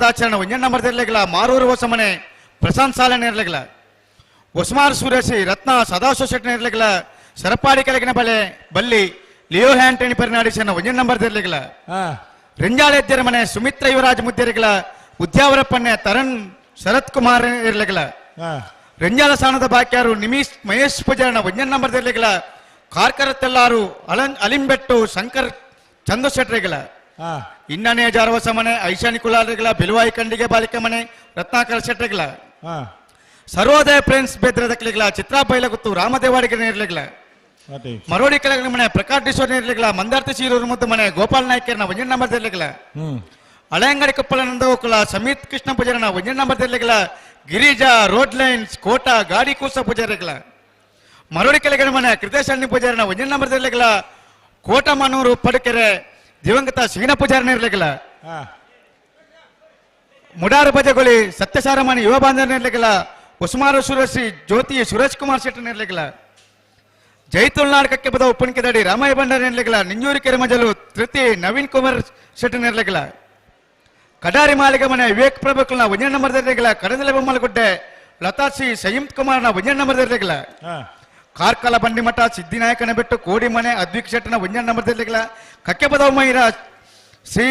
ಆಚರಣ ಒಂಜೆ number ತೆರ್ಲೆಗ್ಲ Maroor Hosamane Prashanth ಸಾಲೆ ನೇರ್ಲೆಗ್ಲ ಹೊಸಮಾರ್ ಸೂರ್ಯಶ್ರೀ ರತ್ನ ಸದಾಶಿವ ಶೆಟ್ಟಿ ನೇರ್ಲೆಗ್ಲ ಸರಪಾಡಿ ಕೆಳಗಿನ ಬಲೆ ಬಲ್ಲಿ ಲಿಯೋ ಹ್ಯಾಂಟನಿ ಪರಿನಾಡಿಸನ ಒಂಜೆ ನಂಬರ್ ತೆರ್ಲೆಗ್ಲ ರೆಂಜಾಳ ಎದ್ದರ ಮನೆ ಸುಮಿತ್ರ ಯುವರಾಜ್ ಮುದ್ದೇರಿಗಳ ಉದ್ಯಾವರಪ್ಪನ್ನೆ ತರುಣ್ ಶರತ್ ಕುಮಾರ್ ಇರ್ಲೆಗ್ಲ ರೆಂಜಾಳ ಸ್ಥಾನದ ಬಾಕ್ಯಾರು ನಿಮೀಶ್ ಮಹೇಶ್ ಪೂಜಾರನ ಒಂಜೆ ನಂಬರ್ ತೆರ್ಲೆಗ್ಲ ಕಾರ್ಕರತ್ತೆಲ್ಲಾರು ಅಲಿಂಬೆಟ್ಟು ಶಂಕರ್ ಚಂದ್ರಶೆಟ್ರಿಗಳ ಇನ್ನನೇ ಜಾರವಸ ಮನೆ ಐಶಾನಿ ಕುಲಾರಿಗಳ ಬೆಲುವಾಯಿ ಕಂಡಿಗೆ ಬಾಲಿಕೆ ಮನೆ ರತ್ನಾಕರ ಶೆಟ್ರಿಗಳ ಸರ್ವೋದಯ ಫ್ರೆಂಡ್ಸ್ ಬೆದ್ರದಕ್ಲಿಗಳ ಚಿತ್ರಾ ಬೈಲಗುತ್ತು ರಾಮದೇವಾಡಿಗೆ ನೇರ್ಲಿಗಳ ಮರೋಡಿ ಕೆಳಗಿನ ಮನೆ ಪ್ರಕಾಶ್ ಡಿಸೋ ನೇರ್ಲಿಗಳ ಮಂದಾರ್ತಿ ಸೀರೂರು ಮುದ್ದು ಮನೆ ಗೋಪಾಲ್ ನಾಯ್ಕರ್ನ ಒಂಜೆ ನಂಬರ್ ತೆರ್ಲಿಗಳ ಹಳೆಯಂಗಡಿ ಕೊಪ್ಪಳ ನಂದಗೋಕುಲ ಸಮೀತ್ ಕೃಷ್ಣ ಪೂಜಾರನ ಒಂಜೆ ನಂಬರ್ ತೆರ್ಲಿಗಳ ಗಿರಿಜಾ ರೋಡ್ ಲೈನ್ಸ್ ಕೋಟ ಗಾಡಿ ಕೂಸ ಪೂಜಾರಿಗಳ ಮರೋಡಿ ಕೆಳಗಿನ ಮನೆ ಕೃತೇಶ್ ಅಣ್ಣಿ ಪೂಜಾರನ ಒಂಜೆ ನಂಬರ್ ತೆರ್ಲಿಗಳ ಕೋಟಮಾನೂರು ಪಡುಕೆರೆ ದಿವಂಗತ ಶೀನ ಪೂಜಾರನ ಇರ್ಲಿಕ್ಕಿಲ್ಲ ಮುಡಾರು ಬಜಗೊಳಿ ಸತ್ಯಸಾರಮಾನಿ ಯುವ ಬಾಂಧವನ ಇರ್ಲಿಕ್ಕಿಲ್ಲ ಉಸ್ಮಾರು ಸುರಶ್ರೀ ಜ್ಯೋತಿ ಸುರೇಶ್ ಕುಮಾರ್ ಶೆಟ್ಟನ್ ಇರ್ಲಿಕ್ಕಿಲ್ಲ ಜೈತುಲ್ನಾಡ್ ಕಕ್ಕೆ ಬದ ಉಪ್ಪಣಿಕೆದಡಿ ರಾಮಯ್ಯ ಭಂಡಾರಿ ಇರ್ಲಿಕ್ಕಿಲ್ಲ ನಿಂಜೂರು ಕೆರೆಮಜಲು ತೃತಿ ನವೀನ್ ಕುಮಾರ್ ಶೆಟ್ಟನ್ ಇರ್ಲಿಕ್ಕಿಲ್ಲ ಕಡಾರಿ ಮಾಲಿಗೆ ಮನೆ ವಿವೇಕ್ ಪ್ರಭುಕಲ್ನ ಒಂಜೆ ನಂಬರ್ ಇರ್ಲಿಕ್ಕಿಲ್ಲ ಕಡದಲೆ ಬೊಮ್ಮಲಗುಡ್ಡೆ ಲತಾಶ್ರೀ ಸಂಯುಕ್ತ್ ಕುಮಾರ್ನ ಒಂಜೆ ನಂಬರ್ ಇರ್ಲಿಕ್ಕಿಲ್ಲ ಕಾರ್ಕಳ ಬಂಡಿಮಠ ಸಿದ್ದಿನಾಯಕನ ಬೆಟ್ಟು ಕೋಡಿಮನೆ ಅದ್ವಿಕ್ ಶೆಟ್ಟನ ಒಂಜೆ ನಂಬರ್ ಇರ್ಲಿಕ್ಕಿಲ್ಲ ಕಕ್ಕೆಪದವ ಶ್ರೀ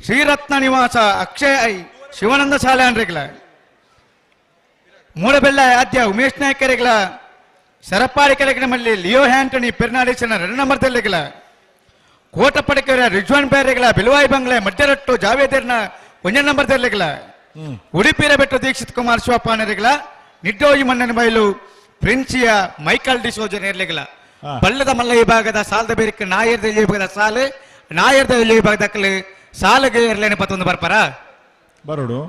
ಶ್ರೀರತ್ನ ನಿವಾಸ ಅಕ್ಷಯ I Shivananda ಶಾಲೆ ಅನ್ರಿಗ್ಲ ಮೂಡಬೆಳ್ಳ ಆದ್ಯ ಉಮೇಶ್ ನಾಯಕರಿಗಳ ಸರಪಾಡಿ ಕೆಳಗಿನ ಮಲ್ಲಿ ಲಿಯೋ ಹ್ಯಾಂಟನಿ ಪೆರ್ನಾಡೇಶನ ಎರಡು ನಂಬರ್ ತೆರ್ಲಿಗಳ ಕೋಟಪಡಕೆರೆ ರಿಜ್ವಾನ್ ಬೇರೆಗಳ ಬಿಲುವಾಯಿ ಬಂಗ್ಲೆ ಮಡ್ಡರಟ್ಟು ಜಾವೇದರ್ನ ಒಂಜೆ ನಂಬರ್ ತೆರ್ಲಿಗಳ ಉಡುಪಿರ ಬೆಟ್ಟು ದೀಕ್ಷಿತ್ ಕುಮಾರ್ ಶಿವಪ್ಪ ನಿಡ್ಡೋಯಿ ಮಣ್ಣನ ಬಯಲು ಪ್ರಿನ್ಸಿಯ ಮೈಕಲ್ ಡಿಸೋಜನ್ ಇರ್ಲಿಗಳ ಬಳ್ಳದ ಮಲ್ಲ ವಿಭಾಗದ ಸಾಲದ ಬೇರಿಕೆ ನಾಯರ್ದ ವಿಭಾಗದ ಸಾಲು ನಾಯರ್ದ ವಿಭಾಗದ ಸಾಲಗೆ ಇರ್ಲೇನೆ ಪತ್ತೊಂದು ಬರ್ಪಾರ ಬರೋಡು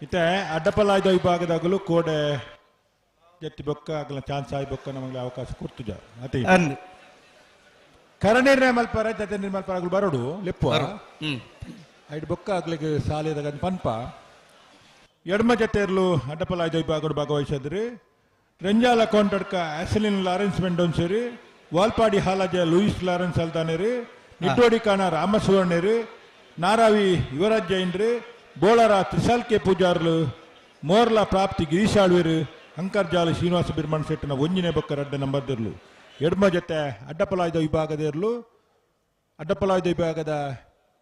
ಇತ್ತೆ ಅಡ್ಡಪಲ್ಲಾಯ್ದ ವಿಭಾಗದಾಗಲೂ ಕೋಡೆ ಜತ್ತಿ ಬೊಕ್ಕ ಆಗಲ ಚಾನ್ಸ್ ಆಯ್ ಬೊಕ್ಕ ನಮಗೆ ಅವಕಾಶ ಕೊಡ್ತುಜ ಅತಿ ಕರನೀರ್ನ ಮಲ್ಪರ ಜತೆ ನಿರ್ಮಲ್ಪರ ಆಗಲು ಬರೋಡು ಲೆಪ್ಪು ಐಡ್ ಬೊಕ್ಕ ಆಗ್ಲಿಕ್ಕೆ ಸಾಲಿದಾಗ ಪನ್ಪ ಎಡ್ಮ ಜತೆ ಇರ್ಲು ಅಡ್ಡಪಲ್ಲಾಯ್ದ ವಿಭಾಗಡು ಭಾಗವಹಿಸಿದ್ರಿ ರೆಂಜಾಲ ಕೋಂಟಡ್ಕ ಆಸಲಿನ್ ಲಾರೆನ್ಸ್ ಮೆಂಡೋನ್ಸೇರಿ ವಾಲ್ಪಾಡಿ ಹಾಲಾಜ ಲೂಯಿಸ್ ಲಾರೆನ್ಸ್ ಅಲ್ದಾನೇರಿ ನಿಟ್ಟೋಡಿ ಕಾಣ ರಾಮಸುವರ್ಣೇರಿ ನಾರಾವಿ ಯುವರಾಜ್ ಜೈನ್ರಿ ಬೋಳರ ತ್ರಿಸಾಲ್ಕೆ ಪೂಜಾರ್ಲು ಮೋರ್ಲ ಪ್ರಾಪ್ತಿ ಗಿರೀಶ್ ಆಳ್ವೇರು ಅಂಕರ್ಜಾಲ ಶ್ರೀನಿವಾಸ ಬಿರ್ಮಣ್ ಶೆಟ್ಟನ ಒಂಜಿನೇ ಬೊಕ್ಕ ರಡ್ಡ ನಂಬರ್ದಿರ್ಲು ಎಡ್ಮ ಜೊತೆ ಅಡ್ಡಪಲಾಯ್ದ ವಿಭಾಗದ ಇರಲು ಅಡ್ಡಪಲಾಯ್ದ ವಿಭಾಗದ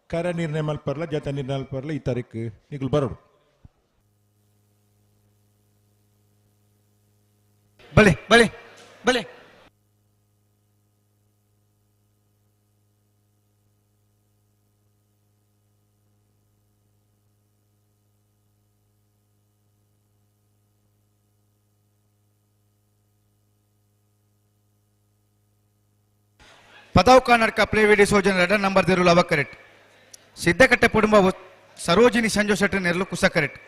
ಕರ ನಿರ್ಣಯ ಮಲ್ಪರ್ಲ ಜತೆ ನಿರ್ಣಯ ಮಲ್ಪರ್ಲ ಈ ತಾರೀಕು ನಿಗುಲು ಬರೋಡು. ಬಲೆ ಬಲೆ ಬಲೆ ಪದವ್ ಕರ್ನಾಟಕ ಪ್ಲೇ ವಿಡಿ ಸೋಜನ್ ಎರಡ ನಂಬರ್ ದಿರುಳು ಅವ ಕರೆಕ್ಟ್. ಸಿದ್ದಕಟ್ಟೆ ಕುಟುಂಬ ಸರೋಜಿನಿ ಸಂಜು ಶೆಟ್ಟಿ ನೆರಳು ಕುಸ ಕರೆಕ್ಟ್.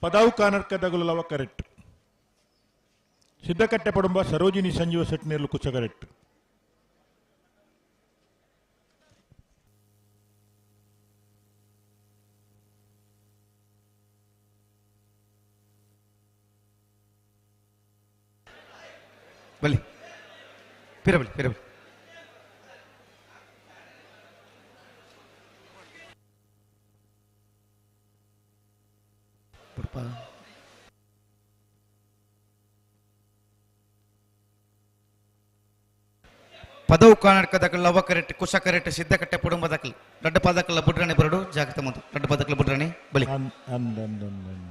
ಪದಾವು ಕಾನರ್ಕದಗುಲು ಲವ ಕರೆಕ್ಟ್. ಸಿದ್ದಕಟ್ಟೆ ಪಡುಂಬ ಸರೋಜಿನಿ ಸಂಜೀವ ಸೆಟ್ನೇರ್ಲು ಕುಚ ಕರೆಕ್ಟ್. ಬಲಿ ಪಿರಬಲಿ ಪಿರಬಲಿ ಪದವು ಕಾನಡ್ಕದಕಲ್ ಲವಕರೆಟ್ ಕುಶಕರೆಟ್ ಸಿದ್ದಕಟ್ಟೆ ಕುಟುಂಬದಕಲ್ ದೊಡ್ಡ ಪದಕಲ್ಲ ಬುಡ್ರಣಿ ಬರಡು ಜಾಗ್ರತೆ ಮುಂದೆ ದೊಡ್ಡ ಪದಕಲ್ಲ ಬುಡ್ರಣಿ ಬಲಿ ಅಂದ್ ಅಂದ್ ಅಂದ್ ಅಂದ್.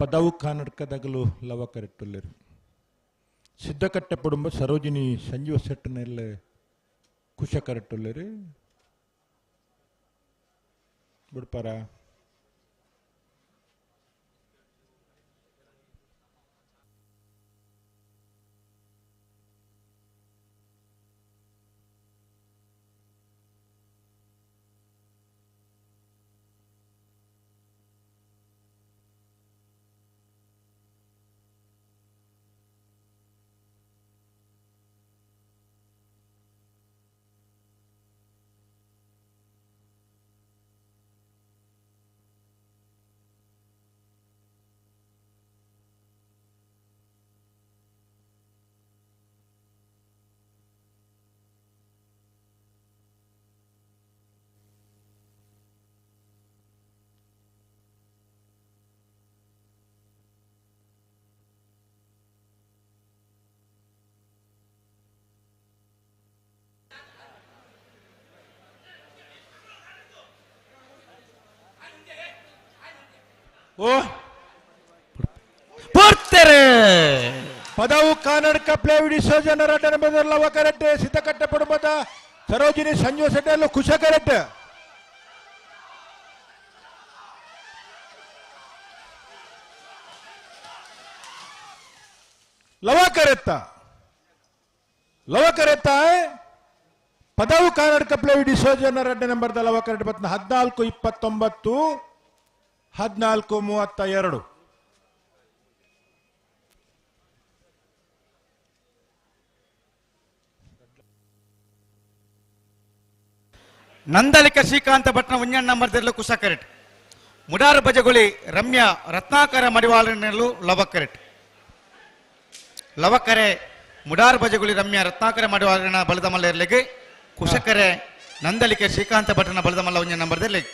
ಪದವು ಕಾನಡ್ಕದಗಲು ಲವ ಕರೆಟ್ಟುಲ್ಲೆರು ಸಿದ್ದಕಟ್ಟೆ ಕುಟುಂಬ ಸರೋಜಿನಿ ಸಂಜೀವ ಸೆಟ್ಟನೆಲ್ಲ ಕುಶ ಕರೆಟ್ಟುಲ್ಲೆರು ಬಿಡ್ಪಾರ ಓ ಪೋರ್ತೆರೆ ಪದವು ಕಾನಡ್ಕ ಪ್ಲೇವಿಡಿ ಸೋಜನ ರಡ್ಡನ ಬದಲ ಕರೆಕ್ಟ್ ಸಿದ್ದಕಟ್ಟೆ ಕುಟುಂಬದ ಸರೋಜಿನಿ ಸಂಜೀವ ಸೆಟ್ಟೆಲ್ಲ Kusha correct Lava correct Lava correct Padavu Kanadka ಪ್ಲೇವಿಡಿ ಸೋಜನ ರಡ್ಡ ನಂಬರ್ ಲವ ಕರೆಕ್ಟ್ ಬತ್ನ 14 29 14 32. ನಂದಲಿಕ ಶ್ರೀಕಾಂತ ಭಟ್ನ ಉಂಜಣ್ಣ ನಂಬರ್ ಕುಶ ಕರೆಟ್ ಮುಡಾರು ಬಜಗುಳಿ ರಮ್ಯಾ ರತ್ನಾಕರ ಮಡಿವಾಳನಲ್ಲೂ ಲವಕರೆಟ್ ಲವಕರೆ ಮುಡಾರು ಬಜಗುಳಿ ರಮ್ಯಾ ರತ್ನಾಕರ ಮಡಿವಾಳನ ಬಲದ ಮಲ್ಲ ಇರ್ಲಿಗೆ ಕುಶಕರೆ ನಂದಲಿಕೆ ಶ್ರೀಕಾಂತ ಭಟ್ನ ಬಲದ ಮಲ್ಲ ಉಂಜ ನಂಬರ್ ಇರ್ಲಿಗೆ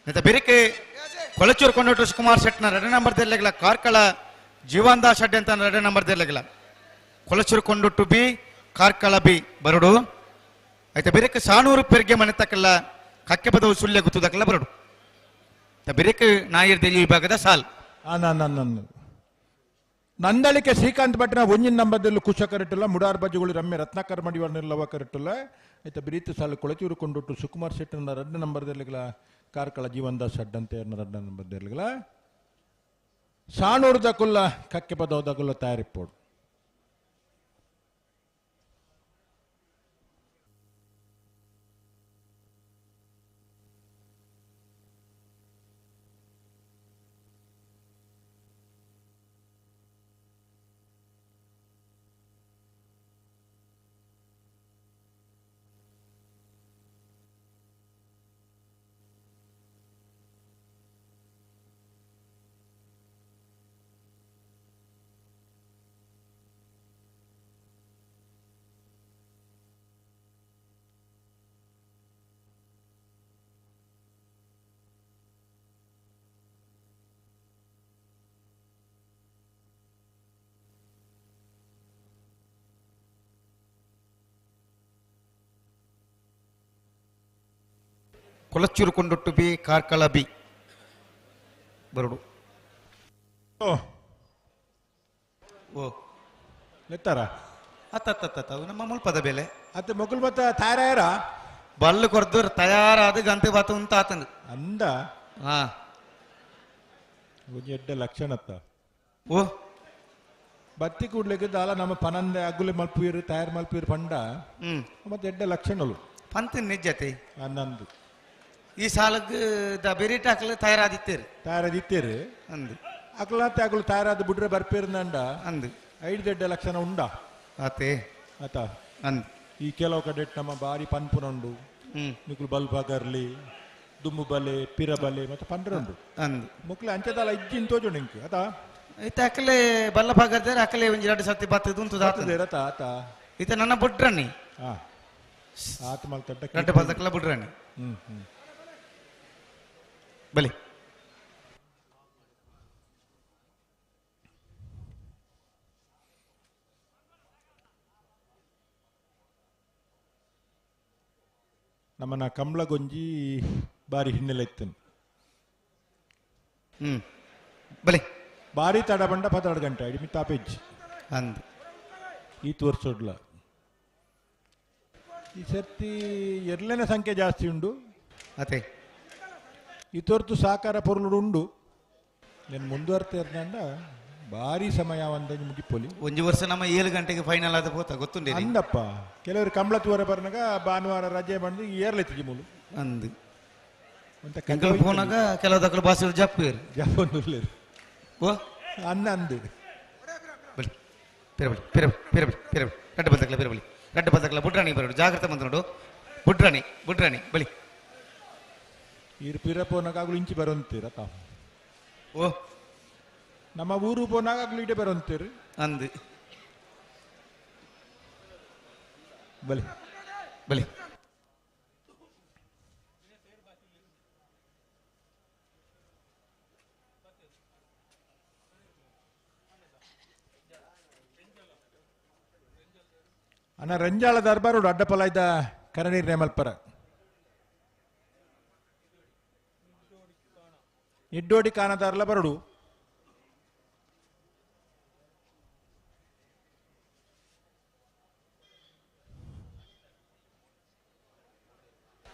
ನೆತ ಬಿರಿಕೆ ಕೊಳಚೂರು ಕೊಂಡೋಟು ಸುಕುಮಾರ್ ಶೆಟ್ನ ಎರಡು ನಂಬರ್ ಇರ್ಲಿಗಿಲ್ಲ ಕಾರ್ಕಳ ಜೀವನ್ದಾಸ್ ಶೆಟ್ಟಿ ಅಂತ ಎರಡು number ಇರ್ಲಿಗಿಲ್ಲ Kolachuru ಕೊಂಡೊಟ್ಟು B Karkala B ಬರಡು ಆಯ್ತಾ ಬಿರಿಕೆ ಸಾನೂರು ಪೆರ್ಗೆ ಮನೆ ತಕ್ಕಲ್ಲ ಕಕ್ಕೆ ಪದವು ಸುಳ್ಯ ಗುತ್ತದಕ್ಕಲ್ಲ ಬರಡು ಬಿರಿಕೆ ನಾಯಿರ್ ದೆಲ್ಲಿ ವಿಭಾಗದ ಸಾಲ್. ನಂದಳಿಕೆ ಶ್ರೀಕಾಂತ್ ಭಟ್ನ ಒಂಜಿನ ನಂಬರ್ದಲ್ಲಿ ಕುಶ ಕರೆಟ್ಟಲ್ಲ ಮುಡಾರ್ ಬಜ್ಜುಗಳು ರಮ್ಯ ರತ್ನಾಕರ್ ಮಡಿವಾಳ ಲವ ಕರೆಟ್ಟಲ್ಲ ಆಯ್ತಾ ಬಿರೀತು ಸಾಲು ಕೊಳಚೂರು ಕೊಂಡೊಟ್ಟು ಸುಕುಮಾರ್ ಶೆಟ್ಟನ ರಡ್ಡ ನಂಬರ್ದಲ್ಲಿಗಳ ಕಾರ್ಕಳ ಜೀವನ್ದಾಸ್ ಅಡ್ಡಂತೆ ರಡ್ಡ ನಂಬರ್ದಲ್ಲಿಗಳ ಸಾಣೂರು ದಕುಲ್ಲ ಕಕ್ಕೆ ಪದವು ದಕುಲ್ಲ ತಯಾರಿಪ್ಪೋಡು. ಕೊಲಚ್ಚೂರು ಕೊಂಡೊಟ್ಟು ಬಿ ಕಾರ್ಕಳ ಬಿ ಬರುಡು ಓ ಲೆತ್ತಾರ ಅತ್ತ ನಮ್ಮ ಮುಲ್ಪದ ಬೆಲೆ ಅತ್ತ ಮೊಗುಲ್ ಮತ್ತ ತಯಾರಾಯರ ಬಲ್ಲು ಕೊರ್ದು ತಯಾರಾದ ಗಂತೆ ಬಾತು ಅಂತ ಆತಂದು ಅಂದ ಹಾ ಒಂಜಿ ಎಡ್ಡೆ ಲಕ್ಷಣ ಅತ್ತ ಓ ಬತ್ತಿ ಕೂಡ್ಲಿಕ್ಕೆ ದಾಲ ನಮ್ಮ ಪನಂದೆ ಅಗುಲೆ ಮಲ್ಪುಯಿರು ತಯಾರು ಮಲ್ಪುಯಿರು ಪಂಡ ಮತ್ತೆ ಎಡ್ಡೆ ಲಕ್ಷಣಲು ಪಂತ ನಿಜ್ಜತೆ ಅನ್ನಂದು ಈ ಸಾಲಗ್ the ಬೆರಿಟ್ ಹಾಕಲು ತಯಾರಾದಿತ್ತೇರು ತಯಾರಾದಿತ್ತೇರು ಅಂದು ಅಕ್ಲಾತೆ ಅಗುಲು ತಯಾರಾದ ಬುಡ್ರೆ ಬರ್ಪೇರ್ನಂಡ ಅಂದು ಐದು ದೊಡ್ಡ ಲಕ್ಷಣ ಉಂಡ ಆತೆ ಆತ ಅಂದು ಈ ಕೆಲವು ಕಡೆ ನಮ್ಮ ಬಾರಿ ಪನ್ಪುನಂಡು ನಿಕುಲು ಬಲ್ಬಾಗರ್ಲಿ ದುಮ್ಮು ಬಲೆ ಪಿರ ಬಲೆ ಮತ್ತೆ ಪಂಡ್ರಂಡು ಅಂದು ಮುಕ್ಲೆ ಅಂಚದಾಲ ಇಜ್ಜಿನ್ ತೋಜುಂಡು ಇಂಕ್ ಆತ ಇತ್ತ ಅಕಲೆ ಬಲ್ಲ ಭಾಗದ ಅಕಲೆ ಒಂಜಿ ಎರಡು ಸರ್ತಿ ಬತ್ತದು ಉಂಟು ಆತ ಆತ ಇತ್ತ ನನ್ನ ಬುಡ್ರಣ್ಣಿ ಹಾ ಆತ ಮಲ್ತಡ್ಡ ರಡ್ಡು ಬಲ್ದಕ್ಲ ಬುಡ್ರಣ್ಣಿ ಹ್ಮ್ ಹ್ಮ್ ಬಲಿ ನಮ್ಮನ್ನ ಕಮಲಗೊಂಜಿ ಬಾರಿ ಹಿನ್ನೆಲೆ ಇತ್ತನು ಹ್ಮ್ ಬಲಿ ಬಾರಿ ತಡ ಬಂಡ 12 ಗಂಟೆ ಅಡಿ ಮಿತ್ತಾಪೆಜ್ಜಿ ಅಂದು ಈ ತೋರ್ಸೋಡ್ಲ ಈ ಸರ್ತಿ ಎರ್ಲೆನ ಸಂಖ್ಯೆ ಜಾಸ್ತಿ ಉಂಡು ಅದೇ ಈ ತೋರ್ತು ಸಾಕಾರ ಪೊರುಳು ಉಂಡು నేను ಮುಂದುವರ್ತಿರ್ದಂಡ ಭಾರಿ ಸಮಯ ಒಂದಂಜಿ ಮುಗಿಪೊಲಿ ಒಂಜಿ ವರ್ಷ ನಮ್ಮ 7 ಗಂಟೆಗೆ ಫೈನಲ್ ಆದ ಪೋತ ಗೊತ್ತುಂಡೆ ಅಂದಪ್ಪ ಕೆಲವರು ಕಮಲ ತೂರ ಬರ್ನಾಗ ಭಾನುವಾರ ರಜೆ ಬಂದು ಏರ್ಲೆತ್ತಿಜಿ ಮೂಲು ಅಂದು ಅಂತ ಎಂಕಲ್ ಪೋನಾಗ ಕೆಲವು ದಕ್ಕಲು ಬಾಸು ಜಪ್ಪೇರು ಜಪ್ಪೊಂದುಲ್ಲೇರು ಓ ಅನ್ನ ಅಂದು ಬಲಿ ಪಿರಬಲಿ ಪಿರಬಲಿ ಪಿರಬಲಿ ಪಿರಬಲಿ ರಡ್ಡು ಬಲ್ದಕ್ಲ ಪಿರಬಲಿ ರಡ್ಡು ಬಲ್ದಕ್ಲ ಬುಡ್ರಾಣಿ ಬರೋಡು ಜಾಗ್ರತೆ ಬಂದು ನೋಡು ಬುಡ್ರಾಣಿ ಬುಡ್ರಾಣಿ ಬಲಿ ಈರು ಪಿರ ಪೋನಾಗ ಆಗಲು ಇಂಚಿ ಬರೋಂತೀರ ತಾವು ಓ ನಮ್ಮ ಊರು ಪೋನಾಗ ಆಗಲು ಇಡೆ ಬರೋಂತೀರಿ ಅಂದು ಬಲಿ ಬಲಿ ಅಣ್ಣ ರಂಜಾಳ ದರ್ಬಾರು ಅಡ್ಡಪಲ ಇದ್ದ ಕರನೀರ್ ನೇಮಲ್ಪರ ಇಡ್ಡೋಡಿ ಕಾನದಾರ್ಲ ಬರಡು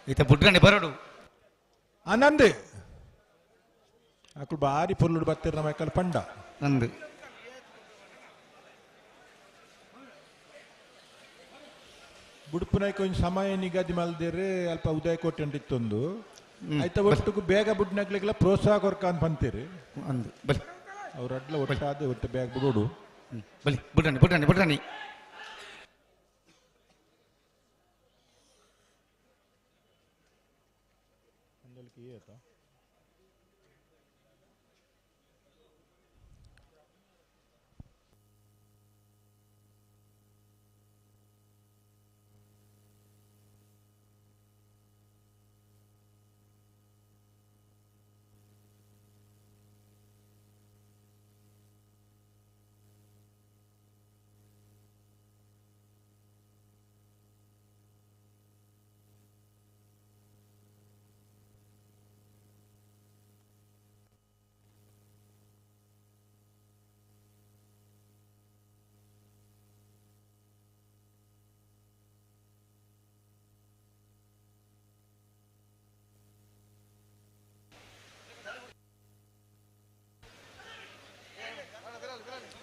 ಈತ ಬುಡ್ರಾಣಿ ಬರಡು ಆನಂದ್ ಅಕುಲು ಬಾರಿ ಪೊರ್ಲುಡು ಬತ್ತಿರ ನಮ್ಮ ಎಕ್ಕಲ್ ಪಂಡ ಅಂದು ಬುಡುಪುನೈಕ್ ಕೊಂಚ ಸಮಯ ನಿಗದಿ ಮಲ್ದೇರು ಅಲ್ಪ ಉದಯ ಕೋಟೆ ಇತ್ತೊಂದು ಆಯ್ತ ಒಟ್ಟುಗು ಬೇಗ ಬುಡ್ನಗ್ಲಿಗೆಲ್ಲ ಪ್ರೋತ್ಸಾಹ ಕೊರ್ಕ ಅಂತ ಬಂತೀರಿ ಅಂದು ಬಲಿ ಅವ್ರ ಅಡ್ಲ ಒಟ್ಟಾದ ಒಟ್ಟು ಬೇಗ ಬಿಡೋಡು ಬಲಿ ಬುಡ್ರಾಣಿ ಬುಡ್ರಾಣಿ ಬುಡ್ರಾಣಿ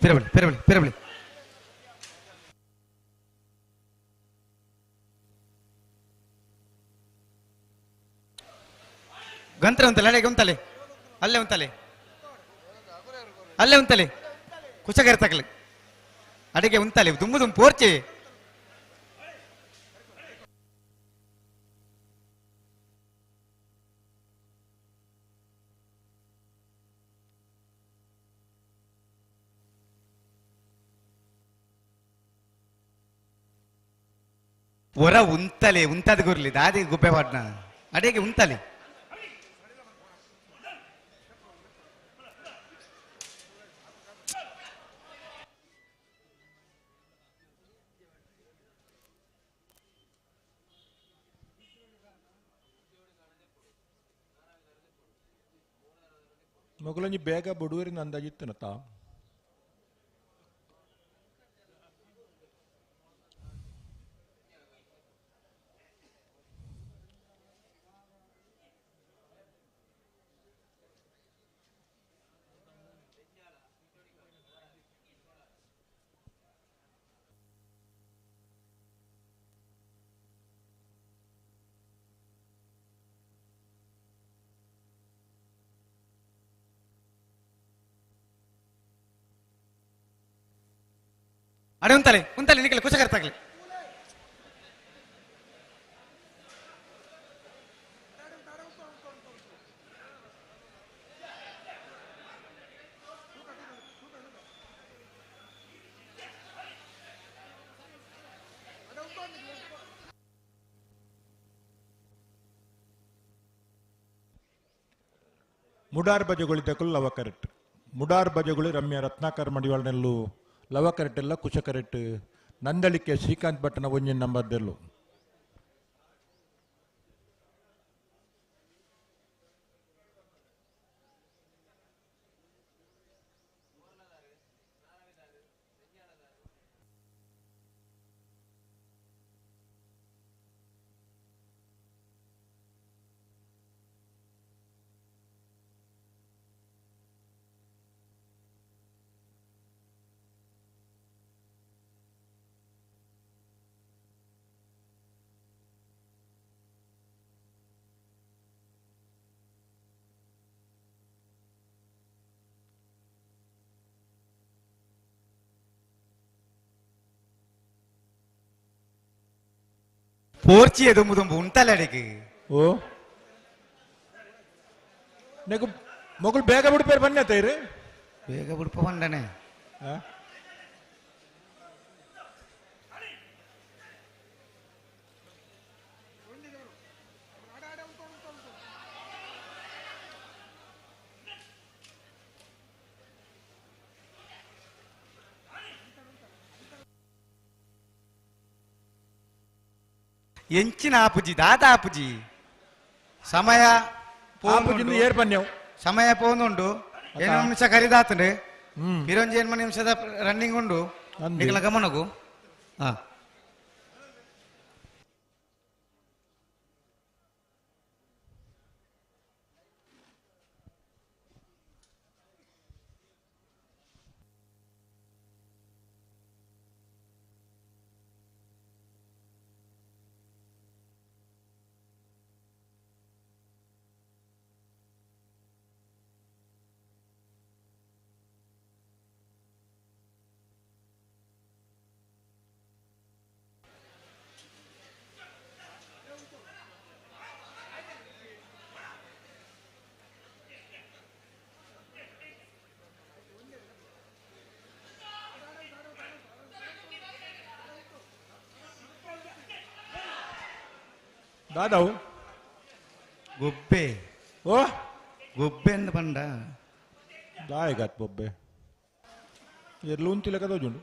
ಪಿರಬಳಿ ಪಿರಬಳಿ ಪಿರಬಳಿ ಗಂತ್ರ ಉಂತಲೆ ಅಲ್ಲೇ ಉಂತಲೆ ಅಲ್ಲೇ ಉಂತಲೆ ಅಲ್ಲೇ ಉಂತಲೆ ಕುಚಗರ ತಗಲಿ ಅಡಿಗೆ ಉಂತಲೆ ದುಮ್ಮು ದುಮ್ಮು ಪೋರ್ಚೆ ಹೊರ ಉಂತಲೆ ಉಂತದ ಗುರ್ಲಿ ದಾದಿ ಗುಬ್ಬೆ ಪಾಡ್ನ ಅಡಿಗೆ ಉಂತಲೆ ಮೊಗಲಂಜಿ ಬೇಗ ಬುಡುವರಿನ ಅಂದಾಜಿತ್ತನತ ಅಡೆ ಉಂತಲೆ ಉಂತಲೆ ನಿಖಿಲ ಕುಶಕರ್ತಾಗ್ಲಿ ಮುಡಾರ್ ಬಜೆಗಳಿದ್ದಕ್ಕೂ ಲವ ಕರೆಕ್ಟ್ ಮುಡಾರ್ ಬಜೆಗಳು ರಮ್ಯ ರತ್ನಾಕರ್ ಮಡಿವಾಳನೆಲ್ಲು ಲವ ಕರೆಕ್ಟ್ ಎಲ್ಲ ಕುಶ ಕರೆಕ್ಟ್ ನಂದಳಿಕೆ ಶ್ರೀಕಾಂತ್ ಭಟ್ಟನ ಒಂಜಿನ ನಂಬರ್ದೆಲ್ಲು ಪೋರ್ಚಿ ದುಂಬು ದುಂಬು ಉಂಟಲ್ಲ ಅಡಿಗೆ ಓ ನೆಕು ಮೊಗಲು ಬೇಗ ಬಿಡ್ಪೇರು ಬನ್ನಿ ತೈರು ಬೇಗ ಬಿಡ್ಪ ಬಂಡನೆ ಎಂಚಿನ ಆಪುಜಿ ದಾದ ಆಪುಜಿ ಸಮಯ ಏರ್ ಬನ್ನಿ ಸಮಯ ಪೋನುಂಡು ಏಳು ನಿಮಿಷ ಕರಿದಾತಂಡು ಇರೊಂಜಿ ಏನ್ಮ ನಿಮಿಷದ ರನ್ನಿಂಗ್ ಉಂಡು ನಿಖಲ ಗಮನಗು ಹಾ ದಾದಾವು ಗೊಬ್ಬೆ ಓ ಗೊಬ್ಬೆ ಅಂದ ಬಂಡ ದಾಯಗಾತ್ ಬೊಬ್ಬೆ ಎರ್ಲು ಉಂತಿಲ್ಲ ಕದೋಜುಂಡು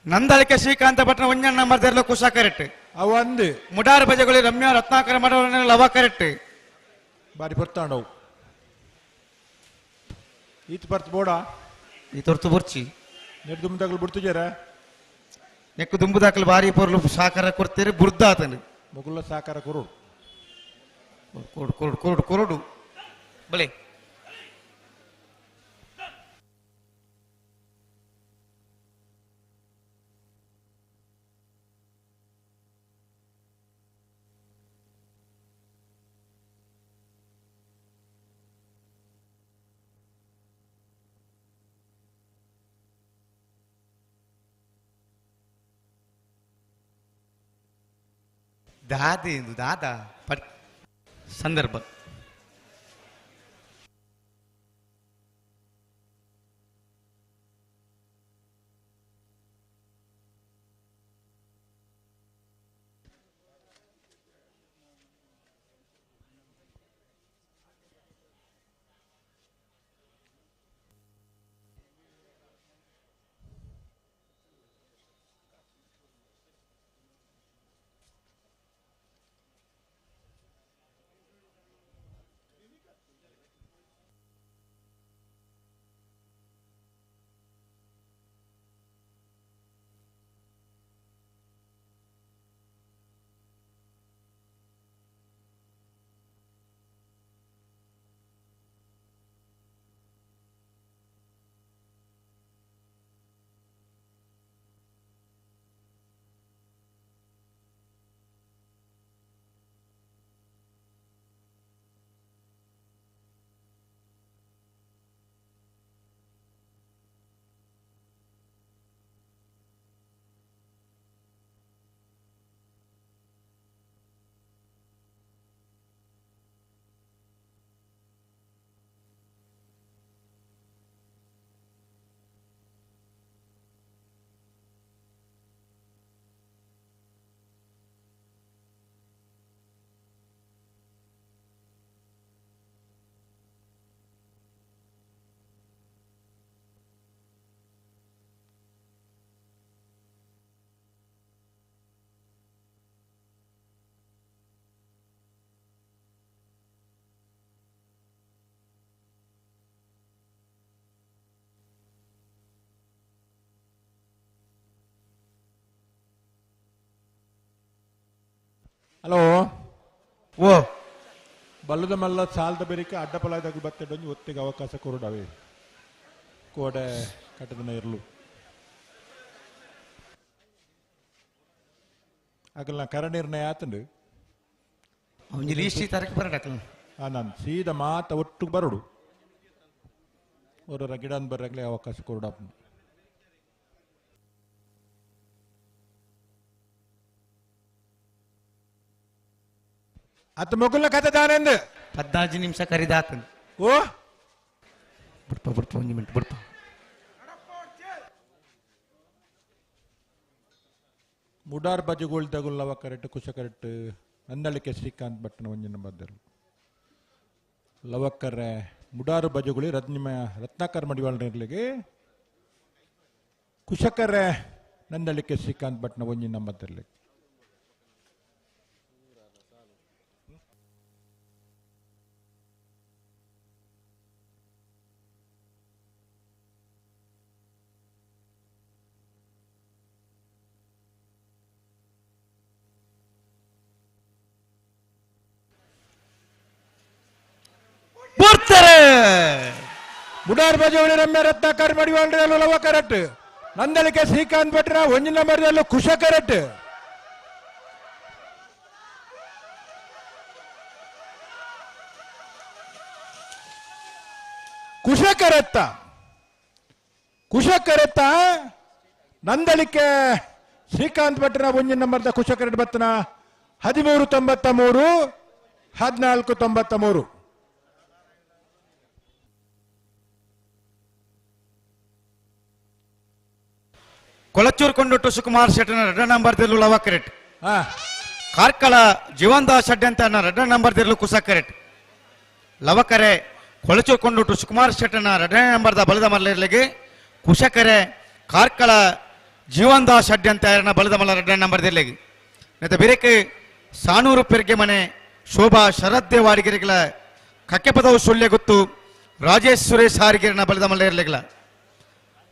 Nandalike Srikanth ಭಟ್ನ ಒಂಜನ್ ನಂಬರ್ ದೇರ್ಲು ಕುಶ ಕರೆಕ್ಟ್. ಅವು ಅಂದು ಮುಡಾರ್ ಬಜೆಗಳು ರಮ್ಯಾ ರತ್ನಾಕರ ಮಠ ಲವ ಕರೆಕ್ಟ್. ಬಾರಿ ಪೊರ್ತಾಂಡವು ಈತ್ ಬರ್ತ್ ಬೋಡ ಈ ತೊರ್ತು ಬುರ್ಚಿ ನೆಟ್ ದುಂಬುದಾಗಲು ಬಿಡ್ತಿಜಾರ ನೆಕ್ಕು ದುಂಬುದಾಕಲು ಬಾರಿ ಪೊರ್ಲು ಸಾಕಾರ ಕೊಡ್ತೀರಿ ಬುರ್ದ ಆತನು ಮುಗುಲ ಸಾಕಾರ ಕೊರಡು ಕೊರಡು ಕೊರಡು ಕೊರಡು ಕೊರಡು ಬಲೆ ದಾದೆ ಎಂದು ದಾದಾ ಸಂದರ್ಭ ಹಲೋ ಓ ಬಲ್ಲದ ಮಲ್ಲ ಸಾಲದ ಬೆರಿಕೆ ಅಡ್ಡಪಲಾದಾಗ ಬತ್ತೆಡೊಂಜಿ ಒತ್ತಿಗೆ ಅವಕಾಶ ಕೊರಡವೆ ಕೋಡೆ ಕಟ್ಟದನ ಇರಲು ಆಗಲ್ಲ ಕರ ನಿರ್ಣಯ ಆತಂಡು ಒಂಜಿ ಲೀಸ್ಟ್ ತಾರೀಕು ಬರಡಕಲ್ಲ. ನಾನು ಸೀದಾ ಮಾತ ಒಟ್ಟು ಬರಡು ಅವರ ಗಿಡ ಬರಗ್ಲೇ ಅವಕಾಶ ಕೊರಡಪ್ಪ. ಅತ್ತ ಮೊಗುಲ್ನ ಕತೆ ದಾನೆಂದು 14 ನಿಮಿಷ ಕರಿದಾತನು. ಓ ಬಿಡ್ಪ ಬಿಡ್ಪ ಒಂದು ಮಿನಿಟ್ ಬಿಡ್ಪ. ಮುಡಾರ್ ಬಜೆಗೋಳ್ ತಗುಲ್ಲವ ಕರೆಕ್ಟ್ ಕುಶ ಕರೆಕ್ಟ್ ನಂದಳಿಕೆ ಶ್ರೀಕಾಂತ್ ಭಟ್ನ ಒಂಜಿನ ಬದ್ದರು ಲವಕ್ಕರೆ ಮುಡಾರು ಬಜೆಗುಳಿ ರತ್ನಿಮ ರತ್ನಾಕರ್ ಮಡಿವಾಳರಿಗೆ ಕುಶಕರೆ ನಂದಳಿಕೆ ಶ್ರೀಕಾಂತ್ ಭಟ್ನ ಒಂಜಿನ ಬದ್ದರ್ಲಿ. ಮುಡಾರ್ ಬಜವಳಿ ರಮ್ಯ ರತ್ನಾಕರ್ ಮಡಿವಾಳರಲ್ಲೂ ಲವ ಕರೆಕ್ಟ್ ನಂದಳಿಕೆ ಶ್ರೀಕಾಂತ್ ಭಟ್ರ ಒಂಜಿನ ಮರದಲ್ಲೂ ಕುಶ ಕರೆಕ್ಟ್. ಕುಶ ಕರೆತ್ತ ಕುಶ ಕರೆತ್ತ ನಂದಳಿಕೆ ಶ್ರೀಕಾಂತ್ ಭಟ್ರ ಒಂಜಿನ ನಂಬರ್ದ ಕುಶ ಕರೆಕ್ಟ್ ಬತ್ತನ 1393 1493. ಕೊಳಚೂರು ಕೊಂಡೊಟ್ಟು ಸುಕುಮಾರ್ ಶೆಟ್ಟನ ಎರಡನೇ ನಂಬರ್ ದಿರ್ಲು ಲವ ಕರೆಕ್ಟ್. ಕಾರ್ಕಳ ಜೀವನ್ದಾಸ್ ಶೆಟ್ಟಿ ಅಂತ ಎರಡನೇ ನಂಬರ್ ದಿರ್ಲು ಕುಸ ಕರೆಕ್ಟ್. ಲವಕರೆ ಕೊಳಚೂರು ಕೊಂಡೊಟ್ಟು ಸುಕುಮಾರ್ ಶೆಟ್ಟನ ಎರಡನೇ ನಂಬರ್ದ ಬಲದ ಮರಲಿಗೆ ಕುಶಕರೆ ಕಾರ್ಕಳ ಜೀವನ್ ದಾಸ್ ಅಡ್ಯಂತ ಬಲದ ಮಲ್ಲ ರಡ್ಡ ನಂಬರ್ ದಿರ್ಲೆಗ್ ನೆತ್ತ ಬಿರೆಕ್ ಸಾನೂರು ಪೆರ್ಗೆ ಮನೆ ಶೋಭಾ ಶರದ್ ದೇವಾಡಿಗೆರೆಗಳ ಕಕ್ಕೆಪದವು ಸುಳ್ಳೆ ಗೊತ್ತು ರಾಜೇಶ್ ಸುರೇಶ್ ಹಾರಿಗೆರನ ಬಲದ ಮಲ್ಲ ಇರ್ಲೆಗ್ಲ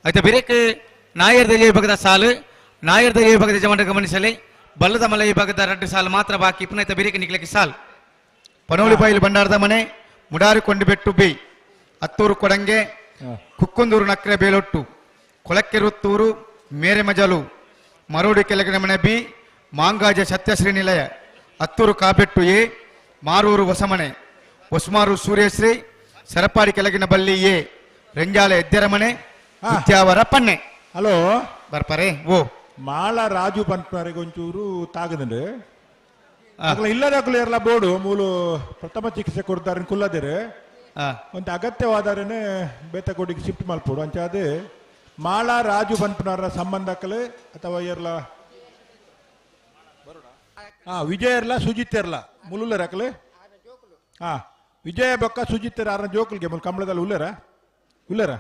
ಆಯ್ತಾ ಬಿರೆಕ್ ನಾಯರ್ ದೆಲೆ ವಿಭಾಗದ ಸಾಲು ನಾಯರ್ ದೆಲೆ ವಿಭಾಗದ ಯಜಮಾನರು ಗಮನಿಸಲಿ ಬಲ್ಲದ ಮಲ್ಲ ವಿಭಾಗದ ರಡ್ಡು ಸಾಲು ಮಾತ್ರ ಬಾಕಿ ಪುನಃ ಬಿರೆಕ್ ನಿಕ್ಲಕ್ಕೆ ಸಾಲು ಪನೋಳಿ ಬೈಲು ಭಂಡಾರದ ಮನೆ ಮುಡಾರು ಕೊಂಡುಬೆಟ್ಟು ಬಿ ಅತ್ತೂರು ಕೊಡಂಗೆ ಕುಕ್ಕುಂದೂರು ನಕ್ರೆ ಬೇಲೊಟ್ಟು ಕೊಳಕ್ಕೆರುತ್ತೂರು ಮೇರೆ ಮಜಲು ಮರೋಡಿ ಕೆಳಗಿನ ಮನೆ ಬಿ ಮಾಂಗಾಜ ಸತ್ಯಶ್ರೀ ನಿಲಯ ಅತ್ತೂರು ಕಾಬೆಟ್ಟು ಎ ಮಾರೂರು ಹೊಸಮನೆ ಹೊಸಮಾರು ಸೂರ್ಯಶ್ರೀ ಸರಪಾಡಿ ಕೆಳಗಿನ ಬಲ್ಲಿ ಎ ರೆಂಜಾಲ ಎದ್ದೆರಮನೆ ವಿದ್ಯಾವರ ಪನ್ನೆ ಹಲೋ ಬರ್ಪಾರೆ ಓ ಮಾಳ ರಾಜು ಪನ್ಪನರಿಗೆ ಒಂಚೂರು ತಾಗದಂಡು ಅಗಲ ಇಲ್ಲದಾಕಲು ಇರಲ ಬೋರ್ಡು ಮೂಲು ಪ್ರಥಮ ಚಿಕಿತ್ಸೆ ಕೊಡ್ತಾರೆ ಕುಲ್ಲದಿರು ಒಂದು ಅಗತ್ಯವಾದರೇನೆ ಬೇತಕೋಟಿಗೆ ಶಿಫ್ಟ್ ಮಲ್ಪೋಡು ಅಂಚಾದ ಮಾಳ ರಾಜು ಪನ್ಪನರ ಸಂಬಂಧಕ್ಕಲು ಅಥವಾ ಇರ್ಲ ವಿಜಯ ಇರ್ಲ ಸುಜಿತ್ ಇರ್ಲ ಮುಲ್ಲುಲ್ಲರ ಅಕಲು ಹಾ ವಿಜಯ ಬೊಕ್ಕ ಸುಜಿತ್ ಆರನ ಜೋಕುಲ್ಗೆ ಮುಲ್ ಕಂಬಳದಲ್ಲಿ ಉಲ್ಲೇರ ಉಲ್ಲೇರ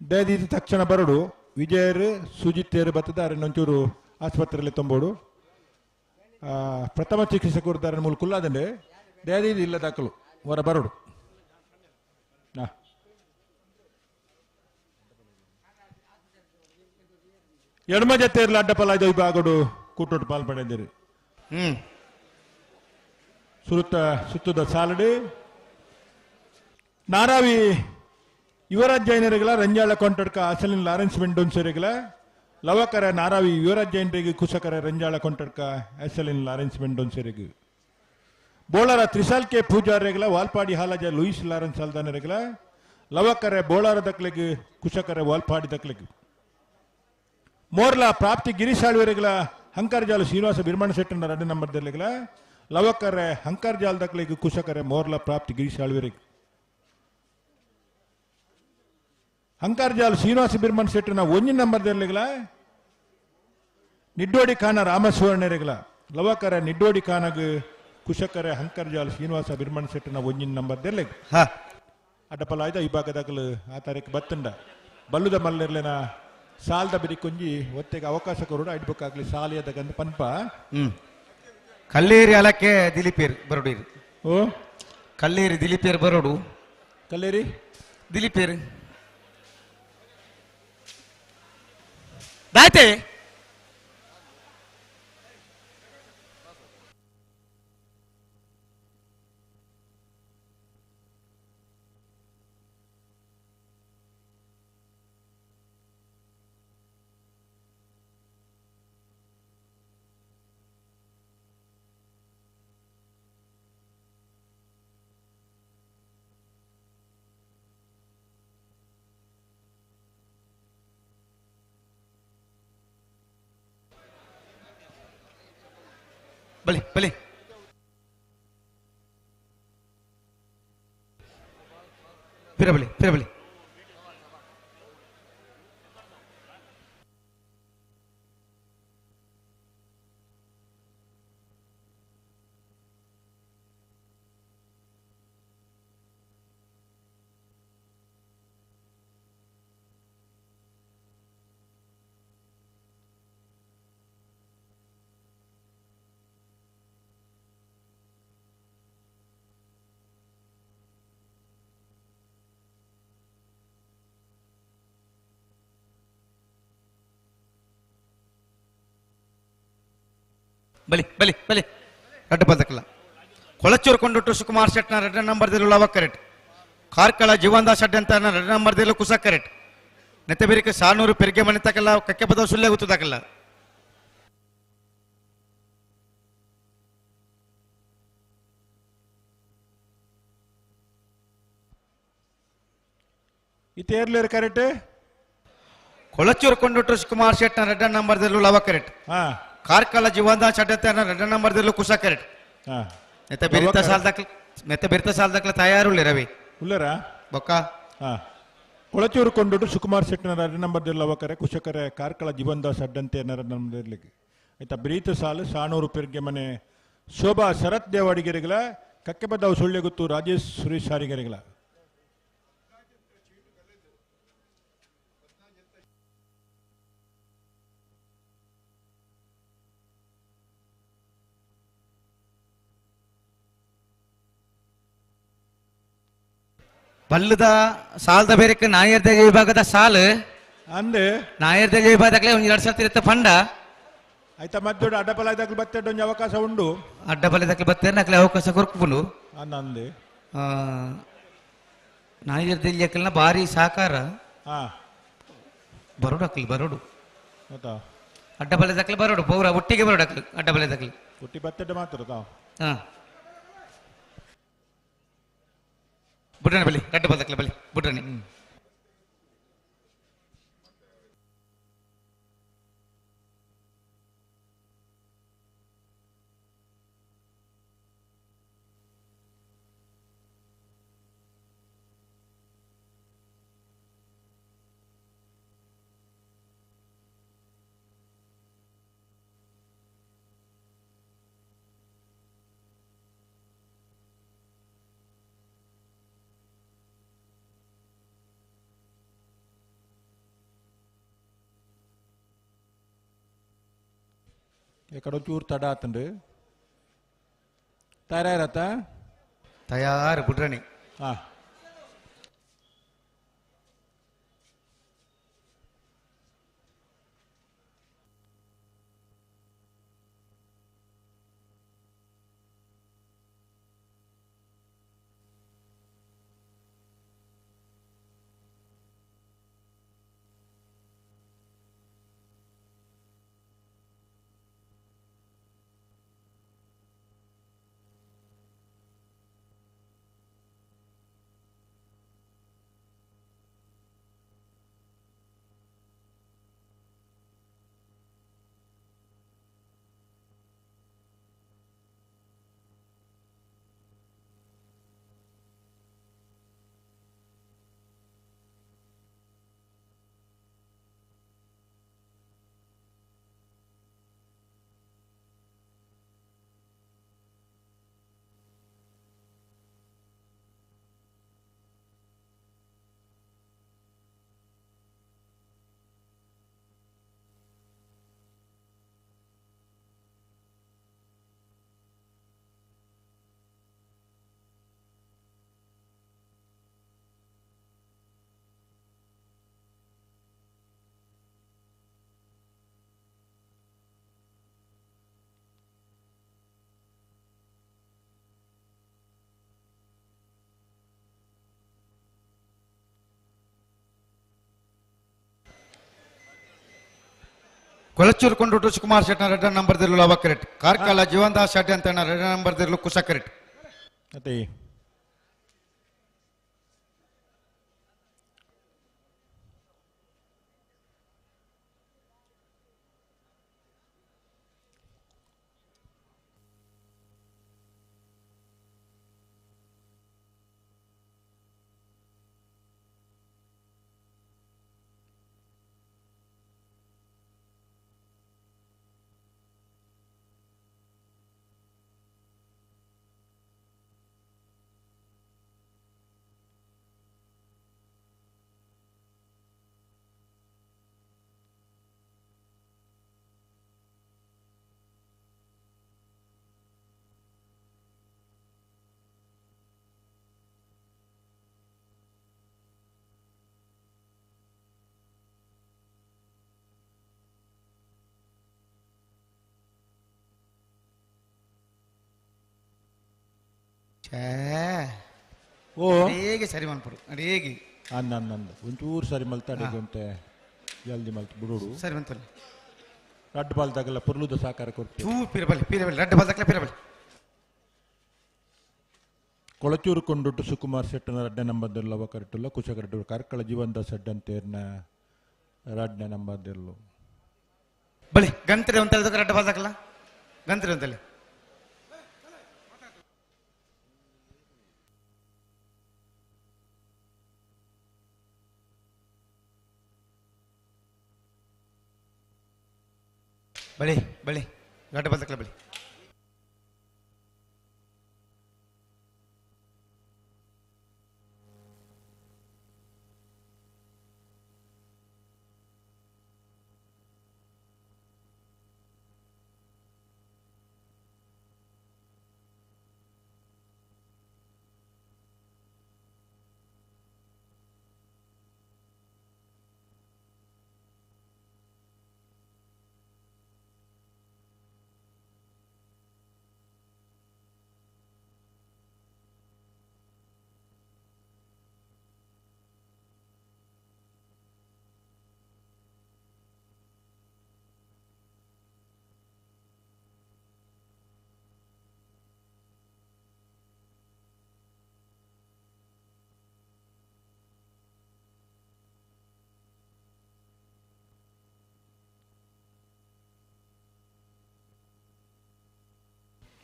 ದಯದೀತಿ ತಕ್ಷಣ ಬರಡು ವಿಜಯರು ಸುಜಿತ್ ಬತ್ತದ ಒಂಚೂರು ಆಸ್ಪತ್ರೆಯಲ್ಲಿ ತುಂಬೋಡು ಪ್ರಥಮ ಚಿಕಿತ್ಸೆ ಕೊಡ್ತಾರೆ ಮೂಲ ಕುಲ್ಲಾದಂಡೆ ದಯದೀದಿ ಇಲ್ಲ ದಾಖಲು ಹೊರ ಬರಡು ಎಡಮ ಜೊತೆ ಇರಲ ಅಡ್ಡಪಲ ಇದು ವಿಭಾಗಡು ಕೂಟೋಟು ಪಾಲ್ಪಡೆದಿರಿ ಸುರುತ್ತ ಸುತ್ತದ ಸಾಲಡು ನಾರಾವಿ ಯುವರಾಜ್ ಜೈನರಿಗಳ ರಂಜಾಳ ಕೊಂಟಡ್ಕ ಅಸಲಿನ್ ಲಾರೆನ್ಸ್ ಮೆಂಡೋನ್ಸರಿಗಳ ಲವಕರ ನಾರಾವಿ ಯುವರಾಜ್ ಜೈನರಿಗೆ ಕುಸಕರ ರಂಜಾಳ ಕೊಂಟಡ್ಕ ಅಸಲಿನ್ ಲಾರೆನ್ಸ್ ಮೆಂಡೋನ್ಸರಿಗೆ ಬೋಳರ ತ್ರಿಸಾಲ್ ಕೆ ಪೂಜಾರಿಗಳ ವಾಲ್ಪಾಡಿ ಹಾಲಜ ಲೂಯಿಸ್ ಲಾರೆನ್ಸ್ ಅಲ್ದಾನರಿಗಳ ಲವಕರ ಬೋಳಾರ ದಕ್ಲೆಗ್ ಕುಶಕರ ವಾಲ್ಪಾಡಿ ದಕ್ಲೆಗ್ ಮೋರ್ಲಾ ಪ್ರಾಪ್ತಿ ಗಿರೀಶಾಳ್ವರಿಗಳ ಹಂಕರ್ಜಾಲು ಶ್ರೀನಿವಾಸ ಬಿರ್ಮಣ ಶೆಟ್ಟನ ಎರಡು ನಂಬರ್ ದರ್ಲಿಗಳ ಲವಕರೆ ಹಂಕರ್ಜಾಲ್ ದಕ್ಲೆಗ್ ಕುಶಕರೆ ಮೋರ್ಲಾ ಪ್ರಾಪ್ತಿ ಗಿರೀಶಾಳ್ವರಿಗೆ ಹಂಕರ್ಜಾಲ್ ಶ್ರೀನಿವಾಸ ಬಿರ್ಮಣ ಶೆಟ್ಟನ ಒಂಜಿ ನಂಬರ್ ದರ್ಲಿಗಳ ನಿಡ್ಡೋಡಿ ಖಾನ ರಾಮಸುವರ್ಣರಿಗಳ ಲವಕರೆ ನಿಡ್ಡೋಡಿ ಖಾನಗ್ ಕುಶಕರೆ ಹಂಕರ್ಜಾಲ್ ಶ್ರೀನಿವಾಸ ಬಿರ್ಮಣ ಶೆಟ್ಟನ ಒಂಜಿನ ನಂಬರ್ ದರ್ಲಿಗ್ ಅಡ್ಡಪಲಾಯ್ದ ಈ ಭಾಗದಾಗಲು ಆ ತಾರೀಕು ಬತ್ತಂಡ ಬಲ್ಲುದ ಮಲ್ಲಿರ್ಲೆನ ಸಾಲದ ಬಿರಿಕೊಂಜಿ ಒತ್ತೆಗೆ ಅವಕಾಶ ಕೊರಡು ಅಡ್ಬೇಕಾಗ್ಲಿ ಸಾಲಿಯದಗಂದು ಪನ್ಪ ಕಲ್ಲೇರಿ ಅಲಕ್ಕೆ ದಿಲೀಪೇರ್ ಬರೋಡು ಓ ಕಲ್ಲೇರಿ ದಿಲೀಪೇರ್ ಬರೋಡು ಕಲ್ಲೇರಿ ದಿಲೀಪೇರ್ ದಾಯ್ತೆ ಬಲಿ ಬಲಿ ಪಿರಬಲಿ ಪಿರಬಲಿ ಬಲಿ ಬಲಿ ಬಲಿ ರಡ್ಡು ಪದಕಲ್ಲ ಕೊಳಚೂರು ಕೊಂಡುಟ್ಟು ಸುಕುಮಾರ್ ಶೆಟ್ನ ರೆಡ್ ನಂಬರ್ ದಿಲ್ಲು ಲವ ಕರೆಟ್ ಕಾರ್ಕಳ ಜೀವನ್ದಾಸ್ ಶೆಟ್ ಅಂತ ರೆಡ್ ನಂಬರ್ ದಿಲ್ಲು ಕುಸ ಕರೆಟ್ ನೆತ್ತಬೇರಿಕೆ ಸಾನೂರು ಪೆರಿಗೆ ಮನೆ ತಕಲ್ಲ ಕಕ್ಕೆ ಪದ ಸುಳ್ಳೆ ಗೊತ್ತದಾಕಲ್ಲ ಇತ್ತೇರ್ಲೇರು ಕರೆಕ್ಟ್ ಕೊಳಚೂರು ಕೊಂಡುಟ್ಟು ಸುಕುಮಾರ್ ಶೆಟ್ನ ರೆಡ್ ನಂಬರ್ ದಿಲ್ಲು ಲವ ಕರೆಟ್ ಕಾರ್ಕಳ ಜೀವನ್ದಾಸ್ ಶೆಟ್ ಅಂತ ರೆಡ್ ನಂಬರ್ ದಿಲ್ಲು ಕುಸ ಕರೆಟ್ ನೆತ್ತ ಬೆರಿತ ಸಾಲ್ದಾಕ್ಲ ನೆತ್ತ ಬೆರಿತ ಸಾಲ್ದಾಕ್ಲ ತಯಾರುಳ್ಳಿ ರವಿ ಉಲ್ಲರ ಬೊಕ್ಕ ಕೊಳಚೂರು ಕೊಂಡುಟ್ಟು ಸುಕುಮಾರ್ ಶೆಟ್ಟನ ಎರಡು ನಂಬರ್ ಲವಕರೆ ಕುಶಕರೆ ಕಾರ್ಕಳ ಜೀವನ್ದಾಸ್ ಅಡ್ಡಂತೆ ನಂಬರ್ ಇರ್ಲಿಕ್ಕೆ ಆಯ್ತಾ ಬ್ರೀತ ಸಾಲು ಸಾಣೂರು ಪೆರ್ಗೆ ಮನೆ ಶೋಭಾ ಶರತ್ ದೇವಾಡಿಗೆರೆಗಳ ಕಕ್ಕೆಬದ್ದಾವು ಸುಳ್ಳೆಗುತ್ತು ರಾಜೇಶ್ ಸುರೇಶ್ ಹಾರಿಗೆರೆಗಳ ಬಲ್ಲದ ಸಾಲದ ಬೇರೆಕ್ ನಾಯರ್ದ ವಿಭಾಗದ ಸಾಲು ಅಂದೆ ನಾಯರ್ದ ವಿಭಾಗದಾಗಲೇ ಒಂದು ಎರಡು ಸಲ ಇರುತ್ತೆ ಪಂಡ ಆಯ್ತಾ ಮದ್ದೋಡು ಅಡ್ಡಪಲ ಇದಾಗಲು ಬತ್ತೆಡ್ ಒಂಜಿ ಅವಕಾಶ ಉಂಡು ಅಡ್ಡ ಬಲ್ಲದಕ್ಕೆ ಬತ್ತೇನೆ ನಕ್ಲೆ ಅವಕಾಶ ಕೊರ್ಕುಂಡು ಅಂದ ಅಂದೆ ನಾಯರ್ದ ಭಾರಿ ಸಹಕಾರ ಹಾ ಬರೋಡು ಅಕ್ಲಿ ಬರೋಡು ಗೊತ್ತಾ ಅಡ್ಡ ಬಲ್ಲದಕ್ಲೆ ಬರೋಡು ಪೌರ ಒಟ್ಟಿಗೆ ಬರೋಡು ಅಕ್ಲು ಅಡ್ಡ ಬಲ್ಲದಕ್ಲೆ ಒಟ್ಟಿ ಬತ್ತೆಡ್ ಮಾತ್ರ ತಾವು ಹಾ ಬುಡ್ರನೆ ಬಲಿ ಅಡ್ಡ ಬಲ್ಲದಕ್ಲೆ ಬಲಿ ಬುಡ್ರನೆ ಎಕಡೆ ಚೂರು ತಡ ಆತಂಡು ತಯಾರಾಯ್ರತ್ತ ತಯಾರು ಬುಡ್ರಣಿ ಹಾ ಕೊಳಚೂರು ಕೊಂಡುಟು ಸುಕುಮಾರ್ ಶೆಟ್ನ ರೆಡ್ ನಂಬರ್ ದಿರ್ಲು ಲವ ಕರೆಟ್ ಕಾರ್ಕಳ ಜೀವನ್ದಾಸ್ ಶೆಟ್ಟಿ ಅಂತ ರೆಡ್ ನಂಬರ್ ದಿರ್ಲು ಕುಶ ಕರೆಟ್ ಅತ್ತೆ ಛೇ ಓ ಹೇಗೆ ಸರಿ ಮನ್ಪುಡು ಹೇಗೆ ಅಂದ ಅಂದ ಅಂದ ಒಂಚೂರು ಸರಿ ಮಲ್ತಾಡಿಗೆ ಅಂತೆ ಜಲ್ದಿ ಮಲ್ತು ಬಿಡೋಡು ಸರಿ ಬಂತಲ್ಲ ರಡ್ಡು ಬಾಲ್ದಾಗೆಲ್ಲ ಪುರ್ಲುದ ಸಾಕಾರ ಕೊಡ್ತೀವಿ ಚೂ ಪಿರಬಲಿ ಪಿರಬಲಿ ರಡ್ಡು ಬಲ್ದಕ್ಲೆ ಪಿರಬಲಿ ಕೊಳಚೂರು ಕೊಂಡುಟ್ಟು ಸುಕುಮಾರ್ ಶೆಟ್ಟನ ರಡ್ಡೆ ನಂಬರ್ ಲವ ಕರೆಟುಲ್ಲ ಕುಶ ಕರೆಟು ಕಾರ್ಕಳ ಜೀವಂತ ಸೆಡ್ಡಂತೇರ್ನ ರಡ್ಡೆ ನಂಬರ್ದಿರ್ಲು ಬಲಿ ಗಂತ್ರೆ ಒಂತಲ್ಲ ರಡ್ಡು ಬಲ್ದಕ್ಲ ಗಂತ್ರೆ ಒಂತಲ್ಲಿ ಬಳಿ ಬಳಿ ರಡ್ಡು ಬಲ್ದಕ್ಲ ಬಳಿ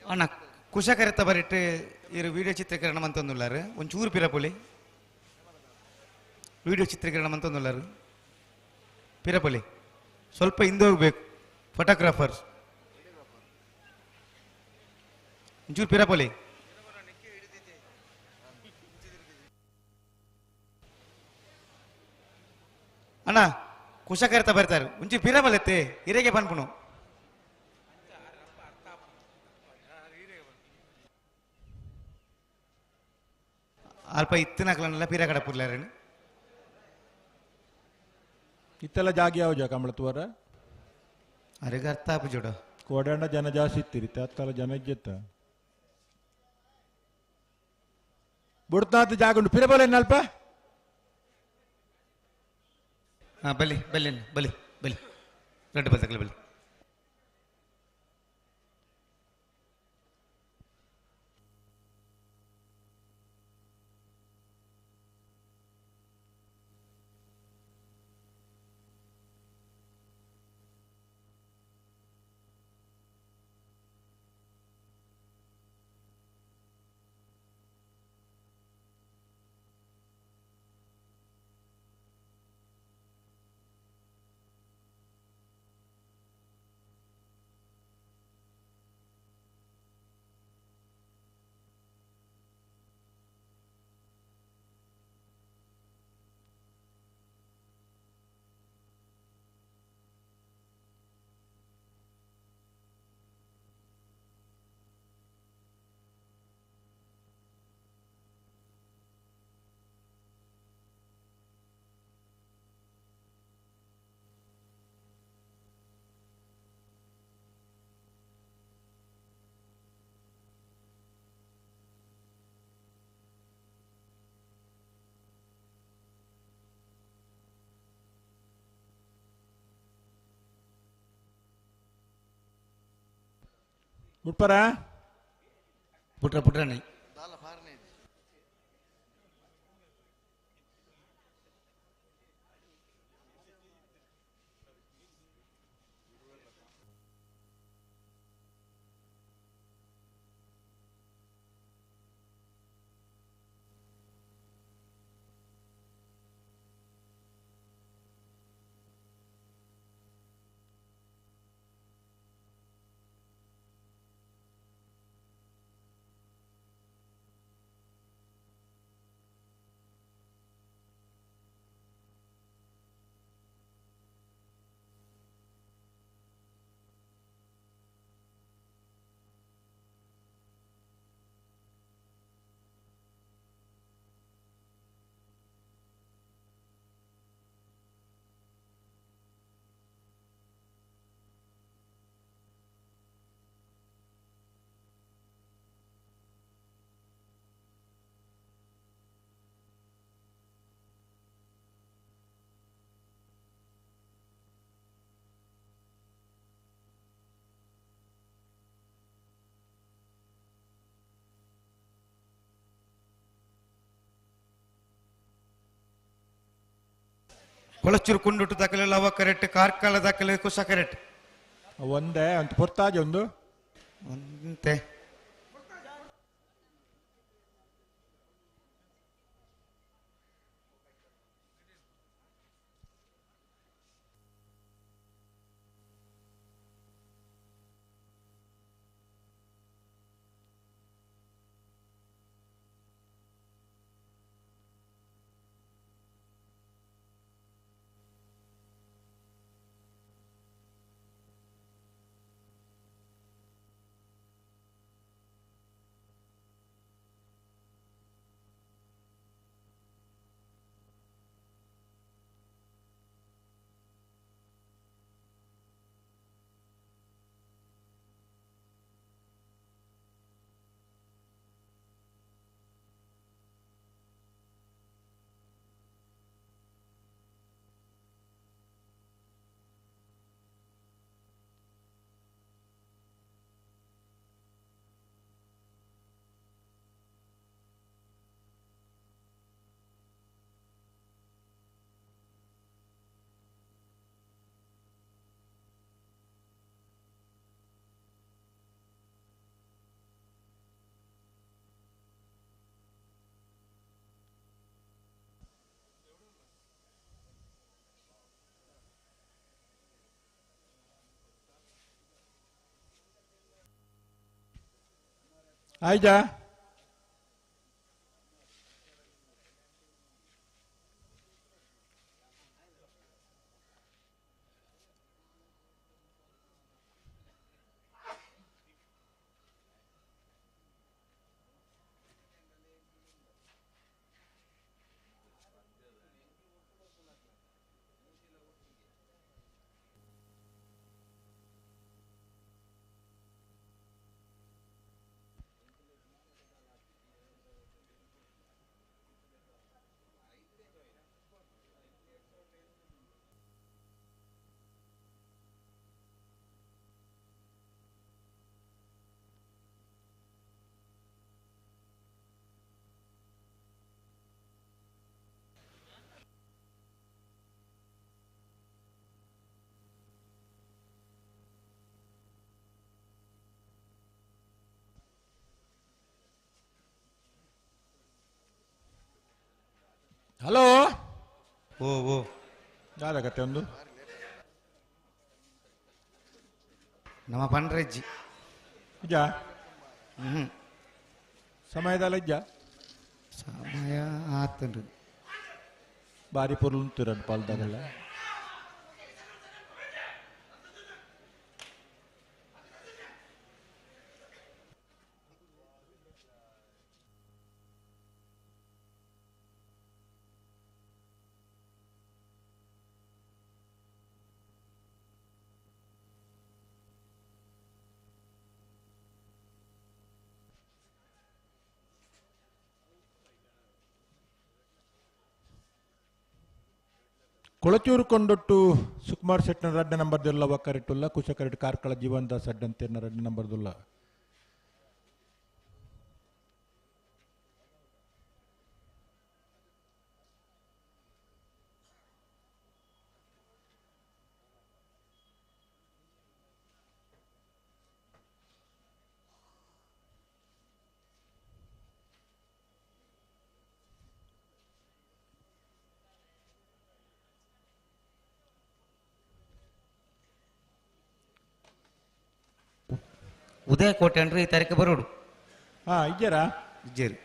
ಅಣ್ಣ ಕುಶಕರೆತ್ತ ಬರಿಟ್ಟು ಇರು ವಿಡಿಯೋ ಚಿತ್ರೀಕರಣ ಮಂತೊಂದುಲ್ಲಾರು ಒಂಚೂರು ಪಿರಪೊಲಿ ವಿಡಿಯೋ ಚಿತ್ರೀಕರಣ ಮಂತೊಂದುಲ್ಲಾರು ಪಿರಪೊಲಿ ಸ್ವಲ್ಪ ಹಿಂದೆ ಹೋಗ್ಬೇಕು ಫೋಟೋಗ್ರಾಫರ್ಸ್ ಒಂಚೂರು ಪಿರಪೊಲಿ ಅಣ್ಣ ಕುಶಕರೆತ್ತ ಬರ್ತಾರೆ ಒಂಚೂರು ಪಿರಪೊಲೆತ್ತೆ ಇರೆಗೆ ಪನ್ಪುನು ಅಲ್ಪ ಇತ್ತಿನಕ್ಲನ್ನೆಲ್ಲ ಪಿರ ಕಡಪುರ್ಲಾರನು ಇತ್ತೆಲ್ಲ ಜಾಗ ಯಾವ ಜಾಗ ಕಂಬಳ ತೂವರ ಅರೆಗೆ ಅರ್ಥ ಆಪು ಜೋಡು ಕೋಡಂಡ ಜನ ಜಾಸ್ತಿ ಇತ್ತಿರಿ ಅತ್ತಲ ಜನ ಇಜ್ಜೆತ್ತ ಬುಡ್ತಾತ ಜಾಗ ಉಂಟು ಪಿರಬಲ ಅಲ್ಪ ಹಾ ಬಲಿ ಬಲಿ ಬಲಿ ಬಲಿ ರಡ್ಡು ಬಲ್ತಕ್ಲೆ ಬಲಿ ಬುಡ್ಪರ ಪುಟ್ರ ಪುಟ್ರನೆ ಕೊಳಚೂರು ಕುಂಡುಟು ದಾಖಲೆ ಲವ ಕರೆಕ್ಟ್ ಕಾರ್ಕಳ ದಾಖಲೆ ಕುಶ ಕರೆಕ್ಟ್ ಒಂದೇ ಅಂತ ಪೊರ್ತಾಜಿ ಒಂದು ಒಂತೆ ಆಯ್ಜಾ ಹಲೋ ಓ ಓ ದಾದಗತ್ತೆ ಒಂದು ನಮ್ಮ ಪಂಡ್ರೆಜ್ಜಿ ಇಜ್ಜಾ ಹ್ಮ್ ಸಮಯದಲ್ಲ ಇಜ್ಜಾ ಸಮಯ ಆತನ್ರಿ ಬಾರಿ ಪೊರ್ಲು ಪಾಲ್ದಾಗಲ್ಲ ಕೊಳಚೂರು ಕೊಂಡೊಟ್ಟು ಸುಕುಮಾರ್ ಶೆಟ್ನ ರಡ್ಡ ನಂಬರ್ ದೊಲ್ಲ ಒಕ್ಕರಿಟ್ಟುಲ್ಲ ಕುಶಕರಿಟ್ಟು ಕಾರ್ಕಳ ಜೀವನ್ ದಾಸ್ ಅಡ್ಡಂತೇರ್ನ ರಡ್ಡ ನಂಬರ್ ದೊಲ್ಲ ಉದಯ ಕೋಟೆ ಅಂದ್ರೆ ಈ ತಾರೀಕು ಬರೋಡು ಹಾ ಇಜ್ಜರಾ ಇಜ್ಜೇರಿ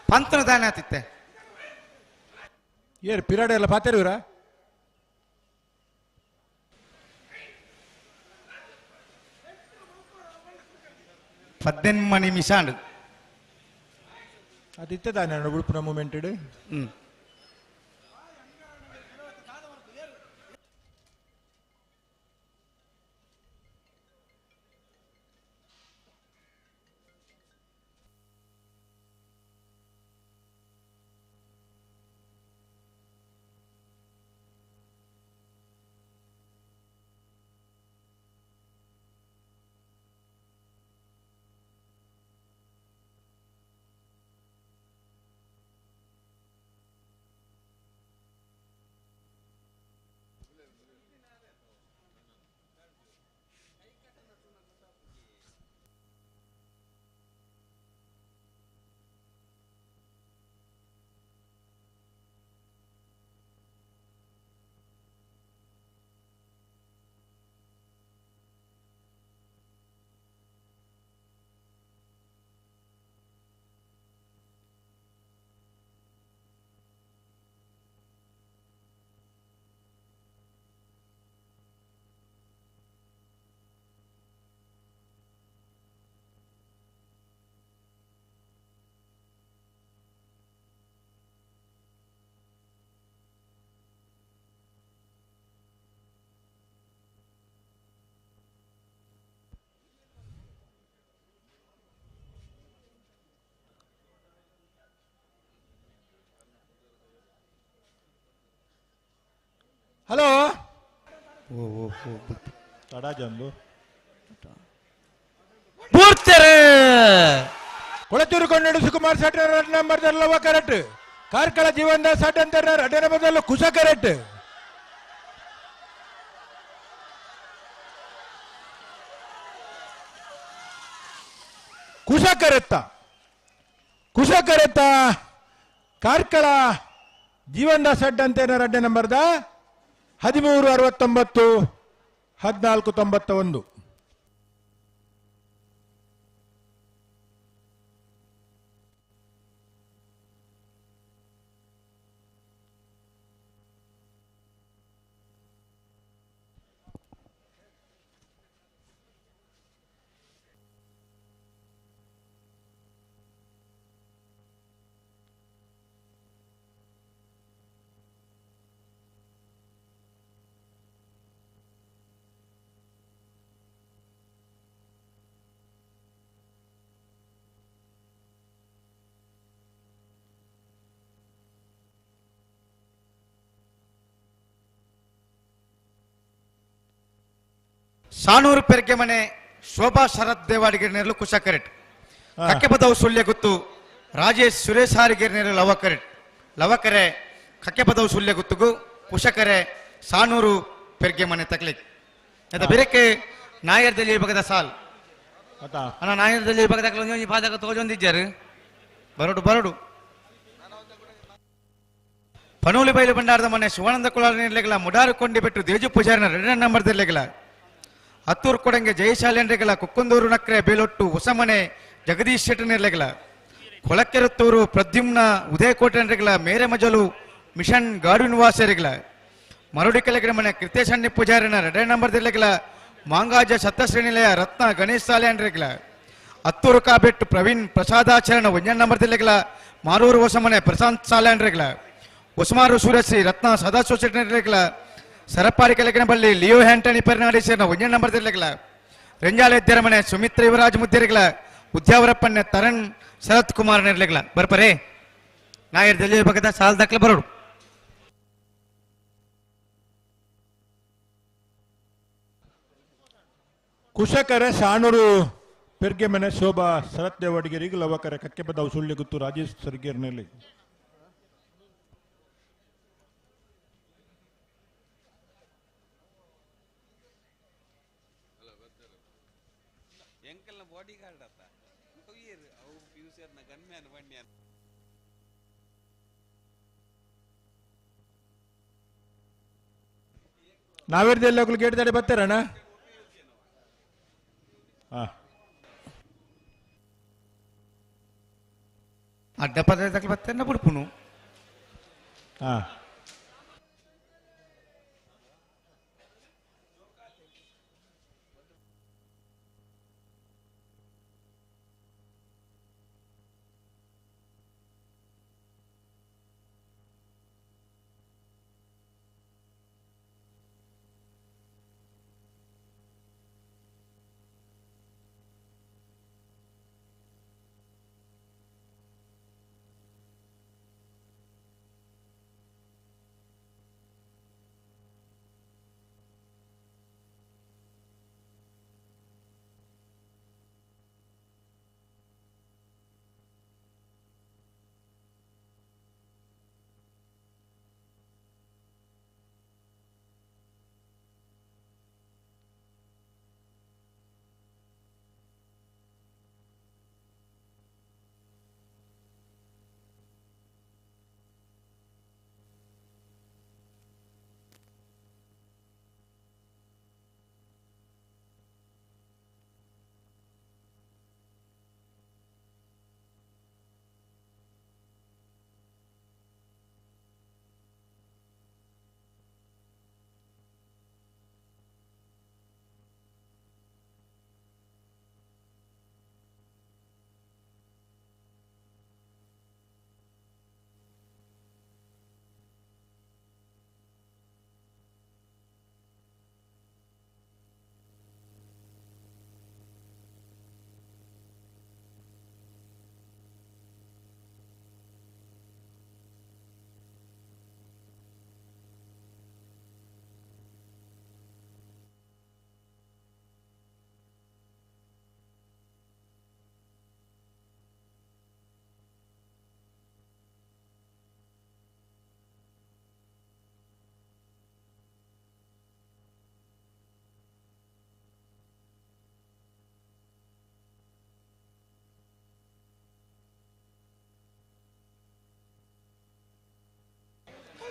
ಪಂತನ ದಾನೆ ಆತಿತ್ತೆ ಏರ್ ಪಿರಾಡೆ ಎಲ್ಲ ಪಾತೇರುವಿರ 18 ನಿಮಿಷ ಅದು ಇತ್ತೆ ತಾನೆ ಉಡುಪಿನ ಮೂಮೆಂಟ್ ಇಡು ಹ್ಮ್ ಓ ಓ ಓ ತಡಾಜಂದು ಪೂರ್ತಿಯರು ಕೊಳಚೂರು ಕೊಂಡಡು ಸುಕುಮಾರ್ ಸಟ್ರ ರಡ್ ನಂಬರ್ ಲವ ಕರೆಕ್ಟ್. ಕಾರ್ಕಳ ಜೀವನ್ ದಾಸ್ ಸಟ್ ಅಂತ ರಡ್ಡ ನಂಬರ್ ಕುಶ ಕರೆಕ್ಟ್. ಕುಶ ಕರೆತ್ತ ಕುಶ ಕರೆತ್ತ ಕಾರ್ಕಳ ಜೀವನ್ ದಾಸ್ ಸಡ್ ಅಂತ ರಡ್ಡ ನಂಬರ್ದ 13 69 14 91. ಸಾನೂರು ಪೆರ್ಗೆ ಮನೆ ಶೋಭಾ ಶರತ್ ದೇವಾಡಿಗೆ ನೆರಳು ಕುಶ ಕರೆಟ್. ಕಕ್ಕೆಪದವು ಸುಳ್ಯ ಗುತ್ತು ರಾಜೇಶ್ ಸುರೇಶ್ ಹಾರಿಗೆರೆ ನೆರಳು ಲವ ಕರೆಟ್. ಲವಕರೆ ಕಕ್ಕೆಪದವು ಸುಳ್ಯ ಗುತ್ತುಗು ಕುಶಕರೆ ಸಾನೂರು ಪೆರ್ಗೆ ಮನೆ ತಕ್ಲಿಕ್. ಅದ ಬೆರಕೆ ನಾಯರ್ದಲ್ಲಿ ಬಗದ ಸಾಲ್. ಅಣ್ಣ ನಾಯರ್ದಲ್ಲಿ ಬಗದ ಒಂಜಿ ಪಾದಕ ತೋಜೊಂದಿದ್ದಾರೆ. ಬರಡು ಬರಡು ಪನೋಲಿ ಬೈಲು ಭಂಡಾರದ ಮನೆ ಶಿವಾನಂದ ಕುಲಾಲ ನಿರ್ಲೆಗಳ ಮುಡಾರು ಕೊಂಡಿ ಬಿಟ್ಟು ದೇಜು ಪೂಜಾರಿನ ಎರಡನೇ ನಂಬರ್ ದಿರ್ಲೆಗಳ ಹತ್ತೂರು ಕೊಡಂಗೆ ಜಯಶಾಲೆಂಡ್ರೆಗಳ ಕುಕ್ಕಂದೂರು ನಕ್ರೆ ಬೇಲೊಟ್ಟು ಹೊಸಮನೆ ಜಗದೀಶ್ ಶೆಟ್ಟಿ ನಿರ್ಲೆಗಳ ಕೊಳಕೆರತ್ತೂರು ಪ್ರದ್ಯುಮ್ನ ಉದಯಕೋಟೆಂಡ್ರೆಗಳ ಮೇರೆ ಮಜಲು ಮಿಷನ್ ಗಾಡು ನಿವಾಸರಿಗಳ ಮರುಡಿ ಕೆಳಗಿನ ಮನೆ ಕೃತೇಶಣ್ಣಿ ಪೂಜಾರಿನ ಎರಡನೇ ನಂಬರ್ ದಿರ್ಲೆಗಳ ಮಾಂಗಾಜ ಸಪ್ತಶ್ರೇಣಿಲಯ ರತ್ನ ಗಣೇಶ್ ಸಾಲೆ ಹತ್ತೂರು ಕಾಬೆಟ್ಟು ಪ್ರವೀಣ್ ಪ್ರಸಾದಾಚರಣ ಒಂಜನ್ ನಂಬರ್ ದಿರ್ಲೆಗಳ ಮಾರೂರು ಹೊಸಮನೆ ಪ್ರಶಾಂತ್ ಸಾಲೆ ಹೊಸಮಾರು ಸೂರ್ಯಶ್ರೀ ರತ್ನ ಸದಾಶಿವ ಶೆಟ್ಟಿ ಸರಪಾರಿ ಕೆಳಗಿನ ಬಳ್ಳಿ ಲಿಯೋ ಹ್ಯಾಂಟನಿ ಪರಿನಾಡೇಶ್ವರನ ಒಂಜನ್ ನಂಬರ್ ದಿರ್ಲೆಗಳ ರೆಂಜಾಲ ಎದ್ದರಮನೆ ಸುಮಿತ್ರ ಯುವರಾಜ್ ಮುದ್ದೇರಿಗಳ ಉದ್ಯಾವರಪ್ಪಣ್ಣ ತರಣ್ ಶರತ್ ಕುಮಾರ್ ನಿರ್ಲೆಗಳ ಬರ್ಪರೆ ನಾಯರ್ ದಲಿ ಬಗದ ಸಾಲ್ ದಾಖಲೆ ಬರೋಡು. ಕುಶಕರೆ ಸಾಣೂರು ಪೆರ್ಗೆ ಮನೆ ಶೋಭಾ ಶರತ್ ದೇವಡಿಗೆರಿಗೆ ಲವಕರೆ ಕಕ್ಕೆಪದವು ಸುಳ್ಳಿ ಗುತ್ತು ರಾಜೇಶ್ ಸರ್ಗೇರ್ನಲ್ಲಿ. ನಾವೇರ್ದೆಲ್ಲ ಗೇಟ್ ದಾಡಿ ಬರ್ತಾರಣ್ಣ? ಅಡ್ಡ ಪದ ದಾಖಲೆ ಬರ್ತಾರೆ ಬುಡ್ಪುನು.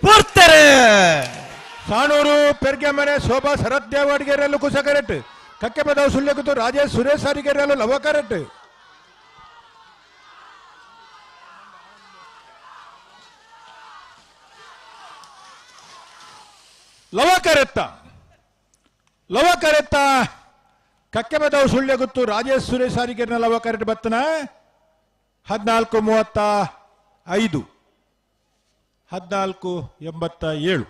ಪೂರ್ತರೆ. ಸಾಣೂರು ಪೆರ್ಗೆಮನೆ ಶೋಭಾ ಶರತ್ ದೇವಾಡಿಗೆರೆಯಲ್ಲೂ ಕುಸಕರೆಟ್ ಕಕ್ಕೆಪದವು ಸುಳ್ಯಕುತ್ತು ರಾಜೇಶ್ ಸುರೇಶ್ ಸಾರಿಗೆರೆಯಲ್ಲೂ ಲವಕರೆಟ್. ಲವಕರೆತ್ತ ಲವಕರೆತ್ತ ಕಕ್ಕೆಬದವು ಸುಳ್ಯಗುತ್ತು ರಾಜೇಶ್ ಸುರೇಶ್ ಸಾರಿಗೆರೆನ ಲವಕರೆಟ್ ಬತ್ತನ 14:35 14:87.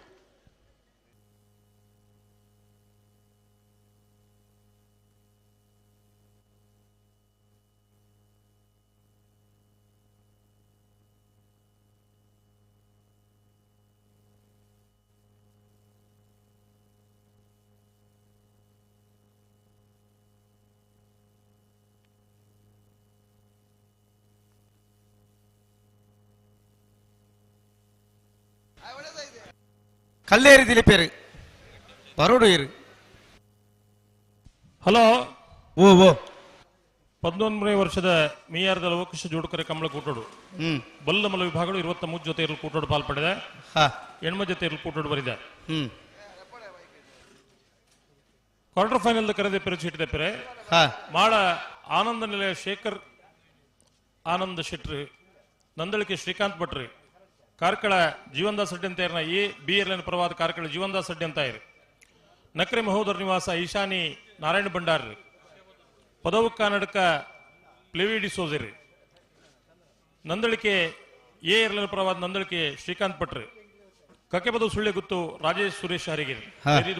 ಕಲ್ಲೇರಿ ದಿಲಿಪೇರು ಬರೋಡು ಇರು. ಹಲೋ. ಓ ಓ 19ನೇ ವರ್ಷದ ಮೀಯಾರದ ಲವಕುಶ ಜೋಡುಕರೆ ಕಮಲ ಕೂಟೋಡು ಬಲ್ಲಮಲ ವಿಭಾಗಗಳು 23 ಜೊತೆ ಇರಲು ಕೂಟೋಡು ಪಾಲ್ಪಡೆದ ಎಣ್ಮ ಜೊತೆ ಇರಲು ಕೂಟೋಡು ಬರಿದ ಕ್ವಾರ್ಟರ್ ಫೈನಲ್ ಕರೆದೆ ಪೆರೆ ಚೀಟಿದ ಪೆರೆ ಮಾಳ ಆನಂದ ನಿಲಯ ಶೇಖರ್ ಆನಂದ ಶೆಟ್ರು ನಂದಳಿಕೆ ಶ್ರೀಕಾಂತ್ ಭಟ್ರು ಕಾರ್ಕಳ ಜೀವನ್ದಾಸ್ ಅಡ್ಡಿ ಅಂತ ಎ ಬಿ ಎಲ್ ಎನ್ ಪರವಾದ ಕಾರ್ಕಳ ಜೀವನ್ದಾಸ್ ಅಡ್ಡಿ ಅಂತ ನಕ್ರೆ ಮಹೋದರ ನಿವಾಸ ಈಶಾನಿ ನಾರಾಯಣ ಭಂಡಾರ್ ಪದವು ಕರ್ನಾಟಕ ಪ್ಲೇವಿ ಡಿಸೋಜರಿ ನಂದಳಿಕೆ ಎ ಎರ್ಲನ್ ಪರವಾದ ನಂದಳಿಕೆ ಶ್ರೀಕಾಂತ್ ಭಟ್ರು ಕಕ್ಕೆಪದವು ಸುಳ್ಳೆ ಗುತ್ತು ರಾಜೇಶ್ ಸುರೇಶ್ ಹರಿಗಿರಿ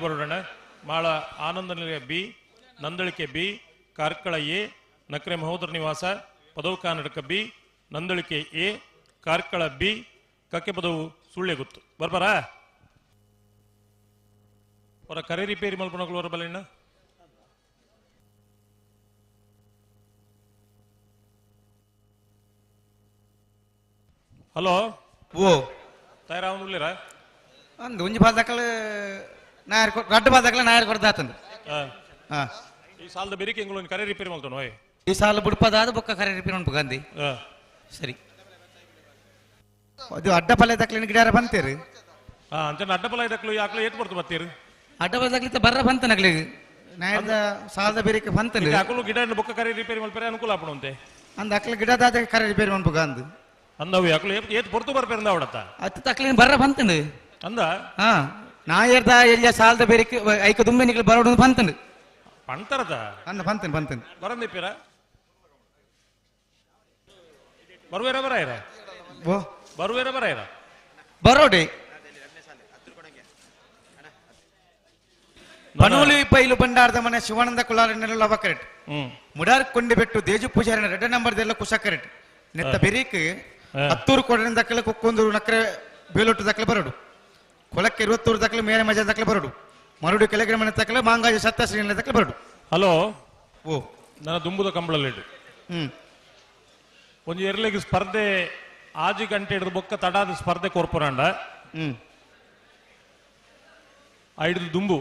ಬರೋಣ Mala Ananda Nilaya B Nandalike B Karkala A Nakre Mahodara Nivasa Padavu Karnataka B Nandalike A Karkala B Kakkepadavu Sullia Guttu ಬರ್ಬಾರ ಅವರ ಕರೆ ರಿಪೇರಿ ಮಲ್ಪನಗಳು ಅವರ ಬಲಣ್ಣ. ಹಲೋ. ಓ ತಯಾರಾವನುಲ್ಲಿರ ಅಂದು ಒಂಜಿ ಬಾದಕಲ ನಾಯರ್ ರಡ್ಡು ಬಾದಕಲ ನಾಯರ್ ಕೊಡ್ದಾತಂದು. ಈ ಸಾಲದ ಬೆರಿಕೆ ಎಂಗಳು ಕರೆ ರಿಪೇರಿ ಮಲ್ತನು ಓಯ್. ಈ ಸಾಲ ಬುಡ್ಪದಾದ ಬೊಕ್ಕ ಕರೆ ರಿಪೇರಿ ಮನ್ಪು ಗಾಂಧಿ. ಸರಿ ಅದು ಅಡ್ಡ ಪಲ್ಯ ತಕ್ಲಿನ ಗಿಡಾರ ಬಂತೀರಿ. ಅಂಚನ ಅಡ್ಡ ಪಲ್ಯ ತಕ್ಲು ಯಾಕ್ಲು ಏತ್ ಬರ್ತು ಬತ್ತೀರಿ? ಅಡ್ಡ ಪಲ್ಯ ತಕ್ಲಿತ್ತ ಬರ್ರ ಬಂತ ನಗ್ಲಿ ನಾಯರ್ದ ಸಾಲದ ಬೇರಿಕೆ ಬಂತಲ್ಲ. ಅಕಲು ಗಿಡ ಬೊಕ್ಕ ಕರೆ ರಿಪೇರಿ ಮಲ್ಪರೆ ಅನುಕೂಲ ಆಪಣಂತೆ. ಅಂದ ಅಕ್ಲ ಗಿಡದಾದ ಕರೆ ರಿಪೇರಿ ಮನ್ಪು ಗಾಂಧಿ. ಅಂದವು ಅಕಲು ಏತ್ ಪೊರ್ತು ಬರ್ಪೇರಂದ ಅವಡತ್ತ. ಅತ್ತ ತಕ್ಲಿನ ಬರ್ರ ಬಂತಂದು. ಅಂದ? ನಾಯರ್ದ ಎಲ್ಲಿಯ ಸಾಲದ ಬೇರಿಕೆ ಐಕ ದುಂಬೆ ನಿಕ್ಲು ಬರೋಡು ಬಂತಂದು. ಪಂತರದ? ಅಂದ ಬಂತನ್ ಬಂತನ್. ಬರಂದಿಪ್ಪೀರ? ಬರುವೇರ ಬರಾಯಿರ? ಓ ಬರುವೇರ ಬರಾಯಿರ? ಬರೋಡೆ. ಪನೋಲಿ ಪೈಲು ಬಂಡಾರದ ಮನೆ ಶಿವಾನಂದ ಕುಲಾರನೆಲ್ಲ ಲವಕರೆಟ್ ಮುಡಾರ್ ಕೊಂಡಿ ಬೆಟ್ಟು ದೇಜು ಪೂಜಾರಿನ ರೆಡ್ ನಂಬರ್ ದೆಲ್ಲ ಕುಶಕರೆಟ್ ನೆತ್ತ ಬೆರೀಕ್ ಹತ್ತೂರು ಕೊಡರಿನ ದಕ್ಕಲೆ ಕುಕ್ಕೊಂದೂರು ನಕ್ರೆ ಬೇಲೊಟ್ಟು ದಕ್ಕಲೆ ಬರೋಡು ಕೊಳಕ್ಕೆ 21 ದಕ್ಕಲೆ ಮೇರೆ ಮಜಾ ದಕ್ಕಲೆ ಬರೋಡು ಮರುಡು ಕೆಳಗಿನ ಮನೆ ತಕ್ಕಲೆ ಮಾಂಗಾಜ ಸತ್ತಶ್ರೀ ದಕ್ಕಲೆ ಬರೋಡು. ಹಲೋ. ಓ ನನ್ನ ದುಂಬುದ ಕಂಬಳಲ್ಲಿ ಒಂದು ಎರ್ಲೆಗೆ ಸ್ಪರ್ಧೆ ಆಜಿ ಗಂಟೆ ಹಿಡಿದು ಬೊಕ್ಕ ತಡಾದ ಸ್ಪರ್ಧೆ ಕೊರ್ಪುರಾಂಡ ಐದು ದುಂಬು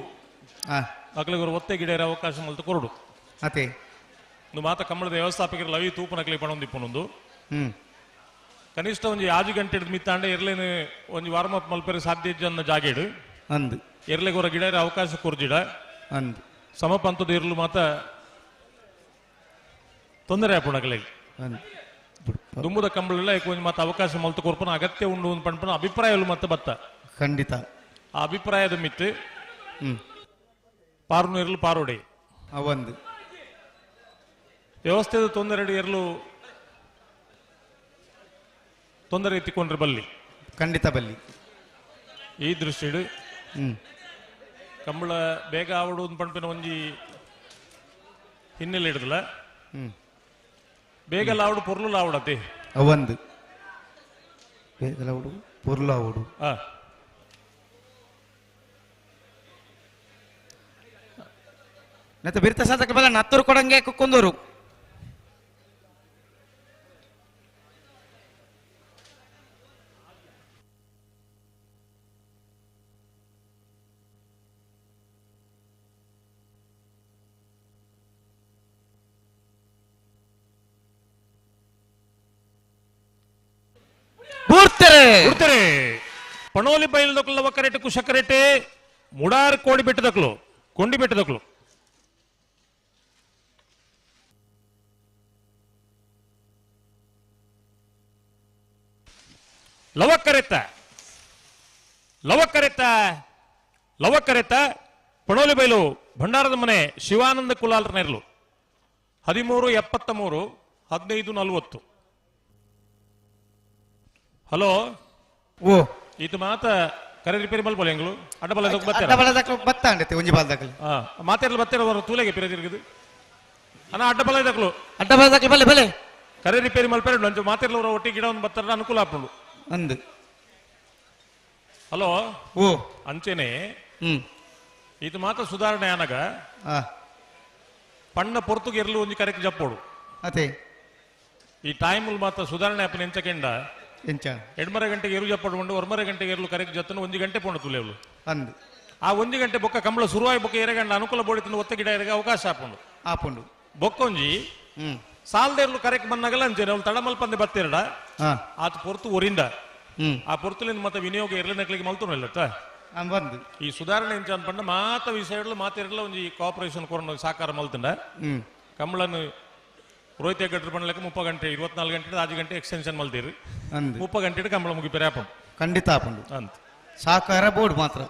ಅಕ್ಲಿಗೆ ಒತ್ತೆ ಗಿಡ ಅವಕಾಶ ಮಲ್ತು ಕೊರಡು ಅದೇ ಒಂದು ಮಾತ ಕಂಬಳದ ವ್ಯವಸ್ಥಾಪಕರು ಲವಿ ತೂಪನಕ್ಲಿ ಪಣೊಂದಿಪ್ಪನೊಂದು ಕನಿಷ್ಠ ಒಂಜಿ ಆಜು ಗಂಟೆ ಹಿಡಿದು ಮಿತ್ತಾಂಡ ಎರ್ಲೇನು ಒಂಜಿ ವಾರ್ಮ್ ಅಪ್ ಮಲ್ಪೆರೆ ಸಾಧ್ಯ ಇಜ್ಜನ್ನ ಜಾಗೇಡು ಅಂದು ಎರ್ಲೆಗೆ ಹೊರ ಗಿಡ ಅವಕಾಶ ಕೊರ್ಜಿಡ ಅಂದು ಸಮಪಂತದ ಇರಲು ಮಾತ ತೊಂದರೆ ಆಪುಣಕಲಿಗೆ ದುಂಬುದ ಕಂಬಳೆಲ್ಲ ಒಂಜಿ ಮಾತ ಅವಕಾಶ ಮಲ್ತು ಕೊರ್ಪನ ಅಗತ್ಯ ಉಂಡು ಒಂದು ಪಣ್ಪನ ಅಭಿಪ್ರಾಯ ಮತ್ತೆ ಬತ್ತ ಖಂಡಿತ ಆ ಅಭಿಪ್ರಾಯದ ಮಿತ್ತು ಪಾರುನು ಇರಲು ಪಾರೋಡೆ ಒಂದು ವ್ಯವಸ್ಥೆದ ತೊಂದರೆ ಇರಲು ತೊಂದರೆ ಎತ್ತಿಕೊಂಡ್ರೆ ಬಲ್ಲಿ ಖಂಡಿತ ಬಲ್ಲಿ ಈ ದೃಷ್ಟಿಡು ಕಂಬಳ ಬೇಗ ಆವಡು ಒಂದು ಪಂಪಿನ ಒಂಜಿ ಹಿನ್ನೆಲೆ ಹಿಡಿದಲ್ಲ ಬೇಗ ಲಾವಡು ಪೊರ್ಲು ಲಾವಡತಿ ಒಂದು ಬೇಗ ಲಾವಡು ಪೊರ್ಲು ಆವಡು ಮತ್ತೆ ಬಿರ್ತ ಸಾಧಕ ಬಲ್ಲ ನತ್ತೂರು ಕೊಡಂಗೆ ಕುಕ್ಕೊಂದೂರು ಬೂರ್ತಾರೆ ಬೂರ್ತಾರೆ. ಪಣೋಲಿ ಬೈಲ್ ಲವಕರೆಟ್ ಕುಶಕರೆಟೆ ಮುಡಾರ್ ಕೋಡಿ ಬೆಟ್ಟದಕ್ಲು ಕೊಂಡಿ ಬೆಟ್ಟದಕ್ಲು. ಲವಕರೆತ್ತ ಲವಕರೆತ್ತ ಲವಕರೆತ್ತ ಪಣೋಲಿ ಬೈಲು ಭಂಡಾರದ ಮನೆ ಶಿವಾನಂದ ಕುಲಾಲ್ರ ನೆರಳು 13:73 15:40. ಹಲೋ ಓ ಇದು ಮಾತ ಕರೆ ರಿಪೇರಿ ಮಲ್ಪೊಲೆ ಎಂಗ್ಲು ಅಡ್ಡಬಲ ಅಡ್ಡಬಲದಕ್ಲು ಬತ್ತಾಂಡತೆ ಒಂಜಿ ಬಾಲ್ದಕ್ಲು ಮಾತೆರ್ಲು ಬತ್ತೆರ ತೂಲೆಗೆ ಪಿರ ತಿರುಗುದು ಅಣ್ಣ ಅಡ್ಡಬಲ ಇದಕ್ಲು ಅಡ್ಡಬಲದಕ್ಲು ಬಲೆ ಬಲೆ ಕರೆ ರಿಪೇರಿ ಮಲ್ಪೇರೆ ನಂಚು ಮಾತೆರ್ಲು ಅವರ ಒಟ್ಟಿಗೆ ಗಿಡ ಬತ್ತಾರ ಅನುಕೂಲ ಆಪುಂಡು ಅಂದು. ಹಲೋ ಓ ಅಂಚೆನೆ ಇದು ಮಾತ್ರ ಸುಧಾರಣೆ ಆನಗ ಪಣ್ಣ ಪೊರ್ತುಗೆ ಎರ್ಲು ಒಂಜಿ ಕರೆಕ್ ಜಪ್ಪೋಡು ಅದೇ ಈ ಟೈಮ್ ಮಾತ್ರ ಸುಧಾರಣೆ ಅಪ್ಪನ ಎಂಚಕೆಂಡ ಎಂಚ 8:30 ಗಂಟೆಗೆ ಎರು ಜಪ್ಪಡು ಉಂಡು 1:30 ಗಂಟೆಗೆ ಎರ್ಲು ಕರೆಕ್ ಜತ್ತನು 1 ಗಂಟೆ ಪೋಣ ತುಲೆವ್ಲು ಅಂದು. ಆ 1 ಗಂಟೆ ಬೊಕ್ಕ ಕಂಬಳ ಸುರುವಾಯಿ ಬೊಕ್ಕ ಎರೆಗಂಡ ಅನುಕೂಲ ಬೋಡಿತನು ಒತ್ತ ಗಿಡ ಎರೆಗೆ ಅವಕಾಶ ಆಪುಂಡು ಆಪುಂಡು ಬೊಕ್ಕೊಂಜಿ ಸಾಲ್ದೇರ್ಲು ಕರೆಕ್ ಬಂದಾಗಲ್ಲ ಅಂಚೆನೆ ಅವ್ಳು ತಡಮಲ್ಪಂದೆ ಬತ್ತಿರಡ ಆತ ಪೊರ್ತು ಒರಿಂದ ಆ ಪೊರ್ತುಲಿಂದ ಮತ್ತೆ ವಿನಿಯೋಗ ಎರ್ಲು ನಕ್ಲಿಗೆ ಮಲ್ತುನು ಇಲ್ಲತ್ತ ಬಂದು ಈ ಸುಧಾರಣೆ ಎಂಚ ಅನ್ಪಂಡ ಮಾತ ವಿಷಯಗಳು ಮಾತಿರಲ್ಲ ಒಂಜಿ ಕೋಆಪರೇಷನ್ ಕೊರೊಂಡು ಸಾಕಾರ ಮಲ್ತಂಡ ಕಂಬಳನ್ನು ರೋಹಿತ ಗಟ್ರ ಪಂಡ್ಲಕ್ಕ 30 ಗಂಟೆ 24 ಗಂಟೆ 5 ಗಂಟೆ ಎಕ್ಸ್ಟೆನ್ಷನ್ ಮಲ್ತೀರಿ 30 ಗಂಟೆ ಕಂಬಳ ಮುಗಿಪೇರೆ ಆಪುಂಡು ಖಂಡಿತ ಆಪುಂಡು ಅಂತ ಸಾಕಾರ ಬೋರ್ಡ್ ಮಾತ್ರ.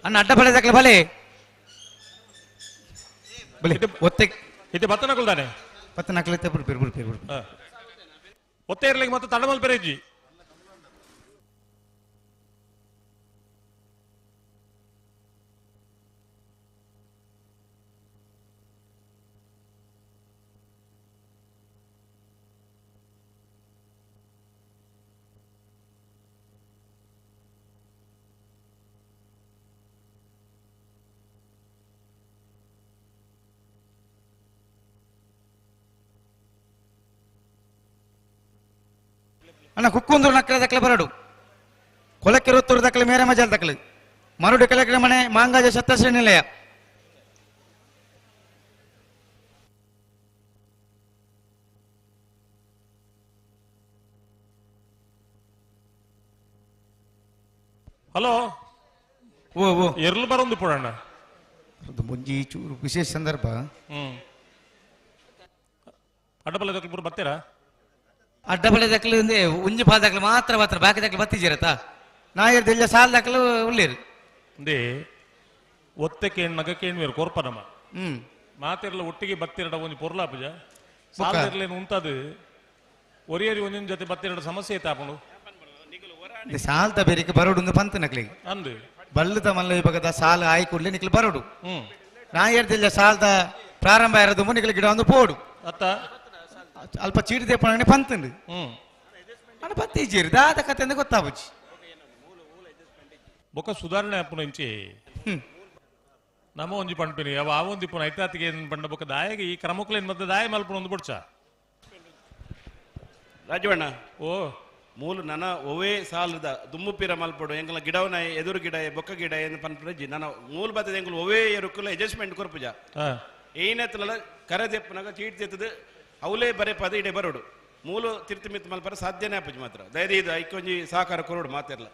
ಅಣ್ಣ ಅಡ್ಡ ಬಲೆ ದಕ್ಲೆ ಬಲೆ ಬಲೆ ಒತ್ತೆ ಇದು ಬತ್ತನಕುಲ್ ತಾನೆ ಬತ್ತನಕುಲ್ ಇತ್ತೆ ಬಿಡು ಬಿಡು ಬಿಡು ಒತ್ತೆ ಇರ್ಲಿಕ್ಕೆ ಮತ್ತೆ ತಡಮಲ್ ಪೆರೇಜಿ ಅಣ್ಣ ಕುಕ್ಕುಂದೂರು ನಕ್ಕಲ ದಕ್ಕಲೆ ಬರಡು ಕೊಲಕ್ಕೆರೊತ್ತೂರು ದಕ್ಕಲೆ ಮೇರೆ ಮಜಾಲ್ ದಕ್ಕಲೆ ಮರುಡು ಕೆಳಕಡೆ ಮನೆ ಮಾಂಗಾಜ ಸತ್ತಶ್ರೀ ನಿಲಯ. ಹಲೋ ಓ ಓ ಎರ್ಲು ಬರೊಂದು ಪೋಡಣ್ಣ ಮುಂಜಿ ಚೂರು ವಿಶೇಷ ಸಂದರ್ಭ. ಅಡ್ಡಬಲ ದಕ್ಕಲು ಬರ್ತೀರಾ? ಅಡ್ಡಬಲೆ ದಕ್ಕಲು ಉಂಜಿ ಪಾದ ದಕ್ಕಲು ಮಾತ್ರ ಮಾತ್ರ ಬಾಕಿ ದಕ್ಕಲು ಬತ್ತಿಜಿರತ್ತ ನಾಯರ್ ದೆಲ್ಲ ಸಾಲ್ ದಕ್ಕಲು ಉಳ್ಳೇರು ಅಂದೇ ಒತ್ತೆ ಕೇಣ್ನಗ ಕೇಣ್ವೇರು ಕೊರ್ಪ ನಮ್ಮ ಮಾತಿರ್ಲ ಒಟ್ಟಿಗೆ ಬತ್ತಿರಡ ಒಂಜಿ ಪೊರ್ಲಾಪುಜ ಸಾಲದಿರ್ಲೇನು ಉಂಟದು ಒರಿಯರಿ ಒಂದಿನ ಜೊತೆ ಬತ್ತಿರಡ ಸಮಸ್ಯೆ ಐತಾಪುಂಡು ಸಾಲ್ತ ಬೇರಿಕೆ ಬರೋಡು ಪಂತ ನಕ್ಲಿಗೆ ಅಂದು ಬಲ್ಲದ ಮಲ್ಲ ವಿಭಾಗದ ಸಾಲ ಆಯಿ ಕೂಡಲೇ ನಿಕ್ಲು ಬರೋಡು ನಾಯರ್ದಿಲ್ಲ ಸಾಲದ ಪ್ರಾರಂಭ ಇರೋದು ನಿಕ್ಲು ಗಿಡ ಒಂದು ಪೋಡು ಅತ್ತ ಅಲ್ಪ ಚೀಟಿ ದೇಪಣೆ ಪಂತಂದು ಅಣ್ಣ ಪತ್ತಿ ದಾದ ಕತೆ ಅಂದ್ರೆ ಗೊತ್ತಾಬುಜಿ ಬೊಕ್ಕ ಸುಧಾರಣೆ ಅಪ್ಪುನ ಇಂಚಿ ನಮ್ಮ ಒಂಜಿ ಪಂಪಿನಿ ಅವ ಆ ಒಂದು ಇಪ್ಪುನ ಐತಾತಿಗೆ ಪಂಡ ಬೊಕ್ಕ ದಾಯಗೆ ಈ ಕ್ರಮಕ್ಕಲೇನು ಮತ್ತೆ ದಾಯ ಮಲ್ಪುನ ಒಂದು ಬುಡ್ಚ ರಾಜವಣ್ಣ ಓ ಮೂಲು ನನ ಒವೇ ಸಾಲದ ದುಮ್ಮು ಪೀರ ಮಲ್ಪಡು ಎಂಕಲ ಗಿಡವನ ಎದುರು ಗಿಡ ಬೊಕ್ಕ ಗಿಡ ಏನು ಪನ್ಪುಜಿ ನನ್ನ ಮೂಲ ಬತ್ತದ ಎಂಕಲ್ ಒವೇ ಎರುಕುಲ ಅಡ್ಜಸ್ಟ್ಮೆಂಟ್ ಕೊರ್ಪುಜ ಏನತ್ತಲ ಕರೆ ದೆಪ್ಪನಾಗ ಚೀಟ್ ತೆತ್ತದ ಅವಲೇ ಬರೆ ಪದ ಇಡೆ ಬರೋಡು ಮೂಲು ತಿರ್ತು ಮಿತ್ತು ಮಲ್ಪರ ಸಾಧ್ಯನೇ ಆಪುಜಿ ಮಾತ್ರ ದಯದೀದು ಐಕೊಂಜಿ ಸಹಕಾರ ಕೊರೋಡು ಮಾತಿರ್ಲ.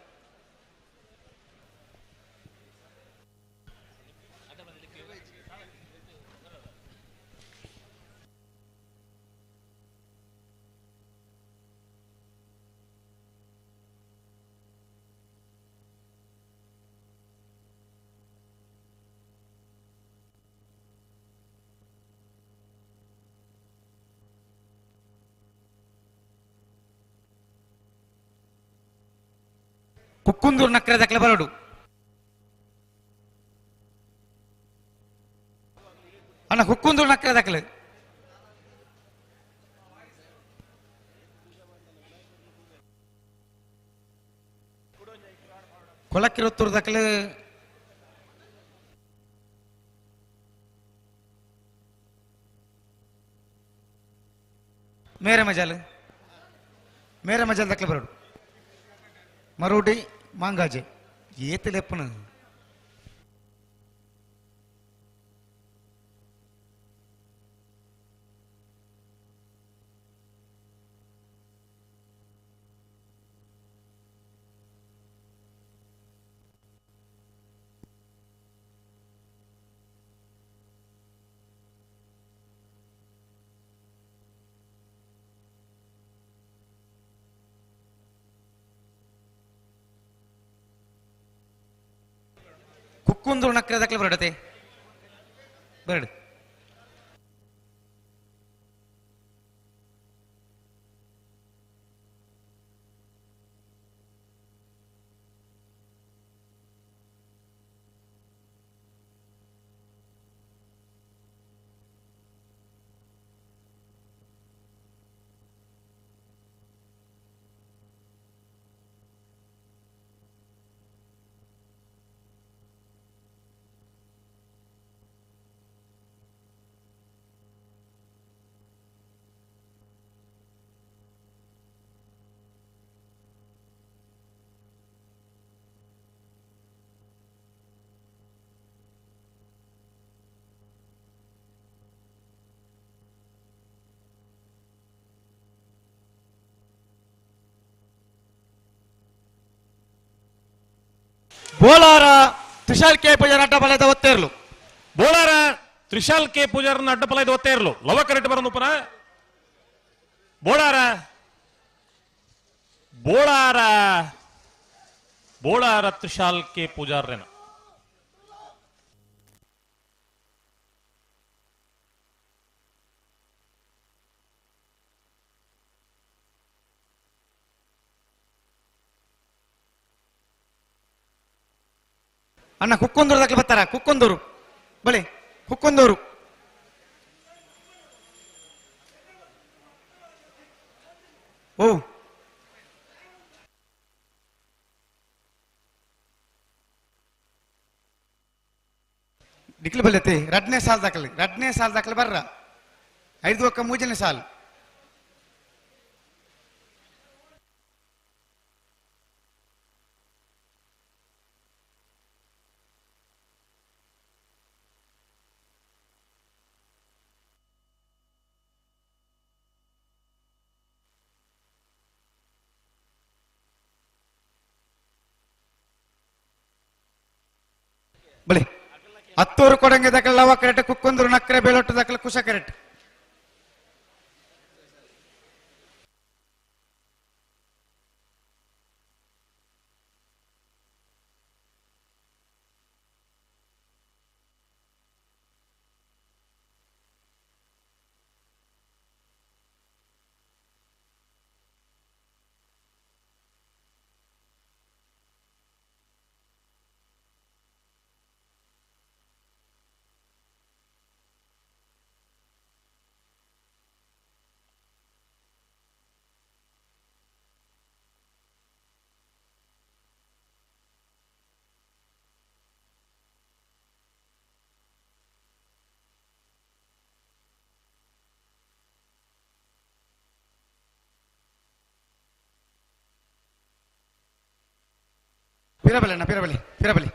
ಕುಕ್ಕುಂದೂರು ನಕ್ಕರೆ ದಕ್ಕಲೆ ಬರೋಡು ಅಣ್ಣ ಕುಕ್ಕುಂದೂರು ನಕ್ಕರೆ ದಕ್ಕಲೆ ಕೊಲಕ್ಕಿರೊತ್ತೂರು ದಕ್ಕಲೆ ಮೇರೆ ಮಜಾಲ್ ಮೇರೆ ಮಜಾಲ್ ದಕ್ಕಲೆ ಬರೋಡು ಮರುಡಿ ಮಾಂಗಾಜೆ ಏತಲೆಪ್ಪನ ಕುಕ್ಕುಂದೂರು ನಕ್ರೆ ದಕ್ಲೆ ಬರಡತೆ ಬರಡು. ಬೋಲಾರ ತ್ರಿಶಾಲ್ ಕೆ ಪೂಜಾರ್ ಅಡ್ಡಬಲದ ಒತ್ತೇರ್ಲು. ಬೋಲಾರ ತ್ರಿಶಾಲ್ ಕೆ ಪೂಜಾರನ ಅಡ್ಡಬಲದ ಒತ್ತೇರ್ಲು. ಲವ ಕರೆಕ್ಟ್ ಬರೋದು ಪುನಃ. ಬೋಳಾರ ಬೋಳಾರ ಬೋಳಾರ ತ್ರಿಶಾಲ್ ಕೆ ಪೂಜಾರ್ರೇನ. ಅಣ್ಣ ಕುಕ್ಕೊಂದೂರು ದಾಖಲೆ ಬರ್ತಾರ? ಕುಕ್ಕೊಂದೂರು ಬಳಿ ಕುಕ್ಕೊಂದೂರು. ಓ ನಿಕ್ಲು ಬಲ್ಲತಿ ರಡ್ನೇ ಸಾಲ್ ದಾಖಲೆ, ರಡ್ನೇ ಸಾಲ್ ದಾಖಲೆ ಬರ್ರ. 5 ಒಕ್ಕ 3ನೇ ಸಾಲು. ಬಳಿ ಹತ್ತೂರು ಕೊಡಂಗೆ ದಾಖಲೆ ಲವ ಕರೆಕ್ಟ್, ಕುಕ್ಕೊಂದೂರು ನಕ್ಕರೆ ಬೇಲೊಟ್ಟು ದಾಖಲೆ ಕುಶ ಕರೆಕ್ಟ್. ಪಿರಬಲಿ ಅಣ್ಣ, ಪಿರಬಲಿ ಪಿರಬಲಿ.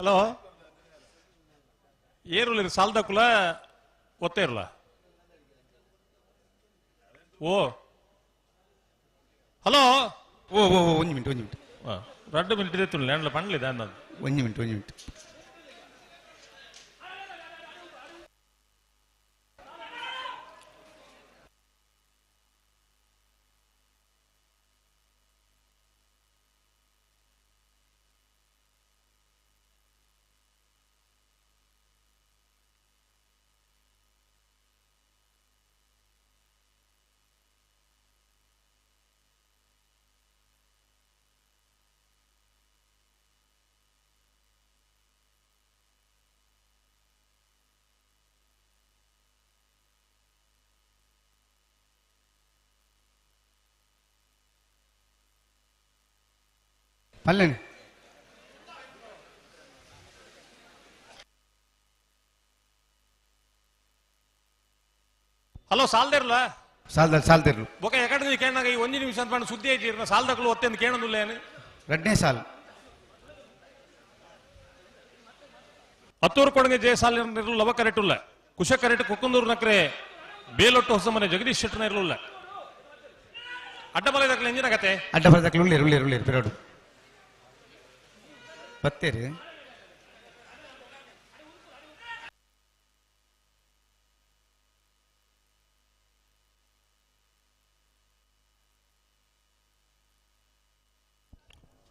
ಹಲೋ ಏರುಲ್ಲ ಸಾಲ್ದಕುಲ ಒತ್ತೇ ಇರಲ್ಲ. ಓ ಹಲೋ ಓ ಓ ಒಂದು ಮಿನಿಟ್ ಒಂದು ಮಿನಿಟ್ 2 ಮಿನಿಟ್ ಇದೆ ತುಳ್ಳಿ ಲ್ಯಾಂಡ್ಲ ಪಂಡ್ಲಿದೆ ಅನ್ನೋದು. ಒಂದು ಮಿನಿಟ್ ಒಂದು ಮಿನಿಟ್. ಪಲ್ಲೆನೆ ಹಲೋ ಸಾಲ್ದಿರ್ಲ ಸಾಲ್ದ ಸಾಲ್ದಿರ್ಲು ಬೊಕ ಎಕಡೆ ಕೇಳಾಗ ಈ ಒಂಜಿ ನಿಮಿಷ ಅಂತ ಸುದ್ದಿ ಐತಿ ಸಾಲ್ದಕ್ಲು ಒತ್ತೆ ಕೇಳೋದಿಲ್ಲ ಏನು ರಡ್ನೇ ಸಾಲ್ ಹತ್ತೂರು ಕೊಡಂಗೆ ಜಯ ಸಾಲ ಲವ ಕರೆಟುಲ್ಲ ಕುಶ ಕರೆಟ್ ಕುಕ್ಕಂದೂರು ನಕ್ರೆ ಬೇಲೊಟ್ಟು ಹೊಸಮನೆ ಜಗದೀಶ್ ಶೆಟ್ಟನ ಇರಲಿಲ್ಲ ಅಡ್ಡಬಲ ದಾಖಲೆ ಎಂಜಿನ ಕತೆ ಅಡ್ಡಬಲ ದಾಖಲೆ ಉಳ್ಳೇರು ಉಳ್ಳೇರು ಉಳ್ಳೇರು ಬಿರೋಡು ಬತ್ತೇರಿ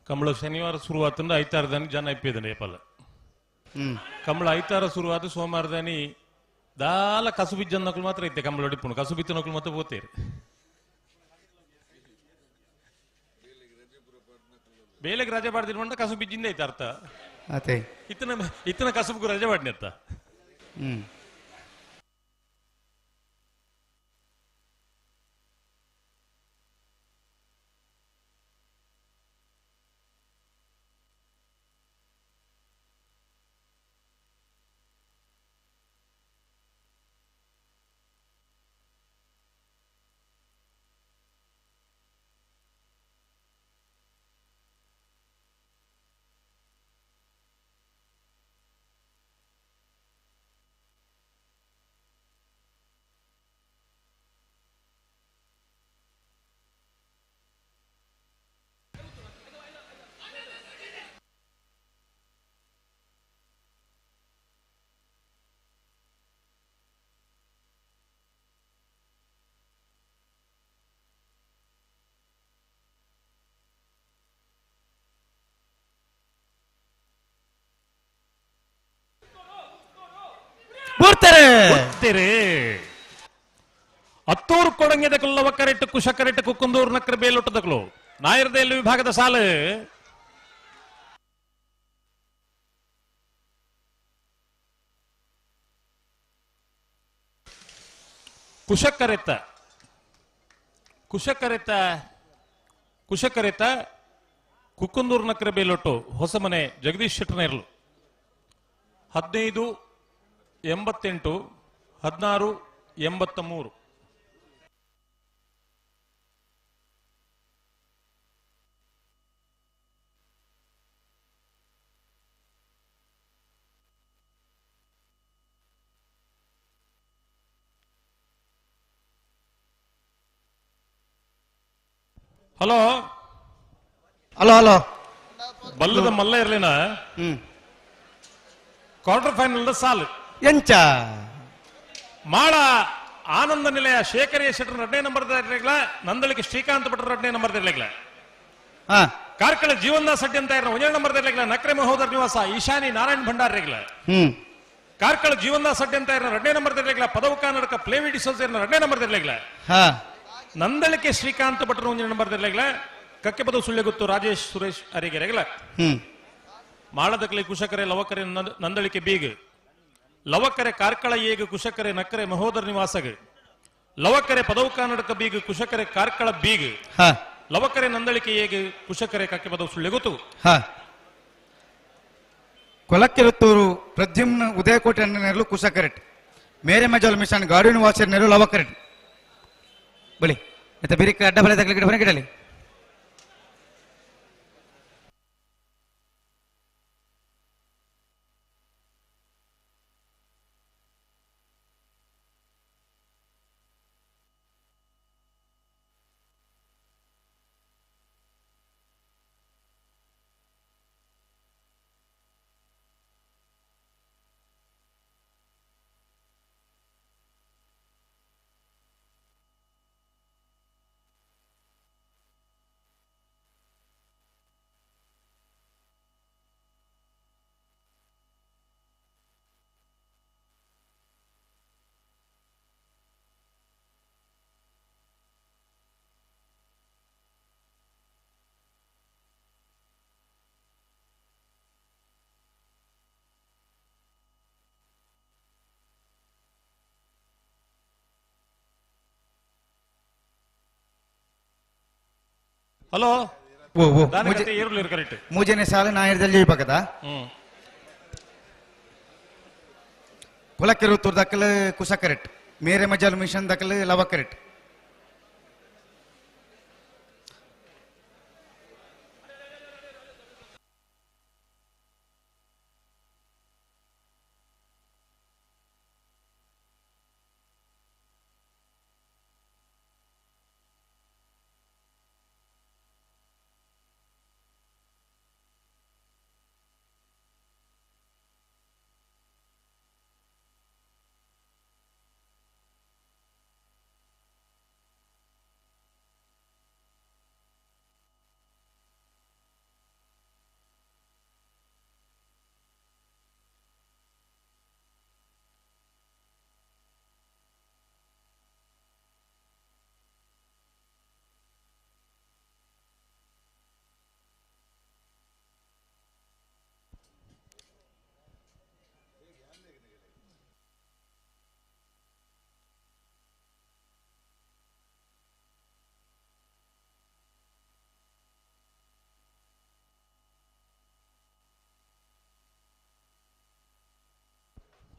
ಕಂಬಳ ಶನಿವಾರ ಶುರುವಾತಂದ್ರೆ ಐತಾರದಾನಿ ಜನ ಇಪ್ಪಿದ್ದಾನೆ ಏಪಲ್ಲ ಕಂಬಳ ಐತಾರ ಶುರುವಾದ ಸೋಮವಾರದಾನಿ ದಾಲ ಕಸು ಬಿಜ್ಜನ್ ನಕಲು ಮಾತ್ರ ಐತೆ ಕಂಬಳ ಹೊಡಿಪುಣು ಕಸು ಬಿತ್ತ ನಕಲು ಮಾತ್ರ పోತೇರು ಬೇಲೆಗೆ ರಜೆ ಬಾಡ್ದಿನ ಕಸು ಬಿಜ್ಜಿಂದ ಐತೆ ಅರ್ಥ ಅದೇ ಇತ್ತನ ಇತ್ತನ ಕಸುಬು ರಜೆ ಬಾಡ್ನಿ ಅತ್ತ. ಅತ್ತೂರು ಕೊಡಂಗೆದಕಲು ಲವಕರೆಟ್ಟು ಕುಶಕರೆಟ್ಟು ಕುಕ್ಕುಂದೂರು ನಕ್ರ ಬೇಲೊಟ್ಟದಕಲು ನಾಯರ್ದೇಲು ವಿಭಾಗದ ಸಾಲು ಕುಶಕರೆತ್ತ ಕುಶಕರೆತ್ತ ಕುಶಕರೆತ್ತ ಕುಕ್ಕುಂದೂರು ನಕ್ರ ಬೇಲೊಟ್ಟು ಹೊಸಮನೆ ಜಗದೀಶ್ ಶೆಟ್ಟರ್ನ ಇರಲು 15 88 16 83. ಹಲೋ ಹಲೋ ಹಲೋ ಬಲ್ಲದ ಮಲ್ಲ ಇರ್ಲಿನ ಕ್ವಾರ್ಟರ್ ಫೈನಲ್ ಸಾಲು ಎಂಚ ಮಾಳ ಆನಂದ ನಿಲಯ ಶೇಖರ್ ಶೆಟ್ಟರ್ ಎರಡನೇ ನಂಬರ್ ಇರ್ಲಿಲ್ಲ, ನಂದಳಿಕೆ ಶ್ರೀಕಾಂತ್ ಭಟ್ರ ಎರಡನೇ ನಂಬರ್ ಇರ್ಲಿಲ್ಲ, ಕಾರ್ಕಳ ಜೀವನ್ದಾಸ್ ಶೆಟ್ಟಿ ಅಂತ ಒಂದೇ ನಂಬರ್ ಇರ್ಲಿಲ್ಲ, ನಕ್ರೆ ಮಹೋದರ್ ನಿವಾಸ ಈಶಾನಿ ನಾರಾಯಣ್ ಭಂಡಾರ್ ಇರ್ಲಿಲ್ಲ, ಕಾರ್ಕಳ ಜೀವನ್ದಾಸ್ ಶೆಟ್ಟಿ ಅಂತ ಎರಡನೇ ನಂಬರ್ ಇರ್ಲಿಲ್ಲ, ಪದವು ಕನ್ನಡಕ ಪ್ಲೇವಿ ಡಿಸೋಜ್ ಎರಡನೇ ನಂಬರ್ ಇರ್ಲಿಲ್ಲ, ನಂದಳಿಕೆ ಶ್ರೀಕಾಂತ್ ಭಟ್ರ ಒಂದೇ ನಂಬರ್ ಇರ್ಲಿಲ್ಲ, ಕಕ್ಕೆ ಪದವು ಸುಳ್ಳೆಗುತ್ತು ರಾಜೇಶ್ ಸುರೇಶ್ ಅರಿಗೆರೆಗಲ, ಮಾಳದಕಲೆ ಕುಶಕರೆ ಲವಕರೆ ನಂದಳಿಕೆ ಬೀಗ್, ಲವಕರೆ ಕಾರ್ಕಳ ಏಗ ಕುಶಕರೆ ನಕ್ಕರೆ ಮಹೋದರ ನಿವಾಸಗ, ಲವಕರೆ ಪದವು ಕನ್ನಡಕ ಬೀಗ್ ಕುಶಕರೆ ಕಾರ್ಕಳ ಬೀಗ್, ಲವಕರೆ ನಂದಳಿಕೆ ಏಗ ಕುಶಕರೆ ಕಕ್ಕೆ ಪದವು ಸುಳ್ಳೆಗುತ್ತು. ಕೊಲಕ್ಕಿರುತ್ತೂರು ಪ್ರದ್ಯುಮ್ನ ಉದಯಕೋಟೆ ನೆರಳು ಕುಶಕರೆಟ್, ಮೇರೆ ಮಜಾಲ್ ಮಿಷನ್ ಗಾಡಿ ನಿವಾಸ ನೆರಳು ಲವಕರೆಟ್ ಬಳಿ ಮತ್ತೆ ಬಿರಿಕ ಅಡ್ಡ ಬಲೆ ತಗಲಿ ಗಿಡ ಬನೆ ಗಿಡಲಿ. ಹಲೋ ಓ ಓ ಏರ್ಲು ಕರೆಕ್ಟ್ ಮೂಜನೇ ಸಾಲ ನಾಯರ್ದಲ್ಲಿ ಪಕ್ಕದ ಕುಲಕ್ಕಿರುತ್ತೂರು ದಕ್ಕಲು ಕುಸ ಕರೆಕ್ಟ್ ಮೇರೆ ಮಜಾಲ್ ಮಿಷನ್ ದಕ್ಕಲು ಲವ ಕರೆಕ್ಟ್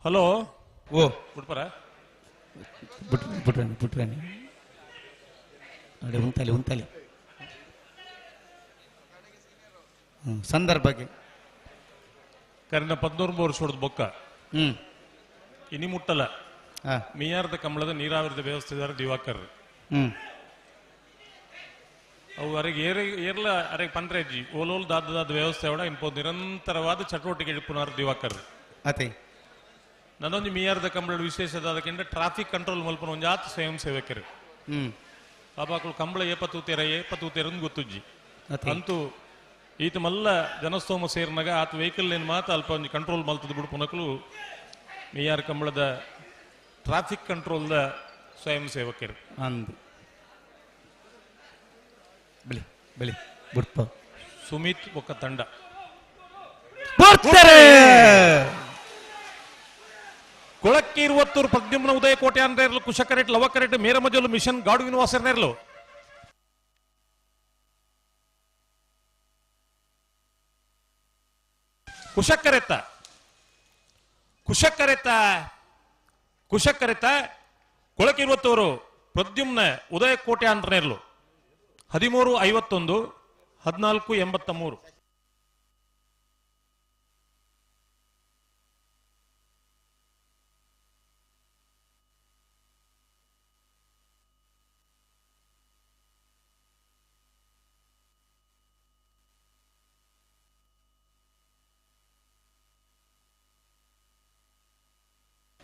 ಹಲೋ ಓ ಬಿಡ್ಪಾರ ಬಿಟ್ರಾನಿ ಬಿಟ್ರಾನಿ ಅಡೆ ಉಂತಲಿ ಉಂತಲಿ ಸಂದರ್ಭಕ್ಕೆ ಕರಿನ 19 ವರ್ಷದ ಬೊಕ್ಕ ಇನಿ ಮುಟ್ಟಲ ಮಿಯಾರ್ದ ಕಂಬಳದ ನೀರಾವರಿದ ವ್ಯವಸ್ಥೆದಾರ ದಿವಾಕರ್ ಅವು ಅರೆಗೆ ಏರ್ಲ ಅರೆಗೆ ಪಂದ್ರೆಜ್ಜಿ ಓಲೋಲ್ ದಾದ ದಾದ ವ್ಯವಸ್ಥೆ ಅವಡ ಇಂಪೋ ನಿರಂತರವಾದ ಚಟುವಟಿಕೆ ಇಪ್ಪುನಾರ್ ದಿವಾಕರ್ ಅತೆ ನನ್ನೊಂದು ಮಿಯಾರ್ದ ಕಂಬಳ ವಿಶೇಷದಾದಕ್ಕಿಂತ ಟ್ರಾಫಿಕ್ ಕಂಟ್ರೋಲ್ ಮಲ್ಪನ ಒಂದು ಜಾತ ಸ್ವಯಂ ಸೇವಕರು ಪಾಪಾಕುಳು ಕಂಬಳ ಏಪ ತೂತೇರ ಏಪ ತೂತೇರಂದು ಗೊತ್ತುಜ್ಜಿ ಅಂತೂ ಈತ ಮಲ್ಲ ಜನಸ್ತೋಮ ಸೇರ್ನಾಗ ಆತ ವೆಹಿಕಲ್ ಏನು ಮಾತ್ರ ಅಲ್ಪ ಒಂದು ಕಂಟ್ರೋಲ್ ಮಲ್ತದ ಬಿಡು ಪುನಕಲು ಮಿಯಾರ್ ಕಂಬಳದ ಟ್ರಾಫಿಕ್ ಕಂಟ್ರೋಲ್ದ ಸ್ವಯಂ ಸೇವಕರು ಅಂದು ಬಿಳಿ ಬಿಳಿ ಬುಡ್ಪ ಸುಮಿತ್ ಒಕ್ಕ ತಂಡ ಕೊಳಕ್ಕೆ ಇರುವತ್ತೂರು ಪ್ರದ್ಯುಮ್ನ ಉದಯ ಕೋಟೆ ಅಂದ್ರೆ ಇರಲು ಕುಶಕರೆಟ್ ಲವಕರೆಟ್ ಮೇರಮಜಲು ಮಿಷನ್ ಗಾಡುವಿನ ವಾಸರನೇರ್ಲು ಕುಶಕರೆತ್ತ ಕುಶಕರೆತ್ತ ಕುಶಕರೆತ್ತ ಕೊಳಕಿರುವತ್ತೂರು ಪ್ರದ್ಯುಮ್ನ ಉದಯ ಕೋಟೆ ಅಂತನೇರ್ಲು 13:51 14:83.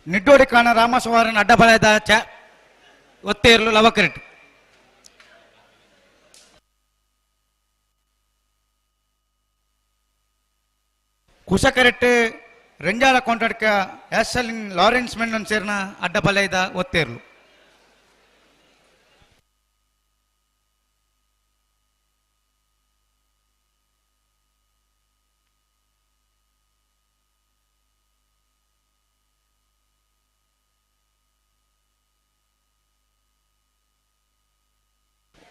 ನಿಡ್ಡೋಡಿ ಕಾಣ ರಾಮಸವಾರನ ಅಡ್ಡಬಳದ ಚ ಒತ್ತೇರ್ಲು ಲವಕರೆಟ್ ಕುಶಕರೆಟ್ ರೆಂಜಾಲ ಕೊಂಡಡ್ಕ ಆಸಲಿನ್ ಲಾರೆನ್ಸ್ ಮೆಂಡನ್ ಸೇರ್ನ ಅಡ್ಡಬಲಯದ ಒತ್ತೇರ್ಲು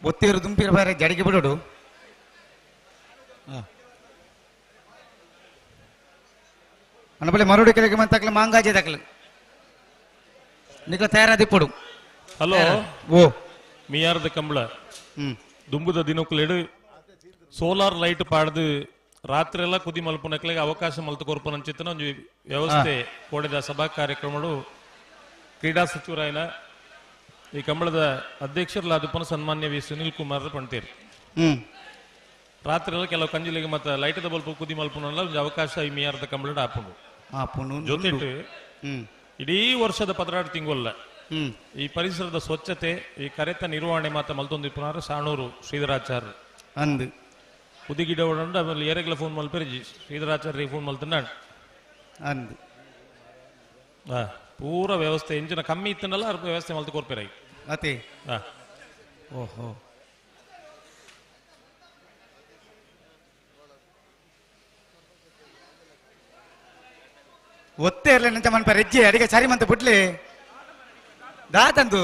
ಒತ್ತೇರು ದುಂಪಿರ ಬಾರೆ ಜಡಿಗೆ ಬಿಡೋಡು ಅನಬಲೆ ಮರುಡಿ ಕೆಳಗೆ ಮಂತಾಕ್ಲೆ ಮಾಂಗಾಜೆ ದಾಖಲೆ ನಿಕ ತಯಾರಾದಿಪ್ಪಡು. ಹಲೋ ಓ ಮಿಯಾರ್ದ ಕಂಬಳ ದುಂಬುದ ದಿನಕ್ಕುಲೆಡು ಸೋಲಾರ್ ಲೈಟ್ ಪಾಡ್ದು ರಾತ್ರಿ ಎಲ್ಲ ಕುದಿ ಮಲ್ಪುನಕ್ಲೆಗೆ ಅವಕಾಶ ಮಲ್ತು ಕೊರ್ಪನಂಚಿತ್ತನ ಒಂಜಿ ವ್ಯವಸ್ಥೆ ಕೋಡೆದ ಸಭಾ ಕಾರ್ಯಕ್ರಮಡು ಕ್ರೀಡಾ ಸಚಿವರಾಯನ ಈ ಕಂಬಳದ ಅಧ್ಯಕ್ಷರಲಾದಪ್ಪನ ಸನ್ಮಾನ್ಯ ವಿ ಸುನಿಲ್ ಕುಮಾರ್ ಪಂತೇರು. ರಾತ್ರಿ ಎಲ್ಲ ಕೆಲವು ಕಂಜಿಲಿಗೆ ಮತ್ತೆ ಲೈಟ್ದ ಬಲ್ಪು ಕುದಿ ಮಲ್ಪುನಲ್ಲ ಒಂಜಿ ಅವಕಾಶ ಈ ಮಿಯಾರ್ದ ಕಂಬಳಡ್ ಆಪುಂಡು. ಜೊತೆಟ್ ಇಡೀ ವರ್ಷದ 16 ತಿಂಗೊಲ್ಲ ಈ ಪರಿಸರದ ಸ್ವಚ್ಛತೆ ಈ ಕರೆತ ನಿರ್ವಹಣೆ ಮಾತ್ರ ಮಲ್ತೊಂದು ಇಪ್ಪನಾರು ಸಾಣೂರು ಶ್ರೀಧರಾಚಾರ್ಯ ಅಂದು ಕುದಿಗಿಡ ಉಂಡು ಆಮೇಲೆ ಏರೆಗ್ಲ ಫೋನ್ ಮಲ್ಪೆರಿಜಿ ಶ್ರೀಧರಾಚಾರ್ಯ ಫೋನ್ ಮಲ್ತಂಡ ಅಂದು ಪೂರ ವ್ಯವಸ್ಥೆ ಇಂಜಿನ ಕಮ್ಮಿ ಇತ್ತನಲ್ಲ ಅರ್ಪ ವ್ಯವಸ್ಥೆ ಮಲ್ತು ಕೊರ್ಪೆರೈ ಅತಿ ಓಹೋ ಒತ್ತೆ ಇರಲಿ ನಂಚ ಮನ್ಪ ರೆಜ್ಜಿ ಅಡಿಗೆ ಸರಿ ಮಂತ ಬಿಡ್ಲಿ ದಾತಂದು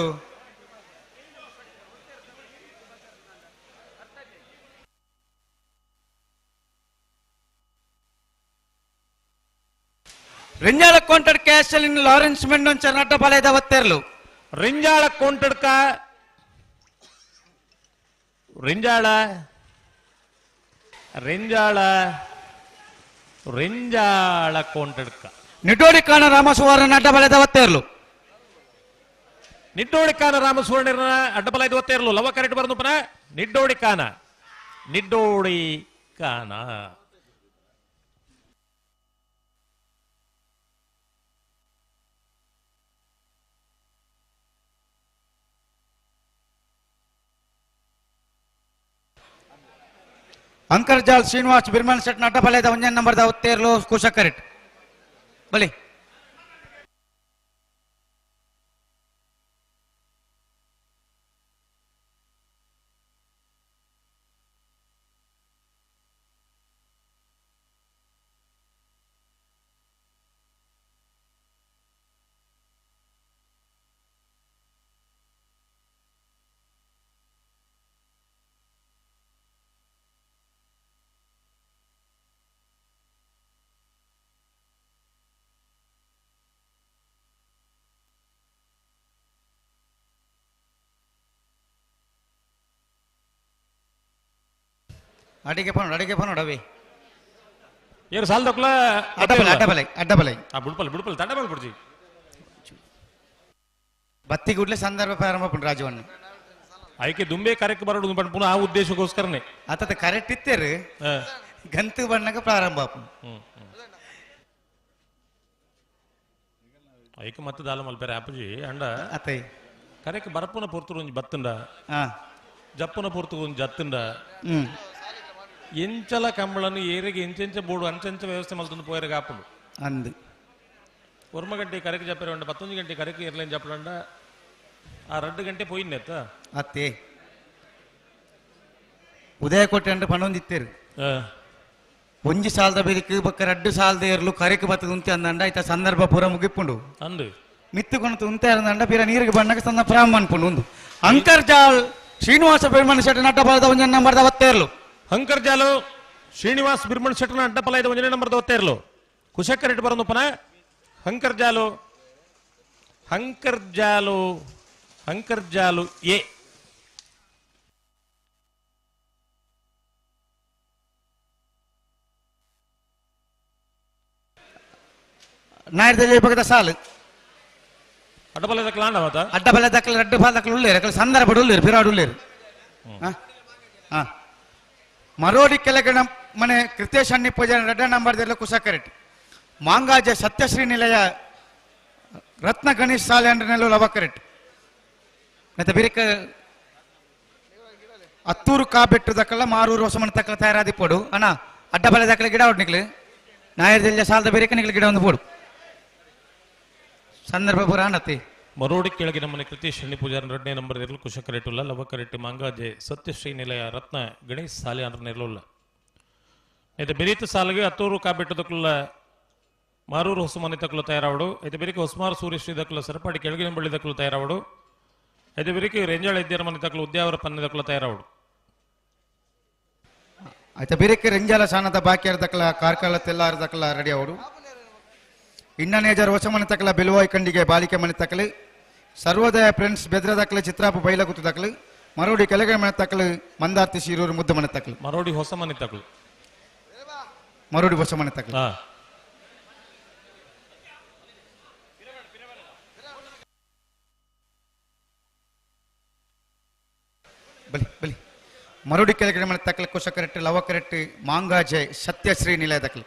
ರಿಂಜಾಳ ಕೌಂಟರ್ ಕ್ಯಾಶಲಿನ್ ಲಾರೆನ್ಸ್ ಮೆಂಡೊಂಚರ್ ನಡ್ಡಪಾಲಯದ ಒತ್ತೇರ್ಲು. ರಿಂಜಾಳ ಕೌಂಟಡ್ಕ ರಿಂಜಾಳ ರಿಂಜಾಳ ರಿಂಜಾಳ ಕೌಂಟಡ್ಕ. ನಿಟೋಡಿ ಕಾನ ರಾಮಸುವರ್ಣ ನಡ್ಡಬಲದ ಒತ್ತೇರ್ಲು. ನಿಡ್ಡೋಡಿ ಕಾನ ರಾಮಸುವರ್ಣ ಅಡ್ಡಬಲ ಇದು ಒತ್ತೇರ್ಲು. ಲವ ಕರೆಕ್ಟ್ ಬರದು ಪನ ನಿಡ್ಡೋಡಿ ಕಾನ ನಿಡ್ಡೋಡಿ ಕಾನ. ಅಂಕರ್ಜಾಲ್ ಶ್ರೀನಿವಾಸ್ ಬಿರ್ಮನ್ ಶೆಟ್ ನಡ್ಡಬಲದ ಒಂಜನ್ ನಂಬರ್ the ಒತ್ತೇರ್ಲು ಕುಶ ಕರೆಕ್ಟ್ ಬಲಿ. ಅಡಿಗೆ ಪನೋಡು ಅಡಿಗೆ ಪನೋಡು ಅವಿ. ಏರು ಸಾಲ ದೊಕ್ಲ ಅಡ್ಡಬಲೆ ಅಡ್ಡಬಲೆ ಅಡ್ಡಬಲೆ. ಆ ಬುಡ್ಪಲ್ ಬುಡ್ಪಲ್ ತಡ ಮೇಲೆ ಬಿಡ್ಜಿ. ಬತ್ತಿ ಗುಡ್ಲೆ ಸಂದರ್ಭ ಪ್ರಾರಂಭ ಪುಂಡು ರಾಜವನ್ನ. ಆಯ್ಕೆ ದುಂಬೆ ಕರೆಕ್ಟ್ ಬರೋಡು ಬಟ್ ಪುನಃ ಆ ಉದ್ದೇಶಕ್ಕೋಸ್ಕರನೇ. ಆತತ ಕರೆಕ್ಟ್ ಇತ್ತೇರು ಗಂತು ಬಣ್ಣಕ ಪ್ರಾರಂಭ ಆಪುಂಡು. ಐಕೆ ಮತ್ತೆ ದಾಲ ಮಲ್ಪೆರೆ ಅಪ್ಪಜಿ ಅಂಡ ಅತೈ ಕರೆಕ್ಟ್ ಬರಪುನ ಪೊರ್ತುರು ಒಂಜಿ ಬತ್ತುಂಡ ಜಪ್ಪುನ ಪೊರ್ತು ಒಂಜಿ ಜತ್ತುಂಡ ಎಂಚಲ ಕಂಬಳನ್ನು ಏರಿಗೆ ಎಂಚೆಂಚ ಬೋರ್ಡು ಅಂಚೆಂಚ ವ್ಯವಸ್ಥೆ ಮಲ್ತೊಂದು ಪೋಯರಿಗೆ ಆಪುಂಡು ಅಂದು. ಒರ್ಮ ಗಂಟೆ ಕರೆಕ್ ಜಪ್ಪರೆ ಉಂಡ 11 ಗಂಟೆ ಕರೆಕ್ ಇರ್ಲೇನ್ ಜಪ್ಪಲಂಡ ಆ 2 ಗಂಟೆ ಪೋಯಿನ್ನೆತ್ತ ಅತ್ತೆ ಉದಯ ಕೋಟೆ ಅಂಡ ಪಣೊಂದಿತ್ತೇರು ಒಂಜಿ ಸಾಲದ ಬೆರಿಕ್ ಬೊಕ್ಕ 2 ಸಾಲದ ಏರ್ಲು ಕರೆಕ್ ಬತ್ತದ ಉಂತೆ ಅಂದಂಡ ಐತ ಸಂದರ್ಭ ಪೂರ ಮುಗಿಪುಂಡು ಅಂದು. ಮಿತ್ತು ಕೊಣತು ಉಂತೆ ಅಂದಂಡ ಪೀರ ನೀರಿಗೆ ಬಣ್ಣಕ್ಕೆ ಸಂದ ಪ್ರಾರಂಭ ಅನ್ಪುಂಡು ಉಂದು. ಅಂಕರ್ಜಾಲ್ ಶ್ರೀನಿವಾಸ ಬೆಳ್ಮಣ ಶೆಟ್ಟ ನಡ್ಡ ಬಲದ ಒಂಜಿ ನಂಬರ್ದ ಒತ್ತೇರ್ಲು. ಅಂಕರ್ಜಾಲು ಶ್ರೀನಿವಾಸ್ ಬಿರ್ಮಣ್ ಶೆಟ್ಟನ ಅಡ್ಡಪಲ ಇದು ಒಂಜನೇ ನಂಬರ್ದ ಒತ್ತೇರ್ಲು. ಕುಶಕರ್ ಇಟ್ಟು ಬರೋದು ಪನ ಹಂಕರ್ಜಾಲು ಹಂಕರ್ಜಾಲು ಹಂಕರ್ಜಾಲು ಎ. ನಾಯರ್ದ ಪಕ್ಕದ ಸಾಲು ಅಡ್ಡಬಲ ದಕ್ಕಲ ಮಾತ ಅಡ್ಡಬಲ ದಕ್ಕಲ ರಡ್ಡು ಬಾಲ ದಕ್ಕಲ ಉಳ್ಳೇರು ಅಕಲ ಸಂದರ್ಭ ಉಳ್ಳೇರು ಪಿರಾಡು ಉಳ್ಳೇರು. ಮರೋಡಿ ಕೆಳಗಣ ಮನೆ ಕೃತೇಶ್ ಅಣ್ಣಿ ಪೂಜಾರಿ ರಡ್ಡ ನಂಬರ್ ದೆಲ್ಲ ಕುಶಕರೆಟ್. ಮಾಂಗಾಜ ಸತ್ಯಶ್ರೀ ನಿಲಯ ರತ್ನ ಗಣೇಶ್ ಸಾಲೆ ಅಂಡ್ರನೆಲ್ಲ ಲವಕರೆಟ್. ಮತ್ತೆ ಬಿರಿಕ ಅತ್ತೂರು ಕಾಬೆಟ್ಟು ದಕ್ಕಲ ಮಾರೂರು ಹೊಸಮನ ತಕ್ಕಲ ತಯಾರಾದಿ ಪೋಡು ಅಣ್ಣ ಅಡ್ಡಬಲ ದಕ್ಕಲ ಗಿಡ ಹೊಡ್ ನಿಕ್ಲು ನಾಯರ್ದೆಲ್ಲ ಸಾಲದ ಬೇರೆ ನಿಕ್ಲು ಗಿಡ ಒಂದು ಪೋಡು ಸಂದರ್ಭ ಪೂರ ಅಣ್ಣತಿ. ಮರೋಡಿ ಕೆಳಗಿನ ಮನೆ ಕೃತೇಶ್ ಅಣ್ಣಿ ಪೂಜಾರಿ ಎರಡನೇ ನಂಬರ್ ಇರಲು ಕುಶಕರೆಟ್ಟುಲ್ಲ ಲವಕರೆಟ್ಟು ಮಾಂಗಾಜೆ ಸತ್ಯಶ್ರೀ ನಿಲಯ ರತ್ನ ಗಣೇಶ್ ಸಾಲೆ ಅಂದ್ರ ನೆರಳುಲ್ಲ. అయితే ಬೆರೀತ ಸಾಲಿಗೆ ಅತ್ತೂರು ಕಾಬೆಟ್ಟು ದಕ್ಕಲ ಮಾರೂರು ಹೊಸಮನೆ ತಕ್ಕಲು ತಯಾರಾವಡು. అయితే ಬೆರಿಕೆ ಹೊಸಮಾರು ಸೂರ್ಯಶ್ರೀ ದಕ್ಕಲ ಸರಪಾಡಿ ಕೆಳಗಿನ ಬಳ್ಳಿ ದಕ್ಕಲು ತಯಾರಾವಡು. అయితే ಬೆರಿಕೆ ರೆಂಜಾಳ ಇದ್ದಿರ ಮನೆ ತಕ್ಕಲು ಉದ್ಯಾವರ ಪನ್ನೆ ದಕ್ಕಲು ತಯಾರಾವಡು. అయితే ಬೆರಿಕೆ ರೆಂಜಾಲ ಸಾನದ ಬಾಕಿಯರ ದಕ್ಕಲ ಕಾರ್ಕಳ ತೆಲ್ಲಾರ ದಕ್ಕಲ ರೆಡಿ ಅವಡು. ಇನ್ನನೇಜರ್ ಹೊಸಮನೆ ತಕ್ಕಲ ಬೆಲುವಾಯಿ ಕಂಡಿಗೆ ಬಾಲಿಕೆ ಮನೆ ತಕ್ಕಲು ಸರ್ವೋದಯ ಫ್ರೆಂಡ್ಸ್ ಬೆದ್ರ ದಕ್ಕಲು ಚಿತ್ರಾಪು ಬೈಲಗುತ್ತು ದಕ್ಕಲು ಮರೋಡಿ ಕೆಳಗೆ ಮನೆ ತಕ್ಕಲು ಮಂದಾರ್ತಿ ಶಿರೂರು ಮುದ್ದು ಮನೆ ತಕ್ಕಲು ಮರೋಡಿ ಹೊಸ ಮನೆ ತಕ್ಕಲು ಮರೋಡಿ ಹೊಸ ಮನೆ ತಕ್ಕಲು. ಬಲಿ ಬಲಿ ಮರೋಡಿ ಕೆಳಗಡೆ ಮನೆ ತಕ್ಕಲು ಕುಶ ಕರೆಕ್ಟ್ ಲವ ಕರೆಕ್ಟ್ ಮಾಂಗಾಜೆ ಸತ್ಯಶ್ರೀ ನಿಲಯ ದಕ್ಕಲು.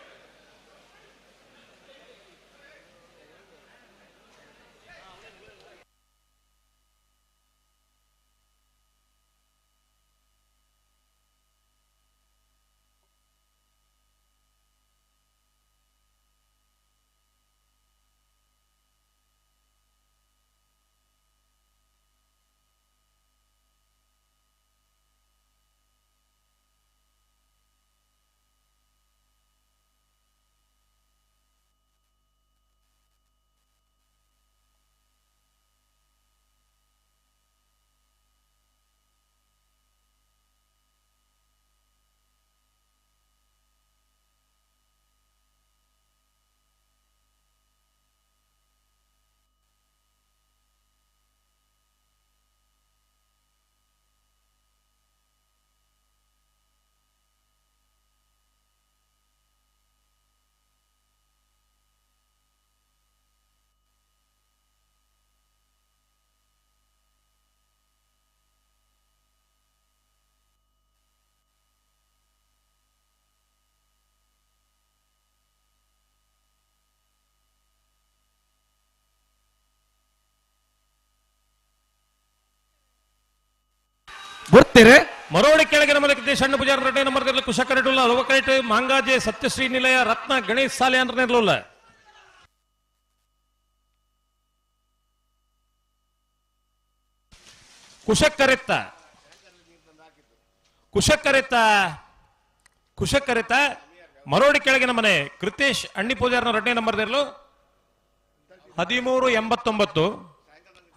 ಬುರ್ತಿರು ಮರೋಡಿ ಕೆಳಗಿನ ಮಲಕಿದ್ದೆ ಸಣ್ಣ ಪೂಜಾರ ರಡ್ಡೆ ನಂಬರ್ ಇರಲು ಕುಶಕರೆಟುಲ್ಲ ಲವಕರೆಟ್ ಮಾಂಗಾಜೆ ಸತ್ಯಶ್ರೀ ನಿಲಯ ರತ್ನ ಗಣೇಶ್ ಸಾಲೆ ಅಂದ್ರೆ ಇರಲಿಲ್ಲ. ಕುಶಕರೆತ್ತ ಕುಶಕರೆತ್ತ ಕುಶಕರೆತ್ತ ಮರೋಡಿ ಕೆಳಗಿನ ಮನೆ ಕೃತೇಶ್ ಅಣ್ಣಿ ಪೂಜಾರನ ರಡ್ಡೆ ನಂಬರ್ ಇರಲು 13:89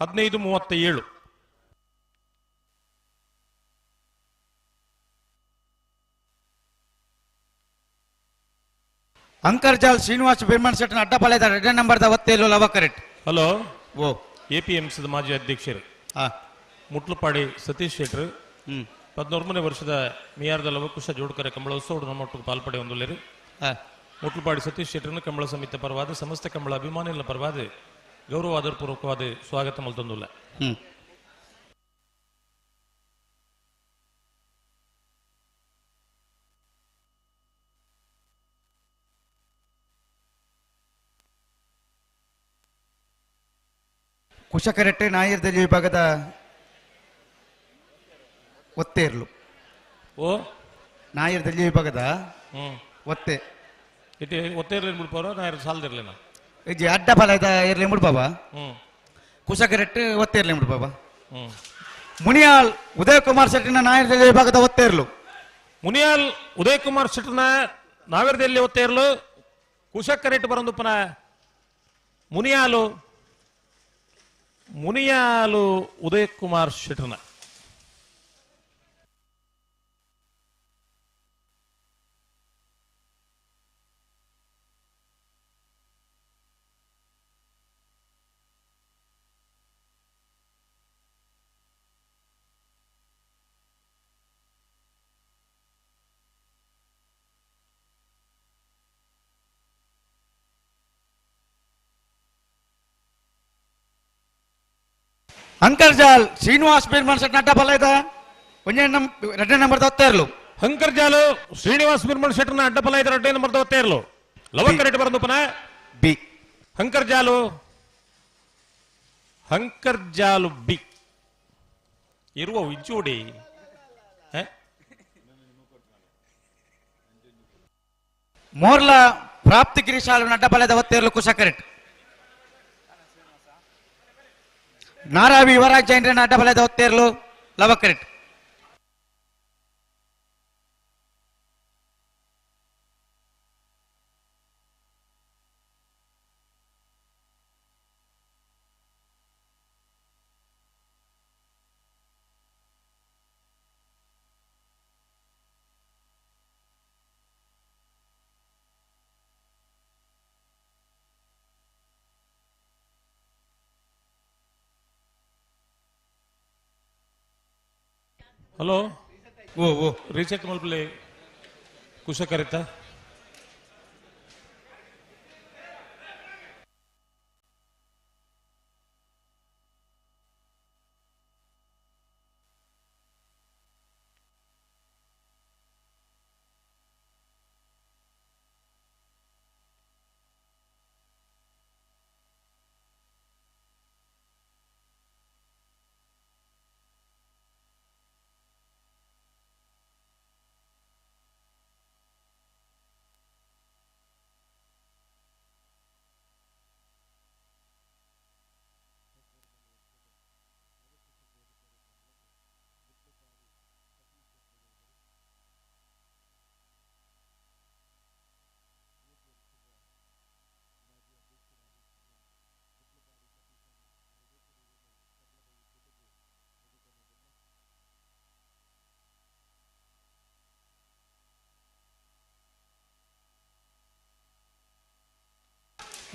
15:37. ಅಂಕರ್ಜಾಲ್ ಶ್ರೀನಿವಾಸ ಬಿರ್ಮನ್ ಶೆಟ್ಟನ ಅಡ್ಡಪಾಳ್ಯದ ಎರಡನೇ ನಂಬರ್ದ ಒತ್ತೇಲು ಲವ ಕರೆಕ್ಟ್. ಹಲೋ ಓ ಎಪಿಎಂಸಿದ ಮಾಜಿ ಅಧ್ಯಕ್ಷರು ಮುಟ್ಲುಪಾಡಿ ಸತೀಶ್ ಶೆಟ್ಟರು 13ನೇ ವರ್ಷದ ಮಿಯಾರದ ಲವಕುಶ ಜೋಡ್ಕರೆ ಕಂಬಳ ಉತ್ಸವ ನಮ್ಮೊಟ್ಟಿಗೆ ಪಾಲ್ಪಡೆ ಹೊಂದುಳ್ಳರು. ಮುಟ್ಲುಪಾಡಿ ಸತೀಶ್ ಶೆಟ್ಟರನ್ನು ಕಂಬಳ ಸಮಿತಿ ಪರವಾದ ಸಮಸ್ತ ಕಂಬಳ ಅಭಿಮಾನಿಗಳ ಪರವಾದ ಗೌರವ ಆದರಪೂರ್ವಕವಾದ ಸ್ವಾಗತ ಮಲ್ತೊಂದುಲ್ಲ. ಕುಶಕರೆಟ್ಟೆ ನಾಯರ್ದಲ್ಲಿ ವಿಭಾಗದ ಒತ್ತೇರ್ಲು. ಓ ನಾಯರ್ದಲ್ಲಿ ವಿಭಾಗದ ಒತ್ತೆ ಇಟ್ಟು ಒತ್ತೇರ್ಲಿ ಬಿಡ್ಪಾರ ನಾಯರ್ ಸಾಲದಿರ್ಲಿನ ಇಜ್ಜಿ ಅಡ್ಡ ಫಲ ಇರ್ಲಿ ಮುಡ್ಬಾಬಾ. ಕುಶಕರೆಟ್ಟೆ ಒತ್ತೇರ್ಲಿ ಮುಡ್ಬಾಬಾ. ಮುನಿಯಾಲ್ ಉದಯ್ ಕುಮಾರ್ ಶೆಟ್ಟಿನ ನಾಯರ್ದಲ್ಲಿ ವಿಭಾಗದ ಒತ್ತೇರ್ಲು. ಮುನಿಯಾಲ್ ಉದಯ್ ಕುಮಾರ್ ಶೆಟ್ಟಿನ ನಾವೇರ್ದಲ್ಲಿ ಒತ್ತೇರ್ಲು. ಕುಶಕರೆಟ್ಟು ಬರಂದುಪ್ಪನ ಮುನಿಯಾಲು ಮುನಿಯಾಲು ಉದಯ್ ಕುಮಾರ್ ಶೆಟ್ಟರ್ನ. ಅಂಕರ್ಜಾಲ್ ಶ್ರೀನಿವಾಸ್ ಬಿರ್ಮನ್ ಶೆಟ್ಟನ ಅಡ್ಡ ಬಲ ಇದೆ ಒಂದೇ ಎರಡನೇ ನಂಬರ್ ಒತ್ತೇರ್ಲು. ಅಂಕರ್ಜಾಲು ಶ್ರೀನಿವಾಸ್ ಬಿರ್ಮನ್ ಶೆಟ್ಟನ ಅಡ್ಡ ಬಲ ಇದೆ ಎರಡನೇ ನಂಬರ್ ಒತ್ತೇರ್ಲು. ಲವಕರೆಟ್ ಬರಂದುಪನ ಬಿ. ಹಂಕರ್ಜಾಲು ಹಂಕರ್ಜಾಲು ಬಿ ಇರುವ ಇಜ್ಜೋಡಿ ಮೋರ್ಲ ಪ್ರಾಪ್ತಿ ಗಿರೀಶಾಲು ಅಡ್ಡ ಬಲದ ಒತ್ತೇರ್ಲು ಕುಶಕರೆಟ್. ನಾರಾವಿ ಯುವರಾಜ್ ಜೈನ್ರನ್ನ ಅಡ್ಡ ಬಲದ ಒತ್ತೇರ್ಲು ಲವಕರೆಟ್. ಹಲೋ ಓ ಓ ರೀಸೆಟ್ ಮಲ್ಪಲೆ ಕುಶಕರಿತ.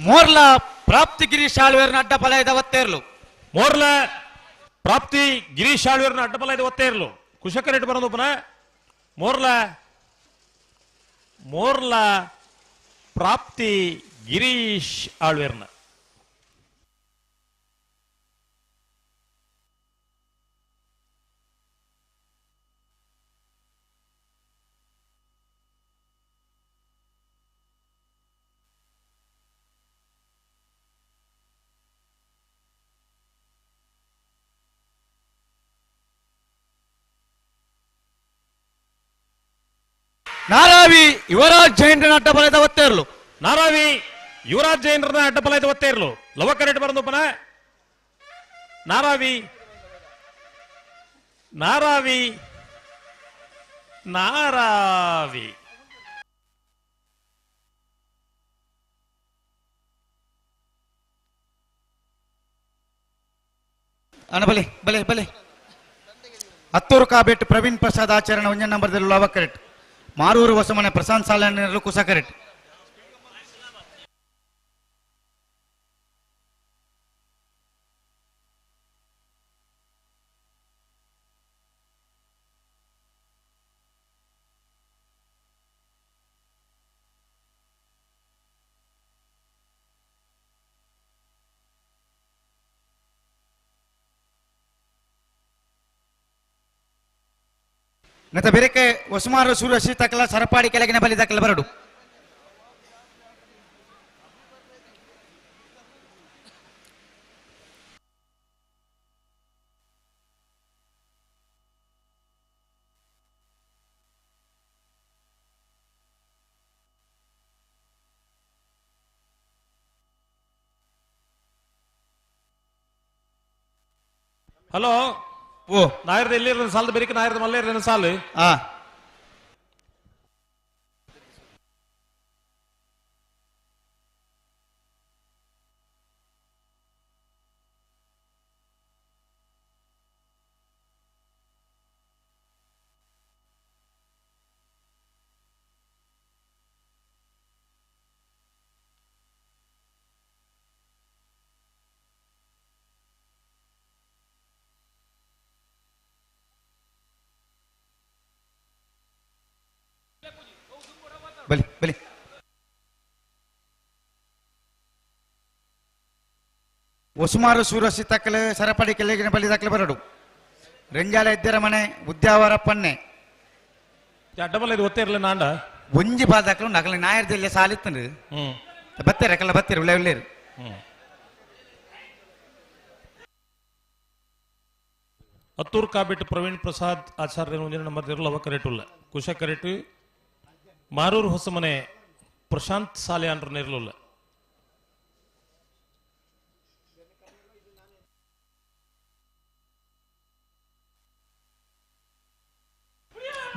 ಮೋರ್ಲ ಪ್ರಾಪ್ತಿ ಗಿರೀಶ್ ಆಳ್ವೇರ್ನ ಅಡ್ಡ ಫಲ ಇದೆ ಒತ್ತೇರ್ಲು. ಮೋರ್ಲ ಪ್ರಾಪ್ತಿ ಗಿರೀಶ್ ಆಳ್ವೇರ್ನ ಅಡ್ಡ ಫಲ ಇದೆ ಒತ್ತೇರ್ಲು. ಕುಶಕರೆಟ್ ಬರೋದೊಬ್ಬನ ಮೋರ್ಲ ಮೋರ್ಲ ಪ್ರಾಪ್ತಿ ಗಿರೀಶ್ ಆಳ್ವೇರ್ನ. ನಾರಾವಿ ಯುವರಾಜ್ ಜೈನ್ರನ ಅಡ್ಡ ಬಲದ ಒತ್ತೇರ್ಲು. ನಾರಾವಿ ಯುವರಾಜ್ ಜೈನ್ರನ ಅಡ್ಡ ಬಲದ ಒತ್ತೇರ್ಲು. ಲವಕರೆಟ್ ಬರಂದುಪ್ಪನ ನಾರಾವಿ ನಾರಾವಿ ನಾರಾವಿ ಅಣ್ಣ ಬಲೆ ಬಲೆ ಬಲೆ. ಹತ್ತೂರು ಕಾಬೆಟ್ ಪ್ರವೀಣ್ ಪ್ರಸಾದ್ ಆಚರಣೆ ಒಂಜ ನಂಬರ್ದಲ್ಲಿ ಲವಕರೆಟ್. ಮಾರೂರು ಹೊಸಮನೆ ಪ್ರಶಾಂತ್ ಸಾಲನ್ ಕುಸಕರೆಟ್. ನತ ಬೆರಕೆ ಹೊಸಮಾರು ಸೂರ್ಯ ತಕಲ ಸರಪಾಡಿ ಕೆಳಗಿನ ಬಲಿ ತಕಲ ಬರಡು. ಹಲೋ ಓ ನಾಯರ್ದ ಎಲ್ಲಿರ ಸಾಲದ ಬೆರಿಕೆ ನಾಯರ್ದ ಮಲ್ಲೇರ ಸಾಲು. ಬಲಿ ಬಲಿ. ಒಸುಮಾರು ಸೂರಸಿ ತಕ್ಕಲೆ ಸರಪಡಿ ಕೆಳಗಿನ ಬಲಿ ತಕ್ಕಲೆ ಬರಡು. ರೆಂಜಾಲ ಇದ್ದರ ಮನೆ ಉದ್ಯಾವರ ಪನ್ನೆ. ಡಬಲ್ ಇದು ಒತ್ತೇ ಇರಲಿಲ್ಲ ನಾಂಡ. ಒಂಜಿ ಬಾಲ್ ದಾಖಲು ನಕಲ ನಾಯರ್ದಲ್ಲೇ ಸಾಲಿತ್ತಂದು. ಬತ್ತಾರೆ ಕಲ್ಲ ಬತ್ತೀರಿ ಉಳ್ಳೆ ಉಳ್ಳೇರು. ಹತ್ತೂರು ಕಾಬಿಟ್ಟು ಪ್ರವೀಣ್ ಪ್ರಸಾದ್ ಆಚಾರ್ಯ ಒಂದಿನ ನಂಬರ್ ಇರಲ್ಲ ಅವ ಕರೆಕ್ಟ್ ಉಲ್ಲ. ಕುಶ ಕರೆಕ್ಟ್. ಮಾರೂರು ಹೊಸಮನೆ ಪ್ರಶಾಂತ್ ಸಾಲೆ ಅಂಡ್ರನ್ನ ಇರಲಿಲ್ಲ.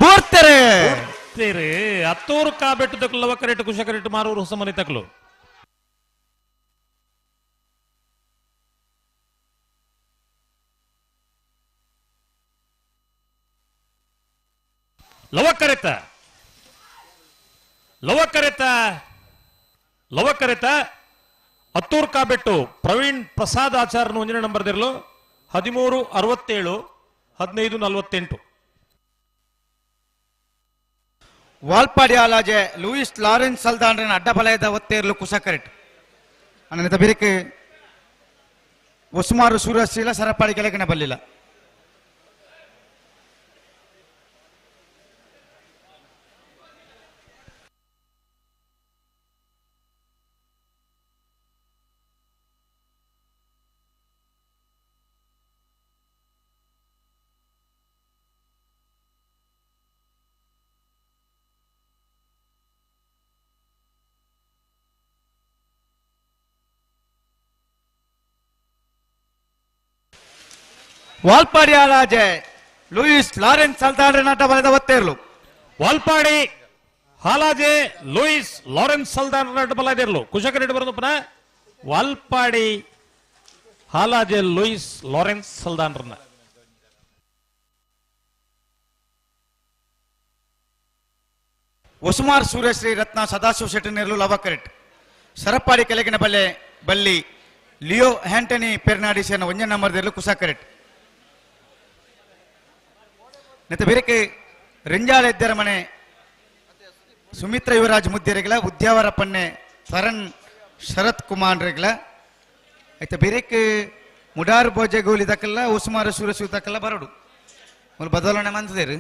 ಬೋರ್ತಾರೆ ಬೋರ್ತಾರೆ. ಹತ್ತೂರು ಕಾಬೆಟ್ಟು ತಕಲು ಅವ ಕರೆಕ್ಟ್ ಕುಶ ಕರೆಕ್ಟ್ ಮಾರೂರು ಹೊಸಮನೆ ತಕಲು. ಲವಕರೆತ ಲವಕರೆತ ಲವಕರೆತ ಹತ್ತೂರು ಕಾಬೆಟ್ಟು ಪ್ರವೀಣ್ ಪ್ರಸಾದ್ ಆಚಾರ್ಯನ ಒಂದಿನ ನಂಬರ್ ದಿರಲು 13 67 15 48. ವಾಲ್ಪಾಡಿ ಆಲಾಜೆ ಲೂಯಿಸ್ ಲಾರೆನ್ಸ್ ಸಲ್ದಾನ್ರನ ಅಡ್ಡಬಲಯದ ಒತ್ತೇರ್ಲು ಕುಸಕರೆಟ್. ಅನಂತ ಬಿರಿಕೆ ಒಸುಮಾರು ಸೂರ್ಯಶೀಲ ಸರಪಾಡಿ ಕೆಳಗಿನ ಬಲ್ಲಿಲ್ಲ. ವಾಲ್ಪಾಡಿ ಆಲಾಜೆ ಲೂಯಿಸ್ ಲಾರೆನ್ಸ್ ಸಲ್ದಾನ್ರನ ಅಡ್ಡಬಲದ ಒತ್ತೇರ್ಲು. ವಾಲ್ಪಾಡಿ ಹಾಲಾಜೆ ಲೂಯಿಸ್ ಲಾರೆನ್ಸ್ ಸಲ್ದಾನ್ರನ ಅಡ್ಡಬಲದ ಇರಲು. ಕುಶಕರೆಡ್ಡಿ ಬರೋದಪ್ಪನ ವಾಲ್ಪಾಡಿ ಹಾಲಾಜೆ ಲೂಯಿಸ್ ಲಾರೆನ್ಸ್ ಸಲ್ದಾನ್ರನ್ನ. ಒಸುಮಾರ್ ಸೂರ್ಯಶ್ರೀ ರತ್ನ ಸದಾಶಿವ ಶೆಟ್ಟಿ ನೆರಳು ಲವಕರೆಟ್. ಸರಪಾಡಿ ಕೆಳಗಿನ ಬಲ್ಲೆ ಬಲ್ಲಿ ಲಿಯೋ ಆಂಟನಿ ಪೆರ್ನಾಡಿಸನ್ ಒಂಜ ನಂಬರ್ದಲ್ಲಿ ಕುಸಕರೆಟ್. ನೆತ್ತ ಬೇರೆಕೆ ರೆಂಜಾಳ ಇದ್ದರ ಮನೆ ಸುಮಿತ್ರ ಯುವರಾಜ್ ಮುದ್ದೇರೆಗಳ ಉದ್ಯಾವರ ಪನ್ನೆ ಸರಣ್ ಶರತ್ ಕುಮಾರ್ ರೆಗ್ಲ ಆಯ್ತಾ ಬೇರೆಕ್ ಮುಡಾರ್ ಬೋಜೆ ಗೋಲಿ ದಕ್ಕಲ್ಲ ಉಸುಮಾರ ಸೂರಸು ದಕ್ಕಲ್ಲ ಬರಡು ಮೂಲ ಬದಲಾವಣೆ ಮಂತದೇರು.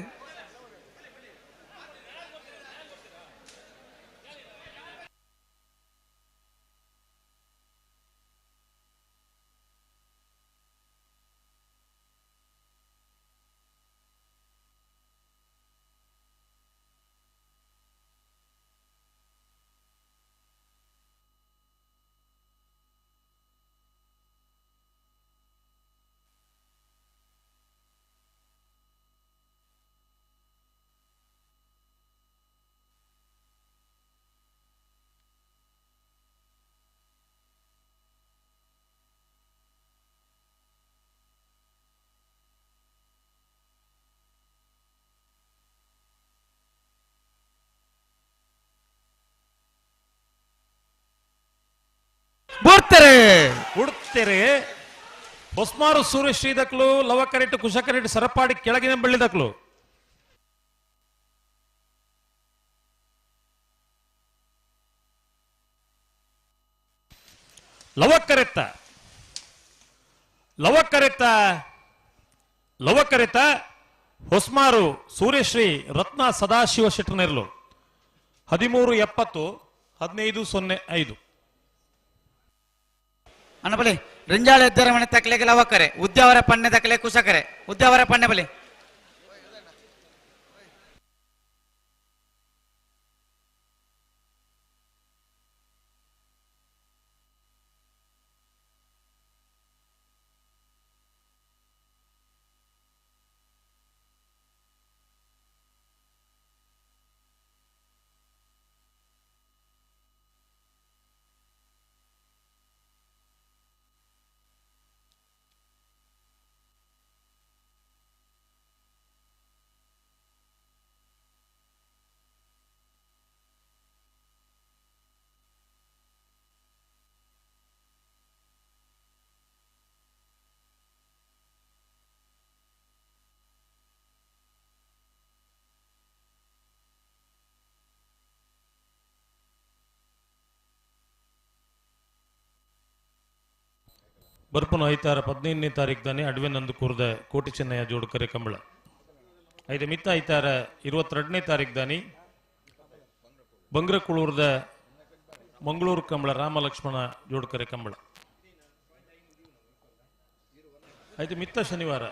ಬುಡ್ತೆರೆ ಬುಡ್ತೆರೆ ಹೊಸ್ಮಾರು ಸೂರ್ಯಶ್ರೀ ದಕ್ಲು ಲವಕರೆಟ್ ಕುಶಕರೆಟ್ ಸರಪಾಡಿ ಕೆಳಗಿನ ಬಳ್ಳಿ ದಕ್ಲು ಲವಕರೆತ್ತ ಲವಕರೆತ್ತ ಲವಕರೆತ್ತ ಹೊಸ್ಮಾರು ಸೂರ್ಯಶ್ರೀ ರತ್ನ ಸದಾಶಿವ ಶೆಟ್ಟರ್ನೆರ್ಲು 13.70 15.05 ಅಣ್ಣಬಲಿ ರಿಂಜಾಳ ಎದ್ದರ ಮನೆ ತಕ್ಕಲೆಗೆ ಲವಕರೆ ಉದ್ಯಾವರ ಪಣ್ಣೆ ತಕ್ಕಲೆ ಕುಶಕರೆ ಉದ್ಯಾವರ ಪಣ್ಣೆ ಬಲಿ ಬರ್ಪುನ ಐತಾರ 15ನೇ ತಾರೀಕು ದಾನೆ ಅಡ್ವೆನಂದು ಕೂರ್ದ ಕೋಟಿ ಚೆನ್ನಯ್ಯ ಜೋಡುಕರೆ ಕಂಬಳ ಐದು ಮಿತ್ತ ಐತಾರ 22ನೇ ತಾರೀಕು ದಾನಿ ಬಂಗ್ರಕುಳೂರ್ದ ಮಂಗಳೂರು ಕಂಬಳ ರಾಮ ಲಕ್ಷ್ಮಣ ಜೋಡುಕರೆ ಕಂಬಳ ಐದು ಮಿತ್ತ ಶನಿವಾರ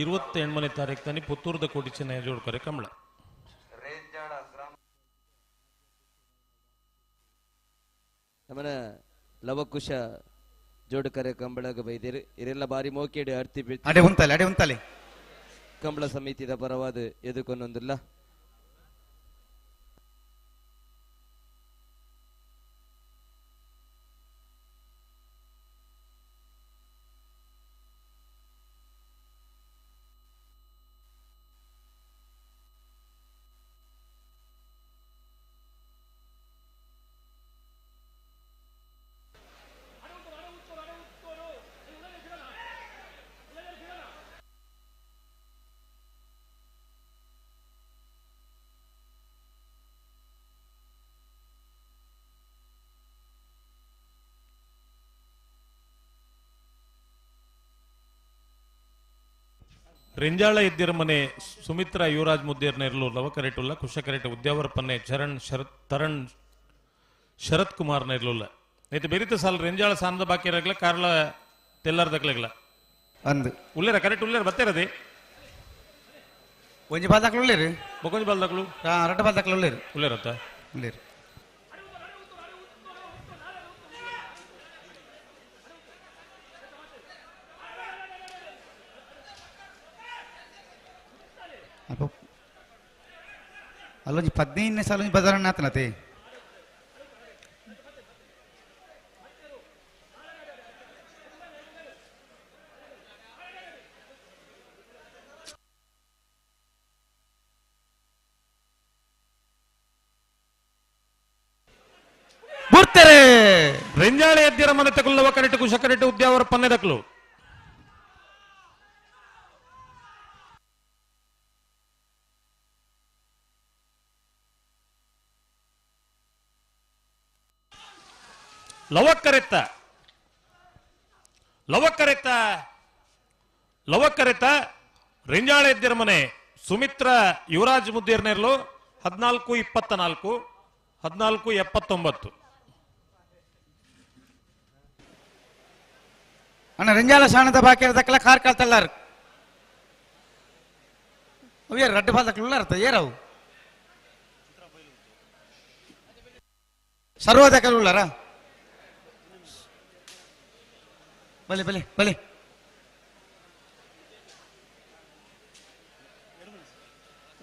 28ನೇ ತಾರೀಕು ದಾನಿ ಪುತ್ತೂರ್ದ ಕೋಟಿ ಚೆನ್ನಯ್ಯ ಜೋಡುಕರೆ ಕಂಬಳ. ನಮನ ಲವಕುಶ ಜೋಡುಕರೆ ಕಂಬಳಗ ಬೈದಿರು ಇರೆಲ್ಲ ಬಾರಿ ಮೋಕೇಡು ಅರ್ತಿ ಅಡೆ ಉಂತಲೆ ಅಡೆ ಉಂತಲೆ ಕಂಬಳ ಸಮಿತಿದ ಪರವಾದ ಎದುಕೊಂದೊಂದಿಲ್ಲ. ರೆಂಜಾಳ ಇದ್ದಿರ ಮನೆ ಸುಮಿತ್ರಾ ಯುವರಾಜ್ ಮುದ್ದೇರ್ನ ಇರಲು ಲವಕರೆಟುಲ್ಲ ಕುಶಕರೆಟ ಉದ್ಯಾವರ ಪನ್ನೆ ಚರಣ್ ಶರತ್ ತರಣ್ ಶರತ್ ಕುಮಾರ್ನ ಇರಲಿಲ್ಲ. ನೈತ ಬೆರಿತ ಸಾಲ ರೆಂಜಾಳ ಸಾನದ ಬಾಕಿ ಇರಗ್ಲ ಕಾರ್ಲ ತೆಲ್ಲಾರ್ದಕ್ಲೆಗ್ಲ ಅಂದು ಉಲ್ಲೇರ ಕರೆಕ್ಟ್ ಉಲ್ಲೇರ ಬತ್ತೇರದೆ ಒಂಜಿ ಬಾಲ್ದಕ್ಲು ಉಲ್ಲೇರು ಬೊಕೊಂಜಿ ಬಾಲ್ದಕ್ಲು ರಡ್ಡ ಬಾಲ್ದಕ್ಲು ಉಲ್ಲೇರು ಉಲ್ಲೇರತ್ತ ಉಲ್ಲೇರು ಅಪ್ಪ ಅಲ್ಲೊಂಜಿ 15ನೇ ಸಾಲ ಒಂಜಿ ಬದಾರಣ್ಣ ಆತನತೆ ಬುರ್ತೆರೆ ರೆಂಜಾಳೆ ಎದ್ದಿರ ಮನೆ ತಕುಲ್ಲವ ಕರೆಟು ಕುಶ ಕರೆಟು ಉದ್ಯಾವರ ಪನ್ನೆ ದಕ್ಲು ಲವಕ್ಕರೆತ್ತ ಲವಕ್ಕರೆತ್ತ ಲವಕ್ಕರೆತ್ತ ರೆಂಜಾಳೆ ಎದ್ದಿರ ಮನೆ ಸುಮಿತ್ರ ಯುವರಾಜ್ ಮುದ್ದೇರ್ನೇರ್ಲು 14-24 14-79. ಅಣ್ಣ ರೆಂಜಾಲ ಶಾಣದ ಬಾಕಿ ಇರದಕ್ಕಲ್ಲ ಕಾರ್ ಕಾಲ್ ತಳ್ಳಾರು ಅವು ಯಾರು ರಡ್ಡು ಬಾಲ್ದಕ್ಕಲ್ಲ ಉಳ್ಳಾರತ್ತ ಏರವು ಸರ್ವದಕ್ಕಲ್ಲ ಉಳ್ಳಾರ ಬಲೆ ಬಲೆ ಬಲೆ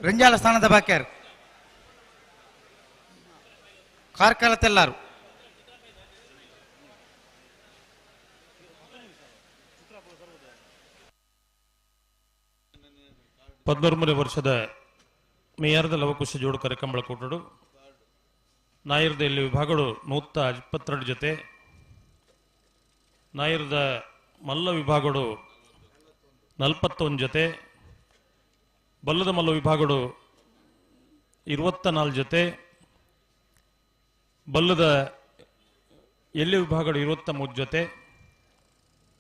ರೆಂಜಾಲ ಸ್ಥಾನದ ಬಾಕ್ಯಾರು ಕಾರ್ಕಾಲ ತೆಲ್ಲಾರು 13ನೇ ವರ್ಷದ ಮೇಯರ್ದ ಲವಕುಶ ಜೋಡುಕರೆ ಕಂಬಳ ಕೂಟಡು ನಾಯರ್ದ ಇಲ್ಲಿ ವಿಭಾಗಡು 122 ಜೊತೆ, ನಾಯರ್ದ ಮಲ್ಲ ವಿಭಾಗಡು 41 ಜೊತೆ, ಬಲ್ಲದ ಮಲ್ಲ ವಿಭಾಗಡು 24 ಜೊತೆ, ಬಲ್ಲದ ಎಲ್ಲಿ ವಿಭಾಗಡು 23 ಜೊತೆ,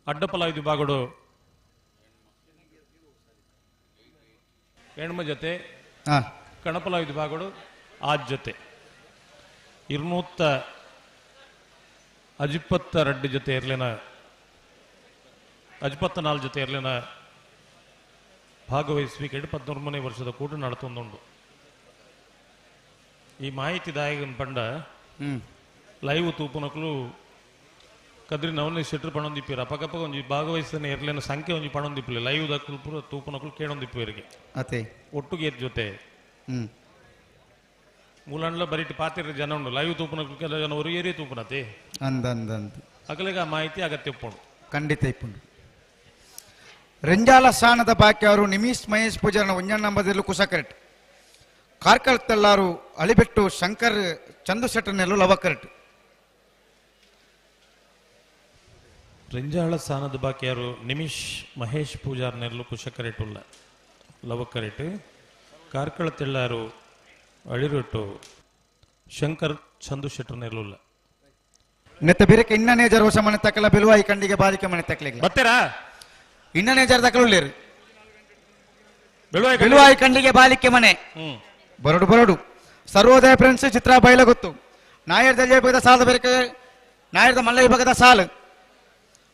ಅಡ್ಡಪಲಾಯ್ದ ವಿಭಾಗಡು 8 ಜೊತೆ, ಕಣಪಲಾಯ್ದ ವಿಭಾಗಡು 6 ಜೊತೆ, 222 ಜೊತೆ ಇರಲಿನ 24 ಜೊತೆ ಇರಲಿನ ಭಾಗವಹಿಸುವಿಕೆ 13ನೇ ವರ್ಷದ ಕೂಟ ನಡೆತೊಂದುಂಡು. ಈ ಮಾಹಿತಿ ದಾಯಕನ ಪಂಡ ಲೈವ್ ತೂಪುನಕುಲು ಕದ್ರಿ ನವನೇ ಶೆಟ್ರು ಪಣೊಂದಿಪ್ಪಿರ ಅಪಕಪ್ಪ ಒಂಜಿ ಭಾಗವಹಿಸನೆ ಇರ್ಲಿನ ಸಂಖ್ಯೆ ಒಂಜಿ ಪಣೊಂದಿಪ್ಪಲೆ ಲೈವ್ ದಕ್ಕಲು ಪೂರ ತೂಪುನಕುಲು ಕೇಳೊಂದಿಪ್ಪರಿಗೆ ಅತೆ ಒಟ್ಟುಗೆ ಜೊತೆ ಮೂಲಂಡ್ಲ ಬರೀಟ್ ಪಾತಿರ ಜನ ಉಂಡು ಲೈವ್ ತೂಪುನಕುಲು ಕೆಲ ಜನ ஒரு ಏರಿಯ ತೂಪುನತೆ ಅಂದ ಅಂದ ಅಂದ ಅಗಲಿಗ ಮಾಹಿತಿ ಅಗತ್ಯ ಇಪ್ಪುಂಡು ಖಂಡಿತ ಇಪ್ಪುಂಡು. ರೆಂಜಾಲ ಸ್ಥಾನದ ಬಾಕಿ ಅವರು ನಿಮೀಶ್ ಮಹೇಶ್ ಪೂಜಾರನ ಒಂಜಣ್ಣ ನಂಬದಿರಲು ಕುಸಕರೆಟ್ ಕಾರ್ಕಳ ತೆಲ್ಲಾರು ಅಳಿಬೆಟ್ಟು ಶಂಕರ್ ಚಂದು ಶೆಟ್ಟರ್ನೆಲ್ಲು ಲವಕರೆಟ್. ರೆಂಜಾಳ ಸ್ಥಾನದ ಬಾಕಿಯಾರು ನಿಮಿಷ್ ಮಹೇಶ್ ಪೂಜಾರ್ನೆಲ್ಲು ಕುಶಕರೆಟುಲ್ಲ ಲವಕರೆಟ್ ಕಾರ್ಕಳ ತೆಲ್ಲಾರು ಅಳಿರೊಟ್ಟು ಶಂಕರ್ ಚಂದು ಶೆಟ್ಟರ್ನೆಲ್ಲುಲ್ಲ. ನೆತ್ತ ಬಿರಕ್ಕೆ ಇನ್ನನೇ ಜರ ಹೊಸ ಮನೆ ತಕ್ಕಲ ಬೆಲುವಾಯಿ ಕಂಡಿಗೆ ಬಾಲಿಕೆ ಮನೆ ತಕ್ಕಲಿಗೆ ಬತ್ತೀರಾ ಇನ್ನನೇ ಜರ ತಕ್ಕಲುಳ್ಳೇರು ಬೆಲುವಾಯಿ ಕಂಡಿಗೆ ಬಾಲಿಕೆ ಮನೆ ಬರಡು ಬರಡು ಸರ್ವೋದಯ ಫ್ರೆಂಡ್ಸ್ ಚಿತ್ರ ಬೈಲ ಗೊತ್ತು ನಾಯರ್ದ ವಿಭಾಗದ ಸಾಲದ ಬೇರೆ ನಾಯರ್ದ ಮಲ್ಲ ವಿಭಾಗದ ಸಾಲು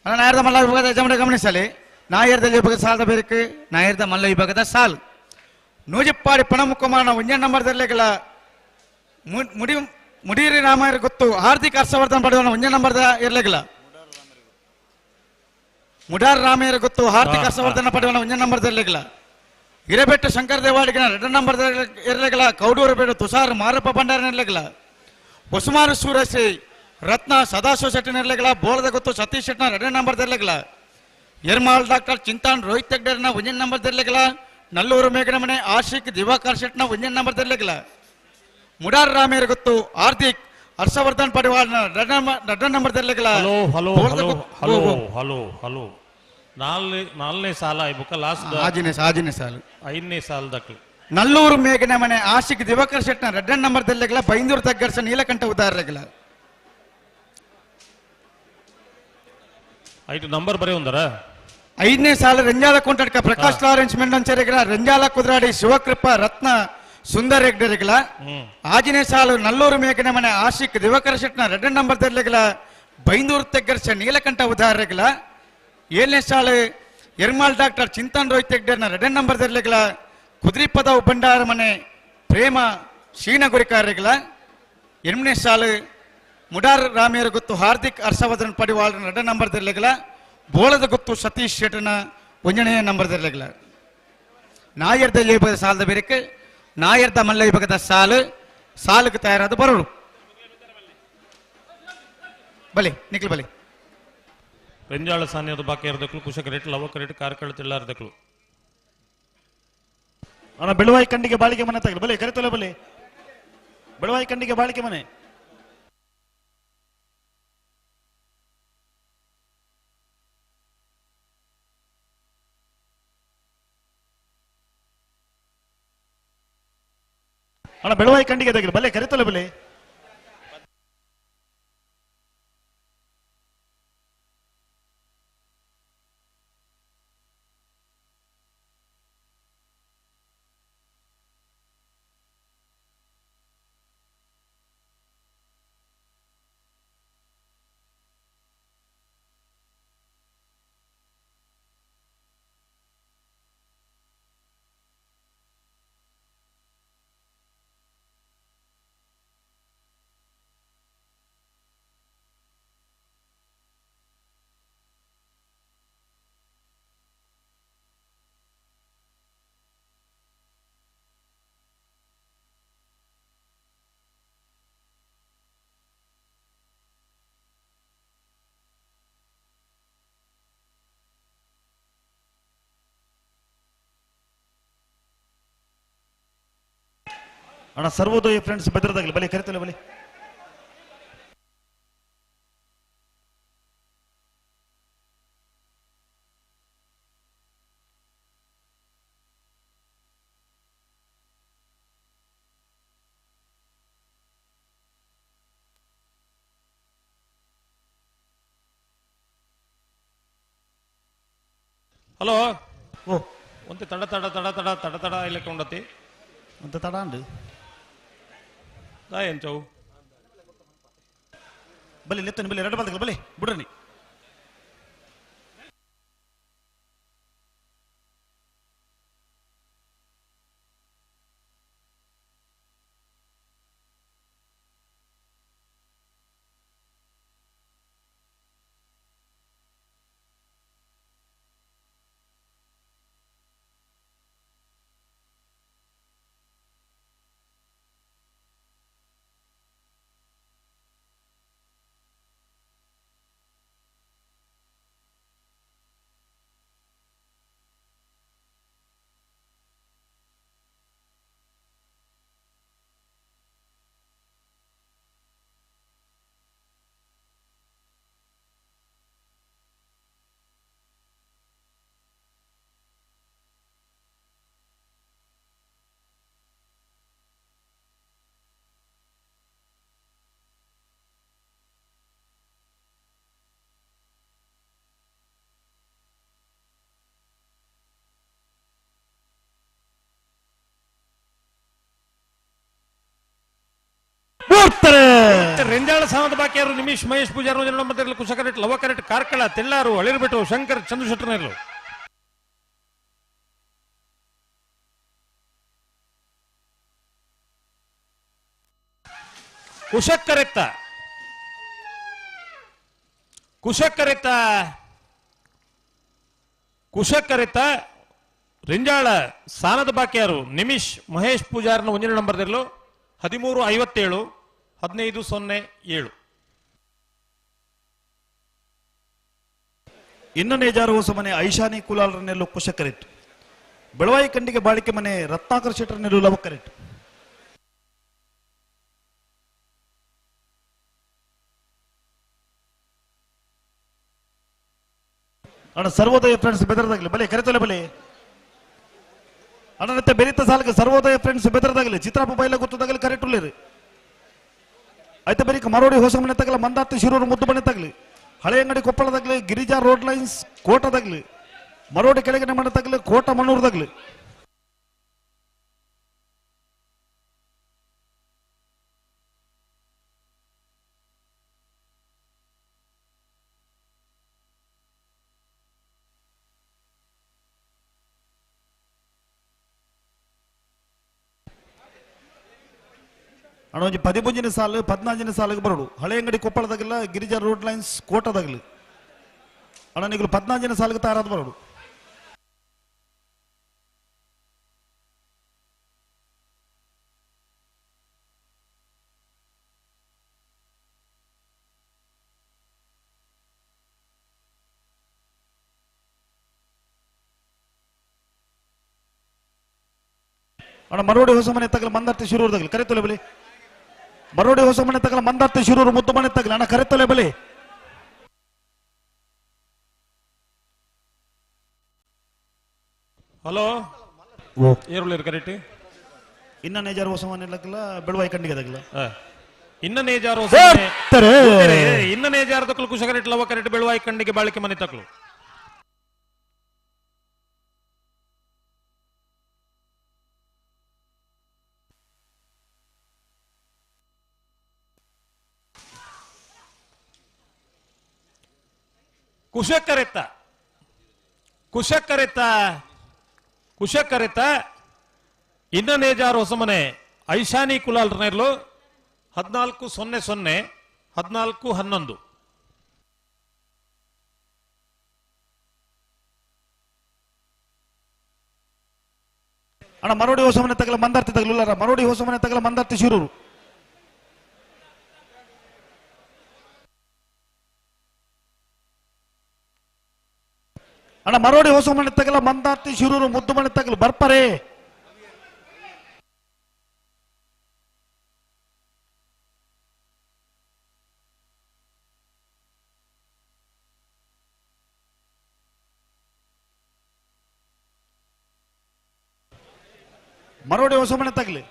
ಅಲ್ಲ ನಾಯರ್ದ ಮಲ್ಲ ವಿಭಾಗದ ಯಜಮಾನ ಗಮನಿಸಲಿ ನಾಯರ್ದ ವಿಭಾಗದ ಸಾಲದ ಬೇರೆ ನಾಯರ್ದ ಮಲ್ಲ ವಿಭಾಗದ ಸಾಲು ನೂಜಿಪ್ಪಾಡಿ ಪಣಮುಕುಮಾರನ ಒಂಜೆ ನಂಬರ್ದಲ್ಲಿಗಳ ಮುಡಿ ಮುಡೀರಿ ರಾಮಯ್ಯ ಗೊತ್ತು ಹಾರ್ದಿಕ್ ಹರ್ಷವರ್ಧನ್ ಪಡೆದ ಒಂಜೆ ನಂಬರ್ದ ಇರ್ಲಿಲ್ಲ ಮುಡಾರ್ ರಾಮಯ್ಯ ಗೊತ್ತು ಹಾರ್ದಿಕ್ ಹರ್ಷವರ್ಧನ ಪಡೆದ ಒಂಜೆ ನಂಬರ್ದ ಇರ್ಲಿಲ್ಲ ಹಿರೇಬೆಟ್ಟು ಶಂಕರ ದೇವಾಡಿಗನ ಎರಡು ನಂಬರ್ ಇರ್ಲಿಲ್ಲ ಕೌಡೂರು ಬೇಡು ತುಷಾರ್ ಮಾರಪ್ಪ ಭಂಡಾರನ ಇರ್ಲಿಲ್ಲ ಹೊಸಮಾರು ಸೂರಶ್ರೀ ರತ್ನ ಸದಾಶಿವ ಶೆಟ್ಟನ ಇರ್ಲಿಲ್ಲ ಬೋಳದ ಗೊತ್ತು ಸತೀಶ್ ಶೆಟ್ಟನ ಎರಡು ನಂಬರ್ ಇರ್ಲಿಲ್ಲ ಎರ್ಮಾಲ್ ಡಾಕ್ಟರ್ ಚಿಂತಾನ್ ರೋಹಿತ್ ಹೆಗ್ಡೆರ್ನ ಒಂಜೆ ನಂಬರ್ ಇರ್ಲಿಲ್ಲ ನಲ್ಲೂರು ಮೇಘನಮನೆ ಆಶಿಕ್ ದಿವಾಕರ್ ಶೆಟ್ಟನ ಒಂಜೆ ನಂಬರ್ ಇರ್ಲಿಲ್ಲ ಮುಡಾರ್ ರಾಮೇರ್ ಗೊತ್ತು ಹಾರ್ದಿಕ್ ಹರ್ಷವರ್ಧನ್ ಪಡಿವಾಳ್ ಎರಡು ನಂಬರ್ ಇರ್ಲಿಲ್ಲ. Hello hello hello hello hello hello ನಾಲ್ನೇ ಸಾಲ ಬುಕ್ಕ ಲಾಸ್ಟ್ ಆಜಿನೇ ಸಾಲು ಐದನೇ ಸಾಲ ದಕ್ಕಲು ನಲ್ಲೂರು ಮೇಘನ ಮನೆ ಆಶಿಕ್ ದಿವಾಕರ್ ಶೆಟ್ಟನ ರೆಡ್ ನಂಬರ್ ದಲ್ಲಿಗಳ ಬೈಂದೂರು ತಗ್ಗರ್ಸ ನೀಲಕಂಠ ಉದಾಹರಣೆಗಳ ಐದು ನಂಬರ್ ಬರೀ ಒಂದರ ಐದನೇ ಸಾಲ ರಂಜಾಲ ಕೊಂಟಡ್ಕ ಪ್ರಕಾಶ್ ಲಾರೆನ್ಸ್ ಮೆಂಡಂಚರಿಗಳ ರಂಜಾಲ ಕುದ್ರಾಡಿ ಶಿವಕೃಪ ರತ್ನ ಸುಂದರ್ ಹೆಗ್ಡೆರಿಗಳ ಆಜಿನೇ ಸಾಲು ನಲ್ಲೂರು ಮೇಘನ ಮನೆ ಆಶಿಕ್ ದಿವಾಕರ್ ಶೆಟ್ಟನ ರೆಡ್ ನಂಬರ್ ದಲ್ಲಿಗಳ ಬೈಂದೂರು ತೆಗ್ಗರ್ಸ ನೀಲಕಂಠ ಉದಾಹರಣೆಗಳ ಏಳನೇ ಸಾಲು ಎರ್ಮಾಲ್ ಡಾಕ್ಟರ್ ಚಿಂತನ್ ರೋಹಿತ್ ಹೆಗ್ಡೆರ್ನ ರೆಡ್ ನಂಬರ್ ದಲ್ಲಿಗಳ ಕುದ್ರಿಪದ ಭಂಡಾರ ಮನೆ ಪ್ರೇಮ ಶೀನಗುರಿಕಾರ್ಯಗಳ ಎಣ್ಮನೇ ಸಾಲು ಮುಡಾರ್ ರಾಮೇರ ಗೊತ್ತು ಹಾರ್ದಿಕ್ ಹರ್ಷವರ್ಧನ್ ಪಡಿವಾಳನ ರೆಡ್ ನಂಬರ್ ದಲ್ಲಿಗಳ ಬೋಳದ ಗೊತ್ತು ಸತೀಶ್ ಶೆಟ್ಟನ ಒಂಜನೇ ನಂಬರ್ ದಲ್ಲಿಗಳ ನಾಯರ್ದ ವಿಭಾಗದ ಸಾಲದ ಬೇರೆಕ್ಕೆ ನಾಯರ್ದ ಮಲ್ಲ ವಿಭಾಗದ ಸಾಲು ಸಾಲುக்கு ತಯಾರಾದ ಬರೋಳು ಬಲಿ ನಿಖಿಲ್ ಬಲಿ ರೆಂಜಾಳ ಸಾನ್ಯದ ಬಾಕಿ ಇರದಕ್ಕಲು ಕುಶಕ ರೇಟ್ ಲವಕ ರೇಟ್ ಕಾರ್ಕಳ ತಿಳ್ಳಾರದಕ್ಕಲು ಅಣ್ಣ ಬೆಳುವಾಯಿ ಕಂಡಿಗೆ ಬಾಳಿಕೆ ಮನೆ ತಗಲಿ ಬಲಿ ಕರಿತಲೆ ಬಲಿ ಬೆಳುವಾಯಿ ಕಂಡಿಗೆ ಬಾಳಿಕೆ ಮನೆ ಅಣ್ಣ ಬೆಳುವಾಯಿ ಕಂಡಿಗೆ ತಗಲಿ ಬಲೆ ಕರಿತಲೆ ಬಲಿ ಅಣ್ಣ ಸರ್ವೋದಯ ಫ್ರೆಂಡ್ಸ್ ಬೆದರದಾಗಲಿ ಬಲಿ ಕರಿತಲೆ ಬಲಿ. ಹಲೋ ಓ ಒಂತೆ ತಡ ತಡ ತಡ ತಡ ತಡ ತಡ ಇಲ್ಲಕ್ಕೆ ಉಂಡತಿ ಅಂತ ತಡ ಅಂಡು ಎಂಚವು ಬಲಿ ಲೆತ್ತನಿ ಬಲಿ ಎರಡು ಬಲ್ದಲ್ಲ ಬಲಿ ಬಿಡ್ರನಿ. ರೆಂಜಾಳ ಸಾಮಂತ ಬಾಕಿಯಾರು ನಿಮಿಷ್ ಮಹೇಶ್ ಪೂಜಾರು ಮತ್ತೆ ಕುಶಕರೆಟ್ ಲವಕರೆಟ್ ಕಾರ್ಕಳ ತೆಳ್ಳಾರು ಅಳಿರ್ಬಿಟ್ಟು ಶಂಕರ್ ಚಂದ್ರಶೆಟ್ಟರ್ನರು. ಕುಶಕರೆತ್ತ ಕುಶಕರೆತ್ತ ಕುಶಕರೆತ್ತ ರೆಂಜಾಳ ಸಾನದ ಬಾಕಿಯಾರು ನಿಮಿಷ್ ಮಹೇಶ್ ಪೂಜಾರನ ಒಂದನೇ ನಂಬರ್ ದಿರಲು 13:57 15:07. ಇನ್ನು ನೇಜಾರು ಹೊಸ ಮನೆ ಐಶಾನಿ ಕುಲಾಲರನ್ನೆಲ್ಲೂ ಕುಶಕರಿಟ್ಟು ಬೆಳವಾಯಿ ಕಂಡಿಗೆ ಬಾಳಿಕೆ ಮನೆ ರತ್ನಾಕರ್ ಶೆಟ್ಟರ್ನೆಲ್ಲೂ ಲವಕರಿಟ್ಟು. ಅಣ್ಣ ಸರ್ವೋದಯ ಫ್ರೆಂಡ್ಸ್ ಬೆದರದಾಗಲಿ ಬಲೆ ಕರೆತೊಲೆ ಬಲೆ. ಅಣ್ಣನತ್ತೆ ಬೆರಿತ ಸಾಲಕ್ಕೆ ಸರ್ವೋದಯ ಫ್ರೆಂಡ್ಸ್ ಬೆದರದಾಗಲಿ ಚಿತ್ರಾಪ ಬೈಲ ಗೊತ್ತದಾಗಲಿ ಕರೆಟುಳ್ಳೇರಿ ಆಯ್ತಾ ಬೆರಿಕ ಮರೋಡಿ ಹೊಸ ಮನೆ ತಗಲ ಮಂದಾರ್ತಿ ಶಿರೂರು ಮುದ್ದು ಮನೆ ತಗಲಿ ಹಳೆಯಂಗಡಿ ಕೊಪ್ಪಳದಾಗಲಿ ಗಿರಿಜಾ ರೋಡ್ ಲೈನ್ಸ್ ಕೋಟದಾಗಲಿ ಮರೋಡಿ ಕೆಳಗಿನ ಮನೆ ತಗಲಿ ಕೋಟ ಮಣ್ಣೂರ್ದಾಗಲಿ. ಅಣ್ಣ ಒಂಜಿ 13ನೇ ಸಾಲು 14ನೇ ಸಾಲಿಗೆ ಬರೋಡು ಹಳೆಯಂಗಡಿ ಕೊಪ್ಪಳದಾಗಲ್ಲ ಗಿರಿಜಾ ರೋಡ್ ಲೈನ್ಸ್ ಕೋಟದಾಗಲಿ ಅಣ್ಣ ನೀವು 14ನೇ ಸಾಲಿಗೆ ತಯಾರಾದ ಬರೋಡು. ಅಣ್ಣ ಮರೋಡಿ ಹೊಸ ಮನೆ ತಗಲ ಮಂದಾರ್ತಿ ಶಿರೂರ್ದಾಗಲಿ ಕರೆತೊಲೆ ಬಲಿ. ಮರೋಡಿ ಹೊಸ ಮನೆ ತಗಲ ಮಂದಾರ್ತಿ ಶಿರೂರು ಮುದ್ದು ಮನೆ ತಗಲ ಅಣ್ಣ ಕರೆತೊಲೆ ಬಲಿ. ಹಲೋ ಏರುಳ್ಳಿರು ಕರೆಕ್ಟ್. ಇನ್ನ ನೇಜಾರು ಹೊಸ ಮನೆ ಲಕ್ಕಲ ಬೆಳವಾಯಿ ಕಂಡಿಗೆ ತಗಲ ಇನ್ನ ನೇಜಾರು ಇನ್ನ ನೇಜಾರು ತಕ್ಕಲು ಕುಶಕರೆಟ್ ಲವ ಕರೆಕ್ಟ್ ಬೆಳವಾಯಿ ಕಂಡಿಗೆ ಬಾಳಿಕೆ ಮನೆ ತಕ್ಕಲು. ಕುಶಕರೆತ್ತ ಕುಶಕರೆತ್ತ ಕುಶಕರೆತ್ತ ಇನ್ನ ನೇಜಾರು ಹೊಸಮನೆ ಐಶಾನಿ ಕುಲಾಲ್ರನೆರ್ಲು 14:00 14:11. ಅಣ್ಣ ಮರೋಡಿ ಹೊಸಮನೆ ತಗಲ ಮಂದಾರ್ತಿ ತಗಲಿಲ್ಲ ಮರೋಡಿ ಹೊಸಮನೆ ತಗಲ ಮಂದಾರ್ತಿ ಶಿರೂರು. ಅಣ್ಣ ಮರೋಡಿ ಹೊಸ ಮನೆ ತಗಲ ಮಂದಾರ್ತಿ ಶಿರೂರು ಮುದ್ದು ಮನೆ ತಗಲು ಬರ್ಪರೆ. ಮರೋಡಿ ಹೊಸಮನೆ ತಗಲಿ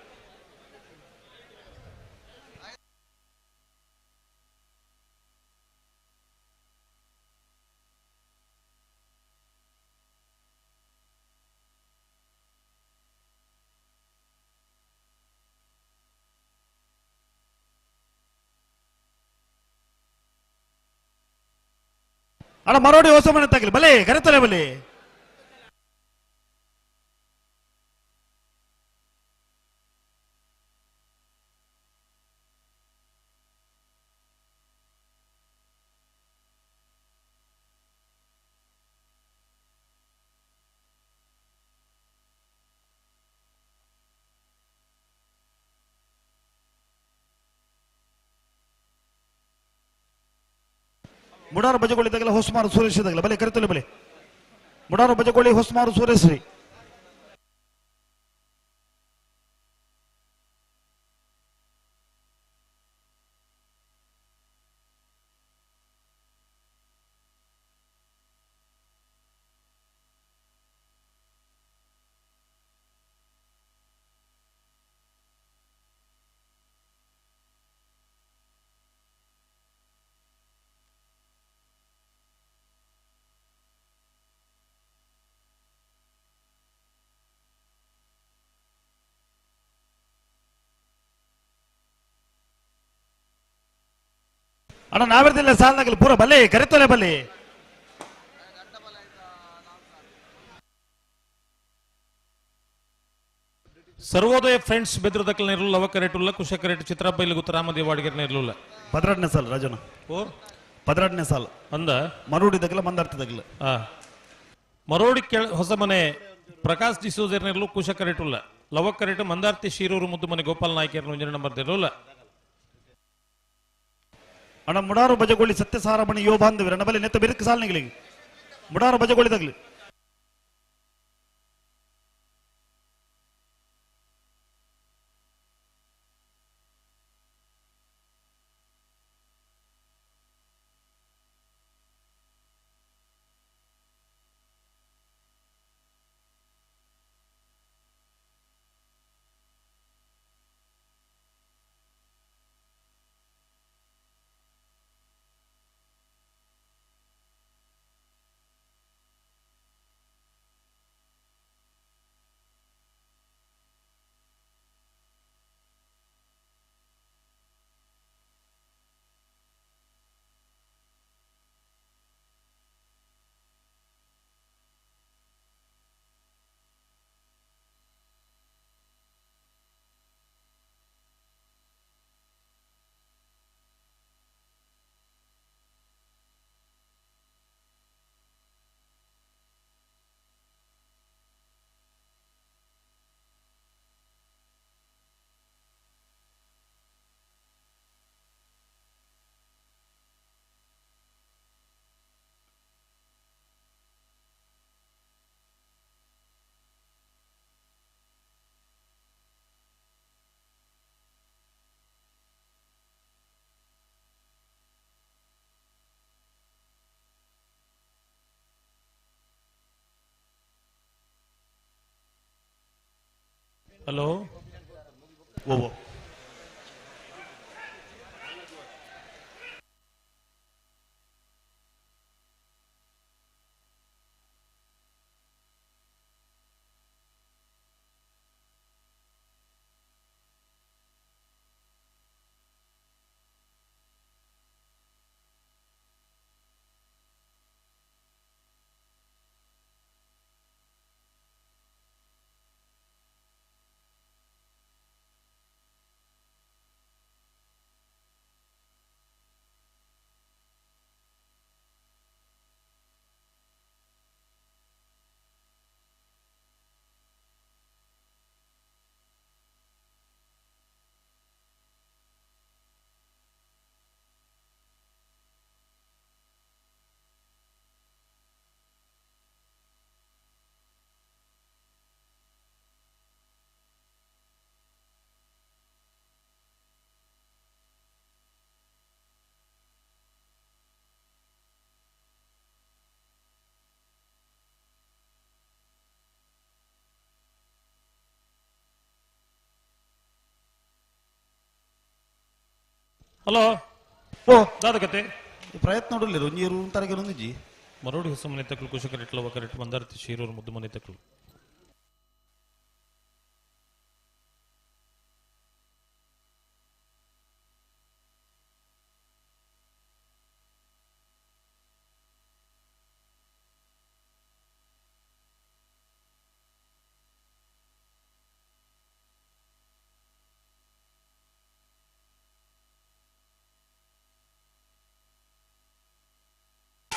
ಅಣ್ಣ ಮರೋಡಿ ಹೊಸಮನೆ ತಗಲಿ ಬಲೆ ಕರೆತಲೆ ಬಲೆ ಮುಡಾರು ಬಜಗೋಳಿ ತಗಲ ಹೊಸಮಾರು ಸುರೇಶ್ ತಗಲ ಬಲೆ ಕರೆತಲೆ ಬಲೆ ಮುಡಾರು ಬಜಗೋಳಿ ಹೊಸಮಾರು ಸುರೇಶ್ರಿ ಅಣ್ಣ ನಾವಿರ್ದಿಲ್ಲ ಸಾಲದಾಗಲಿ ಪೂರ ಬಲೆ ಕರೆತಲೆ ಬಲೆ ಸರ್ವೋದಯ ಫ್ರೆಂಡ್ಸ್ ಬೆದ್ರದಕ್ಕಲ್ ಇರಲಿಲ್ಲ ಲವ ಕರೆಟುಲ್ಲ ಕುಶ ಕರೆಟ್ ಚಿತ್ರಬೈಲು ಗುತ್ತ ರಾಮದೇವ ಅಡಿಗೆರ್ನ ಇರಲಿಲ್ಲ 12ನೇ ಸಾಲ ರಾಜನ ಓರ್ 12ನೇ ಸಾಲ ಅಂದ ಮರೋಡಿ ತಗಲ ಮಂದಾರ್ತಿ ತಗಲ ಮರೋಡಿ ಕೆಳ ಹೊಸಮನೆ ಪ್ರಕಾಶ್ ಡಿಸೋಜರ್ನಿರಲು ಕುಶ ಕರೆಟುಲ್ಲ ಲವ ಕರೆಟು ಮಂದಾರ್ತಿ ಶಿರೂರು ಮುದ್ದು ಮನೆ ಗೋಪಾಲ್ ನಾಯ್ಕರ್ನ ಒಂಜನ ನಂಬರ್ ಇರಲಿಲ್ಲ ಅಣ್ಣ ಮುಡಾರು ಬಜಗೋಳಿ ಸತ್ಯಸಾರಮಣಿ ಯೋ ಬಾಂಧವ್ಯ ಅಣ್ಣ ಬಲೆ ನೆತ್ತ ಬೆರಕು ಸಾಲನಿಗಳಿಗೆ ಮುಡಾರು ಬಜಗೋಳಿ ತಗಲಿ ಹಲೋ ಓ ಹಲೋ ಓ ದಾದಕತೆ ಪ್ರಯತ್ನ ನೋಡಲಿ ಒಂಜಿ ತರಗೆ ಒಂದಿಜ್ಜಿ ಮರೋಡಿ ಹೊಸ ಮನೆ ತಕ್ಕಲು ಕುಶಕರೆಟ್ಲ ಒಕರೆಟ್ ಮಂದಾರತಿ ಶೀರೂರು ಮುದ್ದು ಮನೆ ತಕ್ಕಲು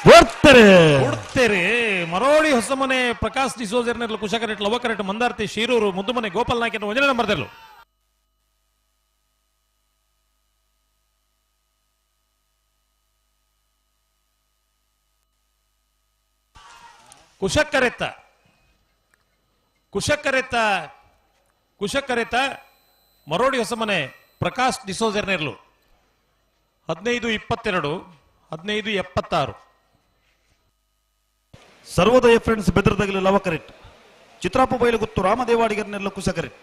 ಕೊಡ್ತೇರೆ ಮರೋಡಿ ಹೊಸಮನೆ ಪ್ರಕಾಶ್ ಡಿಸೋಜರ್ನೆರ್ಲು ಕುಶಕರೆಟ್ ಲವಕರೆಟ್ ಮಂದಾರ್ತಿ ಶಿರೂರು ಮುದ್ದುಮನೆ ಗೋಪಾಲ್ ನಾಯ್ಕ ಒಂಜನೇ ನಂಬರ್ ತೆರಲು ಕುಶಕರೆತ್ತ ಕುಶಕರೆತ್ತ ಕುಶಕರೆತ್ತ ಮರೋಡಿ ಹೊಸಮನೆ ಪ್ರಕಾಶ್ ಡಿಸೋಜರ್ನೆರ್ಲು 15 22 15 76. ಸರ್ವೋದಯ ಫ್ರೆಂಡ್ಸ್ ಬೆದರದಗಲಿ ಲವಕರೆಟ್ ಚಿತ್ರಾಪ ಬೈಲುಗುತ್ತು ರಾಮದೇವಾಡಿಗರ್ನೆಲ್ಲ ಕುಸಕರೆಟ್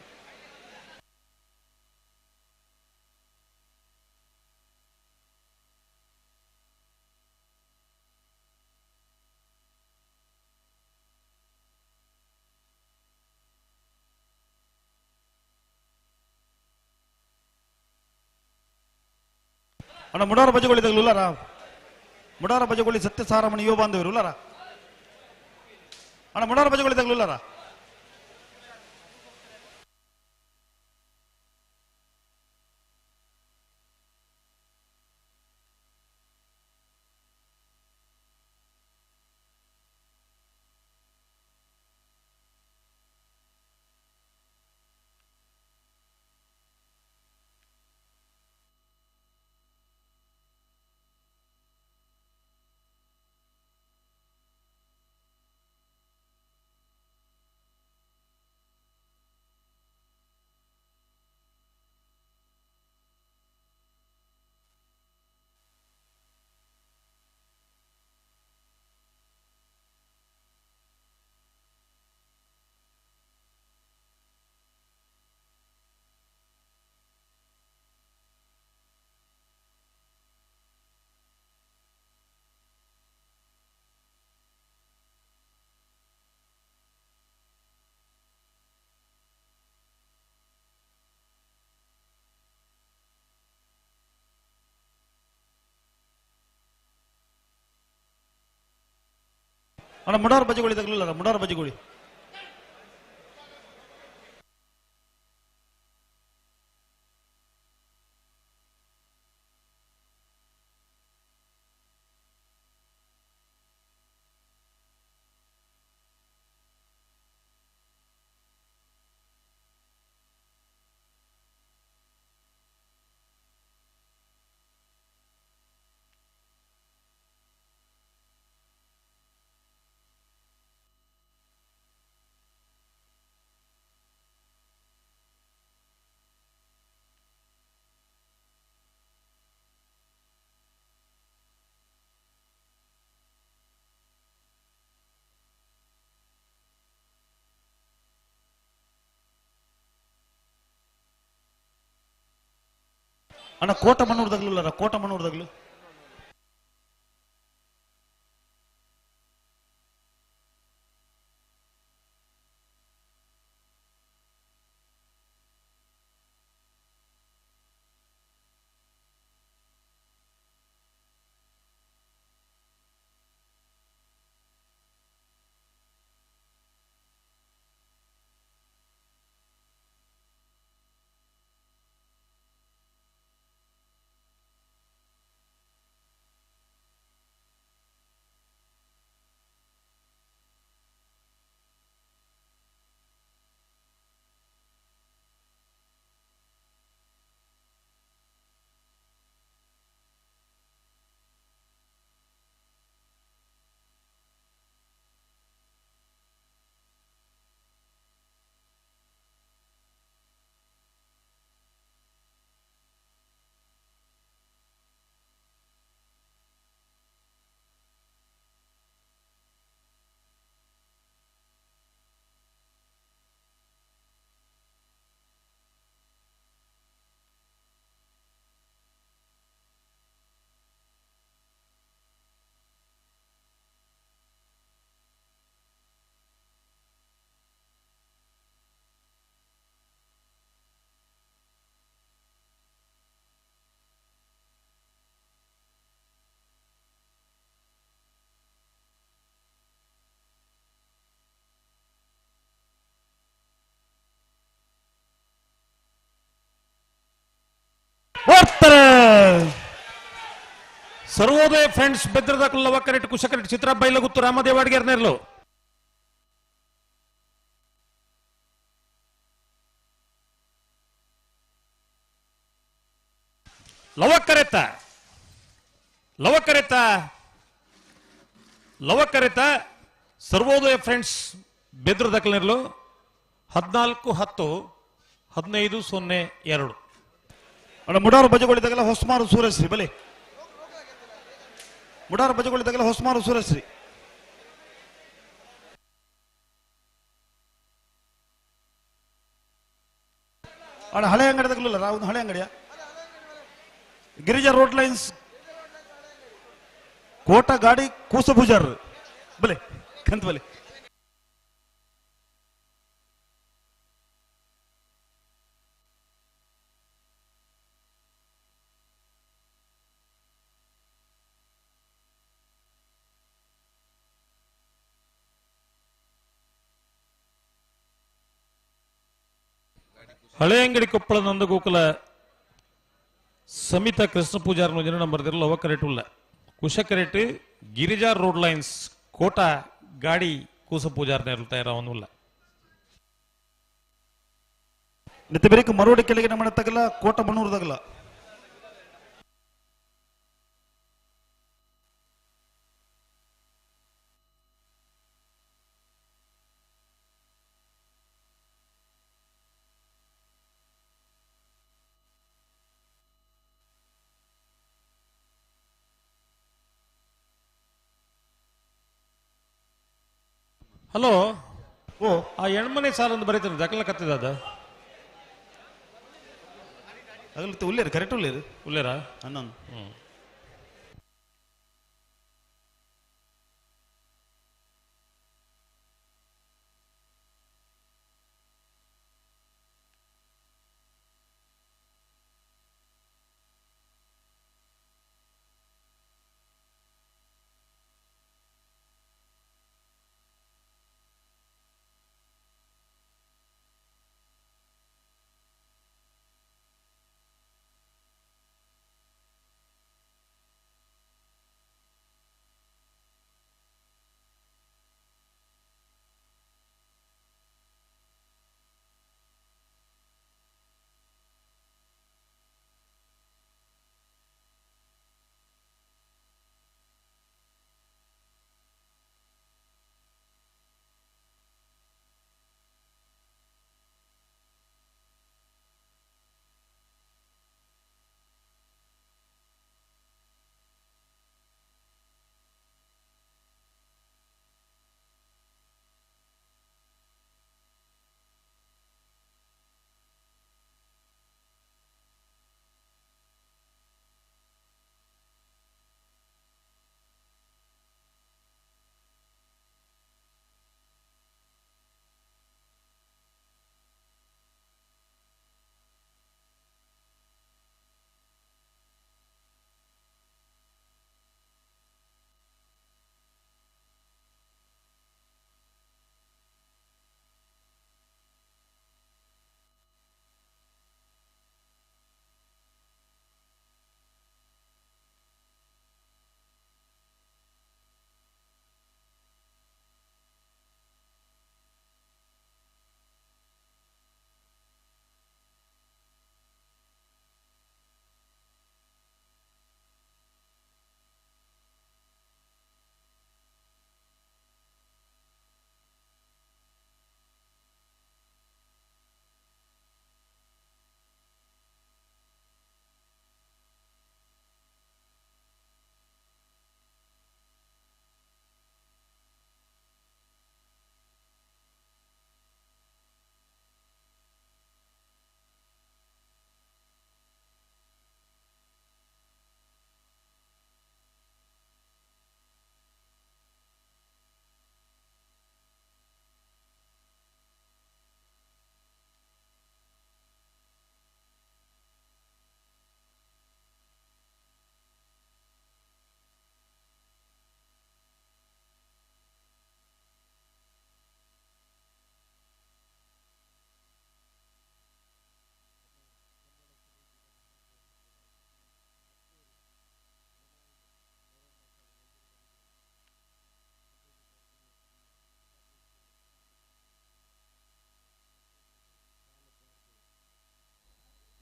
ಅಣ್ಣ ಮುಡಾರ ಬಜಗೊಳ್ಳಿ ತಗಲುಲ್ಲಾರ ಮುಡಾರ ಬಜಗೊಳ್ಳಿ ಸತ್ಯ ಸಾರಮಣಿ ಯುವ ಬಾಂಧವರು ಉಲ್ಲಾರ ಅಣ್ಣ ಮುಡಾರ ಬಜಗೊಳ್ಳಿ ತಗಲುಲ್ಲಾರ ಅಣ್ಣ ಮುಡಾರ ಬಜಗೊಳ್ಳಿ ತಗಲಿಲ್ಲ ಮುಡಾರ ಬಜಗೊಳ್ಳಿ ಅಣ್ಣ ಕೋಟ ಮಣ್ಣೂರ್ದಾಗ್ಲಿಲ್ಲ ಕೋಟ ಮಣ್ಣೂರ್ದಾಗ್ಲು ಸರ್ವೋದಯ ಫ್ರೆಂಡ್ಸ್ ಬೆದ್ರದ ಲವಕರೆಟ್ ಕುಶಕರೆಟ್ ಚಿತ್ರ ಬೈಲಗುತ್ತು ರಾಮದೇವ ಅಡಿಗೆರ್ ನೇರ್ಲು. ಲವಕರೆತ ಲವಕರೆತ ಲವಕರೆತ ಸರ್ವೋದಯ ಫ್ರೆಂಡ್ಸ್ ಬೆದ್ರದ ನೇರ್ಲು 14-10 15-02. ಮುಡಾರು ಬಜಗೊಳಿದಾಗಲ್ಲ ಹೊಸ್ಮಾರು ಸೂರ್ಯಶ್ರೀ ಬಲೆ. ಮುಡಾರು ಬಜಗೊಳಿದಾಗಲ್ಲ ಹೊಸ್ಮಾರು ಸೂರ್ಯಶ್ರೀ. ಅಣ್ಣ ಹಳೆ ಅಂಗಡಿದಾಗಲಿಲ್ಲ ರಾವ್ ಹಳೆ ಅಂಗಡಿಯ ಗಿರಿಜಾ ರೋಡ್ ಲೈನ್ಸ್ ಕೋಟ ಗಾಡಿ ಕೂಸಪೂಜಾರ್ ಬಲೆ ಕಂತ ಬಲೆ. ಹಳೆಯಂಗಡಿ ಕೊಪ್ಪಳ ನಂದಗೋಕುಲ ಸಮಿತ ಕೃಷ್ಣ ಪೂಜಾರ್ ಜನ ನಂಬರ್ ಲವಕರೇಟ್ ಉಲ್ಲ ಕುಶಕರೇಟ್ ಗಿರಿಜಾ ರೋಡ್ ಲೈನ್ಸ್ ಕೋಟ ಗಾಡಿ ಕೂಸ ಪೂಜಾರ್ ನೇರ್ಲು ತಯಾರಾವನ್ನುಲ್ಲ. ನಿತ್ಯ ಬೇರೆ ಮರೋಡಿ ಕೆಳಗೆ ನಮ್ಮ ತಗಲ ಕೋಟ ಮಣ್ಣೂರ್ದಾಗಲ. ಹಲೋ, ಓ ಆ ಎಣ್ಮನೆ ಸಾಲೊಂದು ಬರೀತಾರೆ ದಕಲ ಕತ್ತಿದ ಅದ ಅಗಲತ್ತೆ ಉಲ್ಲೇರು ಕರೆಕ್ಟ್ ಉಲ್ಲೇರು ಉಲ್ಲೇರಾ 11.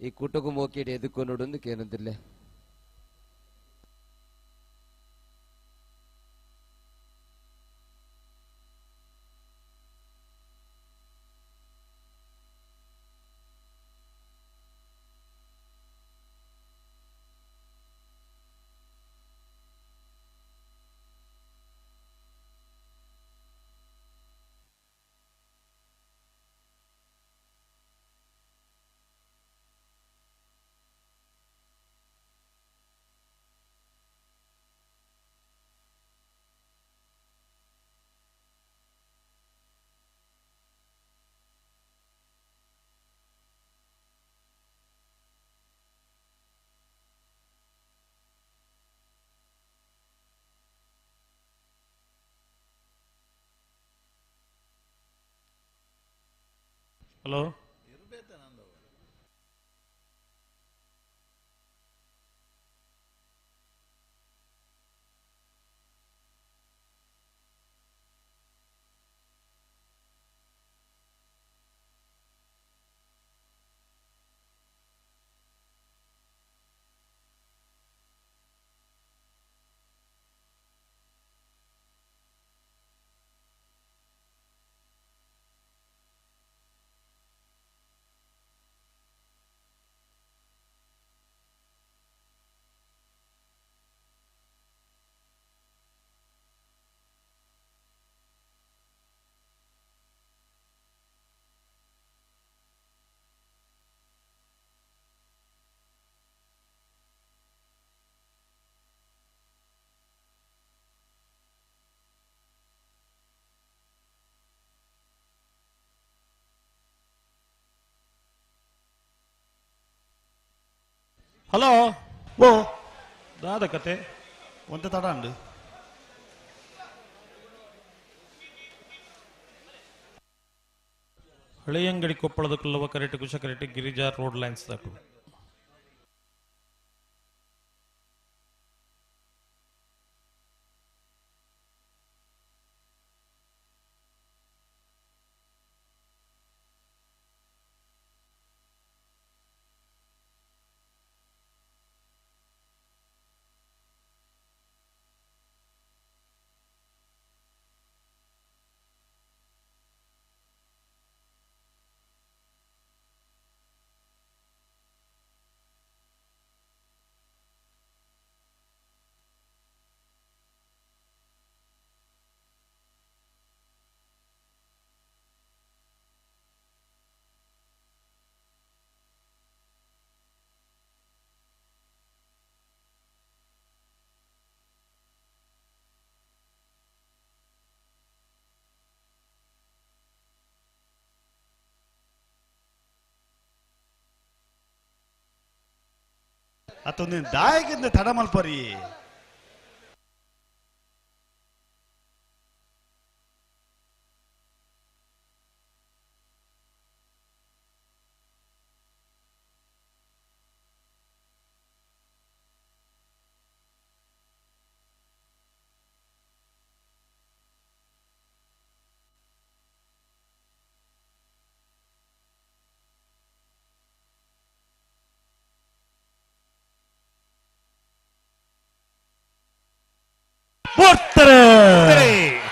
ಈ ಕೂಟಕ್ಕೂ ಮೋಕಿಡ್ ಎದುಕೊನೊಡೊಂದು ಕೇನೊಂದಿಲ್ಲ. ಹಲೋ ಹಲೋ ಓ ದಾದ ಕತೆ ಒಂತೆ ತಡ ಉಂಡು. ಹಳೆಯಂಗಡಿ ಕೊಪ್ಪಳದ ಕುಲ್ಲವ ಕರೆಟ್ ಕುಶ ಕರೆಟ್ ಗಿರಿಜಾ ರೋಡ್ ಲೈನ್ಸ್ ದಾಕು. ಅತ್ತೊಂದಿನ ದಾಯಕಿಂದ ತಡ ಮಲ್ಪರಿ.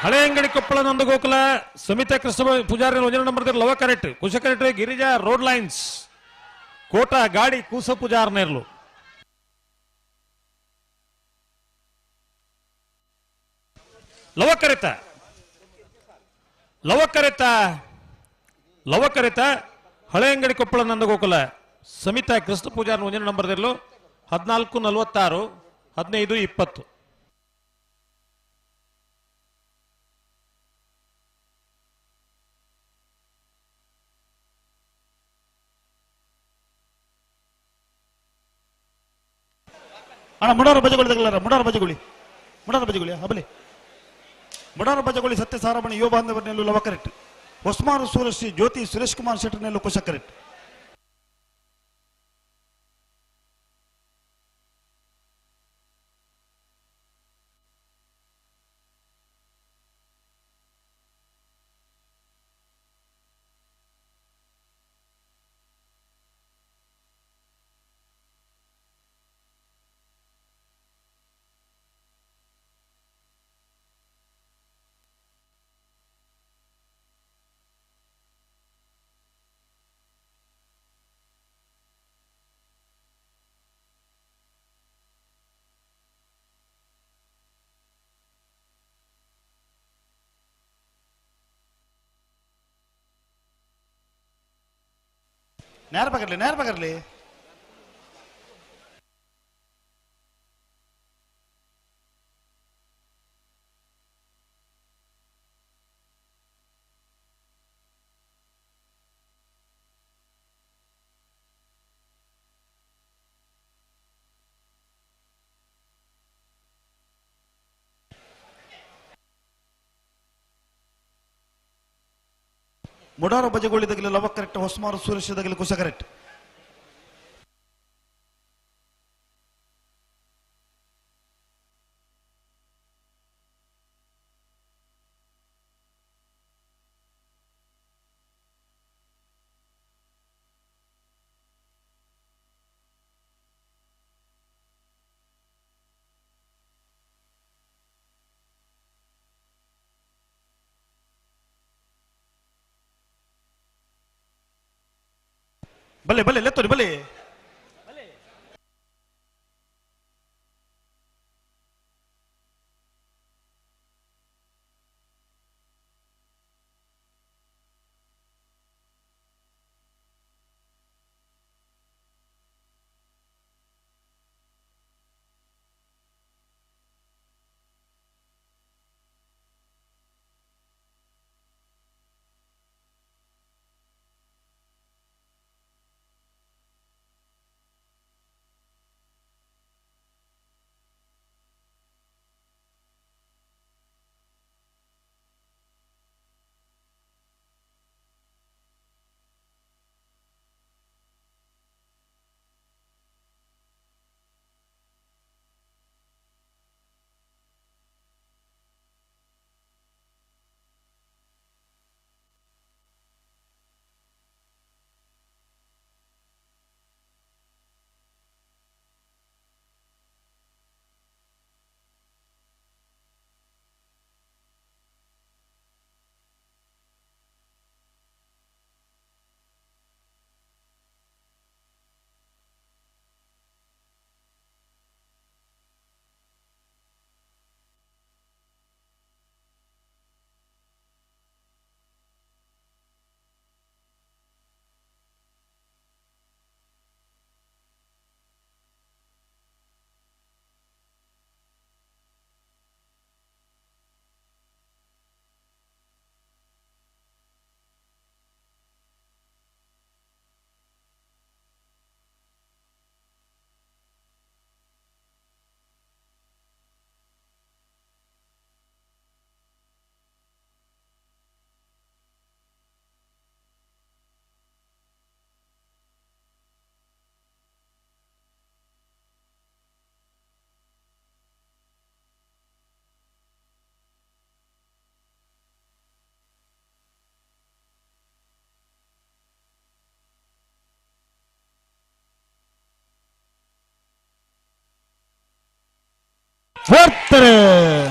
ಹಳೆಯಂಗಡಿ ಕೊಪ್ಪಳ ನಂದಗೋಕುಲ ಸಮಿತಾ ಕೃಷ್ಣ ಪೂಜಾರಿ ಒಂಜನ ನಂಬರ್ ಲವ ಕರೆಕ್ಟ್ ಕುಶ ಕರೆಕ್ಟ್ ಗಿರಿಜಾ ರೋಡ್ ಲೈನ್ಸ್ ಕೋಟ ಗಾಡಿ ಕೂಸ ಪೂಜಾರ್ ನೇರ್ಲು. ಲವ ಕರೆತ ಲವ ಕರೆತ ಲವ ಕರೆತ ಹಳೆಯಂಗಡಿ ಕೊಪ್ಪಳ ನಂದಗೋಕುಲ ಸಮಿತಾ ಕೃಷ್ಣ ಪೂಜಾರಿ ಒಂಜನ ನಂಬರ್ 14 46 15 20. ಅಣ್ಣ ಮುಡಾರ ಬಜಗುಳಿ ತಗಲಾರ ಮುಡಾರ ಬಜಗುಳಿ ಮುಡಾರ ಬಜಗುಳಿ ಹಬಲೆ ಮುಡಾರ ಬಜಗುಳಿ ಸತ್ಯ ಸಾರಮಣಿ ಯುವ ಬಾಂಧವರನೆಲ್ಲೂ ಲವ ಕರೆಕ್ಟ್ ಹೊಸ್ಮಾರು ಸೂರಶ್ರೀ ಜ್ಯೋತಿ ಸುರೇಶ್ ಕುಮಾರ್ ಶೆಟ್ಟರ್ನೆಲ್ಲೂ ಕುಶ ಕರೆಕ್ಟ್. ನೇರ ಪಕಡ್ಲಿ ನೇರ ಪಕಡ್ಲಿ ಮುಡಾರ ಬಜಗೋಳಿದಾಗಲಿ ಲವ ಕರೆಕ್ಟ್ ಹೊಸಮಾರು ಸುರೇಶದಾಗಲಿ ಕುಶ ಕರೆಕ್ಟ್ ಬಲೆ ಬಲೆ ಲೆತ್ತೋರಿ ಬಲೆ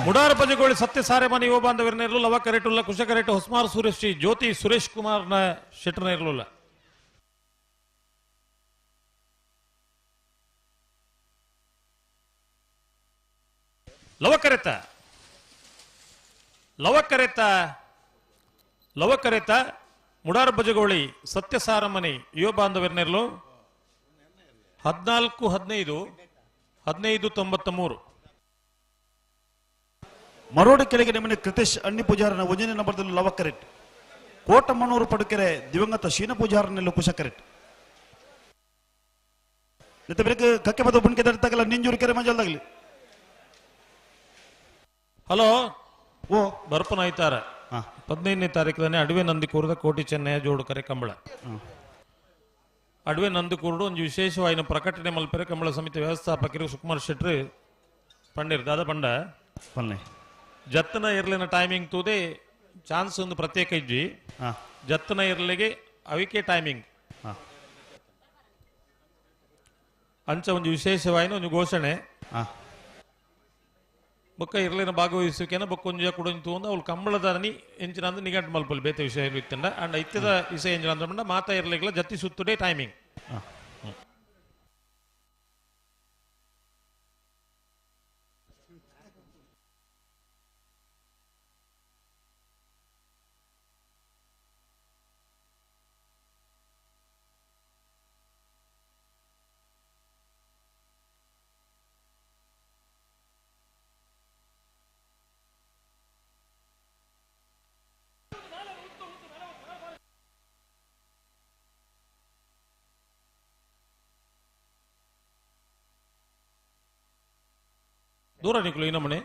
ಮುಡಾರ ಪಜಗೋಳಿ ಸತ್ಯ ಸಾರೆ ಮನೆ ಯುವ ಬಾಂಧವರನ್ನ ಇರಲಿಲ್ಲ ಲವ ಕರೆಟುಲ್ಲ ಕುಶ ಕರೆಟು ಹೊಸ್ಮಾರ್ ಸುರೇಶ್ ಜ್ಯೋತಿ ಸುರೇಶ್ ಕುಮಾರ್ನ ಶೆಟ್ಟರ್ನ ಇರಲಿಲ್ಲ. ಲವಕರೆತ ಲವಕರೆತ ಲವಕರೆತ ಮುಡಾರ ಬಜಗೋಳಿ ಸತ್ಯಸಾರಮನೆ ಯುವ ಬಾಂಧವರನ್ನೆರಲು 14 15 15 93. ಮರೋಡು ಕೆಳಗೆ ನಿಮ್ಮನೆ ಕೃತೇಶ್ ಅಣ್ಣಿ ಪೂಜಾರನ ಒಂದನೇ ನಂಬರ್ದಲ್ಲಿ ಲವ ಕರೆಟ್, ಕೋಟಮಣ್ಣೂರು ಪಡುಕೆರೆ ದಿವಂಗತ ಶೀನ ಪೂಜಾರನೆಲ್ಲ ಕುಶ ಕರೆಟ್. ಜೊತೆ ಬೆಳಗ್ಗೆ ಕಕ್ಕೆ ಬದ ಬುಣ್ಕೆ ತಗಲ ನಿಂಜೂರು ಕೆರೆ ಮಂಜಲ್ದಾಗಲಿ. ಹಲೋ ಓ ಬರ್ಪನ ಐತಾರ 15ನೇ ತಾರೀಕು ಅಡವೆ ನಂದಿಕೂರದ ಕೋಟಿ ಚೆನ್ನಯ್ಯ ಜೋಡು ಕರೆ ಕಂಬಳ. ಅಡವೆ ನಂದಿಕೂರುಡು ಒಂದು ವಿಶೇಷವಾಯಿನ ಪ್ರಕಟಣೆ ಮಲ್ಪೆರೆ ಕಂಬಳ ಸಮಿತಿ ವ್ಯವಸ್ಥಾಪಕರು ಸುಕುಮಾರ್ ಶೆಟ್ರು ಪಂಡಿರ್ ದಾದ ಪಂಡ ಜತ್ತನ ಇರ್ಲಿನ ಟೈಮಿಂಗ್ ತೂದೆ ಚಾನ್ಸ್ ಒಂದು ಪ್ರತ್ಯೇಕ ಇಜ್ಜಿ ಜತ್ತನ ಇರ್ಲಿಗೆ ಅವಿಕೆ ಟೈಮಿಂಗ್ ಅಂಚ ಒಂದು ವಿಶೇಷವಾಯಿನ ಒಂದು ಘೋಷಣೆ ಬೊಕ್ಕ ಇರ್ಲಿನ ಭಾಗವಹಿಸುವಿಕೆನ ಬೊಕ್ಕ ಒಂಜಿ ಕುಡೊಂಜಿ ತೂಂದು ಅವಳು ಕಂಬಳದಾನಿ ಎಂಚಿನ ಅಂದ್ರೆ ನಿಘಂಟು ಮಲ್ಪಲ್ ಬೇತೆ ವಿಷಯ ಇತ್ತಂಡ ಅಂಡ್ ಇತ್ತದ ವಿಷಯ ಎಂಚಿನ ಅಂದ್ರೆ ಮಾತಾ ಇರ್ಲಿಗಳ ಜತ್ತಿ ಸುತ್ತುಡೆ ಟೈಮಿಂಗ್. ದೂರ ನಿಕ್ಲು ಈ ನಮನೆ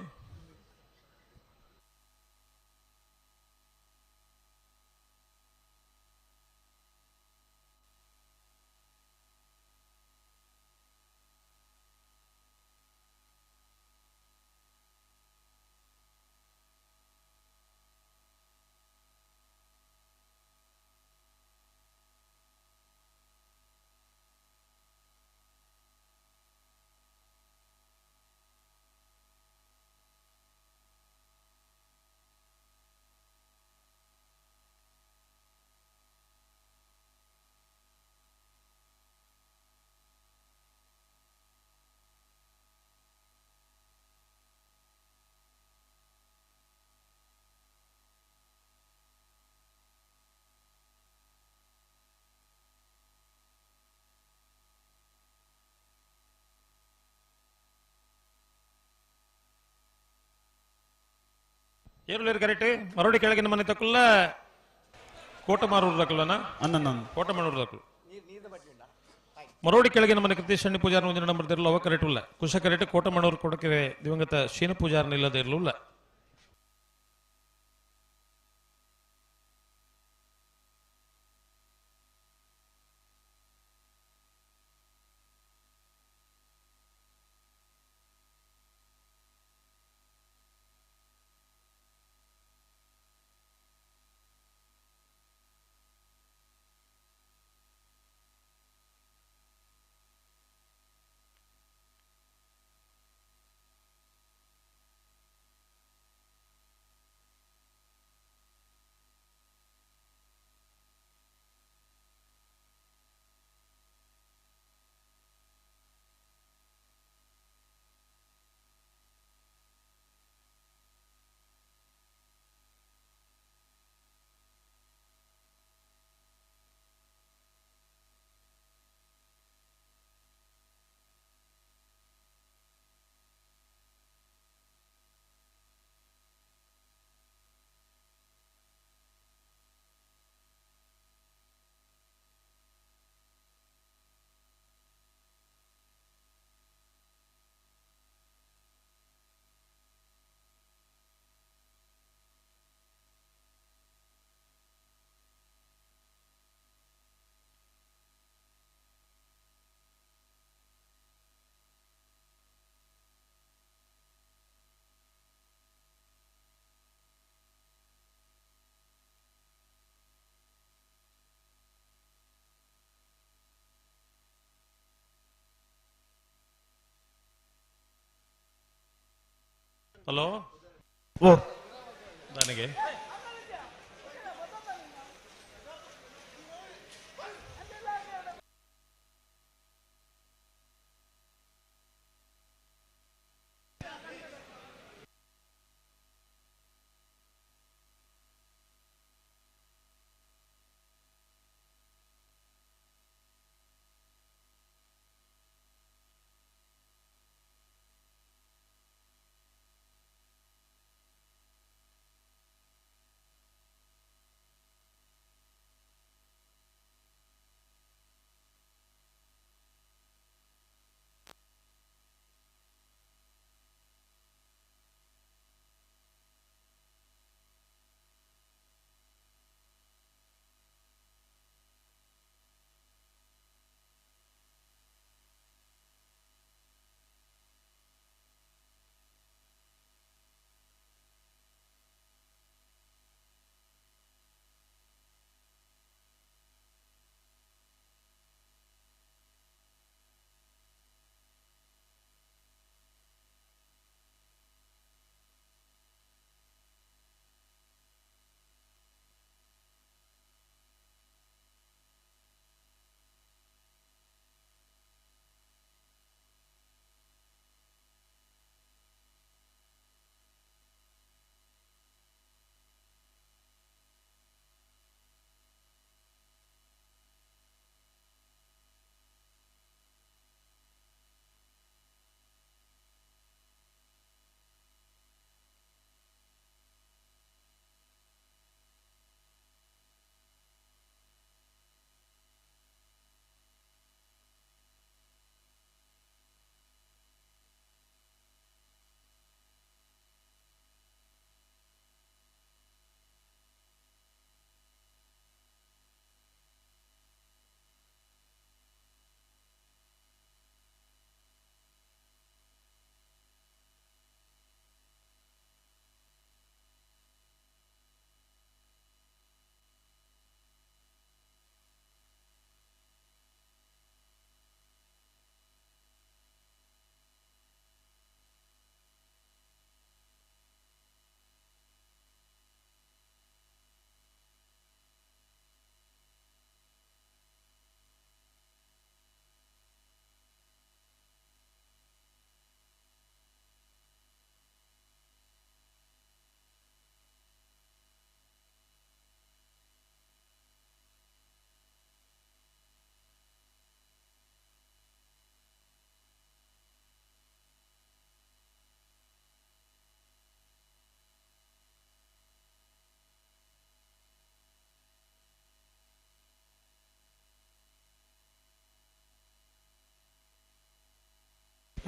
ಏರುಲೇರು ಕರೆಕ್ಟ್ ಮರೋಡಿ ಕೆಳಗಿನ ಮನೆ ತಕ್ಕಲ್ಲ ಕೋಟಮಾರೂರು ದಕ್ಕಲನ ಅನ್ನ ಕೋಟಮಾರೂರು ದಕ್ಕಲು ಮರೋಡಿ ಕೆಳಗಿನ ಮನೆ ಕೃತಿ ಶನಿ ಪೂಜಾರನ ಒಂದಿನ ನಂಬರ್ ಇರಲ್ಲ ಅವ ಕರೆಕ್ಟ್ ಇಲ್ಲ ಕುಶ ಕರೆಕ್ಟ್ ಕೋಟಮಣೂರು ಕೊಡಕ್ಕೆ ದಿವಂಗತ ಶೀನ ಪೂಜಾರನ ಇಲ್ಲದೆ ಇರಲಿಲ್ಲ. ಹಲೋ ಓ ನನಗೆ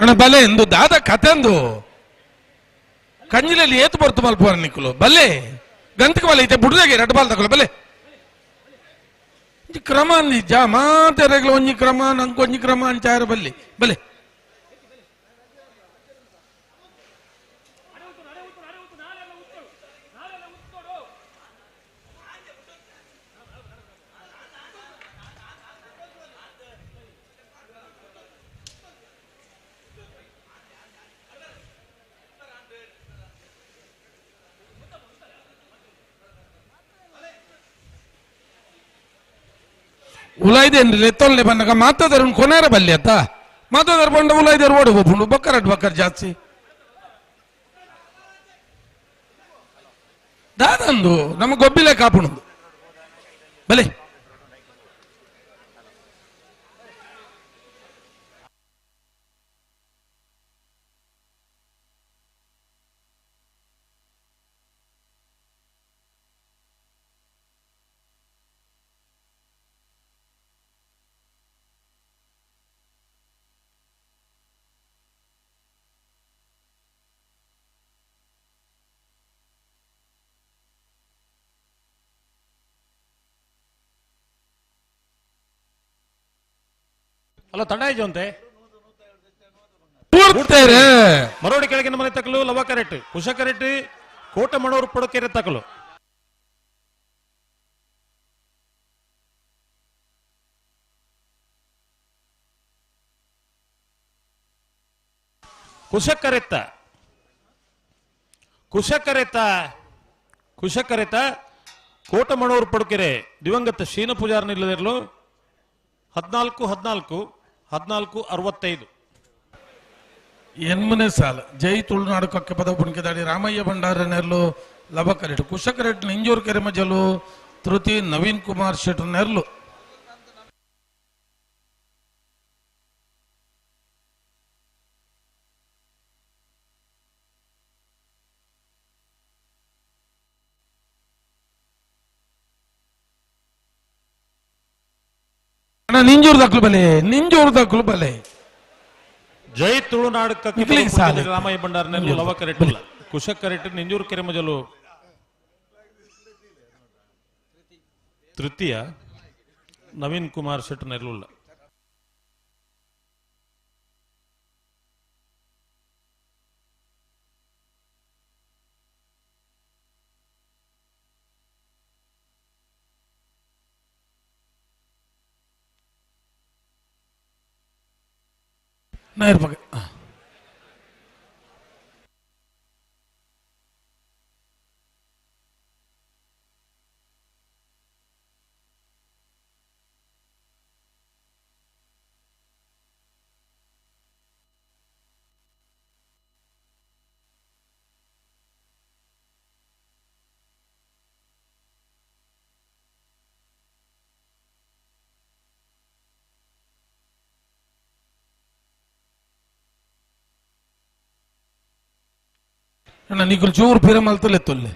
ಅಣ್ಣ ಬಲೆ ಎಂದು ದಾದ ಕತೆಂದು ಕಂಜಿಲಲ್ಲಿ ಏತು ಬರ್ತು ಮಲ್ಪುವಾರ ನಿಕ್ಕಲು ಬಲ್ಲೆ ಗಂತಕ ಬಲೆ ಐತೆ ಬುಡ್ದಾಗೆ ರಡ್ಡು ಬಾಲ್ ತಗೊಳ್ಳ ಬಲೆ ಕ್ರಮ ಅಂದಿ ಜಾ ಮಾತೆರೆಗ್ಲ ಒಂಜಿ ಕ್ರಮ ನಂಗೆ ಒಂಜಿ ಕ್ರಮ ಅಂಚಾರ ಬಲ್ಲಿ ಬಲೆ ಉಲಾಯ್ದೇನ್ರಿ ತೊಲ್ಲೆ ಬಂದಾಗ ಮಾತಾದಾರ ಕೊನಾರ ಬಲ್ಲಿ ಅತ್ತ ಮಾತಾದಾರ ಬಂಡ ಉಲಾಯ್ದೇರು ಓಡಿ ಹೋಗ್ಬುಂಡು ಬಕ್ಕರ್ ಅಡ್ ಬಕ್ಕರ್ ಜಾಸ್ತಿ ದಾದಂದು ನಮ್ಮ ಗೊಬ್ಬಿಲೆ ಕಾಪುಣದು ಬಲೆ ಅಲ್ಲ ತಂಡ ಅಂತೆ ಪೂರ್ತಾರೆ ಮರೋಡಿ ಕೆಳಗಿನ ಮನೆ ತಕಲು ಲವ ಕರೆಟ್ ಕುಶ ಕರೆಟ್ ಕೋಟೆ ಮಣೋರು ಪಡಕೆರೆ ತಕಲು ಕುಶಕರೆತ್ತ ಕುಶಕರೆತ್ತ ಕುಶಕರೆತ ಕೋಟಮಣೂರು ಪಡುಕೆರೆ ದಿವಂಗತ ಶೀನ ಪೂಜಾರ ನಿಲ್ಲದಿರಲು 14 14 14 65 ಎನ್ಮನೆ ಸಾಲ ಜೈ ತುಳುನಾಡು ಕಕ್ಕೆ ಪದ ಬುಣಕೆದಾಡಿ ರಾಮಯ್ಯ ಭಂಡಾರ ನೆರ್ಲು ಲಬಕರೆಟ್ ಕುಶಕರೆಟ್ ನಿಂಜೂರು ಕೆರೆ ಮಜಲು ತೃತಿ ನವೀನ್ ಕುಮಾರ್ ಶೆಟ್ರ್ ನೆರ್ಲು ಅಣ್ಣ ನಿಂಜೂರು ದಕ್ಕಲು ಬಲೆ ನಿಂಜೂರು ದಕ್ಕಲು ಬಲೆ ಜೈ ತುಳುನಾಡು ನಿಖಿಲಿಗೆ ಸಾಲ. ರಾಮಯ್ಯ ಭಂಡಾರ ನೆರ್ಲು ಲವ ಕರೆಟ್ ಕುಶ ಕರೆಟ್ ನಿಂಜೂರು ಕೆರೆ ಮಜಲು ತೃತೀಯ ನವೀನ್ ಕುಮಾರ್ ಶೆಟ್ರ್ ನೆರ್ಲುಲ್ಲ ನಾ ಇರ್ಬೇಕು ಅಣ್ಣ ನೀకులు ಚೂರು ಪಿರ ಮಲ್ತಲೆ ತೊಲ್ಲೆ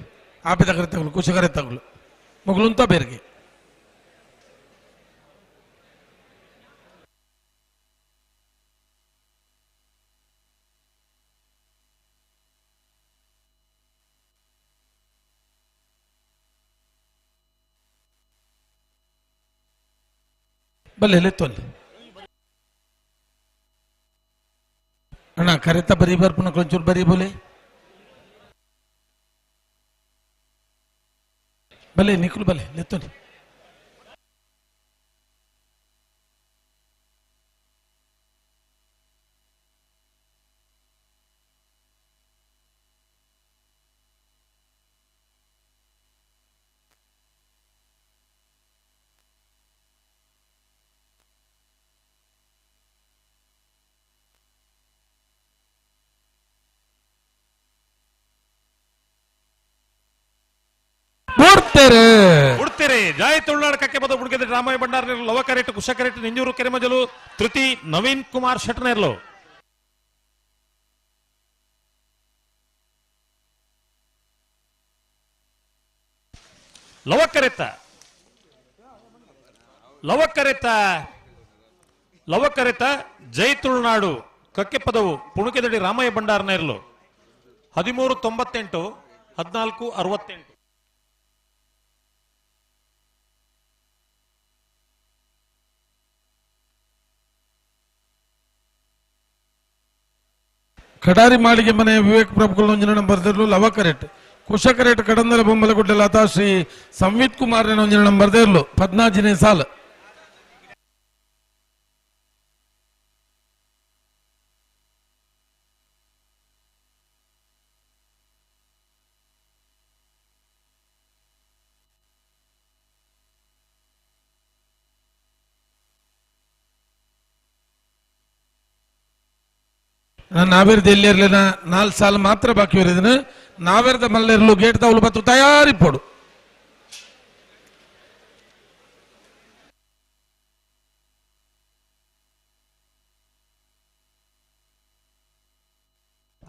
ಆಪೆ ತಗರೆ ತಗುಲು ಕುಶಕರೆ ತಗುಲು ಮಗುಲುಂತ ಬೇರ್ಗೆ ಬಲ್ಲೆ ತೊಲ್ಲೆ ಅಣ್ಣ ಕರೆತ ಬರೀ ಬರ್ಪುನ ಕೊಂಚೂರು ಬರೀ ಬೋಲೆ ಬಲೆ ನಿಖುಲ್ ಬಲೆ ಲೆತ್ತೋನಿ ಬಿಡ್ತೇರೆ ಉಡ್ತೀರಿ ಜೈ ತುಳುನಾಡು ಕಕ್ಕೆ ಬದ ಬುಡ್ಗೆದ ರಾಮಯ್ಯ ಭಂಡಾರ ನೆರ್ಲು ಲವ ಕರೆಟ್ ಕುಶ ಕರೆಟ್ ನಿಂಜೂರು ಕೆರೆಮಜಲು ತೃತಿ ನವೀನ್ ಕುಮಾರ್ ಶೆಟ್ರ್ ನೆರ್ಲು ಲವ ಕರೆತ ಲವ ಕರೆತ ಲವ ಕರೆತ ಜೈ ತುಳುನಾಡು ಕಕ್ಕೆಪದವು ಪುಣುಕೆದಡಿ ರಾಮಯ್ಯ ಭಂಡಾರನೇರ್ಲು 13.98 14.68. ಕಡಾರಿ ಮಾಳಿಗೆ ಮನೆ ವಿವೇಕ್ ಪ್ರಭುಗಳು ಒಂಜಿನ ನಂಬರ್ ದೇರ್ಲು ಲವಕರೆಟ್ ಕುಶಕರೆಟ್ ಕಡಂದಲ ಬೊಮ್ಮಲಗುಡ್ಡೆ ಲತಾ ಶ್ರೀ ಸಂವಿತ್ ಕುಮಾರ್ ಒಂಜಿನ ನಂಬರ್ ದೇರ್ಲು 14ನೇ ಸಾಲ. ನಾವೇರ್ದ ಎಲ್ಲಿರ್ಲಿನ 4 ಸಾಲ ಮಾತ್ರ ಬಾಕಿ ಇರೋದನ್ನ ನಾವೇರ್ದ ಮಲ್ಲೆರ್ಲು ಗೇಟ್ ತಾವಲು ಬತ್ತು ತಯಾರಿ ಪೋಡು.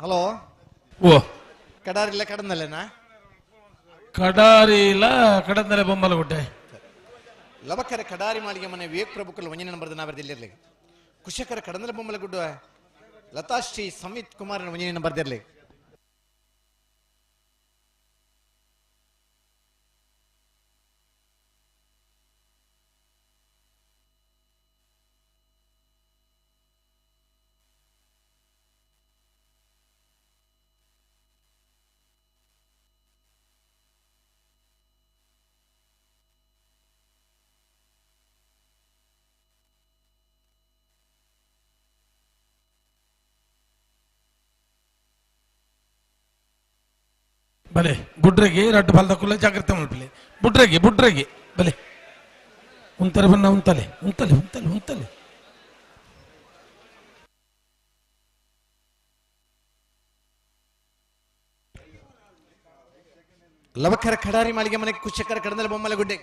ಹಲೋ ಓ ಕಡಾರಿಲ್ಲ ಕಡಂದಲ್ಲೇನಾ? ಕಡಾರಿಲ್ಲ ಕಡಂದಲೆ ಬೊಮ್ಮಲಗುಡ್ಡೆ ಲವಕರ ಕಡಾರಿ ಮಾಳಿಗೆ ಮನೆ ವಿವೇಕ್ ಪ್ರಭುಕಲ್ ಒಂಜಿನ ನಂಬರ್ದ ನಾವೇರ್ದ ಎಲ್ಲಿರ್ಲಿ ಕುಶಕರ ಕಡಂದಲೆ ಬೊಮ್ಮಲಗುಡ್ಡ ಲತಾಶ್ರೀ ಸಮಿತ್ ಕುಮಾರ್ ಒಂಜಿನ ನಂಬರ್ ಇರಲಿ. ಬಲೆ ಬುಡ್ರೆಗೆ ರಡ್ಡು ಬಲ್ದಕ್ಕುಲ್ಲ ಜಾಗ್ರತೆ ಮಲ್ಪಲೆ ಬುಡ್ರೆಗೆ ಬುಡ್ರೆಗೆ ಬಲೆ ಉಂತರೆ ಬನ್ನ ಉಂತಲೆ ಉಂತಲೆ ಉಂತಲೆ ಉಂತಲೆ. ಲವಕರ ಕಡಾರಿ ಮಾಳಿಗೆ ಮನೆ ಕುಶಕರ ಕಡಂದಲ ಬೊಮ್ಮಲ ಗುಡ್ಡೆ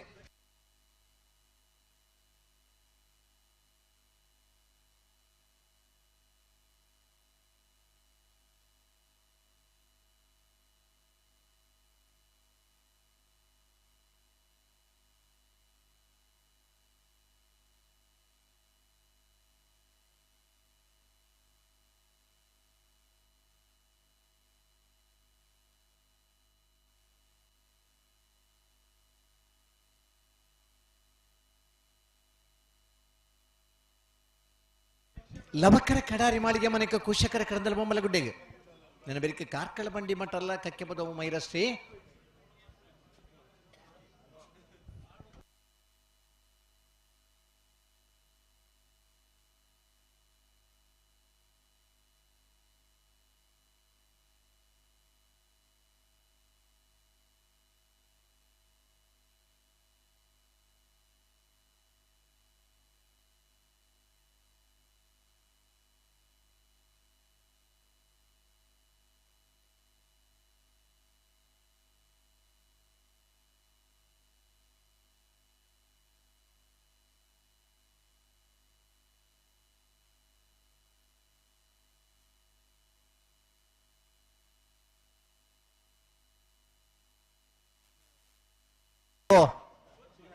ಲವಕರ ಕಡಾರಿ ಮಾಳಿಗೆ ಮನೆಕ ಕುಶಕರ ಕಡಂದಲ ಬೊಮ್ಮಲ ಗುಡ್ಡೆಗೆ ನನ್ನ ಬೆರಿಕೆ ಕಾರ್ಕಳ ಬಂಡಿ ಮಠಲ್ಲ ಕಕ್ಕೆ ಬದವು ಮೈರಶ್ರೀ.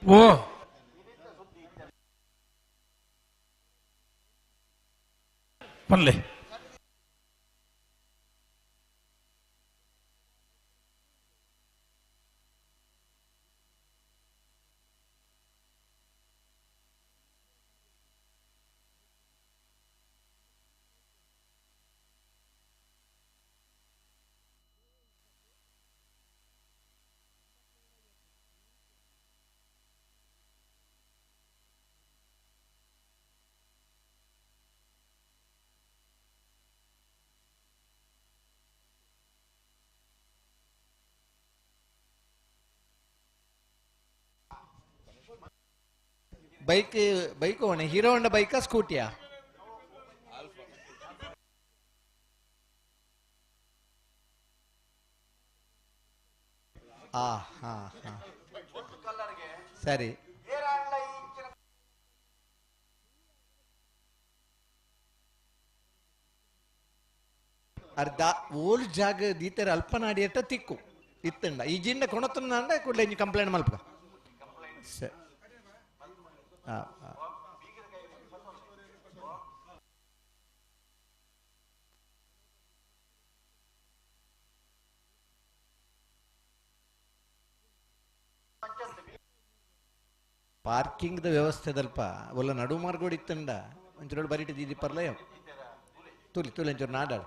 ಓ ಪನ್ಲೆ ಬೈಕ್ ಬೈಕ್ ಹೋಣ ಹೀರೋ ಹೊಂಡ ಬೈಕಾ ಸ್ಕೂಟಿಯಾ? ಆ ಹಾ ಹಾ ಸರಿ. ಅರ್ಧ ಓಲ್ ಜಾಗ ದೀತರ ಅಲ್ಪನಾಡಿ ಅಟ್ಟ ತಿಕ್ಕು ಇತ್ತಂಡ ಈ ಜಿಂಡ ಕೊಣತನ ಕೂಡಲೇ ಇಂಜಿ ಕಂಪ್ಲೇಂಟ್ ಮಲ್ಪ ಸರಿ. ಆ, ಆ. ಪಾರ್ಕಿಂಗ್ the ವ್ಯವಸ್ಥೆ ದಲ್ಪ ಒಲ್ಲ ನಡು ಮಾರ್ಗೋಡು ಇತ್ತಂಡ ಒಂಚೂರು ಬರಿಟ್ ದೀದಿ ಪರ್ಲ ತೂಲಿ ತೂಲಿ ಒಂಚೂರು ನಾಡಾಡು.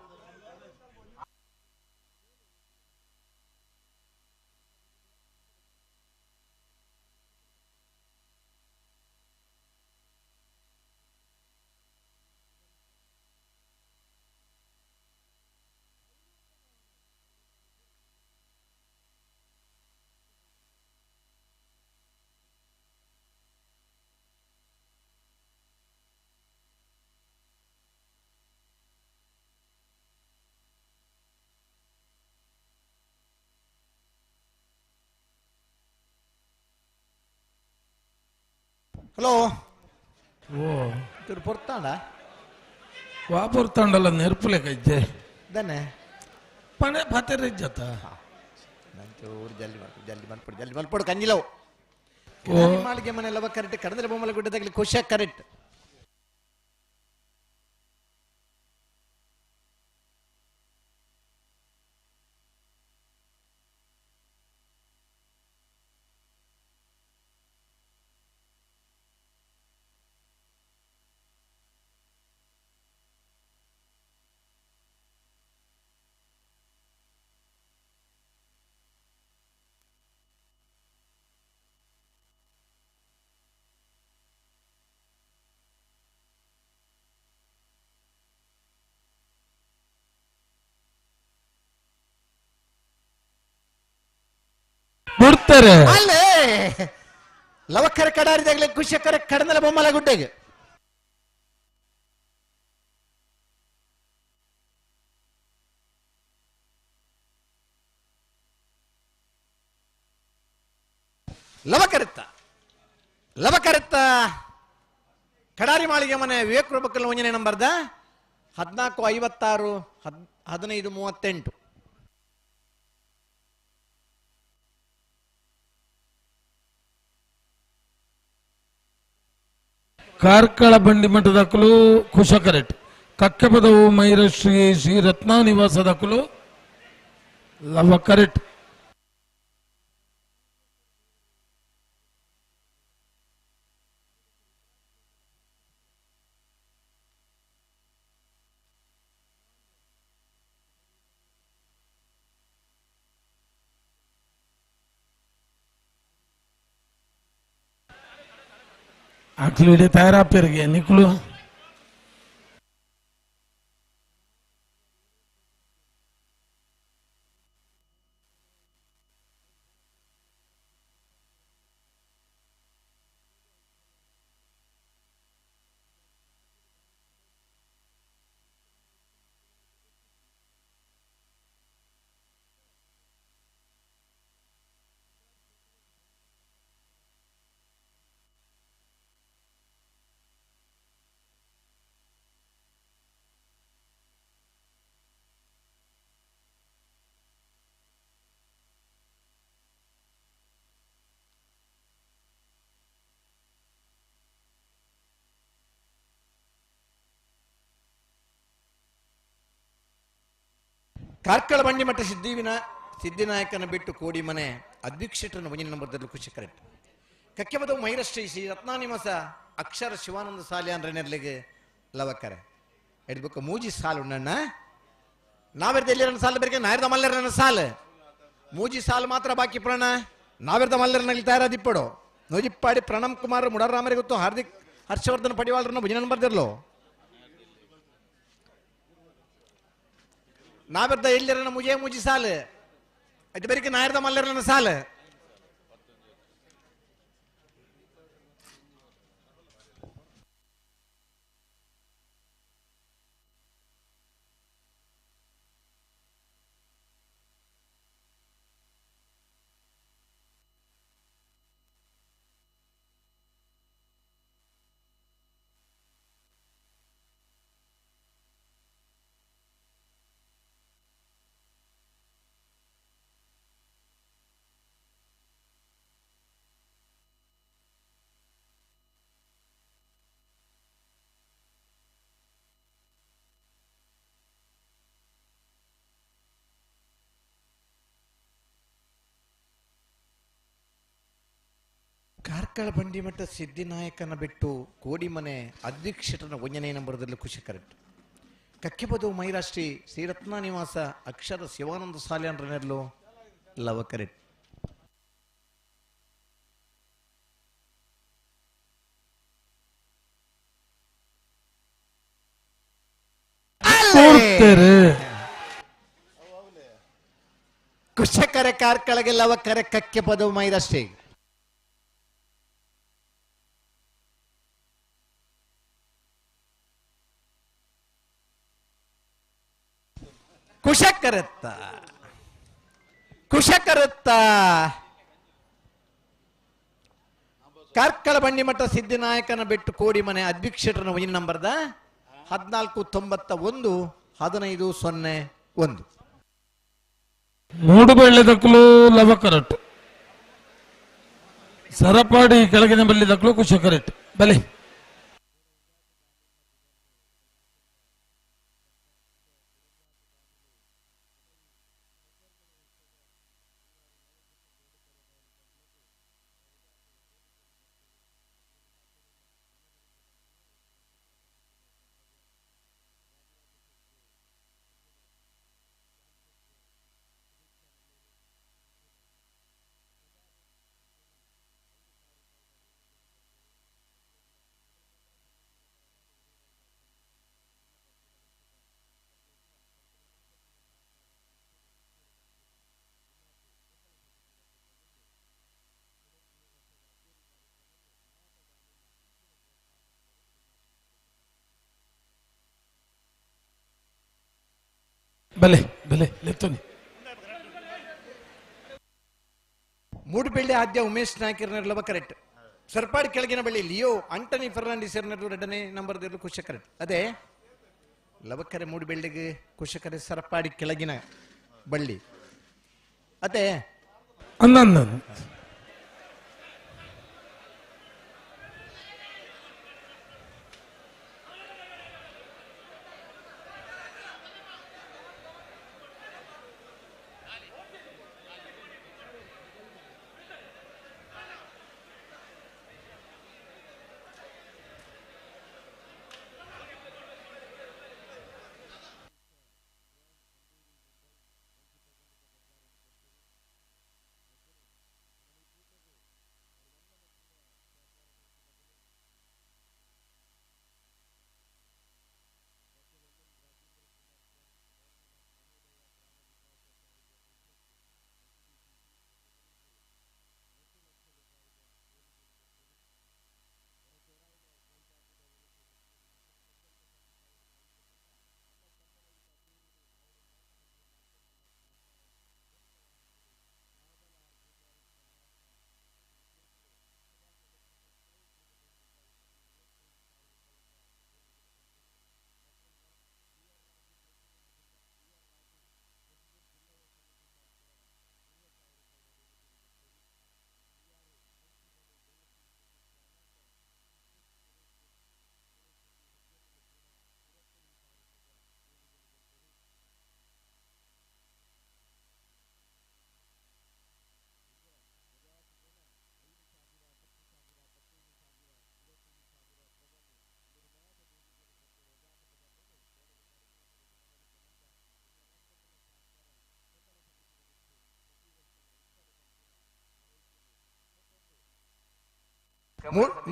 ಹಲೋ ಓ ಚೂರು ಪೊರ್ತಾಂಡ ವಾ ಪೊರ್ತಾಂಡಲ್ಲ ನೆರ್ಪುಲೆ ಕೈಜೆ ದನೆ ಪಣೆ ಪಾತೆರ ಇಜ್ಜತ್ತ ನಂಚೂರು ಜಲ್ದಿ ಮಲ್ಪಡು ಜಲ್ದಿ ಮಲ್ಪಡು ಜಲ್ದಿ ಮಲ್ಪಡು ಕಂಜಿಲವು ಓ. ಮಾಳಿಗೆ ಮನೆಲ್ಲ ಕರೆಕ್ಟ್ ಕಡಂದ್ರೆ ಬೊಮ್ಮಲ ಗುಡ್ಡದಾಗಲಿ ಖುಷಿಯಾಗಿ ಕರೆಕ್ಟ್. ಬಿಡ್ತಾರೆ ಅಲ್ಲೇ ಲವಕ್ಕರ ಕಡಾರಿದಾಗಲೇ ಖುಷಿಯಕ್ಕರ ಕಡಂದಲ ಬೊಮ್ಮಲ ಗುಡ್ಡೆಗೆ ಲವಕರಿತ್ತ ಲವಕರಿತ್ತ ಕಡಾರಿ ಮಾಳಿಗೆ ಮನೆ ವಿವೇಕ್ ರೂಪಕ್ಕಲ್ ಒಂಜನೇ ನಂಬರ್ದ 14:56 15:38. ಕಾರ್ಕಳ ಬಂಡಿ ಮಠದಕ್ಕಲು ಕುಶಕರೆಟ್ ಕಕ್ಕೆಪದವು ಮೈರಶ್ರೀ ಶ್ರೀ ರತ್ನಾ ನಿವಾಸದಕ್ಕಲು ಲವಕರೆಟ್. ಅಕ್ಲು ತಯಾರಾಪೇರಿಗೆ ನಿಕ್ಲು ಕಾರ್ಕಳ ಬಂಡಿಮಠ ಸಿದ್ಧಿವಿನ ಸಿದ್ಧಿನಾಯಕನ ಬಿಟ್ಟು ಕೋಡಿ ಮನೆ ಅದ್ವಿಕ್ಷೇತ್ರನ ಒಂಜಿನ ನಂಬರ್ದಲ್ಲಿ ಖುಷಿ ಕರೆಕ್ಟ್. ಕಕ್ಕೆಬದವು ಮೈರಶ್ರೀ ಶ್ರೀ ರತ್ನಾನಿವಾಸ ಅಕ್ಷರ ಶಿವಾನಂದ ಸಾಲಿಯಾನ್ ನೆರ್ಲಿಗೆ ಲವಕರೆ ಎಡ್ಬೇಕು ಮೂಜಿ ಸಾಲು ಉಣ್ಣಣ್ಣ ನಾವೆರ್ದ ಎಲ್ಲಿರನ ಸಾಲು ಬೇರೆ ನಾಯರ್ದ ಮಲ್ಲರನ ಸಾಲು ಮೂಜಿ ಸಾಲು ಮಾತ್ರ ಬಾಕಿ ಪ್ರಾಣ ನಾವೆರ್ದ ಮಲ್ಲರನಲ್ಲಿ ತಯಾರಾದಿಪ್ಪಡು ನೋಜಿಪ್ಪಾಡಿ ಪ್ರಣಮ್ ಕುಮಾರ್ ಮುಡರಾಮರಿಗೆ ಗೊತ್ತು ಹಾರ್ದಿಕ್ ಹರ್ಷವರ್ಧನ್ ಪಡಿವಾಳರನ್ನ ಭುಜನ ಬರ್ದಿರ್ಲೋ ನಾವೆರ್ದ ಎಲ್ಲಿರನ ಮುಜೆ ಮುಜಿ ಸಾಲು ಅದು ಬೇರೆ ನಾಯರ್ದ ಮಲ್ಲರನ ಸಾಲು. ಕಾರ್ಕಳ ಬಂಡಿಮಠ ಸಿದ್ಧಿನಾಯಕನ ಬಿಟ್ಟು ಕೋಡಿಮನೆ ಅಧ್ಯಕ್ಷರನ್ನ ಒಂದನೇ ನಂಬರದಲ್ಲಿ ಖುಷಿ ಕರೆಕ್ಟ್. ಕಕ್ಕೆಬದು ಮೈರಾಷ್ಟ್ರಿ ಶ್ರೀರತ್ನ ನಿವಾಸ ಅಕ್ಷರ ಶಿವಾನಂದ ಸಾಲ್ಯಾನ್ರನೆಲ್ಲೋ ಲವ ಕರೆಕ್ಟ್. ಕುಶಕರೆ ಕಾರ್ಕಳಗೆ ಲವಕರೆ ಕಕ್ಕೆ ಪದವು ಮೈರಾಷ್ಟ್ರಿ. ಕುಶಕರತ್ತ ಕುಶಕರತ್ತ ಕಾರ್ಕಳ ಬಂಡಿಮಠ ಸಿದ್ಧಿನಾಯಕನ ಬಿಟ್ಟು ಕೋಡಿಮನೆ ಅಧ್ಯಕ್ಷರನ್ನ ಒಂದ್ ನಂಬರ್ದ 1491 1501. ಮೂಡುಬೆಳ್ಳೆ ದಕ್ಕಲು ಲವಕರಟ್ ಸರಪಾಡಿ ಕೆಳಗಿನ ಬಲ್ಲಿ ದಕ್ಕಲು ಕುಶಕರೆಟ್ ಬಲಿ. ಬಲೆ ಬಲೆ ಲೆತ್ತೋನಿ. ಮೂಡುಬೆಳ್ಳೆ ಆದ್ಯ ಉಮೇಶ್ ನಾಯ್ಕರ್ನೆಲ್ಲವ ಕರೆಕ್ಟ್. ಸರ್ಪಾಡಿ ಕೆಳಗಿನ ಬಳ್ಳಿ ಲಿಯೋ ಆಂಟನಿ ಫರ್ನಾಂಡಿಸ್ ಎರಡನೇ ನಂಬರ್ ಕುಶ ಕರೆಕ್ಟ್. ಅದೇ ಲವಕರೆ ಮೂಡುಬೆಳ್ಳಿಗೆ ಕುಶಕರೆ ಸರಪಾಡಿ ಕೆಳಗಿನ ಬಳ್ಳಿ ಅದೇ ಅನ್ನ.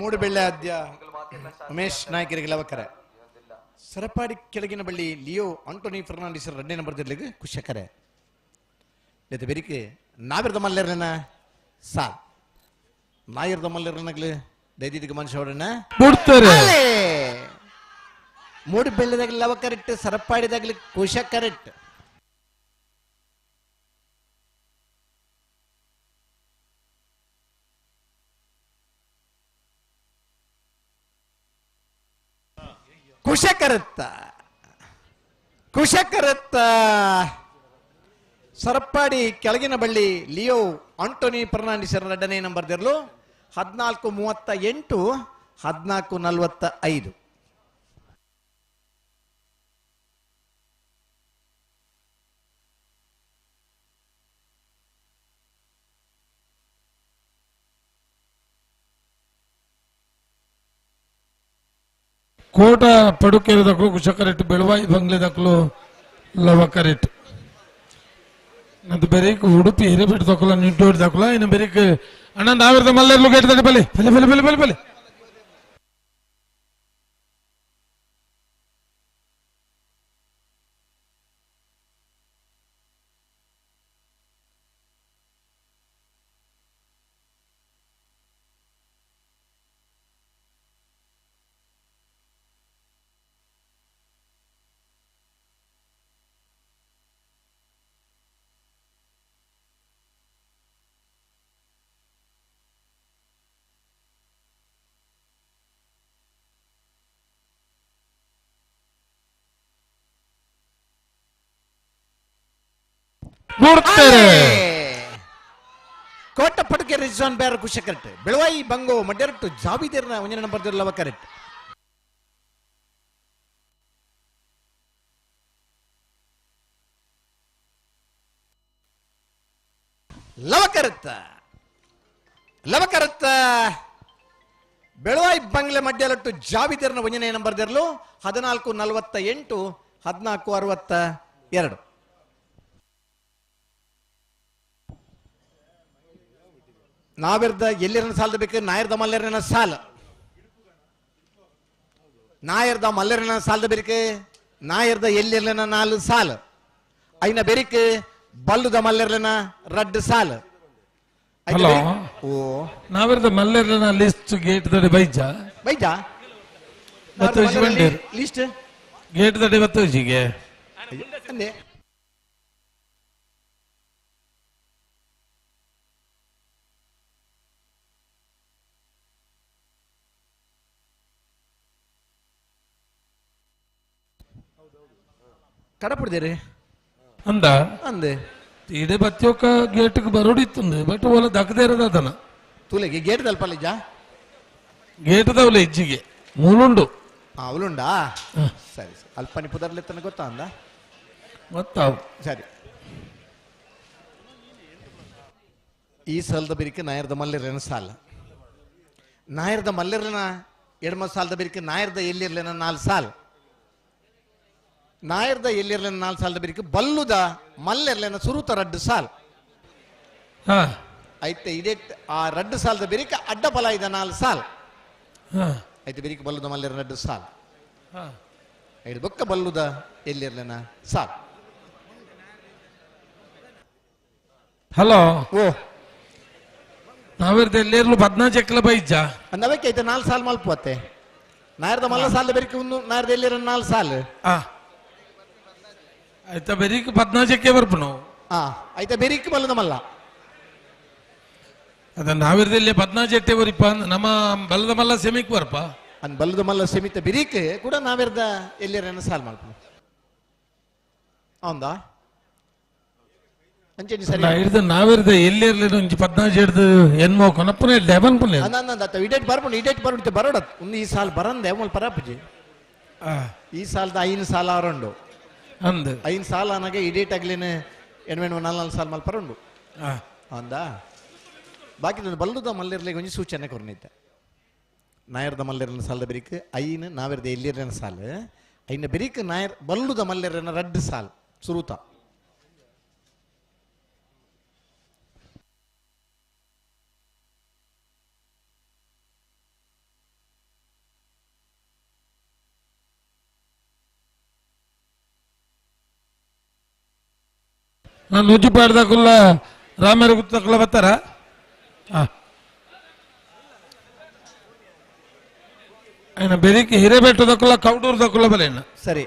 ಮೂಡುಬೆಳ್ಳೆ ಆದ್ಯ ಉಮೇಶ್ ನಾಯ್ಕರಿಗೆ ಲವಕರೆ. ಸರಪಾಡಿ ಕೆಳಗಿನ ಬಳ್ಳಿ ಲಿಯೋ ಆಂಟೋನಿ ಫರ್ನಾಂಡಿಸ್ ಎರಡನೇ ನಂಬರ್ ಜಿಲ್ಲೆಗೆ ಕುಶಕರೆ. ಬೆರಿಕೆ ನಾವಿರದ ಮಲ್ಲೆರ್ನ ಸಾ ನಾಯಿರದ ಮಲ್ಲೆರ್ನಗ್ಲು ದೈದಿಗೆ ಮನುಷ್ಯ ಬಿಡ್ತಾರೆ. ಮೂಡುಬೆಳ್ಳೆದಾಗಲಿ ಲವ ಕರೆಕ್ಟ್, ಸರಪಾಡಿದಾಗಲಿ ಕುಶ ಕರೆಕ್ಟ್. ಕುಶಕರತ್ತ ಕುಶಕರತ್ತ ಸರಪಾಡಿ ಕೆಳಗಿನ ಬಳ್ಳಿ ಲಿಯೋ ಆಂಟೋನಿ ಫರ್ನಾಂಡಿಸ್ ಎರಡನೇ ನಂಬರ್ ದಿರಲು 14:38 14:45. ಕೋಟ ಪಡುಕೇರಿ ದಕ್ಕಲು ಕುಶಕರೆಟ್ ಬೆಳವಾಯಿ ಬಂಗ್ಲೆ ದಕ್ಕಲು ಲವಕರೆಟ್ ನಂದು ಬೆರೀಕ್ ಉಡುಪಿ ಹಿರೇಬೆಟ್ಟು ದಕ್ಕಲ ನಿಂಟೋಡಿ ದಕ್ಕಲ ಇನ್ನು ಬೆರೀಕ್ ಅಣ್ಣ ನಾವಿರ್ದ ಮಲ್ಲೆರ್ಲು ಗೇಟ್ ಬಲೆ ಬಲೆ ಬಲೆ ಬಲೆ ಬಲೆ ಬಲೆ ನೋಡ್ತಾರೆ ಕೋಟ ಪಡುಕೆ ರಿಜ್ವಾನ್ ಬೇರ ಕುಶಕರೆಟ್ ಬೆಳವಾಯಿ ಬಂಗೋ ಮಡ್ಯರಟ್ಟು ಜಾವಿದೇರ್ನ ಒಂಜನ ನಂಬರ್ ಲವಕರೆಟ್ ಲವಕರತ್ತ ಲವಕರತ್ತ ಬೆಳವಾಯಿ ಬಂಗ್ಲೆ ಮಡ್ಯಲಟ್ಟು ಜಾವಿದೇರ್ನ ಒಂಜನೇ ನಂಬರ್ ದೇರ್ಲು 14:48 14:62. ನಾವಿರ್ದ ಎಲ್ಲಿರನ ಸಾಲದ ಬೇಕು ನಾಯರ್ದ ಮಲ್ಲೆರನ ಸಾಲ ನಾಯರ್ದ ಮಲ್ಲೆರನ ಸಾಲದ ಬೆರಿಕೆ ನಾಯರ್ದ ಎಲ್ಲಿರ್ಲನ 4 ಸಾಲ ಐನ ಬೆರಿಕೆ ಬಲ್ಲುದ ಮಲ್ಲೆರ್ಲನ 2 ಸಾಲ. ಹಲೋ ಓ ನಾವಿರ್ದ ಮಲ್ಲೆರ್ಲನ ಲಿಸ್ಟ್ ಗೇಟ್ ದಡೆ ಬೈಜ ಬೈಜ ಲಿಸ್ಟ್ ಗೇಟ್ ದಡೆ ಬತ್ತೋಜಿಗೆ ಅಂದೆ ಕಡಪುಡ್ದೇರಿ ಅಂದ ಅಂದೆ ಇಡೇ ಬತ್ತಿಯೊಕ್ಕ ಗೇಟ್ಗೆ ಬರೋಡಿತ್ತಂದು ಬಟ್ ಓಲ ದಕ್ಕದೇ ಇರೋದ ಅದನ್ನ ತೂಲೆಗೆ ಗೇಟ್ ದಲ್ಪಲ್ಲಿಜ್ಜ ಗೇಟ್ ದವಲೆ ಇಜ್ಜಿಗೆ ಮೂಲುಂಡು ಅವಲುಂಡಾ ಸರಿ ಸರಿ ಅಲ್ಪನಿ ಪುದರ್ಲೆತ್ತನ ಗೊತ್ತಾ ಅಂದ ಗೊತ್ತಾವು ಸರಿ ಈ ಸಲದ ಬಿರಿಕೆ ನಾಯರ್ದ ಮಲ್ಲೆರ್ಲೆನ ಸಾಲ ನಾಯರ್ದ ಮಲ್ಲೆರ್ಲೆನ ಎಡಮ ಸಾಲದ ಬಿರಿಕೆ ನಾಯರ್ದ ಎಲ್ಲಿರ್ಲೆನ 4 ಸಾಲ ನಾಯರ್ದ ಎಲ್ಲಿರ್ಲೆನ 4 ಸಾಲದ ಬಿರಿಕೆ ಬಲ್ಲುದ ಮಲ್ಲೆರ್ಲೆನ ಸುರುತ 2 ಸಾಲ ಐತೆ ಇದೇ ಆ 2 ಸಾಲದ ಬಿರಿಕೆ ಅಡ್ಡ ಫಲ ಇದ 4 ಸಾಲ ಐತೆ ಬಿರಿಕೆ ಬಲ್ಲುದ ಮಲ್ಲೆರ್ನ 2 ಸಾಲ ಐದು ಬೊಕ್ಕ ಬಲ್ಲುದ ಎಲ್ಲಿರ್ಲೆನ ಸಾಲ. ಹಲೋ ಓ ನಾವಿರ್ದ ಎಲ್ಲಿರ್ಲು ಪದ್ನಾಚಕ್ಲ ಬೈಜ ನವಕ್ಕೆ ಐತೆ 4 ಸಾಲ ಮಲ್ಪತ್ತೆ ನಾಯರ್ದ ಮಲ್ಲ ಸಾಲ ಬೆರಿಕೆ ಒಂದು ನಾಯರ್ದ ಎಲ್ಲಿರ 4 ಸಾಲ ಆಯ್ತಾ ಬೆರಿಕ್ ಪದ್ನಾಚಕ್ಕೆ ಬರ್ಪು ಆಯ್ತಾ ಬೆರಿಕ್ ಬಲ್ಲದ ಮಲ್ಲ ಅದ ನಾವಿರ್ದ ಪದ್ನಾಚೆಟ್ಟೆ ಬರಿಪ ನಮ್ಮ ಬಲ್ಲದ ಮಲ್ಲ ಸೆಮಿಕ್ ಬರ್ಪ ಅನ್ ಬಲ್ಲದ ಮಲ್ಲ ಸೆಮಿತ ಬಿರಿಕ್ ಕೂಡ ನಾವಿರ್ದ ಎಲ್ಲಿರ ಸಾಲ ಮಲ್ಪ ಹೌದಾ ಅಂಚೆನಿ ಸರಿ ಹಿಡ್ದು ನಾವಿರ್ದ ಎಲ್ಲಿರ್ಲಿ ಒಂಜಿ ಪದ್ನಾಜಿ ಹಿಡ್ದು ಎನ್ಮೋ ಕೊನಪ್ಪನೆ ಲೆಮನ್ ಪುಲ್ಲೆ ಅಂದ ಇಡೇಟ್ ಬರ್ಪುಂಡು ಇಡೇಟ್ ಬರ್ಪುಂಡು ಬರೋಡ ಒಂದು ಈ ಸಾಲ ಬರಂದೆ ಮೂಲ ಪರಪುಜಿ ಈ ಸಾಲದ 5 ಸಾಲ ಆರುಂಡು ಅಂದ 5 ಸಾಲ ಅನಗೆ ಇಡೇಟ್ ಆಗ್ಲೇನೆ ಎಣ್ಮೆಣ್ಮ 4 4 ಸಾಲ ಮಲ್ಪ ಪರುಂಡು ಅಂದ ಬಾಕಿ ಬಲ್ಲುದ ಮಲ್ಲಿರ್ಲಿಗೆ ಒಂಜಿ ಸೂಚನೆ ಕೊರ್ನೈತೆ ನಾಯರ್ದ ಮಲ್ಲಿರ್ನ ಸಾಲದ ಬೆರಿಕ್ 5 ನಾವಿರ್ದ ಎಲ್ಲಿರ್ಲಿನ ಸಾಲ 5 ಬೆರಿಕ್ ನಾಯರ್ ಬಲ್ಲುದ ಮಲ್ಲಿರ್ನ 2 ಸಾಲ ಸುರುತ ನಾನು ಉಜ್ಜಿ ಪಾಡ್ದಕುಲ್ಲ ರಾಮರ ಗುತ್ತಕುಲ್ಲ ಬರ್ತಾರ ఆయన ಬೆರಿಕೆ ಹಿರೇಬೆಟ್ಟದಕ್ಕಲ್ಲ ಕೌಡೂರ್ದಕ್ಕಲ್ಲ ಬಲೇನ ಸರಿ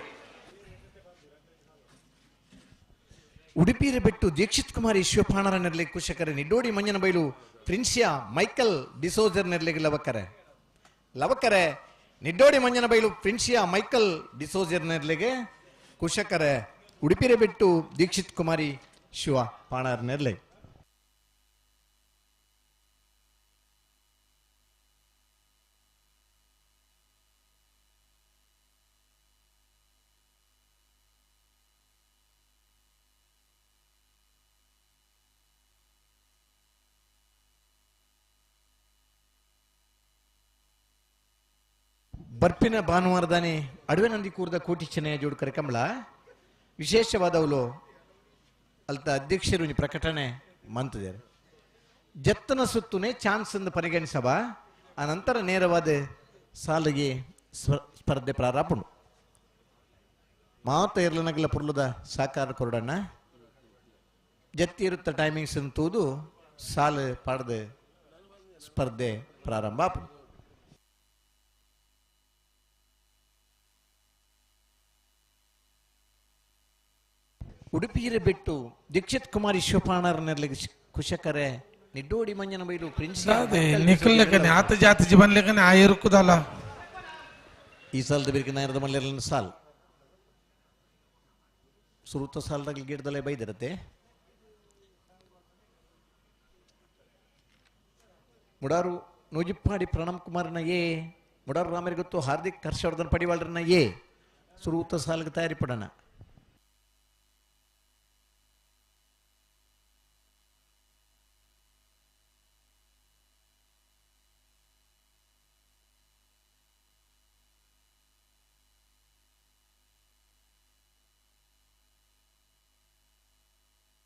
ಉಡುಪಿರ ಬೆಟ್ಟು ದೀಕ್ಷಿತ್ ಕುಮಾರಿ ಶಿವಪಾಣರ ನೆರಳಿ ಕುಶಕರ ನಿಡ್ಡೋಡಿ ಮಂಜನ ಬೈಲು ಪ್ರಿನ್ಸಿಯಾ ಮೈಕಲ್ ಡಿಸೋಜರ್ ನೆರಳಿಗೆ ಲವಕರೆ ಲವಕರೆ ನಿಡ್ಡೋಡಿ ಮಂಜನ ಬೈಲು ಪ್ರಿನ್ಸಿಯಾ ಮೈಕಲ್ ಡಿಸೋಜರ್ ನೆರಳಿಗೆ ಕುಶಕರೆ ಉಡುಪಿರ ಬೆಟ್ಟು ದೀಕ್ಷಿತ್ ಕುಮಾರಿ ಶಿವ ಪಾಣರ ನೆರಳೆ ಬರ್ಪಿನ ಭಾನುವಾರದಾನೆ ಅಡವೆ ನಂದಿ ಕೂರ್ದ ಕೋಟಿ ಚೆನ್ನಯ್ಯ ಜೋಡು ಕರೆಕಂಬಳ ವಿಶೇಷವಾದವಳು ಅಲ್ತ ಅಧ್ಯಕ್ಷರು ಪ್ರಕಟಣೆ ಮಂತಿದ್ದಾರೆ. ಜತ್ತನ ಸುತ್ತುನೇ ಚಾನ್ಸ್ ಎಂದು ಪರಿಗಣಿಸಬ ಆ ನಂತರ ನೇರವಾದ ಸಾಲಿಗೆ ಸ್ಪರ್ಧೆ ಪ್ರಾರಂಭ. ಮಾತ ಇರ್ಲನಗಲ ಪುರ್ಲದ ಸಾಕಾರ ಕೊರಡಣ್ಣ ಜತ್ತಿ ಇರುತ್ತ ಟೈಮಿಂಗ್ಸ್ ತೂದು ಸಾಲು ಪಾಡದ ಸ್ಪರ್ಧೆ ಪ್ರಾರಂಭ. ಉಡುಪಿಯರ ಬಿಟ್ಟು ದೀಕ್ಷಿತ್ ಕುಮಾರ್ ವಿಶ್ವಪಾಣರ ನೆರಳಿಗೆ ಕುಶಕರೆ ನಿಡ್ಡೋಡಿ ಮಂಜನ ಬೈಲು ಪ್ರಿನ್ಸ್ ನಿಖಲ್ಲೆಕನೆ ಆತ ಜಾತಿ ಜೀವನ್ ಲೆಕ್ಕನೆ ಆ ಇರುಕುದಲ್ಲ. ಈ ಸಾಲದ ಬೇರೆ ನಾಯರದ ಮಲ್ಲೆರಲಿನ ಸಾಲ್ ಸುರುತ ಸಾಲದಾಗ ಗಿಡದಲ್ಲೇ ಬೈದಿರತ್ತೆ. ಮುಡಾರು ನೂಜಿಪ್ಪಾಡಿ ಪ್ರಣಮ್ ಕುಮಾರ್ನ ಎ, ಮುಡಾರು ರಾಮರಿಗೆ ಗೊತ್ತು ಹಾರ್ದಿಕ್ ಹರ್ಷವರ್ಧನ್ ಪಡಿವಾಳ್ರನ್ನ ಎ ಸುರುತ ಸಾಲಿಗೆ ತಯಾರಿ ಪಡೋಣ.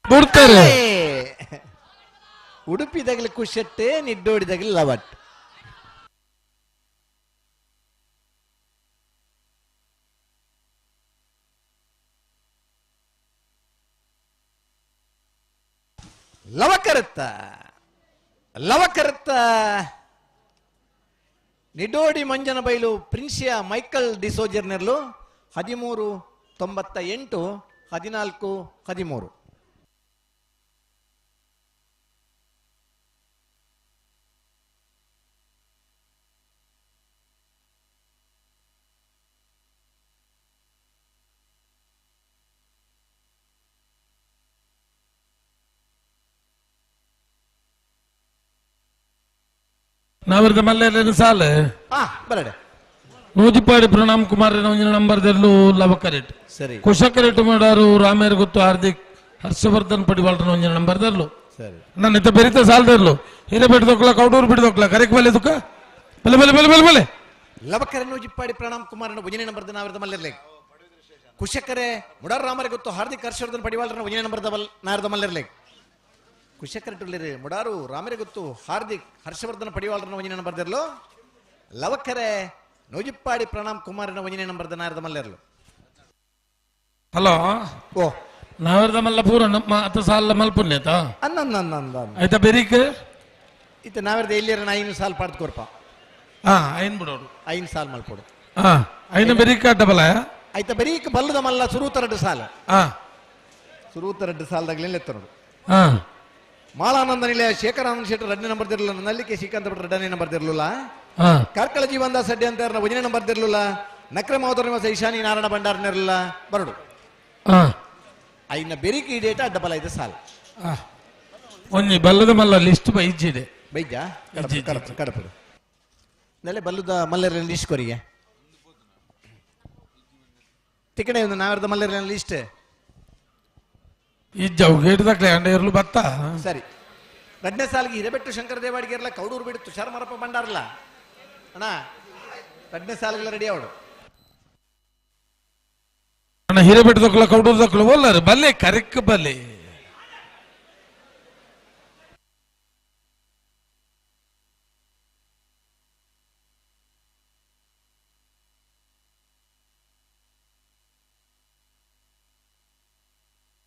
ಬಿಡ್ತಾರೆ. ಉಡುಪಿದಾಗಲಿ ಕುಶಟ್ಟೆ, ನಿಡ್ಡೋಡಿದಾಗಲಿ ಲವಟ್. ಲವಕರತ್ತ ಲವಕರತ್ತ ನಿಡೋಡಿ ಮಂಜನ ಬೈಲು ಪ್ರಿನ್ಸಿಯಾ ಮೈಕಲ್ ಡಿಸೋಜರ್ನೆರ್ಲು 13.98 14.13. ನಾವಿರದ ಮಲ್ಲೆಲ್ಲ ಸಾಲ ಬರಡೆ ನೂಜಿಪಾಡಿ ಪ್ರಣಾಮ್ ಕುಮಾರ್ ನಂಬರ್ ದೆಲ್ಲು ಲವಕರೇಟ್ ಸರಿ ಕುಶಕರೇಟ್ ಮಾಡಾರು ರಾಮೇರ್ ಗೊತ್ತು ಹಾರ್ದಿಕ್ ಹರ್ಷವರ್ಧನ್ ಪಡಿವಾಳ್ರ ಒಂಜಿನ ನಂಬರ್ ದೆಲ್ಲು ಸರಿ ನನ್ನ ಇತ್ತ ಬೆರಿತ ಸಾಲದರ್ಲು ಹಿರೇ ಬಿಡ್ದೊಕ್ಲ ಕೌಡೂರು ಬಿಡ್ದೊಕ್ಲ ಕರೆಕ್ ಬಲೆ ದುಕ್ಕ ಬಲೆ ಬಲೆ ಬಲೆ ಬಲೆ ಬಲೆ ಲವಕರೆ ನೂಜಿಪ್ಪಾಡಿ ಪ್ರಣಾಮ್ ಕುಮಾರ್ ಒಂಜನೇ ನಂಬರ್ ನಾವಿರದ ಮಲ್ಲೆರ್ಲೆ ಕುಶಕರೆ ಮುಡಾರ್ ರಾಮರ ಗೊತ್ತು ಹಾರ್ದಿಕ್ ಹರ್ಷವರ್ಧನ್ ಪಡಿವಾಳ್ರ ಒಂಜನೇ ನಂಬರ್ ನಾರದ ಮಲ್ಲೆರ್ಲೆ ಕುಶಕರೆ ಟುಲ್ಲಿರಿ ಮುಡಾರು ರಾಮರೆ ಗೊತ್ತು ಹಾರ್ದಿಕ್ ಹರ್ಷವರ್ಧನ ಪಡಿವಾಳ್ರನ ಒಂಜನೇ ನಂಬರ್ ದೆರ್ಲು ಲವಕರೆ ನೂಜಿಪ್ಪಾಡಿ ಪ್ರಣಾಮ್ ಕುಮಾರನ ಒಂಜನೇ ನಂಬರ್ ನಾರದ ಮಲ್ಲೆರ್ಲು. ಹಲೋ ಓ ನಾವಿರದ ಮಲ್ಲ ಪೂರ ನಮ್ಮ ಅತ ಸಾಲ ಮಲ್ಪುಣ್ಯತ ಅನ್ನ ಆಯ್ತಾ ಬೆರಿಕ್ ಇತ್ತ ನಾವಿರದ ಎಲ್ಲಿರ ಐನು ಸಾಲ್ ಪಾಡ್ದು ಕೊರ್ಪ. ಹಾ ಐನ್ ಬಿಡೋಡು ಐನ್ ಸಾಲ್ ಮಲ್ಪೋಡು. ಹಾ ಐನ ಬೆರಿಕ್ ಡಬಲ ಆಯ್ತಾ ಬೆರಿಕ್ ಬಲ್ಲದ ಮಲ್ಲ ಸುರೂತರಡ್ಡು ಸಾಲ ಹಾ ಸುರೂತರಡ್ಡು ಸಾಲದಾಗಲೇ ಎತ್ತರೋಡು. ಹಾ ಮಾಳಾನಂದ ನಿಲಯ ಶೇಖರಾನಂದ ಶೆಟ್ಟರ್ ಎರಡನೇ ನಂಬರ್ ದಿರಲಿಲ್ಲ, ನಲ್ಲಿಕೆ ಶ್ರೀಕಾಂತ ಭಟ್ರು ಎರಡನೇ ನಂಬರ್ ದಿರಲಿಲ್ಲ, ಕಾರ್ಕಳ ಜೀವನದಾಸ್ ಅಡ್ಡಿ ಅಂತ ಒಂದನೇ ನಂಬರ್ ದಿರಲಿಲ್ಲ, ನಕ್ರ ಮಾವತರ ನಿವಾಸ ಈಶಾನಿ ನಾರಾಯಣ ಭಂಡಾರನಿರಲಿಲ್ಲ ಬರಡು. ಐನ ಬೆರಿಕಿ ಡೇಟಾ ಡಬಲ್ ಐದು ಸಾಲ ಒಂಜಿ ಬಲ್ಲದ ಮಲ್ಲ ಲಿಸ್ಟ್ ಬೈಜಿದೆ ಬೈಜ ಕಡಪಡು ನೆಲೆ ಬಲ್ಲದ ಮಲ್ಲರ ಲಿಸ್ಟ್ ಕೊರಿಗೆ ತಿಕಡೆ ಒಂದು ನಾವರದ ಮಲ್ಲರ ಲಿಸ್ಟ್ ಈ ಜೌಗೇಟ್ ಅಂಡ ಬತ್ತ ಸರಿ. ಎರಡನೇ ಸಾಲಿಗೆ ಹಿರೇಬೆಟ್ಟು ಶಂಕರ ದೇವಾಡಿಗೆ ಇರಲ್ಲ, ಕೌಡೂರು ಬಿಡು ತುಷಾರ ಮರಪ್ಪ ಭಂಡಾರಲ್ಲ ಅಣ್ಣ. ಎರಡನೇ ಸಾಲಿಗೆಲ್ಲ ರೆಡಿ ಅವಳು ಅಣ್ಣ. ಹಿರೇಬೆಟ್ಟು ದಕ್ಕಲ ಕೌಡೂರು ದಕ್ಕಲ ಓಲ್ಲರು ಬಲ್ಲೆ ಕರೆಕ್ ಬಲ್ಲೆ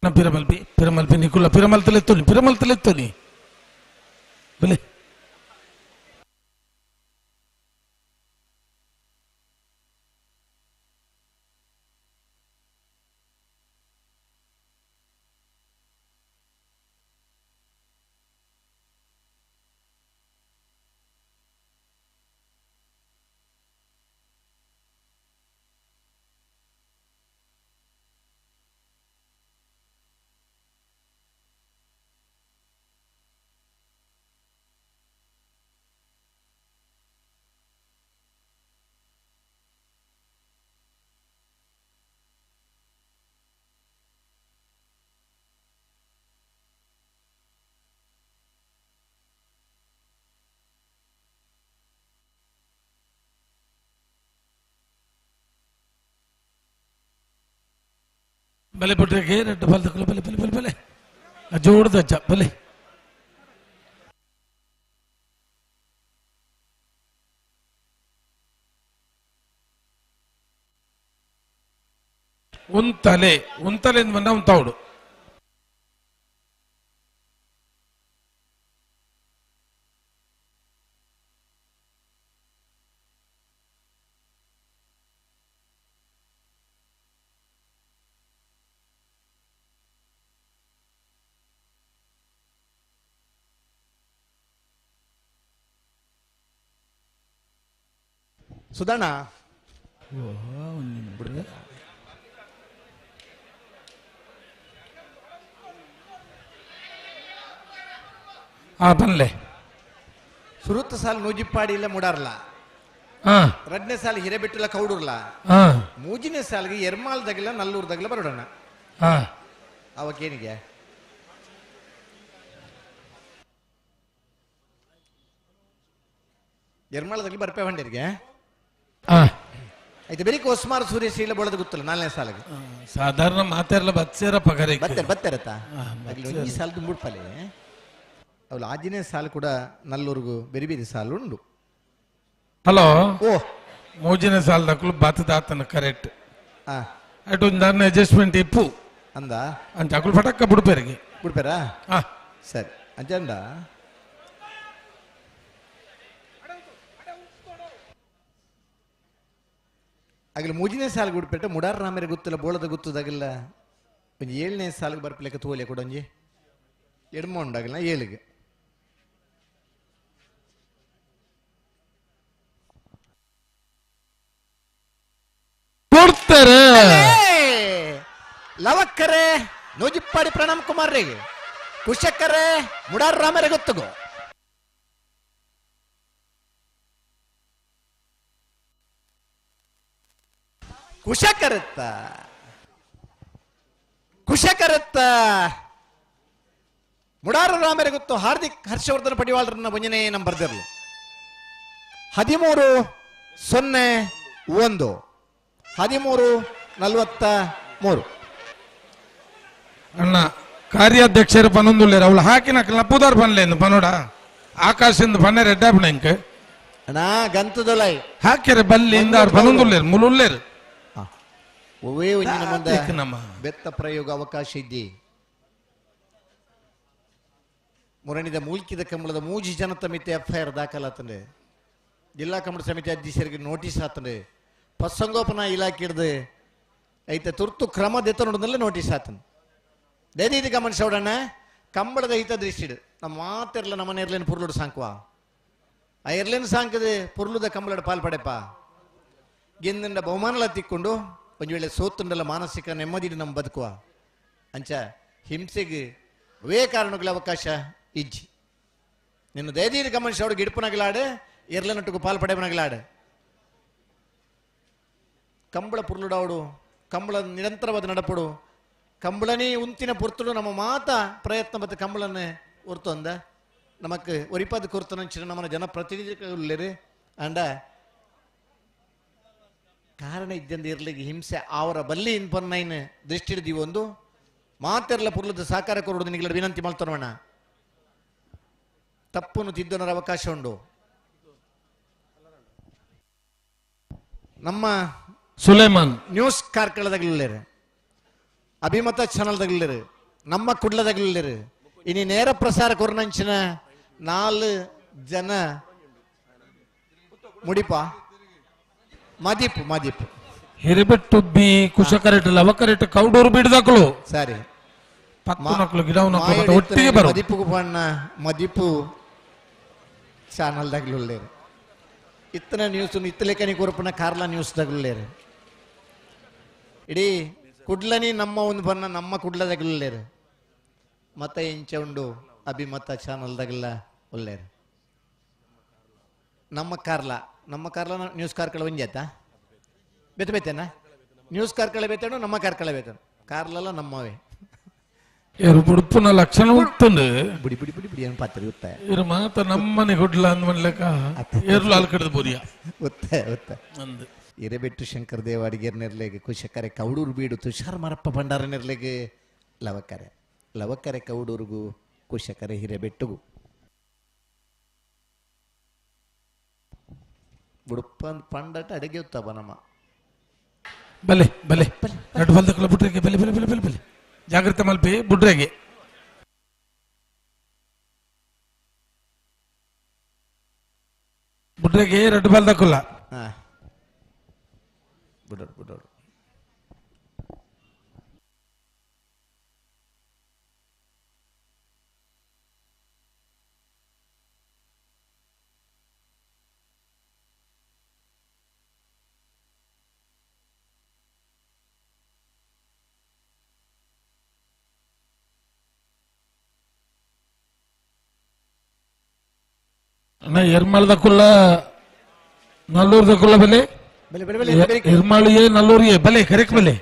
ಪಿರಮಲ್ಪಿ ಪಿರಮಲ್ಪಿ ನಿಕುಲ್ಲ ಪಿರಮಲ್ತಲೆತ್ತೋನಿ ಪಿರಮಲ್ತಲೆತ್ತೋನಿ ಬಲೆ ಬಲೆ ಬಿಟ್ರೆ ರೆಡ್ ಬಲ್ದಕ್ಕಲು ಬಲೆ ಬಲೆ ಬಲೆ ಬಲೆ ಜೋಡ್ದಜ್ಜ ಬಲೆ ಉಂತಲೆ ಉಂತಲೆ ಬಂದ ಉಂತಾవుಡು ಸುಧಣ್ಣ ಬನ್ಲೆ ಸುರುತ್ತ ಸಾಲ ನೂಜಿಪ್ಪಾಡಿ ಇಲ್ಲ ಮುಡಾರ್ಲ, ರಡ್ನೇ ಸಾಲ ಹಿರೇಬೆಟ್ಟಿಲ್ಲ ಕೌಡೂರ್ಲ, ಮೂಜಿನೇ ಸಾಲಿಗೆ ಎರ್ಮಾಲ್ದಾಗಿಲ್ಲ ನಲ್ಲೂರ್ದಾಗಿಲ್ಲ ಬರೋಣ. ಅವಕ್ಕೇನಿಗೆ ಎರ್ಮಾಳದಾಗಲಿ ಬರ್ಪೆ ಬಂಡಿರಿಗೆ ಆಯ್ತು. ಬೆಳಿಗ್ಗೆ ಹೊಸ್ಮಾರ್ ಸೂರ್ಯ ಶೀಲ ಬೋಳದ ಗೊತ್ತಲ್ಲ ನಾಲ್ನೇ ಸಾಲಿಗೆ ಸಾಧಾರಣ ಮಾತಾಡಲ್ಲ ಬತ್ಸೇರಪ್ಪ ಕರೆ ಬತ್ತಾರೆ ಬತ್ತಾರತ್ತ ಈ ಸಾಲದ ಮೂಡ್ಪಲೆ ಅವಳು ಆಜಿನೇ ಸಾಲು ಕೂಡ ನಲ್ಲೂರ್ಗು ಬೇರೆ ಬೇರೆ ಸಾಲು ಉಂಡು. ಹಲೋ ಓ ಮೂಜಿನ ಸಾಲದಕ್ಕಲು ಬಾತದಾತನ ಕರೆಕ್ಟ್ ಅటు ಒಂದು ಅಡ್ಜಸ್ಟ್ಮೆಂಟ್ ಇಪ್ಪು ಅಂದ ಅಂಚ ಅಕುಲು ಪಟಕ್ಕ ಬಿಡ್ಪೇರಿಗೆ ಬಿಡ್ಪೇರಾ? ಸರಿ ಅಂಚಂಡ ಆಗಲಿ ಮೂಜಿನೇ ಸಾಲಿಗೆ ಬಿಡ್ಪೇಟ ಮುಡಾರ್ ರಾಮೇರೆ ಗೊತ್ತಿಲ್ಲ ಬೋಳದ ಗೊತ್ತದಾಗಿಲ್ಲ ಒಂದು ಏಳನೇ ಸಾಲಿಗೆ ಬರ್ಪಲೆಕ್ಕ ತೋಲೆ ಕೂಡ ಒಂಜಿ ಎಡ್ಮ ಉಂಡಾಗಲ್ಲ ಏಳಿಗೆ ಕೊಡ್ತಾರೆ. ಲವಕ್ಕರೆ ನೂಜಿಪ್ಪಾಡಿ ಪ್ರಣಮ್ ಕುಮಾರ್ ರೇಗೆ ಕುಶಕ್ಕರೆ ಮುಡಾರ್ ರಾಮರೆ ಗೊತ್ತಗೋ ಕುಶಕರತ್ತ ಕುಶಕರತ್ತ ಮುಡಾರ ರಾಮರೆ ಗೊತ್ತು ಹಾರ್ದಿಕ್ ಹರ್ಷವರ್ಧನ ಪಡಿವಾಳರನ್ನ ಒಂಜನೇ ನಂಬರ್ ಬರ್ದಿರಲು 13-0-1 13-43. ಅಣ್ಣ ಕಾರ್ಯಾಧ್ಯಕ್ಷರು ಪನ್ನೊಂದುಳ್ಳೇರು ಅವಳು ಹಾಕಿನ ಪೂದಾರ್ ಪನ್ಲೇನು ಪನೋಡ ಆಕಾಶದಿಂದ ಪನ್ನೆ ರೆಡ್ಡಾಪಣ ಇಂಕ ಅಣ್ಣ ಗಂತದೊಲೈ ಹಾಕ್ಯಾರೆ ಬಲ್ಲಿಂದ ಅವ್ರು ಪನ್ನೊಂದುಳ್ಳೇರು ಮುಳುಳ್ಳೇರು ಒವೇ ಒಂಜಿನ ಮುಂದೆ ಬೆತ್ತ ಪ್ರಯೋಗ ಅವಕಾಶ ಇದ್ದಿ ಮುರಣಿದ ಮೂಲ್ಕಿದ ಕಂಬಳದ ಮೂಜಿ ಜನತ ಮಿತಿ ಎಫ್ಐಆರ್ ದಾಖಲಾತಂಡೆ ಜಿಲ್ಲಾ ಕಂಬಳ ಸಮಿತಿ ಅಧ್ಯಕ್ಷರಿಗೆ ನೋಟಿಸ್ ಆತಂಡೆ ಪಶುಸಂಗೋಪನಾ ಇಲಾಖೆ ಹಿಡ್ದು ಐತೆ ತುರ್ತು ಕ್ರಮ ದೆತ್ತ ನೋಟಿಸ್ ಆತನ ದೇದಿ ಗಮನಿಸೋಡಣ್ಣ ಕಂಬಳದ ಹಿತ ದೃಷ್ಟಿಡು ನಮ್ಮ ಮಾತಿರ್ಲ ನಮ್ಮನೆ ಇರ್ಲೇನು ಪುರ್ಲುಡು ಸಾಂಕ್ವಾ ಆ ಎರ್ಲೇನು ಸಾಂಕದೆ ಪುರ್ಲುದ ಕಂಬಳಡ ಪಾಲ್ ಪಡೆಪ ಗೆಂದಂಡ ಬಹುಮಾನಲ ತಿಕ್ಕೊಂಡು ಒಂದು ವೇಳೆ ಸೋತುಂಡಲ ಮಾನಸಿಕ ನೆಮ್ಮದಿ ನಮ್ಮ ಬದುಕುವ ಅಂಚ ಹಿಂಸೆಗೆ ಅವೇ ಕಾರಣಗಳ ಅವಕಾಶ ಇಜ್ಜಿ ನಿನ್ನ ದಯದೀನ ಗಮನಿಸೋಡು ಗಿಡ್ಪನಗಲಾಡು ಎರ್ಲನಟ್ಟುಕು ಪಾಲ್ ಪಡೆಪನಗಲಾಡು ಕಂಬಳ ಪುರ್ಲುಡಾವಡು ಕಂಬಳ ನಿರಂತರವಾದ ನಡಪಡು ಕಂಬಳನೇ ಉಂತಿನ ಪೊರ್ತುಡು ನಮ್ಮ ಮಾತ ಪ್ರಯತ್ನ ಮತ್ತು ಕಂಬಳನ್ನೇ ಹೊರ್ತು ಅಂದ ನಮಕ್ ಒರಿಪಾದ ಕೊರ್ತನಂಚಿನ ನಮ್ಮನ ಜನಪ್ರತಿನಿಧಿಗಳು ಅಂಡ ಕಾರಣ ಇದ್ದಂದ ಇರ್ಲಿಕ್ಕೆ ಹಿಂಸೆ ಅವರ ಬಲ್ಲಿ ಇನ್ಪನ್ನೈನ್ ದೃಷ್ಟಿ ಹಿಡಿದೀವಿ ಒಂದು ಮಾತೆರ್ಲ ಪುರ್ಲದ ಸಾಕಾರ ಕೊರಡು ನಿಗಳ ವಿನಂತಿ ಮಾಡ್ತಾನೋಣ ತಪ್ಪನ್ನು ತಿದ್ದೋನರ ಅವಕಾಶ ಉಂಡು. ನಮ್ಮ ಸುಲೇಮಾನ್ ನ್ಯೂಸ್ ಕಾರ್ಕಳದಾಗಲಿಲ್ಲೇರು ಅಭಿಮತ ಚಾನಲ್ದಾಗಲಿಲ್ಲೇರು ನಮ್ಮ ಕುಡ್ಲದಾಗಲಿಲ್ಲೇರು ಇನಿ ನೇರ ಪ್ರಸಾರ ಕೊರನಂಚಿನ 4 ಜನ ಮುಡಿಪ ಮದೀಪ್ ಮದೀಪ್ ಹಿರಿಬೆಟ್ಟು ಬಿ ಕುಶಕರೆಟ್ ಲವಕರೆಟ್ ಕೌಡೂರು ಬಿಡದಕ್ಕಳು ಸರಿ ಪತ್ತು ನಕ್ಕಳು ಗಿಡ ನಕ್ಕಳು ಒಟ್ಟಿಗೆ ಬರೋ ಮದೀಪು ಬಣ್ಣ ಮದೀಪು ಚಾನಲ್ದಾಗಲಿಲ್ಲೇರು ಇತ್ತನ ನ್ಯೂಸ್ ಇತ್ತಲೇಕನಿ ಕೊರಪನ ಕಾರ್ಲಾ ನ್ಯೂಸ್ ತಗಲೇರು ಇಡೀ ಕುಡ್ಲನಿ ನಮ್ಮ ಒಂದು ಬಣ್ಣ ನಮ್ಮ ಕುಡ್ಲದಾಗಲೇರು ಮತ ಇಂಚ ಉಂಡು ಅಭಿಮತ ಚಾನಲ್ದಾಗಲ್ಲ ಒಳ್ಳೇರು ನಮ್ಮ ಕಾರ್ಲಾ ನಮ್ಮ ಕಾರ್ಲ ನ್ಯೂಸ್ ಕಾರ್ಕಳ ಒಂಜಿ ಆಯ್ತಾ ಬೇತೆ ಬೇತೇನಾ ನ್ಯೂಸ್ ಕಾರ್ಕಳ ಬೇತೇನು ನಮ್ಮ ಕಾರ್ಕಳ ಬೇತೇನು ಕಾರ್ಲಲ್ಲ ನಮ್ಮವೇ ಉಡುಪುನ ಲಕ್ಷಣ ಉಂಟು ಬಿಡಿ ಬಿಡಿ ಬಿಡಿ ಬಿಡಿ ಏನು ಪಾತ್ರ ಗೊತ್ತ ಇರು ಮಾತ ನಮ್ಮನೆ ಗುಡ್ಲ ಅಂದ್ ಮನ್ಲೆಕ್ಕ ಏರ್ಲು ಅಲ್ಕಡ್ದು ಬುರಿಯ ಗೊತ್ತ ಗೊತ್ತ ಅಂದು ಹಿರೇಬೆಟ್ಟು ಶಂಕರ್ ದೇವಾಡಿಗೇರ್ ನೆರ್ಲೆಗ್ ಕುಶಕರೆ ಕೌಡೂರು ಬೀಡು ತುಷಾರ್ ಮರಪ್ಪ ಭಂಡಾರ ನೆರ್ಲೆಗ್ ಲವಕರೆ ಲವಕರೆ ಕೌಡೂರುಗು ಕುಶಕರೆ ಹಿರೇಬೆಟ್ಟುಗು ಬುಡಪ್ಪ ಪಂಡಟ ಅಡಿಗೆ ಉತ್ತಬ ನಮ್ಮ ಬಲೆ ಬಲೆ ನಡು ಬಲ್ದಕ್ಕಲ್ಲ ಬುಡ್ರೆಗೆ ಬಲೆ ಬಲೆ ಬಲೆ ಬಲೆ ಬಲೆ ಜಾಗ್ರತೆ ಮಲ್ಪಿ ಬುಡ್ರೆಗೆ ಬುಡ್ರೆಗೆ ಎರಡು ಬಲ್ದಕ್ಕಲ್ಲ ಹಾ ಬಿಡೋಡು ಬಿಡೋಡು ಅಣ್ಣ ಎರ್ಮಾಳ್ದಕ್ಕುಲ್ಲ ನಲ್ಲೂರ್ದಕ್ಕುಲ್ಲ ಬಲೆ ಬಲೆ ಬಲೆ ಬಲೆ ಎರ್ಮಾಳಿಯೇ ನಲ್ಲೂರಿಯೇ ಬಲೆ ಕರೆಕ್ಟ್ ಬಲೆ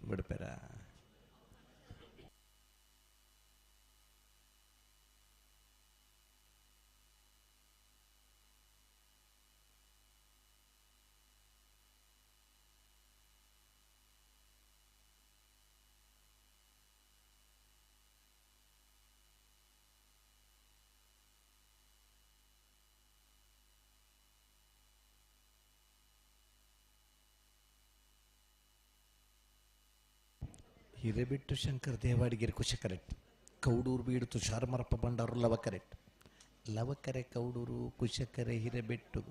ಬಿಡ್ಪೇರ ಹಿರೇಬಿಟ್ಟು ಶಂಕರ್ ದೇವಾಡಿಗೆರೆ ಕುಶ ಕರೆಕ್ಟ್ ಕೌಡೂರು ಬೀಡು ತುಷಾರ್ ಮರಪ್ಪ ಭಂಡಾರು ಲವ ಕರೆಕ್ಟ್ ಲವಕರೆ ಕೌಡೂರು ಕುಶಕರೆ ಹಿರೇಬೆಟ್ಟು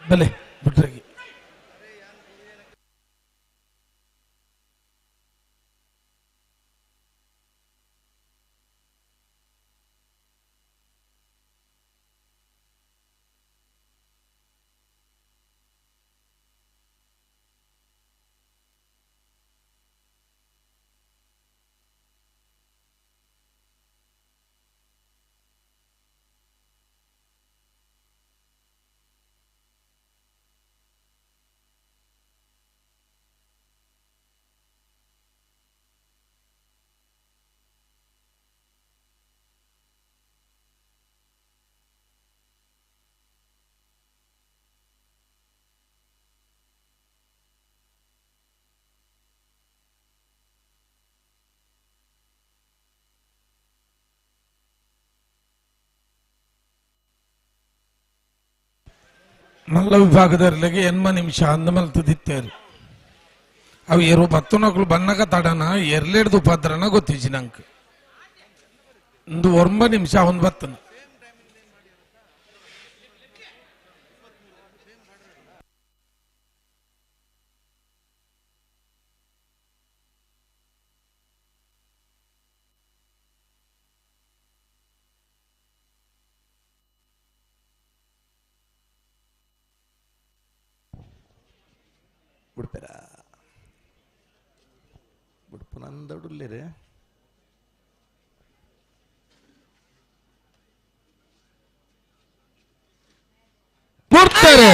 ಬಲೆ ಬುಡ್ರೆಗೆ ಮಲ್ಲ ವಿಭಾಗದರ್ಲಿಗೆ ಎನ್ಮ ನಿಮಿಷ ಅಂದಮಲ್ತದಿತ್ತೇರು ಅವು ಎರು ಬತ್ತುನಕ್ಲು ಬನ್ನಕ ತಡನ ಎರ್ಲೇಡ್ದು ಉಪದ್ರನ ಗೊತ್ತಿಜಿ ನಂಗೆ ಒಂದು ಒಂಬ ನಿಮಿಷ ಅವನ್ ಬತ್ತನ ಬಿಡ್ಪೇರ ಬಿಡ್ಪು ನಂದಡುಲ್ಲೇರೆ ಬಿಡ್ತಾರೆ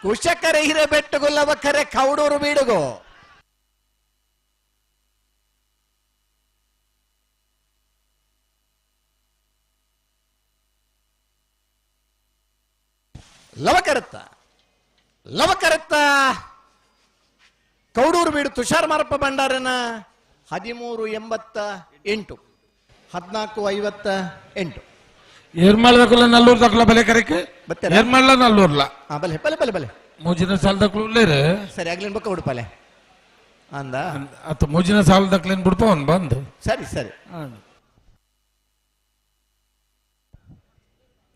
ಕುಶಕರೆ ಹಿರೇ ಬೆಟ್ಟಗುಲ್ಲವ ಕರೆ ಕೌಡೂರು ಬೀಡುಗು ಲವಕರತ್ತ ಲವಕರತ್ತ ಕೌಡೂರು ಬೀಡು ತುಷಾರ್ ಮಾರಪ್ಪ ಭಂಡಾರನ 13.88 14.58 ಏರ್ಮಾಳ ದಕ್ಕಲ ನಲ್ಲೂರು ದಕ್ಕಲ ಬಲೆ ಕರೆಕ್ ಏರ್ಮಾಳ ನಲ್ಲೂರ್ಲ ಬಲೆ ಬಲೆ ಬಲೆ ಬಲೆ ಮೂಜಿನ ಸಾಲ ದಕ್ಕಲು ಉಳ್ಳೇರು ಸರಿ ಆಗ್ಲೇನ್ ಬಕ್ಕ ಉಡುಪಲೆ ಅಂದ ಅತ್ತ ಮೂಜಿನ ಸಾಲ ದಕ್ಕಲೇನ್ ಬಿಡ್ಪ ಅವನ್ ಬಂದು ಸರಿ ಸರಿ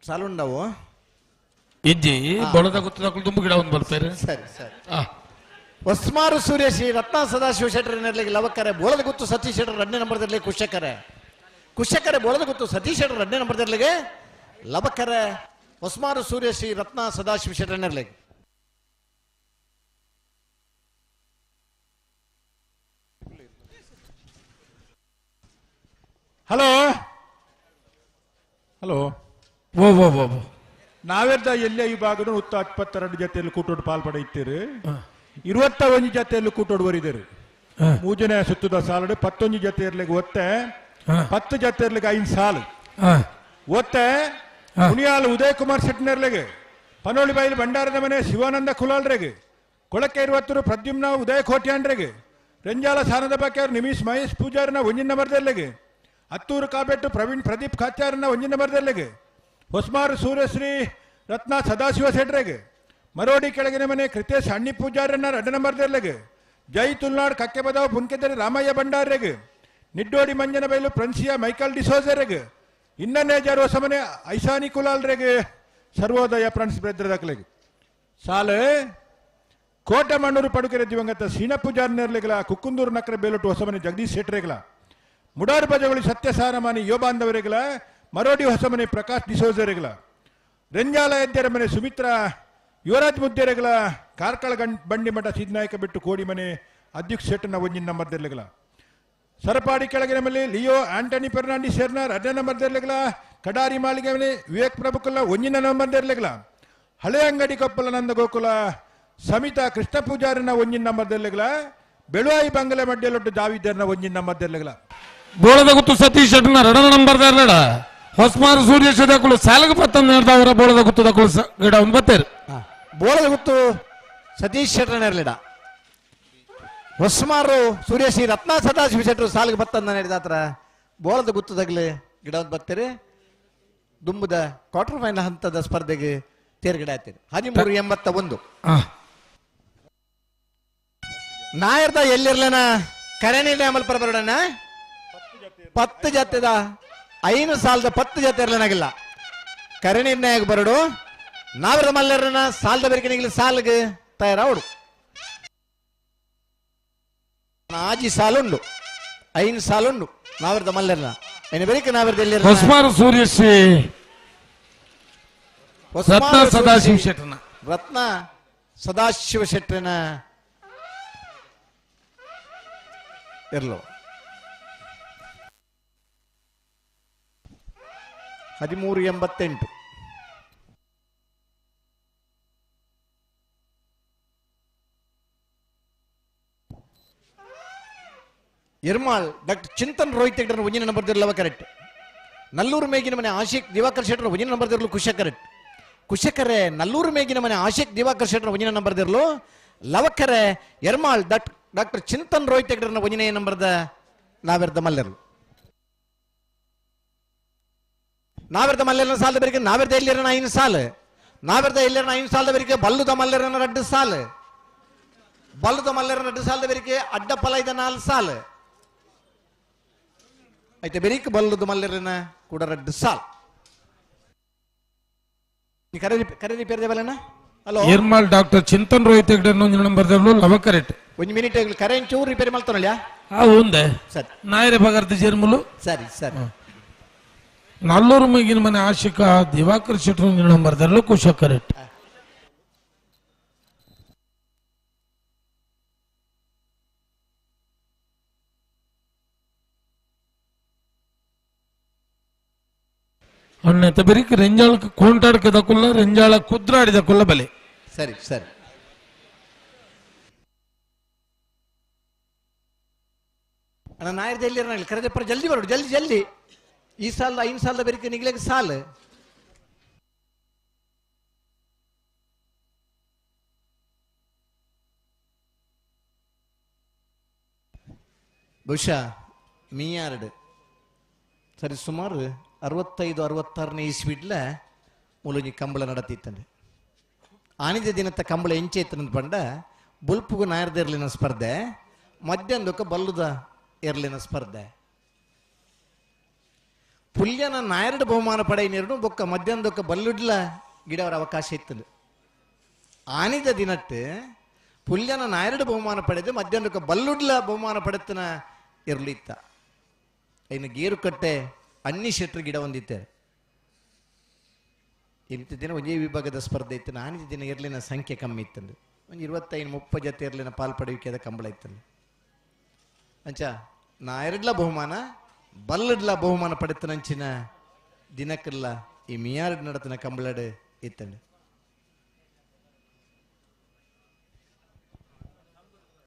ಸಾಲುಂಡವು ಇಜ್ಜಿ ಬೊಳದ ಗುತ್ತದ ತುಂಬ ಗಿಡ ಒಂದು ಬರ್ತಾರೆ ಸರಿ ಸರಿ ಹೊಸ್ಮಾರು ಸೂರ್ಯ ಶ್ರೀ ರತ್ನ ಸದಾಶಿವ ಶೆಟ್ಟರ್ ನೆರಳಿಗೆ ಲವಕರೆ ಬೋಳದ ಗುತ್ತು ಸತೀಶ್ ಶೆಟ್ಟರ್ ಎರಡನೇ ನಂಬರ್ದಲ್ಲಿ ಕುಶಕರೆ ಕುಶಕರೆ ಬೋಳದ ಗುತ್ತು ಸತೀಶ್ ಶೆಟ್ಟರ್ ಎರಡನೇ ನಂಬರ್ದಲ್ಲಿಗೆ ಲವಕರೆ ಹೊಸ್ಮಾರು ಸೂರ್ಯ ಶ್ರೀ ರತ್ನ ಸದಾಶಿವ ಶೆಟ್ಟರ್ ನೆರಳಿಗೆ ಹಲೋ ಹಲೋ ಓ ಓ ಓ ನಾವೆದ್ದ ಎಲ್ಲೇ ಈ ಭಾಗದ ಉತ್ತ 22 ಜೊತೆಯಲ್ಲಿ ಕೂಟೋಡು ಪಾಲ್ಪಡೆಯುತ್ತೀರಿ 21 ಜೊತೆಯಲ್ಲಿ ಕೂಟೋಡು ಬರಿದಿರಿ ಮೂಜನೇ ಸುತ್ತದ ಸಾಲಡು 11 ಜೊತೆ ಇರ್ಲಿಕ್ಕೆ ಒತ್ತೆ 10 ಜೊತೆ ಇರ್ಲಿಕ್ಕೆ 5 ಸಾಲು ಒತ್ತೆ ಮುನಿಯಾಲ್ ಉದಯ್ ಕುಮಾರ್ ಶೆಟ್ನರ್ಲಿಗೆ ಪನೋಳಿ ಬೈಲು ಭಂಡಾರದ ಮನೆ ಶಿವಾನಂದ ಕುಲಾಲ್ರಿಗೆ ಕೊಳಕೆ 20 ಪ್ರದ್ಯುಮ್ನ ಉದಯ ಕೋಟ್ಯಾಂಡ್ರಿಗೆ ರಂಜಾಲ ಸಾನದ ಬಾಕ್ಯವ್ರು ನಿಮೀಶ್ ಮಹೇಶ್ ಪೂಜಾರನ ಒಂಜಿನ ಮರದಲ್ಲಿಗೆ ಹತ್ತೂರು ಕಾಬೆಟ್ಟು ಪ್ರವೀಣ್ ಪ್ರದೀಪ್ ಖಾಚಾರನ ಒಂಜಿನ ಮರದಲ್ಲಿಗೆ ಹೊಸ್ಮಾರು ಸೂರ್ಯಶ್ರೀ ರತ್ನ ಸದಾಶಿವ ಶೆಟ್ರಿಗೆ ಮರೋಡಿ ಕೆಳಗಿನ ಮನೆ ಕೃತೇಶ್ ಅಣ್ಣಿ ಪೂಜಾರನ್ನ ಎರಡನ ನಂಬರ್ದಲ್ಲಿಗೆ ಜೈ ತುಲ್ನಾಡ್ ಕಕ್ಕೆಬದಾವ್ ಪುನ್ಕೆದರೆ ರಾಮಯ್ಯ ಭಂಡಾರ್ರಿಗೆ ನಿಡ್ಡೋಡಿ ಮಂಜನ ಬೈಲು ಪ್ರಿನ್ಸಿಯಾ ಮೈಕಲ್ ಡಿಸೋಜರಿಗೆ ಇನ್ನನ್ನೇ ಜಾರುವ ಸಮನೆ ಐಶಾನಿ ಕುಲಾಲ್ರಿಗೆ ಸರ್ವೋದಯ ಫ್ರೆಂಡ್ಸ್ ಬ್ರದರ್ದಾಕ್ಲಿಗೆ ಸಾಲೆ ಕೋಟೆ ಮಣ್ಣೂರು ಪಡುಕೆರೆ ದಿವಂಗತ ಸೀನ ಪೂಜಾರ್ನೆರ್ಲಿಗಲ ಕುಕ್ಕುಂದೂರು ನಕ್ರೆ ಬೇಲೊಟ್ಟು ಹೊಸಮನೆ ಜಗದೀಶ್ ಶೆಟ್ರಿಗಲ ಮುಡಾರು ಬಜಗಳು ಸತ್ಯಸಾರಮಾನಿ ಯೋಬಾಂಧವರಿಗಲ ಮರೋಡಿ ಹೊಸಮನೆ ಪ್ರಕಾಶ್ ಡಿಸೋಜರಿಗಲ ರಂಜಾಲ ಎದ್ದರ ಮನೆ ಸುಮಿತ್ರಾ ಯುವರಾಜ್ ಮುದ್ದೇರೆಗಳ ಕಾರ್ಕಳ ಬಂಡಿ ಮಠ ಸಿದ್ನಾಯಕ ಬಿಟ್ಟು ಕೋಡಿ ಮನೆ ಅಧ್ಯಕ್ಷ ಶೆಟ್ಟನ ಒಂಜಿನ ನಂಬರ್ದೆರ್ಲಿಗಲ ಸರಪಾಡಿ ಕೆಳಗಿನ ಮೇಲೆ ಲಿಯೋ ಆಂಟನಿ ಫೆರ್ನಾಂಡಿಸ್ ಶೆರ್ನಾರ್ ಎರಡನೇ ನಂಬರ್ದೆರ್ಲಿಗಲ ಕಡಾರಿ ಮಾಳಿಗೆ ಮೇಲೆ ವಿವೇಕ್ ಪ್ರಭುಕುಲ ಒಂಜಿನ ನಂಬರ್ದೆರ್ಲಿಗಲ ಹಳೆ ಅಂಗಡಿ ಕೊಪ್ಪಲ ನಂದ ಗೋಕುಲ ಸಮಿತಾ ಕೃಷ್ಣ ಪೂಜಾರನ ಒಂಜಿನ ನಂಬರ್ದೆರ್ಲಿಗಲ ಬೆಳುವಾಯಿ ಬಂಗಲೆ ಮಡ್ಯಲೊಟ್ಟು ದಾವಿದ್ದರ್ನ ಒಂಜಿನ ನಂಬರ್ದೆರ್ಲಿಗಲ ಬೋಳದ ಗುತ್ತು ಸತೀಶ್ ಶೆಟ್ಟನ ಎರಡನೇ ನಂಬರ್ದಾರ್ಲಡ ಹೊಸ್ಮಾರು ಸೂರ್ಯ ಶೆದಕುಲು ಸಾಲಗ ಪತ್ತಂದು ನೇರ್ದವರ ಬೋಳದ ಗುತ್ತು ದಕುಲು ಗಿಡ ಒಂದು ಬತ್ತೇರು ಬೋಳದ ಗುತ್ತು ಸತೀಶ್ ಶೆಟ್ಟರ್ ನೇರ್ಲಿಡ ಹೊಸ್ಮಾರು ಸೂರ್ಯ ಶ್ರೀ ರತ್ನ ಸದಾಶಿವ ಶೆಟ್ಟರು ಸಾಲಿಗೆ ಬತ್ತಂದ ನೇರಿದಾತ್ರ ಬೋಳದ ಗುತ್ತದಾಗಲಿ ಗಿಡ ಒಂದು ಬತ್ತೀರಿ ದುಂಬುದ ಕ್ವಾರ್ಟರ್ ಫೈನಲ್ ಹಂತದ ಸ್ಪರ್ಧೆಗೆ ತೇರ್ಗಡೆ ಆಗ್ತೀರಿ 13.81 ನಾಯರ್ದ ಎಲ್ಲಿರ್ಲನ ಕರೆನಿ ಡ್ಯಾಮಲ್ ಪರ ಬರೋಣ 10 ಜೊತೆದ 5 ಸಾಲದ 10 ಜೊತೆ ಇರ್ಲನಾಗಿಲ್ಲ ಕರೆ ನಿರ್ಣಯ ಬರಡು ನಾವಿರದ ಮಲ್ಲರನ್ನ ಸಾಲದ ಬೆರಕಿನಿಗಿಲ್ಲ ಸಾಲಿಗೆ ತಯಾರಾವಡು ಆಜಿ ಸಾಲುಂಡು 5 ಸಾಲುಂಡು ನಾವಿರದ ಮಲ್ಲರನ್ನ ಏನು ಬೆರಕೆ ನಾವಿರದ ಎಲ್ಲಿ ಹೊಸ್ಮಾರು ಸೂರ್ಯಶ್ರೀ ರತ್ನ ಸದಾಶಿವ ಶೆಟ್ಟನ ರತ್ನ ಸದಾಶಿವ ಶೆಟ್ಟನ ಇರ್ಲು 13.88 ಎರ್ಮಾಳ್ ಡಾಕ್ಟರ್ ಚಿಂತನ್ ರೋಹಿತ್ ಹೆಗ್ಡರ್ ಒಂಜಿನ ನಂಬರ್ ದಿರ್ಲವ ಕರೆಕ್ಟ್ ನಲ್ಲೂರು ಮೇಗಿನ ಮನೆ ಆಶಿಕ್ ದಿವಾಕರ್ ಶೆಟ್ಟರ್ ಒಂಜಿನ ನಂಬರ್ ದಿರ್ಲು ಕುಶ ಕರೆಕ್ಟ್ ಕುಶಕರೆ ನಲ್ಲೂರು ಮೇಗಿನ ಮನೆ ಆಶಿಕ್ ದಿವಾಕರ್ ಶೆಟ್ಟರ್ ಒಂಜಿನ ನಂಬರ್ ದಿರ್ಲು ಲವಕರೆ ಎರ್ಮಾಳ್ ಡಾಕ್ಟರ್ ಚಿಂತನ್ ರೋಹಿತ್ ಹೆಗ್ಡರ್ನ ಒಂಜಿನ ನಂಬರ್ದ ನಾವೆರ್ದ ಮಲ್ಲೆರ್ಲು ನಾವೆರ್ದ ಮಲ್ಲೆರ್ನ ಸಾಲದ ಬೆರಕೆ ನಾವೆರ್ದ ಎಲ್ಲಿರ ಐನು ಸಾಲು ನಾವೆರ್ದ ಎಲ್ಲರನ 5 ಸಾಲದ ಬೆರಿಕೆ ಬಲ್ಲುದ ಮಲ್ಲೆರನ 2 ಸಾಲು ಬಲ್ಲುದ ಮಲ್ಲೆರನ 2 ಸಾಲದ ಬೆರಿಕೆ ಅಡ್ಡ ಪಲೈದ 4 ಸಾಲು ಐತೆ ಬೆರಿಕೆ ಬಲ್ಲುದ ಮಲ್ಲೆರನ ಕೂಡ 2 ಸಾಲ್ ಕರೆ ಕರೆ ರಿಪೇರ್ ದೇವಲನ hello Ermal doctor Chintan Rohit Hegde number ದೇವಲು ಲವ ಕರೆಕ್ಟ್ ಒಂದು ಮಿನಿಟ್ ಕರೆ ಚೂರು ರಿಪೇರಿ ಮಾಡ್ತಾನಲ್ಲ ಆ ಒಂದೇ ಸರಿ ನಾಯರೆ ಬಗರ್ತಿ ಜೇರ್ಮುಲು ಸರಿ ಸರಿ ನಲ್ಲೂರು ಮಗಿನ ಮನೆ ಆಶಿಕ ದಿವಾಕರ್ ಶೆಟ್ಟರು ನಂಬರ್ ದರ್ಲು ಕುಶ ಕರೆಕ್ಟ್ ಅಣ್ಣ ಬೆರಿಕ್ ರೆಂಜಾಳಕ್ಕೆ ಕೋಂಟಾಡ್ಕ ದಕ್ಕುಲ್ಲ ರೆಂಜಾಳ ಕುದ್ರಾಡಿದ ಕುಲ್ಲ ಬಲೆ ಸರಿ ಸರಿ ಅಣ್ಣ ನಾಯರ್ದ ಎಲ್ಲಿ ಕರೆದಪ್ಪ ಜಲ್ದಿ ಬರೋಡು ಜಲ್ದಿ ಜಲ್ದಿ ಈ ಸಾಲ 5 ಸಾಲದ ಬೆರಿಕೆ ನಿಗ್ಲೆಗ್ ಸಾಲ ಬಹುಶಃ ಮೀಯಾರ್ಡ್ ಸರಿ ಸುಮಾರು 65 66ನೇ ಇಸ್ವಿಡ್ಲ ಮೂಲೊಂಜಿ ಕಂಬಳ ನಡತಿತ್ತಂದೆ ಆನಿದ ದಿನತ್ತ ಕಂಬಳ ಎಂಚೆ ಪಂಡ ಬುಲ್ಪುಗು ನಾಯರ್ದ ಇರ್ಲಿನ ಸ್ಪರ್ಧೆ ಮಧ್ಯಾಹ್ನದಕ್ಕ ಬಲ್ಲುದ ಇರ್ಲಿನ ಸ್ಪರ್ಧೆ ಪುಲ್ಯನ ನಾಯರ್ಡ್ ಬಹುಮಾನ ಪಡೆಯನಿರಡು ಬೊಕ್ಕ ಮಧ್ಯಾಹ್ನದಕ್ಕ ಬಲ್ಲುಡ್ಲ ಗಿಡವರ ಅವಕಾಶ ಇತ್ತು ಆನಿದ ದಿನಟ್ಟು ಪುಲ್ಯನ ನಾಯರ್ಡ್ ಬಹುಮಾನ ಪಡೆದು ಮಧ್ಯಾಹ್ನಕ್ಕ ಬಲ್ಲುಡ್ಲ ಬಹುಮಾನ ಪಡೆತನ ಇರ್ಲಿತ್ತ ಇನ್ನು ಗೇರುಕಟ್ಟೆ ಅನ್ನಿ ಶೆಟ್ರು ಗಿಡ ಹೊಂದಿತ್ತೆ ಇಂಥ ದಿನ ಒಂದೇ ವಿಭಾಗದ ಸ್ಪರ್ಧೆ ಇತ್ತು ನಾನಿದ್ದ ದಿನ ಇರ್ಲಿನ ಸಂಖ್ಯೆ ಕಮ್ಮಿ ಇತ್ತಂದು ಒಂದು 25 30 ಜೊತೆ ಇರ್ಲಿನ ಪಾಲ್ ಪಡೆಯುವಿಕೆದ ಕಂಬಳ ಇತ್ತಂದು ಅಂಚ ನಾಯರ್ಡ್ಲ ಬಹುಮಾನ ಬಲ್ಲಡ್ಲ ಬಹುಮಾನ ಪಡೆತನಂಚಿನ ದಿನಕ್ಕೆಲ್ಲ ಈ ಮಿಯಾರ್ಡ್ ನಡತನ ಕಂಬಳಡ್ ಇತ್ತಂಡು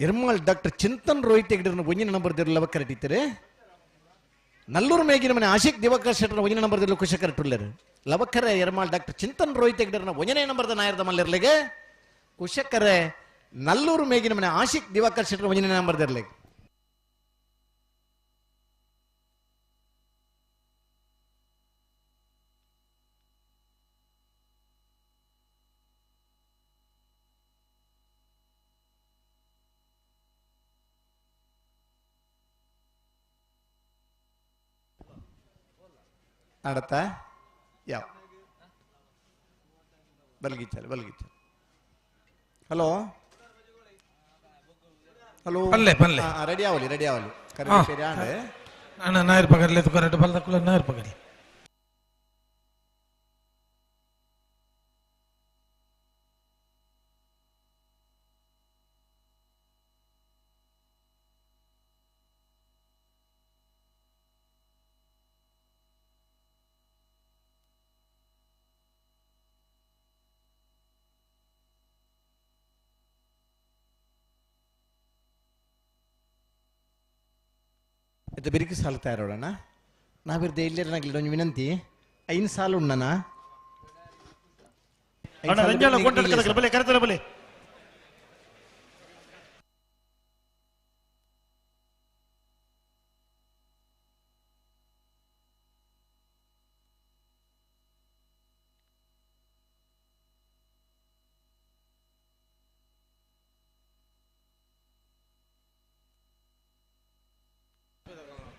ಇರ್ಮಾಲ್ ಡಾಕ್ಟರ್ ಚಿಂತನ್ ರೋಹಿತ್ ಹೆಗ್ಡೆರನ್ನ ಒಂಜಿನ ನಂಬರ್ ದಿರು ಲವಕರ ಇತ್ತಾರೆ ನಲ್ಲೂರು ಮೇಗಿನ ಮನೆ ಆಶಿಕ್ ದಿವಾಕರ್ ಶೆಟ್ಟರ್ನ ಒಂಜಿನ ನಂಬರ್ ದಿರು ಕುಶಕರ ಟುಲ್ಲರು ಲವಕರೆ ಎರ್ಮಾಲ್ ಡಾಕ್ಟರ್ ಚಿಂತನ್ ರೋಹಿತ್ ಹೆಗ್ಡೆರನ್ನ ಒಂಜನೇ ನಂಬರ್ದ ನಾಯರ್ದ ಮಲ್ಲಿರ್ಲಿಗೆ ಕುಶಕರೆ ನಲ್ಲೂರು ಮೇಗಿನ ಮನೆ ಆಶಿಕ್ ದಿವಾಕರ್ ಶೆಟ್ಟರ್ ಒಂಜನೇ ನಂಬರ್ ದಿರ್ಲಿಗೆ ನಡತಾ ಯಾವ ಬಲ್ಗಿಚಾಲ ಬಲ್ಗಿಚಾಲ ಹಲೋ ಹಲೋ ಪಲ್ಲೆ ಪಲ್ಲೆ ರೆಡಿ ಆವಲಿ ರೆಡಿ ಆವಲಿ ಕರೆ ಆಂಡೆ ಅಣ್ಣ ನಾಯರ್ ಪಗರ್ಲೆ ಕರೆಕ್ಟ್ ಬಲ್ದಕ್ಕುಲ್ಲ ನಾಯರ್ ಪಗರ್ಲೆ ಇದು ಬಿರುಕು ಸಾಲು ತಯಾರೋಣ ನಾವಿರ್ದ ಇಲ್ಲಿರನಾಗ್ಲಿ ಒಂದು ವಿನಂತಿ 5 ಸಾಲು ಉಣ್ಣನ ಅಣ್ಣ ರಂಜಾಳ ಕೊಂಡಾಡ್ಕದಲ್ಲ ಬಲೆ ಕರೆತಲ್ಲ ಬಲೆ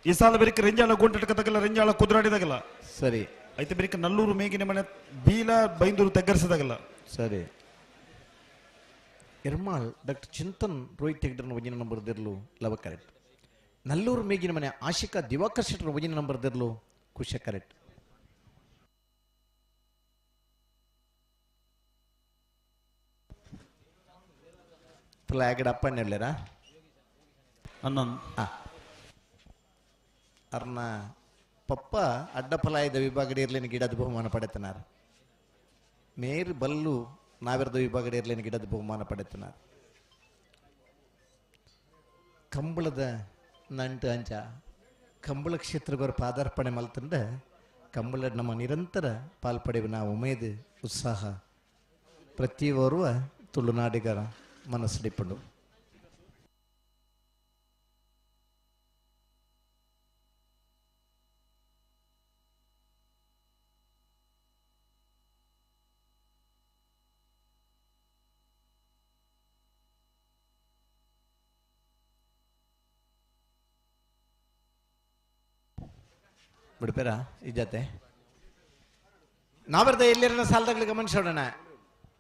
ಈ ಸಾಲ ಬೆರಿಕ ರೆಂಜಾಳ ಗುಂಟಕತಕಲ್ಲ ರೆಂಜಾಳ ಕುದುರಾಡಿದಾಗಲ್ಲ ಸರಿ ಐತೆ ಬೆರಿಕ ನಲ್ಲೂರು ಮೇಗಿನ ಮನೆ ಬೀಲ ಬೈಂದೂರು ತೆಗ್ಗರಿಸಿದಾಗಲ್ಲ ಸರಿ ಎರ್ಮಾಳ್ ಡಾಕ್ಟರ್ ಚಿಂತನ್ ರೋಹಿತ್ ಹೆಗ್ಡರ್ನ ಒಂಜಿನ ನಂಬರ್ ದಿರ್ಲು ಲವ ಕರೆಕ್ಟ್ ನಲ್ಲೂರು ಮೇಗಿನ ಮನೆ ಆಶಿಕಾ ದಿವಾಕರ್ ಶೆಟ್ಟರ್ ಒಂಜಿನ ನಂಬರ್ ದಿರ್ಲು ಕುಶ ಕರೆಕ್ಟ್ ಫ್ಲಾಗ್ ಅಪ್ಪಣ್ಣ ಹನ್ನೊಂದು ಅರ್ನ ಪಪ್ಪ ಅಡ್ಡಫಲಾಯದ ವಿಭಾಗದ ಇರ್ಲಿನ ಗಿಡದ ಬಹುಮಾನ ಪಡೆತನಾರ ಮೇರ್ ಬಲ್ಲು ನಾವೆರದ ವಿಭಾಗದ ಇರ್ಲಿನ ಗಿಡದ ಬಹುಮಾನ ಪಡೆತನಾರ ಕಂಬಳದ ನಂಟು ಅಂಚ ಕಂಬಳ ಕ್ಷೇತ್ರಗೊರ ಪಾದಾರ್ಪಣೆ ಮಲ್ತಂಡ ಕಂಬಳ ನಮ್ಮ ನಿರಂತರ ಪಾಲ್ಪಡೆವಿನ ಉಮೇದು ಉತ್ಸಾಹ ಪ್ರತಿಯೋರ್ವ ತುಳುನಾಡಿಗರ ಮನಸ್ಸಿಡಿಪಡು. ಬಿಡ್ಪೇರ ಇಜ್ಜತೆ ನಾವಿರ್ದ ಎಲ್ಲಿರನ ಸಾಲದಾಗಲಿ ಗಮನಿಸೋಣ.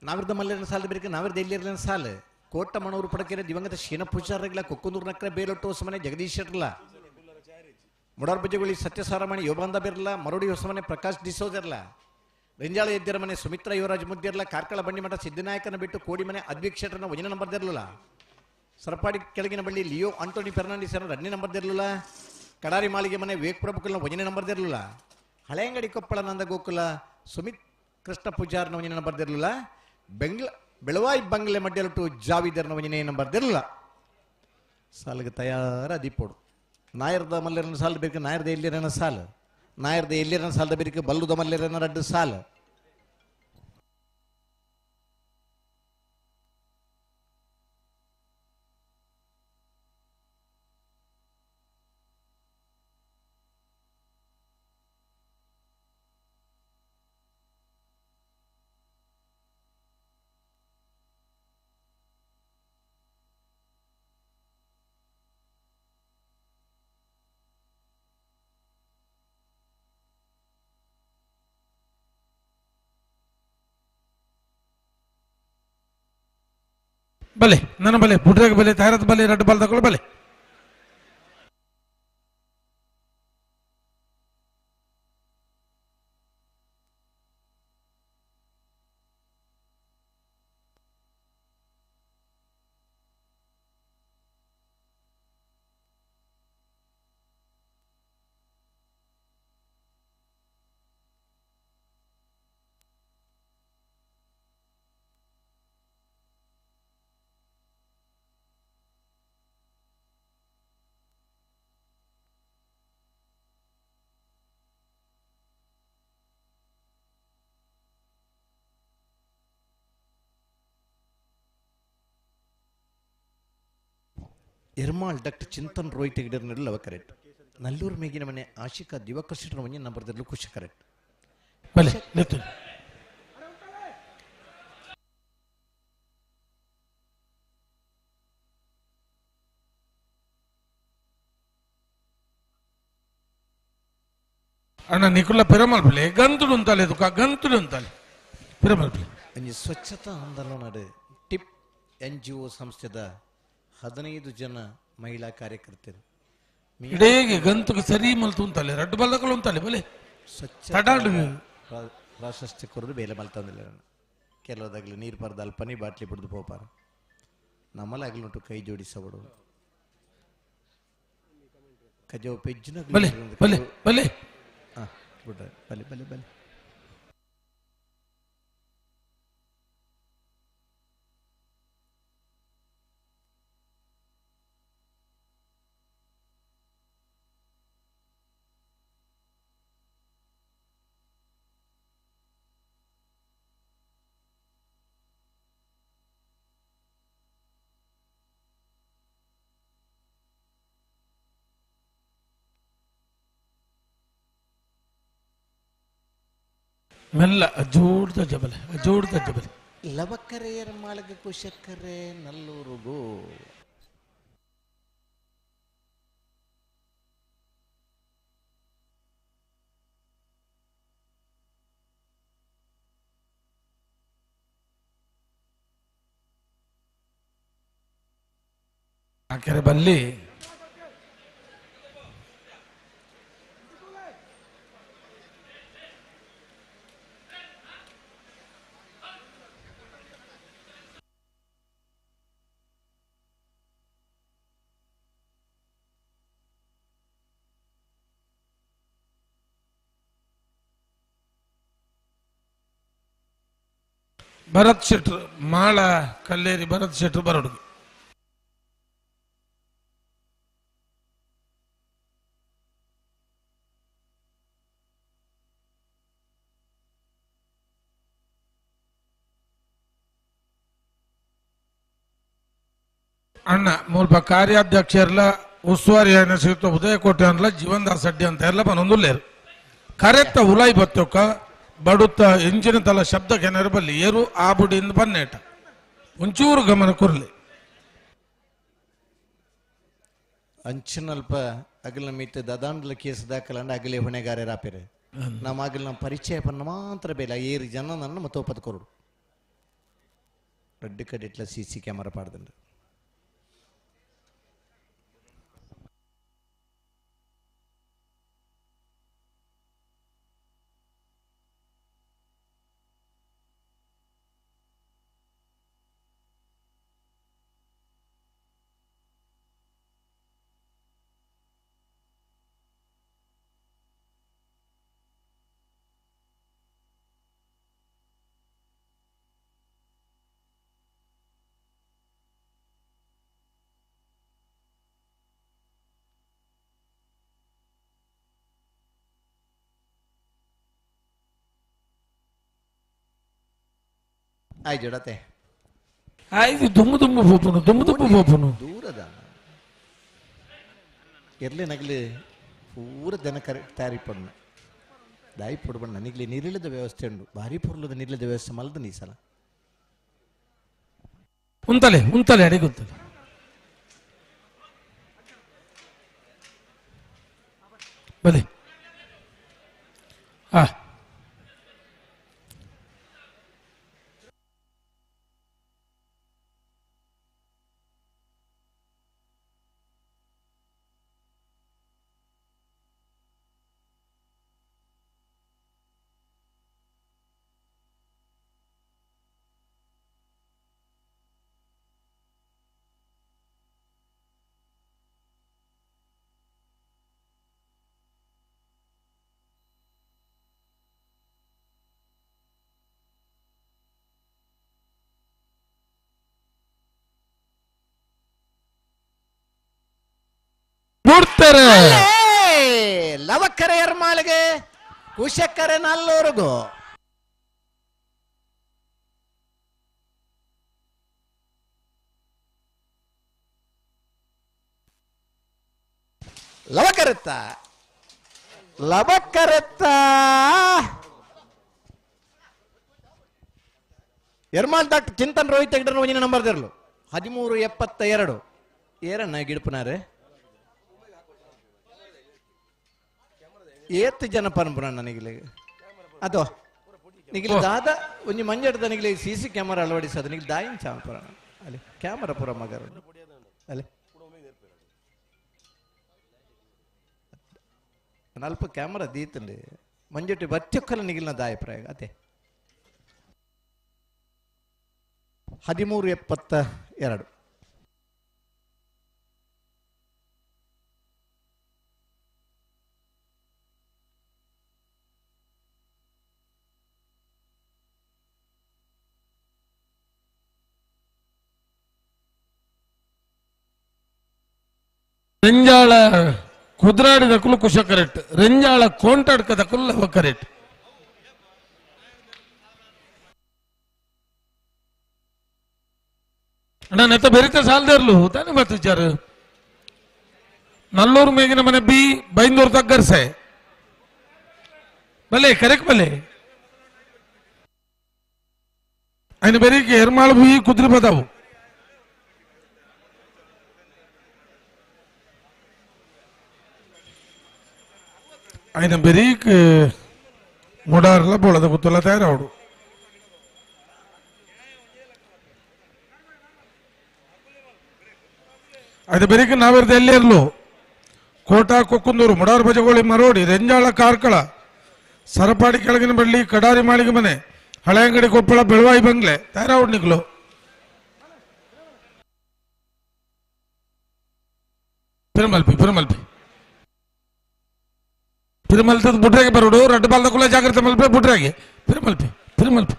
ನಾವಿರ್ದ ಮಲ್ಲೇರನ ಸಾಲದ ಬೇರೆ ನಾವಿರ್ದ ಎಲ್ಲಿರಲಿನ ಸಾಲ ಕೋಟ ಮಣೂರು ಪಡಕೆರೆ ದಿವಂಗತ ಶೀನ ಪೂಜಾರಗ್ಲ ಕೊಕ್ಕುಂದೂರು ನಕ್ರ ಬೇಲೊಟ್ಟು ಹೊಸಮನೆ ಜಗದೀಶ್ ಶೆಟ್ರಲ ಮುಡಾರ್ ಬಜ್ಜೆಗುಳಿ ಸತ್ಯಸಾರಮಣಿ ಯೋಬಾಂದ ಬಿರ್ಲ ಮರೋಡಿ ಹೊಸಮನೆ ಪ್ರಕಾಶ್ ಡಿಸೋಜರ್ಲ ರೆಂಜಾಳ ಎದ್ದಿರ ಮನೆ ಸುಮಿತ್ರಾ ಯುವರಾಜ್ ಮುದ್ದಿರ್ಲ ಕಾರ್ಕಳ ಬಂಡಿಮಠ ಸಿದ್ದನಾಯಕನ ಬಿಟ್ಟು ಕೋಡಿಮನೆ ಅದ್ವಿಕ್ ಶೆಟ್ರನ ಒಂದನೇ ನಂಬರ್ದಿರಲಿಲ್ಲ. ಸರಪಾಡಿ ಕೆಳಗಿನ ಬಳ್ಳಿ ಲಿಯೋ ಆಂಟೋನಿ ಫೆರ್ನಾಂಡಿಸ್ ಎರಡನೇ ನಂಬರ್ದಿರಲಿಲ್ಲ. ಕಡಾರಿ ಮಾಳಿಗೆ ಮನೆ ವಿವೇಕ್ ಪ್ರಭುಕುಲ್ನ ಒಂದನೇ ನಂಬರ್ದಿರಲಿಲ್ಲ. ಹಳೆಯಂಗಡಿ ಕೊಪ್ಪಳ ನಂದ ಗೋಕುಲ ಸುಮಿತ್ ಕೃಷ್ಣ ಪೂಜಾರ್ನ ಒಂದನೇ ನಂಬರ್ದಿರಲಿಲ್ಲ. ಬೆಳವಾಯಿ ಬಂಗ್ಲೆ ಮಡ್ಯಲಟು ಜಾವಿದರ್ನ ಒಂದನೇ ನಂಬರ್ದಿರಲಿಲ್ಲ. ಸಾಲಿಗೆ ತಯಾರ ದೀಪೋಡು ನಾಯರ್ದ ಮಲ್ಲೇರನ ಸಾಲ ಬೇಕು ನಾಯರ್ದ ಎಲ್ಲಿರನ ಸಾಲ ನಾಯರ್ದ ಎಲ್ಲಿರನ ಸಾಲದ ಬೇರೆ ಬಲ್ಲುದ ಮಲ್ಲೇರನ ರಡ್ಡು ಸಾಲ. ಬಲೆ ನನ್ನ ಬಲೆ ಬುಡ್ರಾಗ ಬಲೆ ತಾರದ ಬಲೆ ರಡ್ಡು ಬಲ್ ತಗೊಳ್ಳಿ ಬಲೆ. ಎರ್ಮಾಳ್ ಡಾಕ್ಟರ್ ಚಿಂತನ್ ರೋಹಿತ್ ಹೆಗ್ಡೆರ್ನೆಲ್ಲ ಕರೆಕ್ಟ್. ನಲ್ಲೂರು ಮೇಗಿನ ಮನೆ ಆಶಿಕಾ ದಿವಾಕರ್ ಶೆಟ್ಟರ್ ಒಂದೇ ನಂಬರ್ದಲ್ಲಿ ಖುಷಿ ಕರೆಕ್ಟ್. ಬಲೆ ನಿತ್ತು ಅಣ್ಣ ನಿಕುಲ ಪಿರಮಲ್ ಬಲೆ ಗಂತುಡು ಅಂತಾಲೆ ತುಕ ಗಂತುಡು ಅಂತಾಲೆ ಪಿರಮಲ್ ಬಲೆ. ಒಂಜಿ ಸ್ವಚ್ಛತಾ ಆಂದೋಲನ ಟಿಪ್ ಎನ್ ಜಿ ಒ ಸಂಸ್ಥೆದ 15 ಜನ ಮಹಿಳಾ ಕಾರ್ಯಕರ್ತರು ಇಡೀ ಗಂತುಗೆ ಸರಿ ಮಲ್ತು ಅಂತಾಲೆ ರಡ್ಡು ಬಲ್ಲಕಲು ಅಂತಾಲೆ ಬಲೆ ಸ್ವಚ್ಛ ಪ್ರಾಶಸ್ತ್ಯ ಕೊರದು ಬೇಲೆ ಮಲ್ತಂದಿಲ್ಲ. ಕೆಲವದಾಗಲಿ ನೀರು ಪರ್ದ ಅಲ್ಪನಿ ಬಾಟ್ಲಿ ಬಿಡ್ದು ಪೋಪಾರ ನಮ್ಮಲಾಗಲುಂಟು ಕೈ ಜೋಡಿಸಬಡು ಕಜವು ಪೆಜ್ಜಿನ ಬಲೆ ಬಲೆ ಬಲೆ ಬಿಡ್ರೆ ಬಲೆ ಬಲೆ ಬಲೆ. ಮೆಲ್ಲ ಅಜೋಡ್ದ ಜಬಲೆ ಅಜೋಡ್ದ ಜಬಲೆ. ಲವಕರೆಯರ ಮಾಳಗ ಕುಶಕರೆ ನಲ್ಲೂರುಗೋ ಆಕೆರೆ ಬಲ್ಲಿ ಭರತ್ ಶೆಟ್ರು ಮಾಳ ಕಲ್ಲೇರಿ ಭರತ್ ಶೆಟ್ರು ಬರೋಡು. ಅಣ್ಣ ಮೂಲ್ಪ ಕಾರ್ಯಾಧ್ಯಕ್ಷರ್ಲ ಉಸ್ತುವಾರಿ ಶ್ರೀಯುತ ಉದಯಕೋಟೆ ಅನ್ಲ ಜೀವನ್ದಾಸ್ ಅಡ್ಡಿ ಅಂತ ಎಲ್ಲ ಬನೊಂದುಲ್ಲೇರು ಕರೆತ್ತ ಉಲಾಯಿ ಬತ್ತೊಕ್ಕ ಬಡುತ್ತ ಇಂಜಿನ ತಲ ಶಬ್ದ ಕೆನರು ಬಲ್ಲಿ ಏರು ಆ ಬುಡಿಯಿಂದ ಬನ್ನೇಟ ಒಂಚೂರು ಗಮನ ಕೊರಲಿ. ಅಂಚಿನಲ್ಪ ಅಗಲ ಮಿತ್ತ ದದಾಂಡ್ಲ ಕೇಸ್ ದಾಖಲಾಂಡ ಅಗಲೇ ಹೊಣೆಗಾರರಾಪೇರು. ನಮ್ಮ ಅಗಲ ನಮ್ಮ ಪರಿಚಯ ಪನ್ನ ಮಾತ್ರ ಬೇಲೆ ಏರು ಜನ ನನ್ನ ಮತ್ತೋಪದ ಕೊರಡು ರಡ್ಡು ಕಡೆಟ್ಲ ಸಿ ಸಿ ಕ್ಯಾಮರಾ ಪಾಡ್ದಂಡು. ಆಯ್ತು ಆಯ್ತು ದುಮ್ಮು ದುಮ್ಮು ಪೋಪುನು ದುಮ್ಮು ದುಮ್ಮು ಪೋಪುನು ದೂರದ ಎರ್ಲೆ ನಗಲಿ ಪೂರ ದನ ಕರೆ ತಯಾರಿ ಪಡ್ನ ದಾಯಿ ಪೊಡ್ಬಣ್ಣ ನಿಗ್ಲಿ ನೀರಿಲ್ಲದ ವ್ಯವಸ್ಥೆ ಉಂಡು ಭಾರಿ ಪೊರ್ಲದ ನೀರಿಲ್ಲದ ವ್ಯವಸ್ಥೆ ಮಲ್ದ ಈ ಸಲ. ಉಂತಲೆ ಉಂತಲೆ ಅಡಿಗೆ ಉಂತಲೆ ಬಲೆ ಹಾ ಬಿಡ್ತಾರೆ. ಲವಕ್ಕರೆ ಎರ್ಮಾಳಿಗೆ ಕುಶಕ್ಕರೆ ನಲ್ಲೂರಿಗೂ ಲವಕರತ್ತ ಲವಕರತ್ತ ಎರ್ಮಾಲ್ ಡಾಕ್ಟರ್ ಚಿಂತನ್ ರೋಹಿತ್ ಹೆಗ್ಡರ್ ಒಂಜಿನ ನಂಬರ್ ದಿರ್ಲು 1372 ಏರಣ್ಣ ಗಿಡಪನಾರೆ ಏತ್ ಜನ ಪನ್ಪುನ ನನಗಿಲೆ ಅದೋ ನಿಗಿಲ ದಾದ ಒಂಜಿ ಮಂಜಡ್ದ ನಿಗಿಲೆ ಸಿ ಸಿ ಕ್ಯಾಮರಾ ಅಳವಡಿಸೋದು ನಿಗಿಲ್ ದಾಯಿನ್ ಚಾಂಪುರ ಅಲ್ಲಿ ಕ್ಯಾಮರಾ ಪುರ ಮಗರು ಅಲ್ಲಿ ನಲ್ಪ ಕ್ಯಾಮರಾ ದೀತಂಡೆ ಮಂಜುಟಿ ಬಚ್ಚೊಕ್ಕಲ ನಿಗಿಲ್ನ ದಾಯ ಪ್ರಯೋಗ ಅದೇ 1372. ರೆಂಜಾಳ ಕುದ್ರಾಡಿದ ಕುಲು ಕುಶ ಕರೆಕ್ಟ್, ರೆಂಜಾಳ ಕೋಂಟಾಡ್ಕದ ಕುಲ್ಲ ಕರೆಕ್ಟ್. ಅಣ್ಣ ನೆತ್ತ ಬೆರಿತ ಸಾಲದೇರ್ಲು ತಾನೇ ಬತ್ತು ವಿಚಾರ. ನಲ್ಲೂರು ಮೇಗಿನ ಮನೆ ಬಿ ಬೈಂದೂರು ತಗ್ಗರ್ಸೆ ಬಲೆ ಕರೆಕ್ಟ್ ಬಲೆ ఆయన ಬೆರಿಗೆ ಎರ್ಮಾಳು ಬಿ ಕುದ್ರಿ ಬದಾವು. ఆయన బెరీక్ ముడారుల బొళద గుత్తుల తయారవుడు. అయితే బెరీక్ నాವೆರ್ದ ಎಲ್ಲಿರ್ಲು ಕೋಟ ಕೊಕ್ಕುಂದೂರು ಮುಡಾರು ಬಜಗೋಳಿ ಮರೋಡಿ ರೆಂಜಾಳ ಕಾರ್ಕಳ ಸರಪಾಡಿ ಕೆಳಗಿನ ಬಳ್ಳಿ ಕಡಾರಿ ಮಾಳಿಗೆ ಮನೆ ಹಳೆಯಂಗಡಿ ಕೊಪ್ಪಳ ಬೆಳವಾಯಿ ಬಂಗ್ಲೆ ತಯಾರಾವುಡ್ ನಿಕ್ಲು. ಪಿರಮಲ್ಪಿ ಪಿರಮಲ್ಪಿ ಪಿರಮಲ್ತದ ಬುಡ್ರಾಗೆ ಬರೋಡು ರಡ್ಡು ಬಾಲ್ದ ಕುಲ ಜಾಗ್ರತೆ ಮಲ್ಪೆ ಬುಡ್ರಾಗೆ ಪಿರಮಲ್ಪಿ ಪಿರಮಲ್ಪಿ.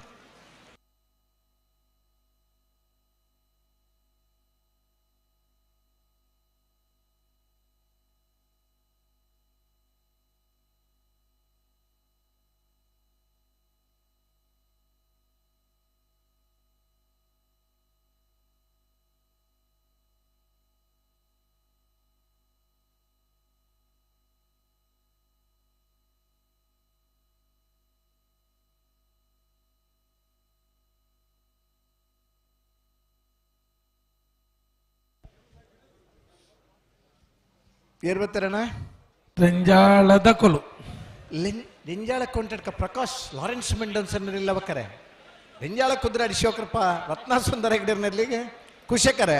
ಏರ್ ಬರ್ತಾರಣ್ಣ? ರೆಂಜಾಳದ ಕೊಲು ರೆಂಜಾಳ ಕೊಂಟಡ್ಕ ಪ್ರಕಾಶ್ ಲಾರೆನ್ಸ್ ಮೆಂಡನ್ಸನ್ ಲವಕರೆ ರೆಂಜಾಳ ಕುದ್ರಾಡಿ ಶಿವಕೃಪ ರತ್ನ ಸುಂದರ ಹೆಗ್ಡೆರ್ನಲ್ಲಿಗೆ ಕುಶಕರೆ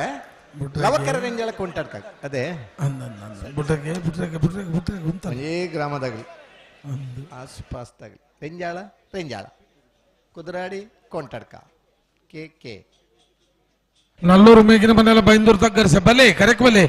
ಲವಕರ ರೆಂಜಾಳ ಕೊಂಟಾಡ್ಕ ಅದೇ ಬುಟ್ರಗೆ ಬುಟ್ರಗೆ ಬುಟ್ರಗೆ ಬುಟ್ರಗೆ ಅದೇ ಗ್ರಾಮದಾಗಲಿ ಆಸುಪಾಸ್ದಾಗಲಿ ರೆಂಜಾಳ ರೆಂಜಾಳ ಕುದ್ರಾಡಿ ಕೊಂಟಾಡ್ಕ ಕೆ ಕೆ ನಲ್ಲೂರು ಮೇಗಿನ ಮನೆಯಲ್ಲ ಬೈಂದೂರು ತಗ್ಗರ್ಸೆ ಬಲೆ ಕರೆಕ್ ಬಲೆ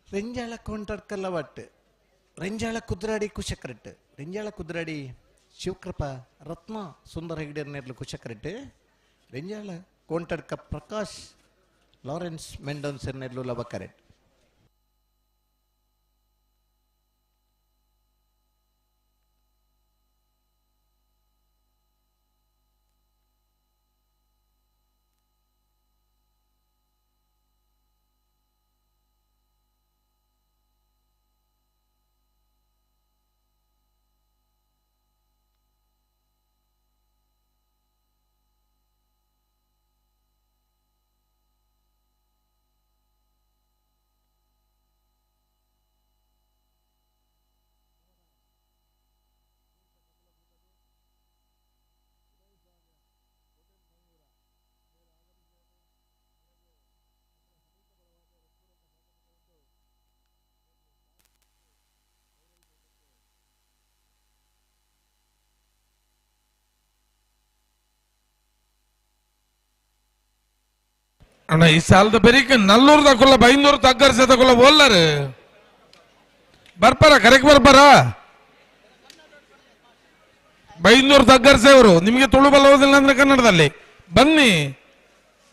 ರೆಂಜಾಳ ಕೊಂಟಾಡ್ಕಲ್ಲ ಒಟ್ಟು ರೆಂಜಾಳ ಕುದ್ರಾಡಿ ಕುಶಕರಟ್ಟು ರೆಂಜಾಳ ಕುದ್ರಾಡಿ ಶಿವಕೃಪ ರತ್ನ ಸುಂದರ ಹೆಗ್ಡೆರ್ನೇರ್ಲು ಕುಶಕರಟ್ಟು ರೆಂಜಾಳ ಕೊಂಟಾಡ್ಕ ಪ್ರಕಾಶ್ ಲಾರೆನ್ಸ್ ಮೆಂಡೋನ್ಸರ್ನೇರ್ಲು ಲವಕರೆಟ್ ಅಣ್ಣ ಈ ಸಾಲದ ಬೆರಿಕ್ ನಲ್ಲೂರು ತಕೊಲ್ಲ ಬೈಂದೂರು ತಗ್ಗರ್ಸೆ ತಕೊಲ್ಲ ಓಲ್ಲರು ಬರ್ಪಾರ ಕರೆಕ್ಟ್ ಬರ್ಪಾರ ಬೈಂದೂರು ತಗ್ಗರ್ಸೆ ಅವರು ನಿಮಗೆ ತುಳು ಬಲ್ಲೋದಿಲ್ಲ ಅಂದ್ರೆ ಕನ್ನಡದಲ್ಲಿ ಬನ್ನಿ,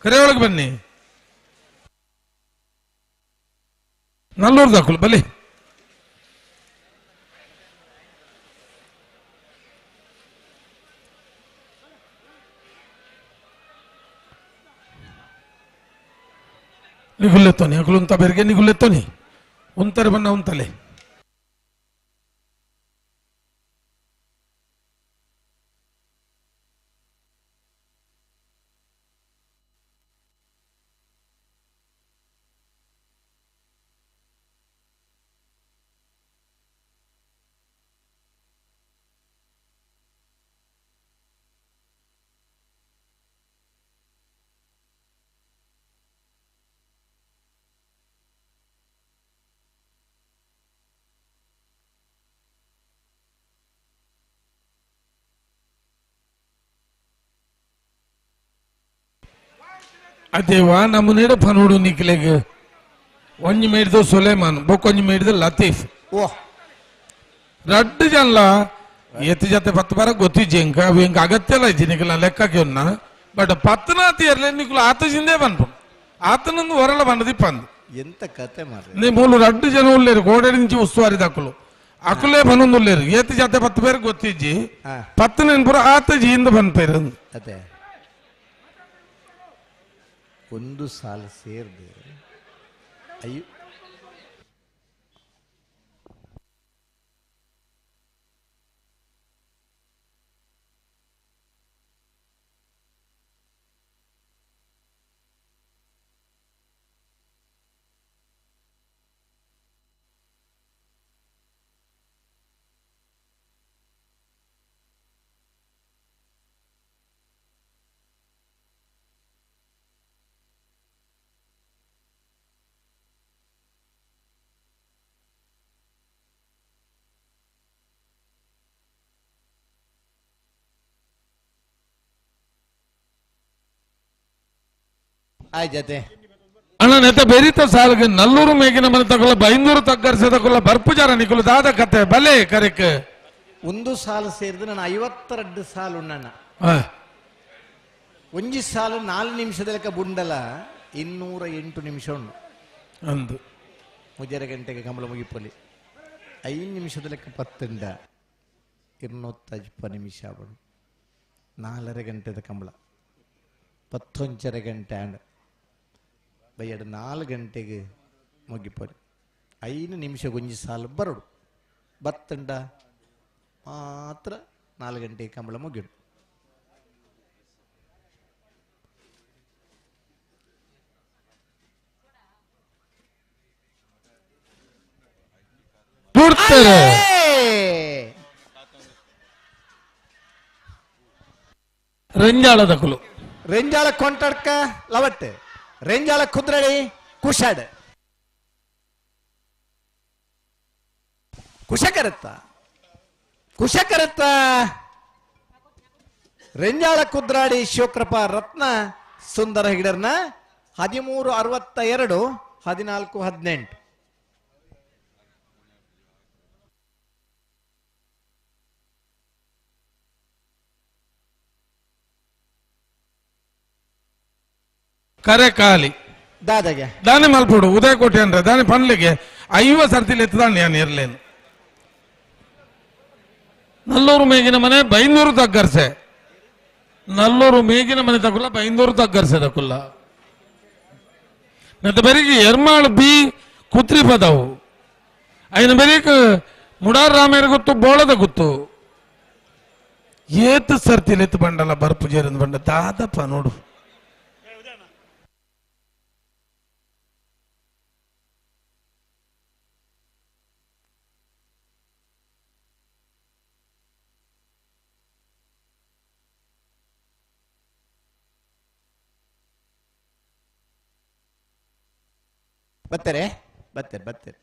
ಕರೆ ಒಳಗೆ ಬನ್ನಿ. ನಲ್ಲೂರು ದಾಖಲು ಬಲಿ ನಿಗುಲ್ಲೆತ್ತೋನಿ ಅಕುಲುಂತ ಬೆರ್ಗೆ ನಿಗುಲ್ಲೆತ್ತೋನಿ ಉಂತಾರೆ ಬಣ್ಣ ಉಂತಲೆ ಅದೇವಾ ನಮ್ಮನೇಡ ಪನೋಡು ನಿಕ್ಲೆಗ್ ಒಂಜಿ ಮೇಡ್ದು ಸುಲೇಮಾನ್ ಬೊಕ್ಕೊಂಜಿ ಮೇಡ್ದು ಲತೀಫ್ ಓ ರಡ್ಡು ಜನಲ ಎತ್ತಿ ಜೊತೆ ಪತ್ತು ಬಾರ ಗೊತ್ತಿಜ್ಜಿ ಇಂಕ ಅವು ಇಂಕ ಅಗತ್ಯ ಇಲ್ಲ ಇಜ್ಜಿ ನಿಕ್ಲ ಲೆಕ್ಕಕ್ಕೆ ಉನ್ನ ಬಟ್ ಪತ್ತನಾತಿ ಇರ್ಲಿ ನಿಕ್ಲು ಆತ ಜಿಂದೆ ಬನ್ಪು ಆತನೊಂದು ಹೊರಳ ಬಂದದಿ ಪಂದು ಎಂತ ಕತೆ ಮಾರ್ರೆ నీ మూలు రడ్డు జనం ఉల్లేరు కోడెడి నుంచి ఉస్తువారి దక్కులు అకులే పనుందులేరు ఏతి జత పత్తు పేరు ಗೊತ್ತಿಜ್ಜಿ ಪತ್ತು ನೆನ್ಪುರ ಆತ ಜಿಯಿಂದ ಬಂದ ಪೇರು ಅದೇ ಒಂದು ಸಾಲ ಸೇರಿದೆ ಅಯ್ಯೋ. ಆಯ್ತತೆ ಅಣ್ಣ ನೆತ್ತ ಬೆರಿತ ಸಾಲ್ಗೆ ನಲ್ಲೂರು ಮೇಗಿನ ಮನೆ ತಗೊಳ್ಳ ಬೈಂದೂರು ತಗ್ಗರ್ಸೆ ತಗೊಳ್ಳ ಬರ್ಪುಜಾರ ನಿಕುಲು ದಾದ ಕತೆ ಬಲೆ ಕರೆಕ್ ಒಂದು ಸಾಲು ಸೇರಿದ ನಾನು 52 ಸಾಲು ಉಣ್ಣಣ್ಣ. ಒಂಜಿ ಸಾಲು 4 ನಿಮಿಷದ ಲೆಕ್ಕ ಬುಂಡಲ 208 ನಿಮಿಷ ಉಂಡು ಅಂದು ಮುಜರ ಗಂಟೆಗೆ ಕಂಬಳ ಮುಗಿಪೊಲಿ 5 ನಿಮಿಷದ ಲೆಕ್ಕ ಪತ್ತುಂಡ 205 ನಿಮಿಷ ಅವಳು 4.5 ಗಂಟೆದ ಕಂಬಳ 10.5 ಗಂಟೆ ಆಂಡ್ ಬೈಯಡು 4 ಗಂಟೆಗೆ ಮುಗಿಪೊಲಿ 5 ನಿಮಿಷ ಒಂಜಿ ಸಾಲು ಬರೋಡು ಬತ್ತಂಡ ಮಾತ್ರ 4 ಗಂಟೆಗೆ ಕಂಬಳ ಮುಗಿಡು. ರೆಂಜಾಳ ದಕುಲು ರೆಂಜಾಳ ಕೊಂಟಡ್ಕ ಲವಟ್ ರೆಂಜಾಳ ಕುದ್ರಳಿ ಕುಶಾಡ್ ಕುಶಕರತ್ತ ಕುಶಕರತ್ತ ರೆಂಜಾಳ ಕುದ್ರಾಡಿ ಶಿವಕೃಪ ರತ್ನ ಸುಂದರ ಹೆಗಡರ್ನ 13:62 14:18. ಕರೆ ಕಾಲಿ ದಾದಾಗೆ ದಾನಿ ಮಲ್ಪೋಡು ಉದಯಕೋಟೆ ಅಂದ್ರೆ ದಾನಿ ಪನ್ಲಿಗೆ 50 ಸರ್ತಿಲಿ ಎತ್ತದಾಣಿ ನಾನು ಇರ್ಲೇನು. ನಲ್ಲೂರು ಮೇಗಿನ ಮನೆ ಬೈಂದೂರು ತಗ್ಗರ್ಸೆ ನಲ್ಲೂರು ಮೇಗಿನ ಮನೆ ತಗುಲ್ಲ ಬೈಂದೂರು ತಗ್ಗರ್ಸೆ ತಗುಲ್ಲ ಮತ್ತೆ ಬೆರಿಗೆ ಎರ್ಮಾಳು ಬಿ ಕುತ್ರಿ ಪದವು ಐನ ಬೆರಿಕ್ ಮುಡಾರ್ ರಾಮೇರ್ ಗೊತ್ತು ಬೋಳದ ಗೊತ್ತು ಏತ್ ಸರ್ತಿಲಿ ಎತ್ತು ಬಂಡಲ್ಲ ಬರ್ಪು ಜೇರಂದು ಬಂಡ ದಾದಪ್ಪ ನೋಡು. ಬರ್ತಾರೆ ಬರ್ತಾರೆ ಬರ್ತಾರೆ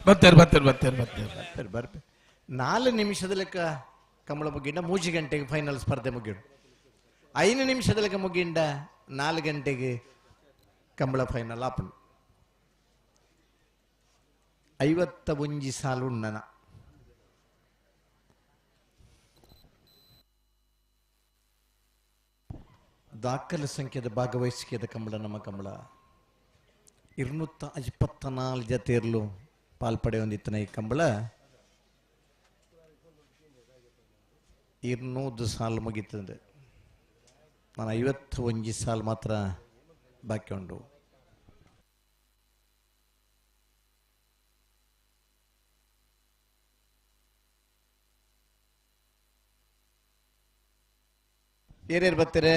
ಬರ್ತಾರೆ ಬರ್ತಾರೆ ಬರ್ತಾರೆ ಬರ್ತಾರೆ ಬರ್ತಾರೆ ಬರ್ತಾರೆ 4 ನಿಮಿಷದ ಲೆಕ್ಕ ಕಂಬಳ ಮುಗಿಂಡ 3 ಗಂಟೆಗೆ ಫೈನಲ್ ಸ್ಪರ್ಧೆ ಮುಗಿಡು 5 ನಿಮಿಷದ ಲೆಕ್ಕ ಮುಗಿಂಡ 4 ಗಂಟೆಗೆ ಕಂಬಳ ಫೈನಲ್ ಆಪನು 51 ಸಾಲು ಉಣ್ಣನ. ದಾಖಲೆ ಸಂಖ್ಯೆದ ಭಾಗವಹಿಸಿಕೆದ ಕಂಬಳ ನಮ್ಮ ಕಂಬಳ 224 ಜತೆಯರ್ಲು ಪಾಲ್ಪಡೆ ಹೊಂದಿತ್ತನ ಈ ಕಂಬಳ 200 ಸಾಲು ಮುಗೀತದೆ. ನಾನು 51 ಸಾಲು ಮಾತ್ರ ಬಾಕಿ ಉಂಟು. ಏರ್ಯಾರು ಬರ್ತಾರೆ?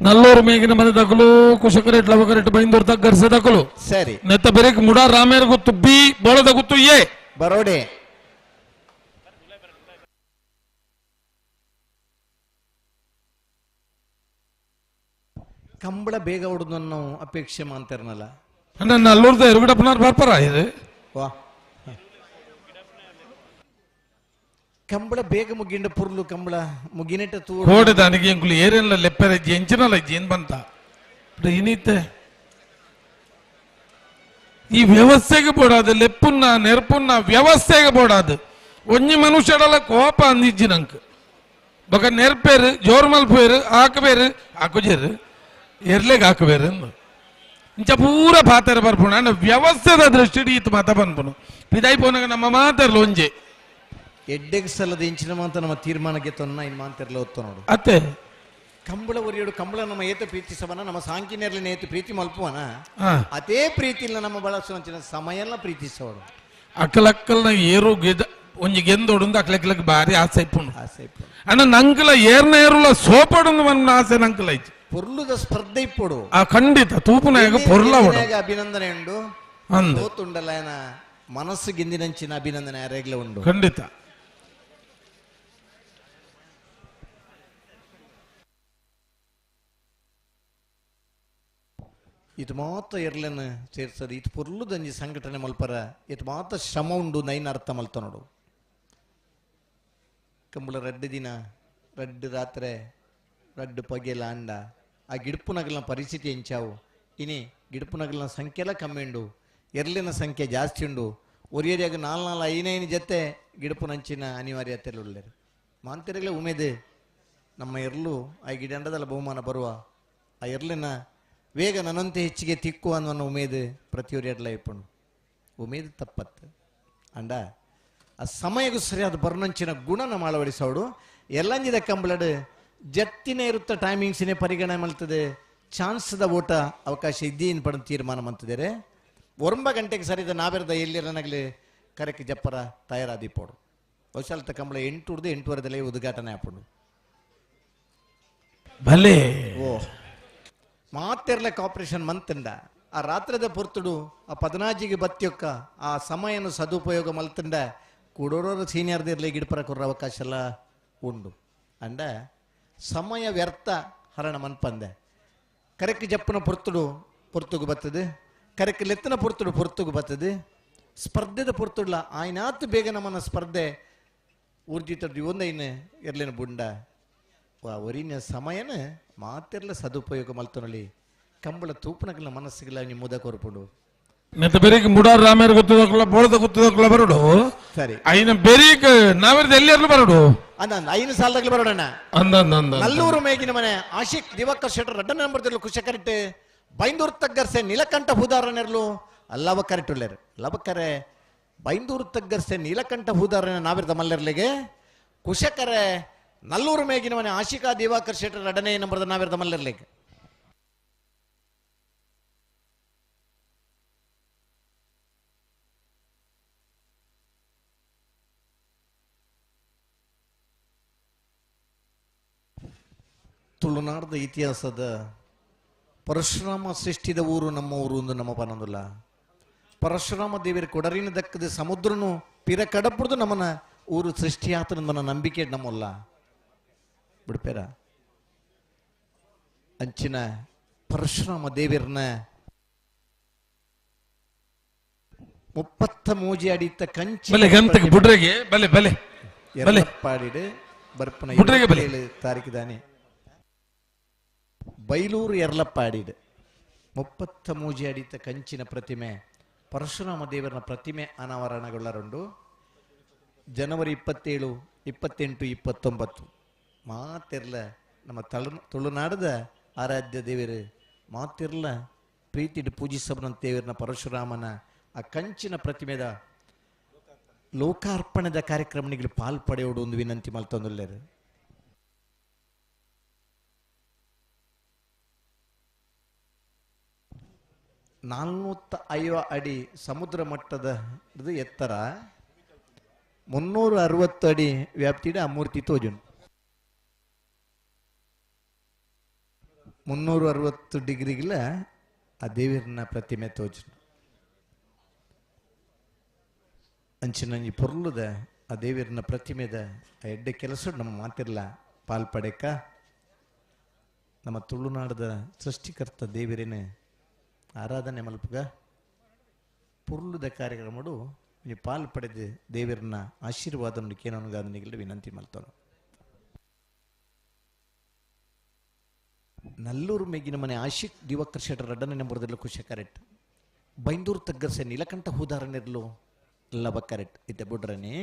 ನಲ್ಲೂರು ಮೇಗಿನ ಮನೆ ತಕಲು ಕುಶಕರೇಟ್ ಲವಕರೇಟ್ ಬೈಂದೂರು ತಗ್ಗರ್ಸೆ ತಕಲು ಸರಿ ನೆತ್ತ ಬೆರಕ್ ಮುಡ ರಾಮೇರ್ ಗೊತ್ತು ಬಿ ಬೋಳದ ಗೊತ್ತು ಎ ಬರೋಡೆ ಕಂಬಳ ಬೇಗ ಹೊಡೆದನ್ನು ಅಪೇಕ್ಷೆ ಮಾಡ್ತಿರನಲ್ಲ. ನನ್ನ ನಲ್ಲೂರ್ದ ಎರುಗಡಪ್ಪನವ್ರು ಬರ್ಪಾರ ಇದು ವಾ ಕಂಬಳ ಬೇಗ ಮುಗಿಂಡ ಪುರ್ಲು ಕಂಬಳ ಮುಗಿನೆಟ ತೂ ಕೋಡೆ ದಾನಿಗೆ ಎಂಕುಲು ಏರೆಲ್ಲ ಲೆಪ್ಪರೆ ಎಂಚಿನಲ್ಲ ಏನ್ ಬಂತ ಇನ್ನಿತ್ತೆ ಈ ವ್ಯವಸ್ಥೆಗೆ ಬೋಡಾದು ಲೆಪ್ಪುನ್ನ ನೆರ್ಪುನ್ನ ವ್ಯವಸ್ಥೆಗೆ ಬೋಡಾದು ಒಂಜಿ ಮನುಷ್ಯಡಲ ಕೋಪ ಅಂದಿಜ್ಜಿ ನಂಕ್ ಬೊಕ ನೆರ್ಪೇರು ಜೋರ್ ಮಲ್ಪೇರು ಹಾಕಬೇರು ಹಾಕುಜೇರು ಎರ್ಲೆಗ್ ಹಾಕಬೇರು ಇಂಚ ಪೂರ ಪಾತರ ಬರ್ಪುಣ ಅಂಡ ವ್ಯವಸ್ಥೆದ ದೃಷ್ಟಿ ಈತ ಮಾತ ಪನ್ಪುನು ಪಿದಾಯಿ ಪೋನಾಗ ನಮ್ಮ ಮಾತಾರ್ಲ ಒಂಜೆ ಎಡ್ಡೆಗೆ ಸಲದ ಇಂಚಿನ ಮಾತ ನಮ್ಮ ತೀರ್ಮಾನಕ್ಕೆ ತೊನ್ನ ಇನ್ ಮಾತಿರ್ಲ ಒತ್ತು ನೋಡು ಅತ್ತೆ ಕಂಬಳ ಒರಿಯೋಡು ಕಂಬಳ ನಮ್ಮ ಏತ ಪ್ರೀತಿಸವನ ನಮ್ಮ ಸಾಂಕಿನೇರ್ಲಿ ನೇತು ಪ್ರೀತಿ ಮಲ್ಪುವನ ಅದೇ ಪ್ರೀತಿ ಇಲ್ಲ ನಮ್ಮ ಬಳಸುವಂಚಿನ ಸಮಯ ಎಲ್ಲ ಪ್ರೀತಿಸವಳು ಅಕ್ಕಲಕ್ಕಲ್ನ ಏರು ಗೆದ ಒಂಜಿ ಗೆಂದೋಡುಂದು ಅಕ್ಲಕ್ಕಲಕ್ಕೆ ಭಾರಿ ಆಸೆ ಇಪ್ಪುಂಡು ಆಸೆ ಇಪ್ಪುಂಡು ಅಣ್ಣ ನಂಕಲ ಏರ್ನ ಏರುಲ ಸೋಪಡುಂದು ಮನ್ನ ಆಸೆ ನಂಕಲ ಐತಿ ಪೊರ್ಲುದ ಸ್ಪರ್ಧೆ ಇಪ್ಪೊಡು ಆ ಖಂಡಿತ ತೂಪುನಾಗ ಪೊರ್ಲ ಅಭಿನಂದನೆ ಉಂಡು ಸೋತುಂಡಲ್ಲ ಏನ ಮನಸ್ಸು ಗಿಂದಿನಂಚಿನ ಅಭಿನಂದನೆ ಯಾರೇಗ್ಲ ಉಂಡು ಖಂಡಿತ. ಇದು ಮಾತ್ರ ಎರ್ಲನ್ನು ಸೇರ್ಸದು ಇದು ಪೊರ್ಲುದಂಜಿ ಸಂಘಟನೆ ಮಲ್ಪರ ಇದು ಮಾತ್ರ ಶ್ರಮ ಉಂಡು ನೈನ ಅರ್ಥ ಮಲ್ತ ನೋಡು. ಕಂಬಳ ರಡ್ಡು ದಿನ ರಡ್ಡು ರಾತ್ರೆ ರಡ್ಡು ಪಗೆಲ ಅಂಡ ಆ ಗಿಡ್ಪುನಗಲ್ನ ಪರಿಸ್ಥಿತಿ ಎಂಚಾವು ಇನಿ ಗಿಡ್ಪುನಗಲ್ನ ಸಂಖ್ಯೆಲ ಕಮ್ಮಿ ಉಂಡು ಎರ್ಲಿನ ಸಂಖ್ಯೆ ಜಾಸ್ತಿ ಉಂಡು ಒರಿಯರಿಯಾಗ ನಾಲ್ ನಾಲ್ ಐನೈನು ಜೊತೆ ಗಿಡಪುನಂಚಿನ ಅನಿವಾರ್ಯತೆ ಉಳ್ಳೇರು ಮಾಂತಿರಗಲೇ ಉಮೇದು ನಮ್ಮ ಎರ್ಲು ಆ ಗಿಡಂಡದಲ್ಲ ಬಹುಮಾನ ಬರುವ ಆ ಎರ್ಲಿನ ವೇಗ ನನ್ನಂತೆ ಹೆಚ್ಚಿಗೆ ತಿಕ್ಕು ಅನ್ನೋ ಉಮೇದು ಪ್ರತಿಯೊರಿ ಎಡ್ಲ ಇಪ್ಪುಂಡು ಉಮೇದು ತಪ್ಪತ್ತು ಅಂಡ ಆ ಸಮಯಕ್ಕೂ ಸರಿಯಾದ ಬರ್ನಂಚಿನ ಗುಣನ ಅಳವಡಿಸೋಡು ಎಲ್ಲಂಜಿದ ಕಂಬಳಡು ಜತ್ತಿನೇ ಇರುತ್ತ ಟೈಮಿಂಗ್ಸಿನೇ ಪರಿಗಣನೆ ಮಾಡ್ತದೆ ಚಾನ್ಸ್ದ ಓಟ ಅವಕಾಶ ಇದ್ದೀನ್ ಪಡೆದು ತೀರ್ಮಾನ ಮಂತಿದ್ದಾರೆ ಒಂಬ ಗಂಟೆಗೆ ಸರಿದ ನಾವೆರದ ಎಲ್ಲಿರನಗಲಿ ಕರೆಕ್ ಜಪ್ಪರ ತಯಾರಾದಿಪ್ಪೋಡು ಬಹುಶಃ ಕಂಬಳ 8 ಹಿಡಿದು 8:30 ಉದ್ಘಾಟನೆ ಆಪುಂಡು ಭಲೆ ಓ ಮಾತೆರ್ಲೆ ಕಾಪರೇಷನ್ ಮಂತಂಡ ಆ ರಾತ್ರದ ಪೊರ್ತುಡು ಆ ಪದನಾಜಿಗೆ ಬತ್ತಿಯೊಕ್ಕ ಆ ಸಮಯನು ಸದುಪಯೋಗ ಮಲ್ತಂಡ ಕೂಡೋರ ಸೀನಿಯರ್ದಿರ್ಲಿ ಗಿಡಪರ ಕೊರ್ರ ಅವಕಾಶ ಎಲ್ಲ ಉಂಡು ಅಂಡ ಸಮಯ ವ್ಯರ್ಥ ಹರಣ ಮನ್ಪಂದೆ ಕರೆಕ್ ಜಪ್ಪನ ಪೊರ್ತುಡು ಪೊರ್ತುಗು ಬರ್ತದೆ ಕರೆಕ್ ಲೆತ್ತನ ಪೊರ್ತುಡು ಪೊರ್ತುಗು ಬರ್ತದೆ ಸ್ಪರ್ಧೆದ ಪೊರ್ತುಡ್ಲ ಆಯ್ನಾತು ಬೇಗ ನಮ್ಮನ್ನ ಸ್ಪರ್ಧೆ ಊರ್ಜಿತ ಒಂದೈನ ಎರ್ಲಿನ ಬುಂಡ ಒರಿನ ಸಮಯನ ಮಾತೆರ್ಲ ಸದುಪಯೋಗ ಮಲ್ತನಲ್ಲಿ ಕಂಬಳ ತೂಪನಗಲ ಮನಸ್ಸಿಗೆಲ್ಲ ನೀವು ಮುದ ಕೊರ್ಪುಂಡು ನೆತ್ತ ಬೆರಿಕ್ ಮುಡಾರ್ ರಾಮೇರ್ ಗೊತ್ತದಕ್ಕಲ್ಲ ಬೋಳದ ಗೊತ್ತದಕ್ಕಲ್ಲ ಬರೋಡು ಸರಿ ಐನ ಬೆರಿಕ್ ನಾವೇರ್ದ ಎಲ್ಲಿರ್ಲು ಬರೋಡು ಅಂದ ಐದು ಸಾಲದಾಗಲಿ ಬರೋಣ ಅಂದ ಅಂದ ಅಂದ ನಲ್ಲೂರು ಮೇಗಿನ ಮನೆ ಆಶಿಕ್ ದಿವಾಕರ್ ಶೆಟ್ಟರ್ ರಡ್ಡ ನಂಬರ್ ದಿರ್ಲು ಕುಶ ಕರೆಕ್ಟ್ ಬೈಂದೂರು ತಗ್ಗರ್ಸೆ ನೀಲಕಂಠ ಭೂದಾರನೆರ್ಲು ಅಲ್ಲವ ಕರೆಕ್ಟ್ ಉಳ್ಳೇರು ಲವಕರೆ ಬೈಂದೂರು ತಗ್ಗರ್ಸೆ ನೀಲಕಂಠ ಭೂದಾರನ ನಾವಿರ್ದ ಮಲ್ಲರ್ಲಿಗೆ ಕುಶಕರೆ ನಲ್ಲೂರು ಮೇಗಿನ ಮನೆ ಆಶಿಕಾ ದಿವಾಕರ್ ಶೆಟ್ಟರ್ ರಡನೇ ನಂಬರ್ದ ನಾವಿರ್ದ ಮಲ್ಲರ್ಲಿಗೆ ತುಳುನಾಡದ ಇತಿಹಾಸದ ಪರಶುರಾಮ ಸೃಷ್ಟಿದ ಊರು ನಮ್ಮ ಊರು ಎಂದು ನಮ್ಮ ಪನೊಂದುಲ್ಲ ಪರಶುರಾಮ ದೇವರ ಕೊಡರಿನ ದಕ್ಕದ ಸಮುದ್ರನು ಪಿರ ಕಡಪುಡ್ದು ನಮ್ಮನ ಊರು ಸೃಷ್ಟಿಯಾತ ನಮ್ಮನ ನಂಬಿಕೆ ನಮ್ಮಲ್ಲ ಬಿಡ್ಪೇರ ಅಂಚಿನ ಪರಶುರಾಮ ದೇವರನ್ನ 33 ಅಡಿತ ಕಂಚಿ ಬಲೆ ಗಂತಕ್ಕೆ ಬುಡ್ರೆಗೆ ಬಲೆ ಬಲೆ ಬಲೆ ಪಾಡಿಡು ಬರ್ಪನ ಬುಡ್ರೆಗೆ ಬಲೆ ತಾರೀಕು ದಾನೆ ಬೈಲೂರು ಎರಲಪ್ಪಾಡಿಡು 33 ಅಡಿತ ಕಂಚಿನ ಪ್ರತಿಮೆ ಪರಶುರಾಮ ದೇವರನ ಪ್ರತಿಮೆ ಅನಾವರಣಗೊಳ್ಳರುಂಡು ಜನವರಿ 27, 28, 29 ಮಾತಿರ್ಲ ನಮ್ಮ ತುಳುನಾಡದ ಆರಾಧ್ಯ ದೇವರು ಮಾತಿರ್ಲ ಪ್ರೀತಿಡು ಪೂಜಿಸಬನ ದೇವರನ ಪರಶುರಾಮನ ಆ ಕಂಚಿನ ಪ್ರತಿಮೆದ ಲೋಕಾರ್ಪಣೆದ ಕಾರ್ಯಕ್ರಮನಿಗೆ ಪಾಲ್ ಪಡೆಯೋಡು ಒಂದು ವಿನಂತಿ ಮಲ್ತೊಂದುಲ್ಲೇರು. ನಾಲ್ನೂತ್ತ ಐವ ಅಡಿ ಸಮುದ್ರ ಮಟ್ಟದ ಎತ್ತರ 360 ಅಡಿ ವ್ಯಾಪ್ತಿಡ ಆ ಮೂರ್ತಿ ತೋಜುನು. 360 ಡಿಗ್ರಿಗಿಲ್ಲ ಆ ದೇವಿರನ ಪ್ರತಿಮೆ ತೋಜುನು. ಅಂಚಿನ ಪೊರ್ಲುದ ಆ ದೇವಿರನ ಪ್ರತಿಮೆದ ಆ ಎಡ್ಡೆ ಕೆಲಸ ನಮ್ಮ ಮಾತಿರ್ಲ ಪಾಲ್ಪಡೆಕ ನಮ್ಮ ತುಳುನಾಡದ ಸೃಷ್ಟಿಕರ್ತ ದೇವಿರೇನೆ ಆರಾಧನೆ ಮಲ್ಪುಗ ಪುರ್ಲುದ ಕಾರ್ಯಕ್ರಮಡು ನೀವು ಪಾಲ್ ಪಡೆದು ದೇವರನ್ನ ಆಶೀರ್ವಾದ ಕೇನೋನುಗಾದನಿಗೆ ವಿನಂತಿ ಮಲ್ತಾನು. ನಲ್ಲೂರು ಮೇಗಿನ ಮನೆ ಆಶಿಕ್ ದಿವಾಕರ್ ಶೆಟ್ಟರ್ ರಡ್ಡನೆ ನಂಬರ್ದಲ್ಲೂ ಖುಷಿ ಕರೆಕ್ಟ್. ಬೈಂದೂರು ತಗ್ಗರ್ಸೆ ನೀಲಕಂಠ ಹೂದಾರನಿರ್ಲು ಲಬ ಕರೆಕ್ಟ್ ಇತ್ತೆ ಬುಡ್ರನಿ.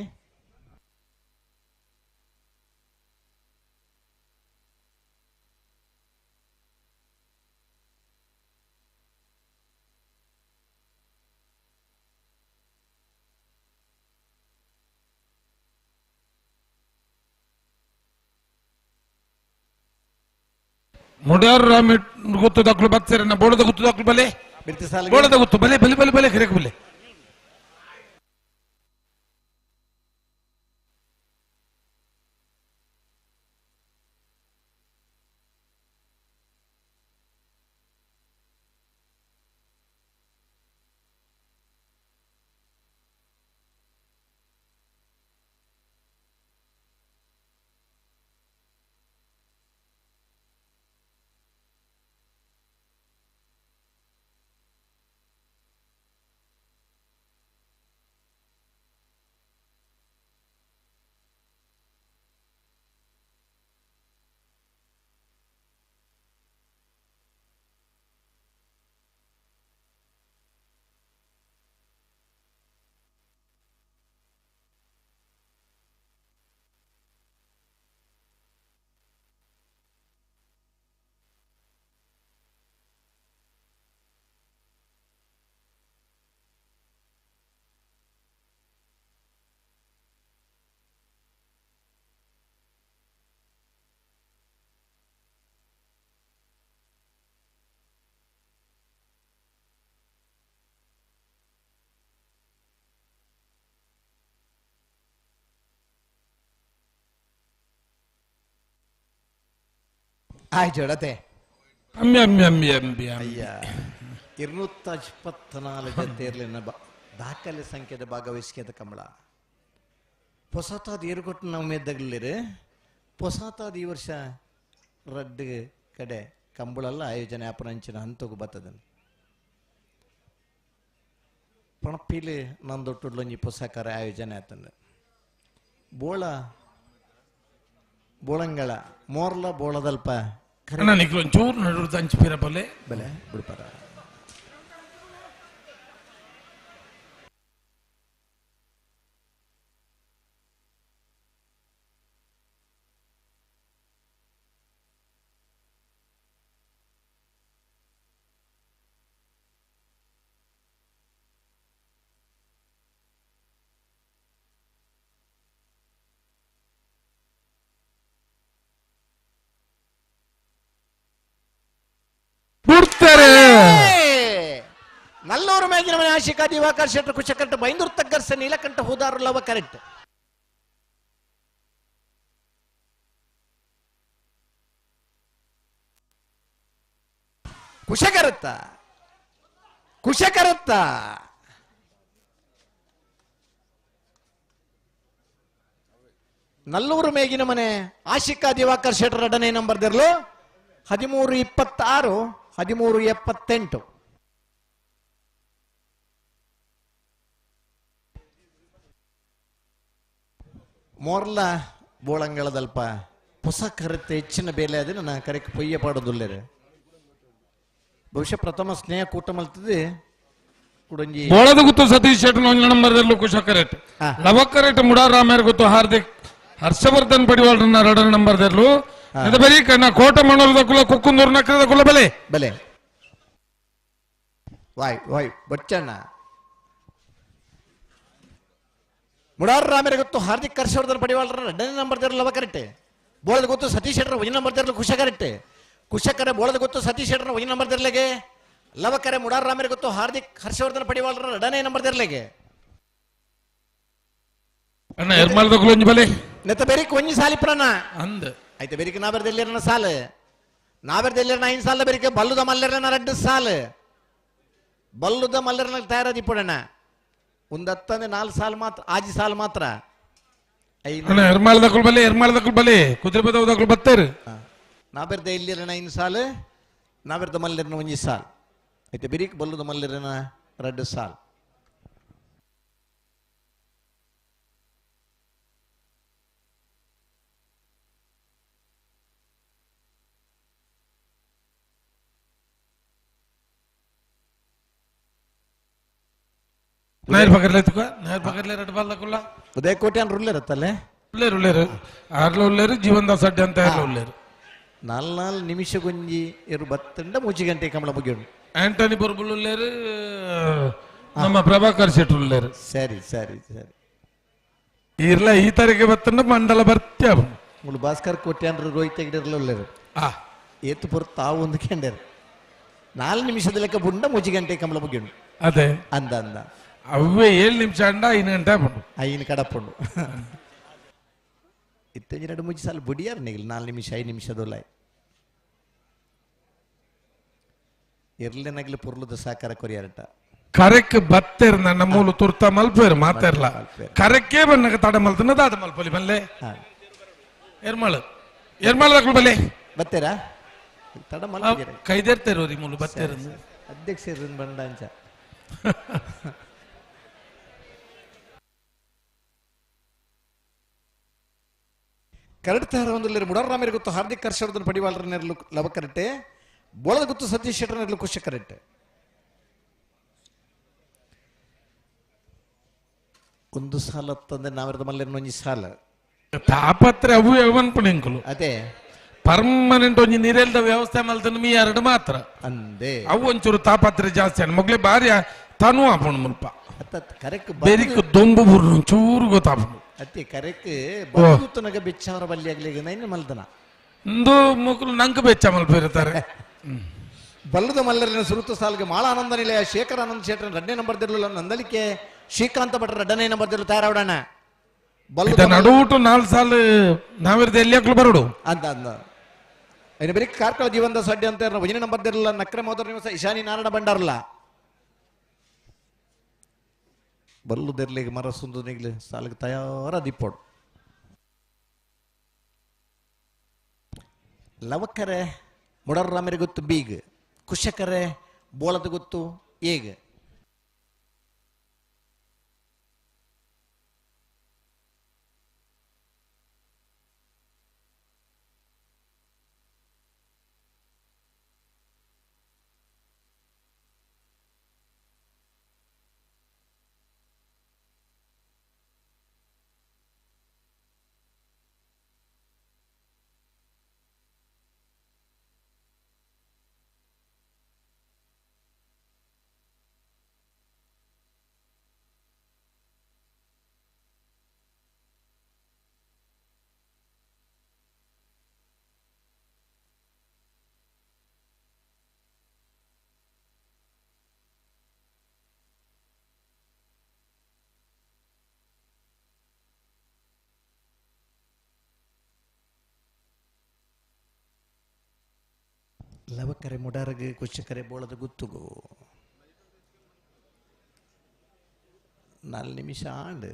ಮುಡ್ಯಾರು ರಾಮ ಗೊತ್ತು ದಾಖಲು ಬತ್ಸರನ್ನ ಬೋಳದ ಗೊತ್ತು ದಾಖಲು ಬಲೆ ಬೋಳದ ಗೊತ್ತು ಬಲೆ ಬಲೆ ಬಲೆ ಬಲೆ ಕರೆಕ್ ಬಲೆ. ಆಯ್ತು ಅಮ್ಮಿ ಅಮ್ಮಿ ಅಮ್ಮಿ ಅಮ್ಮಿ ಅಯ್ಯ 224 ಜತೆಯರ್ಲಿನ ದಾಖಲೆ ಸಂಖ್ಯೆದ ಭಾಗವಹಿಸಿದ ಕಮಲ ಪೊಸತಾದ ಏರುಕೊಟ್ಟು ನಾವು ಮೇದ್ದಗಲಿರು ಪೊಸತಾದ ಈ ವರ್ಷ ರಡ್ಡು ಕಡೆ ಕಂಬಳೆಲ್ಲ ಆಯೋಜನೆ ಅಪರಂಚಿನ ಹಂತಗೂ ಬರ್ತದನ್ನು ಪಣಪಿಲಿ ನಂದೊಟ್ಟುಡ್ಲೊಂಜಿ ಪೊಸಕರ ಆಯೋಜನೆ ಆತಂದು ಬೋಳ ಬೋಳಂಗಳ ಮೋರ್ಲ ಬೋಳದಲ್ಪ ಒಂಚೂರು ನಡು ಹಂಚಿಪಿರ ಬಲೆ ಬಲೆ ಬಿಡ್ಪಾರ ನಲ್ಲೂರು ಮೇಗಿನ ಮನೆ ಆಶಿಕಾ ದಿವಾಕರ್ ಶೆಟ್ಟರ್ ಕುಶಕಂಠ ಬೈಂದೂರ್ ತಗ್ಗರ್ಸ ನೀಲಕಂಠ ಹೂದಾರು ಲವ ಕರೆಕ್ಟ್ ಕುಶಕರತ್ತ ಕುಶಕರತ್ತ ನಲ್ಲೂರು ಮೇಗಿನ ಮನೆ ಆಶಿಕಾ ದಿವಾಕರ್ ಶೆಟ್ಟರ್ ಎರಡನೇ ನಂಬರ್ ದಿರ್ಲು 13:26 13:78. ಮೋರ್ಲ ಬೋಳಂಗಳದಲ್ಪ ಹೊಸ ಕರೆತೆ ಹೆಚ್ಚಿನ ಬೇಲೆ ಅದೇ ನನ್ನ ಕರೆಕ್ ಪೊಯ್ಯ ಪಾಡೋದುಲ್ಲೇರೆ ಬಹುಶಃ ಪ್ರಥಮ ಸ್ನೇಹ ಕೂಟ ಮಲ್ತದೆ ಕುಡಂಜಿ ಬೋಳದ ಗೊತ್ತು ಸತೀಶ್ ಶೆಟ್ಟರ್ ಒಂದು ನಂಬರ್ ಕುಶ ಕರೆಕ್ಟ್ ಲವ ಕರೆಕ್ಟ್ ಮುಡಾರಾಮರ್ ಗೊತ್ತು ಹಾರ್ದಿಕ್ ಹರ್ಷವರ್ಧನ್ ಪಡಿವಾಳ್ರನ್ನ ಎರಡನೇ ನಂಬರ್ ದರ್ಲು ಬರೀ ಕಣ್ಣ ಕೋಟ ಮಣ್ಣದ ಕುಲ ಕುಕ್ಕುಂದೂರು ನಕರದ ಕುಲ ಬಲೆ ಬಲೆ ವಾಯ್ ವಾಯ್ ಬಚ್ಚಣ್ಣ ಮುಡಾರ್ ರಾಮರ ಗೊತ್ತು ಹಾರ್ದಿಕ್ ಹರ್ಷವರ್ಧನ್ ಪಡಿವಾಳ್ರ ಎರಡನೇ ನಂಬರ್ ದೇರ್ಲು ಲವ ಕರೆಕ್ಟ್ ಬೋಳದ ಗೊತ್ತು ಸತೀಶ್ ಶೆಟ್ಟರ್ ಒಂದ್ ನಂಬರ್ ದೇರ್ಲು ಕುಶ ಕರೆಕ್ಟ್ ಕುಶಕರೆ ಬೋಳದ ಗೊತ್ತು ಸತೀಶ್ ಶೆಟ್ಟರ್ ಒಂದ್ ನಂಬರ್ ದೇರ್ಲೆಗೆ ಲವಕರೆ ಮುಡಾರ್ ರಾಮರ ಗೊತ್ತು ಹಾರ್ದಿಕ್ ಹರ್ಷವರ್ಧನ್ ಪಡಿವಾಳ್ರ ಎರಡನೇ ನಂಬರ್ ದೇರ್ಲೆಗೆ ಅಣ್ಣ ಎರ್ಮಾಲ್ದ ಕುಲಂಜಿ ಬಲೆ ನೆತ್ತ ಬೆರಿಕ್ ಒಂಜಿ ಸಾಲಿ ಪ್ರಾಣ ಅಂದ ಐತೆ ಬೆರಿಕ್ ನಾ ಬರ್ದೆಲ್ಲಿರನ ಸಾಲು ನಾ ಬರ್ದೆಲ್ಲಿರನ ಐನ್ ಸಾಲ ಬೆರಿಕೆ ಬಲ್ಲುದ ಮಲ್ಲೆರನ ರಡ್ಡು ಸಾಲು ಬಲ್ಲುದ ಮಲ್ಲೆರನ ತಯಾರದಿಪ್ಪಡಣ್ಣ ಒಂದತ್ತಂದ್ರೆ 4 ಸಾಲು ಮಾತ್ರ ಆಜಿ ಸಾಲು ಮಾತ್ರ ಅಣ್ಣ ಎರ್ಮಾಲ್ದ ಕುಲ್ ಬಲೆ ಎರ್ಮಾಲ್ದ ಕುಲ್ ಬಲೆ ಕುದುರೆ ಬದವದ ಕುಲ್ ಬತ್ತೇರು ನಾ ಬರ್ದ ಇಲ್ಲಿರನ ಐನ್ ಸಾಲು ನಾ ಬರ್ದ ಮಲ್ಲೆರನ ಒಂಜಿ ಸಾಲು ಐತೆ ಬೆರಿಕ್ ಬಲ್ಲುದ ಮಲ್ಲೆರನ ರಡ್ಡು ಸಾಲು ನಾಯರ್ ಪಕಡ್ಲೆ ತುಕ ನಾಯರ್ ಪಕಡ್ಲೆ ಎರಡು ಬಾಲ್ ಕುಲ್ಲ ಉದಯ ಕೋಟೆ ಅನ್ ರುಲ್ಲೇರ್ ಅತ್ತಲ್ಲೇ ಉಲ್ಲೇರು ಉಲ್ಲೇರು ಆರ್ಲ ಉಲ್ಲೇರು ಜೀವನ್ ದಾಸ್ ಅಡ್ಡಿ ಅಂತ ಯಾರ್ಲ ಉಲ್ಲೇರು 4 ನಿಮಿಷ ಗುಂಜಿ ಇರು ಬತ್ತಂಡ ಮೂಚಿ ಗಂಟೆ ಕಮಲ ಮುಗಿಯೋಣ ಆಂಟನಿ ಬೊರ್ಬುಲ್ ಉಲ್ಲೇರು ನಮ್ಮ ಪ್ರಭಾಕರ್ ಶೆಟ್ರು ಉಲ್ಲೇರು ಸರಿ ಸರಿ ಸರಿ ಇರ್ಲ ಈ ತಾರೀಕೆ ಬತ್ತಂಡ ಮಂಡಲ ಬರ್ತ್ಯ ಮುಳು ಭಾಸ್ಕರ್ ಕೋಟೆ ಅಂದ್ರೆ ರೋಹಿತ್ ಹೆಗ್ಡೆರ್ಲ ಉಲ್ಲೇರು ಏತು ಪುರ್ ತಾವು ಒಂದು ಕೆಂಡೇರು 4 ನಿಮಿಷದ ಲೆಕ್ಕ ಬುಂಡ ಮೂಚಿ ಗಂಟೆ ಕಮಲ ಮುಗಿಯೋಣ ಅದೇ ಅಂದ ಅಂದ ಅವೇ 7 ನಿಮಿಷ ಅಂಡ 5 ಗಂಟೆ ಆಪುಂಡು ಐನು ಕಡಪುಂಡು ಇತ್ತೆಂಜಿ ಎರಡು ಮುಂಚೆ ಸಾಲ ಬುಡಿಯಾರ ನಿಗಲ್ 4 ನಿಮಿಷ 5 ನಿಮಿಷದೊಲ್ಲ ಇರ್ಲೆನಗಲು ಪೊರ್ಲುದ ಸಾಕಾರ ಕೊರಿಯಾರಟ ಕರೆಕ್ ಬತ್ತೇರ್ ನನ್ನ ಮೂಲು ತುರ್ತ ಮಲ್ಪೇರು ಮಾತೇರ್ಲ ಕರೆಕ್ಕೇ ಬನ್ನಗ ತಡ ಮಲ್ತನ ದಾದ ಮಲ್ಪಲಿ ಬಲ್ಲೆ ಎರ್ಮಾಳು ಎರ್ಮಾಳು ದಕ್ಕಲು ಬಲ್ಲೆ ಬತ್ತೇರಾ ತಡ ಮಲ್ಪೇರ ಕೈದೇರ್ತೇರು ರೀ ಮೂಲು ಬತ್ತೇರು ಅಧ್ಯಕ್ಷರು ಬಂಡ ಅಂಚ ಕರಡ್ತಾರ ಒಂದು ಮುಡಾರಾಮರಿಗೆ ಗೊತ್ತು ಹಾರ್ದಿಕ್ ಹರ್ಷವರ್ಧನ್ ಪಡಿವಾಳ್ರ ನೆರಳು ಲವ ಕರೆಕ್ಟೆ ಬೋಳದ ಗೊತ್ತು ಸತೀಶ್ ಶೆಟ್ಟರ್ ನೆರಳು ಕುಶ ಕರೆಕ್ಟ್ ಒಂದು ಸಾಲ ತಂದೆ ನಾವಿರದ ಮಲ್ಲೆನ ಒಂಜಿ ಸಾಲ ತಾಪತ್ರೆ ಅವು ಅನ್ಪುಣಿಂಕುಲು ಅದೇ ಪರ್ಮನೆಂಟ್ ಒಂಜಿ ನೀರೆಲ್ದ ವ್ಯವಸ್ಥೆ ಮಲ್ತನ ಮೀ ಎರಡು ಮಾತ್ರ ಅಂದೆ ಅವು ಒಂಚೂರು ತಾಪತ್ರೆ ಜಾಸ್ತಿ ಅನ್ ಮೊಗ್ಲೆ ಬಾರಿ ತನು ಆಪುಣು ಮುಲ್ಪ ಕರೆಕ್ಟ್ ಬೇರಿಕ್ ದೊಂಬು ಬುರ್ನು ಚೂರು ಗೊತ್ತಾಪುಣು ಅತ್ತೆ ಕರೆಕ್ಟ್ ಬದುಕುತ್ತನಗ ಬೆಚ್ಚಾವರ ಬಲ್ಲಿ ಆಗ್ಲಿ ನೈನ್ ಮಲ್ದನ ಇಂದು ಮುಕುಲು ನಂಗೆ ಬೆಚ್ಚ ಮಲ್ಪಿರ್ತಾರೆ ಬಲ್ಲದ ಮಲ್ಲರಿನ ಸುರುತ ಸಾಲಿಗೆ ಮಾಳ ಆನಂದ ನಿಲಯ ಶೇಖರ್ ಆನಂದ್ ಶೇಖರ್ ಎರಡನೇ ನಂಬರ್ ದಿರಲಿಲ್ಲ ನಂದಲಿಕೆ ಶ್ರೀಕಾಂತ ಭಟ್ರ ಎರಡನೇ ನಂಬರ್ ದಿರಲು ತಯಾರಾವಡಣ ಬಲ್ಲದ ನಡುವುಟು 4 ಸಾಲು ನಾವಿರ್ದ ಎಲ್ಲಿ ಹಾಕ್ಲು ಬರೋಡು ಅಂತ ಅಂದ ಐನ ಬರೀ ಕಾರ್ಕಳ ಜೀವನದ ಸಡ್ಡೆ ಅಂತ ಒಂಜನೇ ನಂಬರ್ ದಿರಲ್ಲ ನಕ್ರೆ ಮೋದರ ನಿವಾಸ ಇಶಾನಿ ನಾರಾಯಣ ಭಂಡಾರಲ್ಲ ಬಲ್ಲು ದೆರ್ಲಿಗೆ ಮರ ಸುಂದು ನಿಗ್ಲು ಸಾಲಿಗೆ ತಯಾರ ದಿಪ್ಪೋಡು ಲವಕರೆ ಮುಡರ್ರಾಮರಿಗೆ ಗೊತ್ತು ಬೀಗ್ ಕುಶಕರೆ ಬೋಳದ ಗೊತ್ತು ಏಗ್ ಲವಕರೆ ಮುಡಾರಗೆ ಕುಶಕರೆ ಬೋಳದ ಗುತ್ತುಗು 4 ನಿಮಿಷ ಆಂಡ್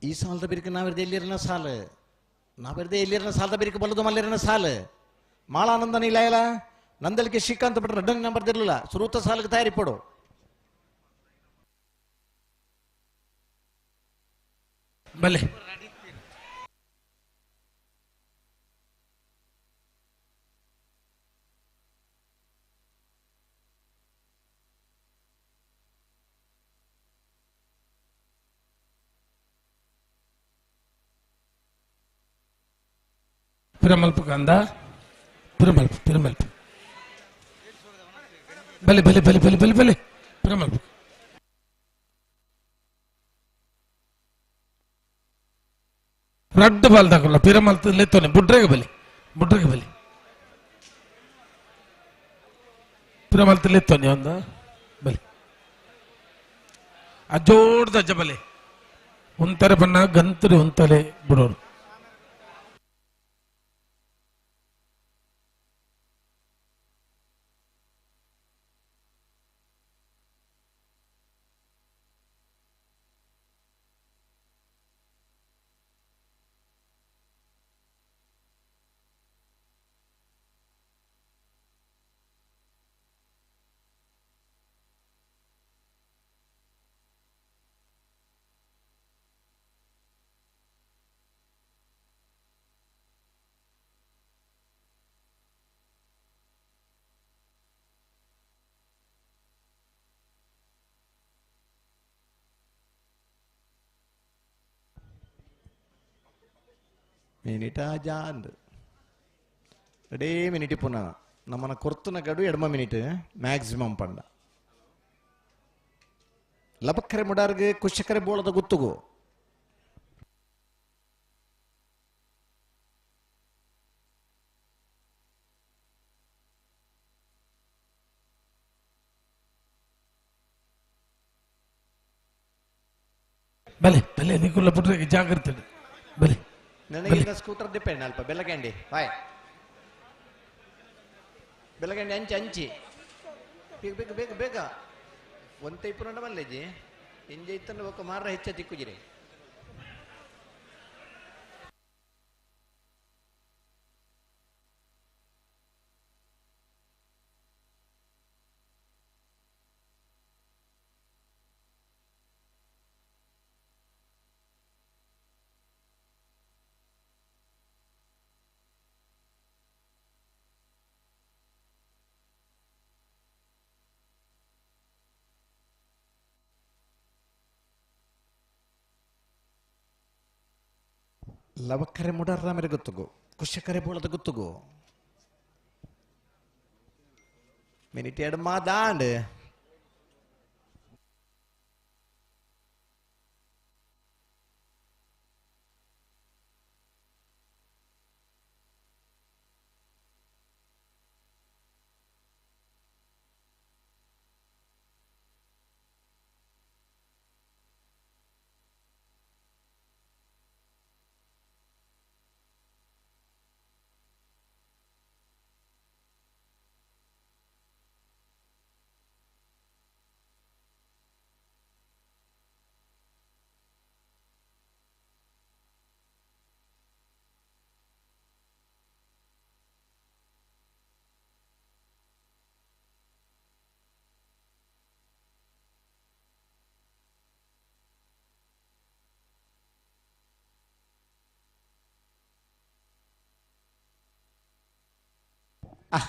ಈ ಸಾಲದ ಬಿರುಕು ನಾವಿರ್ದೆ ಎಲ್ಲಿರನ ಸಾಲ ನಾವಿರ್ದೆ ಎಲ್ಲಿರನ ಸಾಲದ ಬಿರುಕು ಬಲ್ಲದು ಮಲ್ಲಿರನ ಸಾಲ ಮಾಳಾನಂದನ ಇಲ್ಲ ಇಲ್ಲ ನಂದಲಿಕೆ ಶ್ರೀಕಾಂತ್ ಬಿಟ್ರೆ ರಡ್ಡನ ನಂಬರ್ ಇರಲಿಲ್ಲ ಸುರೂತ ಸಾಲಕ್ಕೆ ತಯಾರಿ ಪಡು ಬಲೆ ಪಿರಮಲ್ಪ ಕಂದ ಪಿರಮಲ್ಪ ಪಿರಮಲ್ಪ ಬಲೆ ಬಲೆ ಬಲೆ ಬಲೆ ಬಲೆ ಬಲೆ ಪಿರಮಲ್ಪ ರಡ್ಡು ಬಾಲ್ ದಾಕಲ್ಲ ಪಿರಮಲ್ತ ಲೆತ್ತೋನೆ ಬುಡ್ರೆಗೆ ಬಲಿ ಬುಡ್ರೆಗೆ ಬಲಿ ಪಿರಮಲ್ತ ಲೆತ್ತೋನೆ ಒಂದ ಬಲಿ ಅಜೋಡ್ದ ಅಜ್ಜ ಬಲೆ ಒಂತಾರೆ ಬಣ್ಣ ಗಂತರಿ ಒಂತಲೆ ಬಿಡೋರು ಮಿನಿಟ್ ಜಾಂದ್ ಎರಡೇ ಮಿನಿಟ್ ಪುನಃ ನಮ್ಮನ ಕೊರ್ತುನ ಗಡು ಎಡಮ ಮಿನಿಟ್ ಮ್ಯಾಕ್ಸಿಮಮ್ ಪಂಡ ಲಬಕ್ಕರೆ ಮುಡಾರ್ಗೆ ಕುಶಕರೆ ಬೋಳದ ಗುತ್ತುಗು ಬಲೆ ಬಲೆ ನಿಕುಲ್ಲ ಪುಟ್ರೆ ಜಾಗ್ರತೆ ಬಲೆ. ನನಗೆ ಸ್ಕೂಟರ್ ಡಿಪೆಂಡ್ ಅಲ್ಪ ಬೆಲಗಂಡಿ ಬಾಯ್ ಬೆಲಗಂಡಿ ಅಂಚಿ ಅಂಚಿ ಬೇಗ ಬೇಗ ಬೇಗ ಬೇಗ ಒಂತೆ ಇಪ್ಪು ಮಲ್ಲೇಜಿ ಇಂಜೆ ಇತ್ತಂದ್ರೆ ಒಕ್ಕ ಮಾರ ಹೆಚ್ಚ ತಿಕ್ಕುಜಿರಿ. ಲವಕ್ಕರೆ ಮುಡರ್ರ ಮೇರೆ ಗೊತ್ತುಗು ಕುಶಕರೆ ಬೋಳದ ಗೊತ್ತುಗು ಮಿನಿಟ್ ಎಡಮ ದಾಂಡ್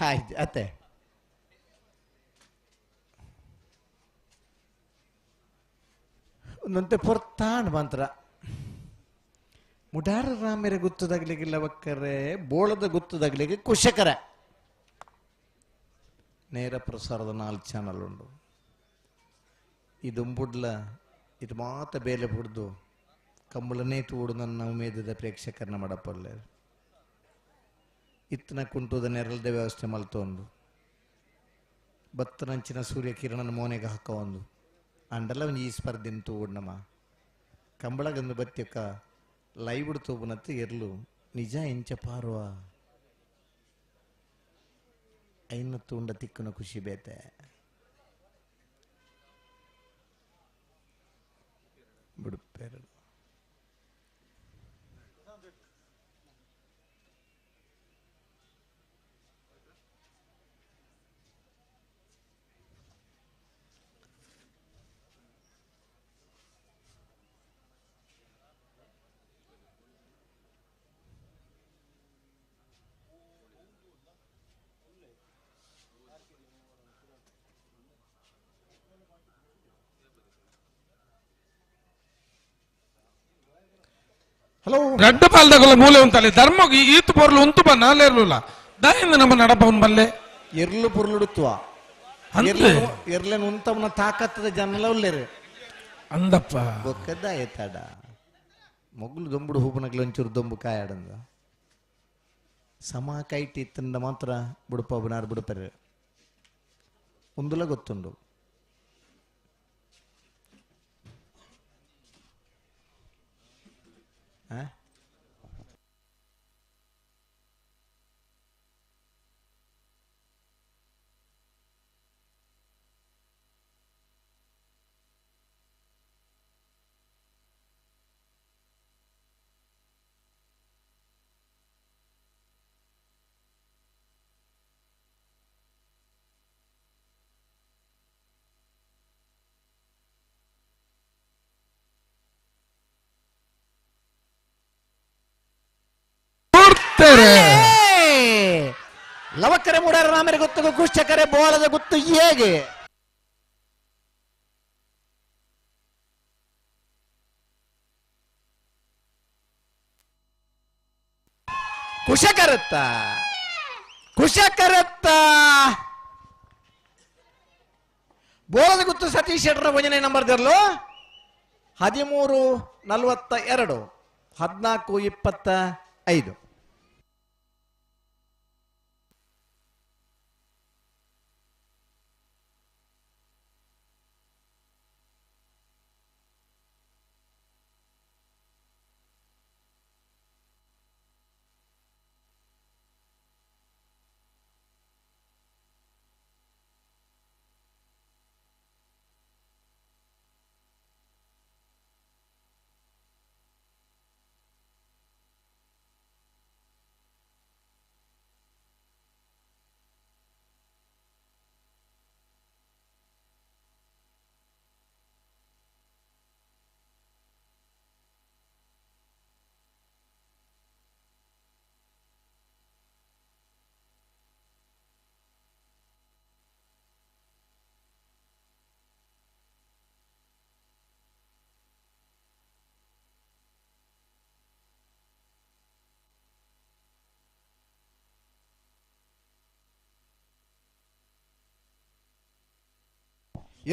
ಆಯ್ತು ಅತ್ತೆ ಒಂದಂತೆ ಪೊರ್ತಾಂಡ್ ಮಾತ್ರ ಮುಡಾರ ರಾಮೆರೆ ಗುತ್ತದಾಗ್ಲಿಕ್ಕಿಲ್ಲ ಒಕ್ಕರೆ ಬೋಳದ ಗುತ್ತದಾಗ್ಲಿಕ್ಕೆ ಕುಶಕರ ನೇರ ಪ್ರಸಾರದ 4 ಚಾನಲ್ ಉಂಡು. ಇದು ಇದು ಮಾತ ಬೇಲೆ ಬುಡ್ದು ಕಂಬಳನೇ ತೂಡು ನನ್ನ ಉಮೇದದ ಪ್ರೇಕ್ಷಕರನ್ನ ಮಾಡಪಲ್ಲೆ ಇತ್ತನ ಕುಂಟುದ ನೆರಳದ ವ್ಯವಸ್ಥೆ ಮಲ್ತೊಂದು ಬತ್ತನಂಚಿನ ಸೂರ್ಯಕಿರಣನ ಮೋನೆಗೆ ಹಾಕ ಒಂದು ಅಂಡಲ ಒಂದು ಈ ಸ್ಪರ್ಧೆನ ತೂಡ್ನಮ್ಮ ಕಂಬಳಗಂದು ಬತ್ತಿಯಕ್ಕ ಲೈವ್ ತೂಬುನತ್ತು ಎರ್ಲು ನಿಜ ಎಂಚ ಪಾರುವ ಐನ ತೂಂಡ ತಿಕ್ಕನ ಖುಷಿ ಬೇತೆ ಬಿಡುಪೇರಡು. ಹಲೋ ರಡ್ಡು ಪಾಲ್ದಗುಲ ಮೂಲೆ ಉಂತಲೆ ಧರ್ಮಗ್ ಈತು ಪೊರ್ಲು ಉಂತು ಬನ್ನ ಅಲ್ಲೇರ್ಲುಲ್ಲ ದಾಯಿಂದ ನಮ್ಮ ನಡಪವನ್ ಬಲ್ಲೆ ಎರ್ಲು ಪೊರ್ಲುಡುತ್ತುವ ಅಂದ್ರೆ? ಎರ್ಲೆನ್ ಉಂತವನ ತಾಕತ್ತದ ಜನಲ ಉಲ್ಲೇರು ಅಂದಪ್ಪ ಬೊಕ್ಕದ ಏತಾಡ ಮೊಗ್ಲು ದೊಂಬುಡು ಹೂಪನಗ್ಲು ಒಂಚೂರು ದೊಂಬು ಕಾಯಾಡಂದ ಸಮ ಕೈಟಿ ಇತ್ತಂದ ಮಾತ್ರ ಬುಡುಪ ಬುನಾರ್ ಬುಡುಪರು ಒಂದುಲ ಗೊತ್ತುಂಡು. ಲವಕ್ಕರೆ ಮೂಡಾರ ರಾಮರೆ ಗೊತ್ತು ಕುಶಕರೆ ಬೋಳದ ಗೊತ್ತು ಹೇಗೆ ಕುಶಕರತ್ತ ಕುಶಕರತ್ತ ಬೋಳದ ಗುತ್ತು ಸತೀಶ್ ಶೆಟ್ಟರ ಭಜನೆ ನಂಬರ್ ದಿರ್ಲು 13 42 14 25.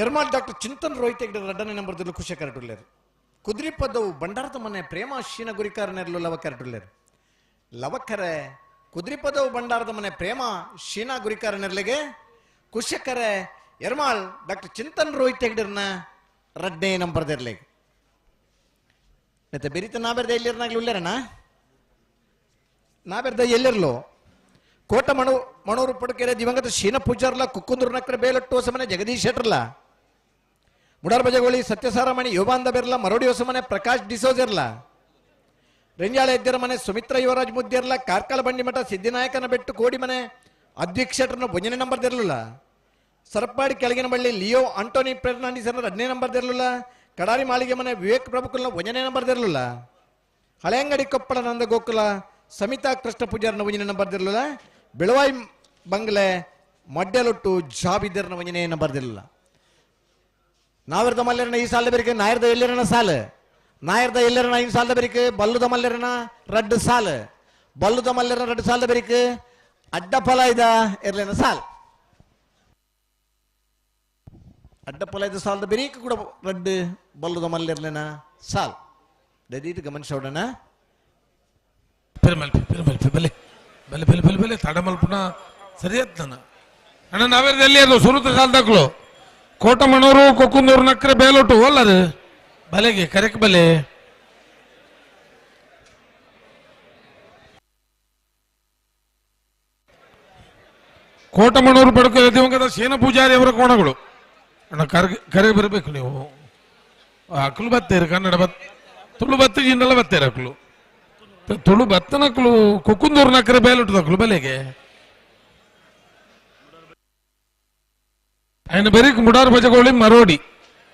ಎರ್ಮಾಲ್ ಡಾಕ್ಟರ್ ಚಿಂತನ್ ರೋಹಿತ್ ಹೆಗ್ಡೆ ರಡ್ಡನೇ ನಂಬರ್ದಲ್ಲಿ ಕುಶಕರಟುಲ್ಲೇರು. ಕುದ್ರಿಪದವು ಬಂಡಾರದ ಮನೆ ಪ್ರೇಮ ಶೀನ ಗುರಿಕಾರ ನೆರಳು ಲವಕರಟುಲ್ಲೇರು. ಲವಕರೆ ಕುದ್ರಿಪದವು ಬಂಡಾರದ ಮನೆ ಪ್ರೇಮ ಶೀನಾ ಗುರಿಕಾರ ನೆರಳಿಗೆ ಕುಶಕರೆ ಎರ್ಮಾಲ್ ಡಾಕ್ಟರ್ ಚಿಂತನ್ ರೋಹಿತ್ ಹೆಗ್ಡೆರ್ನ ರಡ್ಡನೇ ನಂಬರ್ದಿರ್ಲಿ. ಮತ್ತೆ ಬೆರಿತ ನಾಬೆರ್ದ ಎಲ್ಲಿರ್ನಾಗ್ಲಿ ಉಲ್ಲೇರಣ್ಣ? ನಾಬೆರ್ದ ಎಲ್ಲಿರ್ಲು? ಕೋಟ ಮಣು ಮಣೂರು ಪಡುಕೆರೆ ದಿವಂಗತ ಶೀನ ಪೂಜಾರ್ಲ ಕುಕ್ಕುಂದೂರು ನಕ್ರೆ ಬೇಲಟ್ಟು ಹೊಸಮನೆ ಜಗದೀಶ್ ಶೆಟ್ರಲ್ಲ ಮುಡಾರ್ ಬಜಗೋಳಿ ಸತ್ಯಸಾರಮಣಿ ಯೋಬಾಂದ ಬೆರ್ಲ ಮರೋಡಿ ಹೊಸಮನೆ ಪ್ರಕಾಶ್ ಡಿಸೋಜರ್ಲ ರೆಂಜಾಳ ಎದ್ದರ ಮನೆ ಸುಮಿತ್ರ ಯುವರಾಜ್ ಮುದ್ದಿರ್ಲ ಕಾರ್ಕಳ ಬಂಡಿಮಠ ಸಿದ್ದಿನಾಯಕನ ಬೆಟ್ಟು ಕೋಡಿ ಮನೆ ಅದ್ವಿಕ್ ಶೆಟ್ರನ ಭುಜನೆ ನಂಬರ್ದಿರಲಿಲ್ಲ. ಸರಪಾಡಿ ಕೆಳಗಿನ ಬಳ್ಳಿ ಲಿಯೋ ಆಂಟೋನಿ ಫೆರ್ನಾಂಡಿಸನ್ 2ನೇ ನಂಬರ್ದಿರಲಿಲ್ಲ. ಕಡಾರಿ ಮಾಳಿಗೆ ಮನೆ ವಿವೇಕ್ ಪ್ರಭುಕುಲ್ನ 1ನೇ ನಂಬರ್ದಿರಲಿಲ್ಲ. ಹಳೆಯಂಗಡಿ ಕೊಪ್ಪಳ ನಂದ ಗೋಕುಲ ಸಮಿತಾ ಕೃಷ್ಣ ಪೂಜಾರ್ನ 1ನೇ ನಂಬರ್ದಿರಲಿಲ್ಲ. ಬೆಳವಾಯಿ ಬಂಗ್ಲೆ ಮಡ್ಯಲೊಟ್ಟು ಜಾಬಿದ್ದರ್ನ 1ನೇ ನಂಬರ್ದಿರಲಿಲ್ಲ. ನಾವಿರ್ದ ಮಲ್ಲೆರನ ಈ ಸಾಲದ ಬೆರಿಕೆ ನಾಯರ್ದ ಎಲ್ಲರನ ಸಾಲು ನಾಯರ್ದ ಎಲ್ಲರನ ಐದು ಸಾಲದ ಬೆರಿಕೆ ಬಲ್ಲುದ ಮಲ್ಲೆರನ ರಡ್ಡು ಸಾಲು ಬಲ್ಲುದ ಮಲ್ಲೆರನ ರಡ್ಡು ಸಾಲದ ಬೆರಿಕೆ ಅಡ್ಡ ಫಲ ಇದ ಇರ್ಲೇನ ಸಾಲ್ ಅಡ್ಡ ಫಲ ಇದ್ದ ಸಾಲದ ಬೆರಿಕೆ ಕೂಡ ರಡ್ಡು ಬಲ್ಲುದ ಮಲ್ಲೆರ್ಲೇನ ಸಾಲ್ ದಯವಿಟ್ಟು ಗಮನಿಸೋಣ. ಪೆರುಮಲ್ಪಿ ಪೆರುಮಲ್ಪಿ ಬಲೆ ಬಲೆ ಬಲೆ ಬಲೆ ಬಲೆ ತಡಮಲ್ಪುನ ಸರಿಯಾದ ನಾನು ಅಣ್ಣ ನಾವೇರ್ದ ಎಲ್ಲಿ ಅದು ಸುರುತ ಸಾಲದಾಕ್ಲು ಕೋಟಮಣೂರು ಕೊಕ್ಕುಂದೂರು ನಕ್ರೆ ಬೇಲೊಟ್ಟು ಅಲ್ಲದು ಬಲೆಗೆ ಕರೆಕ್ ಬಲೆ ಕೋಟಮಣೂರು ಪಡ್ಕ ದಿವಂಗತ ಸೇನ ಪೂಜಾರಿ ಅವರ ಕೋಣಗಳು ಅಣ್ಣ ಕರೆ ಬರಬೇಕು ನೀವು. ಅಕ್ಲು ಬತ್ತೇರು ಕನ್ನಡ ಬತ್ ತುಳು ಬತ್ತ ಜಿಂಡಲ ಬತ್ತೇರು ಅಕ್ಲು ತುಳು ಬತ್ತನಕ್ಲು ಕೊಕ್ಕುಂದೂರು ನಕ್ರೆ ಬೇಲೊಟ್ಟು ಅಕ್ಲು ಬಲೆಗೆ ఆయన బెరికి ముడారు బజగోళి మరోడి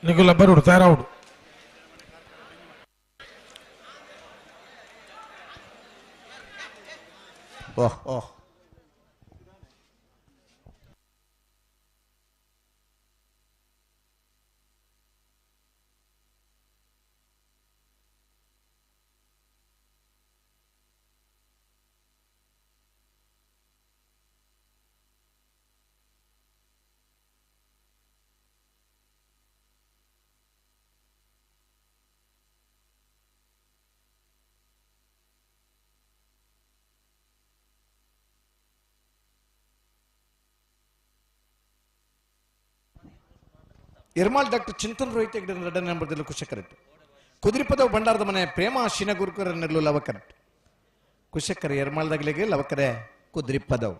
నీకు లబ్బరుడు తయారావుడు. ఓహ్ ఓహ్ ಎರ್ಮಾಲ್ ಡಾಕ್ಟರ್ ಚಿಂತನ್ ರೋಹಿತ್ ಹೆಗ್ಡೆ ಎರಡನೇ ನಂಬರ್ದಲ್ಲಿ ಕುಶಕರಟ್. ಕುದುರಿಪದ ಭಂಡಾರದ ಮನೆ ಪ್ರೇಮ ಶಿನಗುರುಕರ ನೆರಳು ಲವಕರಟ್. ಕುಶಕರ ಎರ್ಮಾಲ್ದಾಗಲಿಗೆ ಲವಕರೆ ಕುದುರಿಪದವು.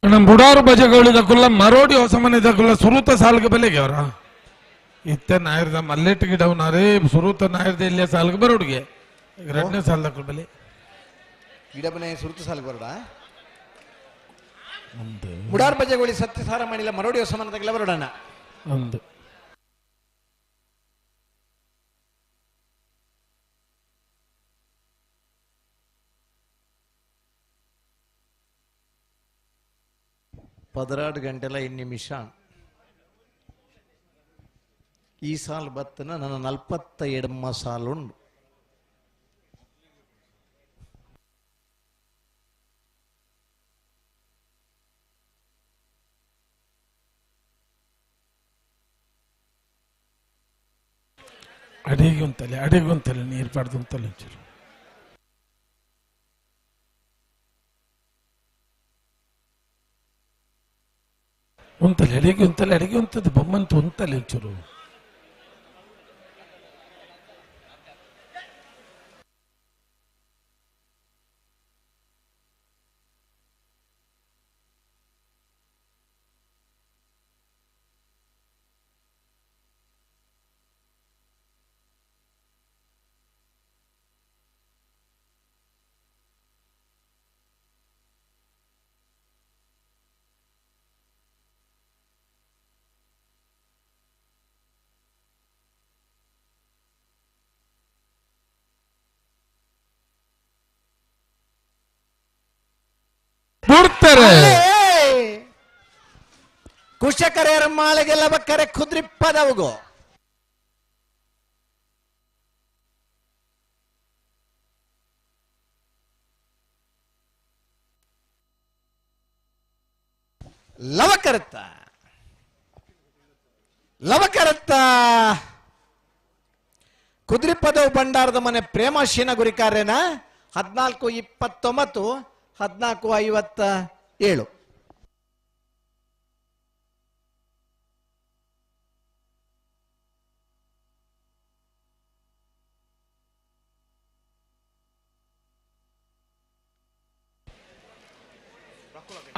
ನಮ್ಮ ಬುಡಾರು ಬಜಗಳಿದಕ್ಕಲ್ಲ ಮರೋಡಿ ಹೊಸ ಮನೆ ಇದಕ್ಕಲ್ಲ ಸುರೂತ ಸಾಲ್ಗೆ ಬೆಲೆಗೆ ಅವರ ಇತ್ತ ನಾಯರ್ದ ಮಲ್ಲೆಟ್ಟು ಗಿಡವನಾರೇ ಸುರೂತ ನಾಯರ್ದ ಇಲ್ಲಿಯ ಸಾಲ್ಗೆ ಬರೋಡಿಗೆ ಎರಡನೇ ಸಾಲದಕ್ಕೂ ಬೆಲೆ ಗಿಡ ಮನೆ ಸುರುತ ಸಾಲ್ಗೆ ಬರೋಡ ಮುಡಾರ್ ಬಜೆಗೋಳಿ ಸತ್ಯಸಾರ ಮಾಡಿಲ್ಲ ಮರೋಡಿ ಹೊಸ ಮನೆ ಬರೋಡಣ ಒಂದು 16 ಗಂಟೆಲ ಇನ್ ನಿಮಿಷ ಈ ಸಾಲು ಬತ್ತನ ನನ್ನ 48 ಸಾಲುಂಡು. ಅಡಿಗೆ ಉಂತಲೆ ಅಡಿಗೆ ಉಂತಲೆ ನೀರು ಪಡೆದು ಉಂತಲೆ ಒಂಚೂರು. ಉಂತಲೆ ಅಡಿಗೆ ಉಂತಲೆ ಅಡಿಗೆ ಉಂತದ್ದು ಬೊಮ್ಮಂತ ಉಂತಲೆ ಒಂಚೂರು. ಬಿಡ್ತಾರೆ ಕುಶಕರೆಯರ ಮಾಲೆಗೆ ಲಬಕ್ಕರೆ ಕುದ್ರಿಪ್ಪದವಗು. ಲವಕರತ್ತ ಲವಕರತ್ತ ಕುದ್ರಿಪದವು ಭಂಡಾರದ ಮನೆ ಪ್ರೇಮ ಶೀನ ಗುರಿಕಾರ್ಯನ 14:29 14:57.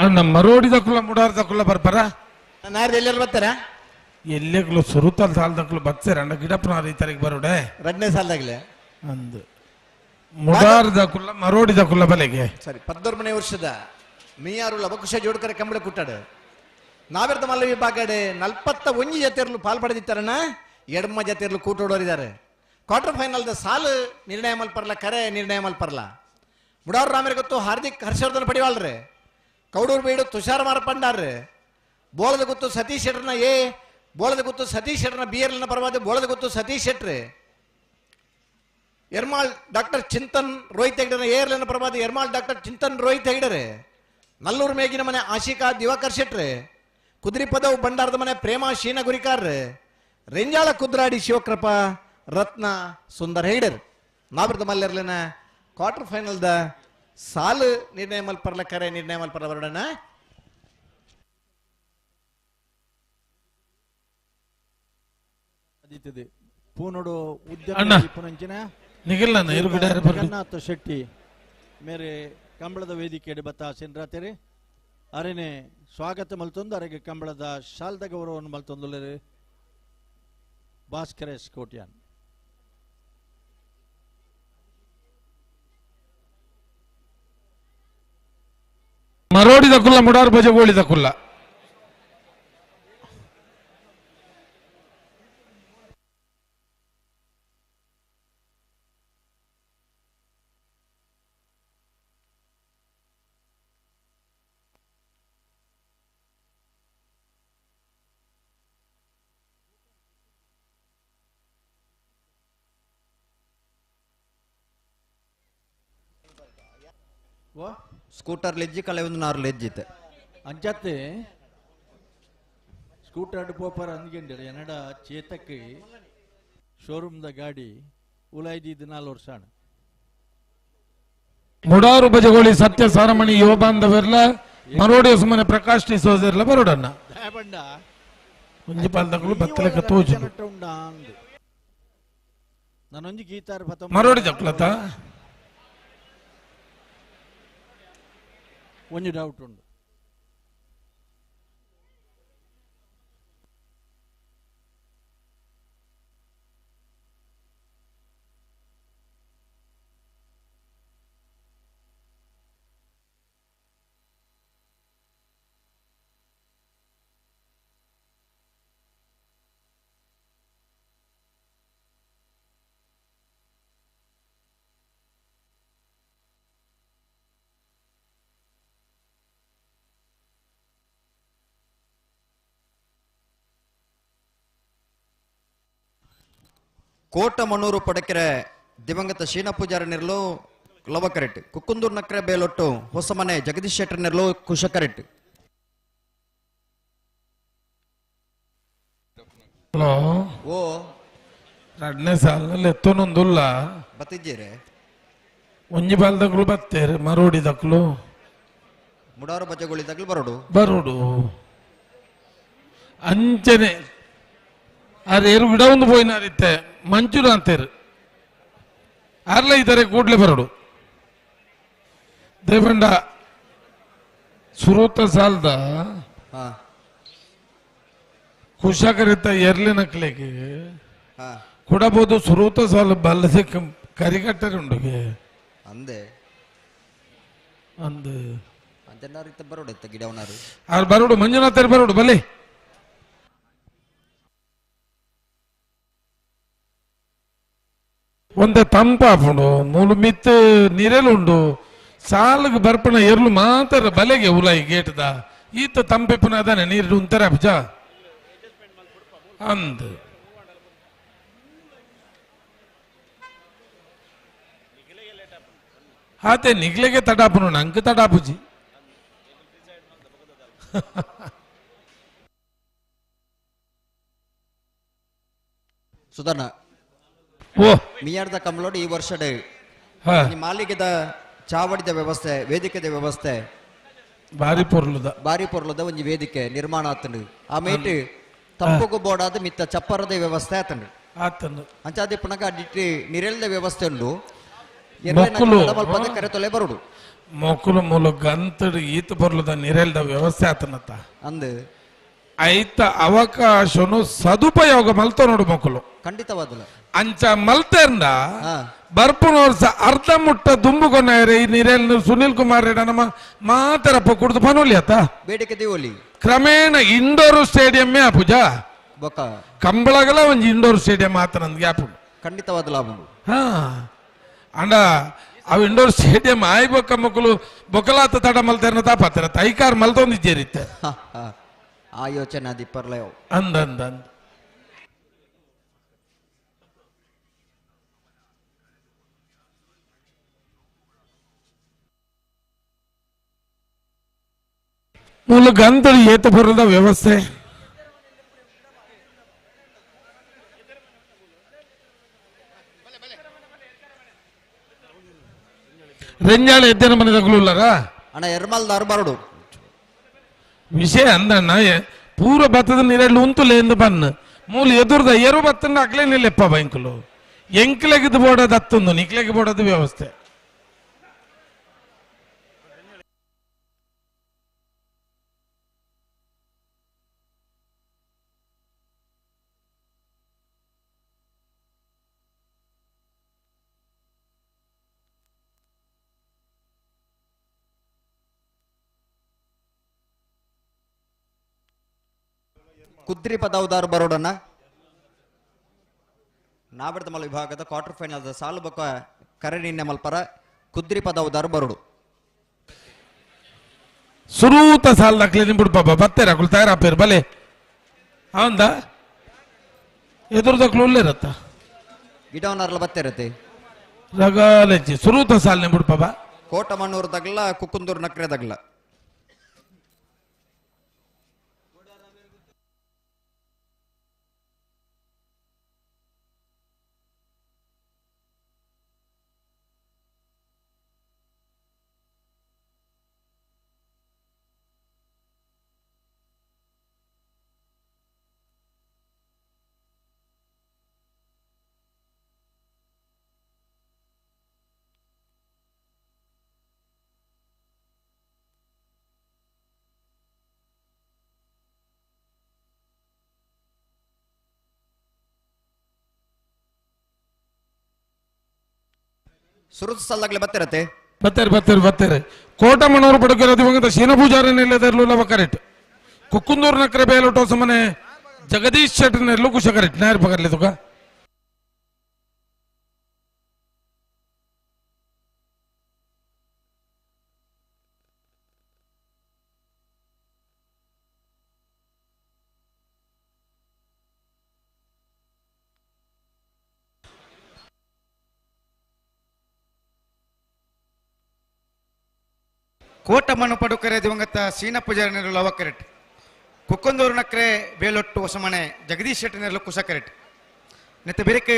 ಅಣ್ಣ ಮರೋಡಿದಕ್ಕುಲ್ಲ ಮುಡಾರ್ದಕ್ಕುಲ್ಲ ಬರ್ಬಾರ ನಾರ್ದು ಎಲ್ಲೆಲ್ಲಿ ಬರ್ತಾರ? ಎಲ್ಲೆಗ್ಲು ಸುರುತಲ್ ಸಾಲದಕ್ಕಲು ಬತ್ಸೇರ ಅಣ್ಣ ಗಿಡಪ್ಪನ ರೈತರಿಗೆ ಬರೋಡೆ ರಡ್ನೇ ಸಾಲದಾಗಲೇ ಅಂದು ಮುಡಾರ್ದಕ್ಕುಲ್ಲ ಮರೋಡಿದಕ್ಕುಲ್ಲ ಬಲೆಗೆ ಸರಿ. ಪದ್ದೊರ್ಮನೆ ವರ್ಷದ ಮೀಯಾರು ಲವಕುಶ ಜೋಡ್ಕರ ಕಂಬಳ ಕುಟ್ಟಾಡು ನಾವೆರ್ದ ಮಲ್ಲ ವಿಭಾಗಡೆ 41 ಜತೆರ್ಲು ಪಾಲ್ ಪಡೆದಿತ್ತಾರಣ್ಣ. ಎಡಮ ಜತೆರ್ಲು ಕೂಟೋಡೋರಿದ್ದಾರೆ. ಕ್ವಾರ್ಟರ್ ಫೈನಲ್ದ ಸಾಲು ನಿರ್ಣಯ ಮಲ್ಪರ್ಲ ಕರೆ ನಿರ್ಣಯ ಮಲ್ಪರ್ಲ. ಮುಡಾರು ರಾಮರಿಗೆ ಗೊತ್ತು ಹಾರ್ದಿಕ್ ಹರ್ಷವರ್ಧನ್ ಪಡಿವಾಳ್ರೆ, ಕೌಡೂರು ಬೀಡು ತುಷಾರ್ ಮಾರಪಂಡಾರ್ರೆ, ಬೋಳದ ಗೊತ್ತು ಸತೀಶ್ ಶೆಟ್ಟರ್ನ ಎ, ಬೋಳದ ಗೊತ್ತು ಸತೀಶ್ ಶೆಟ್ಟರ್ನ ಬಿ ಎಲ್ನ ಪರವಾದ ಬೋಳದ ಗೊತ್ತು ಸತೀಶ್ ಶೆಟ್ರೆ, ಎರ್ಮಾಳ್ ಡಾಕ್ಟರ್ ಚಿಂತನ್ ರೋಹಿತ್ ಹೆಗ್ಡರ್ನ ಎ ಎರ್ಲನ ಪರವಾದ ಎರ್ಮಾಳ್ ಡಾಕ್ಟರ್ ಚಿಂತನ್ ರೋಹಿತ್ ಹೆಗ್ಡರೆ, ನಲ್ಲೂರು ಮೇಗಿನ ಮನೆ ಆಶಿಕಾ ದಿವಾಕರ್ ಶೆಟ್ರೆ, ಕುದ್ರಿಪದವು ಭಂಡಾರದ ಮನೆ ಪ್ರೇಮ ಶೀನ ಗುರಿಕಾರ್ರೆ, ರೆಂಜಾಳ ಕುದ್ರಾಡಿ ಶಿವಕೃಪಾ ರತ್ನ ಸುಂದರ್ ಹೆಗ್ಡರ್. ನಾಬ್ರದ ಮಲ್ಲೆರ್ಲಿನ ಕ್ವಾರ್ಟರ್ ಫೈನಲ್ದ ಸಾಲು ನಿರ್ಣಯ ಮಲ್ಪರ್ಲ ಕರೆ ನಿರ್ಣಯ ಮಲ್ಪರ್ಲ ಬರೋಣ. ಪೂನೋಡು ಅಣ್ಣ. ಉದ್ಯಮ ಪುನಂಚಿನ ನಿಗಿಲ್ಲ ಜಗನ್ನಾಥ ಶೆಟ್ಟಿ ಮೇರೆ ಕಂಬಳದ ವೇದಿಕೆಯಲ್ಲಿ ಬತ್ತ ಸಿನ್ರಾತೆರೆ ಅರೆನೆ ಸ್ವಾಗತ ಮಲ್ತೊಂದು ಅರೆಗೆ ಕಂಬಳದ ಶಾಲ್ದ ಗೌರವವನ್ನು ಮಲ್ತೊಂದುಲ್ಲರೆ ಭಾಸ್ಕರ ಎಸ್ ಕೋಟ್ಯಾನ್. ಮರೋಡಿದ ಕುಲ್ಲ ಮುಡಾರ್ ಬಜಗೋಳಿದ ಕುಲ್ಲ ಸ್ಕೂಟರ್ ಲೆಜ್ಜಿ ಕಲೆ ಒಂದು ನಾರು ಲೆಜ್ಜಿತ್ತೆ ಅಂಚತ್ತೆ ಸ್ಕೂಟರ್ ಪೋಪರ್ ಅಂದ್ಗೆಂಡಿರ ಎನ್ನಡ ಚೇತಕ್ಕೆ ಶೋರೂಮ್ದ ಗಾಡಿ ಉಲಾಯ್ದಿದ್ದು 4 ವರ್ಷ. ಮುಡಾರು ಬಜಗೋಳಿ ಸತ್ಯ ಸಾರಮಣಿ ಯುವ ಬಾಂಧವರ್ಲ ಮರೋಡಿ ಸುಮ್ಮನೆ ಪ್ರಕಾಶ್ ಡಿಸೋಜರ್ಲ ಬರೋಡಣ್ಣ ಒಂಜಿ ಪಾಲ್ದಗಳು ಬತ್ತಲೆಕ ತೋಜು ನಾನೊಂಜಿ ಗೀತಾರ್ ಮರೋಡಿ ದಕ್ಲತ ಒಂಜಿ ಡೌಟ್ ಉಂಡು. ಕೋಟ ಮಣೂರು ಪಡಕೆರೆ ದಿವಂಗತ ಶೀನ ಪೂಜಾರಿ ನಿರ್ಲು ಲವಕರೆಟ್, ಕುಕ್ಕುಂದೂರು ನಕ್ರೆ ಬೇಲೊಟ್ಟು ಹೊಸಮನೆ ಜಗದೀಶ್ ಶೆಟ್ಟರ್ ನಿರ್ಲು ಕುಶಕರೆಟ್. ಹಲೋ ಓ ರಡ್ನೇ ಸಾಲಿನಲ್ಲಿ ಎತ್ತೊನೊಂದುಲ್ಲ ಬತ್ತಿದ್ದೀರಿ ಒಂಜಿ ಬಾಲ್ದಕ್ಲು ಬತ್ತೇರು ಮರೋಡಿದಕ್ಲು ಮುಡಾರು ಬಜಗುಳಿದಾಗ್ಲು ಬರೋಡು ಬರೋಡು ಅಂಚನೆ ಆರು ಗಿಡ ಒಂದು ಪೋಯಿನಾರಿತ್ತೆ ಮಂಚೂರು ಅಂತೇರು ಆರ್ಲ ಇದ್ದಾರೆ ಕೂಡ್ಲೆ ಬರೋಡು ದೇವಂಡ ಸುರೋತ ಸಾಲ್ದ ಕುಶಾಕರಿತ ಎರ್ಲಿ ನಕ್ಲೆಗೆ ಕೊಡಬಹುದು ಸುರೋತ ಸಾಲ ಬಲ್ಲದೆ ಕರಿಕಟ್ಟರೆ ಉಂಡುಗೆ ಅಂದೆ ಅಂದು ಅಂಜನಾರಿತ್ತ ಬರೋಡು ಇತ್ತ ಗಿಡವನಾರು ಆರ್ ಬರೋಡು ಮಂಜುನಾಥರು ಬರೋಡು ಬಲೆ ಒಂದೇ ತಂಪಾಪುಂಡು ಮೂಲು ಮಿತ್ ನೀರೆಲ್ಲ ಉಂಡು ಸಾಲಗ್ ಬರ್ಪಣ ಎರ್ಲು ಮಾತ್ರ ಬಲೆಗೆ ಉಲಾಯಿ ಗೇಟ್ದ ಈತ ತಂಪೆಪ್ಪುನ ಅದಾನೆ ನೀರು ಉಂತರ ಅಬ್ಜ ಅಂದ್ ಆತೆ ನಿಗ್ಲೆಗೆ ತಡಾಪುನು ನಂಗೆ ತಡಾಪುಜಿ. ಸುಧರ್ಣ ಓ ಮಿಯಾರ್ದ ಕಮಲೋಡು ಈ ವರ್ಷ ಮಾಲಿಗೆದ ಚಾವಡಿದ ವ್ಯವಸ್ಥೆ ವೇದಿಕೆದ ವ್ಯವಸ್ಥೆ ಬಾರಿ ಪೊರ್ಲುದ ಬಾರಿ ಪೊರ್ಲುದ ಒಂಜಿ ವೇದಿಕೆ ನಿರ್ಮಾಣ ಆತಂಡು ಆ ಮೇಟ್ ತಪ್ಪುಗು ಬೋಡಾದ ಮಿತ್ತ ಚಪ್ಪರದ ವ್ಯವಸ್ಥೆ ಆತಂಡು ಆತಂಡು ಅಂಚಾದಿ ಪುನಗ ಅಡಿಟ್ಟು ನಿರೆಲ್ದ ವ್ಯವಸ್ಥೆ ಉಂಡು ಕರೆ ಬರುಡು ಮೊಕ್ಕಲು ಮೂಲ ಗಂತಡು ಈತ ಪೊರ್ಲುದ ನಿರೆಲ್ದ ವ್ಯವಸ್ಥೆ ಆತನತ್ತ ಅಂದು ಐತ ಅವಕಾಶನು ಸದುಪಯೋಗ ಮಲ್ತೋ ನೋಡು ಮಕ್ಕಳು ಖಂಡಿತವಾದಲ್ಲ ಅಂಚ ಮಲ್ತೇರ್ನ ಬರ್ಪುನೋರ್ಸ ಅರ್ಧ ಮುಟ್ಟ ದುಂಬುಕೊನ್ನಾಯರೆ ಈ ನೀರೆಲ್ ಸುನಿಲ್ ಕುಮಾರ್ ರೆಡ್ಡ ನಮ್ಮ ಮಾತರಪ್ಪ ಕುಡ್ದು ಪನೋಲಿ ಆತ ಬೇಡಿಕೆ ದಿವೋಲಿ ಕ್ರಮೇಣ ಇಂಡೋರ್ ಸ್ಟೇಡಿಯಂ ಆಪುಜ ಬೊಕ್ಕ ಕಂಬಳಗಲ ಒಂಜಿ ಇಂಡೋರ್ ಸ್ಟೇಡಿಯಂ ಆತ ನಂಗೆ ಆಪು ಖಂಡಿತವಾದ ಲಾಭ ಹಾ ಅಂಡ ಅವು ಇಂಡೋರ್ ಸ್ಟೇಡಿಯಂ ಆಯ್ ಬೊಕ್ಕ ಮಕ್ಕಳು ಬೊಕ್ಕಲಾತ ತಡ ಮಲ್ತೇರ್ನ ತಾಪಾತರ ತೈಕಾರ್ ಮಲ್ತೊಂದಿದ್ದೇರಿತ್ತೆ ಆ ಯೋಚನೆ ದಿಪ್ಪರ್ಲಯೋ ಅಂದ ಅಂದ ಅಂದ ಮೂಲ ಗಂಧದ ಏತ ಬರದ ವ್ಯವಸ್ಥೆ ರೆಂಜಾಳ ಎದ್ದೇನ ಮನೆ ತಗುಲುಲ್ಲಾರ ಅಣ್ಣ ಎರ್ಮಲ್ದಾರು ಬರಡು ವಿಷಯ ಅಂದಣ್ಣ ಪೂರ ಭತ್ತದ ನೀರೆಲ್ಲ ಉಂತುಲೆ ಎಂದು ಬನ್ನ ಮೂಲ ಎದುರ್ದ ಎರು ಬತ್ತಂಡ ಅಕ್ಲೇನಿಲ್ಲೆಪ್ಪ ಬೈಂಕುಲು ಎಂಕ್ಲೆಗಿದ್ದು ಬೋಡದ ಹತ್ತೊಂದು ನಿಕ್ಲೆಗೆ ಬೋಡದ ವ್ಯವಸ್ಥೆ ಕುದ್ರಿ ಪದವುದಾರು ಬರೋಡಣ್ಣ ನಾಬಿಡ್ತಮಲ್ ವಿಭಾಗದ ಕ್ವಾರ್ಟರ್ ಫೈನಲ್ ಸಾಲು ಬೊಕ್ಕ ಕರೆ ನಿನ್ನೆ ಮಲ್ಪರ ಕುದ್ರಿ ಪದವುದಾರು ಬರೋಡು ಸುರೂತ ಸಾಲ್ ದಾಖಲೆ ನಿಂಬಿಡು ಪಾಪ ಬತ್ತೇರ ಅಕುಲು ತಯಾರಾಪೇರು ಬಲೆ ಅವಂದ ಎದುರು ಉಲ್ಲೇರತ್ತ ಗಿಡವನರ್ಲ ಬತ್ತೇರತ್ತೆ ರಗಾಲೆಜ್ಜಿ ಸುರೂತ ಸಾಲ್ ನಿಂಬಿಡು ಪಾಪ ಕೋಟಮಣ್ಣೂರು ತಗಲ ಕುಕ್ಕುಂದೂರು ನಕ್ರೆ ತಗಲ ಸುರುತು ಸಲ್ಲಾಗ್ಲೆ ಬತ್ತಿರತ್ತೆ ಬತ್ತಾರೆ ಬತ್ತಾರೆ ಬತ್ತಾರೆ ಕೋಟಮಣ್ಣವರು ಪಡುಕರ ದಿವಂಗತ ಶೀನ ಪೂಜಾರಿ ನಿಲ್ಲದರ್ಲು ಕರೆಕ್ಟ್ ಕುಕ್ಕುಂದೂರು ನಕ್ರೆ ಬೇಲೋಟೋ ಸಮನೆ ಜಗದೀಶ್ ಶೆಟ್ಟರ್ ನೆಲ್ಲು ಕುಶ ಕರೆಕ್ಟ್ ನಾಯರ್ ಪಗರ್ಲಿ ತುಕ ಕೋಟಮಣ್ಣು ಪಡುಕರೆ ದಿವಂಗತ ಸೀನ ಪೂಜಾರಿ ನೆರಳು ಲವ ಕರೆಟ್ ಕುಕ್ಕಂದೂರು ನಕ್ರೆ ಬೇಲೊಟ್ಟು ಹೊಸಮನೆ ಜಗದೀಶ್ ಶೆಟ್ಟಿ ನೆರಳು ಕುಶ ಕರೆಟ್ ನೆತ್ತ ಬೆರಕೆ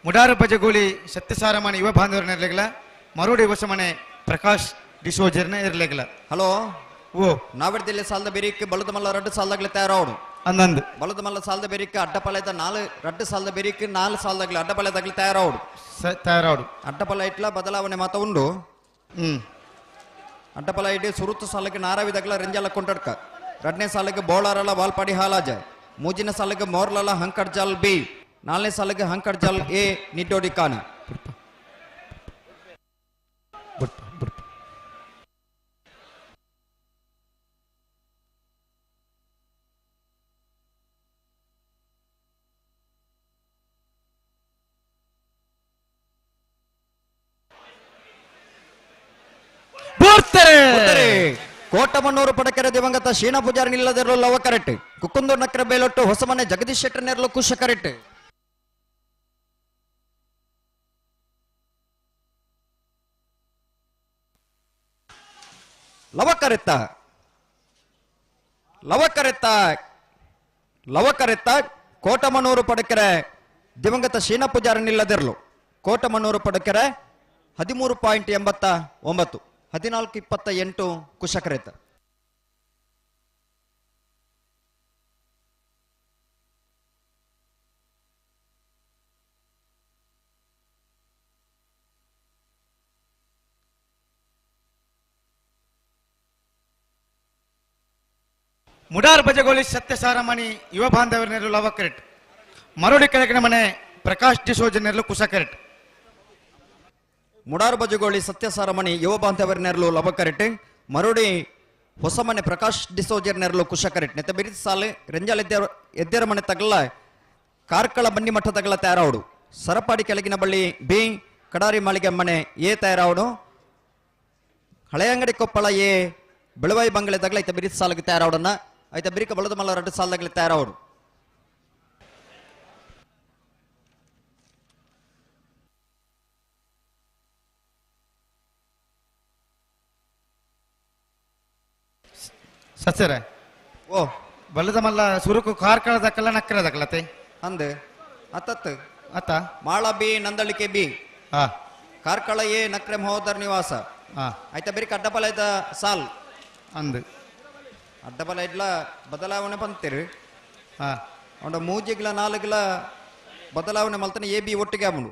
ಮುಡಾರು ಬಜಗೋಳಿ ಸತ್ಯಸಾರಮನೆ ಯುವ ಬಾಂಧವರ ನೆರಳಿಗಳ ಮರೋಡಿ ಹೊಸಮನೆ ಪ್ರಕಾಶ್ ಡಿಸೋಜರ್ನ ಇರಲಿಲ್ಲ. ಹಲೋ ಓ ನಾವಿಡ್ದಿಲ್ಲ ಸಾಲದ ಬೆರಿಕ್ ಬಲದ ಮಲ್ಲ ರಡ್ಡು ಸಾಲದಾಗ್ಲೆ ತಯಾರಾವಡು ಅಂದಂದು ಬಲದ ಮಲ್ಲ ಸಾಲದ ಬೆರಿಕ್ ಅಡ್ಡಪಲೆದ ನಾಲ್ ರಡ್ಡು ಸಾಲದ ಬೆರಿಕ್ ನಾಲ್ ಸಾಲದಾಗ್ಲೆ ಅಡ್ಡಪಲೆದಾಗ್ಲೆ ತಯಾರಾವಡು ತಯಾರಾವಡು ಅಡ್ಡಪಲ ಇಟ್ಲ ಬದಲಾವಣೆ ಮಾತ ಉಂಡು. ಅಡ್ಡಪಲ ಇಟ್ಟು ಸುರುತ್ತು ಸಾಲಕ್ಕೆ ನಾರಾವಿದಾಗ್ಲ ರಂಜಾಲ ಕೊಂಡಡ್ಕ ರಡ್ನೇ ಸಾಲಕ್ಕೆ ಬೋಳಾರಲ ವಾಲ್ಪಾಡಿ ಹಾಲಾಜ ಮೂಜಿನ ಸಾಲಕ್ಕೆ ಮೋರ್ಲಲ ಹಂಕಡ್ಜಾಲ್ ಬಿ ನಾಲ್ನೇ ಸಾಲಕ್ಕೆ ಹಂಕಡ್ಜಾಲ್ ಎ ನಿಡ್ಡೋಡಿ ಕಾನ. ಕೋಟಮಣ್ಣೂರು ಪಡಕೆರೆ ದಿವಂಗತ ಶೀನ ಪೂಜಾರಿ ನಿಲ್ಲದಿರಲು ಲವ ಕರೆಕ್ಟ್ ಕುಕ್ಕುಂದೂರು ನಕ್ರೆ ಬೇಲೊಟ್ಟು ಹೊಸಮನೆ ಜಗದೀಶ್ ಶೆಟ್ಟರ್ ನೆರಲು ಕುಶ ಕರೆಕ್ಟ್. ಲವ ಕರೆತ್ತ ಲವಕರೆತ್ತ ಲವಕರೆತ್ತ ಕೋಟಮನೂರು ಪಡಕೆರೆ ದಿವಂಗತ ಶೀನ ಪೂಜಾರಿ ನಿಲ್ಲದಿರಲು ಕೋಟಮನೂರು ಪಡಕೆರೆ 13.89 14.28 ಕುಶಕರೆತ್ತ. ಮುಡಾರ್ ಬಜಗೋಳಿ ಸತ್ಯಸಾರಮಣಿ ಯುವ ಬಾಂಧವರ ನೆರಳು ಲವಕರೆಟ್ ಮರೋಡಿ ಕೆಳಗಿನ ಮನೆ ಪ್ರಕಾಶ್ ಡಿಸೋಜ ನೆರಳು ಕುಶಕರೆಟ್. ಮುಡಾರ್ ಬಜಗೋಳಿ ಸತ್ಯಸಾರಮಣಿ ಯುವ ಬಾಂಧವರ ನೆರಳು ಲವಕರೆಟ್ ಮರೋಡಿ ಹೊಸಮನೆ ಪ್ರಕಾಶ್ ಡಿಸೋಜರ್ ನೆರಳು ಕುಶಕರೆಟ್. ನೆತ್ತ ಬಿರಿದ ಸಾಲೆ ರೆಂಜಾಲ್ ಎದ್ದೆರ ಮನೆ ತಗಲ ಕಾರ್ಕಳ ಬನ್ನಿ ಮಠ ತಗಲ ತಯಾರಾವಡು ಸರಪಾಡಿ ಕೆಳಗಿನ ಬಳ್ಳಿ ಬಿ ಕಡಾರಿ ಮಾಳಿಗೆ ಮನೆ ಎ ತಯಾರಾವಡು ಹಳೆಯಂಗಡಿ ಕೊಪ್ಪಳ ಎ ಬೆಳವಾಯಿ ಬಂಗಲೆ ತಗಲ ಐತ ಬಿರಿದ ಸಾಲಿಗೆ ತಯಾರಾವಡನ್ನ ಐತ ಬಿರಿಕ ಬಳದ ಮಲ್ಲ ಎರಡು ಸಾಲದಾಗಲಿ ತಯಾರಾವಡು. ಸತ್ಯರ ಓ ಬಲ್ಲದ ಮಲ್ಲ ಸುರುಕು ಕಾರ್ಕಳ ದಕ್ಕಲ ನಕ್ಕರ ದಕ್ಕಲತೆ ಅಂದೆ ಅತ್ತತ್ ಅತ್ತ ಮಾಳ ಬಿ ನಂದಳಿಕೆ ಬಿ ಹಾ ಕಾರ್ಕಳ ಎ ನಕ್ರೆ ಮಹೋದರ್ ನಿವಾಸ ಹಾ ಆಯ್ತಾ ಬಿರಿಕ ಅಡ್ಡಬಲ ಐತ ಸಾಲ್ ಅಂದು ಅಡ್ಡಬಲ ಇಡ್ಲ ಬದಲಾವಣೆ ಬಂತೀರಿ ಹಾ ಅವನ ಮೂಜಿಗ್ಲ ನಾಲ್ಗಿಲ ಬದಲಾವಣೆ ಮಲ್ತಾನೆ ಎ ಬಿ ಒಟ್ಟಿಗೆ ಅವನು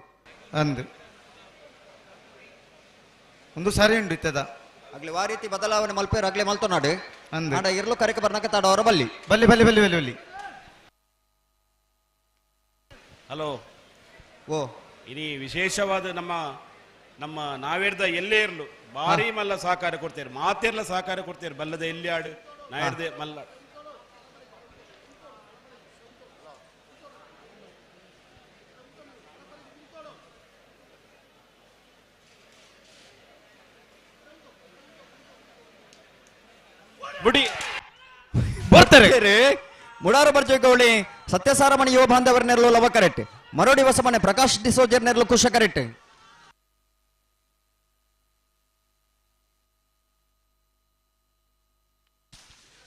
ಅಂದು ಒಂದು ಸರಿ ಉಂಟು ಇತ್ತದ ಆಗ್ಲಿ ವಾ ರೀತಿ ಬದಲಾವಣೆ ಮಲ್ಪೇರು ಆಗ್ಲೇ ಮಲ್ತನಾಡು ಅಂದು ಆಡ ಇರ್ಲು ಕರೆಕ ಬರ್ನಕ ತಾಡವರ ಬಲ್ಲಿ ಬಲ್ಲಿ ಬಲ್ಲಿ ಬಲ್ಲಿ ಬಲ್ಲಿ ಬಲ್ಲಿ. ಹಲೋ ಓ ಇನಿ ವಿಶೇಷವಾದ ನಮ್ಮ ನಮ್ಮ ನಾವೇರ್ದ ಎಲ್ಲೇ ಇರ್ಲು ಭಾರಿ ಮಲ್ಲ ಸಹಕಾರ ಕೊಡ್ತೇವೆ ಮಾತೆರ್ಲ ಸಹಕಾರ ಕೊಡ್ತೇವೆ ಬಲ್ಲದ ಎಲ್ಲಿ ಆಡು ನಾಯರ್ದೆ ಮಲ್ಲ ಬುಡಿ ಬರ್ತಾರೆ ಮುಡಾರ ಬರ್ಜಗೌಳಿ ಸತ್ಯಸಾರಮಣಿ ಯುವ ಬಾಂಧವರ ನೆರಳು ಲವ ಕರೆಕ್ಟ್ ಮರೋಡಿ ಹೊಸಮನೆ ಪ್ರಕಾಶ್ ಡಿಸೋಜರ್ ನೆರಳು ಕುಶ ಕರೆಕ್ಟ್.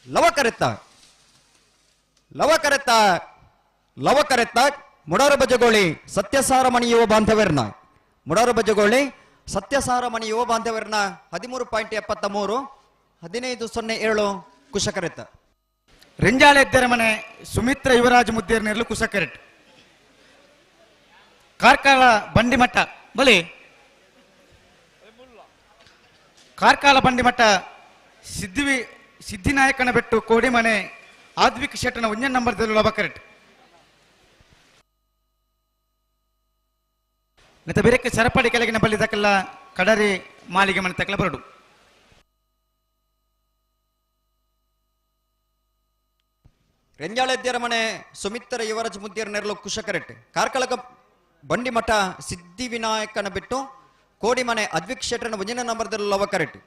ಲವಕರೆತ್ತ ಲವಕರೆತ್ತ ಲವಕರೆತ್ತ ಮುಡಾರ ಬಜಗೋಳಿ ಸತ್ಯಸಾರಮಣಿ ಯುವ ಬಾಂಧವರ್ನ ಮುಡಾರ ಬಜಗೋಳಿ ಸತ್ಯಸಾರಮಣಿ ಯುವ ಬಾಂಧವರ್ನ 13.73 15.07 ಕುಶಕರೆತ್ತ. ರೆಂಜಾಳ ಎದ್ದರ ಮನೆ ಸುಮಿತ್ರ ಯುವರಾಜ್ ಮುದ್ದೇರ್ ನೆರಳು ಕುಶಕರೆಟ್. ಕಾರ್ಕಳ ಬಂಡಿಮಠ ಬಲಿ ಕಾರ್ಕಳ ಬಂಡಿಮಠ ಸಿದ್ಧಿನಾಯಕನ ಬೆಟ್ಟು ಕೋಡಿಮನೆ ಆದ್ವಿಕ್ ಶೆಟ್ಟನ ಒಂಜನ್ ನಂಬರ್ ಲಬಕರೆಟ್. ನೆತ್ತ ಬೇರೆಕ್ಕೆ ಸರಪಡಿ ಕೆಳಗಿನ ಬಲ್ಲಿ ತಕಲ್ಲ ಕಡರಿ ಮಾಲಿಗೆ ಮನೆ ತಕಲ ಬರಡು. ರೆಂಜಾಳೆದ್ಯರ ಮನೆ ಸುಮಿತ್ರ ಯುವರಾಜ್ ಮುದ್ದಿಯರ ನೆರಳು ಕುಶಕರೆಟ್. ಕಾರ್ಕಳಕ ಬಂಡಿಮಠ ಸಿದ್ಧಿವಿನಾಯಕನ ಬಿಟ್ಟು ಕೋಡಿಮನೆ ಅದ್ವಿಕ್ ಶೆಟ್ಟನ ಒಂಜನ ನಂಬರ್ ಲವಕರೆಟ್.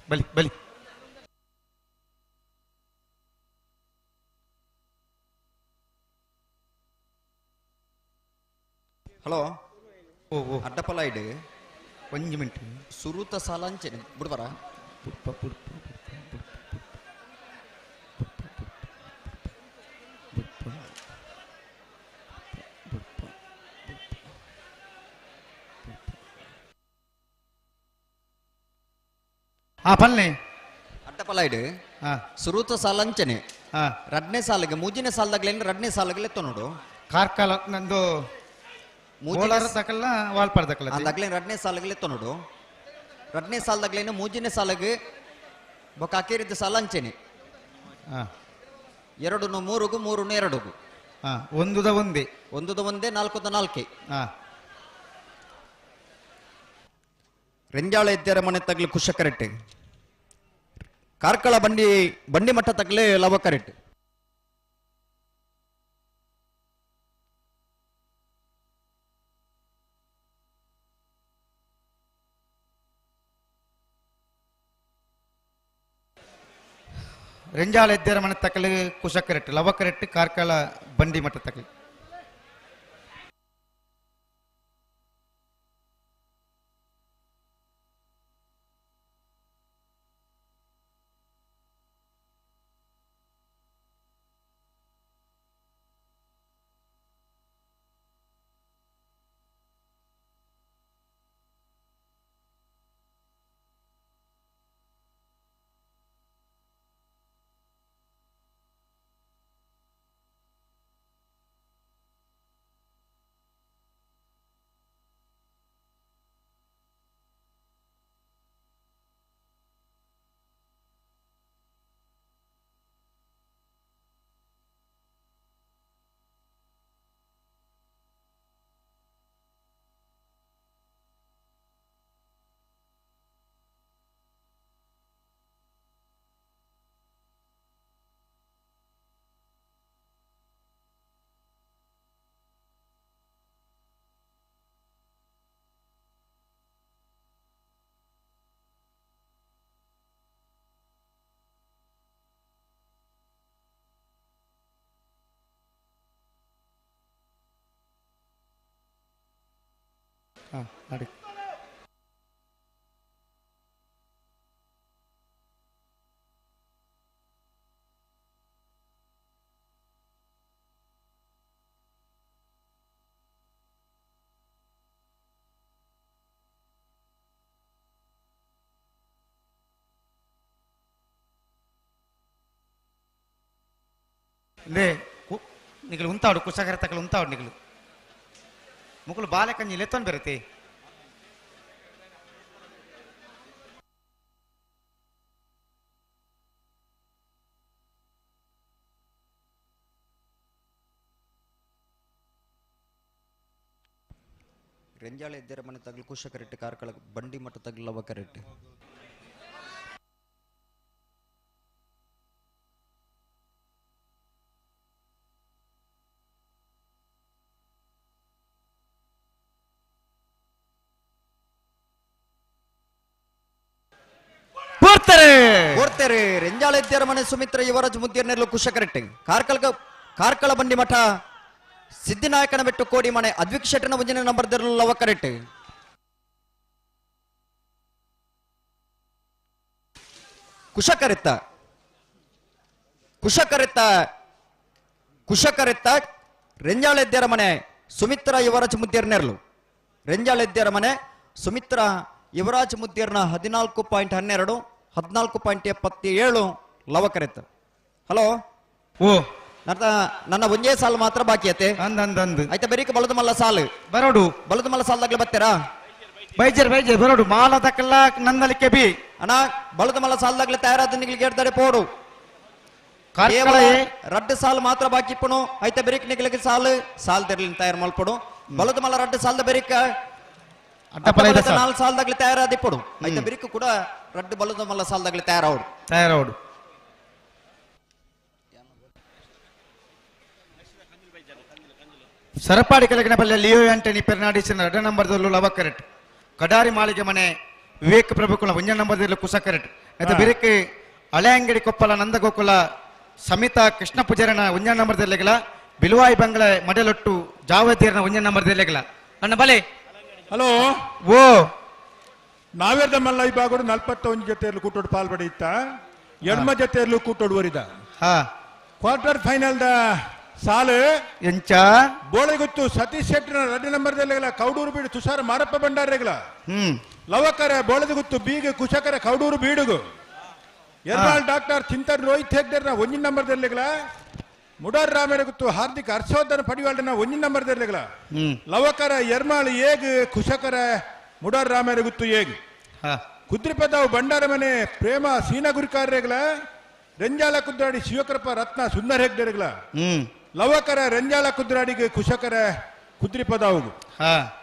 ಬಲಿ ಬಲಿ ಹಲೋ ಓ ಓ ಅಡ್ಡಪಲ ಇಡು ಒಂಜಿ ಮಿನಿಟ್ ಸುರುತ ಸಾಲಂಚೆ ಬಿಡ್ಬಾರ ಪುಟ್ಪ ಪುಟ್ಪ ಹಾ ಪಲ್ಲೆ ಅಡ್ಡಪಲ ಇಡು ಸುರುತ ಸಾಲಂಚನೆ ರಡ್ನೇ ಸಾಲಿಗೆ ಮೂಜಿನೇ ಸಾಲದಾಗ್ಲೇನು ರಡ್ನೇ ಸಾಲಗಲೇ ನೋಡು ಕಾರ್ಕಳ ನಂದು Bolar ತಕಲ್ಲ ವಾಲ್ಪಾಡ್ ತಕಲ್ಲ ಅಂದಾಗ್ಲೇನು ರಡ್ನೇ ಸಾಲಗಲೇ ತೊನೋಡು ರಡ್ನೇ ಸಾಲದಾಗ್ಲೇನು ಮೂಜಿನೇ ಸಾಲಗೆ ಬೊಕ್ಕ ಅಕೇರಿದ್ದ ಸಾಲ ಅಂಚೆನೆ ಎರಡುನು ಮೂರುಗು ಮೂರುನು ಎರಡುಗು ಒಂದುದ ಒಂದೇ ಒಂದುದ ಒಂದೇ ನಾಲ್ಕುದ ನಾಲ್ಕೆ ರೆಂಜಾಳ ಎದ್ದರ ಮನೆ ತಗ್ಲಿ ಕುಶ ಕರೆಕ್ಟ್ ಕಾರ್ಕಳ ಬಂಡಿ ಬಂಡಿ ಮಠ ತಗ್ಲಿ ಲವ ಕರೆಕ್ಟ್ ರೆಂಜಾಳ ಎದ್ದರ ಮನೆ ತಕಲಿ ಕುಶ ಕರೆಕ್ಟ್ ಲವ ಕರೆಕ್ಟ್ ಕಾರ್ಕಳ ಬಂಡಿ ಮಠ ತಕಲಿ ನಡಿ ಲೇ ನಿಗಲು ಉಂತಾಡು ಕುಶಾಗರ ತಕಲು ಉಂತಾಡು ನಿಗಲು ಮುಕುಲು ಬಾಲೆ ಕಂಜಿ ಲೆತ್ತೊನ್ ಬೆರತಿ ರೆಂಜಾಳ ಎದ್ದರ ಮನೆ ತಗಲು ಕುಶ ಕರೆಕ್ಟ್ ಕಾರ್ಕಳ ಬಂಡಿ ಮಠ ತಗಲು ಲವ ಕರೆಕ್ಟ್ ಬರ್ತಾರೆ ರೆಂಜಾಳ ಎದ್ದರ ಮನೆ ಸುಮಿತ್ರ ಯುವರಾಜ್ ಮುದ್ದಿಯರ್ನೆಲ್ಲ ಕುಶ ಕರೆಕ್ಟ್ ಕಾರ್ಕಳ ಬಂಡಿ ಮಠ ಸಿದ್ದಿನಾಯಕನ ಬೆಟ್ಟು ಕೋಡಿ ಮನೆ ಅದ್ವಿಕ್ ಶೆಟ್ಟನ ಮುಂಜಿನ ನಂಬರ್ ಲವ ಕರೆಕ್ಟ್ ಕುಶಕರಿತ್ತ ಕುಶಕರಿತ್ತ ಕುಶಕರಿತ್ತ ರೆಂಜಾಳ ಎದ್ದರ ಮನೆ ಸುಮಿತ್ರ ಯುವರಾಜ್ ಮುದ್ದಿಯರ್ನೆರ್ಲು ರೆಂಜಾಳ ಎದ್ದರ ಮನೆ ಸುಮಿತ್ರ ಯುವರಾಜ್ ಮುದ್ದಿಯರ್ನ 14.12 14.77 ಲವಕರಿತ್ತ. ಹಲೋ ಓ ನನ್ನ ಒಂದೇ ಸಾಲು ಮಾತ್ರ ಬಾಕಿ ಐತೆ. ಆಯ್ತಾ ಬೆರೀಕ ಬಲದ ಮಲ್ಲ ಸಾಲು ಬರೋಡು ಬಲದ ಮಲ್ಲ ಸಾಲದಾಗ್ಲೇ ಬರ್ತೀರಾ? ಬೈಜರ್ ಬೈಜರ್ ಬರೋಡು ಮಾಲದಕ್ಕೆಲ್ಲ ನಂದಲಿಕ್ಕೆ ಬಿ ಅಣ್ಣ ಬಲದ ಮಲ್ಲ ಸಾಲದಾಗ್ಲೇ ತಯಾರಾದ ನಿಗ್ಲಿಗೆ ಹೇಳ್ತಾರೆ ಪೋಡು. ರಡ್ಡು ಸಾಲು ಮಾತ್ರ ಬಾಕಿ ಇಪ್ಪನು ಆಯ್ತಾ ಬೆರೀಕ್ ನಿಗ್ಲಿಗೆ ಸಾಲು ಸಾಲ್ ತೆರಲಿ ತಯಾರು ಮಲ್ಪಡು. ಬಲದ ಮಲ್ಲ ರಡ್ಡು ಸಾಲದ ಬೆರೀಕ ನಾಲ್ಕು ಸಾಲದಾಗ್ಲೇ ತಯಾರಾದ ಇಪ್ಪಡು ಆಯ್ತಾ ಬೆರೀಕ್ ಕೂಡ ರಡ್ಡು ಬಲದ ಮಲ್ಲ ಸಾಲದಾಗ್ಲೇ ತಯಾರಾವಡು ತಯಾರಾವಡು. ಸರಪಾಡಿ ಕೆಳಗಿನ ಬಲ್ಲೆ ಲಿಯೋ ಆಂಟನಿ ಪೆರ್ನಾಡಿಸಿನ 2 ನಂಬರ್ದಲ್ಲೂ ಲವ ಕರೆಕ್ಟ್. ಕಡಾರಿ ಮಾಳಿಗೆ ಮನೆ ವಿವೇಕ್ ಪ್ರಭುಕುಲ 1 ನಂಬರ್ದಲ್ಲೂ ಕುಸ ಕರೆಕ್ಟ್. ಮತ್ತು ಬೆರಕೆ ಹಳೆ ಅಂಗಡಿ ಕೊಪ್ಪಲ ನಂದಗೋಕುಲ ಸಮಿತಾ ಕೃಷ್ಣ ಪೂಜಾರನ 1 ನಂಬರ್ದಲ್ಲೆಗಲ ಬಿಲುವಾಯಿ ಬಂಗ್ಲೆ ಮಡಲೊಟ್ಟು ಜಾವತೀರ್ನ 1 ನಂಬರ್ದಲ್ಲೆಗಲ ಅಣ್ಣ ಬಲೆ. ಹಲೋ ಓ ನಾವೇರ್ದ ಮಲ್ಲ ಈ ಬಾಗೋಡು 41 ಜೊತೆಯಲ್ಲೂ ಕೂಟೋಡು ಪಾಲ್ಪಡಿ ಇತ್ತ ಎಡ್ಮ ಜೊತೆಯಲ್ಲೂ ಕೂಟೋಡು ವರಿದ quarter final the ಸಾಲು ಎಂಚ ಬೋಳೆಗುತ್ತು ಸತೀಶ್ ಶೆಟ್ಟಿನ 2 ನಂಬರ್ದಲ್ಲೆಗಲ ಕೌಡೂರು ಬೀಡು ತುಷಾರ ಮಾರಪ್ಪ ಭಂಡಾರೆಗಳ ಲವಕರ ಬೋಳೆದಗುತ್ತು ಬೀಗ ಕುಶಕರ ಕೌಡೂರು ಬೀಡುಗು ಎರ್ನಾಳ್ ಡಾಕ್ಟರ್ ಚಿಂತನ್ ರೋಹಿತ್ ಹೆಗ್ಡೆರ್ನ 1 ನಂಬರ್ದಲ್ಲೆಗಲ ಮುಡಾರ್ ರಾಮರಗುತ್ತು ಹಾರ್ದಿಕ್ ಹರ್ಷವರ್ಧನ ಪಡಿವಾಳನ ಒಂಜಿ ನಂಬರ್ ದೆರ್ಲೆಗಳ ಲವಕರ ಎರ್ಮಾಳು ಏಗ್ ಕುಶಕರ ಮುಡಾರ್ ರಾಮರಗುತ್ತು ಏಗ್ ಕುದ್ರಿಪದಾವು ಬಂಡಾರ ಮನೆ ಪ್ರೇಮ ಸೀನಾ ಗುರಿಕಾರ್ರೆಗಳ ರೆಂಜಾಲ ಕುದ್ರಾಡಿ ಶಿವಕೃಪ ರತ್ನ ಸುಂದರ ಹೆಗ್ಡೆರೆಗಳ ಲವಕರ ರೆಂಜಾಲ ಕುದ್ರಾಡಿಗೆ ಕುಶಕರ ಕುದ್ರಿಪದಾವು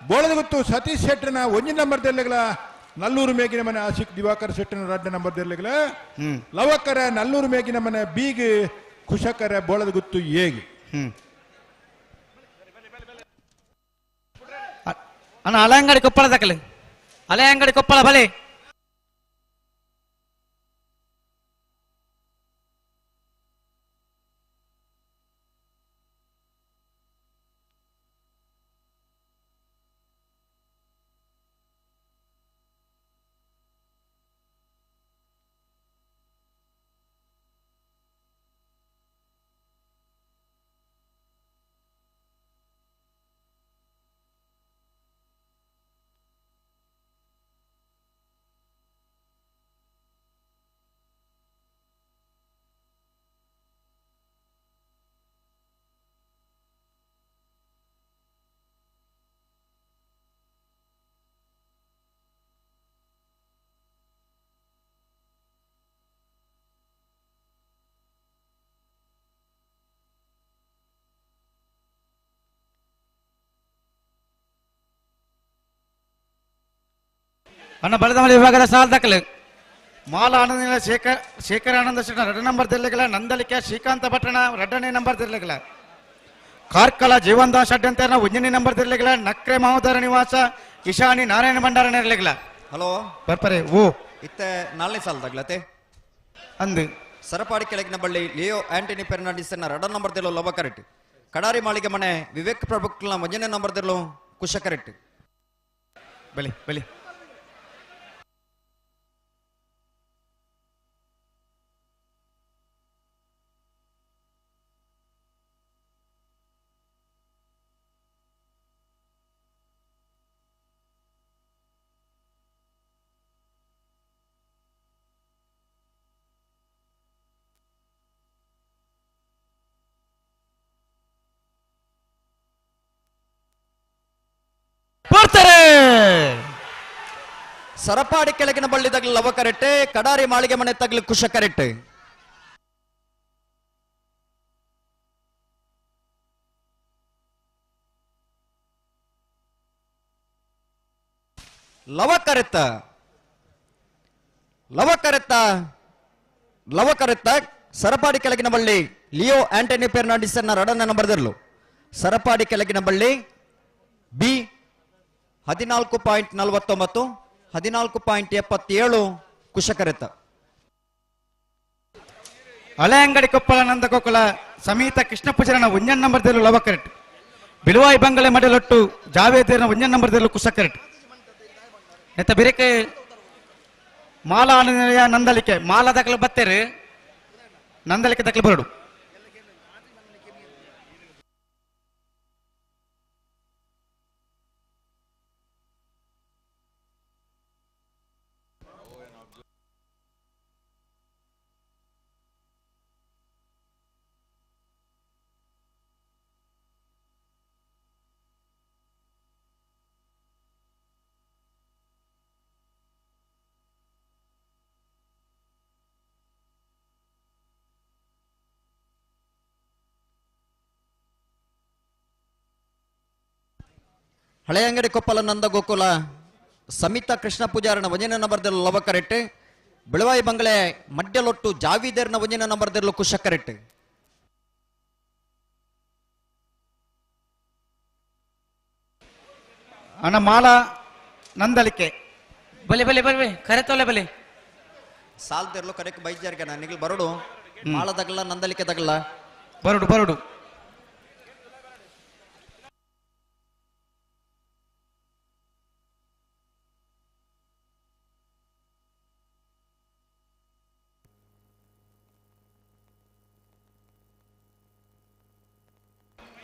ಬೋಳದಗುತ್ತು ಸತೀಶ್ ಶೆಟ್ಟರ್ನ ಒಂಜಿ ನಂಬರ್ ದೆರ್ಲೆಗಳ ನಲ್ಲೂರು ಮೇಗಿನ ಮನೆ ಆಶಿಕ್ ದಿವಾಕರ್ ಶೆಟ್ಟರ್ನ ರಡ್ಡ ನಂಬರ್ ದೆರ್ಲೆಗಳ ಲವಕರ ನಲ್ಲೂರು ಮೇಗಿನ ಮನೆ ಬೀಗ್ ಕುಶಕರ ಬೋಳದಗುತ್ತು ಏಗ್. ಅಣ್ಣ ಹಳೆಯಂಗಡಿ ಕೊಪ್ಪಳ ದಾಖಲೆ ಹಳೆಯಂಗಡಿ ಕೊಪ್ಪಳ ಬಲೆ ಅಣ್ಣ ಬಲದ ವಿಭಾಗದ ಸಾಲ ದಾಖಲೆ ಮಾಲ ಆನಂದ ಶೇಖರ್ ಶೇಖರಾನಂದ ಶೆಟ್ಟರ್ ರಡ್ಡ ನಂಬರ್ ದೆರ್ಲೆಗಳ ನಂದಲಿಕೆ ಶ್ರೀಕಾಂತ ಭಟ್ಟಣ ರಡ್ಡನೇ ನಂಬರ್ ದೆರ್ಲೆಗಳ ಕಾರ್ಕಳ ಜೀವನ್ದಾಸ್ ಅಡ್ಡಂತ ಒಂಜನೇ ನಂಬರ್ ದೆರ್ಲೆಗಳ ನಕ್ರೆ ಮಹೋದರ ನಿವಾಸ ಇಶಾನಿ ನಾರಾಯಣ ಭಂಡಾರ ನೆರ್ಲೆಗಳ. ಹಲೋ ಬರ್ಪರೆ ಓ ಇತ್ತೆ ನಾಲ್ನೇ ಸಾಲ ದಾಖಲತೆ ಅಂದು ಸರಪಾಡಿ ಕೆಳಗಿನ ಬಳ್ಳಿ ಲಿಯೋ ಆಂಟನಿ ಫೆರ್ನಾಂಡಿಸ್ ರಡ ನಂಬರ್ ದೆರ್ಲು ಲವ ಕರೆಟ್ ಕಡಾರಿ ಮಾಳಿಗೆ ಮನೆ ವಿವೇಕ್ ಪ್ರಭುಕ್ಲ ಒಂಜನೇ ನಂಬರ್ ದೆರ್ಲು ಕುಶ ಕರೆಟ್. ಬಲಿ ಬಲಿ ಸರಪಾಡಿ ಕೆಳಗಿನ ಬಳ್ಳಿ ತಗಲು ಲವ ಕರೆಟ್ಟೆ ಕಡಾರಿ ಮಾಳಿಗೆ ಮನೆ ತಗಲು ಕುಶ ಕರೆಟ್ಟೆ. ಲವ ಕರೆತ್ತ ಲವ ಕರೆತ್ತ ಲವ ಕರೆತ್ತ ಸರಪಾಡಿ ಕೆಳಗಿನ ಬಳ್ಳಿ ಲಿಯೋ ಆಂಟನಿ ಫೆರ್ನಾಂಡಿಸ್ ರಡನ್ನ ಬರೆದಿರಲು ಸರಪಾಡಿ ಕೆಳಗಿನ ಬಳ್ಳಿ ಬಿ 14.49 14.77 ಕುಶಕರೆತ. ಹಳೆಯಂಗಡಿ ಕೊಪ್ಪಳ ನಂದಗೋಕುಲ ಸಮೀತ ಕೃಷ್ಣ ಪೂಜಾರನ ಒಂಜನ್ ನಂಬರ್ ದೇಲು ಲವ ಕರೆಟ್ ಬಿಳುವಾಯಿ ಬಂಗಲೆ ಮಡಲೊಟ್ಟು ಜಾವೇದೇರ್ನ ಒಂಜನ್ ನಂಬರ್ ದೇಲು ಕುಶ ಕರೆಟ್. ನೆತ್ತ ಬಿರಕೆ ಮಾಲಾ ಆನಂದನಿಲಯ ನಂದಲಿಕೆ ಮಾಲಾ ದಾಖಲೆ ಬತ್ತೇರು ನಂದಲಿಕೆ ದಾಖಲೆ ಬರಡು. ಹಳೆಯಂಗಡಿ ಕೊಪ್ಪಲ ನಂದ ಗೋಕುಲ ಸಮಿತಾ ಕೃಷ್ಣ ಪೂಜಾರನ ಒಂಜನೇ ನಂಬರ್ದಲ್ಲಿ ಲವ ಕರೆಟ್ ಬೆಳವಾಯಿ ಬಂಗಲೆ ಮಡ್ಯಲೊಟ್ಟು ಜಾವೀದೇರ್ನ ಒಂಜನೇ ನಂಬರ್ದಲ್ಲಿ ಕುಶ ಕರೆಟ್. ಅಣ್ಣ ಮಾಲಾ ನಂದಲಿಕೆ ಬಲೆ ಬಲೆ ಬಲೆ ಕರೆ ತೊಲೆ ಬಲೆ ಸಾಲ್ದಿರ್ಲು ಕರೆಕ್ ಬೈಜಾರ್ಗೆ ನಿಗಲ್ ಬರಡು ಮಾಲ ತಗಲ್ಲ ನಂದಲಿಕೆ ತಗಲ್ಲ ಬರಡು ಬರಡು.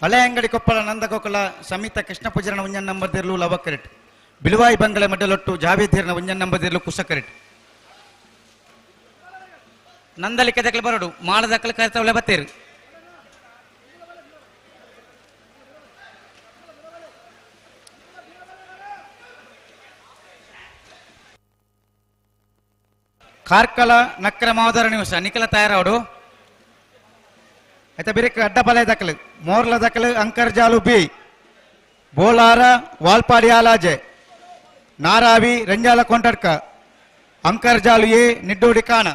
ಹಳೆಯಂಗಡಿ ಕೊಪ್ಪಳ ನಂದಗೋಕುಲ ಸಮಿತ ಕೃಷ್ಣ ಪೂಜಾರನ ಒಂಜನ್ ನಂಬರ್ ದೇರ್ಲು ಲವ ಕರೆಟ್ ಬಿಳುವಾಯಿ ಬಂಗಲೆ ಮಡ್ಡಲೊಟ್ಟು ಜಾವೇದೇರ್ನ ಒಂಜನ್ ನಂಬರ್ ದೇರ್ಲು ಕುಶ ಕರೆಟ್. ನಂದಲಿಕೆ ದಕ್ಕಲು ಬರಡು ಮಾಳ ದಕ್ಕಲು ಕರೆತವಳೆ ಬತ್ತೇರು. ಕಾರ್ಕಳ ನಕ್ರ ಮಾವದರ ನಿಮಿಷ ನಿಖಲ ತಯಾರಾವಡು అయితే ಬಿರಿಕ್ ಅಡ್ಡಪಲೆ ದಕ್ಕಲು ಮೋರ್ಲ ದಕ್ಕಲು ಅಂಕರ್ಜಾಲು ಬಿ ಬೋಲಾರ ವಾಲ್ಪಾಡಿ ಆಲಾಜೆ ನಾರಾವಿ ರಂಜಾಲ ಕೊಂಟಡ್ಕ ಅಂಕರ್ಜಾಲು ಎ ನಿಡ್ಡೋಡಿ ಕಾಣ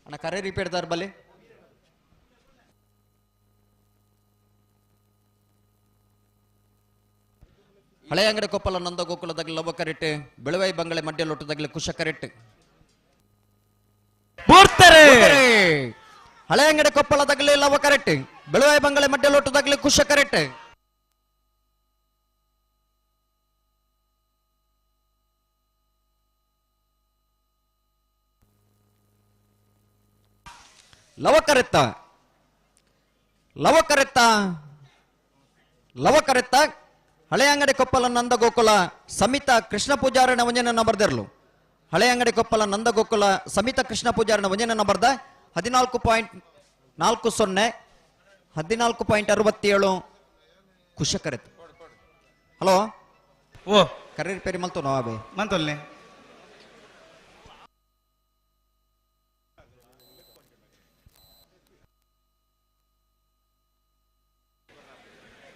ಅಣ್ಣ ಕರೆ ರಿಪೇರ್ದಾರ್ ಬಲ್ಲಿ ಹಳೆ ಅಂಗಡಿ ಕೊಪ್ಪಲ ನಂದ ಗೋಕುಲದಾಗಲಿ ಲವ್ವ ಕರೆಟ್ ಬೆಳವೈ ಬಂಗಳೆ ಮಡ್ಯ ಲೊಟ್ಟದಾಗಲಿ ಕುಶ ಕರೆಟ್ ಬೂರ್ತಾರೆ ಹಳೆ ಅಂಗಡಿ ಕೊಪ್ಪಳದಾಗಲಿ ಲವ್ವ ಕರೆಟ್ ಬೆಳವೈ ಬಂಗಳೆ ಮಡ್ಯ ಲೊಟ್ಟದಾಗಲಿ ಕುಶ ಕರೆಟ್ ಲವಕರೆತ್ತ ಲವಕರೆತ್ತ ಲವಕರೆತ್ತ ಹಳೆ ಅಂಗಡಿ ಕೊಪ್ಪಲ ನಂದ ಗೋಕುಲ ಸಮಿತ ಕೃಷ್ಣ ಪೂಜಾರನ ವಂಜನ ಬರೆದಿರಲು ಹಳೆ ಅಂಗಡಿ ಕೊಪ್ಪಲ ನಂದ ಗೋಕುಲ ಸಮಿತ ಕೃಷ್ಣ ಪೂಜಾರನ ವಂಜನ ಬರ್ದ 14.40 14.67 ಕುಶಕರೆತ್. ಹಲೋ ಓ ಕರೆ ರಿಪೇರಿ ಮಲ್ತು ನಾವೇ ಮಂತೊಲ್ನೆ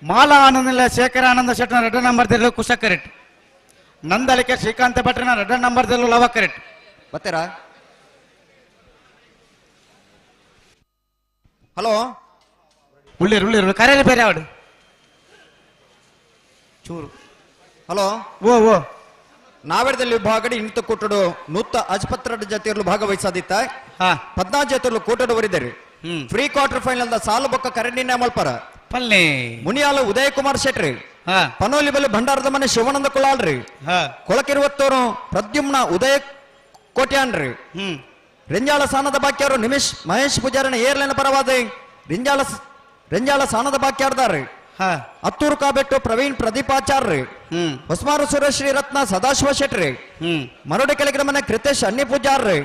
ಮಾಲಾ ಆನಂದ ಶೇಖರ ಆನಂದ ಶೆಟ್ಟನ ರೆಡ್ ನಂಬರ್ ದಿಲ್ಲು ಕುಶ ಕರೆಟ್ ನಂದಲಿಕೆ ಶ್ರೀಕಾಂತ ಭಟ್ರನ ರೆಡ್ ನಂಬರ್ ದಿಲ್ಲು ಲವ ಕರೆಟ್ ಬರ್ತೀರಾ? ಹಲೋ ಉಳ್ಳೇರು ಉಳ್ಳೇರು ಕರೆಯಲ್ಲಿ ಬೇರೆ ಅವಡು ಚೂರು. ಹಲೋ ಓ ಓ ನಾವೆರದಲ್ಲಿ ವಿಭಾಗಡಿ ಇಂತ ಕೂಟಡು ನೂತ ಅಜ್ಪತ್ರ ಜತಿಯರ್ಲು ಭಾಗವಹಿಸಾದಿತ್ತ 14 ಜತಿಯರ್ಲು ಕೂಟಡು ವರಿದರು. ಫ್ರೀ ಕ್ವಾರ್ಟರ್ ಫೈನಲ್ the ಸಾಲು ಬೊಕ್ಕ ಕರೆಂಡಿನ ಮಲ್ಪರ ಪಲ್ಲೆ ಮುನಿಯಾಲ ಉದಯ ಕುಮಾರ್ ಶೆಟ್ರಿ ಪನೋಲಿ ಬಲಿ ಭಂಡಾರದ ಮನೆ ಶಿವಾನಂದ ಕುಲಾಲ್ರಿ ಕೊಳಕಿರುವತ್ತೋರು ಪ್ರದ್ಯುಮ್ನ ಉದಯ ಕೋಟ್ಯಾನ್ರಿ ರಿಂಜಾಳ ಸಾನದ ಬಾಕ್ಯಾರು ನಿಮಿಷ್ ಮಹೇಶ್ ಪೂಜಾರನ ಏರ್ಲೇನ ಪರವಾದ ರಿಂಜಾಳ ಸಾನದ ಬಾಕ್ಯಾರ್ದಾರ್ರಿ ಅತ್ತೂರು ಕಾಬೆಟ್ಟು ಪ್ರವೀಣ್ ಪ್ರದೀಪಾಚಾರ್ರಿ ಹೊಸ್ಮಾರು ಸುರೇಶ್ರೀ ರತ್ನ ಸದಾಶಿವ ಶೆಟ್ರಿ ಮರೋಡಿ ಕೆಳಗಿನ ಮನೆ ಕೃತೇಶ್ ಅನ್ನಿ ಪೂಜಾರ್ರಿ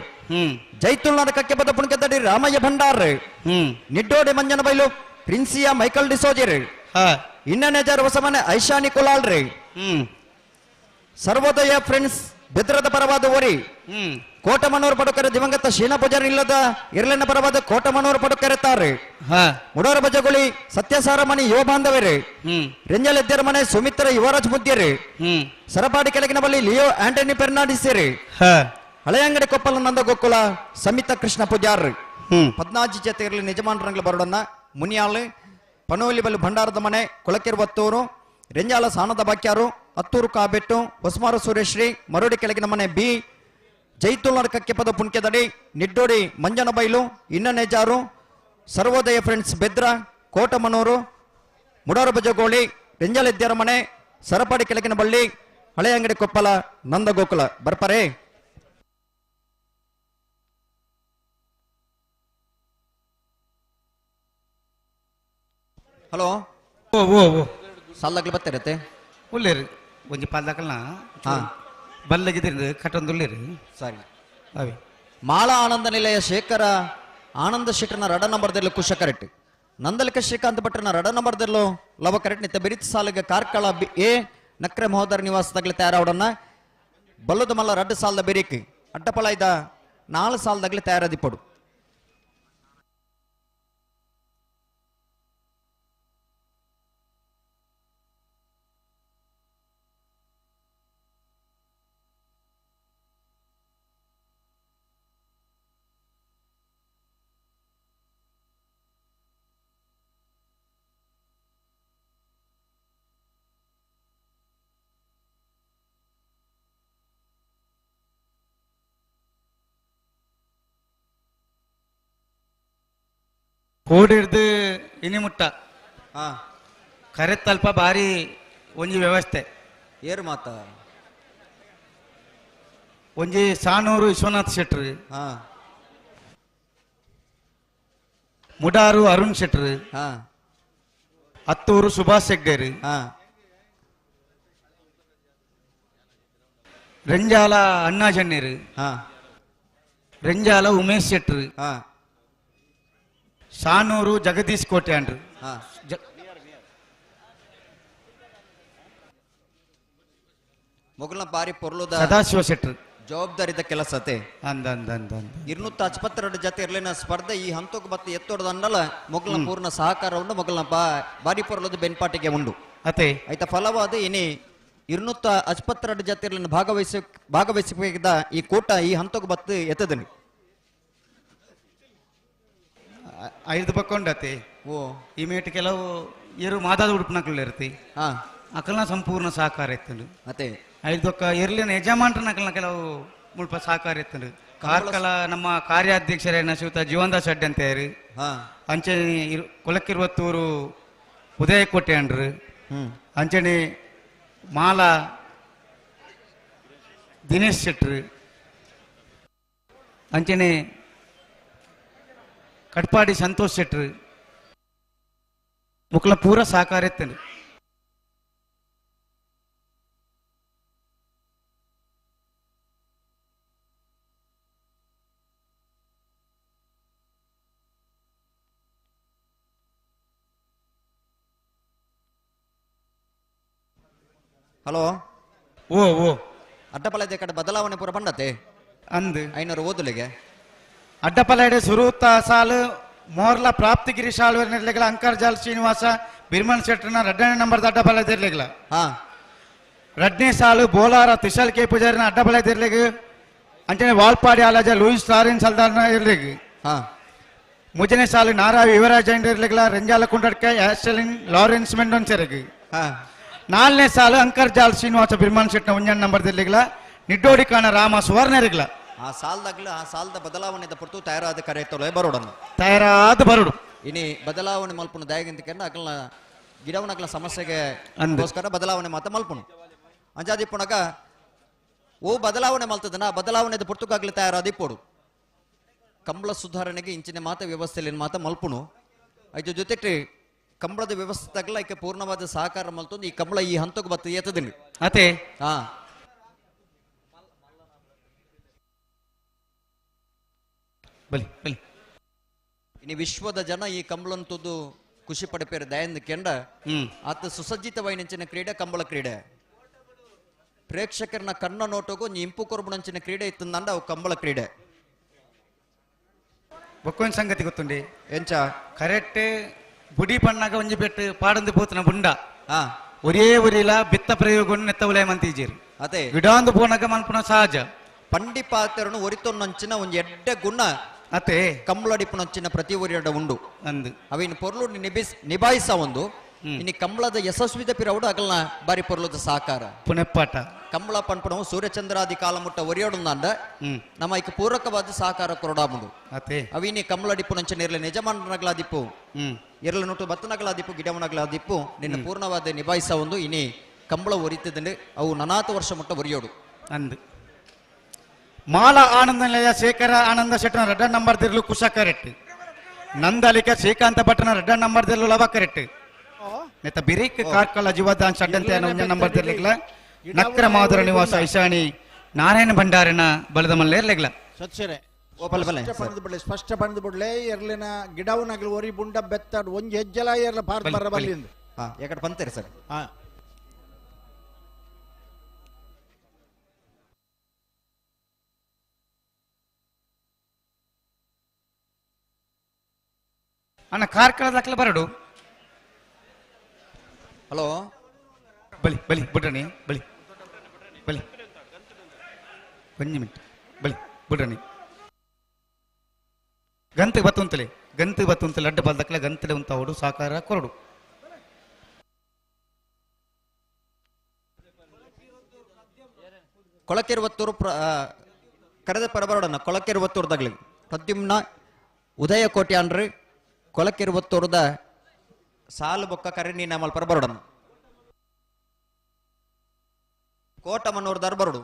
ಜೈತುಲ್ನಾದ ಕಕ್ಕೆಬದ ಪುಣಕೆದಡಿ ರಾಮಯ್ಯ ಭಂಡಾರ್ರಿ ನಿಡ್ಡೋಡಿ ಮಂಜನಬೈಲು ಪ್ರಿನ್ಸಿಯಾ ಮೈಕಲ್ ಡಿಸೋಜಿರಿ ಇನ್ನನೇಜರ್ ಹೊಸಮನೆ ಐಶಾನಿ ಕುಲಾಲ್ರಿ ಸರ್ವೋದಯ ಫ್ರೆಂಡ್ಸ್ ಬೆದ್ರದ ಪರವಾದ ಓರಿ ಕೋಟಮನೂರು ಪಡುಕರೆ ದಿವಂಗತ ಶೀನಾ ಪೂಜಾರಿ ಇಲ್ಲದ ಇರ್ಲನ್ನ ಪರವಾದ ಕೋಟಮನೂರು ಪಡುಕರೆ ಮುಡೋರ ಬಜಗುಳಿ ಸತ್ಯಸಾರಮಣಿ ಯುವ ಬಾಂಧವರೇ ರೆಂಜಲ್ ಮನೆ ಸುಮಿತ್ರ ಯುವರಾಜ್ ಮುದ್ಯರಿ ಸರಪಾಡಿ ಕೆಳಗಿನ ಬಳಿ ಲಿಯೋ ಆಂಟನಿ ಫೆರ್ನಾಂಡಿಸ್ ಹಳೆಯಂಗಡಿ ಕೊಪ್ಪಲ ನಂದ ಗೋಕುಲ ಸಮಿತ ಕೃಷ್ಣ ಪೂಜಾರ್ 14 ಜತೆಯಲ್ಲಿ ನಿಜಮಾನರಂಗ್ಲ ಬರೋಡನ್ನ ಮುನಿಯಾಳು ಪನೋಲಿ ಬಳಿ ಭಂಡಾರದ ಮನೆ ಕೊಳಕಿರುವತ್ತೂರು ರೆಂಜಾಲ ಸಾನದ ಬಾಕ್ಯಾರು ಅತ್ತೂರು ಕಾಬೆಟ್ಟು ಹೊಸ್ಮಾರು ಸುರೇಶ್ರೀ ಮರೋಡಿ ಕೆಳಗಿನ ಮನೆ ಬಿ ಜೈತುಲ್ನಾಡ್ ಕಕ್ಕೆಪದ ಪುಣ್ಕೆದಡಿ ನಿಡ್ಡೋಡಿ ಮಂಜನಬೈಲು ಇನ್ನನೇಜಾರು ಸರ್ವೋದಯ ಫ್ರೆಂಡ್ಸ್ ಬೆದ್ರ ಕೋಟಮನೂರು ಮುಡಾರು ಬಜಗೋಳಿ ರೆಂಜಾಲೆದ್ಯರ ಮನೆ ಸರಪಾಡಿ ಕೆಳಗಿನ ಬಳ್ಳಿ ಹಳೆಯಂಗಡಿ ಕೊಪ್ಪಲ ನಂದ ಗೋಕುಲ ಬರ್ಪಾರೆ. ಹಲೋ ಓ ಓ ಓ ಸಾಲಾಗ್ಲಿ ಬರ್ತಿರತ್ತೆ ಉಳ್ಳೇರಿ ಒಂಜಿ ಪಾಲ್ದಾಕಲ್ನ ಬಲ್ಲಗಿದ್ರಿಂದ ಕಟ್ಟೊಂದು ಉಳ್ಳೇರಿ ಸರಿ ಅವೇ ಮಾಳಾ ಆನಂದ ನಿಲಯ ಶೇಖರ ಆನಂದ ಶೆಟ್ಟನ ರಡ ನಂಬರ್ದಲ್ಲೂ ಕುಶ ಕರೆಕ್ಟ್ ನಂದಲಿಕ ಶ್ರೀಕಾಂತ್ ಭಟ್ರನ ರಡ ನಂಬರ್ದಲ್ಲೂ ಲವ ಕರೆಕ್ಟ್ ನಿತ್ತ ಬಿರಿತ್ ಸಾಲಿಗೆ ಕಾರ್ಕಳ ಎ ನಕ್ರೆ ಮಹೋದರ ನಿವಾಸದಾಗಲಿ ತಯಾರಾವಡನ್ನ ಬಲ್ಲದ ಮಲ್ಲ ರಡ್ಡು ಸಾಲದ ಬೆರಿಕ್ ಅಡ್ಡಪಳ ಇದ್ದ 4 ಸಾಲದಾಗಲಿ ತಯಾರಾದಿಪ್ಪಡು. ಕೋಡಿರ್ದು ಇನಿಮುಟ್ಟ ಕರೆತ್ತಲ್ಪ ಭಾರಿ ಒಂಜಿ ವ್ಯವಸ್ಥೆ ಏರು ಮಾತ ಒಂಜಿ ಸಾನೂರು ವಿಶ್ವನಾಥ್ ಶೆಟ್ರು ಮುಡಾರು ಅರುಣ್ ಶೆಟ್ರು ಅತ್ತೂರು ಸುಭಾಷ್ ಹೆಗ್ಡೇರು ರೆಂಜಾಲ ಅಣ್ಣಾ ಜಣ್ಣೀರು ರೆಂಜಾಲ ಉಮೇಶ್ ಶೆಟ್ರು ಸಾನೂರು ಜಗದೀಶ್ ಕೋಟ್ಯಾಂಡ್ರು ಮೊಗಲ್ನ ಬಾರಿ ಪೊರ್ಲುದ ಸದಾಶಿವ ಶೆಟ್ರು ಜವಾಬ್ದಾರಿದ ಕೆಲಸತೆ ಅಂದ ಅಂದ ಅಂದ ಅಂದ 272 ಜೊತೆ ಇರಲಿನ ಸ್ಪರ್ಧೆ ಈ ಹಂತಕ್ಕೆ ಮತ್ತೆ ಎತ್ತೊಡದ ಅಂಡಲ ಮೊಗಲ್ನ ಪೂರ್ಣ ಸಹಕಾರ ಉಂಡು ಮೊಗಲ್ನ ಬಾರಿ ಪೊರ್ಲದ ಬೆನ್ಪಾಟಿಗೆ ಉಂಡು ಅತೆ ಆಯ್ತಾ ಫಲವಾದ ಇನಿ 272 ಜೊತೆ ಇರಲಿನ ಭಾಗವಹಿಸಬೇಕಾದ ಈ ಕೂಟ ಈ ಹಂತಕ್ಕೆ ಬತ್ತು ಎತ್ತದನಿ ಐದು ಪಕ್ಕೊಂಡತೆ ಓ ಈ ಮೇಟ್ ಕೆಲವು ಏರು ಮಾದಾದ ಉಡುಪಿನಕಲ್ ಇರ್ತಿ ಅಕಲ್ನ ಸಂಪೂರ್ಣ ಸಹಕಾರ ಇತ್ತು ಅತೆ ಐದಕ್ಕ ಇರ್ಲಿನ ಯಜಮಾನ್ರನ ಅಕಲ್ನ ಕೆಲವು ಮುಲ್ಪ ಸಹಕಾರ ಇತ್ತು ಕಾರ್ಕಳ ನಮ್ಮ ಕಾರ್ಯಾಧ್ಯಕ್ಷರೇನ ಶ್ರೀಯುತ ಜೀವನ್ದಾಸ್ ಅಡ್ಡಿ ಅಂತ ಹೇಳಿ ಅಂಚನೆ ಕೊಲಕ್ಕಿರುವತ್ತೂರು ಉದಯ ಕೋಟೆ ಅಂಡ್ರು ಅಂಚನೆ ಮಾಲಾ ದಿನೇಶ್ ಶೆಟ್ರು ಅಂಚನೆ ಕಟ್ಪಾಡಿ ಸಂತೋಷ್ ಶೆಟ್ರು ಮುಕ್ಕಲ ಪೂರ ಸಹಕಾರ ಇತ್ತು. ಹಲೋ ಓ ಓ ಅಡ್ಡಪಲದ ಕಡೆ ಬದಲಾವಣೆ ಪೂರ ಬಂಡತೆ ಅಂದು 500 ಓದುಲಿಗೆ ಅಡ್ಡಪಲಡೆ ಸುರೂತ ಸಾಲು ಮೋರ್ಲ ಪ್ರಾಪ್ತಿಗಿರಿ ಶಾಲ್ವೇರ್ ನಿರ್ಲೆಗಳ ಅಂಕರ್ಜಾಲ್ ಶ್ರೀನಿವಾಸ ಬಿರ್ಮನ್ ಶೆಟ್ಟರ್ನ ರಡ್ಡನೇ ನಂಬರ್ದ ಅಡ್ಡಪಲದಿರ್ಲಿಗಳ ರಡ್ನೇ ಸಾಲು ಬೋಲಾರ ತಿಶಾಲ್ ಕೆ ಪೂಜಾರಿನ ಅಡ್ಡಪಲದಿರ್ಲಿಗ ಅಂಚನೆ ವಾಲ್ಪಾಡಿ ಆಲಾಜ ಲೂಯಿಸ್ ಲಾರೆನ್ಸ್ ಸಲ್ದಾರ್ನ ಇರ್ಲಿಗ ಮುಜನೆ ಸಾಲು ನಾರಾವಿ ಯುವರಾಜ್ ಇರ್ಲಿಗಳ ರಂಜಾಲ ಕುಂಡಡ್ಕ ಆಶಲಿನ್ ಲಾರೆನ್ಸ್ ಮೆಂಡೋನ್ ಸೆರಗ್ ನಾಲ್ನೇ ಸಾಲು ಅಂಕರ್ಜಾಲ್ ಶ್ರೀನಿವಾಸ ಬಿರ್ಮನ್ ಶೆಟ್ನ ಒಂಜನ್ ನಂಬರ್ ಇರ್ಲಿಗಳ ನಿಡ್ಡೋಡಿ ಕಾಣ ರಾಮ ಸುವರ್ಣ ಇರ್ಲಿಗಳ ಆ ಸಾಲದಾಗ್ಲ ಆ ಸಾಲದ ಬದಲಾವಣೆದ ಪುರ್ತು ತಯಾರಾದ ಕರೆಯತ್ತೊಳೆ ಬರೋಡನ್ನು ತಯಾರಾದ ಬರೋಡು ಇನಿ ಬದಲಾವಣೆ ಮಲ್ಪುನು ದಯಗಿಂತ ಅಕಲ್ನ ಗಿಡವನಕಲ ಸಮಸ್ಯೆಗೆ ಗೋಸ್ಕರ ಬದಲಾವಣೆ ಮಾತ ಮಲ್ಪುನು ಅಂಜಾದಿಪ್ಪುನಗ ಓ ಬದಲಾವಣೆ ಮಲ್ತದನ ಬದಲಾವಣೆದ ಪುರ್ತುಕಾಗ್ಲಿ ತಯಾರಾದಿಪ್ಪೋಡು ಕಂಬಳ ಸುಧಾರಣೆಗೆ ಇಂಚಿನ ಮಾತ ವ್ಯವಸ್ಥೆಯಲ್ಲಿ ಮಾತ ಮಲ್ಪುನು ಐದು ಜೊತೆ ಕಂಬಳದ ವ್ಯವಸ್ಥೆ ತಗಲ ಐಕೆ ಪೂರ್ಣವಾದ ಸಹಕಾರ ಮಲ್ತೊಂದು ಈ ಕಂಬಳ ಈ ಹಂತಕ್ಕೆ ಬತ್ತ ಏತದಿಲ್ಲ ಅತೆ ಹಾ ಬಲಿ ಬಲಿ ಇನ್ನು ವಿಶ್ವದ ಜನ ಈ ಕಂಬಳನ್ ತುದು ಖುಷಿ ಪಡೆಪೇರು ದಯಂದ ಕೆಂಡ ಆತ ಸುಸಜ್ಜಿತವಾಯಿನಂಚಿನ ಕ್ರೀಡೆ ಕಂಬಳ ಕ್ರೀಡೆ ಪ್ರೇಕ್ಷಕರನ್ನ ಕಣ್ಣ ನೋಟಗೂ ಇಂಪು ಕೊರಬುನಂಚಿನ ಕ್ರೀಡೆ ಇತ್ತಂದ ಅವು ಕಂಬಳ ಕ್ರೀಡೆ ಬೊಕ್ಕೊಂದು ಸಂಗತಿ ಗೊತ್ತುಂಡಿ ಎಂಚ ಕರೆಕ್ಟ್ ಬುಡಿ ಪಣ್ಣಾಗ ಒಂಜಿ ಬೆಟ್ಟು ಪಾಡಂದು ಪೋತನ ಬುಂಡ ಒರೇ ಒರಿಲ ಬಿತ್ತ ಪ್ರಯೋಗ ನೆತ್ತವಲೇ ಮಂತೀಜೇರಿ ಅದೇ ಗಿಡಾಂದು ಪೋನಾಗ ಮನ್ಪುನ ಸಹಜ ಪಂಡಿಪಾತರನು ಒರಿತೊನ್ನಂಚಿನ ಒಂದು ಎಡ್ಡೆ ಗುಣ ಅತೆ ಕಂಬಳಡಿಪುನಂಚಿನ ಪ್ರತಿ ಒರಿಯಡ ಉಂಡು ಅಂದು ಅವಿನ ಪೊರ್ಲು ನಿಭಾಯಿಸ ಒಂದು ಇನ್ನು ಕಂಬಳದ ಯಶಸ್ವಿದ ಪಿರವಡು ಅಗಲ್ನ ಬಾರಿ ಪೊರ್ಲುದ ಸಹಕಾರ ಪುನೆಪ್ಪಾಟ ಕಂಬಳ ಪನ್ಪಣವು ಸೂರ್ಯಚಂದ್ರಾದಿ ಕಾಲ ಮುಟ್ಟ ಒರಿಯೋಡುಂದಾಂಡ ನಮ್ಮ ಐಕ ಪೂರಕವಾದ ಸಹಕಾರ ಕೊರಡಾಮುಂಡು ಅತೆ ಅವಿನಿ ಕಂಬಳಡಿಪುನಂಚಿನ ಇರಲಿ ನಿಜಮಾನಗಳಾದಿಪ್ಪು ಇರಲು ನುಟ್ಟು ಬತ್ತನಗಳಾದಿಪ್ಪು ಗಿಡವನಗಳಾದಿಪ್ಪು ನಿನ್ನ ಪೂರ್ಣವಾದ ನಿಭಾಯಿಸ ಒಂದು ಇನಿ ಕಂಬಳ ಒರಿತದಂಡು ಅವು ನನಾತ ವರ್ಷ ಮುಟ್ಟ ಒರಿಯೋಡು ಅಂದು ಮಾಲ ಆನಂದ ನಿಲಯ ಶೇಖರ ಆನಂದ ಶೆಟ್ಟನ ರಡ್ಡ ನಂಬರ್ ದಿರ್ಲು ಕುಶ ಕರೆಕ್ಟ್ ನಂದಲಿಕ ಶ್ರೀಕಾಂತ ಭಟ್ಟನ ರಡ್ಡ ನಂಬರ್ ದಿರ್ಲು ಲವ ಕರೆಕ್ಟ್ ನೆತ್ತ ಬಿರಿಕ್ ಕಾರ್ಕಳ ಜೀವದಾನ್ ಶಡ್ಡಂತೆ ನಂಬರ್ ದಿರ್ಲಿಗ್ಲ ನಕ್ರ ಮಾಧುರ ನಿವಾಸ ಐಶಾಣಿ ನಾರಾಯಣ ಭಂಡಾರನ ಬಲದ ಮಲ್ಲೆ ಇರ್ಲಿಗ್ಲ ಸತ್ಸರೆ ಸ್ಪಷ್ಟ ಸ್ಪಷ್ಟ ಪಂದ್ ಬಿಡ್ಲೆ ಎರ್ಲಿನ ಗಿಡವನಗಲು ಒರಿ ಬುಂಡ ಬೆತ್ತಾಡ್ ಒಂಜಿ ಹೆಜ್ಜೆಲ ಎರ್ಲ ಪಾರ್ ಬರ ಬಲ್ಲಿಂದ ಯಾಕಡೆ ಬಂತೀರಿ ಸರ್ ಅಣ್ಣ ಕಾರ್ಕಳದ ಬರಡು ಹಲೋ ಬಲಿ ಬಲಿ ಬುಡ್ರಣಿ ಬಲಿ ಬಲಿ ಒಂಜಿ ಮಿನಿಟ್ ಬಲಿ ಬುಡ್ರಣಿ ಗಂತ ಬತ್ತುಂತಲೆ ಗಂತ ಬತ್ತುಂತಲೆ ಅಡ್ಡ ಬಲ್ದಕ್ಲೆ ಗಂತಲೆ ಉಂತಾವಡು ಸಾಕಾರ ಕೊರಡು ಕೊಳಕಿರುವತ್ತೂರು ಕರೆದ ಪರಬರೋಡನ್ನ ಕೊಳಕಿರುವತ್ತೂರು ದಗ್ಲಿ ಪ್ರದ್ಯುಮ್ನ ಉದಯ ಕೋಟ್ಯಾನ್ರಿ ಕೊಲಕೆರುವತ್ತೂರುದ ಸಾಲು ಬೊಕ್ಕ ಕರೆನಿ ಮಲ್ಪರ ಬರೋಡನು ಕೋಟಮನ್ನೂರ್ದಾರ್ ಬರೋಡು.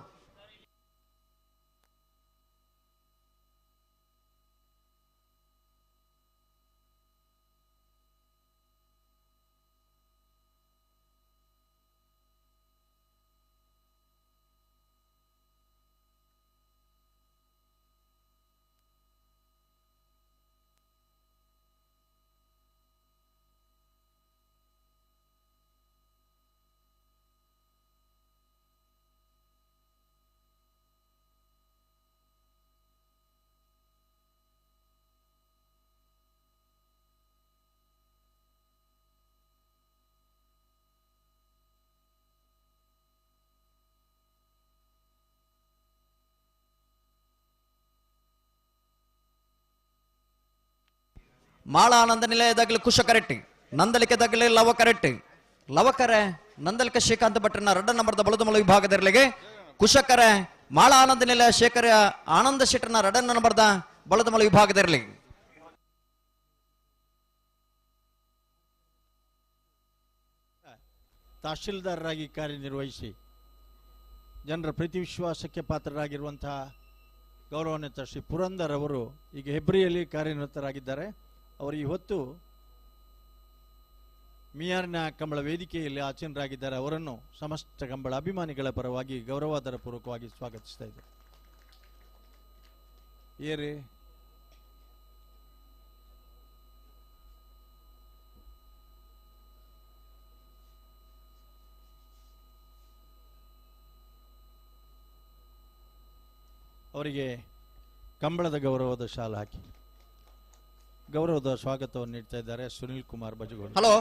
ಮಾಳ ಆನಂದ ನಿಲಯದಾಗಲಿ ಕುಶ ಕರೆಟ್ಟಿ, ನಂದಲಿಕೆ ದಾಗಲಿ ಲವ ಕರೆಟ್ಟಿ, ಲವಕರೆ ನಂದಲಿಕ ಶ್ರೀಕಾಂತ ಭಟ್ರನ 2 ನಂಬರ್ದ ಬಲದಮಲ ವಿಭಾಗದಲ್ಲಿಗೆ, ಕುಶಕರೆ ಮಾಳ ಆನಂದ ನಿಲಯ ಶೇಖರ ಆನಂದ ಶೆಟ್ಟರ್ನ 2 ನಂಬರ್ದ ಬಲದಮಲ ವಿಭಾಗದಲ್ಲಿಗೆ. ತಹಶೀಲ್ದಾರರಾಗಿ ಕಾರ್ಯನಿರ್ವಹಿಸಿ ಜನರ ಪ್ರೀತಿ ವಿಶ್ವಾಸಕ್ಕೆ ಪಾತ್ರರಾಗಿರುವಂತಹ ಗೌರವಾನ್ವಿತ ಶ್ರೀ ಪುರಂದರ್ ಅವರು ಈಗ ಹೆಬ್ರಿಯಲ್ಲಿ ಕಾರ್ಯನಿರತರಾಗಿದ್ದಾರೆ. ಅವರು ಈ ಹೊತ್ತು ಮಿಯಾರ್ನ ಕಂಬಳ ವೇದಿಕೆಯಲ್ಲಿ ಆಸೀನರಾಗಿದ್ದಾರೆ. ಅವರನ್ನು ಸಮಸ್ತ ಕಂಬಳ ಅಭಿಮಾನಿಗಳ ಪರವಾಗಿ ಗೌರವಾದರ ಪೂರ್ವಕವಾಗಿ ಸ್ವಾಗತಿಸ್ತಾ ಇದ್ದಾರೆ. ಏರಿ ಅವರಿಗೆ ಕಂಬಳದ ಗೌರವದ ಶಾಲು ಹಾಕಿ ಗೌರವದ ಸ್ವಾಗತವನ್ನು ನೀಡ್ತಾ ಇದ್ದಾರೆ ಸುನಿಲ್ ಕುಮಾರ್ ಬಜಗೋಳಿ. ಹಲೋ,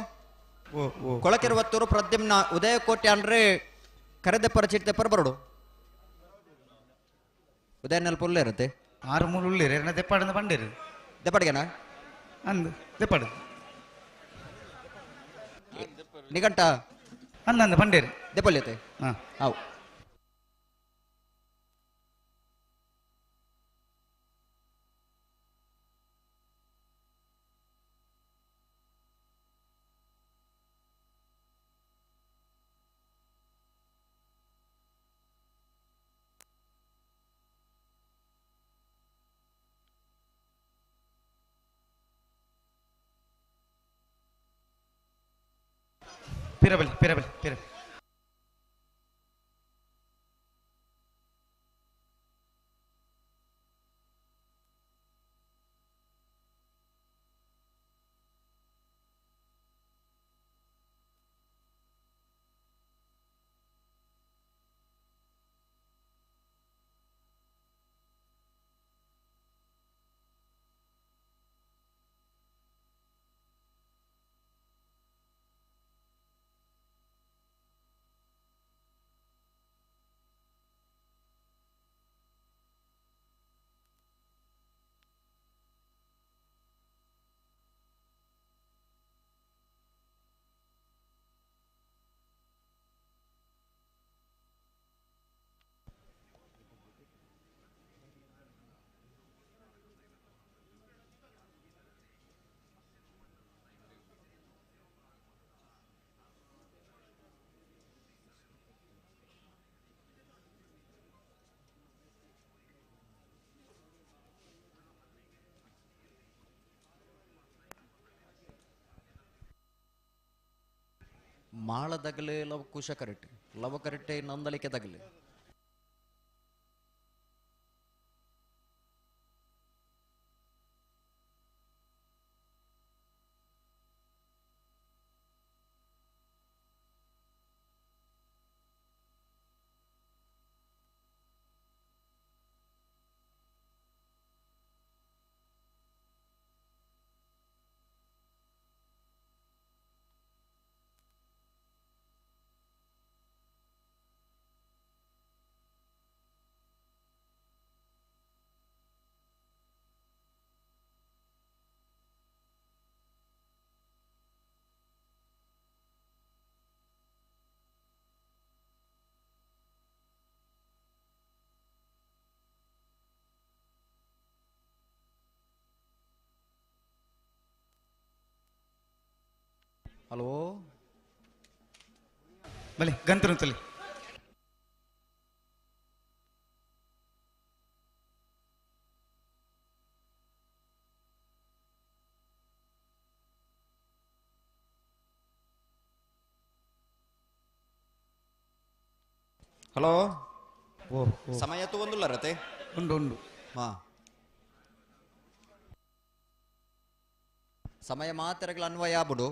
ಕೊಳಕೆರುವತ್ತೂರು ಪ್ರದ್ಯುಮ್ನ ಉದಯಕೋಟೆ ಅಂದ್ರೆ ಕರೆದೆ ಪರಿಚಿತ ಪರ ಬರೋಡು ಉದಯ ನೆಲ್ಪ ಉಳ್ಳೆ ಇರುತ್ತೆ 6 3 ಉಳ್ಳೇರು ಎರಡನೇ ದೆಪ್ಪಾಡಿಂದ ಬಂಡೇರು ದೆಪ್ಪಾಡಿಗೆನಾ ಅಂದು ದೆಪ್ಪಾಡು ನಿಘಂಟ ಅಂದ ಬಂಡೇರು ದೆಪ್ಪಲ್ಲಿತ್ತೆ. ಹಾಂ how ಪಿರಬಲಿ ಪಿರಬಲಿ ಪಿರ ಮಾಳ ದಗಲೆ ಲವ ಕುಶ ಕರೆಕ್ಟ್, ಲವ ಕರೆಕ್ಟೆ ನಂದಲಿಕೆ ದಗಲೆ. Hello ಬಲೆ ಗಂತರು ತಲೆ ಹಲೋ ಸಮಯ ತಗೊಂಡಿಲ್ಲ ರತೆ ಉಂಡು ಉಂಡು ಹಾ ಸಮಯ ಮಾತ್ರಗಳ ಅನ್ವಯ ಆಗ್ಬಿಡು.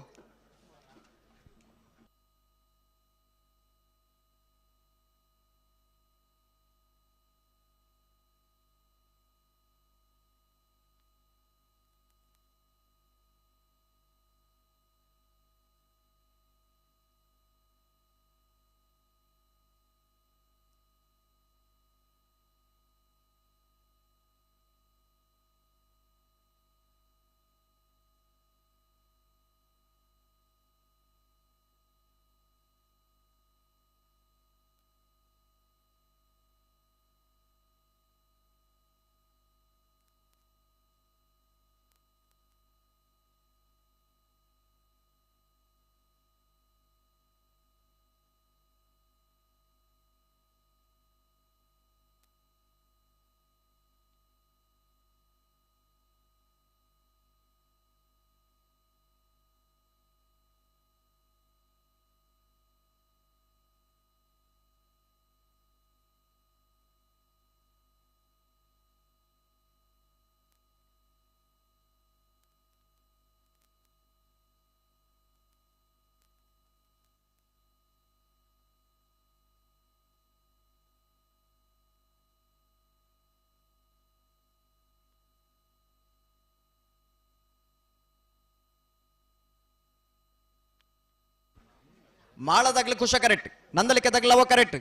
ಮಾಳದಾಗ್ಲಿ ಕುಶ ಕರೆಕ್ಟ್, ನಂದಲಿಕೆ ತಗ್ಲವ ಕರೆಕ್ಟ್,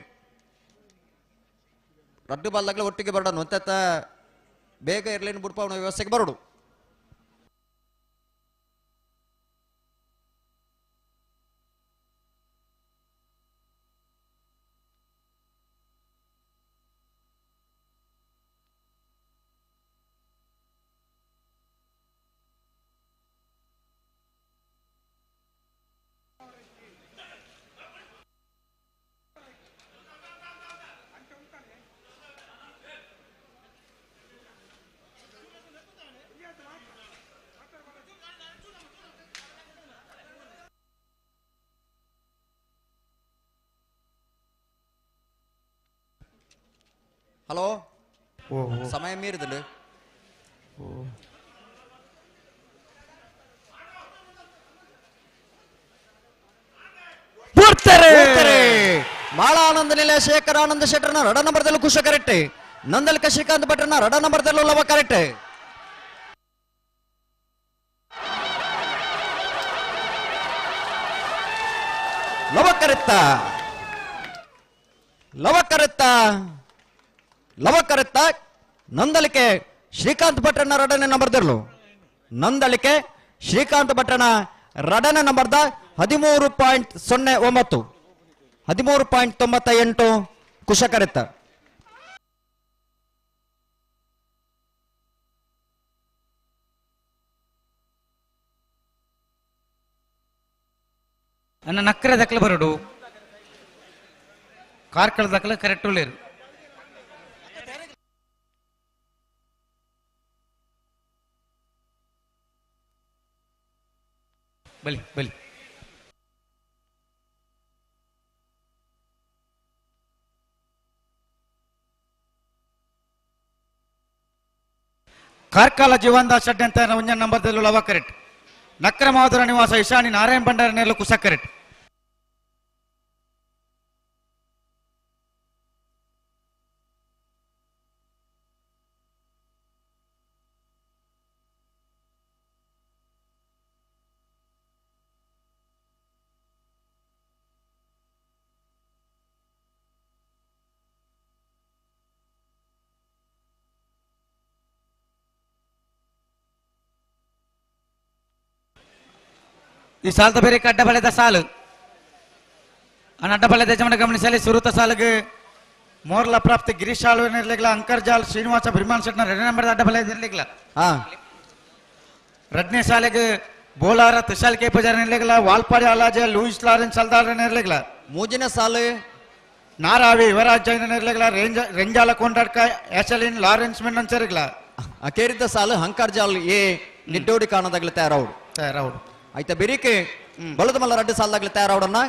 ರಡ್ಡು ಬಾಲ್ದಾಗ್ಲಿ ಒಟ್ಟಿಗೆ ಬರೋಣ ಒಂತ ಬೇಗ ಇರ್ಲೇನು ಬಿಡ್ಪ ಅವನ ವ್ಯವಸ್ಥೆಗೆ ಬರೋಡು. ಹಲೋ ಸಮಯ ಮೀರಿದಳು. ಮಾಳಾನಂದ ನಿಲಯ ಶೇಖರ್ ಆನಂದ ಶೆಟ್ಟರ್ನ ರಡ ನಂಬರ್ದಲ್ಲೂ Kusha correct, ನಂದಲ್ಕ Srikanth ಭಟ್ರನ ರಡ ನಂಬರ್ದಲ್ಲೂ Lava correct. Lava correct Lava correct Lava ಕರೆತ್ತ Nandalike Srikanth ಭಟ್ರನ ರಡನೆ ನಂಬರ್ದಿರ್ಲು, Nandalike Srikanth ಭಟ್ರನ ರಡನೆ ನಂಬರ್ದ 13.09 13.98 ಕುಶಕರೆತ್ತ. ಅನ್ನ ನಕ್ಕರೆ ದಕ್ಕಲ ಬರಡು ಕಾರ್ಕಳ ದಕ್ಕಲ ಕರೆಕ್ಟ್ ಉಳ್ಳೇರು. ಬಲಿ ಬಲಿ ಕಾರ್ಕಳ ಜೀವನ್ ದಾಸ್ ಶೆಟ್ಟಿ ಅಂತ ಒಂಜನ್ ನಂಬರ್ದಲ್ಲಿ ಲವ ಕರೆಕ್ಟ್, ನಕ್ರ ಮಾಧುರ ನಿವಾಸ ಇಶಾನಿ ನಾರಾಯಣ ಭಂಡಾರ ನೇರ್ಲು ಕುಶ ಕರೆಕ್ಟ್. ಈ ಸಾಲದ ಬೇರೆ ಅಡ್ಡ ಬಳೆದ ಸಾಲು ಅನ್ನ ಅಡ್ಡ ಬಳೆದ ಯಜಮಾನ ಗಮನಿಸಲಿ. ಸುರುತ ಸಾಲಿಗೆ ಮೋರ್ಲ ಪ್ರಾಪ್ತಿ ಗಿರೀಶ್ ಆಳ್ವೆ ಅಂಕರ್ಜಾಲ್ ಶ್ರೀನಿವಾಸ ಬಿರ್ಮಾನ್ ಶೆಟ್ನ ಎರಡನೇ ನಂಬರ್ ಅಡ್ಡ ಬಳೆ ಇರ್ಲಿಲ್ಲ. ರಡ್ನೇ ಸಾಲಿಗೆ Bolar Tushal K Pujari ನಿರ್ಲೆಗಲ Valpadi ಅಲಾಜ Louis Lawrence Saldar ನಿರ್ಲೆಗಲ ಮೂಜಿನ ಸಾಲು ನಾರಾವಿ ಯುವರಾಜ್ ಜೈನ ನಿರ್ಲೆಗಲ ರೆಂಜಾಲ ಕೊಂಡಾಡ್ಕ ಯಾಶಲಿನ್ ಲಾರೆನ್ಸ್ ಮೆನ್ನನ್ ಸರಿಗಲ ಅಕೇರಿದ್ದ ಸಾಲು ಹಂಕಾರ್ಜಾಲ್ ಎ ನಿಡ್ಡೋಡಿ ಕಾಣದಾಗಲಿ ತಯಾರೌಡು ತಯಾರೌಡು ಆಯ್ತಾ ಬೆರಿಕೆ ಬಲದ ಮಲ್ಲ ರಡ್ಡು ಸಾಲದಾಗಲಿ ತಯಾರೌಡನ್ನ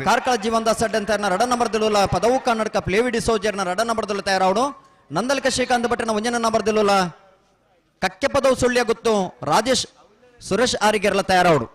ಕಾರ್ಕಳ ಜೀವನ್ ದಾಸ್ ಅಡ್ಡ ಅಂತ ರಡ ನಂಬರ್ ದಿಲುಲ ಪದವು ಕನ್ನಡಕ ಪ್ಲೇವಿ ಡಿಸೋಜರ್ನ ರಡ ನಂಬರ್ ದಿಲು ತಯಾರೌಡು ನಂದಲ್ಕ ಶ್ರೀಕಾಂತ್ ಭಟ್ಟನ ಒಂಜನ ನಂಬರ್ ದಿಲುಲ ಕಕ್ಕೆ ಪದವು ಸುಳ್ಯ ಗೊತ್ತು ರಾಜೇಶ್ ಸುರೇಶ್ ಆರಿಗೆರ್ಲ ತಯಾರೌಡು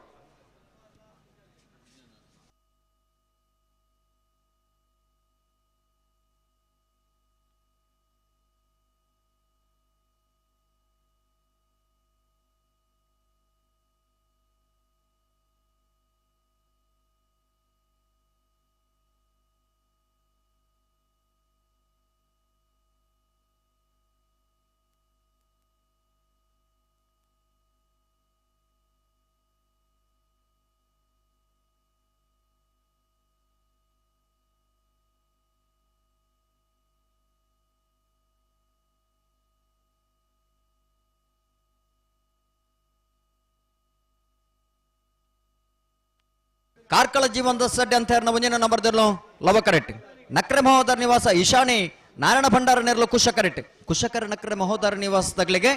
ಕಾರ್ಕಳ ಜೀವನ್ ಸಡ್ಡೆ ಅಂತ ಒಂದಿನ ನಂಬರ್ ದಿರ್ಲು ಲವಕರೆಟ್ ನಕ್ರೆ ಮಹೋದರ ನಿವಾಸ ಈಶಾನಿ ನಾರಾಯಣ ಭಂಡಾರ ನೆರಳು ಕುಶಕರೆಟ್ ಕುಶಕರ ನಕ್ರೆ ಮಹೋದರ ನಿವಾಸ ತಗ್ಲಿಗೆ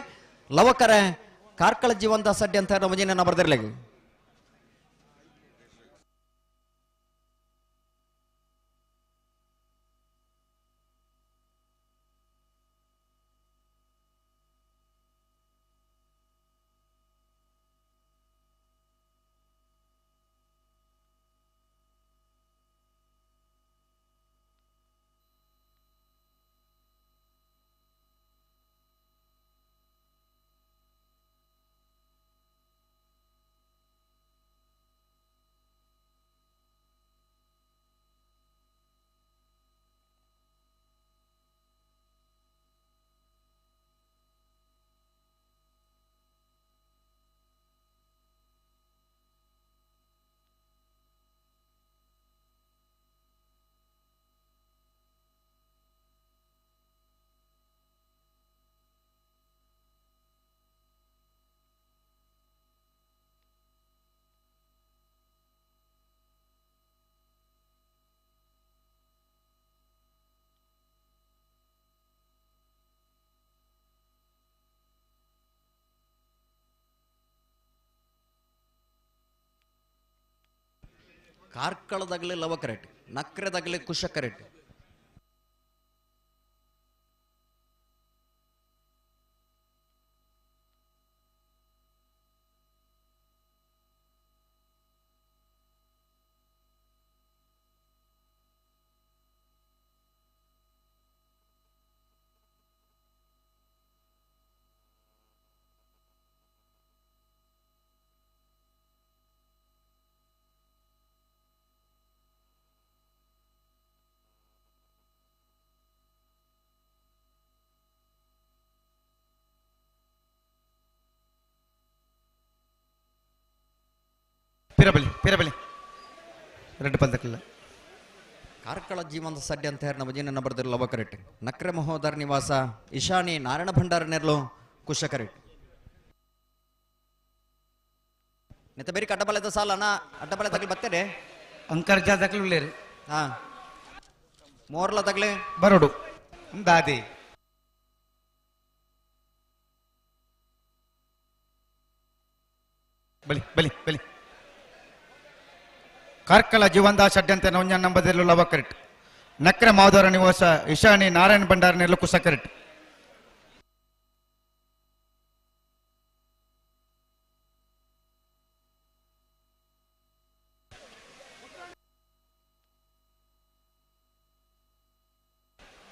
ಲವಕರೆ ಕಾರ್ಕಳ ಜೀವನ್ ಸಡ್ಡೆ ಅಂತ ಒಂದಿನ ನಂಬರ್ ದಿರ್ಲಿಗೆ ಕಾರ್ಕಳದಾಗಲಿ ಲವಕರೆಟ್ ನಕ್ರೆದಾಗಲಿ ಕುಶಕರೆಟ್ ಪಿರಬಲಿ ಪಿರಬಲಿ ರೆಡ್ ಪಂದಕ್ಕಿಲ್ಲ ಕಾರ್ಕಳ ಜೀವನದ ಸಡ್ಡೆ ಅಂತ ಹೇಳಿ ನಮ್ಮ ಜೀವನ ಬರೆದಿರೋ ಲವಕರೆಟ್ ನಕ್ರೆ ಮಹೋದರ ನಿವಾಸ ಈಶಾನಿ ನಾರಾಯಣ ಭಂಡಾರ ನೆರಳು ಕುಶಕರೆಟ್ ನೆತ್ತ ಬೇರೆ ಅಡ್ಡಬಲದ ಸಾಲ ಅಣ್ಣ ಅಡ್ಡಬಲ ತಗಲಿ ಬರ್ತೇನೆ ಅಂಕರ್ಜ ತಗಲಿ ಉಳ್ಳೇರು ಹಾ ಮೋರ್ಲ ತಗಲಿ ಬರೋಡು ದಾದಿ ಬಲಿ ಬಲಿ ಬಲಿ ಕಾರ್ಕಳ ಜೀವಂದ ಷಡ್ಯಂತೆ ನೌನ್ಯ ನಂಬದಿರಲು ಲವಕರೆಟ್ ನಕ್ರೆ ಮಾಧವರ ನಿವಾಸ ಇಶಾನಿ ನಾರಾಯಣ ಭಂಡಾರ ನೆರಳು ಕುಸಕರೆಟ್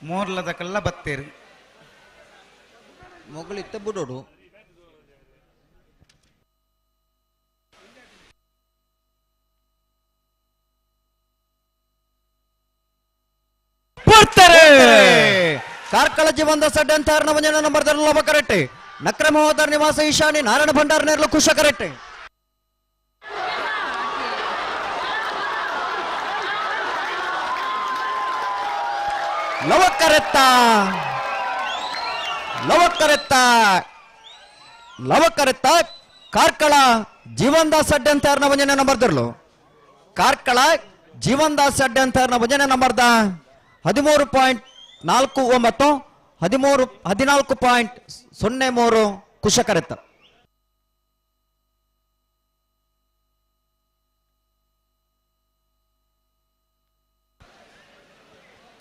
ಮೂರ್ಲದಕ್ಕೆಲ್ಲ ಬತ್ತೇರು ಮೊಗಳಿತ್ತ ಬುಡೋಡು ಬರ್ತಾರೆ ಕಾರ್ಕಳ ಜೀವನದ ಸಡ್ಡೆ ಅಂತ ನವಜನ ನಂಬರ್ ಲವಕರೆಟ್ಟೆ ನಕ್ರೆ ಮಹೋದರ ನಿವಾಸ ಈಶಾನಿ ನಾರಾಯಣ ಭಂಡಾರ ನೆರಳು ಕುಶಕರೆಟ್ಟೆ ಲವಕರೆತ್ತ ಲವಕರೆತ್ತ ಲವಕರೆತ್ತ ಕಾರ್ಕಳ ಜೀವನ್ ದಾಸ್ ಅಡ್ಡಂತಾರ್ನ ಒಂಜನೇ ನಂಬರ್ ದರ್ಲು ಕಾರ್ಕಳ ಜೀವನ್ ದಾಸ್ ಅಡ್ಡಂತಾರ್ನ ಒಂಜನೇ ನಂಬರ್ದ 13.49 14.03 ಕುಶಕರೆತ್ತ.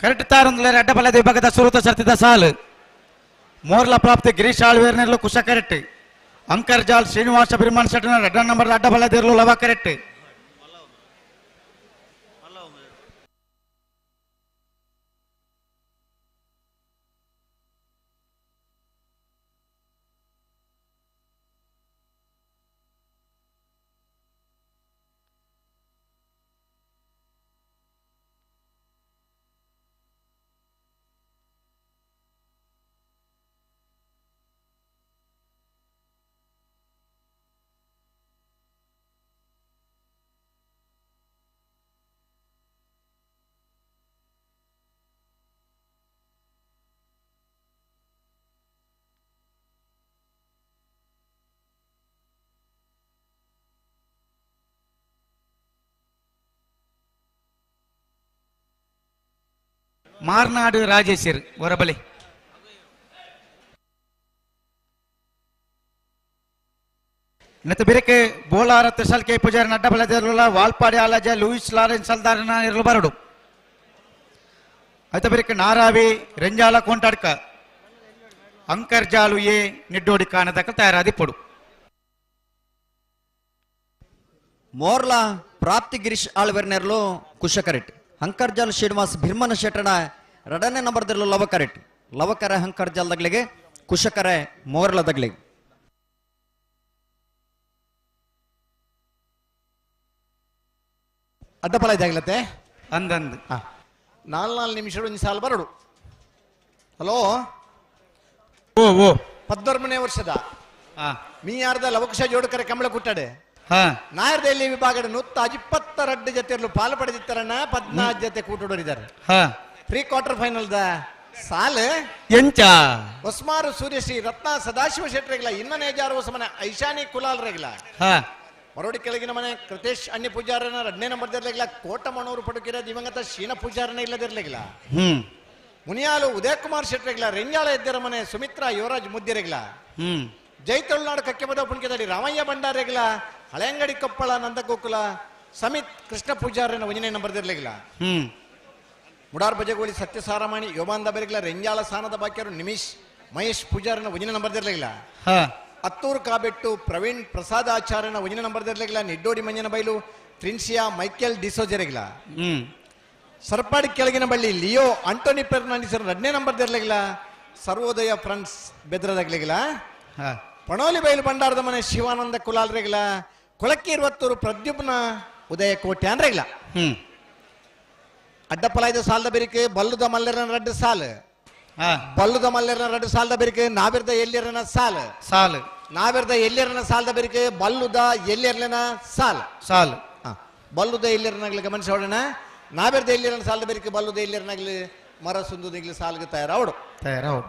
ಕರೆಕ್ಟ್ ತಾರೊಂದುಲೇರ್ ಅಡ್ಡಬಲದ ವಿಭಾಗದ ಸುರುತ ಸರ್ತಿದ ಸಾಲು ಮೋರ್ಲ ಪ್ರಾಪ್ತಿ ಗಿರೀಶ್ ಆಳ್ವೇರ್ನೆರ್ಲು ಕುಶ ಕರೆಕ್ಟ್ ಅಂಕರ್ಜಾಲ್ ಶ್ರೀನಿವಾಸ ಬಿರ್ಮಾನ್ ಶೆಟ್ಟನ ರಡ್ಡ ನಂಬರ್ ಅಡ್ಡಬಲದಿರ್ಲು ಲವ ಕರೆಕ್ಟ್. ಮಾರ್ನಾಡು ರಾಜೇಶರ್ ಹೊರಬಲಿ ನೆತ್ತ ಬಿರಕೆ ಬೋಲಾರ ತೆಸಲ್ ಕೆ ಪೂಜಾರಿ ನಡ್ಡಬಲದಿರಲ ವಾಲ್ಪಾಡಿ ಆಲಜ ಲೂಯಿಸ್ ಲಾರೆನ್ಸ್ ಸಲ್ದಾರನ ಇರಲು ಬರಡು ಆಯ್ತ ಬಿರಕೆ ನಾರಾವಿ ರೆಂಜಾಲ ಕೊಂಟಾಡ್ಕ ಅಂಕರ್ಜಾಲು ಎ ನಿಡ್ಡೋಡಿ ಕಾಣದಕ್ಕ ತಯಾರಾದಿಪ್ಪಡು. ಮೋರ್ಲಾ ಪ್ರಾಪ್ತಿ ಗಿರೀಶ್ ಆಳ್ವೆರ್ನೆರ್ಲು ಕುಶಕರೆಟ್ ಹಂಕರ್ಜಾಲ್ ಶ್ರೀನಿವಾಸ್ ಭಿರ್ಮನ ಶೆಟ್ಟಣ ರಡನೆ ನಂಬರ್ದಿರಲು ಲವಕರೆಟ್ ಲವಕರೆ ಹಂಕರ್ಜಾಲ್ ದಗ್ಲಿಗೆ ಕುಶಕರೆ ಮೋರ್ಲ ದಗ್ಲಿಗೆ. ಅಡ್ಡಪಲ ಇದಾಗ್ಲತ್ತೆ ಅಂದಂದು ನಾಲ್ ನಿಮಿಷ ಒಂದು ಸಾಲ ಬರಡು. ಹಲೋ ಓ ಓ ಪದ್ದೊರ್ಮನೇ ವರ್ಷದ ಮೀಯಾರ್ದ ಲವಕುಶ ಜೋಡುಕರೆ ಕಂಬಳ ಕುಟ್ಟಾಡೆ ನಾಯರ್ದಲ್ಲಿ ವಿಭಾಗದ 122 ಜೊತೆ ಪಾಲು ಪಡೆದಿತ್ತಾರಣ್ಣ 14 ಜೊತೆ ಕೂಟುಡೋರಿದ್ದಾರೆ. ಪ್ರೀ ಕ್ವಾರ್ಟರ್ ಫೈನಲ್ the ಸಾಲ್ ಎಂಚ ಹೊಸ್ಮಾರು ಸೂರ್ಯಶ್ರೀ ರತ್ನ ಸದಾಶಿವ ಶೆಟ್ಟರೆಗಿಲ್ಲ ಇನ್ನನೇ ಜಾರು ಹೊಸಮನೆ ಐಶಾನಿ ಕುಲಾಲ್ ರೆಗಿಲ ಮರೋಡಿ ಕೆಳಗಿನ ಮನೆ ಕೃತೇಶ್ ಅಣ್ಣಿ ಪೂಜಾರನ ಎರಡನೇ ನಂಬರ್ ಇರ್ಲಿಲ್ಲ ಕೋಟಮಣೂರು ಪಡುಕಿರ ದಿವಂಗತ ಶೀನ ಪೂಜಾರನ ಇಲ್ಲದಿರ್ಲಿಲ್ಲ ಮುನಿಯಾಲು ಉದಯ ಕುಮಾರ್ ಶೆಟ್ಟರೆಗಿಲ್ಲ ರೆಂಜಾಳ ಎದ್ದಿರ ಮನೆ ಸುಮಿತ್ರಾ ಯುವರಾಜ್ ಮುದ್ದಿರೆಗಿಲ್ಲ ಜೈ ತಮಿಳುನಾಡು ಕಕ್ಕೆಬದ ಪುಣ್ಕೆದಡಿ ರಾಮಯ್ಯ ಭಂಡಾರೆಗಿಲ ಹಳೆಂಗಡಿ ಕೊಪ್ಪಳ ನಂದಗೋಕುಲ ಸಮಿತ್ ಕೃಷ್ಣ ಪೂಜಾರನ ಒಂದನೇ ನಂಬರ್ ಇರ್ಲಿಲ್ಲ ಮುಡಾರ್ ಬಜಗೋಳಿ ಸತ್ಯಸಾರಮಾಣಿ ಯೋಮಾಂದ ಬೆರಗಿಲ ರೆಂಜಾಳ ಸಾನದ ಬಾಕ್ಯರು ನಿಮಿಷ್ ಮಹೇಶ್ ಪೂಜಾರನ ಒಂದನೇ ನಂಬರ್ ಇರ್ಲಿಲ್ಲ ಅತ್ತೂರು ಕಾಬೆಟ್ಟು ಪ್ರವೀಣ್ ಪ್ರಸಾದ್ ಆಚಾರ್ಯನ ಒಂದನೇ ನಂಬರ್ ಇರ್ಲಿಲ್ಲ ನಿಡ್ಡೋಡಿ ಮಂಜನ ಬೈಲು ತ್ರಿನ್ಸಿಯಾ ಮೈಕೆಲ್ ಡಿಸೋಜೆರೆಗಿಲ ಸರ್ಪಾಡಿ ಕೆಳಗಿನ ಬಳ್ಳಿ ಲಿಯೋ ಆಂಟೋನಿ ಫೆರ್ನಾಂಡಿಸ್ ಎರಡನೇ ನಂಬರ್ ಇರ್ಲಿಲ್ಲ ಸರ್ವೋದಯ ಫ್ರೆಂಡ್ಸ್ ಬೆದ್ರದಾಗ್ಲಿಲ್ಲ ಪಣೋಲಿ ಬೈಲು ಭಂಡಾರದ ಮನೆ ಶಿವಾನಂದ ಕುಲಾಲ್ ರೆಗಿಲ ಕೊಳಕ್ಕಿ ಇರುವತ್ತೂರು ಪ್ರದ್ಯುಮ್ನ ಉದಯ ಕೋಟ್ಯಾನ್ ರೆಗಿಲ ಅಡ್ಡಪಲಾಯ್ದ ಸಾಲದ ಬೆರಿಕೆ ಬಲ್ಲುದ ಮಲ್ಲೆರನ ರಡ್ಡು ಸಾಲು ಬಲ್ಲುದ ಮಲ್ಲೆರನ ರಡ್ಡು ಸಾಲದ ಬೆರಿಕೆ ನಾವಿರ್ದ ಎಲ್ಲಿರನ ಸಾಲು ಸಾಲು ನಾವಿರ್ದ ಎಲ್ಲಿರನ ಸಾಲದ ಬೆರಿಕೆ ಬಲ್ಲುದ ಎಲ್ಲಿರ್ಲನ ಸಾಲು ಸಾಲು ಬಲ್ಲುದ ಎಲ್ಲಿರನಾಗ್ಲಿ ಗಮನಿಸೋಣ ನಾವಿರ್ದ ಎಲ್ಲಿರನ ಸಾಲದ ಬೆರಿಕೆ ಬಲ್ಲುದ ಎಲ್ಲಿರನಾಗ್ಲಿ ಮರ ಸುಂದುದಿಗ್ಲಿ ಸಾಲ್ಗೆ ತಯಾರಾವಡು ತಯಾರಾವಡು.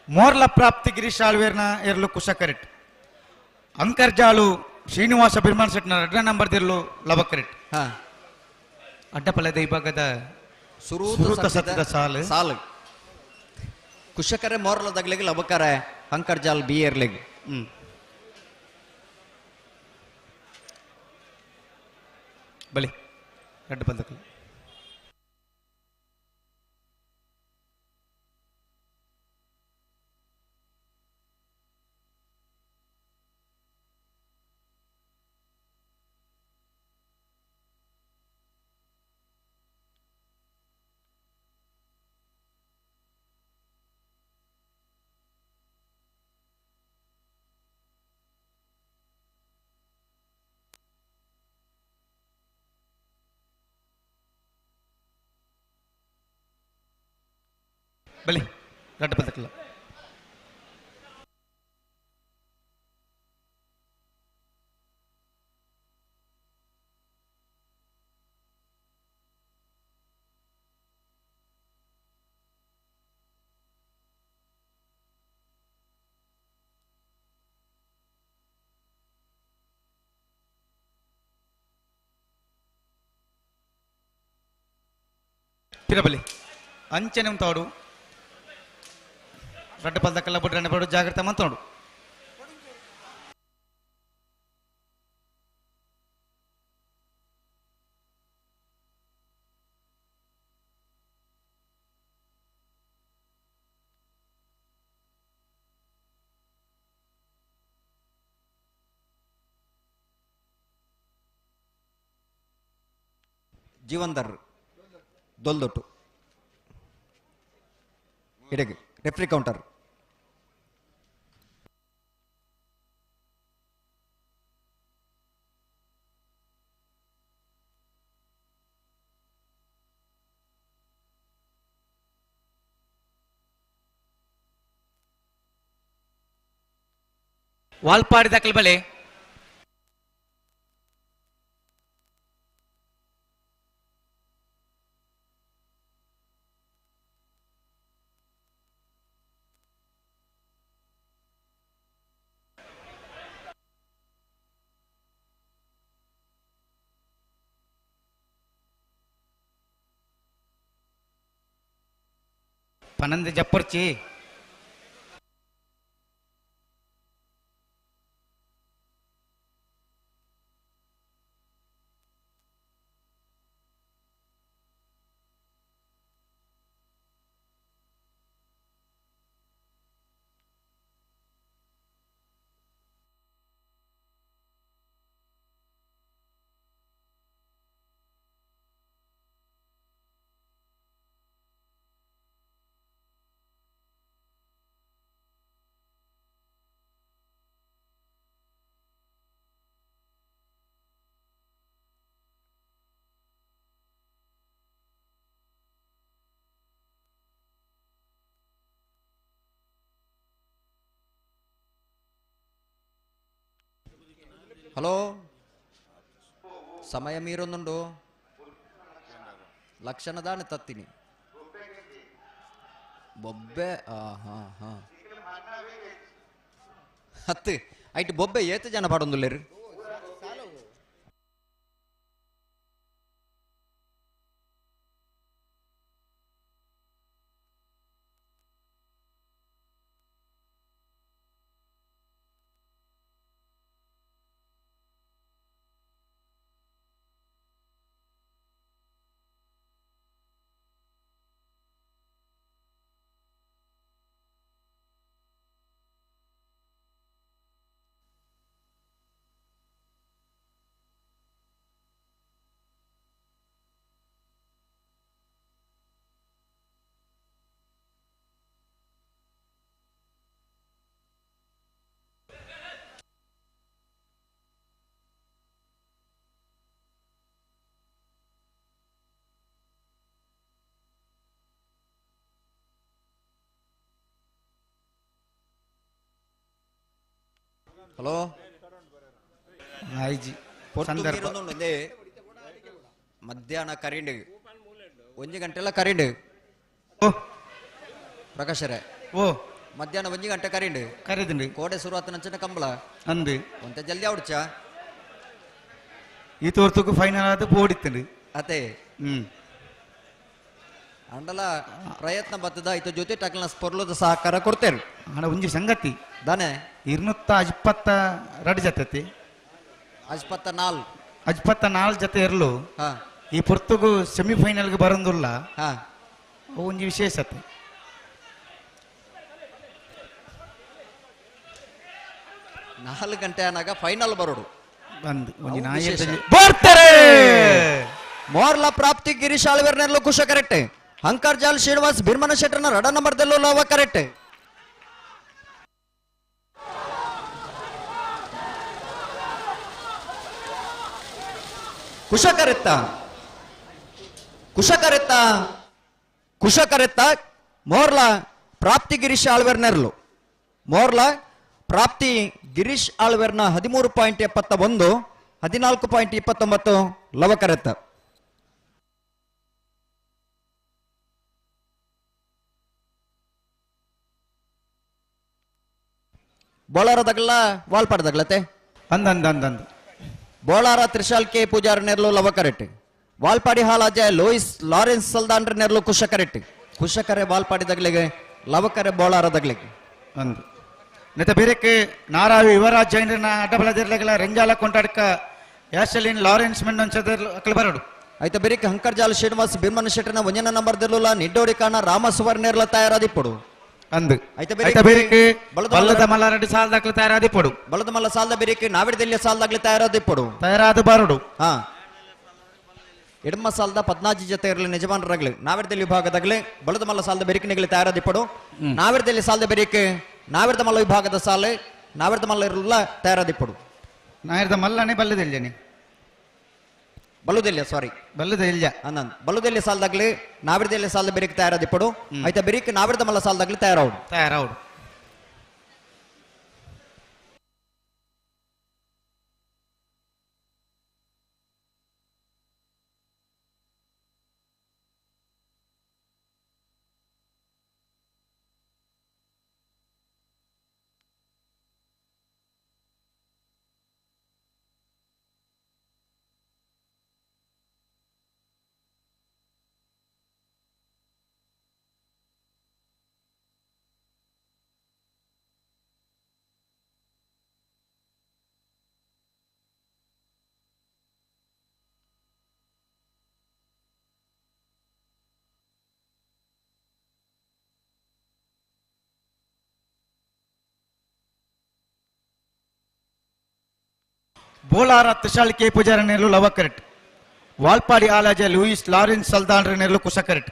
ಮೋರ್ಲ ಪ್ರಾಪ್ತಿ ಗಿರೀಶ್ ಆಳ್ವೇರ್ನ ಇರಲು ಕುಶ ಕರೆಟ್ ಅಂಕರ್ಜಾಲು ಶ್ರೀನಿವಾಸ ಬಿರ್ಮಾನ್ ಸೆಟ್ನ ಎರಡನೇ ನಂಬರ್ ದಿರ್ಲು ಲವ ಕರೆಟ್ ಅಡ್ಡಪಲದ ವಿಭಾಗದ ಸುರೂತ ಸತ್ಯದ ಸಾಲು ಸಾಲು ಕುಶಕರೆ ಮೋರ್ಲ ದಗ್ಲಿಗೆ ಲವಕರೆ ಅಂಕರ್ಜಾಲ್ ಬಿ ಎರ್ಲಿಗೆ. ಬಲಿ ಅಡ್ಡ ಬಂದಕಲು ಬಲಿ ರಡ್ಡ ಪದಕಲ್ಲ ಪಿರಬಲಿ ಅಂಚನೆ ಉಂತಾಡು ರಡ್ಡ ಪಲ್ದಕ್ಕೆಲ್ಲ ಬುಡ್ರಣ್ಣೆ ಬಡು ಜಾಗ್ರತೆ ಮಂತೋಡು ಜೀವಂದರ್ ದೊಲ್ದೊಟ್ಟು ಇಡಗೆ ರೆಫ್ರಿ ಕೌಂಟರ್ ವಾಲ್ಪಾಡಿ ದಾಖಲೆ ಬಲೆ ಪನಂದ ಜಪ್ಪರ್ಚಿ ಹಲೋ ಸಮಯ ಮೀರೊಂದುಂಡು ಲಕ್ಷಣದಾನೆ ತತ್ತಿನಿ ಬೊಬ್ಬೆ ಹಾ ಹಾ ಹತ್ತು ಐಟ್ ಬೊಬ್ಬೆ ಏತ ಜನ ಪಾಡೊಂದುಲ್ಲೇರು ಹಲೋ ಆಯ್ಜಿ ಸಂದರ್ಭ ಮಧ್ಯಾಹ್ನ ಕರಿಂಡ್ ಒಂಜಿ ಗಂಟೆಲ್ಲ ಕರಿಂಡ್ ಪ್ರಕಾಶರೇ ಓ ಮಧ್ಯಾಹ್ನ ಒಂಜಿ ಗಂಟೆ ಕರಿಂಡ್ ಕರೆದಿಂಡು ಕೋಡೆ ಶುರುವಾತ ನಂಚಿನ ಕಂಬಳ ಅಂದು ಒಂತೆ ಜಲ್ದಿ ಆವಡ್ಚ ಈ ತೋರ್ತಕ್ಕೂ ಫೈನಲ್ ಆದ ಬೋಡಿತ್ತಂಡು ಅದೇ ಹ್ಮ್ ಅಂಡಲ ಪ್ರಯತ್ನ ಬತ್ತದ ಇತ ಜೊತೆ ಟಕ್ಲ ಸ್ಪೊರ್ಲದ ಸಹಕಾರ ಕೊಡ್ತೇವೆ ಹಣ ಒಂಜಿ ಸಂಗತಿ ದಾನೆ 222 ಜೊತೆ 24 24 ಜೊತೆ ಇರಲು ಈ ಪೊರ್ತುಗು ಸೆಮಿಫೈನಲ್ಗೆ ಬರಂದುಲ್ಲ ಒಂಜಿ ವಿಶೇಷತೆ 4 ಗಂಟೆ ಆನಾಗ ಫೈನಲ್ ಬರೋಡು ಬಂದು ಒಂಜಿ ಅವು ನಾಯಿ ವಿಶೇಷ. ಬರ್ತಾರೆ ಮೋರ್ಲ ಪ್ರಾಪ್ತಿ ಗಿರೀಶ್ ಆಳ್ವೇರ್ನೆಲ್ಲೂ ಕುಶ ಕರೆಕ್ಟ್ ಹಂಕರ್ ಜಾಲ್ ಶ್ರೀನಿವಾಸ್ ಬಿರ್ಮನ ಶೆಟ್ಟರ್ನ ರಡ ನಂಬರ್ ದೆಲ್ಲೂ ಲವ ಕರೆಕ್ಟ್ ಕುಶ ಕರೆತ್ತ ಕುಶ ಕರೆತ್ತ ಕುಶ ಕರೆತ್ತ ಮೋರ್ಲ ಪ್ರಾಪ್ತಿ ಗಿರೀಶ್ ಆಳ್ವೆರ್ ನೆರ್ಲು ಮೋರ್ಲ ಪ್ರಾಪ್ತಿ ಗಿರೀಶ್ ಆಳ್ವೆರ್ನ 13.71 14.29 ಲವಕರೆತ್ತ. ಬೋಳಾರದಾಗಲ ವಾಲ್ಪಾಡದಾಗಲತೆ ಅಂದ ಅಂದ ಅಂದ ಅಂದ Bolar Trishal K Pujara ನೆರ್ಲು ಲವಕರೆಟ್ಟಿ Valpadi ಹಾಲಾಜೆ Lewis Lawrence ಸಲ್ದಾನ್ರ ನೆರ್ಲು ಕುಶಕರೆಟ್ಟಿ ಕುಶಕರೆ Valpadi ದಗ್ಲಿಗೆ ಲವಕರೆ Bolar ದಗ್ಲಿಗೆ ಅಂದು ನೆತ ಬೇರೆಕ್ಕೆ ನಾರಾವಿ ಯುವರಾಜ್ ಜೈನರನ್ನ ಅಡ್ಡಬಲದಿರ್ಲಗಲ ರೆಂಜಾಲ ಕೊಂಟಾಡ್ಕ ಯಾಶಲಿನ್ ಲಾರೆನ್ಸ್ ಮೆಂಡೊಂಚದಿರ್ಲು ಅಕಲ್ ಬರಡು. ಐತ ಬೇರೆಕ್ಕೆ ಹಂಕರ್ಜಾಲ್ ಶ್ರೀನಿವಾಸ್ ಬಿರ್ಮನ್ ಶೆಟ್ಟರ್ನ ಒಂಜನ ನಂಬರ್ ದಿರ್ಲುಲ ನಿಡ್ಡೋಡಿ ಕಾಣ ರಾಮ ಸುವರ್ಣೇರ್ಲ ತಯಾರಾದಿಪ್ಪಡು ಅಂದು. ಐತ ಐತ ಬೇರೆಕ್ಕೆ ಬಲ್ಲದ ಮಲ್ಲಾರೆಡ್ಡಿ ಸಾಲದಾಗ್ಲ ತಯಾರಾದಿಪ್ಪಡು ಬಲ್ಲದ ಮಲ್ಲ ಸಾಲದ ಬೇರೆಕ್ಕೆ ನಾವಿಡದೆಲ್ಲಿಯ ಸಾಲದಾಗ್ಲ ತಯಾರಾದಿಪ್ಪಡು ತಯಾರಾದ ಬಾರಡು. ಹಾ ಎಡಮ ಸಾಲದ ಪದ್ನಾಜಿ ಜೊತೆ ಇರಲಿ ನಿಜಮಾನರಾಗ್ಲಿ ನಾವಿಡದಲ್ಲಿ ವಿಭಾಗದಾಗ್ಲಿ ಬಲದ ಮಲ್ಲ ಸಾಲದ ಬೆರಿಕಿನಿಗಲಿ ತಯಾರಾದಿಪ್ಪಡು ನಾವಿಡದಲ್ಲಿ ಸಾಲದ ಬೆರಿಕೆ ನಾವಿರದ ಮಲ್ಲ ವಿಭಾಗದ ಸಾಲೆ ನಾವಿರದ ಮಲ್ಲ ಇರಲ್ಲ ತಯಾರಾದಿಪ್ಪಡು. ನಾವಿರದ ಮಲ್ಲನೆ ಬಲ್ಲದೆಲ್ಜನಿ ಬಲ್ಲುದೆಲ್ಲ ಸಾರಿ ಬಲ್ಲದೆಲ್ಜ ಅನ್ನಂದ್ ಬಲ್ಲುದೆಲ್ಲಿ ಸಾಲದಾಗ್ಲಿ ನಾವಿರದೆಲ್ಲಿ ಸಾಲದ ಬೆರಿಕೆ ತಯಾರಾದಿಪ್ಪಡು ಐತ ಬೆರಿಕೆ ನಾವಿರದ ಮಲ್ಲ ಸಾಲದಾಗ್ಲಿ ತಯಾರಾವಡು ತಯಾರಾವಡು. ಬೋಲಾರ ತ್ರಿಶಾಲ್ ಕೆ ಪೂಜಾರ ನೆರಳು ಲವ ಕರೆಟ್ ವಾಲ್ಪಾಡಿ ಆಲಾಜೆ ಲೂಯಿಸ್ ಲಾರೆನ್ಸ್ ಸಲ್ದಾನ್ರ ನೆರಳು ಕುಶ ಕರೆಟ್.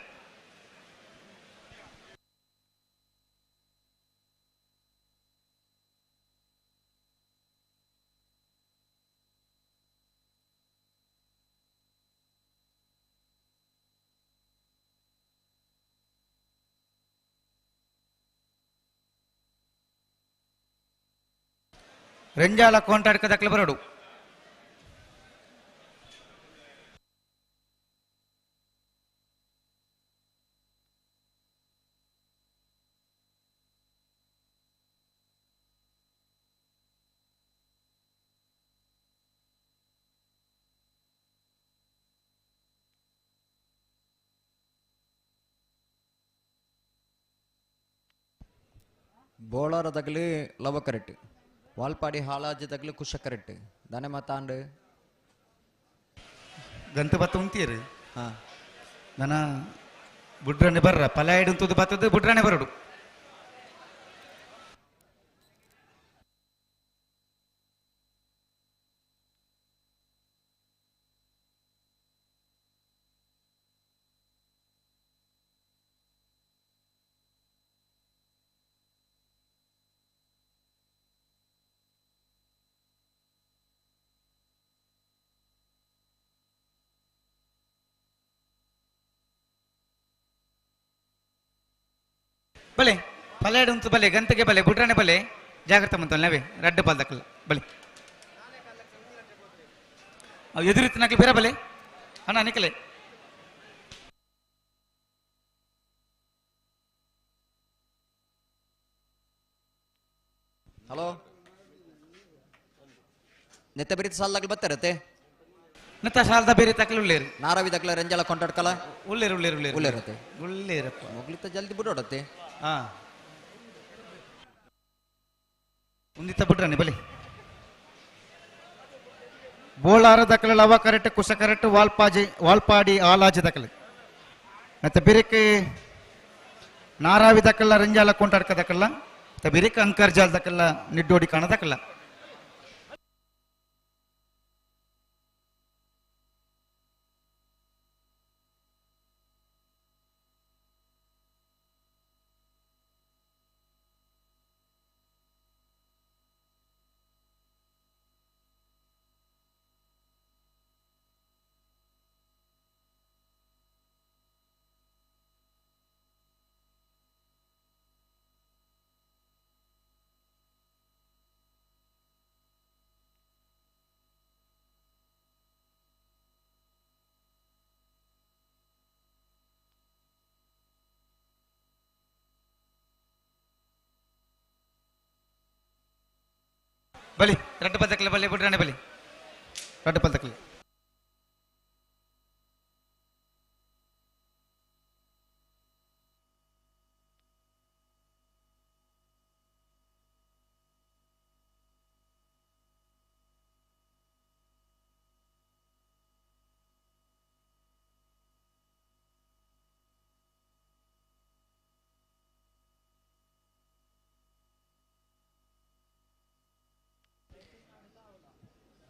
ರೆಂಜಾಲ ಕೊಂಟಾಡ್ಕ ದಕ್ಲ ಬರಡು. ಬೋಳಾರ ತಗಲಿ ಲವ ಕರೆಕ್ಟ್ ವಾಲ್ಪಾಡಿ ಹಾಲಾಜಿ ತಗಲಿ ಕುಶ ಕರೆಕ್ಟ್ ದಾನೆ ಮಾತಾಂಡು ಗಂತು ಬತ್ತ ಉಂತೀರಿ ಹಾ ನನ್ನ ಬುಡ್ರನೆ ಬರ್ರ ಪಲಾಯ್ಡ್ ಉಂತದ್ದು ಬತ್ತದ್ದು ಬುಡ್ರನೆ ಬರಡು. ಬಲೆ ಪಲಾಯ್ಡ್ ಉಂತು ಬಲೆ ಗಂತಿಗೆ ಬಲೆ ಬುಡ್ರನೆ ಬಲೆ ಜಾಗ್ರತೆ ಮಂತಲ್ಲ ನಾವೇ ರಡ್ಡು ಪಾಲ್ದಕ್ಕಲ್ಲ ಬಲೆ ಅವು ಎದುರಿತ್ತು ಬೇರೆ ಬಲೆ ಅಣ್ಣ ನಿಕಲೆ. ಹಲೋ ನೆತ್ತ ಬೇರೆ ಸಾಲದಾಗ್ಲಿ ಬರ್ತಾರತ್ತೆ ನೆತ್ತ ಸಾಲದ ಬೇರೆ ತಕಲು ಉಳ್ಳೇರು ನಾರಾವಿ ತಕಲ ರಂಜಾಲ ಕೊಂಟಾಡ್ಕಲ ಉಳ್ಳೇರು ಉಳ್ಳೇರು ಉಳ್ಳೇರು ಉಳ್ಳೇರತ್ತೆ ಉಳ್ಳೇರಪ್ಪ ಮೊಗ್ಲಿತ್ತ ಜಲ್ದಿ ಬಿಡೋಡತ್ತೆ. ಹಾ ಉಂದಿತ್ತ ಬಿಡ್ರನಿ ಬಲಿ ಬೋಳಾರ ದಕಲ ಲವ ಕರೆಟ್ ಕುಶ ಕರೆಟ್ ವಾಲ್ಪಾಜಿ ವಾಲ್ಪಾಡಿ ಆಲಾಜಿ ದಕಲ ಮತ್ತೆ ಬಿರಿಕೆ ನಾರಾವಿ ದಕಲ್ಲ ರಂಜಾಲ ಕೊಂಟಾಡ್ಕ ದಕಲ್ಲ ಮತ್ತೆ ಬಿರಿಕೆ ಅಂಕರ್ಜಾಲ್ ದಕಲ್ಲ ನಿಡ್ಡೋಡಿ ಕಾಣ ದಕಲ್ಲ. ಬಲಿ ರಡ್ಡು ಪದಕ್ಲೆ ಬಲಿ ಬುಡ್ರಾಣೆ ಬಲಿ ರಡ್ಡು ಪದಕ್ಲೆ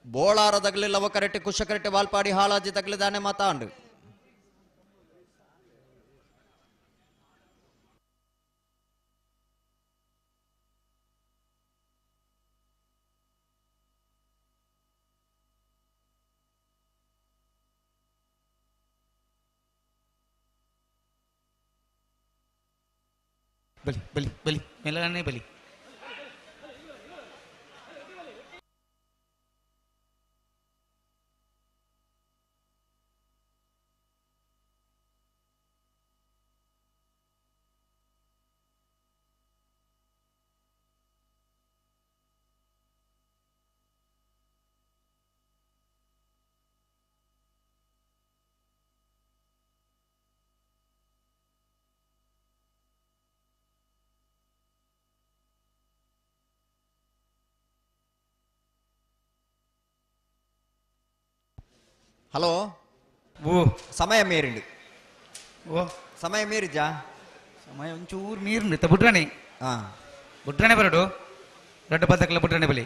ಬೋಳಾರ ತಗಲಿ ಲವಕರೆಟ್ಟಿ ಕುಶಕರೆಟ್ಟಿ ವಾಲ್ಪಾಡಿ ಹಾಳಾಜಿ ತಗಲಿದಾನೆ ಮಾತಾಂಡು ಬಲಿ ಬಲಿ ಬಲಿ ಮೆಲ್ಲನೆ ಬಲಿ ಹಲೋ ಓ ಸಮಯ ಮೀರಿಂಡು ಓ ಸಮಯ ಮೀರಿಜಾ ಸಮಯ ಒಂಚೂರು ಮೀರಿಂಡು ಬುಡ್ರಾಣಿ ಹಾ ಬುಡ್ರಾಣಿ ಬರಡು ರಡ್ಡು ಪದಕ್ಲೆ ಬುಡ್ರಾಣಿ ಬಲಿ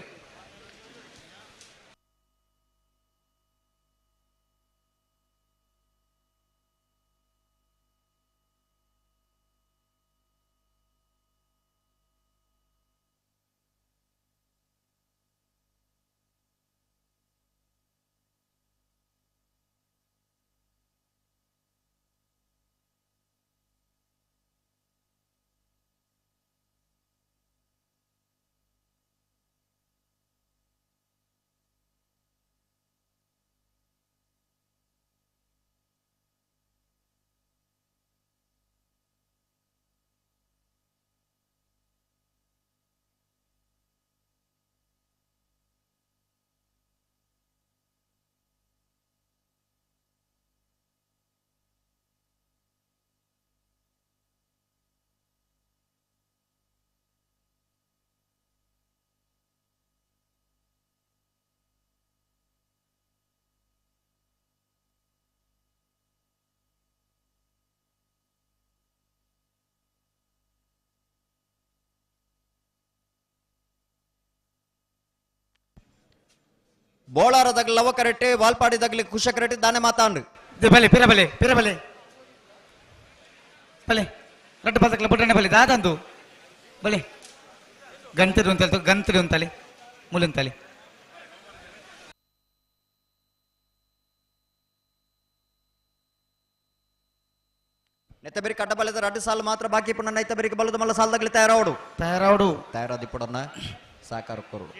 ಬೋಳಾರ ತಗಲಿ ಲವಕರೆಟ್ಟಿ ವಾಲ್ಪಾಡಿ ತಗಲಿ ಕುಶಕರೆಟ್ಟಿ ದಾನೆ ಮಾತಾಂಡು ಬಲೆ ಪಿರ ಬಲೆ ಪಿರ ಬಲೆ ಬಲೆ ರಡ್ಡು ಪದಕ್ಲೆ ಬುಡ್ರಾಣಿ ಬಲಿ ದಾದಂದು ಬಲೆ ಗಂತರಿ ಉಂತಲೆ ಗಂತರಿ ಉಂತಲೆ ಮುಲುಂತಲೆ ನೆತ್ತಬೆರಿ ಕಡ್ಡ ಬಲದ ರಡ್ಡು ಸಾಲು ಮಾತ್ರ ಬಾಕಿ ಪುಣ್ಣ ನೈತಬೆರಿಗೆ ಬಲದ ಮಲ್ಲ ಸಾಲು ತಗಲಿ ತಯಾರಾವಡು ತಯಾರಾವಡು ತಯಾರಾದಿ ಪುಡನ್ನ ಸಾಕಾರ ಕೊರಡು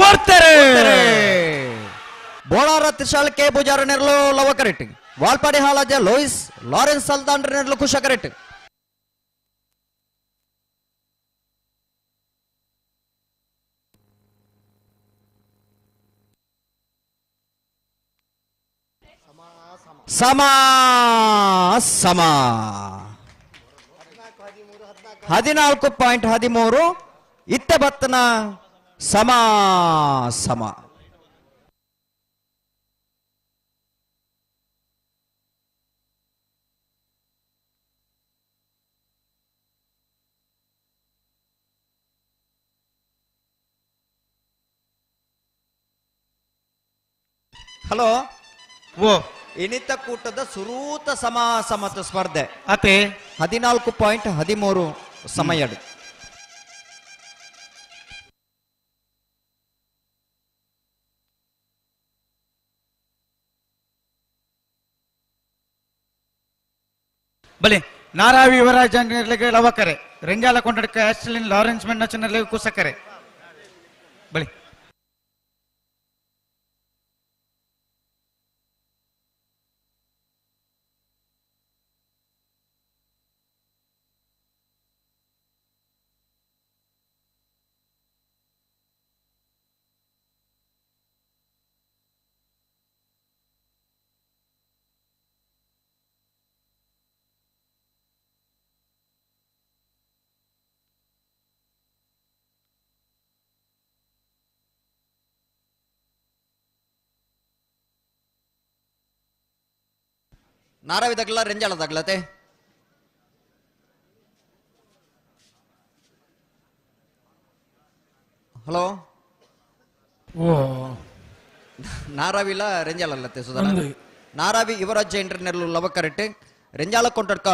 ಬರ್ತಾರೆ ಬೋಳಾರ ತ್ರಿಶಾಲ್ ಕೆ ಪೂಜಾರ ನೆರಳು ಲವಕರೆಟ್ಟಿ ವಾಲ್ಪಾಡಿ ಹಾಲಾಜ ಲೋಯಿಸ್ ಲಾರೆನ್ಸ್ ಸಲ್ದಾನ್ ನೆರಳು ಕುಶಕರೆಟ್ಟಿ ಸಮ ಸಮ 14.13 ಇತ್ತ ಬತ್ತನ ಸಮ ಸಮ ಹಲೋ ಓ ಇನಿತ ಕೂಟದ ಸುರೂತ ಸಮಾಸಮತ ಸ್ಪರ್ಧೆ ಅತೆ 14.13 ಸಮಯ. ಬಲೆ ನಾರಾವಿ ಯುವರಾಜ್ ನಿರ್ಲಿಗೆ ಲವಕರೆ ರೆಂಜಾಲ ಕೊಂಡಡ್ಕ ಆಸ್ಟ್ರೇಲಿಯನ್ ಲಾರೆನ್ಸ್ ಮೆನ್ನಚನರ್ಲಿಗೆ ಕುಸಕರೆ ಬಳಿ. ನಾರಾವಿ ದಗ್ಲ ರೆಂಜಾಳ ದಗ್ಲತೆ ಹಲೋ ಓ ನಾರಾವಿಲ ರೆಂಜಾಳ ಅಲ್ಲತೆ ಸುಧಾ. ನಾರಾವಿ ಯುವರಾಜ್ ಇಂಟರ್ನೆಲ್ಲು ಲವಕರೆಟ್ ರೆಂಜಾಳ ಕೊಂಡಡ್ಕ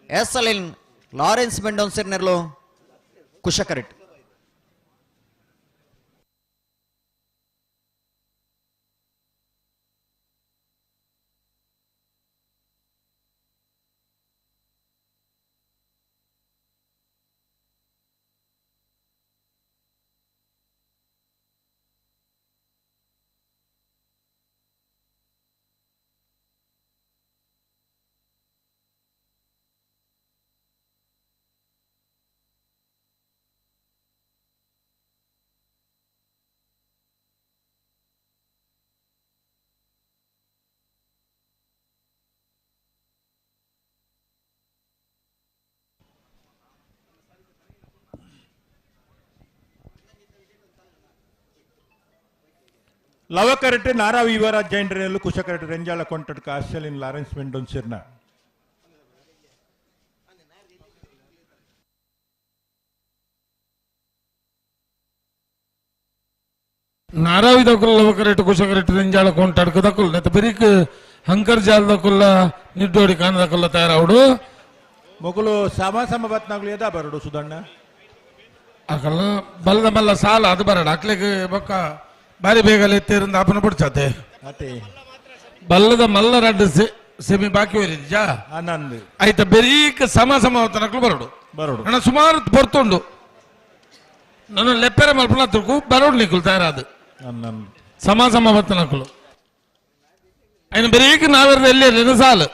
ಎಸ್ಎಲ್ಎನ್ ಲಾರೆನ್ಸ್ ಮೆಂಡೋನ್ಸರ್ ನೆರ್ಲು ಕುಶಕರೆಟ್. ಲವಕರೆಟ್ ನಾರಾವಿ ಯುವರಾಜ್ ಜೈಂಡ್ರೆಯಲ್ಲೂ ಕುಶಕರೆಟ್ ರೆಂಜಾಳ ಕೊಂಟಡ್ಕ ಆಸ್ಟ್ರೇಲಿಯನ್ ಲಾರೆನ್ಸ್ ಮೆಂಡೋನ್ಸಿರ್ನ. ನಾರಾವಿ ದಕ್ಕುಲ್ಲ ಲವಕರೆಟ್ ಕುಶಕರೆಟ್ ರೆಂಜಾಳ ಕೊಂಟಡ್ಕ ದಕ್ಕುಲ್ ನೆತ್ತ ಬಿರಿಕ್ ಹಂಕರ್ ಜಾಲ ದಕ್ಕುಲ್ಲ ನಿಡ್ಡೋಡಿ ಕಾನ ದಕ್ಕುಲ್ಲ ತಯಾರಾవుಡು. ಮೊಗಲು ಸಮ ಸಮ ಬತ್ನಾಗ್ಲು ಎದಾ ಬರಡು ಸುಧಣ್ಣ ಅಕಲ್ಲ ಬಲ್ಲ ಮಲ್ಲ ಸಾಲ ಅದು ಬರಡ ಅಕ್ಲಿಗೆ ಬೊಕ್ಕ ಬಾರಿ ಬೇಗ ಎತ್ತಿರಿಂದ ಅಪನ ಬಿಡ್ಚಾತೆ ಬಲ್ಲದ ಮಲ್ಲ ರಡ್ಡು ಸೆಮಿ ಬಾಕಿ ವರಿದ್ಜಾ ಆನಂದ್ ಆಯ್ತ ಬೆರೀಕ ಸಮ ಸಮ ತನಕಲು ಬರೋಡು ಬರೋಡು ನನ್ನ ಸುಮಾರು ಬರ್ತುಂಡು ನನ್ನ ಲೆಪ್ಪೆರೆ ಮಲ್ಪನ ತುರ್ಕು ಬರೋಡು ನಿಕ್ಕಲು ತಯಾರಾದು ಸಮ ಸಮ ಬತ್ತನಕಲು అయిన ಬೆರೀಕ ನಾವೆರ್ದ ಎಲ್ಲಿ ಇರಲಿನ ಸಾಲು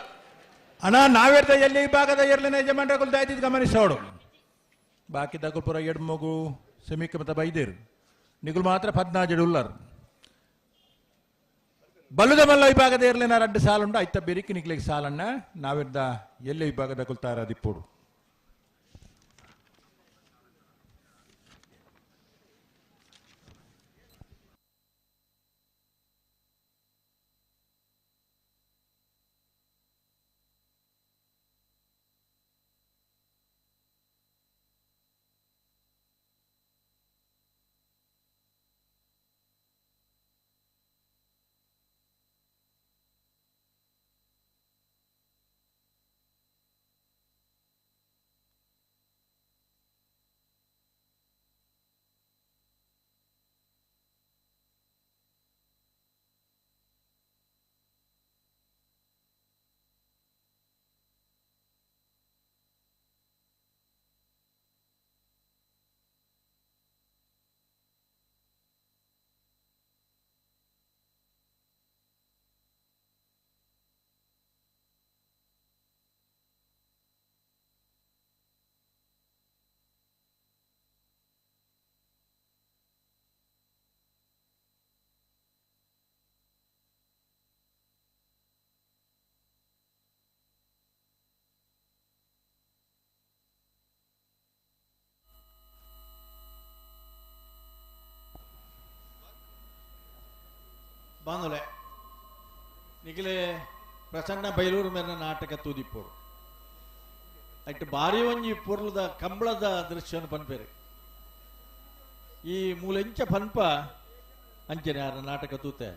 ಅಣ್ಣ ನಾವೆರ್ದ ಎಲ್ಲಿ ಭಾಗದ ಎರ್ಲಿನ ಯಜಮಾನ್ರಗಳು ದಾಯ್ತಿದ್ ಗಮನಿಸೋಡು ಬಾಕಿ ದಕ್ಕುಲ್ ಪುರ ಎಡ್ ಮಗು ಸೆಮಿಕ ಮತ ಬೈದೇರು ನಿಗುಲು ಮಾತ್ರ ಪದ್ನಾಜಡು ಉಲ್ಲರು ಬಲ್ಲುದ ಮಲ್ಲ ವಿಭಾಗದ ಇರಲಿನ ರಡ್ಡು ಸಾಲುಂಡು ಐತ ಬೆರಿಕಿ ನಿಕ್ಲಿಗೆ ಸಾಲಣ್ಣ ನಾವಿದ್ದ ಎಲ್ಲೆ ವಿಭಾಗದ ಕುಲ್ತಾರ ದಿಪ್ಪೋಡು. ಬಾಂಧುಲೆ ನಿಖಿಲೆ ಪ್ರಸನ್ನ ಬೈಲೂರು ಮೇಲಿನ ನಾಟಕ ತೂದಿಪ್ಪೋರು ಅಟ್ಟು ಬಾರಿ ಒಂಜಿ ಪೊರ್ಲದ ಕಂಬಳದ ದೃಶ್ಯವನ್ನು ಪನ್ಪೇರು ಈ ಮೂಲೆಂಚ ಪನ್ಪ ಅಂಚನೆ ಯಾರ ನಾಟಕ ತೂತೆ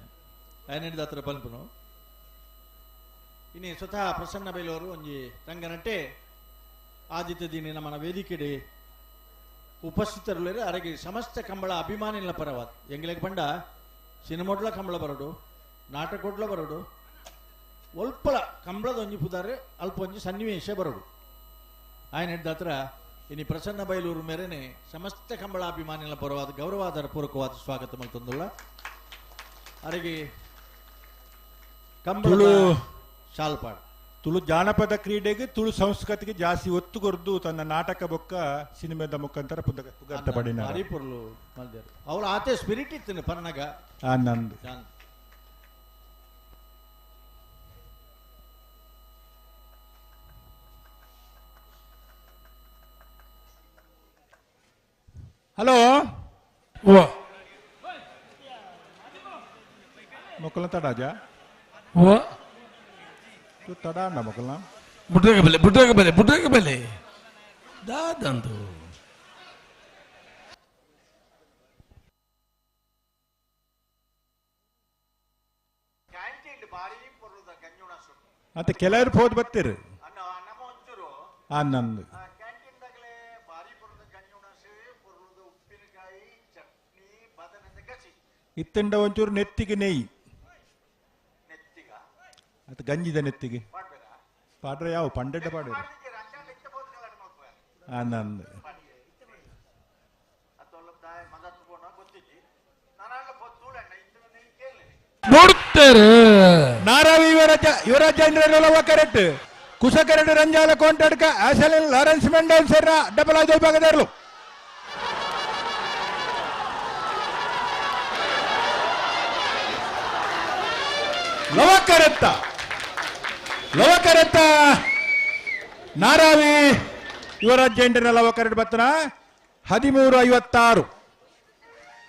ಐನೆಡ್ದ ಹತ್ರ ಪನ್ಪುನು ಇನಿ ಸ್ವತಃ ಪ್ರಸನ್ನ ಬೈಲವರು ಒಂಜಿ ರಂಗನಟ್ಟೆ ಆದಿತ್ಯ ದಿನ ನಮ್ಮನ ವೇದಿಕೆಡೆ ಉಪಸ್ಥಿತರುಳ್ಳರು ಅರಗೆ ಸಮಸ್ತ ಕಂಬಳ ಅಭಿಮಾನಿಗಳ ಪರವಾದ ಎಂಗ್ಲೆಗ್ ಪಂಡ ಸಿನಿಮೋಟ್ಲ ಕಂಬಳ ಬರೋಡು ನಾಟಕೋಟ್ಲ ಬರೋಡು ಒಲ್ಪಲ ಕಂಬಳದ ಒಂಜಿ ಪುದಾರೆ ಅಲ್ಪ ಒಂಜಿ ಸನ್ನಿವೇಶ ಬರೋಡು ಆಯನ ಹತ್ರ ಇನಿ ಪ್ರಸನ್ನ ಬೈಲೂರು ಮೇರೆನೆ ಸಮಸ್ತ ಕಂಬಳ ಅಭಿಮಾನಿಗಳ ಪರವಾದ ಗೌರವಾದರ ಪೂರ್ವಕವಾದ ಸ್ವಾಗತ ಮಲ್ತೊಂದುಲ್ಲ ಅರಗೆ ಕಂಬಳ ಶಾಲ್ಪಾಡ್ ತುಳು ಜಾನಪದ ಕ್ರೀಡೆಗೆ ತುಳು ಸಂಸ್ಕೃತಿಗೆ ಜಾಸ್ತಿ ಒತ್ತು ಕೊರ್ದು ತನ್ನ ನಾಟಕ ಬೊಕ್ಕ ಸಿನಿಮಾದ ಮುಖಾಂತರ ಪುಗರ್ತ ಪಡಿನ ಅವಳು ಆತೆ ಸ್ಪಿರಿಟ್ ಇತ್ತು ಪನ್ನಗ ಆನಂದ್ ಹಲೋ ಓ ಮೊಕ್ಕಲ ತಡಾಜ ಓ ತಡ ಅಣ್ಣ ಮೊಕ್ಕಲ ಬುಡ್ರಗ ಬೆಲೆ ಬುಡ್ರಗ ಬೆಲೆ ಬುಡ್ರಗ ಬೆಲೆ ದಾದಂದು ಮತ್ತೆ ಕೆಲವರು ಹೋದ್ ಬರ್ತೀರಿ ಆನಂದ್ ಇತ್ತಂಡ ಒಂಚೂರು ನೆತ್ತಿಗೆ ನೆಯ್ಯಿ ಅದು ಗಂಜಿದ ನೆತ್ತಿಗೆ ಪಾಡ್ರೆ ಯಾವ ಪಂಡೆಡ್ಡ ಪಾಡ್ರೆ ಆನಂದ್ ನೋಡ್ತಾರೆ ನಾರಾವಿ ಯುವರಾಜ ಯುವರಾಜೇಂದ್ರ ಕರೆಕ್ಟ್ ಕುಶ ಕರೆಕ್ಟ್ ರಂಜಾಲ ಕೋಂಟಡ್ಕ ಆಸಲಿನ್ ಲಾರೆನ್ಸ್ ಮೆಂಡೋನ್ ಸೆರ್ರ ಡಬಲ್ ಆಯ್ತು ವಿಭಾಗದವರು ಲವಕರೆತ್ತ ಲವಕರೆತ್ತ ನಾರಾವಿ ಯುವರಾಜೇಂದ್ರ ಲವಕರೆಟ್ ಬತ್ತನ 13:56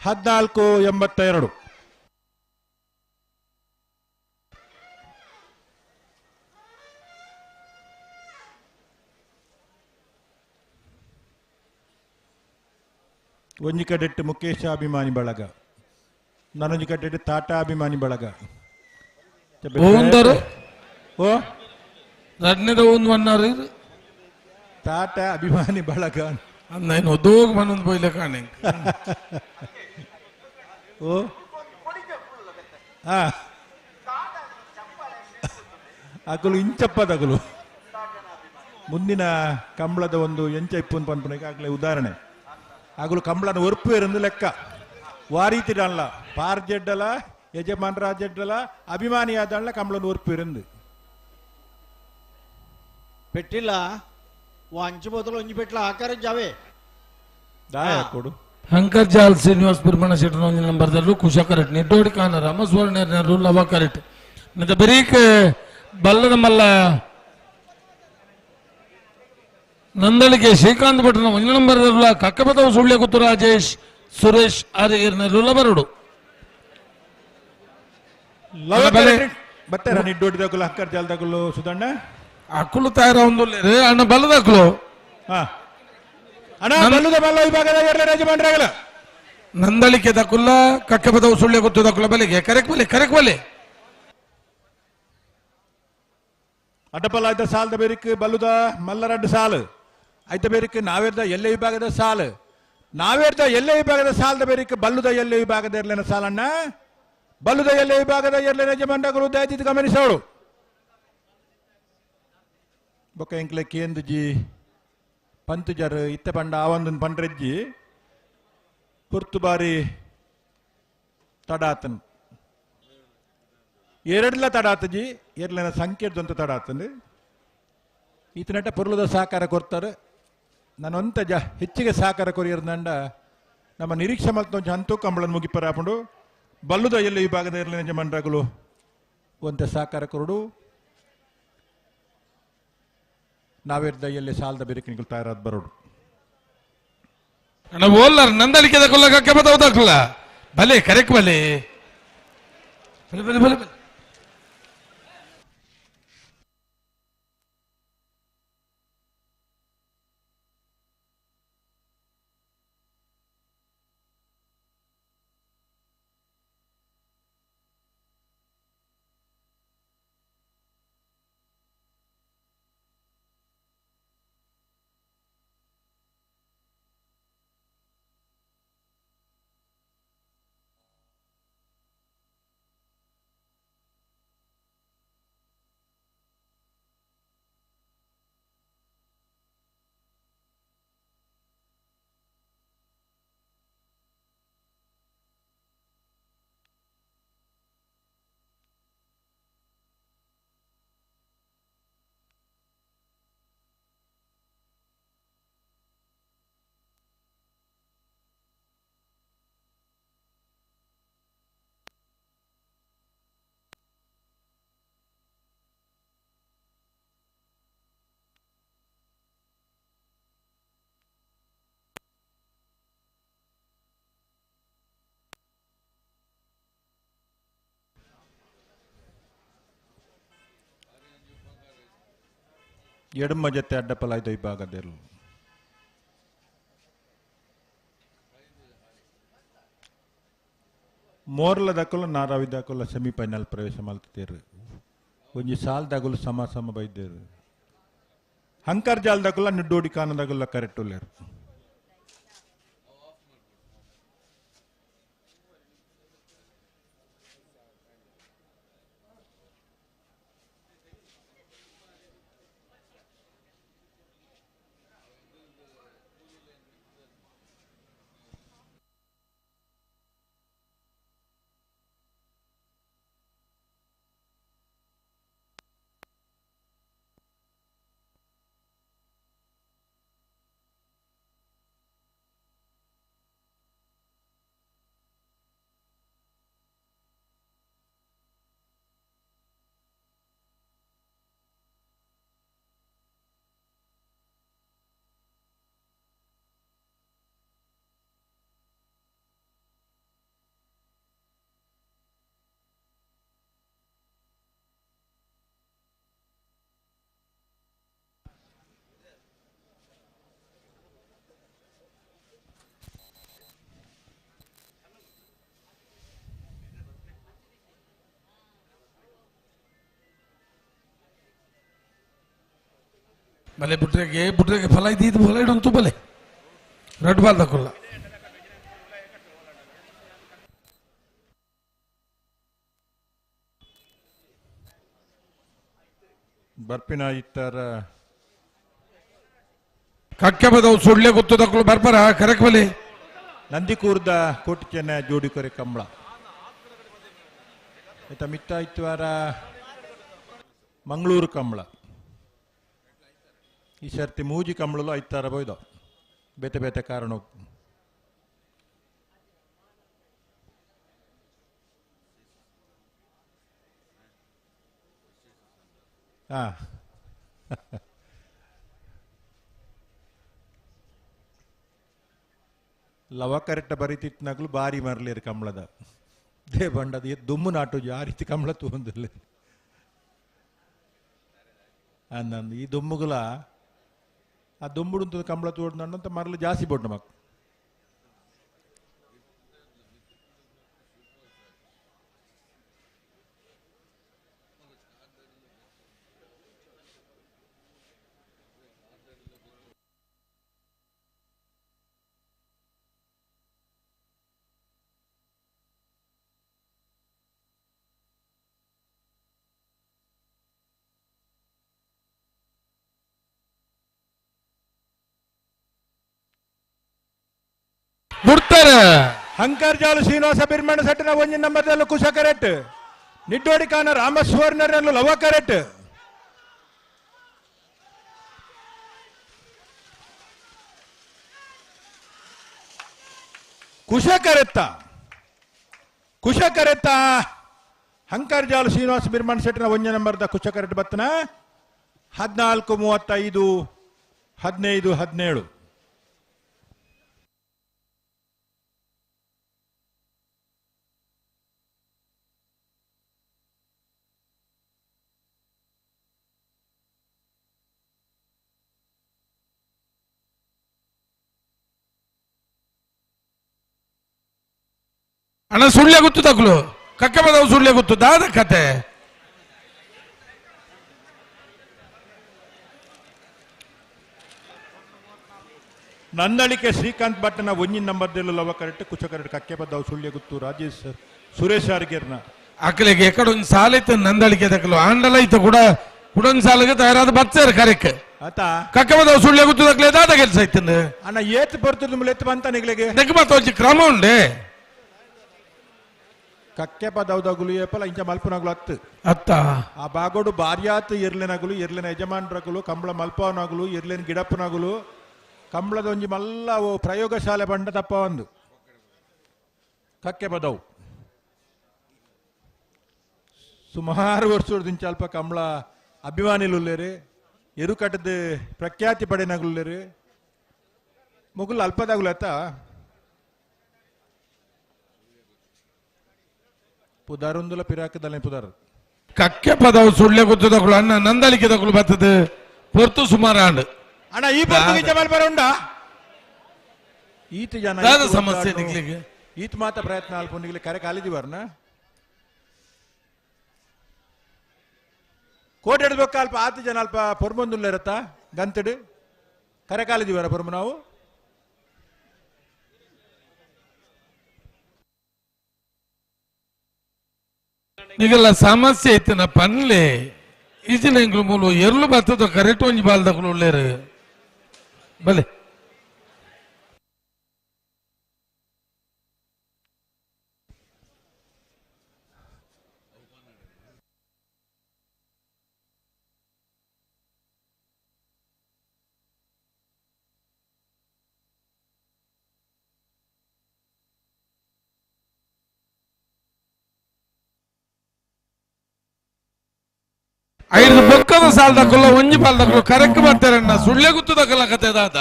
14:82. ಒಂಜಿ ಕಡೆಟ್ಟು ಮುಖೇಶ ಅಭಿಮಾನಿ ಬಳಗ, ನಾನೊಂಜಿ ಕಡೆಟ್ಟು ತಾಟಾ ಅಭಿಮಾನಿ ಬಳಗ. ಓಂದರು ಓ ರಡ್ನೇದ ಒಂದು ಒನ್ನಾರು ತಾಟ ಅಭಿಮಾನಿ ಬಳಗ ನಾನು ಒದ್ದೋಗ ಮನೊಂದು ಬೈಲೆ ಕಾಣೆ. ಓ ಹಾ ಅಗಲು ಇಂಚಪ್ಪದಗಲು ಮುಂದಿನ ಕಂಬಳದ ಒಂದು ಎಂಚ ಇಪ್ಪು ಪನ್ಪುನಕ್ಕೆ ಆಗಲೇ ಉದಾಹರಣೆ. ಆಗಲು ಕಂಬಳನ ಒರ್ಪು ಇರಂದು ಲೆಕ್ಕ ವಾರೀತಿಡಲ್ಲ ಪಾರ್ಜೆಡ್ಡಲ ಯಜಮಾನರಾಜೆಡ್ಡಲ ಅಭಿಮಾನಿಯಾದಲ್ಲ ಕಂಬಳನ ಒರ್ಪು ಇರಂದು పెట్టిಲ್ಲ ಅಂಚು ಬದಲು ಒಂಜಿ ಪೆಟ್ಲ ಆಕಾರ ಜಾವೆ ದಾಯ ಕೊಡು. ಹಂಕರ್ ಜಾಲ್ ಶ್ರೀನಿವಾಸ್ ಬಿರ್ಮಣ ಶೆಟ್ಟರ್ ಒಂಜಿ ನಂಬರ್ ದಲ್ಲು ಕುಶ ಕರೆಕ್ಟ್ ನಿಡ್ಡೋಡಿ ಕಾನ ರಾಮ ಸುವರ್ಣ ಲವ ಕರೆಕ್ಟ್ ಮತ್ತೆ ಬರೀಕ್ ಬಲ್ಲದ ಮಲ್ಲ ನಂದಳಿಗೆ ಶ್ರೀಕಾಂತ್ ಭಟ್ರನ ಒಂಜಿ ನಂಬರ್ ದಲ್ಲ ಕಕ್ಕಪದವು ಸುಳ್ಳೆ ಗುತ್ತು ರಾಜೇಶ್ ಸುರೇಶ್ ಆರ್ಯರ್ನಲ್ಲ ಬರಡು ಬತ್ತಾರ ನಿಡ್ಡೋಡಿ ದಗುಲು ಹಕ್ಕರ್ ಜಾಲ್ ದಗುಲು ಸುದಣ್ಣ ಅಕ್ಕುಲು ತಾಯರ ಒಂದು ಅಣ್ಣ ಬಲ್ಲದ ಅಕ್ಕಲು ಅಣ್ಣ ಬಲ್ಲದ ಬಲ್ಲ ವಿಭಾಗದ ಎರಡನೇ ಯಜಮಾನರಾಗಲ್ಲ ನಂದಳಿಕೆ ದಕುಲ್ಲ ಕಕ್ಕಪದವು ಸುಳ್ಳೆ ಗುತ್ತು ದಕುಲ ಬಲಿಗೆ ಕರೆಕ್ ಬಲೆ ಕರೆಕ್ ಬಲೆ ಅಡ್ಡಪಲ್ಲ ಆಯ್ತ ಸಾಲದ ಬೇರಿಕ್ ಬಲ್ಲುದ ಮಲ್ಲರಡ್ಡ ಸಾಲು ಆಯ್ತ ಬೇರಿಕ್ ನಾವೇರ್ದ ಎಲ್ಲೆ ವಿಭಾಗದ ಸಾಲು ನಾವೇರ್ದ ಎಲ್ಲೆ ವಿಭಾಗದ ಸಾಲದ ಬೇರಿಕ್ ಬಲ್ಲುದ ಎಲ್ಲೆ ವಿಭಾಗದ ಎರ್ಲೆನ ಸಾಲಣ್ಣ ಬಲ್ಲುದ ಎಲ್ಲೆ ವಿಭಾಗದ ಎರ್ಲೆನ ಯಜಮಾನರಾಗಲು ದಯದಿದ್ದು ಗಮನಿಸೋಳು ಬೊಕ್ಕ ಎಂಕ್ಲೆ ಕೇಂದ್ಜಿ ಪಂತುಜರ್ ಇತ್ತ ಪಂಡ ಆವಂದನ್ ಪಂಡ್ರೆಜ್ಜಿ ಪುರ್ತು ಬಾರಿ ತಡಾತನ್ ಎರಡ್ಲ ತಡಾತಜಿ ಎರಡ್ಲನ ಸಂಖ್ಯೆದಂತ ತಡಾತನ್ ಈತನಟ ಪೊರ್ಲದ ಸಹಕಾರ ಕೊರ್ತಾರೆ. ನಾನೊಂತ ಜ ಹೆಚ್ಚಿಗೆ ಸಹಕಾರ ಕೊರಿಯರ್ದಂಡ ನಮ್ಮ ನಿರೀಕ್ಷೆ ಮಲ್ತೊಂಚ ಹಂತು ಕಂಬಳನ್ ಮುಗಿಪರ ಹಾಕೊಂಡು ಬಲ್ಲುದ ಎಲ್ಲಿ ವಿಭಾಗದ ಇರಲಿ ಯಜಮಾನರಾಗಲು ಒಂತ ಸಹಕಾರ ಕೊರಡು ನಾವೇರ್ದ ಎಲ್ಲಿ ಸಾಲದ ಬೆರಕಿನಿಗಳು ತಯಾರಾದ ಬರೋಡು. ಅಣ್ಣ ಓಲ್ಲರ್ ನಂದಳಿಕೆ ದಕುಲ್ಲ ಕಕ್ಕಪದವು ದಕುಲ್ಲ ಬಲೆ ಕರೆಕ್ ಬಲೆ ಬಲೆ ಬಲೆ ಬಲೆ ಬಲೆ. ಎಡಮ ಜತೆ ಅಡ್ಡಪಲಾಯ್ದು ವಿಭಾಗದಲ್ಲಿ ಮೋರ್ಲ ದಕ್ಕಲು ನಾರಾವಿ ದಕ್ಕಲು ಸೆಮಿಫೈನಲ್ ಪ್ರವೇಶ ಮಲ್ತಿರು ಒಂಜಿ ಸಾಲ್ ದಗುಲು ಸಮ ಸಮ ಬೈದೇರು ಹಂಕರ್ ಜಾಲ್ ದಕ್ಕಲ ನಿಡ್ಡೋಡಿ ಕಾನದಗುಲ್ಲ ಕರೆಕ್ಟ್ ಉಲ್ಲೇರು. ಬಲೆ ಬುಟ್ರೆಗೆ ಬುಟ್ರೆಗೆ ಫಲ ಇದ್ದು ಫಲ ಇಡಂತು ಬಲೆ ರೆಡ್ ಬಾಲ್ ತಕೊಲ್ಲ. ಬರ್ಪಿನ ಇತ್ತರ ಕಕ್ಕೆ ಬದವು ಸುಳ್ಳೆ ಗೊತ್ತು ತಕೊಳ್ಳು ಬರ್ಬರ ಕರೆಕ್ ಬಲೆ ನಂದಿಕೂರ್ದ ಕೋಟಿ ಚೆನ್ನ ಜೋಡಿ ಕೊರೆ ಕಂಬಳ ಆಯ್ತಾ ಮಿತ್ತ ಇತ್ವಾರ ಮಂಗಳೂರು ಕಂಬಳ ಈ ಸರ್ತಿ ಮೂಜಿ ಕಂಬಳಲು ಐತಾರ ಬೋಯ್ದ ಬೇತೆ ಬೇತೆ ಕಾರಣ. ಹಾ ಲವ ಕರೆಕ್ಟ್ ಬರೀತಿತ್ನಾಗ್ಲು ಬಾರಿ ಮರಲಿರು ಕಂಬಳದ they ಬಂಡದ ದುಮ್ಮು ನಾಟು ಆ ರೀತಿ ಕಂಬಳ ತೂಂದಿಲ್ಲ ಅಂದಂದು ಈ ದುಮ್ಮುಗುಲ ಆ ದುಂಬುಡು ಕಂಬಳ ತೋಡ್ನಂತ ಮರಲು ಜಾಸ್ತಿ ಬೋಡ್ ನಮಕ್. ಬಿಡ್ತಾರೆ ಹಂಕರ್ ಜಾಲು ಶ್ರೀನಿವಾಸ ಬಿರ್ಮಣ ಸೆಟ್ಟಿನ ಒಂಜಿ ನಂಬರ್ದಲ್ಲೂ ಕುಶ ಕರೆಕ್ಟ್ ನಿಡ್ಡೋಡಿ ಕಾನ ರಾಮಸ್ವರ್ಣರಲ್ಲೂ ಲವ ಕರೆಕ್ಟ್ ಕುಶ ಕರೆತ್ತ ಕುಶ ಕರೆತ್ತ ಹಂಕರ್ ಜಾಲು ಶ್ರೀನಿವಾಸ ಬಿರ್ಮಣ ಸೆಟ್ಟಿನ ಒಂಜಿ ನಂಬರ್ದ ಕುಶ ಕರೆಕ್ಟ್ ಬತ್ತನ 14 35 15 17. ಅಣ್ಣ ಸುಳ್ಳೆ ಗೊತ್ತು ತಗುಲು ಕಕ್ಕೆ ಬದವು ಸುಳ್ಳೆ ಗೊತ್ತು ದಾದ ಕತೆ. ನಂದಳಿಕೆ ಶ್ರೀಕಾಂತ್ ಭಟ್ಟನ ಒಂಜಿನ ನಂಬರ್ದಲ್ಲೂ ಲವ ಕರೆಕ್ಟ್ ಕುಚ ಕರೆಕ್ಟ್ ಕಕ್ಕೆ ಬದ್ದವು ಸುಳ್ಳೆ ಗೊತ್ತು ರಾಜೇಶ್ ಸುರೇಶ್ ಅರ್ಗೆರ್ನ ಅಕ್ಕಲಿಗೆ ಎಕಡೊಂದು ಸಾಲ ಇತ್ತು ನಂದಳಿಕೆ ತಕಲು ಆಂಡಲ ಇತ್ತು ಕೂಡ ಕುಡೊಂದು ಸಾಲಿಗೆ ತಯಾರಾದ ಬತ್ಸಾರು ಕರೆಕ್ ಆತ ಕಕ್ಕೆ ಬದವು ಸುಳ್ಳೆ ಗೊತ್ತು ತಕಲೆ ದಾದ ಕೆಲಸ ಇತ್ತು ಅಣ್ಣ ಏತ್ ಬರ್ತದ ಮುಲೆತ್ತು ಬಂತ ನಿಗ್ಲಿಗೆ ನೆಕ್ ಮಾತ ಒಂಜಿ ಕ್ರಮ ಉಂಡೆ ಕಕ್ಕೆ ಪದವದಗುಲು ಏಪಲ ಇಂಚ ಮಲ್ಪನಗುಲು ಅತ್ತು ಅತ್ತ ಆ ಬಾಗೋಡು ಬಾರ್ಯಾತ್ ಇರ್ಲೆನಗುಲು ಇರ್ಲೆನ ಯಜಮಾನ್ರಗುಲು ಕಂಬಳ ಮಲ್ಪವನಗುಲು ಇರ್ಲೆನ ಗಿಡಪ್ಪನಗುಲು ಕಂಬಳದ ಒಂಜಿ ಮಲ್ಲ ಓ ಪ್ರಯೋಗಶಾಲೆ ಬಂಡ ತಪ್ಪ ಒಂದು ಕಕ್ಕೆ ಪದವು ಸುಮಾರು ವರ್ಷದ ಅಲ್ಪ ಕಂಬಳ ಅಭಿಮಾನಿಲುಲ್ಲೇರು ಎರುಕಟ್ಟದ ಪ್ರಖ್ಯಾತಿ ಪಡೆನಗುಲ್ಲೇರು ಮುಗುಲ್ ಅಲ್ಪದಾಗುಲು ಅತ್ತ ಪುದಾರೊಂದುಲ ಪಿರಾಕದಲ್ಲ ಪುದಾರ ಕಕ್ಕೆ ಪದವು ಸುಳ್ಳೆ ಗೊತ್ತು ತಗೊಳ್ಳು ಅಣ್ಣ ನಂದಳಿಕೆ ತಗೊಳ್ಳು ಬರ್ತದೆ ಪೊರ್ತು ಸುಮಾರು ಆಂಡ್. ಅಣ್ಣ ಈ ಪೊರ್ತುಗೆ ಜಮಾಲ್ ಬರ ಉಂಡಾ? ಈತ ಜನ ದಾದ ಸಮಸ್ಯೆ ನಿಕ್ಲಿಗೆ? ಈತ ಮಾತ ಪ್ರಯತ್ನ ಅಲ್ಪ ನಿಗ್ಲಿ ಕರೆ ಕಾಲಿದಿ ಬರ್ನ ಕೋಟೆ ಹಿಡ್ಬೇಕು ಅಲ್ಪ ಆತ ಜನ ಅಲ್ಪ ಪೊರ್ಮೊಂದುಲ್ಲ ಇರತ್ತಾ ಗಂತಡು ಕರೆ ಕಾಲಿದಿ ಬರ ಪೊರ್ಮ ನಾವು ನಿಗಲ್ಲ ಸಮಸ್ಯೆ ಐತಿನ ಪನ್ಲೆ ಈಜಿನ ಎಂಗ್ಲು ಮೂಲು ಎರ್ಲು ಬರ್ತದ ಕರೆಕ್ಟ್ ಒಂಜಿ ಬಾಲ್ದಕ್ಲು ಉಳ್ಳೇರು ಬಲೆ ಐದು ಬೊಕ್ಕದ ಸಾಲದಕ್ಕಲ್ಲ ಒಂಜಿ ಪಾಲ್ದಕ್ಕಲ್ಲ ಕರೆಕ್ಟ್ ಬರ್ತಾರಣ್ಣ ಸುಳ್ಳೆ ಗುತ್ತದಕ್ಕಲ್ಲ ಕತೆ ದಾದ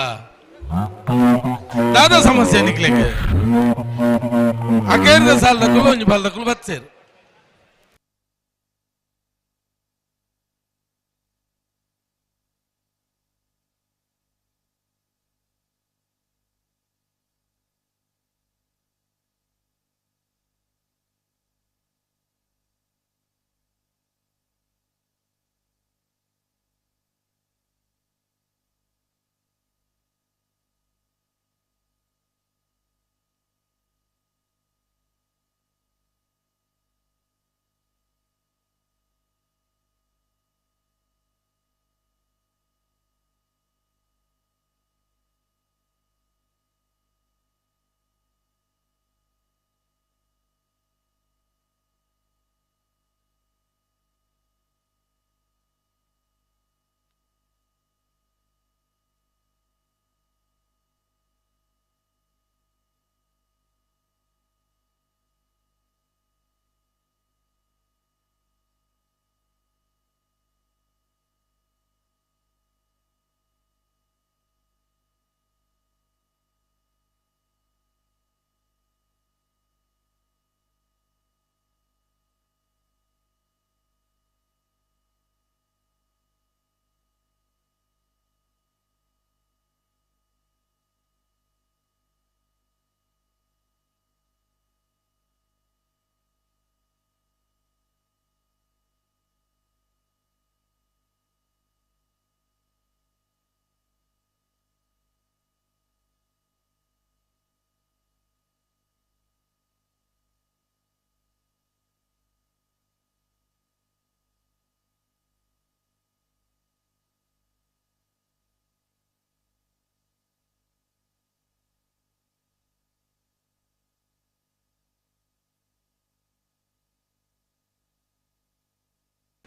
ದಾದ ಸಮಸ್ಯೆ ನಿಕ್ಲಿಕ್ಕೆ ಅಕೇರಿದ ಸಾಲದಕ್ಕಲ್ಲ ಒಂಜಿ ಪಾಲ್ದಕ್ಕಲ್ಲ ಬತ್ಸೇರು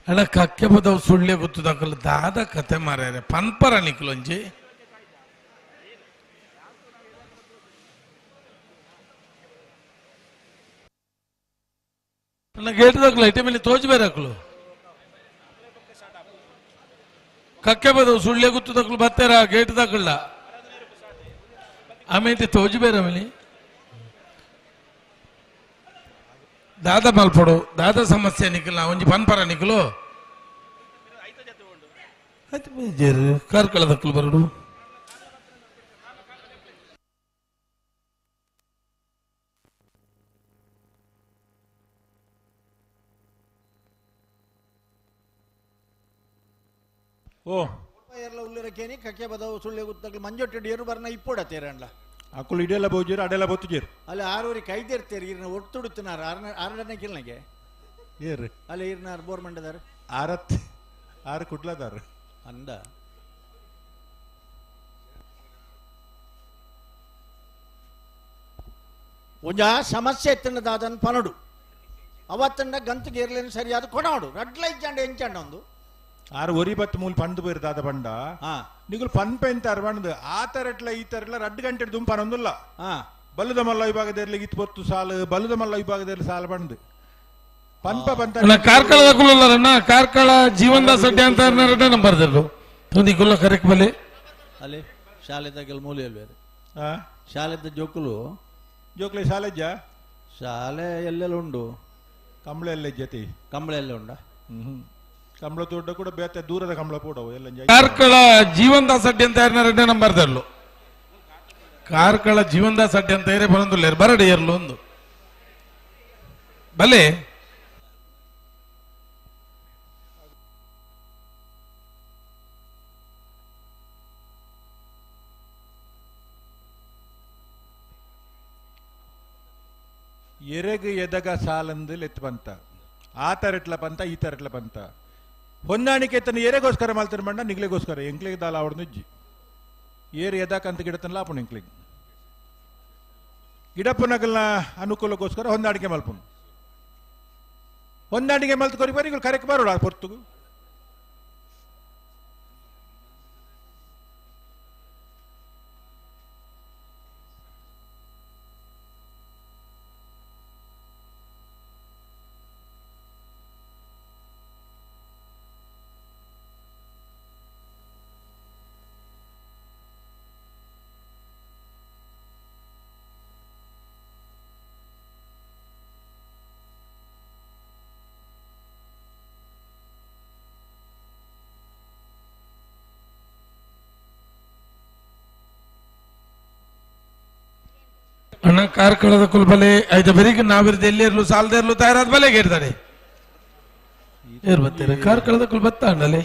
ಅಲ್ಲ ಕಕ್ಕೆ ಬದವು ಸುಳ್ಳೆ ಗೊತ್ತದಕ್ಕಲ್ಲ ದಾದ ಕತೆ ಮಾರ್ಯಾರೆ ಪನ್ಪರ ನಿಕ್ಲೊಂಜಿ ಅಣ್ಣ ಗೇಟ್ ದಾಖಲು ಐಟೆ ಮೇಲೆ ತೋಜ್ ಬೇರೆ ಹಾಕ್ಲು ಕಕ್ಕೆ ಬದವು ಸುಳ್ಳೆ ಗೊತ್ತದಕ್ಕಲು ಬತ್ತಾರ ಗೇಟ್ ದಾಖಲ್ಲ ಆಮೇಲೆ ತೋಜ್ ಬೇರೆ ಆಮೇಲೆ ದಾದ ಮಲ್ಪಡು ದಾದ ಸಮಸ್ಯೆ ನಿಖಲ ಒಂಜಿ ಪನ್ಪರ ನಿಖಲು ಆಯ್ತು ಬೇಜಾರು ಕಾರ್ಕಳದಕ್ಕಲು ಬರಡು ಓ ಎಲ್ಲ ಉಲ್ಲಿರಕೇನಿ ಕಕ್ಕೆ ಬದವು ಸುಳ್ಳೆ ಗುತ್ತಕ್ಲು ಮಂಜೊಟ್ಟಿ ಏರು ಬರ್ನ ಇಪ್ಪೋಡ ತೇರಣ್ಲ ಅಕ್ಕುಲು ಇಡೆಲ್ಲ ಬೋಜೀರು ಅಡೆಲ್ಲ ಬೊತ್ತುಜೀರು ಅಲ್ಲಿ ಆರೂರಿ ಕೈದಿರ್ತೀರಿ ಇರ್ನ ಒತ್ತುಡುತ್ತಿನಾರ ಆರಡನೆ ಕಿಲ್ನಗೆ ಏರು ಅಲ್ಲಿ ಇರ್ನಾರು ಬೋರ್ ಮಂಡದಾರ ಆರತ್ ಆರು ಕುಡ್ಲದಾರ ಅಂದ ಒಂಜ ಸಮಸ್ಯೆ ಎತ್ತಿನದಾದನ್ ಪನಡು ಅವತ್ತಂಡ ಗಂತಿಗೆ ಇರ್ಲೇನು ಸರಿಯಾದ ಕೊಡಾಡು ರಡ್ಲ ಇಜ್ಜಾಂಡ ಎಂಚಾಂಡ ಒಂದು ಆರು ಒರಿ ಬತ್ತು ಮೂಲ ಪಂದು ದಾದ ಪಂಡ ನಿಗುಲು ಪನ್ಪ ಎಂತ ಅರ್ಬಂದು ಆ ತರಟ್ಲ ಈ ತರಟ್ಲ ರಡ್ಡು ಗಂಟೆ ದುಂಪ ಅನ್ನೊಂದುಲ್ಲ ಬಲ್ಲದ ಮಲ್ಲ ವಿಭಾಗದಲ್ಲಿ ಇತ್ತು ಬೊತ್ತು ಸಾಲು ಬಲ್ಲದ ಮಲ್ಲ ವಿಭಾಗದಲ್ಲಿ ಸಾಲು ಬಂದು ಪನ್ಪ ಬಂತ ಕಾರ್ಕಳದ ಕಾರ್ಕಳ ಜೀವನದಾಸ್ ಅಡ್ಡೆ ಅಂತ ನಂಬರ್ ತೊಂದಿಗುಲ್ಲ ಕರೆಕ್ಟ್ ಬಲೆ ಅಲ್ಲಿ ಶಾಲೆದಾಗೆಲ್ಲ ಮೂಲೆ ಅಲ್ವೇ ಶಾಲೆದ ಜೋಕುಲು ಜೋಕ್ಲೆ ಶಾಲೆಜ್ಜ ಶಾಲೆ ಎಲ್ಲೆಲ್ಲ ಉಂಡು ಕಂಬಳೆ ಎಲ್ಲ ಜೊತೆ ಕಂಬಳೆ ಎಲ್ಲ ಉಂಡ ಹ್ಮ್. ಕಂಬಳ ತೋಟ ಕೂಡ ಬೇತೆ ದೂರದ ಕಂಬಳ ಪೋಡವು ಎಲ್ಲ. ಕಾರ್ಕಳ ಜೀವನ್ ದಾಸ್ ಅಡ್ಡಿ ಅಂತ ಯಾರನ್ನ 2ನೇ ನಂಬರ್ ದರ್ಲು. ಕಾರ್ಕಳ ಜೀವನ್ ದಾಸ್ ಅಡ್ಡಿ ಅಂತ ಏರೇ ಬರಂದುಲ್ಲೇರು ಬರಡಿ ಏರ್ಲು ಒಂದು ಬಲೆ. ಎರೆಗು ಎದಗ ಸಾಲಂದು ಲೆತ್ತು ಬಂತ ಆ ತರಟ್ಲ ಬಂತ ಈ ತರಟ್ಲ ಬಂತ ಹೊಂದಾಣಿಕೆ ತನ್ನ ಎರೆಗೋಸ್ಕರ ಮಾಲ್ತಾರ ಮಂಡ ನಿಗ್ಲಿಗೋಸ್ಕರ ಎಂಕ್ಲಿಗೆ ದಾಲ ಅವಡ್ ನುಜ್ಜಿ ಏರು ಎದಕಂತ ಗಿಡತನ ಲಾಪುಣ ಎಂಕ್ಲಿಗೆ ಗಿಡಪ್ಪನಗಲ್ನ ಅನುಕೂಲಕ್ಕೋಸ್ಕರ ಹೊಂದಾಣಿಕೆ ಮಲ್ಪುನು ಹೊಂದಾಣಿಕೆ ಮಲ್ತು ಕೊರಿ ಬರಿ ಕರೆಕ್ ಬರೋಣ ಪೊರ್ತುಗು. ಅಣ್ಣ ಕಾರ್ಕಳದ ಕುಲ್ಬಲೆ ಐದ ಬೆರಿಗೆ ನಾವಿರ್ದ ಎಲ್ಲಿರ್ಲು ಸಾಲದ ಇರ್ಲು ತಯಾರಾದ ಬಲೆ ಕೇಳ್ತಾರೆ ಏರ್ ಬರ್ತೀರ ಕಾರ್ಕಳದ ಕುಲ್ ಬತ್ತ ಅಣ್ಣಲೆ.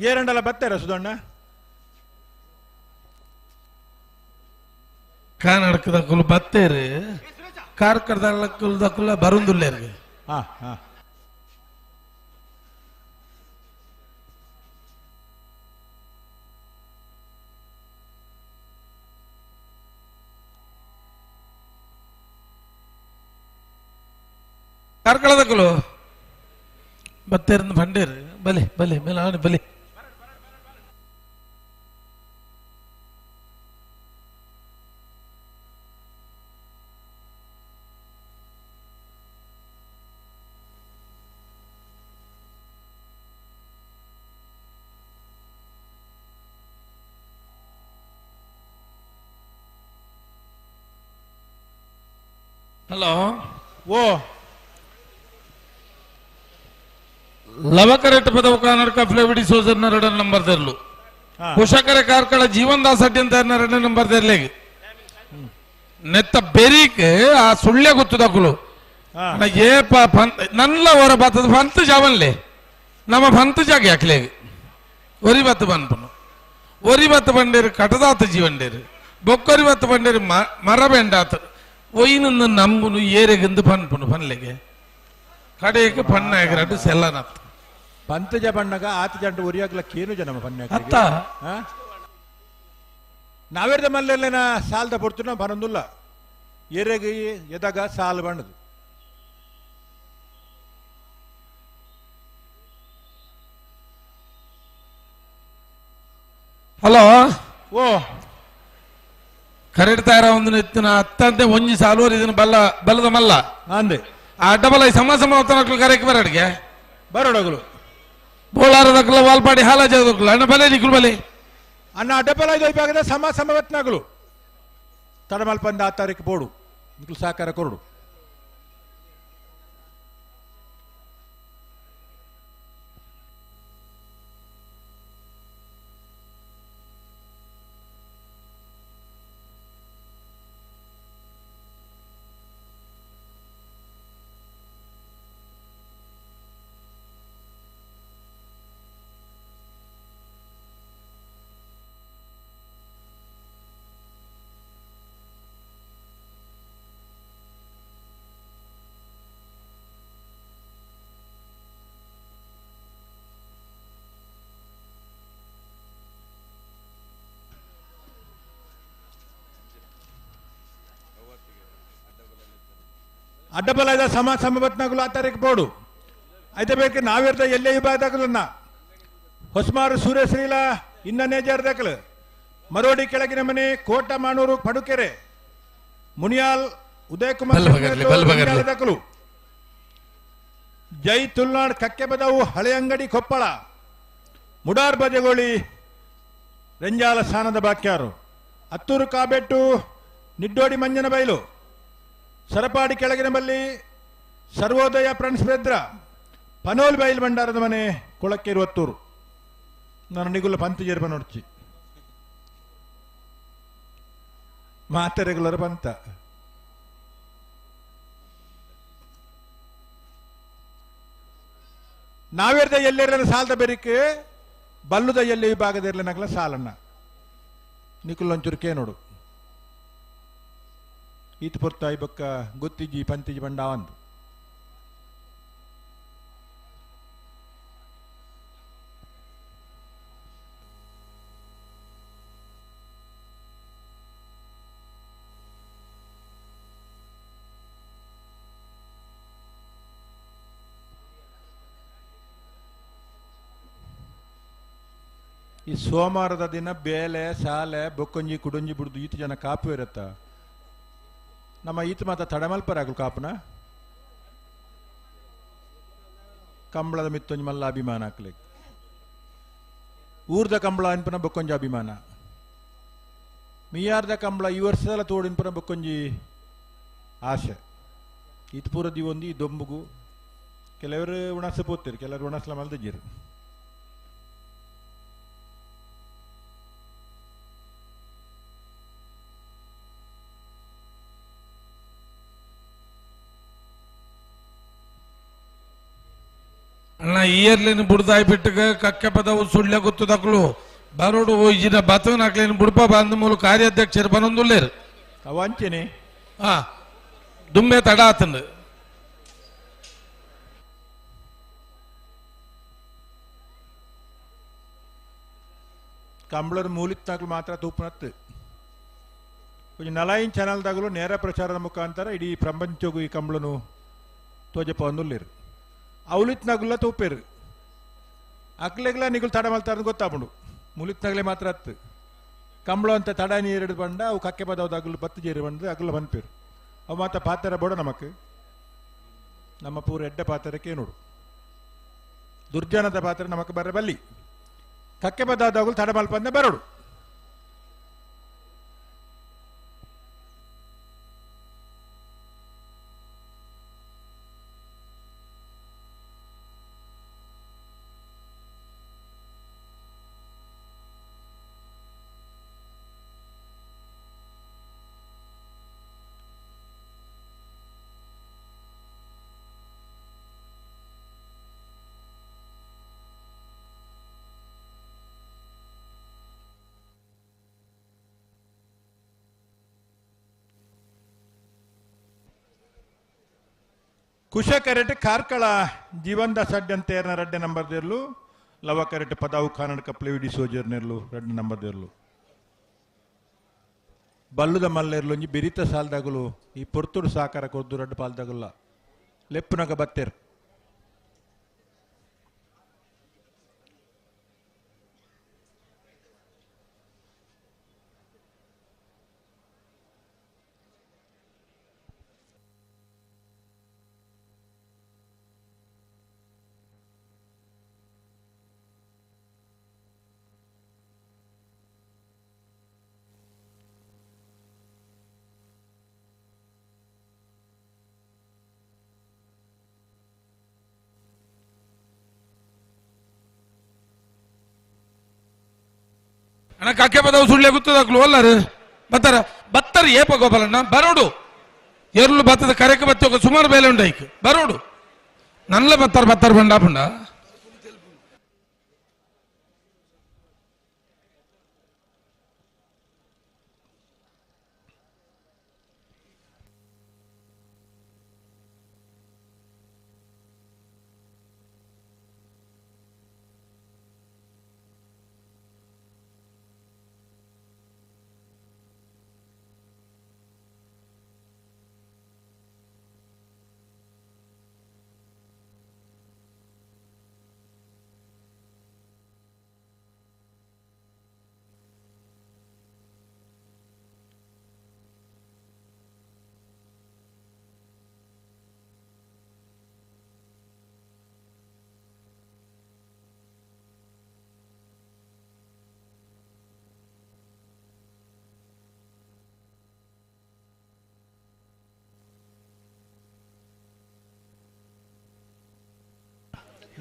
ಏರಂಡಲ ಬತ್ತಾರ ಸುಧಣ್ಣ ಕರ್ನಾಟಕದ ಕುಲ್ ಬತ್ತೇರು ಕಾರ್ಕಳದ ಕುಲ್ದ ಕುಲ ಬರುಂದುಲ್ಲೇರ್ಗೆ. ಹಾ ಹಾ ಕಾರ್ಕಳದ ಕುಲು ಬತ್ತೇರಿಂದ ಬಂಡೇರು ಬಲೆ ಬಲೆ ಮೇಲೆ ಆಣೆ ಬಲೆ. ಹಲೋ ಓ ಲವಕರೆಟ್ ಪದವು ಕರ್ನಾಟಕ ಫ್ಲೇವಿಡಿ ಸೋಜರ್ನ 2 ನಂಬರ್ ತೆರಲು. ಕುಶಕರ ಕಾರ್ಕಳ ಜೀವನ್ ದಾಸ್ ಅಡ್ಡಿ ಅಂತ 2 ನಂಬರ್ ತೆರಲಿಗೆ ನೆತ್ತ ಬೆರಿಕ್ ಆ ಸುಳ್ಳೆ ಗೊತ್ತದಕ್ಕಲು ಏ ನಲ್ಲ ಹೊರ ಬತ್ತದ ಪಂತ ಜಾವನ್ಲೆ ನಮ್ಮ ಪಂತ ಜಾಗ ಯಾಕ್ಲೇಗ ಒರಿ ಬತ್ತು ಬನ್ಪನು ಒರಿ ಬತ್ತು ಬಂಡೇರು ಕಟದಾತ ಜೀವಂಡೇರು ಬೊಕ್ಕೊರಿ ಬತ್ತು ಬಂಡೇರು ಮರ ಬೆಂಡಾತ ಒಯ್ನನ್ನು ನಂಬುನು ಏರೆಗಿಂದು ಪನ್ಪುನು ಪನ್ಲೆಗೆ ಕಡೆಗೆ ಪಣ್ಣ ಎಗರಾಟು ಸೆಲ್ಲನತ್ತು ಪಂತಜ ಬಣ್ಣಗ ಆತ ಜಂಟು ಒರಿಯಾಗ್ಲ ಕೇನು ಜನ ಪಣ್ಣ ಅತ್ತ ನಾವೇರ್ದ ಮಲ್ಲೆಲ್ಲ ಸಾಲದ ಪೊರ್ತುನ ಬರಂದುಲ್ಲ ಎರೆಗೆ ಎದಾಗ ಸಾಲು ಬಣ್ಣದು. ಹಲೋ ಓ ಕರೆಡ್ ತಾರ ಒಂದು ನೆತ್ತಿನ ಅತ್ತಂತೆ ಒಂಜಿ ಸಾಲುವರ್ ಇದನ್ನ ಬಲ್ಲ ಬಲ್ಲದ ಮಲ್ಲ ಅಂದೆ ಆ ಡಬಲ್ I ಸಮ ಸಮ ಹೊತ್ತನಕ್ಲು ಕರೆಕ್ ಬರಡಿಗೆ ಬರೋಡಗಲು ಬೋಳಾರದಕ್ಲ ವಾಲ್ಪಾಡಿ ಹಾಲಾಜದಕ್ಲು ಅಣ್ಣ ಬಲೆ ನಿಕ್ಲು ಬಲೆ ಅಣ್ಣ ಡಬಲ್ ಐದು ಐಪಾಗದ ಸಮ ಸಮವತ್ನಾಗಲು ತಡಮಲ್ಪಂದ ಆ ತಾರೀಕು ಬೋಡು ನಿಕ್ಲು ಸಹಕಾರ ಕೊರಡು. ಅಡ್ಡಬಲ ಸಮ ಸಮಬತ್ನಾಗಲು ಆ ತಾರೀಕು ಬೋಡು ಐತೆ ಬೇಕು ನಾವಿರ್ದ ಎಲ್ಲೇ ವಿಭಾಗದಾಗಲನ್ನ ಹೊಸಮಾರು ಸೂರ್ಯಶ್ರೀಲ ಇನ್ನ ನೇಜಾರ್ದಾಕಲು ಮರೋಡಿ ಕೆಳಗಿನ ಮನೆ ಕೋಟ ಮಾಣೂರು ಪಡುಕೆರೆ ಮುನಿಯಾಲ್ ಉದಯಕುಮಾರ್ ದಾಖಲು ಜೈ ತುಲ್ನಾಡ್ ಕಕ್ಕೆಬದವು ಹಳೆಯಂಗಡಿ ಕೊಪ್ಪಳ ಮುಡಾರ್ ಬಜಗೋಳಿ ರೆಂಜಾಲ ಸ್ಥಾನದ ಬಾಕ್ಯಾರು ಅತ್ತೂರು ಕಾಬೆಟ್ಟು ನಿಡ್ಡೋಡಿ ಮಂಜನಬೈಲು ಸರಪಾಡಿ ಕೆಳಗಿನ ಬಲ್ಲಿ ಸರ್ವೋದಯ ಫ್ರೆಂಡ್ಸ್ ಬೆದ್ರ ಪನೋಲ್ ಬೈಲ್ ಭಂಡಾರದ ಮನೆ ಕೊಳಕ್ಕೇರು ಅತ್ತೂರು. ನಾನು ನಿಗುಲ ಪಂತ ಜೇರ್ಬ ನೋಡ್ಚಿ ಮಾತೆ ರೆಗ್ಯುಲರ್ ಪಂತ. ನಾವೇರ್ದ ಎಲ್ಲೆರನ ಸಾಲದ ಬೆರಿಕೆ ಬಲ್ಲುದ ಎಲ್ಲಿ ವಿಭಾಗದ ಇರ್ಲಿನಗಲ ಸಾಲನ್ನ ನಿಕುಲ್ ಒಂಚೂರು ನೋಡು ಈತ ಪೊರ್ತಾಯಿ ಬೊಕ್ಕ ಗೊತ್ತಿಜಿ ಪಂತಿಜಿ ಬಂಡಾವಂದು. ಈ ಸೋಮವಾರದ ದಿನ ಬೇಲೆ ಸಾಲೆ ಬೊಕ್ಕೊಂಜಿ ಕುಡೊಂಜಿ ಬಿಡುದು ಈತ ಜನ ಕಾಪು ಇರತ್ತ. ನಮ್ಮ ಈತ ಮಾತ ತಡಮಲ್ಪರಾಗಲು ಕಾಪುನ ಕಂಬಳದ ಮಿತ್ತೊಂಜಿ ಮಲ್ಲ ಅಭಿಮಾನ ಹಾಕ್ಲಿಕ್ಕೆ ಊರ್ದ ಕಂಬಳ ಅನ್ಪನ ಬೊಕ್ಕೊಂಜಿ ಅಭಿಮಾನ ಮಿಯಾರ್ದ ಕಂಬಳ ಈ ವರ್ಷದಲ್ಲ ತೋಡಿನ್ಪನ ಬೊಕ್ಕೊಂಜಿ ಆಸೆ. ಈತ ಪೂರ ದಿವೊಂದು ಈ ದೊಂಬುಗು ಕೆಲವರು ಉಣಸ ಪೋತಿರು ಕೆಲವರು ಉಣಸಲ ಮಲ್ದಿಜ್ಜಿರು. ಅಣ್ಣ ಇಯರ್ಲಿನ ಬುಡ್ದಾಯ್ ಬಿಟ್ಟಗ ಕಕ್ಕೆ ಪದವು ಸುಳ್ಯ ಗೊತ್ತದಕ್ಲು ಬರೋಡು ಇಜಿನ ಬತವನ ಹಾಕ್ಲೇನು ಬುಡ್ಪ ಬಂದ ಮೂಲ ಕಾರ್ಯಾಧ್ಯಕ್ಷರು ಬನೊಂದುಲ್ಲೇರು ಅವಂಚನೆ ಹಾ ದುಮ್ಮೆ ತಡ ಆತಂದು. ಕಂಬಳದ ಮೂಲಿತ್ತಾಗ್ಲು ಮಾತ್ರ ತೂಪನತ್ತು ಒಂಜಿ ನಲಾಯಿನ್ ಚಾನಲ್ದಾಗಲೂ ನೇರ ಪ್ರಚಾರದ ಮುಖಾಂತರ ಇಡೀ ಪ್ರಪಂಚಗೂ ಈ ಕಂಬಳನು ತೋಜಪ್ಪ ಒಂದುಲ್ಲೇರು ಅವಲಿತ್ನಾಗುಲ್ಲ ತೂಪೇರು ಅಕ್ಲೆಗ್ಲ ನಿಗುಲ್ ತಡ ಮಲ್ತಾರ ಗೊತ್ತಾಪುಂಡು ಮುಲಿತ್ನಾಗಲೇ ಮಾತ್ರ ಅತ್ತು ಕಂಬಳ ಅಂತ ತಡ ನೀರು ಬಂಡ ಅವು ಕಕ್ಕೆ ಪದವದಾಗಲು ಬತ್ತು ಜೇರು ಬಂದು ಅಗಲ ಬಂದ್ಪೇರು ಅವು ಮಾತ್ರ ಪಾತ್ರ ಬೋಡ ನಮಕ್ ನಮ್ಮ ಪೂರ ಎಡ್ಡ ಪಾತ್ರಕ್ಕೆ ನೋಡು ದುರ್ಜನದ ಪಾತ್ರ ನಮಕ್ ಬರ ಬಲ್ಲಿ ಕಕ್ಕೆ ಬದಾದಾಗಲು ತಡ ಮಲ್ಪಂದ ಬರೋಡು. ಕುಶ ಕರೆಟ್ ಕಾರ್ಕಳ ಜೀವನ್ದ ಸಡ್ಡಂತೇರ್ನ ರಡ್ಡೆ ನಂಬರ್ ದೇರ್ಲು ಲವ ಕರೆಟ್ ಪದಾವು ಕಾನಡ್ ಕಪ್ಲೆ ವಿಡಿ ಸೋಜರ್ ನೆರ್ಲು ರಡ್ಡೆ ನಂಬರ್ ದೇರ್ಲು ಬಲ್ಲುದ ಮಲ್ಲೇರ್ಲು ಒಂಜಿ ಬಿರಿತ ಸಾಲ್ದಾಗಲು ಈ ಪೊರ್ತುಡು ಸಾಕಾರ ಕೊರ್ದು ರಡ್ಡು ಪಾಲ್ದಾಗಲ್ಲ ಲೆಪ್ಪುನಗ ಬತ್ತೇರ್. ಅಣ್ಣ ಕಕ್ಕೆ ಪದವು ಸುಳ್ಳೆ ಗೊತ್ತದಾಗ್ಲು ಅಲ್ಲಾರು ಬತ್ತಾರ ಬತ್ತರ ಏಪ ಗೋಪಾಲಣ್ಣ ಬರೋಡು ಎರ್ಲು ಬತ್ತದ ಕರೆಕ ಬತ್ತ ಸುಮಾರು ಬೇಲೆ ಉಂಡೈಕ್ ಬರೋಡು ನಲ್ಲ ಬತ್ತಾರ ಬತ್ತಾರ ಬಂಡಾಪುಂಡ.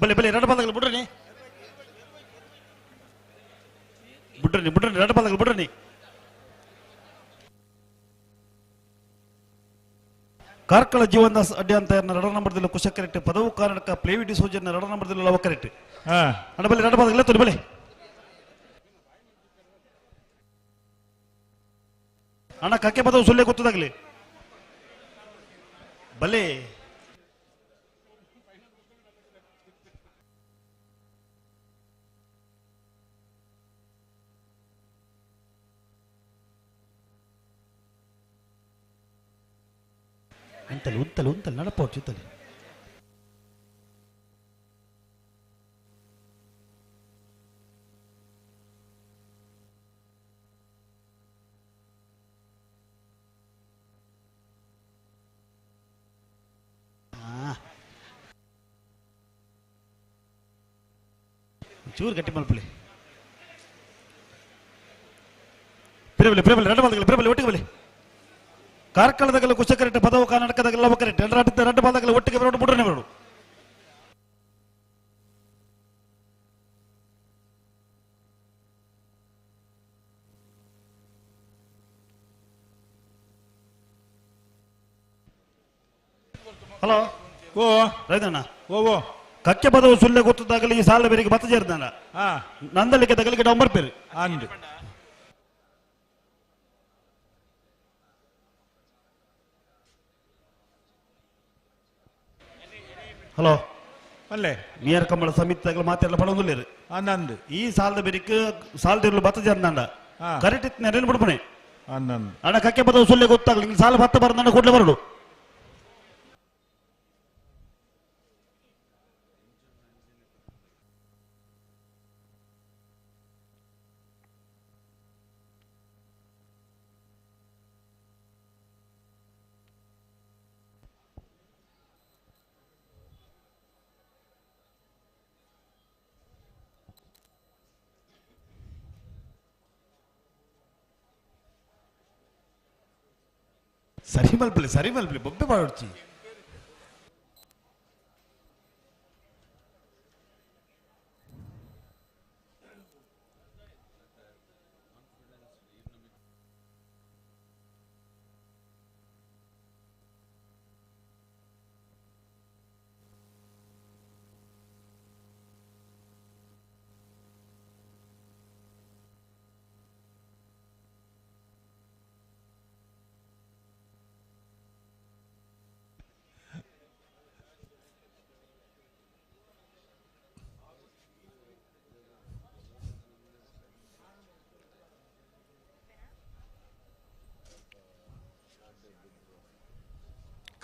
ಬಲೆ ಬಲೆ ಎರಡು ಪದಗಳು ಬಿಡ್ರಿ ಬಿಡ್ರಿ ಬಿಡ್ರಿ ಎರಡು ಪದಗಳು ಬಿಡ್ರಿ. ಕಾರ್ಕಳ ಜೀವನದಾಸ್ ಅಡ್ಡಿ ಅಂತ ಎರಡು ನಂಬರ್ದಲ್ಲಿ ಕುಶಕರೆಟ್ ಪದವು ಕಾರಣಕ ಪ್ಲೇವಿ ಡಿಸೋಜನ್ ಎರಡು ನಂಬರ್ದಲ್ಲಿ ಲವ ಕರೆಕ್ಟ್. ಅಣ್ಣ ಬಲೆ ಎರಡು ಪದಗಳು ತೊಲಿ ಬಲೆ. ಅಣ್ಣ ಕಕ್ಕೆ ಪದವು ಸುಳ್ಳೆ ಗೊತ್ತದಾಗಲಿ ಬಲೆ. ಉಂತಲೆ ಉಂತಲೆ ಉಂತಲೆ ನಡಪೋಚು ಉಂತಲೆ. ಚೂರು ಗಟ್ಟಿ ಮಲ್ಪಲಿ. ಪಿರಬಲಿ ಪಿರಬಲಿ ಎರಡು ಬಾದಗಳು ಪಿರಬಲಿ ಒಟ್ಟಿಗೆ ಬಲಿ. ಕಾರ್ಕಳದಾಗಲ ಕುಶಕರೆಟ್ ಪದವು ಕರ್ನಾಟಕದಾಗಲ ಒಕ್ಕರೆಟ್ ಎರಡು ಎರಡು ಬಾದಗಳ ಒಟ್ಟಿಗೆ ಬರೋಡು ಮೂರನೇ ಬರೋಡು. ಹಲೋ ಓ ರೈತಣ್ಣ ಓ ಓ ಕಕ್ಕೆ ಪದವು ಸುಳ್ಳೆ ಗೊತ್ತದಾಗಲಿ ಈ ಸಾಲ ಬೇರಿಗೆ ಬತ್ತ ಸೇರಿದಾನ ನಂದಲಿಕ್ಕೆ ತಗಲಿಕ್ಕೆ ಡಂಬರ್ ಪೇರು ಅಂದು ಹಲೋ ಅಲ್ಲೇ ನಿಯರ್ ಕಂಬಳ ಸಮಿತಿ ಮಾತೆಲ್ಲ ಪಡೊಂದುಲ್ಲೇರು ಆನಂದ್ ಈ ಸಾಲದ ಬೆರಿಕ್ ಸಾಲದಿರಲು ಬತ್ತ ಸೇರಿದಾಂಡ ಕರೆಕ್ಟ್ ಇತ್ತು ನೆರೆಯನ್ನು ಬಿಡ್ಪಣೆ ಆನಂದ್ ಅಣ್ಣ ಕಕ್ಕೆ ಪದವು ಸುಳ್ಳೆ ಗೊತ್ತಾಗಲಿ ಸಾಲ ಬತ್ತ ಬರಂದ ಕೂಡಲೇ ಬರಡು. ಸರಿ ಮಲ್ಪಲಿ ಸರಿ ಮಲ್ಪಲಿ ಬೊಬ್ಬೆ ಮಾಡೋಡ್ಚಿ.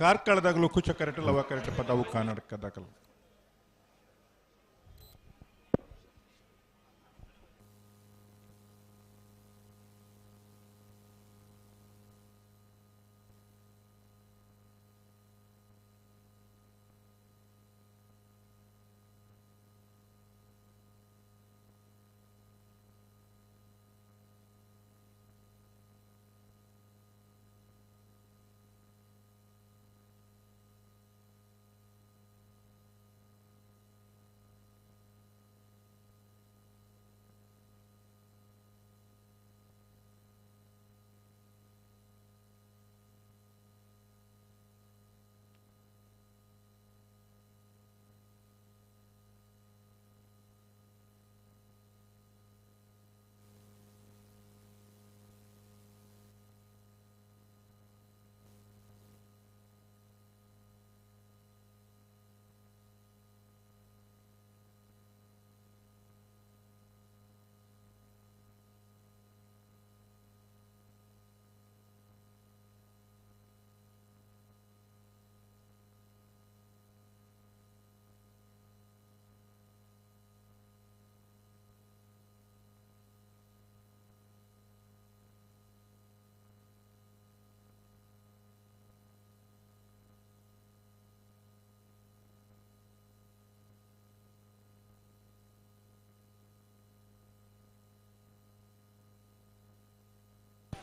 ಕಾರ್ಕಳದಾಗಲೂ ಕುಚ ಕರೆಕ್ಟ್ ಲವ ಕರೆಕ್ಟ್ ಪದವು ಕರ್ನಾಟಕದಾಗಲು.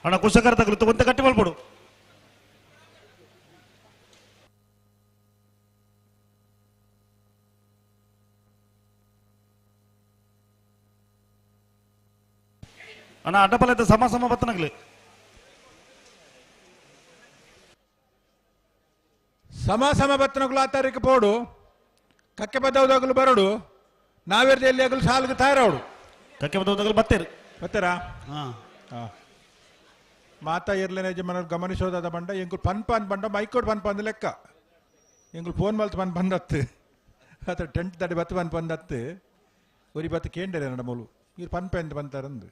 ಅಣ್ಣ ಕುಶಕರ ತಗಲು ಒಂತೆ ಕಟ್ಟಿ ಮಲ್ಪಡು. ಅಣ್ಣ ಅಡ್ಡಪಲದ ಸಮ ಸಮ ಬತ್ತನಗ್ಲಿ ಸಮ ಸಮ ಬತ್ತನಗುಲು ಆ ತಾರೀಕು ಪೋಡು ಕಕ್ಕೆ ಬದ್ದವದಾಗಲು ಬರೋಡು ನಾವೇರ್ದ ಎಲ್ಲಿ ಆಗಲು ಸಾಲಿಗೆ ತಯಾರವಡು ಕಕ್ಕೆ ಬದ್ದವದಾಗಲು ಬತ್ತೇರು ಬತ್ತೇರಾ ಹಾ ಮಾತಾ ಇರ್ಲೇನೆ ಯಜಮಾನರು ಗಮನಿಸೋದಾದ ಬಂಡ ಎಂಕುಲು ಪನ್ಪ ಅಂದ್ ಬಂಡ ಮೈಕೋಡ್ ಪನ್ಪ ಅಂದ್ ಲೆಕ್ಕ ಎಂಕುಲು ಫೋನ್ ಮಲ್ತು ಪನ್ ಬಂದತ್ತು ಅತ್ತ ಟೆಂಟ್ ತಡಿ ಬತ್ತು ಪನ್ ಬಂದತ್ತು ಒರಿ ಬತ್ತು ಕೇಂಡರೆ ನಡ ಮೂಲು ಇರು ಪನ್ಪ ಎಂತ ಬಂತಾರಂದು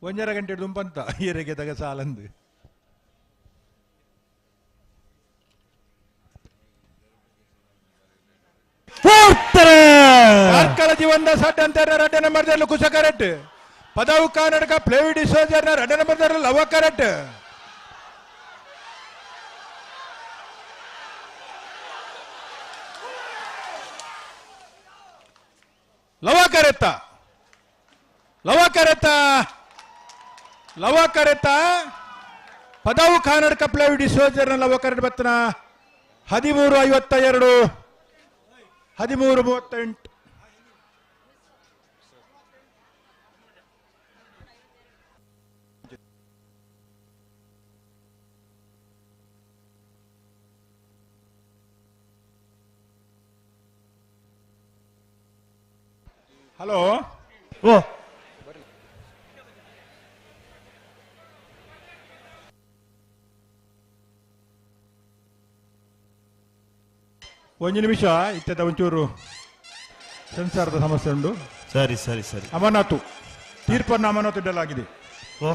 ಒಂಜರ ಗಂಟೆ ದುಂಪಂತ ಈರೆಗೆ ತಗ ಸಾಲಂದು ಕಾರ್ಕಳ ಜೀವನದ ಸಡ್ ಅಂತಾರೆ ರಡ್ಡೆ ನಂಬರ್ ಕುಶ ಕರೆಕ್ಟ್ ಪದವು Karnataka ಪ್ಲೇವಿ ಡಿಸೋಜರ್ ರಡ್ಡೆ number Lava correct Lava correct Lava correct Lava correct ಪದವು ಕರ್ನಾಟಕ ಪ್ಲೇವಿ ಡಿಸೋಜರ್ ಲವ ಕರೆಕ್ಟ್ ಬತ್ತನ 13:52 13:38. ಹಲೋ ಓ ಒಂದು ನಿಮಿಷ ಇತ್ತದ ಒಂಚೂರು ಸೆನ್ಸಾರ್ದ ಸಮಸ್ಯೆ ಉಂಟು. ಸರಿ ಸರಿ ಸರಿ. ಅಮಾನತು ತೀರ್ಪನ್ನು ಅಮಾನತು ಇಡಲಾಗಿದೆ. ಓ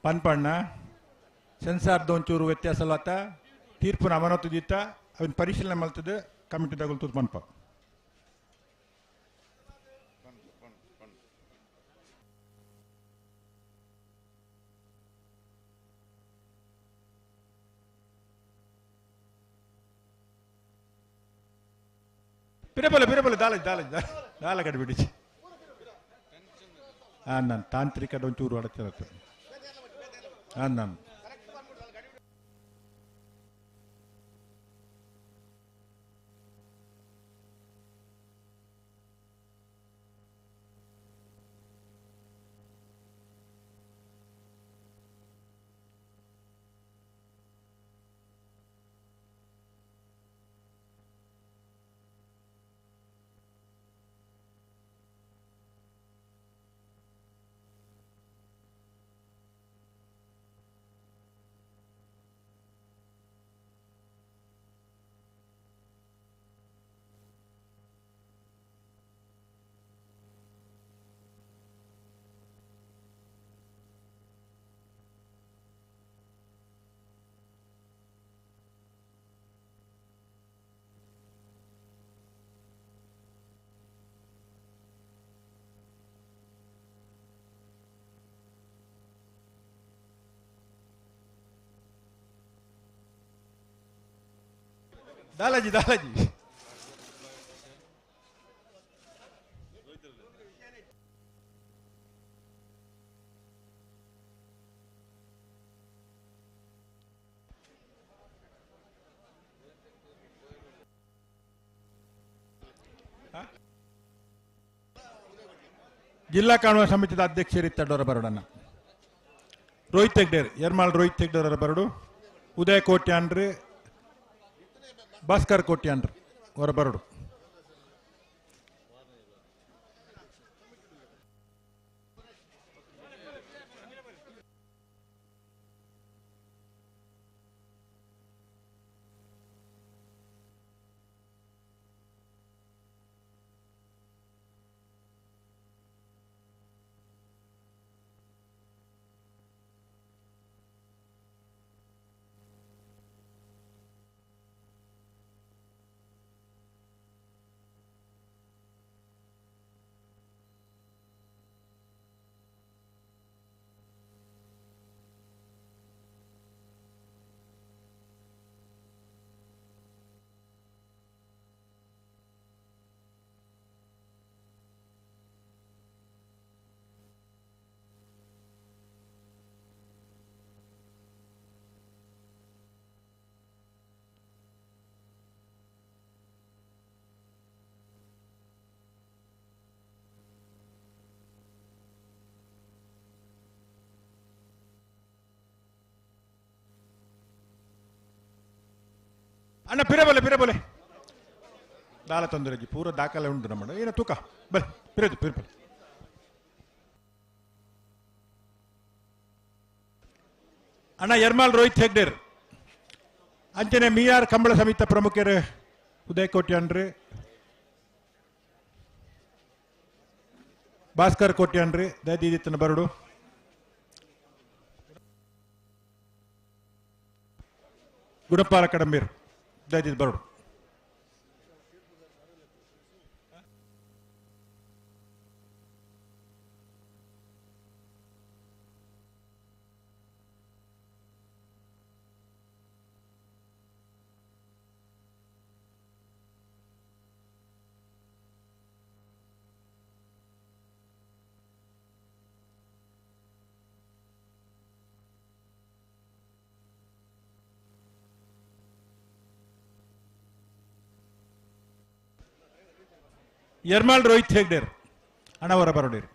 ಪನ್ಪಣ್ಣ ಸೆನ್ಸಾರ್ದ ಒಂಚೂರು ವ್ಯತ್ಯಾಸ ಅಲ್ಲ ತೀರ್ಪುನ ಅಮಾನತು ದೀತ ಅವನ್ ಪರಿಶೀಲನೆ ಮಾಡ್ತದೆ ಕಮಿಟಿ ತಗೊಳ್ತದೆ ಪನ್ಪ. ಪಿರಬಲ ಪಿರಬಲ ದಾಲ ದಾಲ ದಾಲ ಕಡ್ಬಿಡಿಸಿ. ಹಾಂ ನಾನು ತಾಂತ್ರಿಕ ಒಂಚೂರು ಅಡಚಿರತ್ತೆ. ಹಾಂ ನಾನು ದಾಲಾಜಿ ದಾಲಾಜಿ ಜಿಲ್ಲಾ ಕಾನೂನು ಸಮಿತಿಯ ಅಧ್ಯಕ್ಷರಿತ್ತಡೋರ ಬರೋಡನ್ನ ರೋಹಿತ್ ಹೆಗ್ಡೇರ್ ಯರ್ಮಾಳ್ ರೋಹಿತ್ ಹೆಗ್ಡೇರವರ ಬರಡು, ಉದಯ ಕೋಟ್ಯಾನ್ರಿ ಭಾಸ್ಕರ್ ಕೋಟ್ಯಾನ್ರಿ ಅವರ ಬರಡು. ಅಣ್ಣ ಪಿರಬಲೆ ಪಿರಬಲೆ ದಾಲ ತೊಂದರೆ ಪೂರ ದಾಖಲೆ ಉಂಟು ನಮ್ಮ ಏನ ತೂಕ ಬಲೆ ಪಿರದು ಪಿರಬಲೆ ಅಣ್ಣ ಯರ್ಮಾಲ್ ರೋಹಿತ್ ಹೆಗ್ಡೇರ್ ಅಂಚನೆ ಮಿಯಾರ್ ಕಂಬಳ ಸಮಿತ ಪ್ರಮುಖರು ಉದಯ ಕೋಟ್ಯಾನ್ರಿ ಭಾಸ್ಕರ್ ಕೋಟ್ಯಾನ್ರಿ ದಯದೀದಿತ್ತನ ಬರಡು ಗುಣಪಾಲ ಕಡಂಬೀರ್ ದಯದೀದ್ ಬರಡು ಯರ್ಮಾಲ್ ರೋಹಿತ್ ಹೆಗ್ಡೇರ್ ಅಣ್ಣವರ ಬರೋಡೇರ್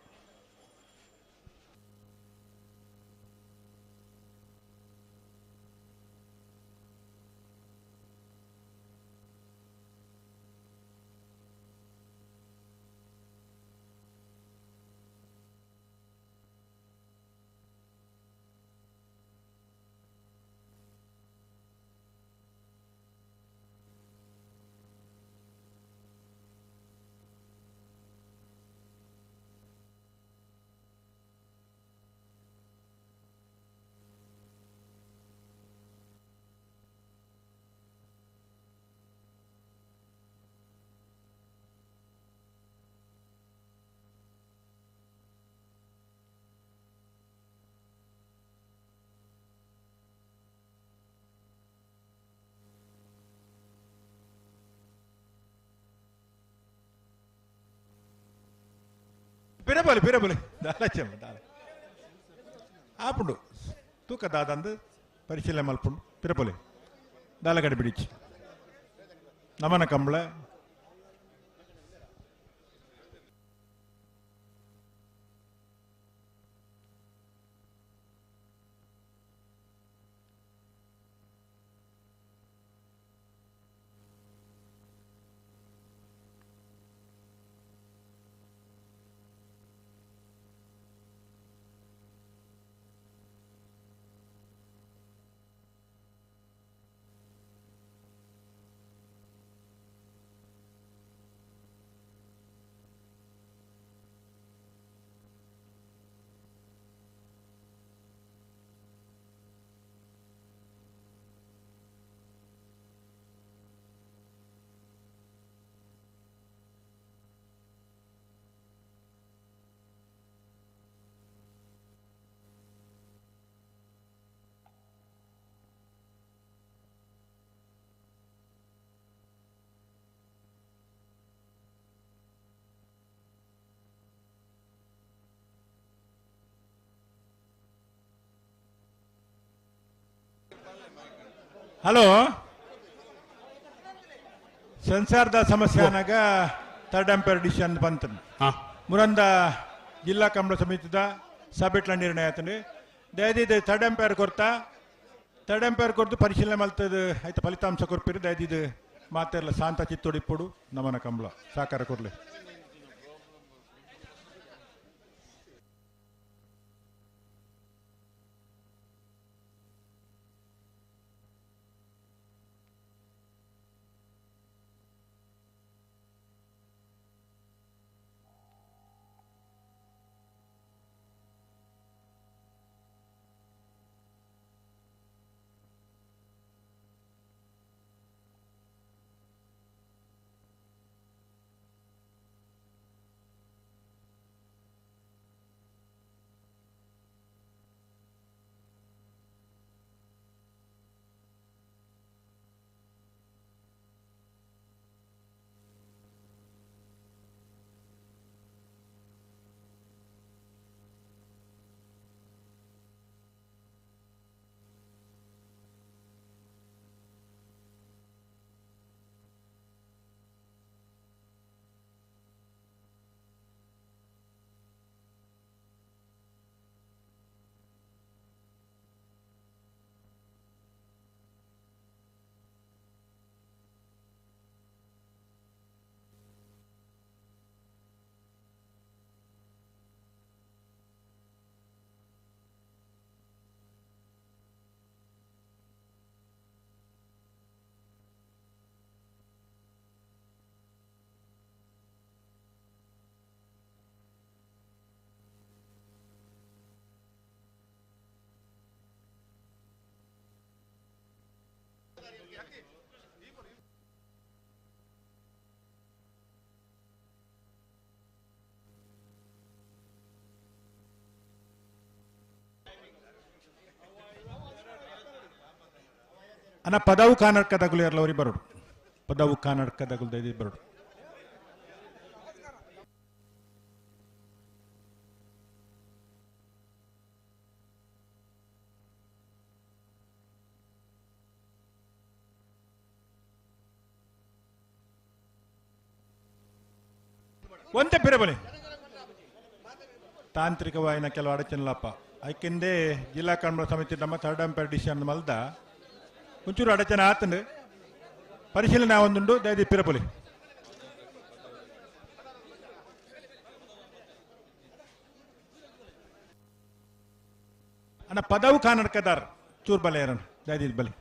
ಪಿರಬಲೆ ಪಿರಬಲೆ ದಾಲ ದಾಲ ಆಪುಂಡು ತೂಕ ದಾದಂದು ಪರಿಶೀಲನೆ ಮಲ್ಪುಂಡು ಪಿರಬಲೆ ದಾಲಗಡೆ ಬಿಡಿಚಿ ನಮನ ಕಂಬಳ ಹಲೋ ಸಂಸಾರದ ಸಮಸ್ಯೆ ಅನ್ನಾಗ ಥರ್ಡ್ ಅಂಪೈರ್ ಡಿಸಿಷನ್ ಬಂತು. ಮುರಂದ ಜಿಲ್ಲಾ ಕಂಬಳ ಸಮಿತಿದ ಸಭೆಟ್ಲ ನಿರ್ಣಯ ಆತಂడి. ದಯದಿದ್ದು third umpire Koratla third umpire ಕೊರ್ದು ಪರಿಶೀಲನೆ ಮಲ್ತದ ಆಯ್ತು ಫಲಿತಾಂಶ ಕೊರ್ಪಿರು. ದಯದಿದ್ದು ಮಾತೆಲ್ಲ ಶಾಂತ ಚಿತ್ತೊಡಿಪ್ಪುಡು ನಮನ ಕಂಬಳ ಸಹಕಾರ ಕೊರ್ಲಿ. ಅನ್ನ ಪದವು ಕಾನಡ್ಕದಗುಲು ಯಾರ್ಲವರಿ ಬರೋಡು ಪದವು ಕಾನಡ್ಕದಗುಲು ದೈದಿ ಬರೋಡು. ಒಂತೆ ಪಿರಬಲಿ ತಾಂತ್ರಿಕವಾಯಿನ ಕೆಲವು ಅಡಚಣೆಲಪ್ಪ ಐಕೆಂದೇ ಜಿಲ್ಲಾ ಕಂಬಳ ಸಮಿತಿ ನಮ್ಮ ಥರ್ಡ್ ಅಂಪೈರ್ ಡಿಸಿಷನ್ ಮಲ್ದ ಒಂಚೂರು ಅಡಚಣೆ ಆತಂಡು ಪರಿಶೀಲನೆ ಒಂದುಂಡು ದಯದಿ ಪಿರಪುಲಿ. ಅಣ್ಣ ಪದವು ಕಾನಡ್ಕದಾರ್ ಚೂರ್ ಬಲೆ ಯಾರಣ್ಣ ದಯದಿ ಬಲೆ.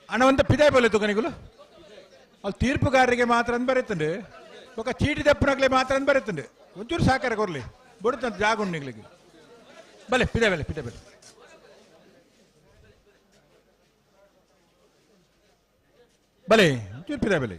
ಅಣ್ಣ ಒಂದು ಪಿದಾಯ್ ಬಲೆ ತುಕನಿಗುಲು ಅಲ್ಲಿ ತೀರ್ಪುಗಾರರಿಗೆ ಮಾತ್ರ ಅಂದ್ ಬರೀತಂಡು ఒక ಚೀಟಿ ದಪ್ಪನಾಗ್ಲೆ ಮಾತ್ರ ಅಂದ್ ಬರೀತಂಡು ಒಂಚೂರು ಸಾಕಾರ ಕೊರ್ಲಿ ಬುಡುತ್ತಂತ ಜಾಗ ಉಂಡು ಬಲೆ ಪಿದಾಯ್ ಬಲೆ ಪಿದಾಯ್ ಬಲೆ. ಬಲೆ ಒಂಚೂರು ಪಿದಾಯ್ ಬಲೆ.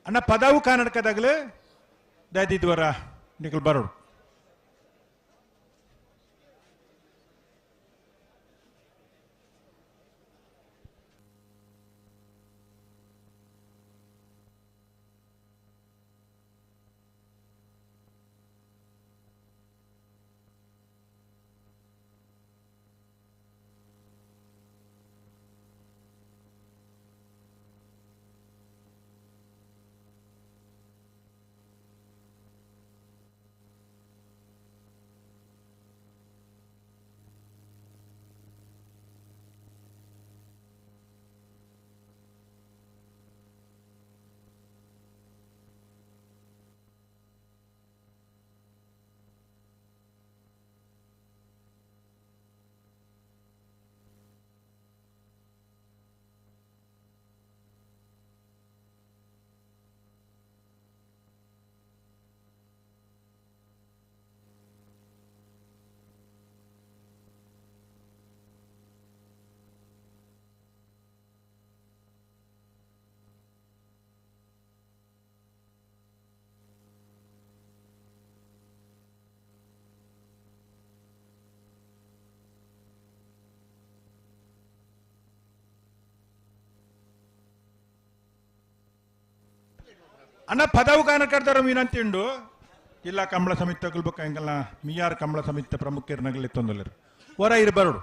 ಅಣ್ಣ ಪದವು ಕನ್ನಡಕದಾಗಲೇ ದಯದಿದ್ವರ ನಿಖಲ್ ಬರೋಡು. ಅಣ್ಣ ಪದವು ಕಾನಕರ್ದಾರ ವಿನಂತಿ ಉಂಡು ಜಿಲ್ಲಾ ಕಂಬಳ ಸಮಿತಿ ತಗೊಳ್ಬೇಕಂಗಲ್ಲ ಮಿಯಾರ್ ಕಂಬಳ ಸಮಿತಿ ಪ್ರಮುಖರು ನಗಲಿ ತೊಂದಲೇರು ಹೊರ ಇರಬಾರದು.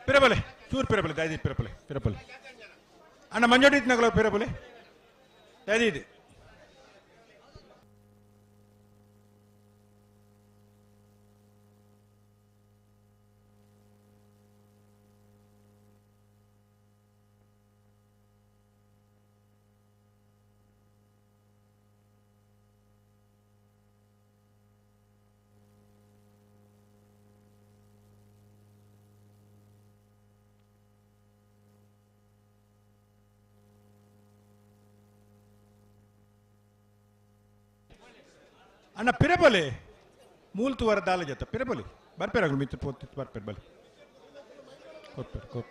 ಪಿರಬಲೆ ಚೂರು ಪಿರಬಲೆ ದಾದಿ ಪಿರಪಲೆ ಪಿರಪಲೆ ಅಣ್ಣ ಮಂಜೋಡಿ ನಗಲ ಪಿರಬಲೆ ದಾದಿ ಇದು ಅಣ್ಣ ಪಿರಬಲೆ ಮೂಲ್ತುವರ ದಾಲ ಜೊತೆ ಪಿರಬಲಿ ಬರ್ಪೇರಾಗಲು ಮಿತ್ರ ಪೋತಿತ್ತು ಬರ್ಪೇರು ಬಲಿ ಕೊರ್ಪೇರು ಕೊರ್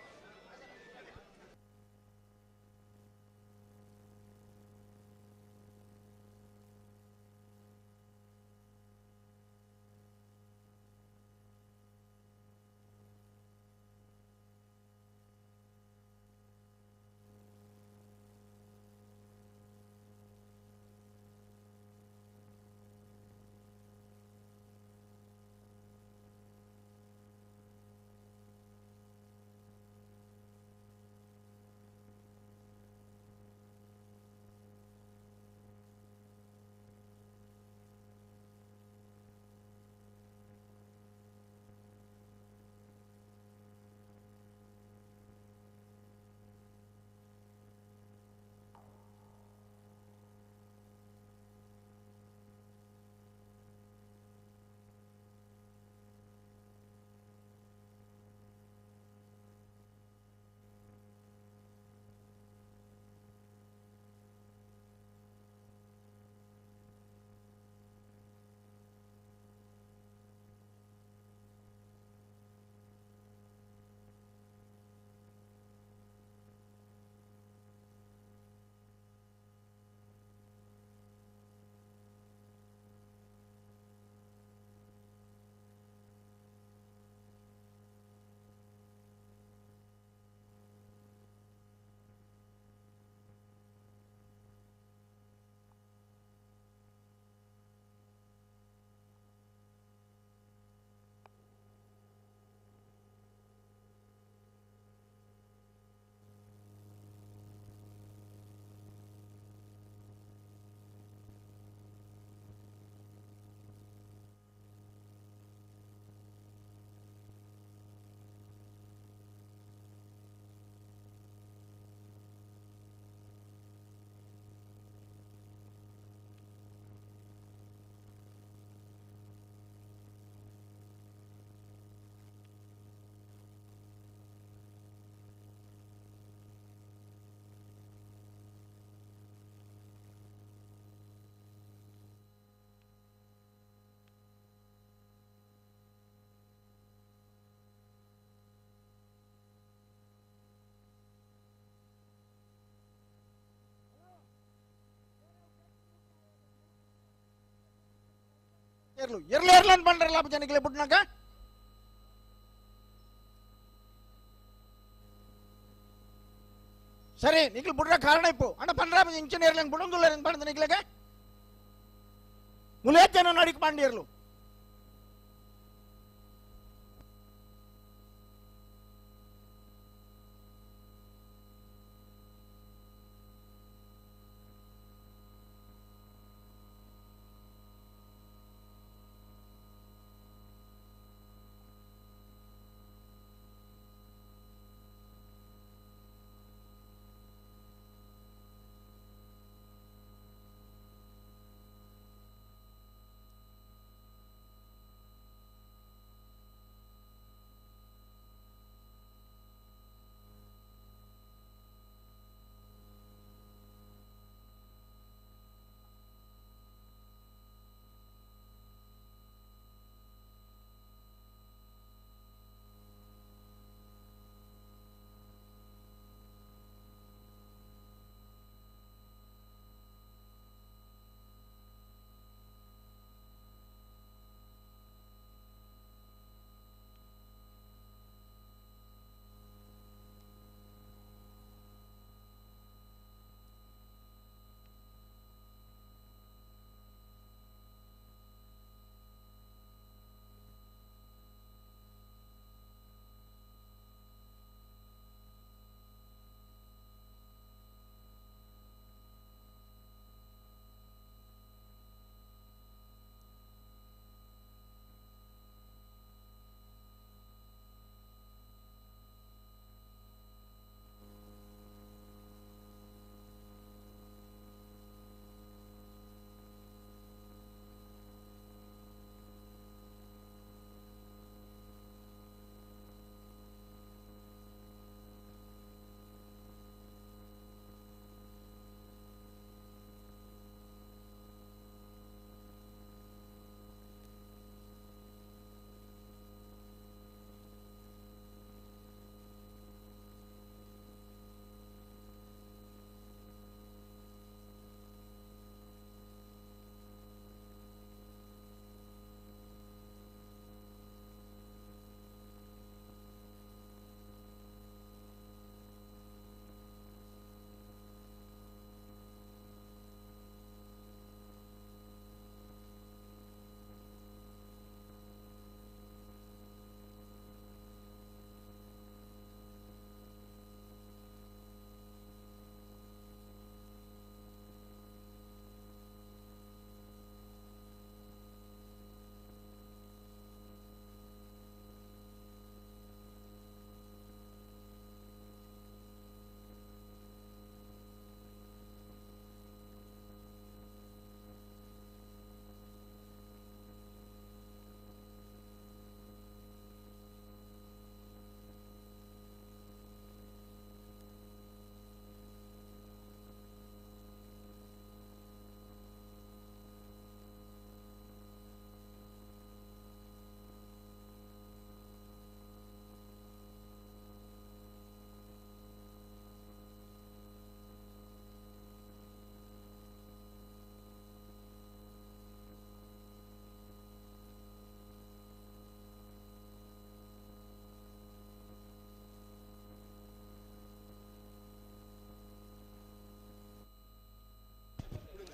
ಎರ್ಲು ಎರ್ಲು ಅಂತ ಬಂದ್ರಲ್ಲ ಜನಕ್ಕೆ ಬಿಟ್ನಾಕ ಸರಿ ನಿಕ್ಲು ಬಿಡ್ರ ಕಾರಣ ಇಪ್ಪು ಅಣ್ಣ ಪಂದ್ರ ಇಂಚಿನ ಎರ್ಲಂಗ್ ಬಿಡೊಂದುಲ್ಲ ಬಂದ ನಿಕ್ಲಗ ಮುಲೇಚನ ನಡಿಕ್ ಪಾಂಡಿಯರ್ಲು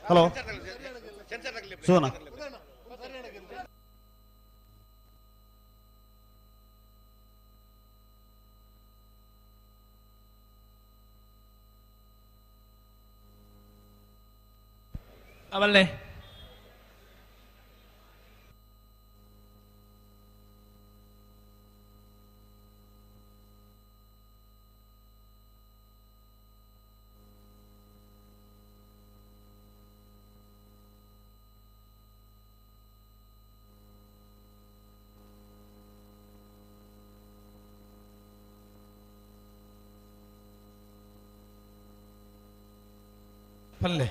ಹಲೋ ಸೋನಾ ಅವಲ್ಲೇ ಪಲ್ಲೆ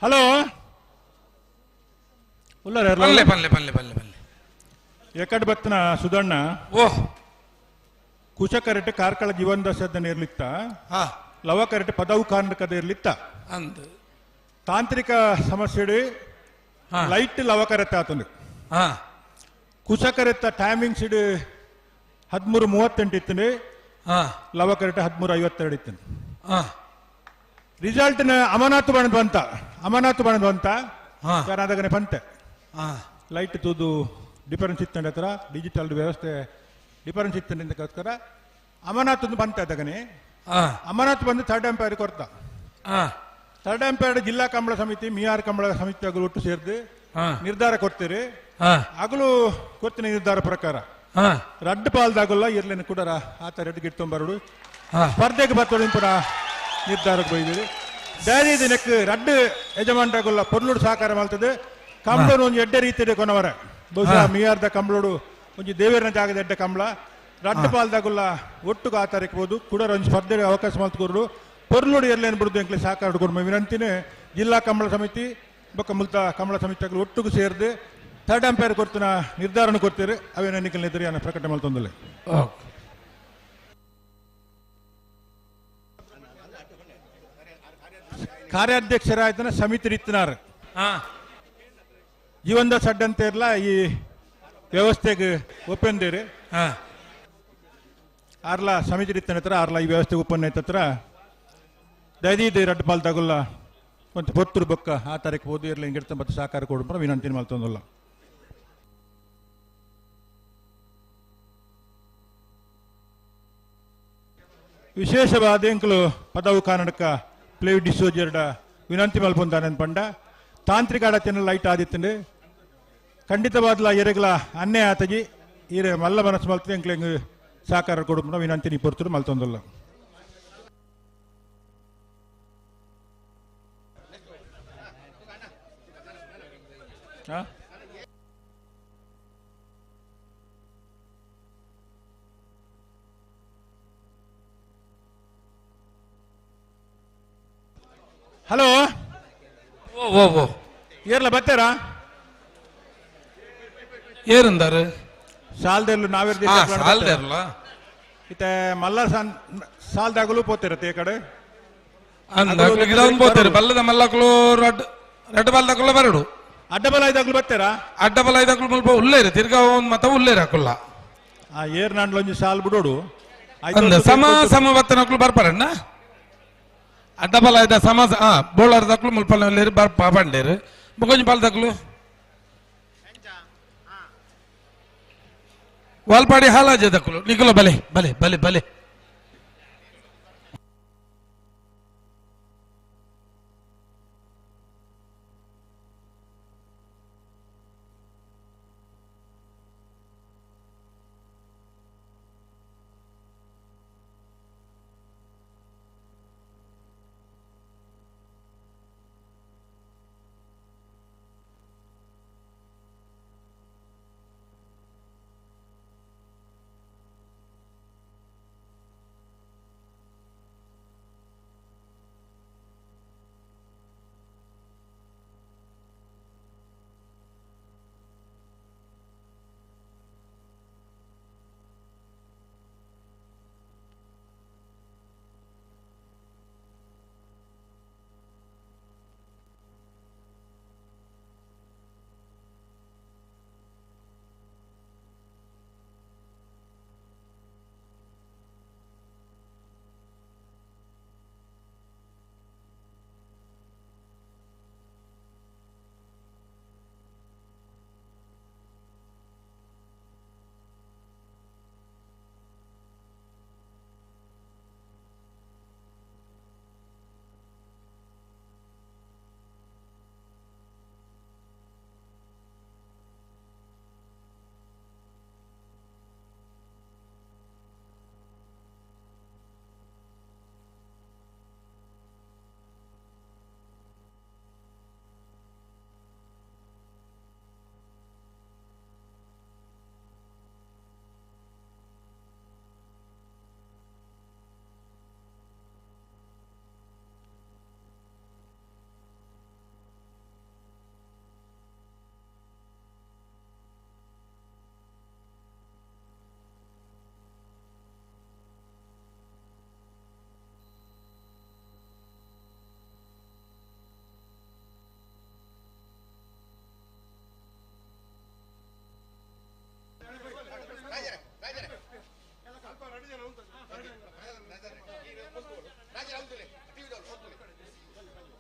ಹಲೋ ಉಲ್ಲಾರ ಪಲ್ಲೆ ಪಲ್ಲೆ ಪಲ್ಲೆ ಪಲ್ಲೆ ಪಲ್ಲೆ ಎಕಡ್ ಬತ್ತನ ಸುಧಣ್ಣ ಓಹ್ ಕುಶಕರೆಟ್ ಕಾರ್ಕಳ ಜೀವನ ದಶದ ಇರ್ಲಿತ್ತ ಲವಕರೆಟ್ ಪದವು ಕಾರಣಕದ ಇರ್ಲಿತ್ತ ಅಂದ್ ತಾಂತ್ರಿಕ ಸಮಸ್ಯೆ ಲೈಟ್ ಲವಕರೆತ್ತ ಆತಂದು ಕುಶಕರೆತ್ತ ಟೈಮಿಂಗ್ಸ್ ಇಡು 13:38 ಇತ್ತು ಲವಕರೆಟ್ 13:52 ಇತ್ತು. ರಿಸಲ್ಟ್ ನ ಅಮಾನತು ಬಣದ ಬಂತ ಅಮಾನತು ಬಣದ ಬಂತ ಯಾರಾದಾಗನೆ ಬಂತೆ ಲೈಟ್ ತೂದು ಡಿಫರೆನ್ಸ್ ಇತ್ತು ಹತ್ರ ಡಿಜಿಟಲ್ ವ್ಯವಸ್ಥೆ ಡಿಫರೆನ್ಸ್ ಇತ್ತು ಅಮಾನತ್ ಬಂತ ಅದಗನೆ ಅಮಾನತ್ ಬಂದು ಥರ್ಡ್ ಎಂಪೈರ್ ಕೊರ್ತ. ಥರ್ಡ್ ಎಂಪೈರ್ ಜಿಲ್ಲಾ ಕಂಬಳ ಸಮಿತಿ ಮಿಯಾರ್ ಕಂಬಳ ಸಮಿತಿ ಆಗಲು ಒಟ್ಟು ಸೇರಿದು ನಿರ್ಧಾರ ಕೊಡ್ತೀರಿ. ಆಗಲೂ ಕೊಡ್ತೀನಿ ನಿರ್ಧಾರ ಪ್ರಕಾರ ರಡ್ಡು ಪಾಲ್ದಾಗಲ್ಲ ಇರ್ಲೇನು ಕೂಡ ಆತ ರೆಡ್ ಗಿಡ್ತೊಂಬರಡು ಸ್ಪರ್ಧೆಗೆ ಬರ್ತೋಳಿ ಪುನಃ ನಿರ್ಧಾರಕ್ಕೆ ಬೈದಿರಿ. ಡೈರಿ ದಿನಕ್ಕೆ ರಡ್ಡು ಯಜಮಾನರಾಗಲ್ಲ ಪೊರ್ಲುಡು ಸಹಕಾರ ಮಾಡ್ತದೆ. ಕಂಬಳನು ಒಂದು ಎಡ್ಡೆ ರೀತಿಯ ಕೊನವರ ಬಹುಶಃ ಮಿಯಾರ್ದ ಕಂಬಳೋಡು ಒಂಜಿ ದೇವೇರನ ಜಾಗದ ಎಡ್ಡೆ ಕಂಬಳ ರಡ್ಡು ಪಾಲ್ದಾಗುಲ್ಲ ಒಟ್ಟುಗೆ ಆತರಿಕ್ಬೋದು ಕೂಡ ಒಂದು ಸ್ಪರ್ಧೆ ಅವಕಾಶ ಮಾಡ್ಕೊರು ಪೊರ್ಲುಡು ಎರ್ಲೇನು ಬಿಡುದು ಎಂಕ್ಲೆ ಸಹಕಾರ ಕೊಡುವ ವಿನಂತಿನೇ ಜಿಲ್ಲಾ ಕಂಬಳ ಸಮಿತಿ ಬೊಕ್ಕ ಮುಲ್ತ ಕಂಬಳ ಸಮಿತಿ ಒಟ್ಟುಗೂ ಸೇರಿದು ಥರ್ಡ್ ಅಂಪೈರ್ ಕೊಡ್ತಿನ ನಿರ್ಧಾರನ ಕೊಡ್ತೀರಿ. ಅವೇನ ನಿಖಲ್ ಎದುರು ಪ್ರಕಟಣೆ ಮಾಡ್ತೊಂದಿಲ್ಲ. ಕಾರ್ಯಾಧ್ಯಕ್ಷರಾಯ್ತನ ಸಮಿತಿ ರೀತಿನಾರ್ ಜೀವನದ ಸಡ್ಡಂತ ಇರಲ್ಲ ಈ ವ್ಯವಸ್ಥೆಗೆ ಒಪ್ಪಂದಿರಿ. ಆರ್ಲ ಸಮಿತಿ ರೀತಿನ ಹತ್ರ ಆರ್ಲ ಈ ವ್ಯವಸ್ಥೆಗೆ ಒಪ್ಪಂದ ಹತ್ರ ದಯದೀದಿ ರಡ್ಡು ಪಾಲ್ ತಗೊಲ್ಲ ಒಂದು ಪೊತ್ತರು ಬೊಕ್ಕ ಆ ತಾರೀಕು ಓದಿ ಇರಲಿ ಹಿಂಗಿರ್ತ ಮತ್ತೆ ಸಹಕಾರ ಕೊಡ್ಬರ ವಿನಂತಿ ಮಾಡ್ತೊಂದಲ್ಲ. ವಿಶೇಷವಾದ ಎಂಕಲು ಪದವು ಕನ್ನಡಕ ಪ್ಲೇ ಡಿಸೋಜರ್ಡ ವಿನಂತಿ ಮಲ್ಪೊಂದಾನನ್ ಪಂಡ ತಾಂತ್ರಿಕ ಅಡಚನೆ ಲೈಟ್ ಆದಿತ್ತಂಡು ಖಂಡಿತವಾದ್ಲ ಎರೆಗ್ಲ ಅನ್ನೆ ಆತಜಿ ಈರೆ ಮಲ್ಲ ಮನಸ್ಸು ಮಲ್ತದೆ ಎಂಕ್ಲೆಂಗ್ ಸಹಕಾರ ಕೊಡುಪನ ವಿನಂತಿ ನೀ ಪೊರ್ತರು ಮಲ್ತೊಂದಲ್ಲ. ಹಲೋ ಓ ಓ ಏರ್ಲ ಬತ್ತೀರಾ? ಏರಂದಾರು ಸಾಲ್ದೆರ್ಲು ನಾವೇರ್ ಸಾಲ್ದೆರ್ಲ ಇತ್ತೆ ಮಲ್ಲ ಸಾಲ್ದಾಗಲೂ ಪೋತಿರತ್ತೆ ಈ ಕಡೆ ಗಿಡ ಪೋತಿರು ಬಲ್ಲದ ಮಲ್ಲಕಲು ರಡ್ಡು ರಡ್ಡು ಬಲ್ದಾಕುಲ್ಲ ಬರಡು ಅಡ್ಡಬಲ ಐದಾಗ್ಲು ಬತ್ತೀರಾ? ಅಡ್ಡಬಲ ಐದಾಗ್ಲು ಮಲ್ಪ ಉಲ್ಲೇರು ತಿರ್ಗಾ ಒಂದು ಮತ ಉಲ್ಲೇರು ಹಾಕುಲ್ಲ. ಆ ಏರ್ ನಾಂಡ್ಲೊಂಜಿ ಸಾಲ್ ಬಿಡೋಡು ಸಮ ಸಮ ಬತ್ತನಕ್ಲು ಬರ್ಪಾರಣ್ಣ ಅಡ್ಡಬಲ ಐದ ಸಮ ಬೋಳಾರ್ ದಕ್ಲು ಮುಲ್ಪ ಬರ್ಪ ಬಂಡೇರು ಬೊಕೊಂಜಿ ಪಾಲ್ ದಕ್ಲು ವಾಲ್ಪಾಡಿ ಹಾಲಾಜೆ ದಕ್ಲು ನಿಕುಲ ಬಲೆ ಬಲೆ ಬಲೆ ಬಲೆ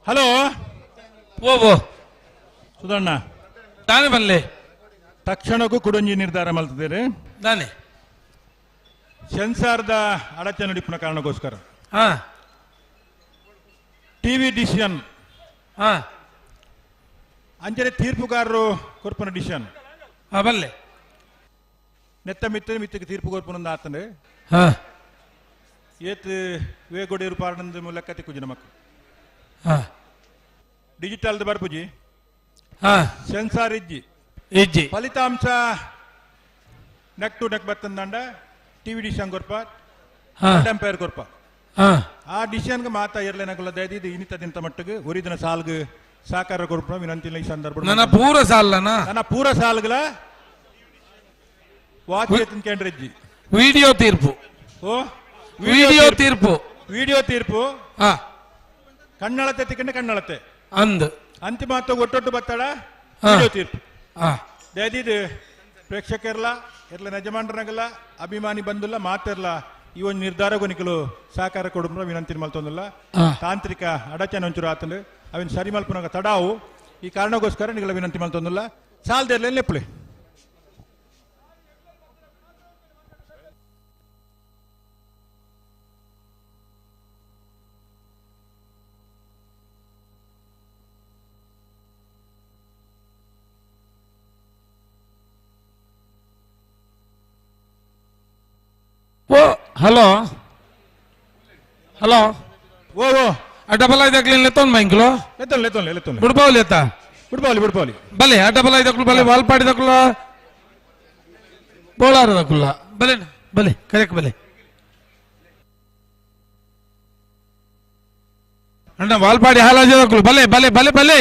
ಹಲೋ ಓ ಓ ಸುಧಣ್ಣ ತಾನೇ ಬಲ್ಲೆ ತಕ್ಷಣಕ್ಕೂ ಕುಡೊಂಜಿ ನಿರ್ಧಾರ ಮಲ್ತಿದ್ದೀರಿ ದಾನೆ ಸೆನ್ಸಾರ್ದ ಅಡಚಣೆ ನುಡಿಪಿನ ಕಾರಣಕ್ಕೋಸ್ಕರ ಹಾ ಟಿವಿ ಡಿಸಿಷನ್ ಹಾ ಅಂಚನೆ ತೀರ್ಪುಗಾರರು ಕೊರ್ಪನ ಡಿಸಿಷನ್ ಹಾ ಬಲ್ಲೆ ನೆತ್ತ ಮಿತ್ತ ಮಿತ್ತಕ್ಕೆ ತೀರ್ಪು ಕೊರ್ಪನ ಆತಂದ್ರೆ ಹಾ ಏತ್ ವೇಗೊಡಿಯರು ಪಾರ್ಣಂದ ಮೂಲಕ ತಿಕ್ಕುಜಿ ನಮಕ್ ಹಾ ಡಿಜಿಟಲ್ ಬರ್ಪುಜಿ ಹಾ ಸೆನ್ಸಾರ್ ಇಜ್ಜಿ ಇಜ್ಜಿ ಫಲಿತಾಂಶ ನೆಕ್ ಟು ನೆಕ್ ಬತ್ತಂದಂಡ ಟಿವಿ ಡಿಸಿಷನ್ ಕೊರ್ಪ ಹಾ. ಅಂಪೈರ್ ಕೊರ್ಪ ಹಾ ಆ ಡಿಸಿಷನ್ಗೆ ಮಾತಾ ಇರ್ಲೇನಕುಲ್ಲ ದಯದಿ ಇನಿತ ದಿನತ ಮಟ್ಟಿಗೆ ಒರಿದಿನ ಸಾಲ್ಗ್ ಸಾಕಾರ ಕೊರ್ಪ ವಿನಂತಿ ಈ ಸಂದರ್ಭ ನನ್ನ ಪೂರ ಸಾಲನ ನನ್ನ ಪೂರ ಸಾಲ್ಗಳ ವಾಚ್ ಕೇಂದ್ರಜ್ಜಿ ವಿಡಿಯೋ ತೀರ್ಪು ಓ ವಿಡಿಯೋ ತೀರ್ಪು ವಿಡಿಯೋ ತೀರ್ಪು ಹಾ ಕಣ್ಣಳತೆ ತಿಕ್ಕಂಡೆ ಕಣ್ಣಳತೆ ಅಂದ್ ಅಂತಿಮ ಒಟ್ಟೊಟ್ಟು ಬತ್ತಾಡ ಹಾ. ವಿಡಿಯೋ ತೀರ್ಪು ಹಾ ದಯದಿದು ಪ್ರೇಕ್ಷಕರ್ಲ ಎರ್ಲ ಯಜಮಾನ್ರನಾಗಲ್ಲ ಅಭಿಮಾನಿ ಬಂದಿಲ್ಲ ಮಾತಿರ್ಲ ಈ ಒಂದು ನಿರ್ಧಾರಗೂ ನಿಕಲು ಸಹಕಾರ ಕೊಡುವ ವಿನಂತಿ ಮಲ್ತೊಂದಿಲ್ಲ ಹಾ. ತಾಂತ್ರಿಕ ಅಡಚಣೆ ಒಂಚೂರು ಆತಂದು ಅವಿನ ಸರಿ ಮಲ್ಪನಾಗ ತಡಾವು ಈ ಕಾರಣಕ್ಕೋಸ್ಕರ ನಿಗಳ ವಿನಂತಿ ಮಲ್ತೊಂದಿಲ್ಲ ಸಾಲದಿರ್ಲ ಲೆಪ್ಪಲಿ ಓ ಹಲೋ ಹಲೋ ಓ ಓ ಆ ಡಬಲ್ ಐದಕ್ಲಿ ಲೆತ್ತೊಂದು ಮೈಂಕ್ಲು ಲೆತ್ತೊಂದು ಲೆತ್ತೊಂದು ಲೆತ್ತೊಂದು ಬುಡ್ಬಾವಲಿ ಎತ್ತ ಬುಡ್ಬಾವಲಿ ಬುಡ್ಬಾವಲಿ ಬಲೆ ಆ ಡಬಲ್ ಐದಕ್ಲು ಬಲೆ ವಾಲ್ಪಾಡಿ ದಕ್ಕುಲ ಬೋಳಾರ ದಕ್ಕುಲ್ಲ ಬಲೆ ಬಲೆ ಕರೆಕ್ಟ್ ಬಲೆ ಅಣ್ಣ ವಾಲ್ಪಾಡಿ ಹಾಲಾಜ ದಕ್ಕುಲು ಬಲೆ ಬಲೆ ಬಲೆ ಬಲೆ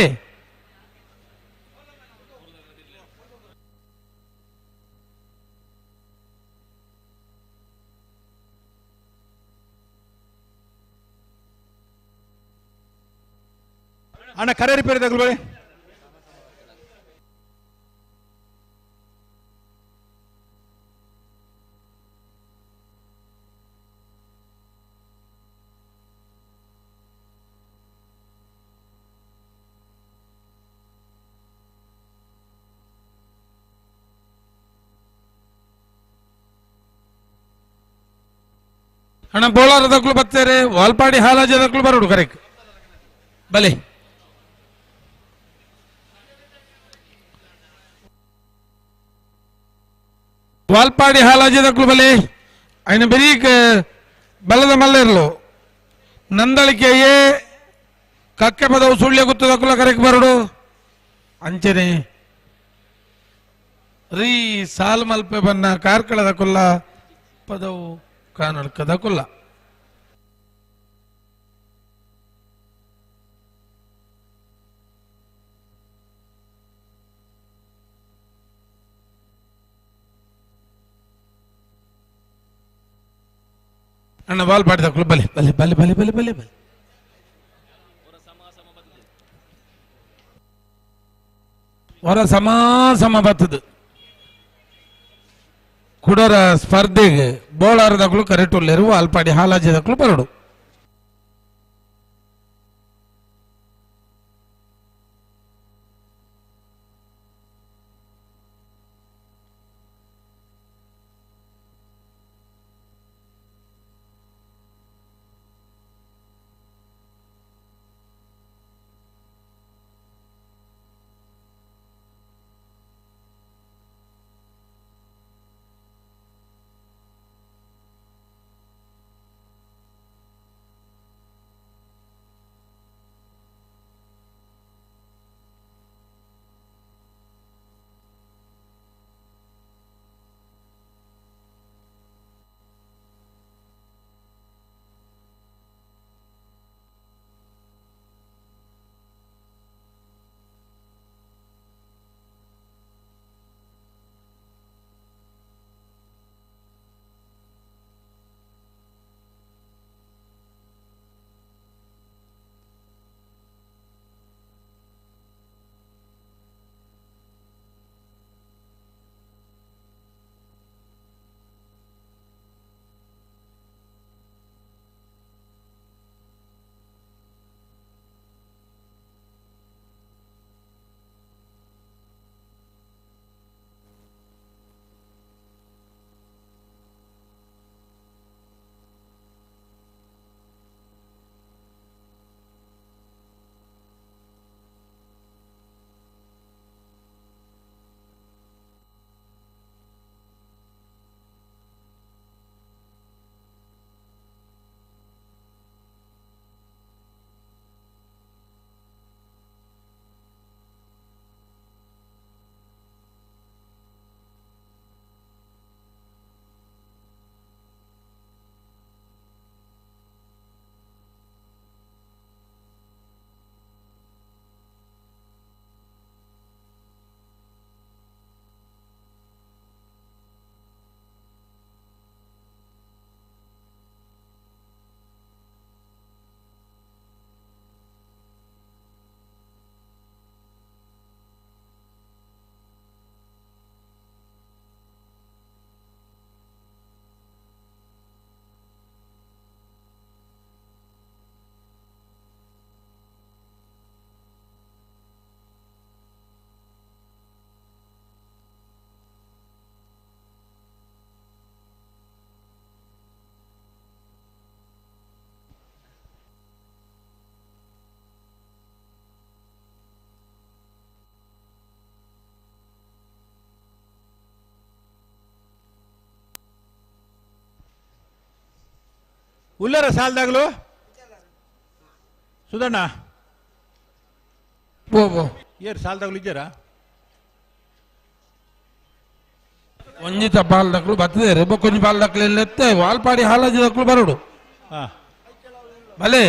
ಅಣ್ಣ ಕರೆ ರಿಪೇರಿ ತಗೊಳ್ಳಿ ಬಳಿ ಅಣ್ಣ ಬೋಳಾರ ದಕ್ಕುಲು ಬರ್ತಾರೆ ವಾಲ್ಪಾಡಿ ಹಾಲಾಜ ದಕ್ಕುಲು ಬರೋಡು ಕರೆಕ್ಟ್ ಬಲೆ ವಾಲ್ಪಾಡಿ ಹಾಲಾಜ ದಕ್ಕುಲು ಬಲೆ ఆయన ಬೆರೀಕ್ ಬಲದ ಮಲ್ಲೆರ್ಲು ನಂದಳಿಕೆಯೇ ಕಕ್ಕೆ ಪದವು ಸುಳ್ಯ ಗುತ್ತದ ಕುಲ ಕರೆಕ್ ಬರಡು ಅಂಚನೆ ರೀ ಸಾಲ್ ಮಲ್ಪೆ ಬನ್ನ ಕಾರ್ಕಳದ ಕುಲ್ಲ ಪದವು ಕಾನಡ್ಕದ ಕುಲ್ಲ ಅಣ್ಣ ವಾಲ್ಪಾಡಿ ದಕ್ಕುಲು ಬಲೆ ಬಲೆ ಬಲೆ ಬಲೆ ಬಲೆ ಬಲೆ ಬಲೆ ಹೊರ ಸಮ ಸಮ ಬತ್ತದು ಕುಡರ ಸ್ಪರ್ಧೆಗೆ ಬೋಳಾರದಕ್ಕಲು ಕರೆಟುಲ್ಲೇರು ವಾಲ್ಪಾಡಿ ಹಾಲಾಜದಕ್ಕಲು ಬರಡು ಉಲ್ಲರ ಸಾಲದಾಗಲು ಸುಧಣ್ಣ ಏರ್ ಸಾಲದಾಗಲು ಇದ್ದೀರಾ ಒಂಜಿತ ಬಾಲ್ದಕ್ಲು ಬರ್ತದೆ ಬೊಕ್ಕೊಂಜಿ ಬಾಲ್ದಕ್ಲು ಎಲ್ಲೆತ್ತೆ ವಾಲ್ಪಾಡಿ ಹಾಲಾಜಿದಕ್ಲು ಬರೋಡು ಭಲೆ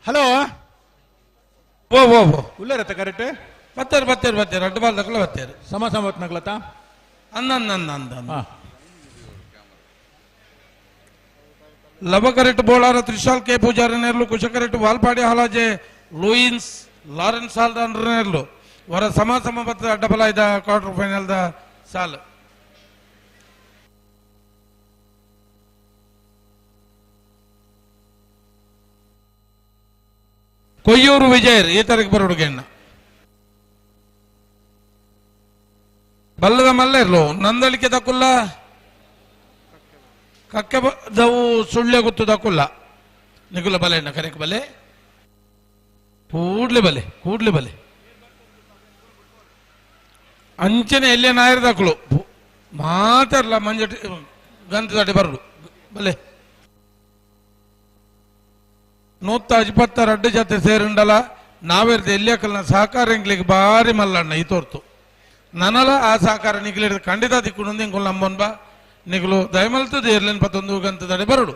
ಹಲೋ ಓ ಓ ಓ ಉಲ್ಲರತ್ತ ಕರೆಕ್ಟ್ ಬತ್ತೇರು ಬತ್ತೇರು ಬತ್ತೇರು ಅಡ್ಡ ಬಾಲ್ದಕ್ಲ ಬತ್ತೇರು ಸಮ ಸಮತ್ನಗ್ಲತ್ತ ಅಂದ ಅಂದ ಅಂದ ಅಂದ ಲಬಕರೆಟ್ ಬೋಳಾರ ತ್ರಿಶಾಲ್ ಕೆ ಪೂಜಾರಿ ನೇರ್ಲು ಕುಶಕರೆಟ್ ವಾಲ್ಪಾಡಿ ಹಾಲಾಜೆ ಲೂಯಿನ್ಸ್ ಲಾರೆನ್ಸ್ ಹಾಲ್ದಾನ್ರ ನೇರ್ಲು ವರ ಸಮ ಸಮ ಬತ್ತ ಅಡ್ಡಬಲ ಇದ quarter final the ಸಾಲ್ ಕೊಯ್ಯೂರು ವಿಜಯರ್ ಈ ತಾರೀಕು ಬರೋಡುಗೆಣ್ಣ ಬಲ್ಲದ ಮಲ್ಲೇರ್ಲು ನಂದಳಿಕೆ ದಕ್ಕುಲ್ಲ ಕಕ್ಕೆ ದವು ಸುಳ್ಳೆ ಗೊತ್ತು ದಕ್ಕುಲ್ಲ ನಿಗುಲ ಬಲೆ ಎಣ್ಣ ಕರೆಕ್ ಬಲೆ ಕೂಡ್ಲೆ ಬಲೆ ಕೂಡ್ಲೆ ಬಲೆ ಅಂಚನೆ ಎಲ್ಲೇ ನಾಯರ್ ದಕ್ಕಲು ಮಾತಾಡಲ್ಲ ಮಂಜ ಗಂತ ದಾಟಿ ಬರಡು ಬಲೆ 122 ಜೊತೆ ಸೇರುಂಡಲ ನಾವೇರ್ದ ಎಲ್ಲಿಯಕಲ್ನ ಸಹಕಾರ ಎಂಗ್ಲಿಗೆ ಭಾರಿ ಮಲ್ಲಣ್ಣ ಈ ತೋರ್ತು ನನಲ ಆ ಸಹಕಾರ ನಿಗ್ಲಿಡ್ದು ಖಂಡಿತ ದಿಕ್ಕು ಇಂಕುಲ್ ನಂಬೊನ್ ಬಾ ನಿಗ್ಲು ದಯಮಲ್ತದ ಏರ್ಲೇನ್ ಪತ್ತೊಂದು ಗಂತದಡೆ ಬರಡು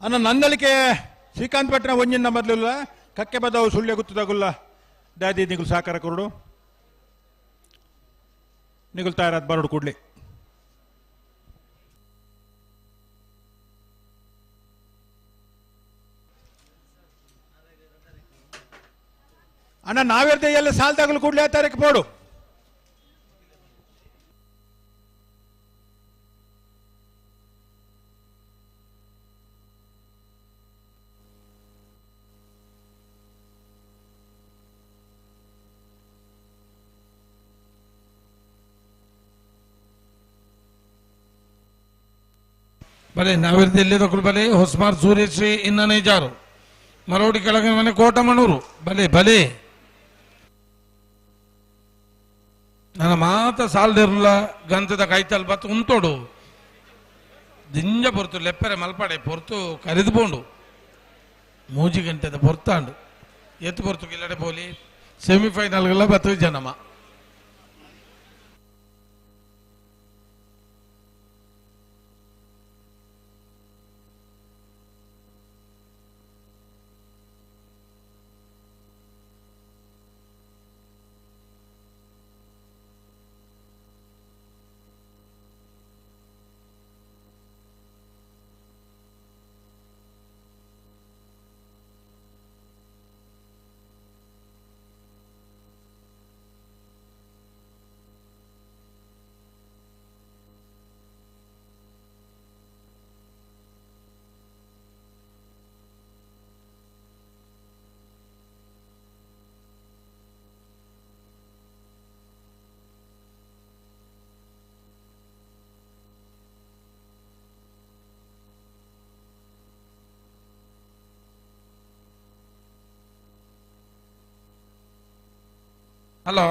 ಅನ್ನ ನಂದಳಿಕೆ ಶ್ರೀಕಾಂತ್ ಭಟ್ನ ಒಂಜಿನ ಮೊದಲಿಲ್ಲ ಕಕ್ಕೆ ಬದವು ಸುಳ್ಳೆ ಗುತ್ತದಾಗುಲ್ಲ ದಾದಿ ನಿಗುಲ್ ಸಹಕಾರ ಕೊರಡು ನಿಗುಲ್ ತಯಾರಾದ ಬರಡು ಕೂಡ್ಲಿ ಅಣ್ಣ ನಾವೇರ್ದೆ ಎಲ್ಲ ಸಾಲದಾಗಲು ಕೂಡ್ಲಿ ಆ ತಾರೀಕು ಬೋಡು ಬಲೆ ನಾವಿರ್ದ ದಕ್ಕಲು ಬಲೆ ಹೊಸ್ಮಾರ್ ಸೂರ್ಯಶ್ರೀ ಇನ್ನನೇ ಜಾರು ಮರೋಡಿ ಕೆಳಗಿನ ಮನೆ ಕೋಟಮಣೂರು ಬಲೆ ಬಲೆ ನನ್ನ ಮಾತ ಸಾಲದಿರಲ್ಲ ಗಂತದ ಕೈತಲ್ ಬತ್ತು ಉಂತೋಡು ದಿಂಜ ಪೊರ್ತು ಲೆಪ್ಪರೆ ಮಲ್ಪಾಡೆ ಪೊರ್ತು ಕರಿದು ಪೋಂಡು ಮೂಜಿ ಗಂಟೆದ ಪೊರ್ತಾಂಡು ಎತ್ತು ಪೊರ್ತು ಕಿಲ್ಲಡೆ ಪೋಲಿ ಸೆಮಿಫೈನಲ್ಗೆಲ್ಲ ಬತ್ತು ಜನಮ ಹಲೋ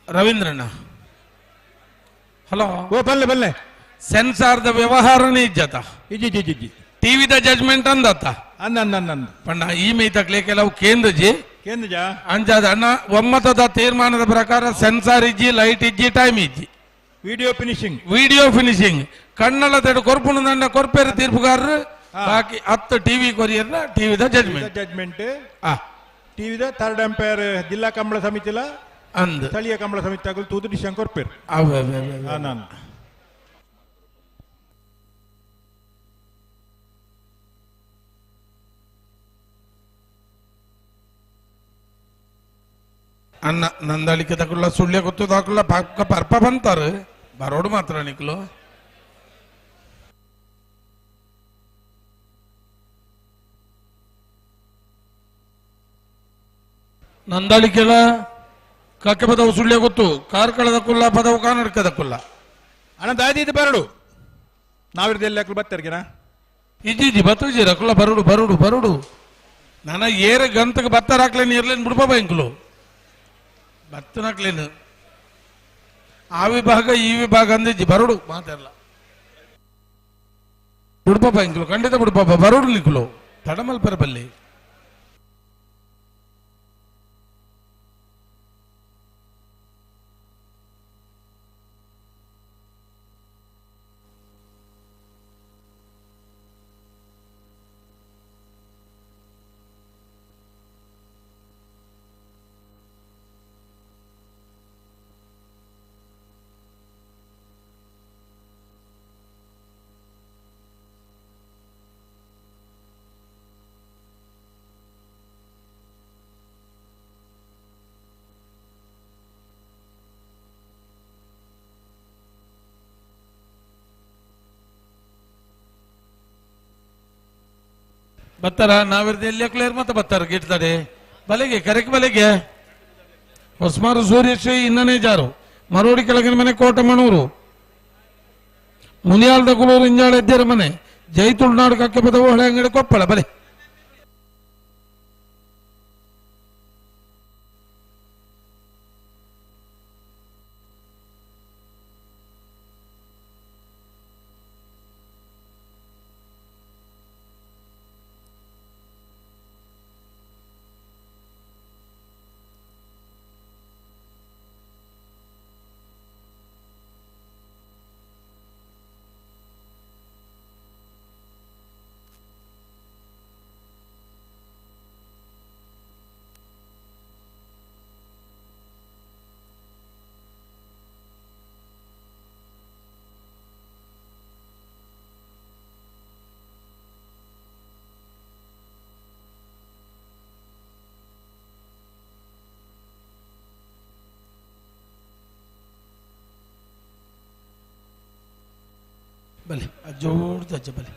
ರವೀಂದ್ರಣ್ಣ ಹಲೋ ಓ ಬಲ್ಲೆ ಬಲ್ಲೆ ಸೆನ್ಸಾರ್ದ ವ್ಯವಹಾರನೇ ಇಜ್ಜತ ಇಜ್ಜಿ ಇಜ್ಜಿ ಇಜ್ಜಿ ಟಿವಿದ ಜಜ್ಮೆಂಟ್ ಅಂದತ್ತ ಅಂದ ಅಂದ ಅಂದ ಅಂದ ಪಂಡ ಈ ಮೈತಕ್ಲೆ ಕೆಲವು ಕೇಂದ್ರಜಿ ಕೇಂದ್ರಜ ಅಂಜಾದ ಅಣ್ಣ ಒಮ್ಮತದ ತೀರ್ಮಾನದ ಪ್ರಕಾರ ಸೆನ್ಸಾರ್ ಇಜ್ಜಿ ಲೈಟ್ ಇಜ್ಜಿ ಟೈಮ್ ಇಜ್ಜಿ ವಿಡಿಯೋ ಫಿನಿಶಿಂಗ್ ವಿಡಿಯೋ ಫಿನಿಶಿಂಗ್ ಕಣ್ಣಳ ತಡೆ ಕೊರ್ಪುಣ ದಂಡ ಕೊರ್ಪೇರು ತೀರ್ಪುಗಾರರು ಬಾಕಿ ಹತ್ತು ಟಿವಿ ಕೊರಿಯರ್ನ ಟಿವಿದ ಜಜ್ಮೆಂಟ್ ಜಜ್ಮೆಂಟ್ ಟಿವಿದ ಥರ್ಡ್ ಅಂಪೈರ್ ಜಿಲ್ಲಾ ಕಂಬಳ ಸಮಿತಿಲ ಅಂದ್ ಸ್ಥಳೀಯ ಕಂಬಳ ಸಮಿತಿ ಆಗಲು ತೂದು ಡಿಶನ್ ಕೊರ್ಪೇರು ನಾನು ಅಣ್ಣ ನಂದಳಿಕೆ ತಕುಲ್ಲ ಸುಳ್ಯ ಗೊತ್ತು ದಾಕುಲ್ಲ ಪಕ್ಕ ಪರ್ಪ ಬಂತಾರೆ ಬರೋಡು ಮಾತ್ರ ನಿಕ್ಲು ನಂದಳಿಕೆಲ ಕಕ್ಕೆ ಪದವು ಸುಳ್ಯ ಗೊತ್ತು ಕಾರ್ಕಳದ ಕುಲ್ಲ ಪದವು ಕರ್ನಾಟಕದ ಕುಲ್ಲ ಅಣ್ಣ ದಾದಿ ಬರಡು ನಾವಿರ್ದೆಲ್ಲ ಬತ್ತಾರ್ಗೆನಾ ಇಜ್ಜಿ ಇಜ್ಜಿ ಬತ್ತು ರಕುಲ ಬರುಡು ಬರುಡು ಬರುಡು ನನ್ನ ಏರ ಗಂತಕ್ಕೆ ಬತ್ತಾರ ಹಾಕ್ಲೇನು ಇರ್ಲೇನು ಬಿಡ್ಬಾ ಇಂಕ್ಲು ಬತ್ತನಾಕ್ಲೇನು ಆ ವಿಭಾಗ ಈ ವಿಭಾಗ ಅಂದಿಜ್ಜಿ ಬರುಡು ಮಾತಾಡಲ್ಲ ಬಿಡ್ಪಾಪ ಇಂಕ್ಲು ಖಂಡಿತ ಬಿಡ್ಪಾಪ ಬರುಡು ನಿಕ್ಲು ತಡಮಲ್ ಪರಬಲ್ಲಿ ಬತ್ತಾರ ನಾವಿರ್ದ ಎಲ್ಲಿ ಕ್ಲಿಯರ್ ಮತ್ತೆ ಬತ್ತಾರ ಗಿಟ್ತಾರೆ ಬಲೆಗೆ ಕರೆಕ್ ಬಲೆಗೆ ಹೊಸ್ಮಾರು ಸೂರ್ಯಶ್ರೀ ಇನ್ನನೇ ಜಾರು ಮರೋಡಿ ಕೆಳಗಿನ ಮನೆ ಕೋಟಮಣೂರು ಮುನಿಯಾಲ್ದ ಕುಲೂರು ಇಂಜಾಳ ಎದ್ದೇರ ಮನೆ ಜೈ ತುಳುನಾಡು ಕಕ್ಕೆ ಪದವು ಹಳೆ ಅಂಗಡಿ ಕೊಪ್ಪಳ ಬಲೆ ಬಲೆ ಜೋಡ್ದು ಅಜ್ಜ ಬಲೆ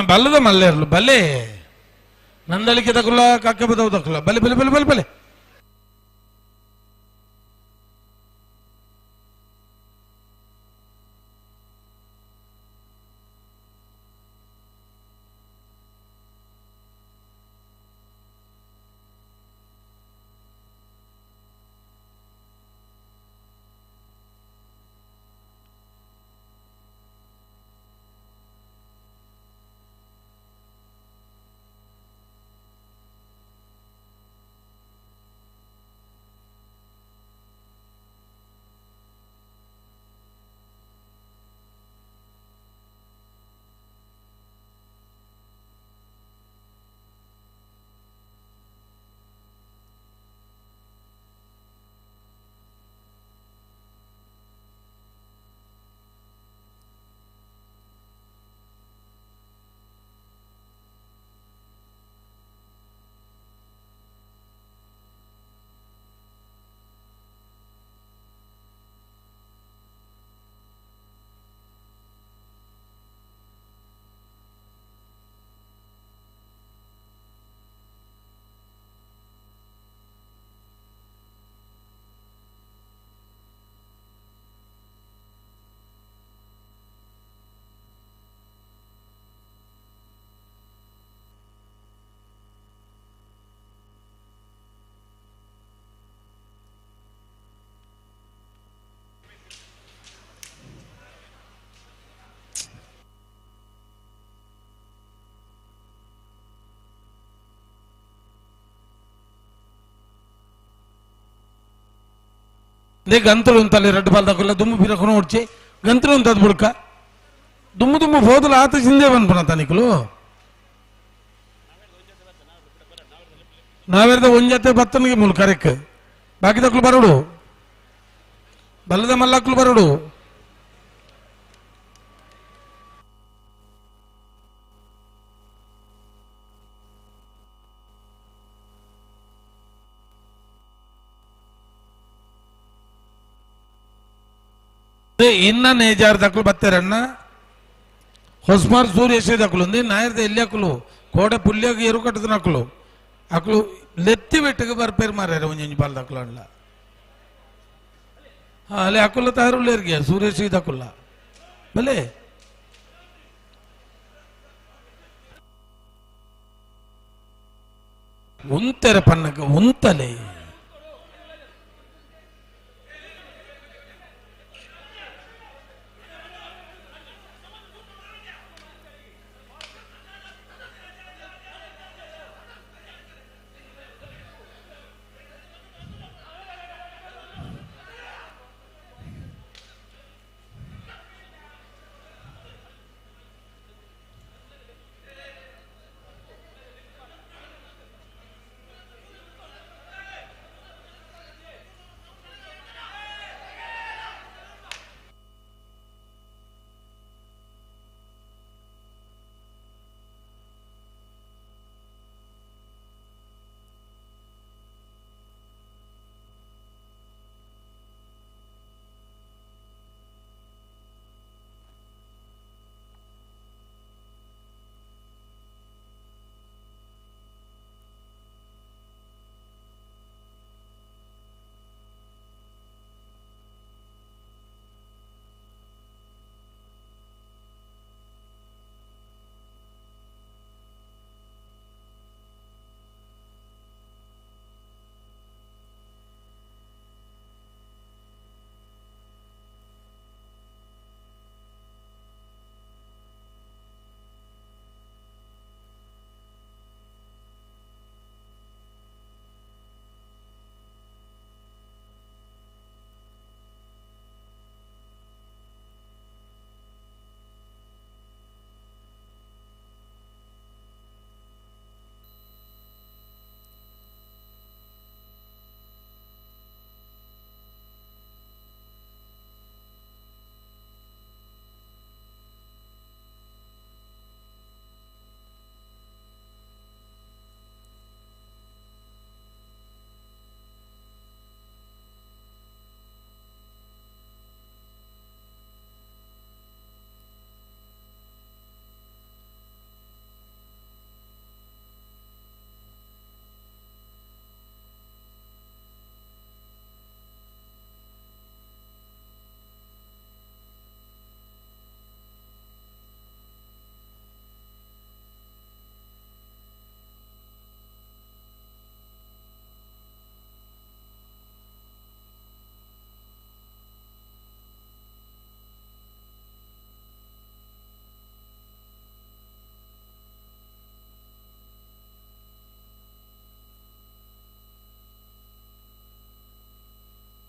ಬಲ್ಲದ ಮಲ್ಲೇರ್ಲು ಬಲೆ ನಂದಳಿಕೆ ತಕುಲ ಕಕ್ಕೆ ಬದವು ತಕುಲ ಬಲೆ ಬಲೆ ಬಲೆ ಬಲೆ ಬಲೆ ಗಂತಲು ಉಂತಲ್ಲಿ ರಡ್ಡು ಬಾಲ್ ತಕೊಲ್ಲ ದುಮ್ಮು ಪಿರಕುನ ಉಡ್ಚಿ ಗಂತಲು ಉಂತದ ಬುಡ್ಕ ದುಮ್ಮು ದುಮ್ಮು ಹೋದಲ ಆತ ಸಿಂದೆ ಬಂದ್ಪುಣ ತನಿಕಲು ನಾವೆರ್ದ ಒಂಜತೆ ಬತ್ತನಿಗೆ ಮುಲ್ ಕರೆಕ್ ಬಾಕಿ ತಕ್ಲು ಬರೋಡು ಬಲ್ಲದ ಮಲ್ಲಕ್ಲು ಬರೋಡು ಇನ್ನ ನೇಜಾರ್ ದಕ್ಕಲು ಬತ್ತಾರಣ್ಣ ಹೊಸ್ಮಾರ್ ಸೂರ್ಯ ದಕ್ಕಲು ఉంది ನಾಯರ್ದ ಎಲ್ಲಿ ಅಕ್ಕಲು ಕೋಡೆ ಪುಲ್ಯಾಗ ಎರು ಕಟ್ಟದ ಅಕ್ಕಲು ಅಕ್ಕಲು ಲೆತ್ತಿ ಬೆಟ್ಟಗೆ ಬರ್ಪೇರು ಮಾರ್ಯಾರ ಒಂಜೊಂಜಿ ಬಾಲ್ ದಕ್ಕಲು ಅಣ್ಣ ಅಲ್ಲಿ ಅಕ್ಕುಲ್ಲ ತಯಾರುಳ್ಳೇರಿಗೆ ಸೂರ್ಯ ದಕ್ಕುಲ್ಲ ಭಲೆ ಉಂತೆರ ಪನ್ನಕ ಉಂತಲೆ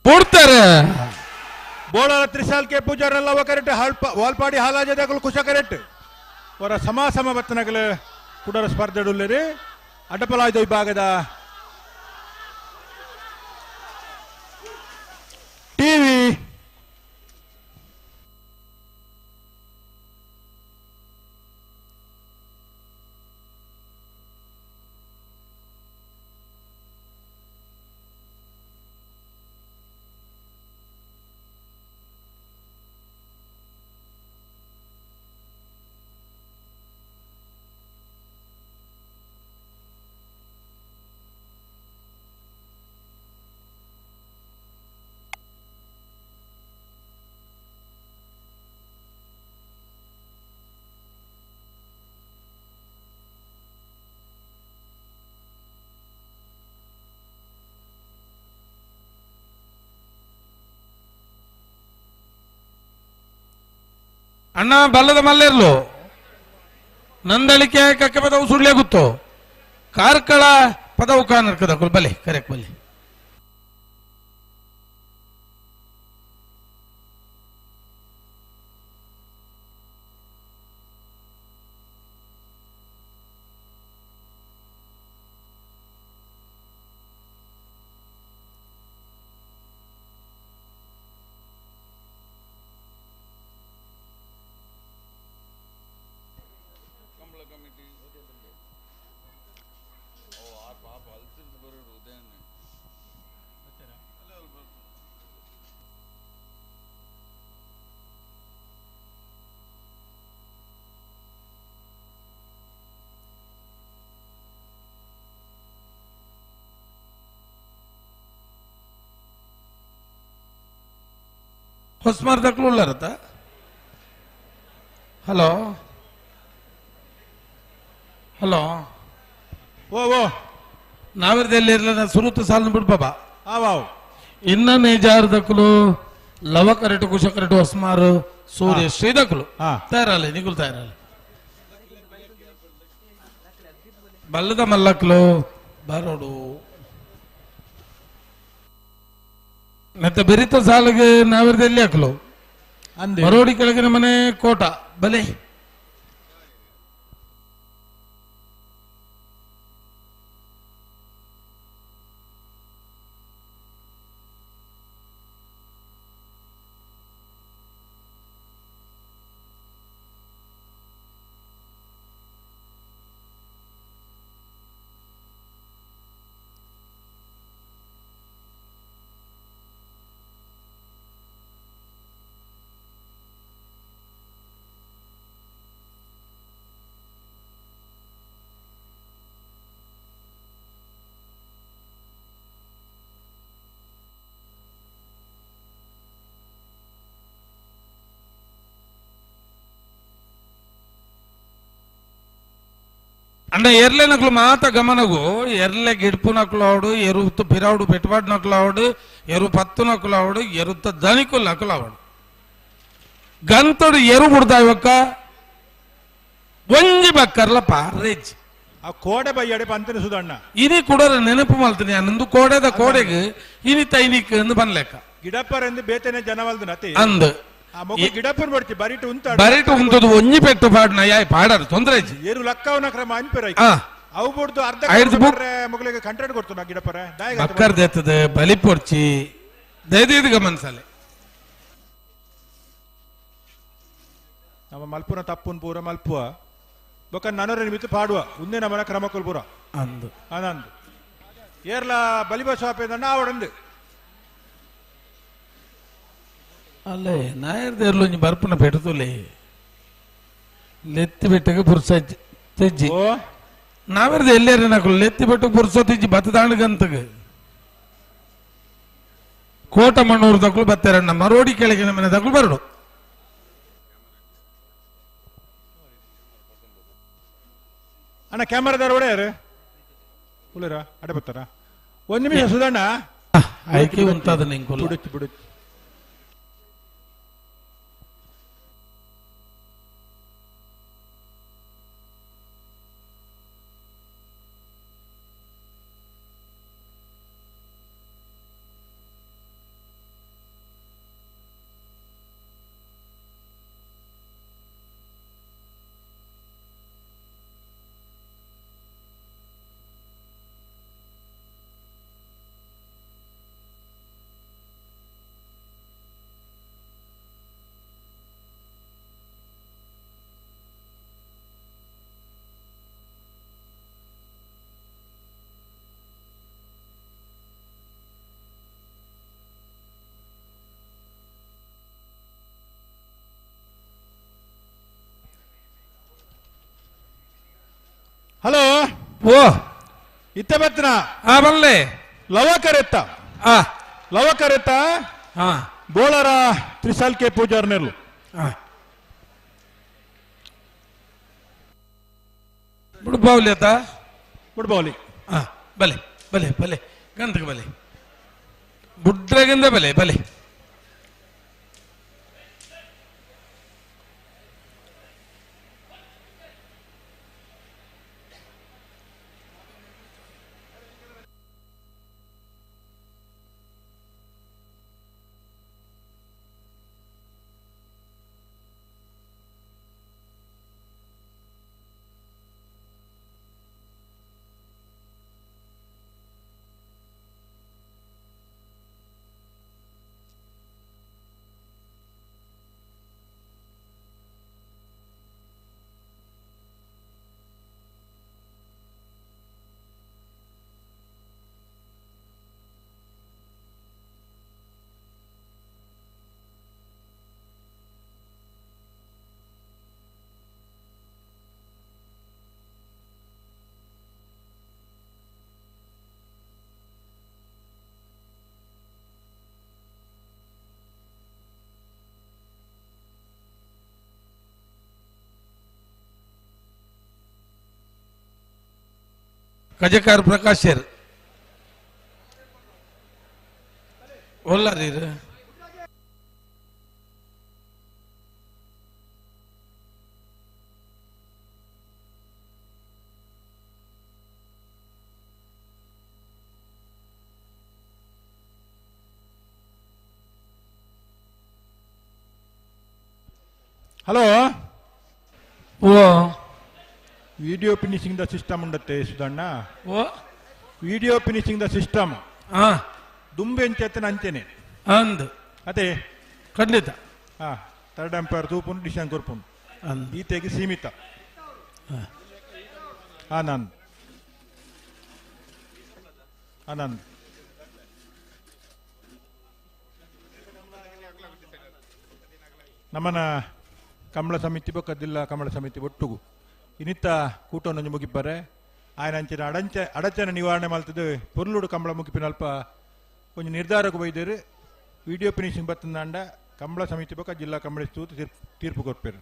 ಪೋಡ್ತಾರೆ ಬೋಳಾರ ತ್ರಿಶಾಲ್ ಕೆ ಪೂಜಾರಲ್ಲ ಕರೆಕ್ಟ್ ವಾಲ್ಪಾಡಿ ಹಾಲಾಜದಗಳು ಕುಶ ಕರೆಕ್ಟ್ ಅವರ ಸಮ ಸಮ ಬತ್ತನಗಲು ಕುಡರ ಸ್ಪರ್ಧೆಡುಲ್ಲೇರಿ ಅಡ್ಡಪಲಾಯ್ದ ವಿಭಾಗದ ಟಿವಿ ಅಣ್ಣ ಬಲ್ಲದ ಮಲ್ಲೇರ್ಲು ನಂದಳಿಕೆ ಕಕ್ಕೆ ಪದವು ಸುಳ್ಳೆ ಗೊತ್ತು ಕಾರ್ಕಳ ಪದವು ಕಾನರ್ಕದ ಬಲೆ ಕರೆಕ್ಟ್ ಬಲೆ. ಹೊಸ್ಮಾರ್ದಕ್ಲು ಉಳ್ಳಾರತ್ತ ಹಲೋ ಹಲೋ ಓ ಓ ನಾವಿರ್ದಲ್ಲಿ ಇರಲ್ಲ ಸುರುತ ಸಾಲನ ಬಿಡ್ ಬಾಬಾ. ಆವಾವ್ ಇನ್ನ ನೇಜಾರ್ದಕ್ಲು ಲವ ಕರೆಟು ಕುಶ ಕರೆಟು ಹೊಸ್ಮಾರು ಸೂರ್ಯ ಶ್ರೀದಕ್ಲು ತಯಾರಲ್ಲ ನಿಗುಲ್ ತಯಾರಲ್ಲ ಬಲ್ಲದ ಮಲ್ಲಕ್ಲು ಬರೋಡು ಮತ್ತೆ ಬೆರಿತ ಸಾಲಿಗೆ ನಾವಿರ್ದಲ್ಲಿ ಹಾಕಲು ಮರೋಡಿ ಕೆಳಗಿನ ಮನೆ ಕೋಟ ಬಲೆ. ಅಂಡ ಎರ್ಲೆ ನಕ್ಲು ಮಾತ ಗಮನಗು ಎರ್ಲೆ ಗಿಡ್ಪು ನಕ್ಲು ಅವಡು ಎರುತ್ತು ಪಿರಾవుಡು పెట్టుబడి నకులు అవడు ఎరు పత్తు నకులు అవడు ఎరుత ధనికులు నకులు అవడు గంతుడు ఎరు బుడతాయి ఒక్క ಒಂಜಿ ಬಕ್ಕರ್ಲ ಪಾರೇಜ್ ಆ ಕೋಡೆ ಬಯ್ಯಡೆ ಪಂತನ ಸುದಣ್ಣ ಇನಿ ಕುಡರ ನೆನಪು ಮಲ್ತೀನಿ ನಂದು ಕೋಡೆದ ಕೋಡೆಗೆ ಇನಿ ತೈನಿಕ್ ಅಂದು ಬನ್ಲೆಕ್ಕ ಗಿಡಪ್ಪರೆಂದು ಬೇತನೆ ಜನವಲ್ದು ನತಿ ಅಂದ್ ಆ ಮೊಗ್ಗು ಗಿಡಪ್ಪನ್ ಬಡ್ತಿ ಬರಿಟು ಉಂತ ಬರಿಟು ಉಂತದು ಒಂಜಿ ಪೆಟ್ಟು ಪಾಡ್ನ ಯಾಯ್ ಪಾಡರು ತೊಂದರೆ ಇಜ್ಜಿ ಏರು ಲಕ್ಕವನ ಕ್ರಮ ಅನ್ಪೆರ ಅವು ಬುಡ್ದು ಅರ್ಧ ಮಗಳಿಗೆ ಕಂಟ್ರಾಕ್ಟ್ ಕೊಡ್ತು ನಾ ಗಿಡಪ್ಪರ ಬಕ್ಕರ್ ದೇತದೆ ಬಲಿ ಪೊರ್ಚಿ ದಯದೀದ್ ಗಮನಿಸಲೆ ನಮ್ಮ ಮಲ್ಪುನ ತಪ್ಪುನ್ ಪೂರ ಮಲ್ಪುವ ಬೊಕ್ಕ ನನರ ನಿಮಿತ್ತ ಪಾಡುವ ಉಂದೆ ನಮ್ಮನ ಕ್ರಮಕ್ಕಲ್ ಪೂರ ಅಂದು ಆನಂದ್ ಏರ್ಲ ಬಲಿಬ ಶಾಪೇದಣ್ಣ ಆವಡಂದು ಅಲ್ಲೇ ನಾಯರ್ದೇರ್ಲು ಒಂಜಿ ಬರ್ಪುನ ಪೆಡುతుಲೆ ಲೆತ್ತಿ ಬೆಟ್ಟಗೆ ಪುರ್ಸ ತೆಜ್ಜಿ ನಾವೆರ್ದ ಎಲ್ಲೇರಿ ನಕಲು ಲೆತ್ತಿ ಬೆಟ್ಟು ಪುರ್ಸ ತೆಜ್ಜಿ ಬತ್ತದಾಂಡಗಂತಗ ಕೋಟ ಮಣ್ಣೂರು ತಕ್ಲು ಬತ್ತಾರಣ್ಣ ಮರೋಡಿ ಕೆಳಗಿನ ಮನೆ ತಕ್ಲು ಬರಡು ಅಣ್ಣ ಕ್ಯಾಮರಾದಾರ ಒಡೆಯರು ಉಳ್ಳರ ಅಡೆ ಬರ್ತಾರ ಒಂದ್ ನಿಮಿಷ ಸುಧಣ್ಣ ಆಯ್ಕೆ ಉಂತಾದ ನಿಂಕು ಬಿಡುತ್ತಿ ಬಿಡುತ್ತಿ ಹಲೋ ಓ ಇತ್ತ ಬತ್ತನ ಆ ಬಲ್ಲೆ ಲವಕರೆತ್ತ ಆ ಲವಕರೆತ್ತ ಹಾ ಬೋಳರ ತ್ರಿಸಾಲ್ಕೆ ಪೂಜಾರ್ನೆರ್ಲು ಆ ಬುಡ್ಬಾವ್ಲಿ ಆತ ಬುಡ್ಬಾವ್ಲಿ ಹಾ ಬಲೆ ಬಲೆ ಬಲೆ ಗಂಧಕ್ಕೆ ಬಲೆ ಬುಡ್ರಗಿಂದ ಬಲೆ ಬಲೆ ಕಜಕಾರ Prakash ಒಲ್ಲಾರೀ hello oh video finishing the system ಉಂಡತ್ತೆ ಸುಧಣ್ಣ ಓ ವಿಡಿಯೋ ಫಿನಿಶಿಂಗ್ the system ಹಾ ದುಂಬೆ ಅಂಚೆತ್ತನ ಅಂಚೆನೆ ಅಂದ್ ಅದೇ ಖಂಡಿತ ಹಾ ಥರ್ಡ್ ಅಂಪೈರ್ ತೂಪುಂಡು ಡಿಶನ್ ಕೊರ್ಪುಂಡು ಅಂದ್ ಈತೆಗೆ ಸೀಮಿತ ಆನಂದ್ ಆನಂದ್ ನಮ್ಮನ ಕಮಲ ಸಮಿತಿ ಬೊಕ್ಕದಿಲ್ಲ ಕಮಲ ಸಮಿತಿ ಒಟ್ಟುಗು ಇನ್ನಿತ್ತ ಕೂಟವನ್ನು ಮುಗಿಪರೆ ಆಯನ ಅಂಚಿನ ಅಡಂಚ ಅಡಚನೆ ನಿವಾರಣೆ ಮಲ್ತದ್ದು ಪೊರ್ಲುಡು ಕಂಬಳ ಮುಗಿಪಿನ ಅಲ್ಪ ಕೊಂಚ ನಿರ್ಧಾರಕ್ಕೆ ಬೈದೇರು ವಿಡಿಯೋ ಫಿನಿಶಿಂಗ್ ಬತ್ತಂದಾಂಡ ಕಂಬಳ ಸಮಿತಿ ಬೊಕ್ಕ ಜಿಲ್ಲಾ ಕಂಬಳ ತೂತು ತೀರ್ಪು ಕೊರ್ಪೇರು.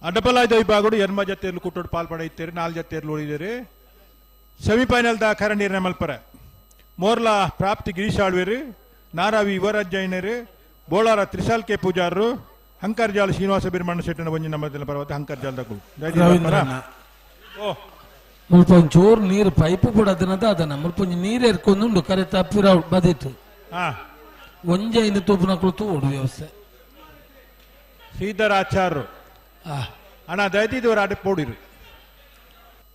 ಅಡ್ಡಪಲಾಯ್ದ ವಿಭಾಗಡು ಎನ್ಮ ಜತೆಯಲ್ಲೂ ಕುಟ್ಟೋಡು ಪಾಲ್ಪಡ ಇತ್ತೇರಿ 4 ಜತೆಯಲ್ಲೂ ಉಳಿದಿರಿ. ಸೆಮಿಫೈನಲ್ the ಕರ ನಿರ್ಣಯ ಮಲ್ಪರೆ ಮೋರ್ಲಾ ಪ್ರಾಪ್ತಿ ಗಿರೀಶ್ ಆಳ್ವೇರು, ನಾರಾವಿ ಯುವರಾಜ್ ಜೈನರು, ಬೋಳಾರ ತ್ರಿಶಾಲ್ ಕೆ ಪೂಜಾರರು, ಹಂಕರ್ಜಾಲ್ ಶ್ರೀನಿವಾಸ ಬಿರ್ಮಣ್ಣ ಶೆಟ್ಟನ ಒಂಜಿ ನಮ್ಮ ಪರ್ವತ ಹಂಕರ್ಜಾಲ್ ದಕ್ಕುಲು. ಓ ಮುಲ್ಪ ಒಂಚೂರು ನೀರು ಪೈಪು ಕೂಡ ಅದನ್ನ ಅದನ್ನ ಮುಲ್ಪ ಒಂಜಿ ನೀರು ಎರ್ಕೊಂದುಂಡು ಕರೆ ತಪ್ಪಿರ ಬದಿಟ್ಟು ಒಂಜೆ ಐದು ತೂಪುನಕುಲು ತೂಡು ವ್ಯವಸ್ಥೆ. ಶ್ರೀಧರ ಆಚಾರ್ರು ಅಣ್ಣ ದಯದಿದ್ದವರು ಆಡೆ ಪೋಡಿರು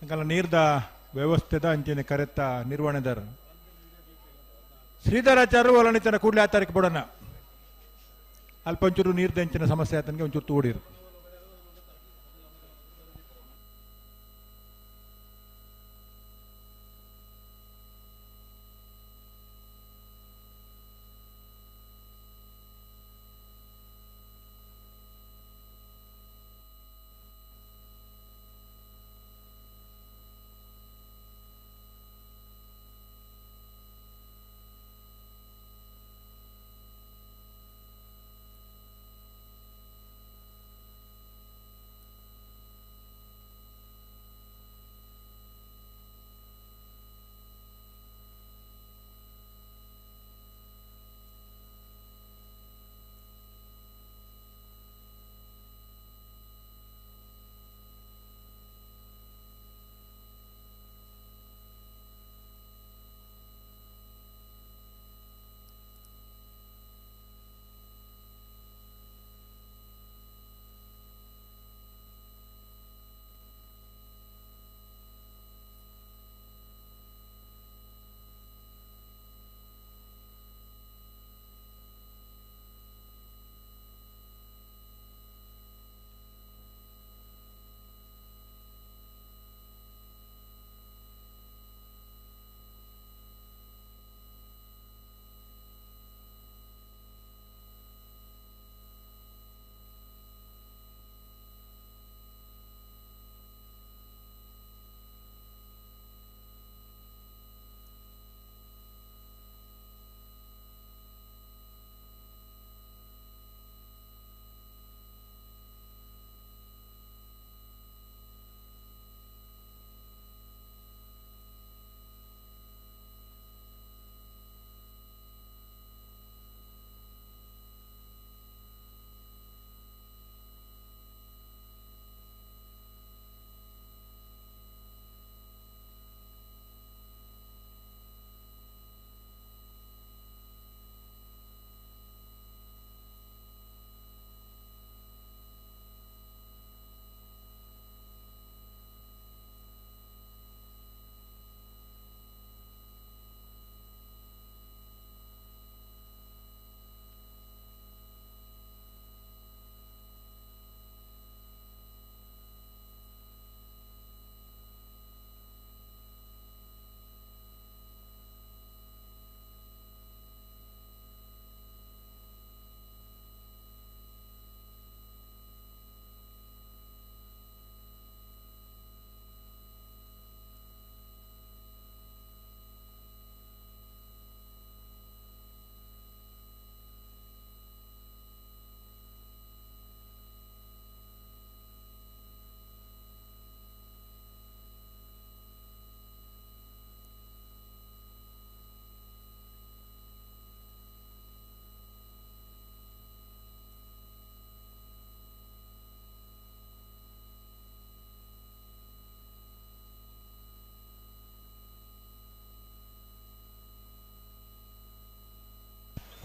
ಅಂಕಲ್ಲ ನೀರ್ದ ವ್ಯವಸ್ಥೆದ ಅಂಚೆನೆ ಕರೆತ್ತ ನಿರ್ವಹಣೆದಾರ ಶ್ರೀಧರಾಚಾರ್ಯರು ಒಲಣಿತನ ಕೂಡಲೇ ಆ ತಾರೀಕು ಬಿಡೋಣ. ಅಲ್ಪ ಒಂಚೂರು ನೀರ್ದ ಅಂಚಿನ ಸಮಸ್ಯೆ ಆತನಿಗೆ ಒಂಚೂರು ತೋಡಿರು.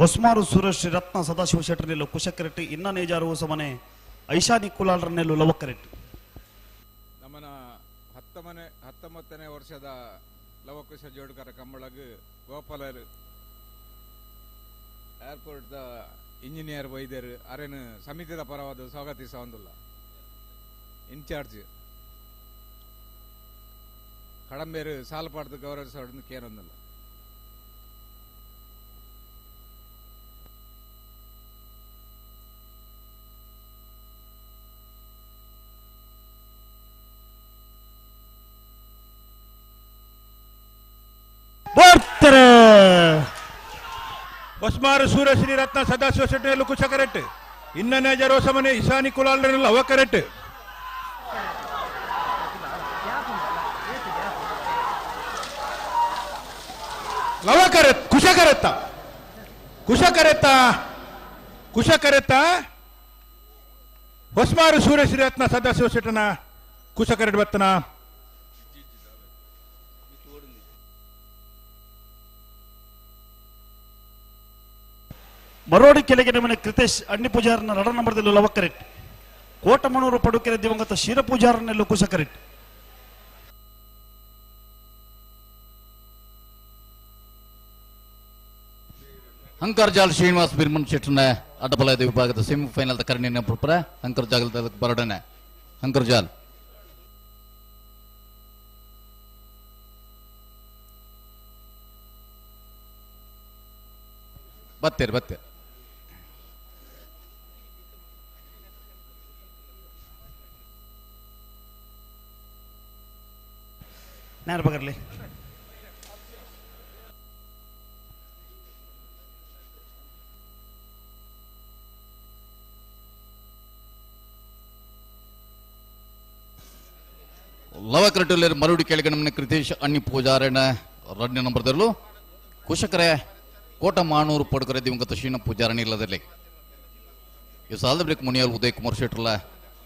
ಹೊಸ್ಮಾರು ಸೂರಶ್ರೀ ರತ್ನ ಸದಾಶಿವ ಶೆಟ್ಟರ್ನೆಲ್ಲು ಕುಶಕರೆಟ್ಟಿ ಇನ್ನ ನೇಜಾರು ಹೊಸಮನೆ ಐಶಾನಿ ಕುಲಾಲ್ರನೆಲ್ಲು ಲವಕರೆಟ್ಟಿ. ನಮ್ಮನ 19ನೇ ವರ್ಷದ ಲವಕುಶ ಜೋಡ್ಕರ ಕಂಬಳಗ್ ಗೋಪಾಲರು ಏರ್ಪೋರ್ಟ್ದ ಇಂಜಿನಿಯರ್ ವೈದ್ಯರು ಅರೇನು ಸಮಿತಿದ ಪರವಾದ ಸ್ವಾಗತಿಸ ಒಂದಿಲ್ಲ ಇನ್ಚಾರ್ಜ್ ಕಡಂಬೇರು ಸಾಲಪಾಡ್ದು ಗೌರವಿಸೋಡನ್ನು ಕೇರೊಂದಿಲ್ಲ. ಹೊಸ್ಮಾರು ಸೂರ್ಯಶ್ರೀ ರತ್ನ ಸದಾಶಿವ ಶೆಟ್ಟಿಯಲ್ಲೂ ಕುಶಕರೆಟ್ ಇನ್ನನೇ ಜರೋಸಮನೆ ಇಶಾನಿ ಕುಲಾಲ್ರನೆಲ್ಲ ಅವಕರೆಟ್. ಲವಕರೆ ಕುಶಕರೆತ್ತ ಕುಶಕರೆತ್ತ ಕುಶಕರೆತ್ತ ಹೊಸ್ಮಾರು ಸೂರ್ಯಶ್ರೀರತ್ನ ಸದಾಶಿವ ಶೆಟ್ಟನ ಕುಶಕರೆಡ್ ಬತ್ತನ ಮರೋಡಿ ಕೆಳಗೆ ನಮ್ಮನೆ ಕೃತೇಶ್ ಅಣ್ಣಿ ಪೂಜಾರನ ರಡ ನಂಬರ್ದಲ್ಲಿ ಲವಕರೆಟ್ ಕೋಟಮಣೂರು ಪಡುಕೆರೆ ದಿವಂಗತ ಶಿರ ಪೂಜಾರನೆಲ್ಲೂ ಕುಶಕರೆಟ್ ಹಂಕರ್ಜಾಲ್ ಶ್ರೀನಿವಾಸ್ ಬಿರ್ಮನ್ ಶೆಟ್ಟನ ಅಡ್ಡಬಲದ ವಿಭಾಗದ ಸೆಮಿಫೈನಲ್ ಕರ್ಣಿನ ಪ್ರಪರ ಹಂಕರ್ಜಾಲ್ ಬರಡನೆ ಹಂಕರ್ಜಾಲ್ ಬತ್ತೇರಿ ಬತ್ತೇರಿ ನೇರ ಬಗರ್ಲಿ ಲವಕರಟುಲ್ಲೇರ್ ಮರುಡಿ ಕೆಳಗಣಮನೆ ಕೃತೇಶ್ ಅಣ್ಣಿ ಪೂಜಾರಣ ರಡ್ನೇ ನಂಬರ್ದಲ್ಲೂ ಕುಶಕರೆ ಕೋಟ ಮಾನೂರು ಪಡುಕರೆ ದಿವಂಗತ ಶೀನ ಪೂಜಾರಣಿ ಇಲ್ಲದಲ್ಲಿ ಈ ಸಾಲದ ಬಳಿಕ ಮುನಿಯಾಲ್ ಉದಯ್ ಕುಮಾರ್ ಶೆಟ್ಟರ್ಲ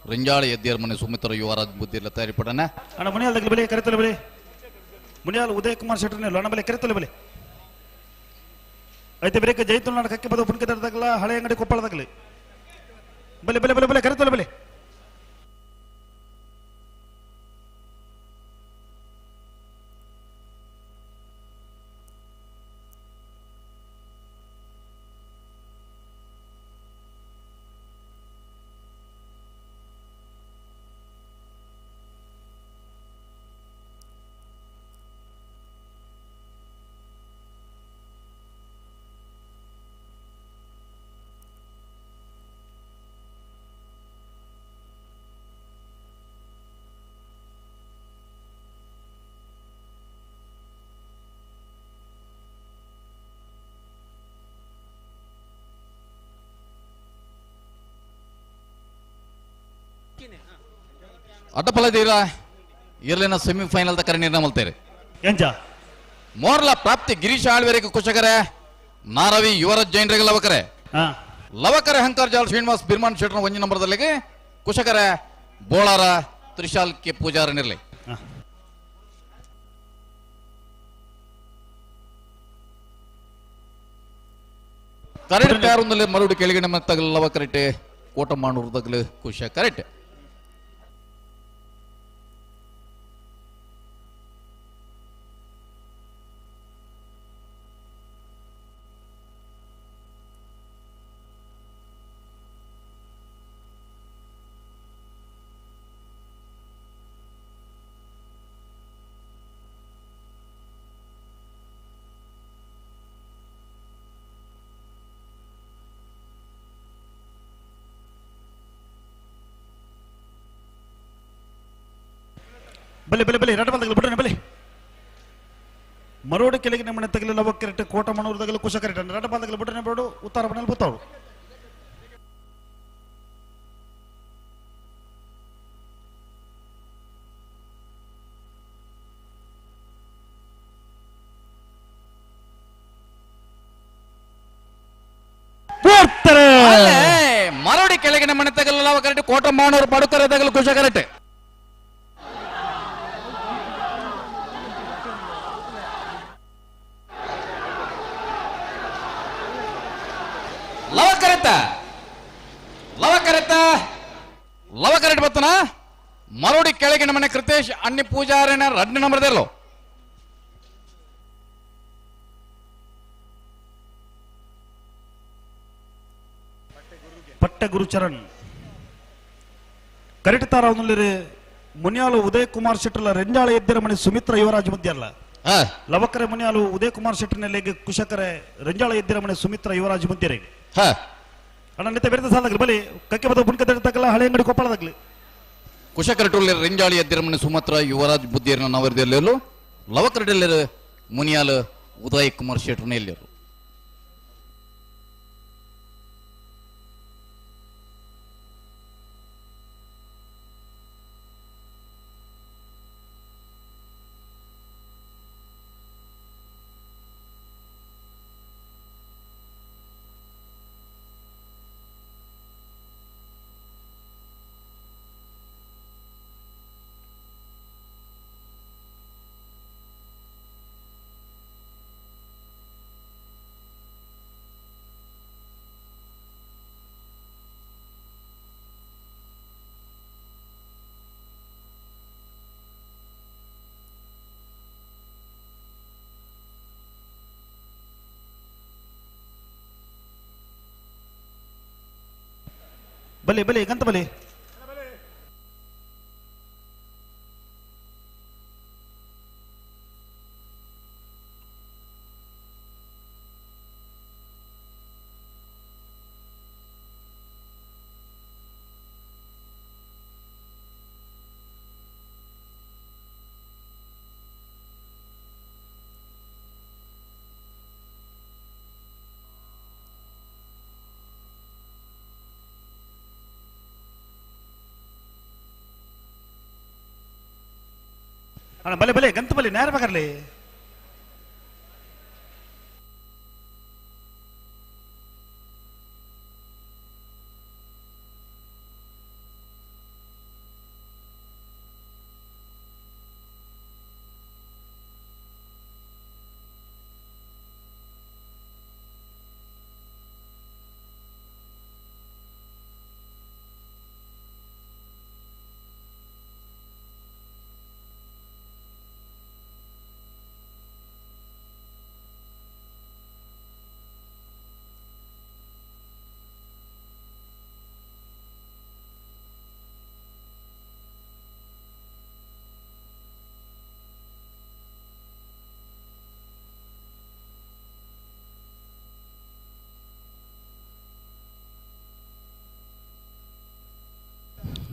ರಂಜಾಳ ಎದ್ದೇರ್ ಮನೆ ಸುಮಿತ್ರ ಯುವರಾಜ್ ಬುದ್ಧಿಲ್ಲ ತಯಾರಿ ಪಡಣ ಅಣ್ಣ ಮುನಿಯಾಲ್ ದಗ್ಲಿ ಬಲೆ ಕರೆತಲೆ ಬಲೆ ಮುನಿಯಾಲ್ ಉದಯ್ ಕುಮಾರ್ ಶೆಟ್ಟರ್ನ ಅಣ್ಣ ಬಲೆ ಕರೆತಲೆ ಬಲೆ ಐತೆ ಬ್ರೇಕ್ ಜೈತುಲ್ ನಾಡ ಕಕ್ಕೆ ಬದ ಪುಣ್ಕೆ ಹಳೆ ಅಂಗಡಿ ಕೊಪ್ಪಳದಾಗಲಿ ಬಲೆ ಬಲೆ ಬಲೆ ಬಲೆ ಕರೆತಲೆ ಬಲೆ ಅಡ್ಡಪಲದೀರ ಇರ್ಲಿನ ಸೆಮಿಫೈನಲ್ ಕರೆ ನಿರ್ಣಯ ಮಲ್ತೇರೆ ಎಂಜ ಮೋರ್ಲ ಪ್ರಾಪ್ತಿ ಗಿರೀಶ್ ಆಳ್ವೇರಿಗೆ ಕುಶಕರೆ ನಾರವಿ ಯುವರಾಜ್ ಜೈನ್ರಿಗೆ ಲವಕರೆ ಲವಕರೆ ಹಂಕರ್ಜಾಲ್ ಶ್ರೀನಿವಾಸ್ ಬಿರ್ಮಾನ್ ಶೆಟ್ಟರ್ ಒಂಜಿ ನಂಬರ್ದಲ್ಲಿಗೆ ಕುಶಕರೆ ಬೋಳಾರ ತ್ರಿಶಾಲ್ ಕೆ ಪೂಜಾರನಿರ್ಲಿ ಕರೆಕ್ಟ್ ಪ್ಯಾರೊಂದಲ್ಲಿ ಮರುಡು ಕೆಳಗಡೆ ತಗಲ ಲವಕರೆಟ್ಟೆ ಕೋಟ ಮಾಡೂರು ತಗಲು ಕುಶ ಕರೆಕ್ಟ್ ಬಲೆ ಬಲೆ ಬಲೆ ಎರಡು ಬಲ್ದಗಲು ಬಿಡ್ರಿ ಬಲೆ ಮರೋಡು ಕೆಳಗಿನ ಮನೆ ತಗಲಿ ಲವ ಕರೆಕ್ಟ್ ಕೋಟ ಮಣೂರು ತಗಲು ಕುಶ ಕರೆಕ್ಟ್ ಎರಡು ಬಾಲ್ದಗಲು ಬಿಡ್ರಿ ಬಿಡು ಉತ್ತರ ಮನೇಲಿ ಬತ್ತಾವು ಮರೋಡಿ ಕೆಳಗಿನ ಮನೆ ತಗಲು ಲವ ಕರೆಕ್ಟ್ ಕೋಟ ಮಾಣೂರು ಪಡುಕರೆ ತಗಲು ಕುಶ ಕರೆಕ್ಟ್ ಲವಕರೆತ ಲವಕರೆತ ಲವಕರೆಟ್ ಬತ್ತನ ಮರೋಡಿ ಕೆಳಗಿನ ಮನೆ ಕೃತೇಶ್ ಅಣ್ಣಿ ಪೂಜಾರಿನ ರಡ್ನ ನಂಬರ್ದಲ್ಲೋ ಪಟ್ಟ ಗುರುಚರಣ್ ಕರೆಕ್ಟ್ ತಾರ ಮುನಿಯಾಲು ಉದಯ್ ಕುಮಾರ್ ಶೆಟ್ಟರ್ಲ ರೆಂಜಾಳ ಎದ್ದಿರ ಮನೆ ಸುಮಿತ್ರ ಯುವರಾಜ್ ಮುದ್ಯಲ್ಲ ಲವಕರೆ ಮುನಿಯಾಲು ಉದಯ್ ಕುಮಾರ್ ಶೆಟ್ಟರ್ನೆಲ್ಲಿಗೆ ಕುಶಕರೆ ರೆಂಜಾಳ ಎದ್ದಿರ ಮನೆ ಸುಮಿತ್ರ ಯುವರಾಜ್ ಮುದ್ಯರಿಗೆ ಅಣ್ಣ ನಿತ್ಯ ಬೇರೆ ಸಾಲಾಗ್ಲಿ ಬಲಿ ಕಕ್ಕೆ ಬದ ಪುಣ್ಕ ತಕ್ಕಲ್ಲ ಹಳೆ ಅಂಗಡಿ ಕೊಪ್ಪಳದಾಗ್ಲಿ ಕುಶಕರಟುಳ್ಳಿ ರೆಂಜಾಳಿ ಎದ್ದಿರ ಮನೆ ಸುಮಿತ್ರ ಯುವರಾಜ್ ಬುದ್ಧಿಯರ್ನ ನವರದೆಲ್ಲೆಲ್ಲೂ ಲವಕರಟೆಲ್ಲರು ಮುನಿಯಾಲು ಉದಯ್ ಕುಮಾರ್ ಶೆಟ್ಟರ್ನ ಎಲ್ಲರು ಬಲೆ ಬಲೆ ಗಂತ ಬಲೆ ಅಣ್ಣ ಬಲೆ ಬಲೆ ಗಂತ ಬಲೆ ನೇರ ಬಗರ್ಲಿ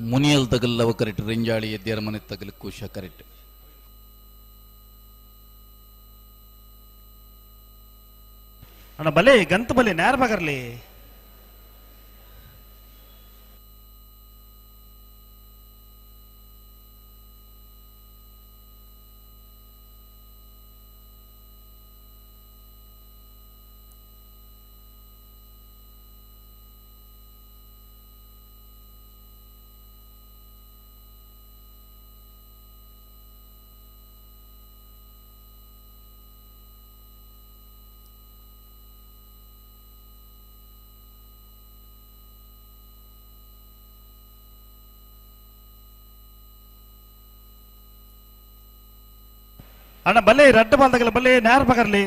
ಮುನಿಯಲ್ ತಗಲ್ಲವ ಕರೆಕ್ಟ್ ರಿಂಜಾಳಿ ಎದ್ದೇರ ಮನೆ ತಗಲು ಕುಶ ಕರೆಕ್ಟ್ ಅಣ್ಣ ಬಲೆ ಗಂತ ಬಲೆ ನೇರ ಬಗರ್ಲಿ ಅಣ್ಣ ಬಲೆ ರಡ್ಡ ಬಾಲ್ದಾಗಲ್ಲ ಬಲೆ ನೇರ ಬಗರ್ಲಿ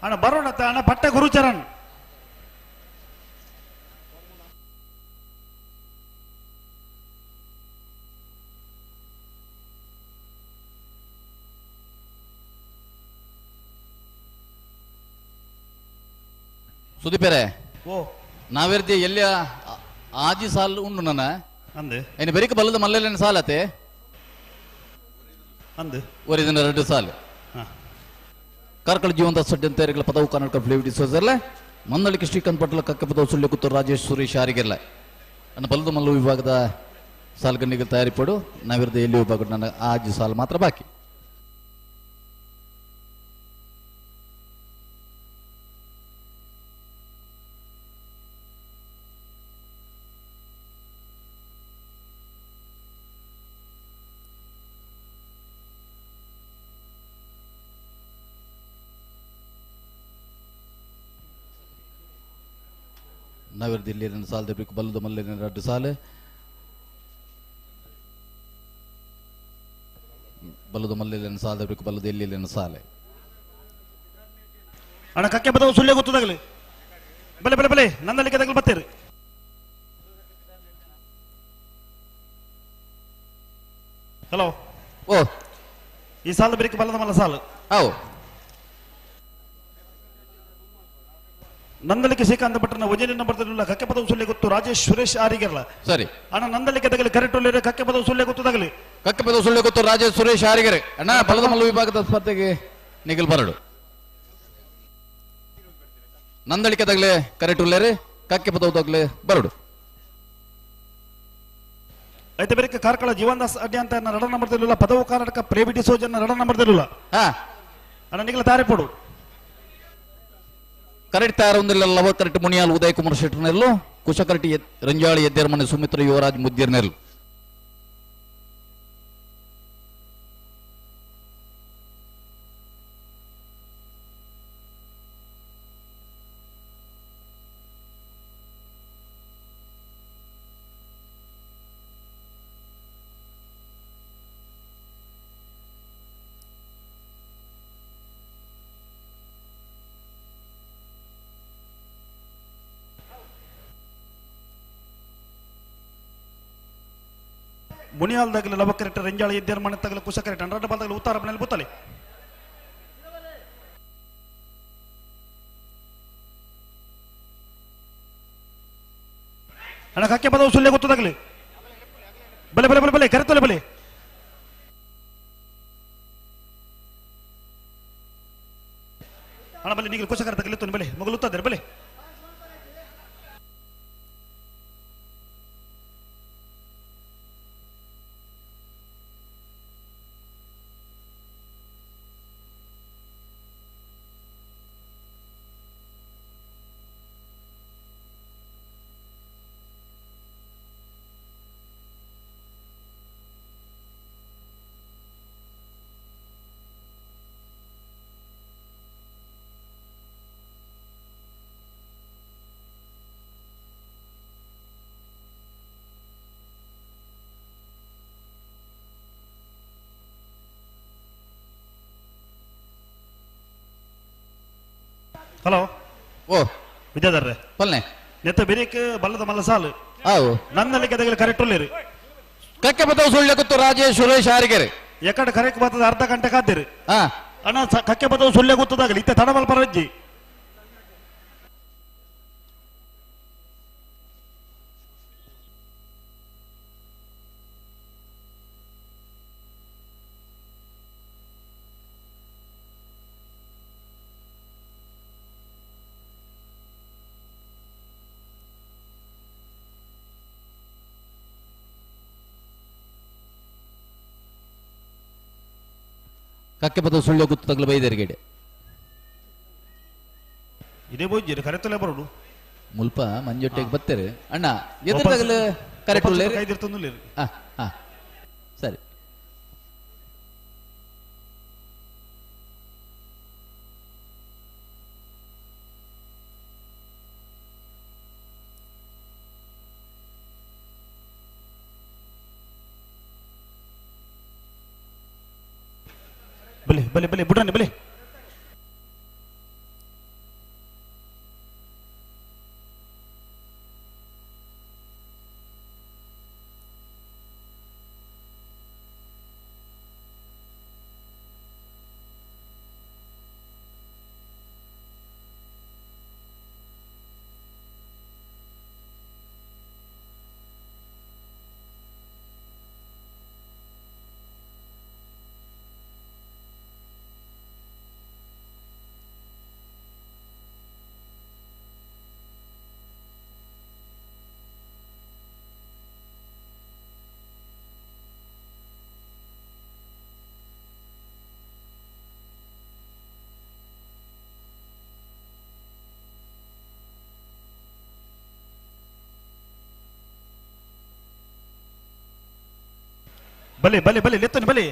ಅಣ್ಣ ಬರೋಣ ಅಣ್ಣ ಪಟ್ಟ ಗುರುಚರಣ್ ಸುದೀಪರೇ ಓ ನಾವೆರ್ದಿ ಎಲ್ಲಿಯ ಆಜಿ ಸಾಲ್ ಉಂಡು ನನ್ನ ಅಂದೆ ಏನು ಬೆರಿಕ ಬಲ್ಲದ ಮಲ್ಲೆಲ್ಲ ಸಾಲತೆ ಅಂದು ಒರಿದಿನ ಎರಡು ಸಾಲು ಕಾರ್ಕಳ ಜೀವಂತ ಸಡ್ಡಂತ ಪದವು ಕರ್ನಾಟಕ ಫ್ಲೇವ್ ಡಿಸೋಸರ್ಲೆ ಮಂದಳಿಕೆ ಶ್ರೀಕಾಂತ್ ಪಟೇಲ್ ಕಕ್ಕೆ ಪದವು ಸುಳ್ಳಿ ಕುತ್ತು ರಾಜೇಶ್ ಸುರೇಶ್ ಯಾರಿಗೆಲ್ಲ ನನ್ನ ಬಲದ ಮಲ್ಲು ವಿಭಾಗದ ಸಾಲ್ಗಣ್ಣಿಗೆ ತಯಾರಿಪಡು ನಾವಿರದ ಎಲ್ಲಿ ವಿಭಾಗ ನನ್ನ ಆಜಿ ಸಾಲು ಮಾತ್ರ ಬಾಕಿ. ನಗರ ದಿಲ್ಲಿ ಸಾಲ ಬೇಕು ಬಲ್ಲದ ಮಲ್ಲಿನ ಎರಡು ಸಾಲು ಬಲ್ಲದ ಮಲ್ಲಿನ ಸಾಲ ಬೇಕು ಬಲ್ಲದ ಎಲ್ಲಿ ಸಾಲೆ ಅಣ್ಣ ಕಕ್ಕೆ ಬದವು ಸುಳ್ಳೆ ಗೊತ್ತದಾಗಲಿ ಬಲೆ ಬಲೆ ಬಲೆ ನನ್ನಲ್ಲಿಗೆ ತಗಲು ಬತ್ತೀರಿ ಹಲೋ ಓ ಈ ಸಾಲ ಬೇರೆ ಬಲ್ಲದ ಮಲ್ಲ ಸಾಲು how ನಂದಲಿಕೆ ಶ್ರೀಕಾಂತ ಭಟ್ರನ ವಜನಿನ ಬರ್ತಿರಲಿಲ್ಲ ಕಕ್ಕೆ ಪದವು ಸುಳ್ಳೆ ಗೊತ್ತು ರಾಜೇಶ್ ಸುರೇಶ್ ಆರಿಗೆಲ್ಲ ಸರಿ ಅಣ್ಣ ನಂದಲಿಕೆ ತಗಲಿ ಕರೆಕ್ಟ್ ಒಳ್ಳೆ ಕಕ್ಕೆ ಪದವು ಸುಳ್ಳೆ ಗೊತ್ತು ತಗಲಿ ಕಕ್ಕೆ ಪದವು ಸುಳ್ಳೆ ಗೊತ್ತು ರಾಜೇಶ್ ಸುರೇಶ್ ಆರಿಗೆರೆ ಅಣ್ಣ ಬಲದ ಮಲ್ಲ ವಿಭಾಗದ ಸ್ಪರ್ಧೆಗೆ ನಿಗಲ್ ಬರಡು ನಂದಳಿಕೆ ತಗಲೆ ಕರೆಕ್ಟ್ ಉಳ್ಳೇರಿ ಕಕ್ಕೆ ಪದವು ತಗಲೆ ಬರಡು ಐತೆ ಬೇರೆ ಕಾರ್ಕಳ ಜೀವನ್ದಾಸ್ ಅಡ್ಡಿ ಅಂತ ರಡ ನಂಬರ್ ತಿರಲಿಲ್ಲ ಪದವು ಕರ್ನಾಟಕ ಪ್ರೇಮಿಟಿ ಸೋಜನ್ ರಡ ನಂಬರ್ ತಿರಲಿಲ್ಲ ಅಣ್ಣ ನಿಗಲ ತಾರೆಪೋಡು ಕರೆಕ್ಟ್ ತಯಾರೊಂದಿಲ್ಲ ಲವ ಕರೆಕ್ಟ್ ಮುನಿಯಾಲ್ ಉದಯ್ ಕುಮಾರ್ ಶೆಟ್ಟರ್ನೆಲ್ಲು ಕುಶ ಕರೆಕ್ಟ್ ರಂಜಾಳಿ ಎದ್ದೇರ್ಮನೆ ಸುಮಿತ್ರ ಯುವರಾಜ್ ಮುದ್ದಿರ್ನೆಲ್ಲು ಮುನಿಯಾಲ್ದಾಗಲಿ ಲವಕರೆಟ್ ರೆಂಜಾಳ ಎದ್ದೇರ್ ಮನೆ ತಗಲ ಕುಶಕರೆಟ್ ಅಂಡ್ರಡ್ಡ ಬಾಲ್ದಾಗಲಿ ಉತ್ತಾರ ಮನೆಯಲ್ಲಿ ಬುತ್ತಲೆ ಅಣ್ಣ ಕಕ್ಕೆ ಬದವು ಸುಳ್ಳೆ ಗೊತ್ತದಾಗಲಿ ಬಲೆ ಬಲೆ ಬಲೆ ಬಲೆ ಕರೆತಲೆ ಬಲೆ ಅಣ್ಣ ಬಲೆ ನೀಗಲು ಕುಶಕರ ತಗಲಿ ಬಲೆ ಮಗಲು ಉತ್ತದೆ ಬಲೆ ಹಲೋ ಓ ವಿದ್ಯಾಧರ್ರೆ ಪಲ್ನೆ ನೆತ್ತ ಬಿರಿಕ್ ಬಲ್ಲದ ಮಲ್ಲ ಸಾಲು ಆವು ನನ್ನಲ್ಲಿ ಕೆದಗಲಿ ಕರೆಕ್ಟ್ ಉಳ್ಳೇರಿ ಕಕ್ಕೆ ಬತ್ತವು ಸುಳ್ಳೆ ಗೊತ್ತು ರಾಜೇಶ್ ಸುರೇಶ್ ಹಾರಿಗೆರೆ ಎಕಡೆ ಕರೆಕ್ಟ್ ಬರ್ತದ ಅರ್ಧ ಗಂಟೆ ಕಾದಿರಿ ಅಣ್ಣ ಕಕ್ಕೆ ಬತ್ತವು ಸುಳ್ಳೆ ಗೊತ್ತದಾಗಲಿ ಇತ್ತೆ ತಡಮಲ್ ಪರಜ್ಜಿ ಕಕ್ಕೆ ಬತ್ತವು ಸುಳ್ಳೆ ಗೊತ್ತು ತಗಲು ಬೈದರಿಗೆಡೆ ಇದೇ ಬೋಜ್ಜಿರಿ ಕರೆತಲೆ ಬರೋಡು ಮುಲ್ಪ ಮಂಜೊಟ್ಟೆಗೆ ಬತ್ತೇರು ಅಣ್ಣ ಎದುರು ಕರೆಕ್ಟ್ ಉಳ್ಳೇರಿ ಕೈದಿರ್ತಂದುಲ್ಲೇರಿ ಹಾ ಹಾ ಸರಿ ಬಲೆ ಬಲೆ ಬಲೆ ಬುಡ್ರನ್ನಿ ಬಲೆ ಬಲೆ ಬಲೆ ಬಲೆ ಲೆತ್ತನೆ ಬಲೆ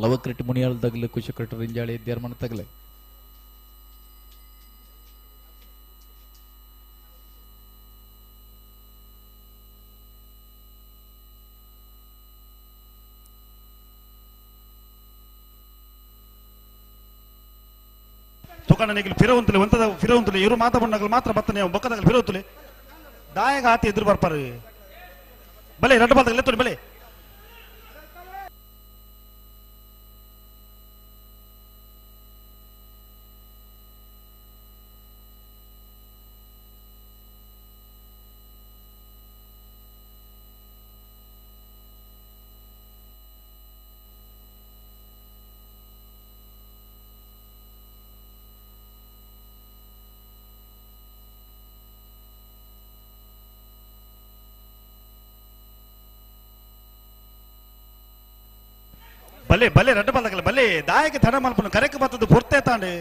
ಲವಕ್ರೆಟ್ ಮುನಿಯಾಲ್ ತಗಲು ಕುಶಕರೆಟ್ ರಿಂಜಾಳಿ ಎದ್ದೇರ್ಮಣ ತಗಲೆ. ತುಕಣ್ಣನಿಗೆ ಫಿರವಂತಲಿ ಒಂತದ ಫಿರವಂತಲಿ ಇವರು ಮಾತಾ ಬಣ್ಣಗಳು ಮಾತ್ರ ಬತ್ತನೆ ಬೊಕ್ಕದಾಗಲಿ ಫಿರವಂತಲಿ ದಾಯಗ ಆತಿ ಎದುರು ಬರ್ಪಾರು ಬಲೆ ರಡ್ಡು ಬಾಲ್ದಾಗ ಎತ್ತುಲಿ ಬಲೆ. ಬಲೆ ಬಲೆ ರಡ್ಡು ಬಾಲ್ದಾಗಲ್ಲ ಬಲೆ ದಾಯಕ ತಡ ಮಲ್ಪನು ಕರೆಕ್ ಬತ್ತದ್ದು ಪೊರ್ತೆ ತಾಂಡೆ.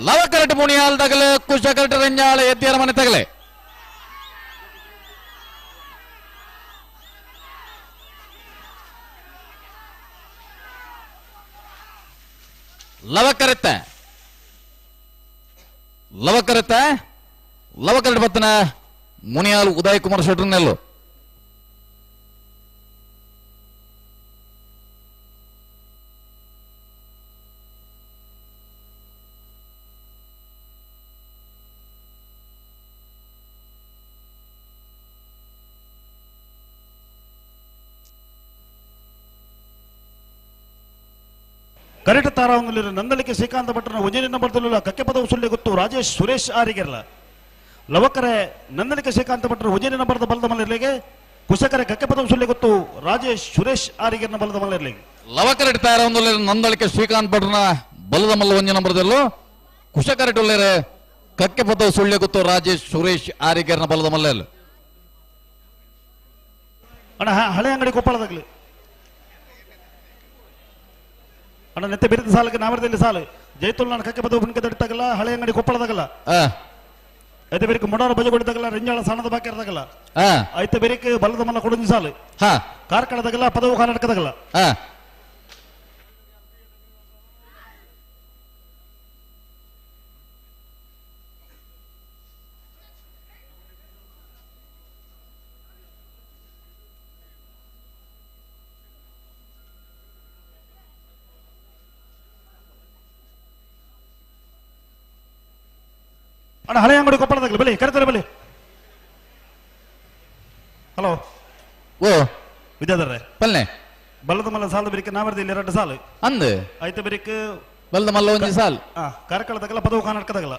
ಲವಕರಟ್ ಮುನಿಯಾಲ್ ತಗಲೆ ಕುಶಕರಟ್ ರಂಜಾಳ ಎದ್ದಿಯರ ಮನೆ ತಗಲೆ. ಲವಕರತ್ತ ಲವಕರತ್ತ ಲವಕರಟ್ ಬತ್ತನ ಮುನಿಯಾಲ್ ಉದಯ್ ಕುಮಾರ್ ಶೆಟ್ರನೆಲ್ಲು. ಕರೆಕ್ಟ್ ತಾರಾವಂಗಲಿರು ನಂದಳಿಕೆ ಶ್ರೀಕಾಂತ ಭಟ್ರನ ಒಂಜನೇ ನಂಬರ್ ತಲುಲ ಕಕ್ಕೆ ಪದವು ಸುಳ್ಳಿ ಗೊತ್ತು ರಾಜೇಶ್ ಸುರೇಶ್ ಆರಿಗೆರ್ಲ. ಲವಕರೆ ನಂದಳಿಕೆ ಶ್ರೀಕಾಂತ ಭಟ್ರ ಒಂಜನೇ ನಂಬರ್ದ ಬಲದ ಮಲ್ಲಿರ್ಲಿಗೆ ಕುಶಕರೆ ಕಕ್ಕೆ ಪದವು ಸುಳ್ಳಿ ಗೊತ್ತು ರಾಜೇಶ್ ಸುರೇಶ್ ಆರಿಗೆರ್ನ ಬಲದ ಮಲ್ಲಿರ್ಲಿಗೆ. ಲವಕರೆಟ್ ತಾರಾವಂಗಲಿರು ನಂದಳಿಕೆ ಶ್ರೀಕಾಂತ್ ಭಟ್ರನ ಬಲದ ಮಲ್ಲ ಒಂಜನೇ ನಂಬರ್ದಲ್ಲೂ ಕುಶಕರೆಟ್ ಉಳ್ಳೇರೆ ಕಕ್ಕೆ ಪದವು ಸುಳ್ಳಿ ಗೊತ್ತು ರಾಜೇಶ್ ಸುರೇಶ್ ಆರಿಗೆರ್ನ ಬಲದ ಮಲ್ಲೆಲ್ಲ. ಅಣ್ಣ ಹಳೆ ಅಂಗಡಿ ಕೊಪ್ಪಳದಾಗ್ಲಿ ಅಣ್ಣ ನೆತ್ತೆ ಬಿರಿದ ಸಾಲಕ್ಕೆ ನಾಮರದಲ್ಲಿ ಸಾಲು ಜೈತುಲ್ ನಾನು ಕಕ್ಕೆ ಪದವು ಬುಣ್ಕೆ ತಡಿತಾಗಲ್ಲ ಹಳೆ ಅಂಗಡಿ ಕೊಪ್ಪಳದಾಗಲ್ಲ. ಐತೆ ಬೇರೆ ಮೊಡಾರ ಬಜೆ ಕೊಡಿದಾಗಲ್ಲ ರೆಂಜಾಳ ಸಣ್ಣದ ಬಾಕಿ ಇರದಾಗಲ್ಲ ಐತೆ ಬೇರೆ ಬಲದ ಮಲ್ಲ ಕೊಡೊಂಜಿ ಸಾಲು ಕಾರ್ಕಳದಾಗಲ್ಲ ಪದವು ಕರ್ನಾಟಕದಾಗಲ್ಲ ಅಣ್ಣ ಹಳೆ ಅಂಗಡಿ ಕೊಪ್ಪಳದಾಗಲಿ ಬಲಿ ಕರೆತಾರೆ ಬಲಿ. ಹಲೋ ಓ ವಿದ್ಯಾಧರ್ರೆ ಪಲ್ಲೆ ಬಲ್ಲದ ಮಲ್ಲ ಸಾಲದ ಬೇರಿಕೆ ನಾವರ್ದಿ ಇಲ್ಲಿ ಎರಡು ಸಾಲು ಅಂದ್ ಐತೆ ಬೇರಿಕೆ ಬಲ್ಲದ ಮಲ್ಲ ಒಂಜಿ ಸಾಲು ಕಾರ್ಕಳದಾಗಲ್ಲ ಪದವು ಕರ್ನಾಟಕದಾಗಲ್ಲ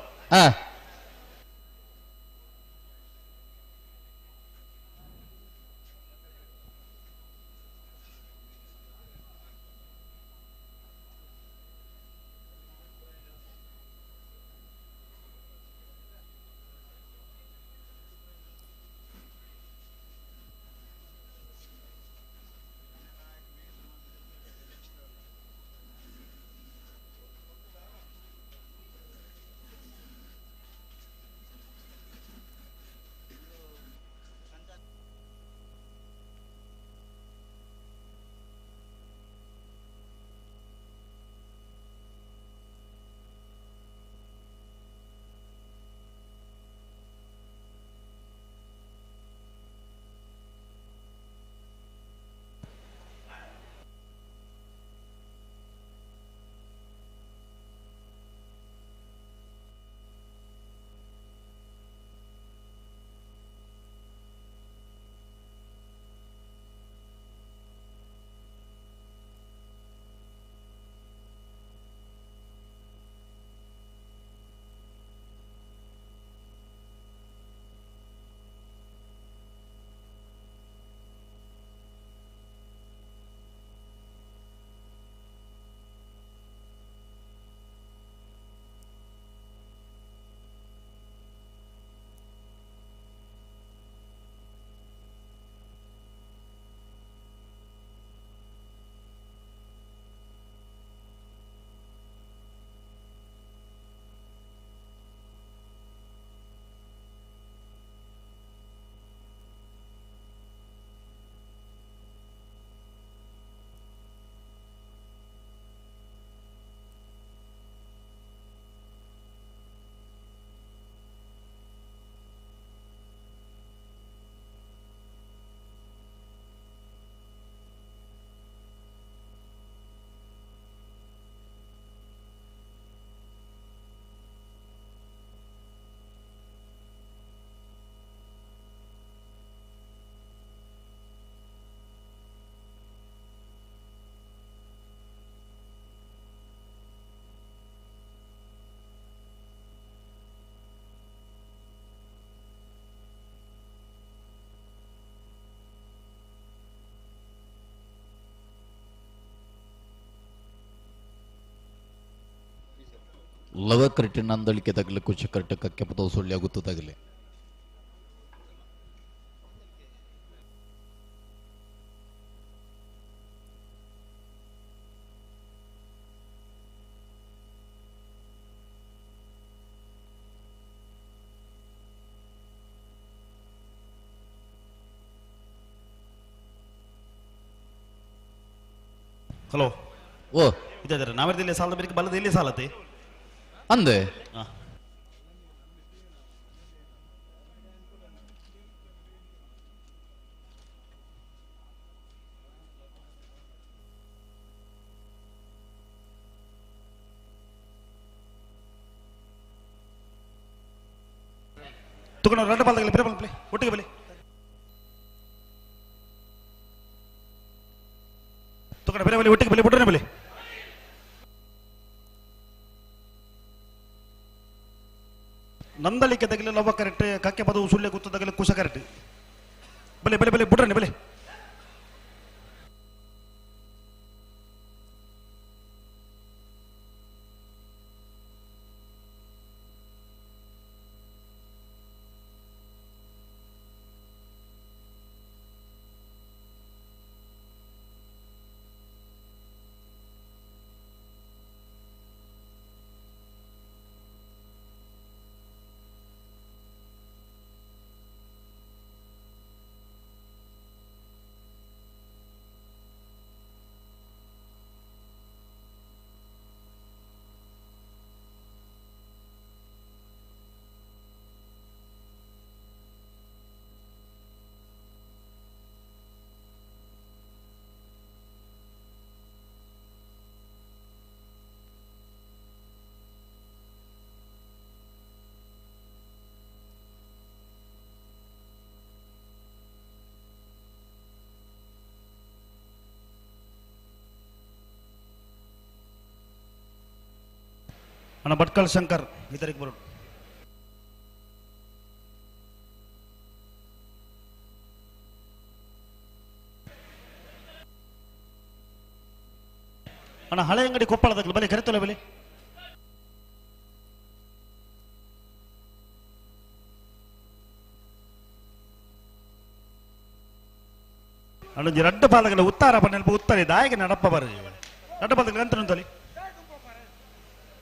ಲವಕರಿಟಿ ನಂದಳಿಕೆ ತಗಲಿ ಕುಶಕರಿಟ ಕಕ್ಕೆ ಪದವು ಸುಳ್ಳಿ ತಗಲಿ. ಹಲೋ ಓ ವಿದ್ಯಾಧರ ನಾವರ್ದಿಲ್ಲಿ ಸಾಲದ ಬೇರೆ ಬಲದ ಇಲ್ಲಿ ಸಾಲತೆ ಅಂದೆ ತುಕಣ రెండు ಬಲದಾಗಲಿ ಬೇರೆ ಬಲ ಒಟ್ಟಿಗೆ ಬಲಿ ತುಕಣ ಬೇರೆ ಬಲಿ ಒಟ್ಟಿಗೆ ಬಲಿ ಬಿಡ್ರೆ ಬಲಿ ನಂದಳಿಕೆ ತಗಲಿ ಲವ್ವ ಕರೆಕ್ಟ್ ಕಕ್ಕೆ ಪದವು ಸುಳ್ಳೆ ಗುತ್ತ ತಗಲಿ ಕುಶ ಕರೆಕ್ಟ್ ಬಲೆ ಬಲೆ ಬಲೆ ಬಿಡ್ರನೆ ಬಲೆ ಅಣ್ಣ ಭಟ್ಕಲ್ ಶಂಕರ್ ಇತರಿಗೆ ಬರೋಡು. ಅಣ್ಣ ಹಳೆ ಅಂಗಡಿ ಕೊಪ್ಪಳದಾಗಲಿ ಬಲಿ ಕರಿತೊಲೆ ಬಲಿ. ಅಣ್ಣೊಂಜಿ ರಡ್ಡ ಪಾಲಗಲ ಉತ್ತಾರ ಪನ್ನೆಲ್ಪ ಉತ್ತರಿ ದಾಯಗೆ ನಡಪ್ಪ ಬರ ರಡ್ಡ ಪಾಲಗಲ ಅಂತ ನಂದಲಿ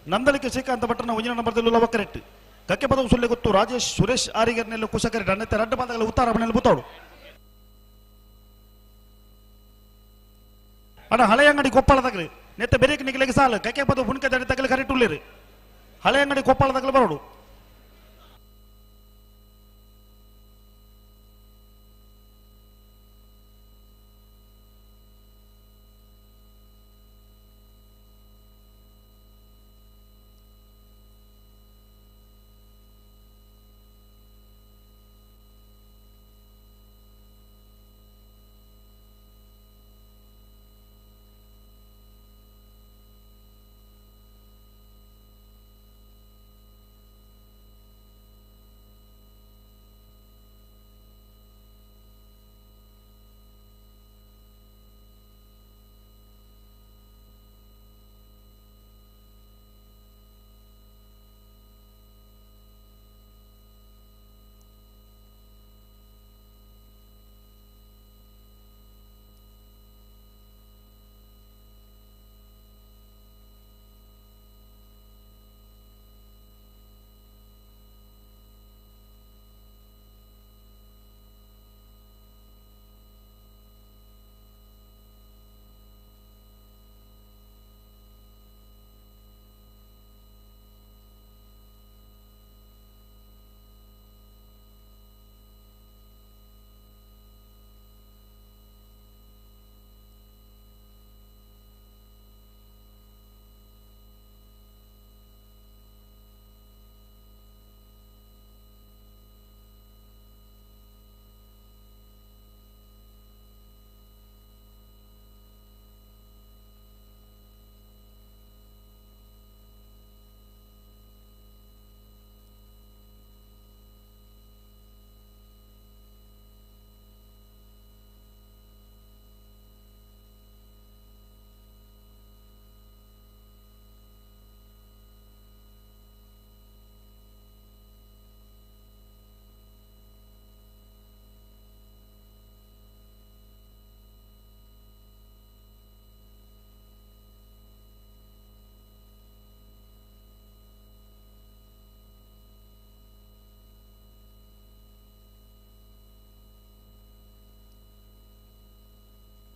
ನಂದಲಿಕೆ ಶ್ರೀಕಾಂತ ಭಟ್ಟನ ಒಂಜಿನ ನಂಬರ್ದಲ್ಲಿ ಲವ ಕರೆಕ್ಟ್ ಕಕ್ಕೆ ಪದವು ಸುಳ್ಳೆ ಗೊತ್ತು ರಾಜೇಶ್ ಸುರೇಶ್ ಆರಿಗರ್ನೆಲ್ಲ ಕುಶ ಕರೆಕ್ಟ್ ಅನ್ನತ್ತೆ ರಡ್ಡ ಪಾದಗಳ ಉತ್ತಾರ ಪನ್ನೆಲ್ಪ ಬುತ್ತಾಡು. ಅಣ್ಣ ಹಳೆ ಅಂಗಡಿ ಕೊಪ್ಪಳದಾಗಲಿ ನೆತ್ತ ಬೆರೇಕ್ ನಿಗಲಿಗೆ ಸಾಲು ಕಕ್ಕೆ ಪದವು ಪುಣ್ಕ ದಡಿ ತಗಲಿ ಕರೆಕ್ಟ್ ಉಳ್ಳೇರಿ ಹಳೆ ಅಂಗಡಿ ಕೊಪ್ಪಳದಾಗಲಿ ಬರೋಡು.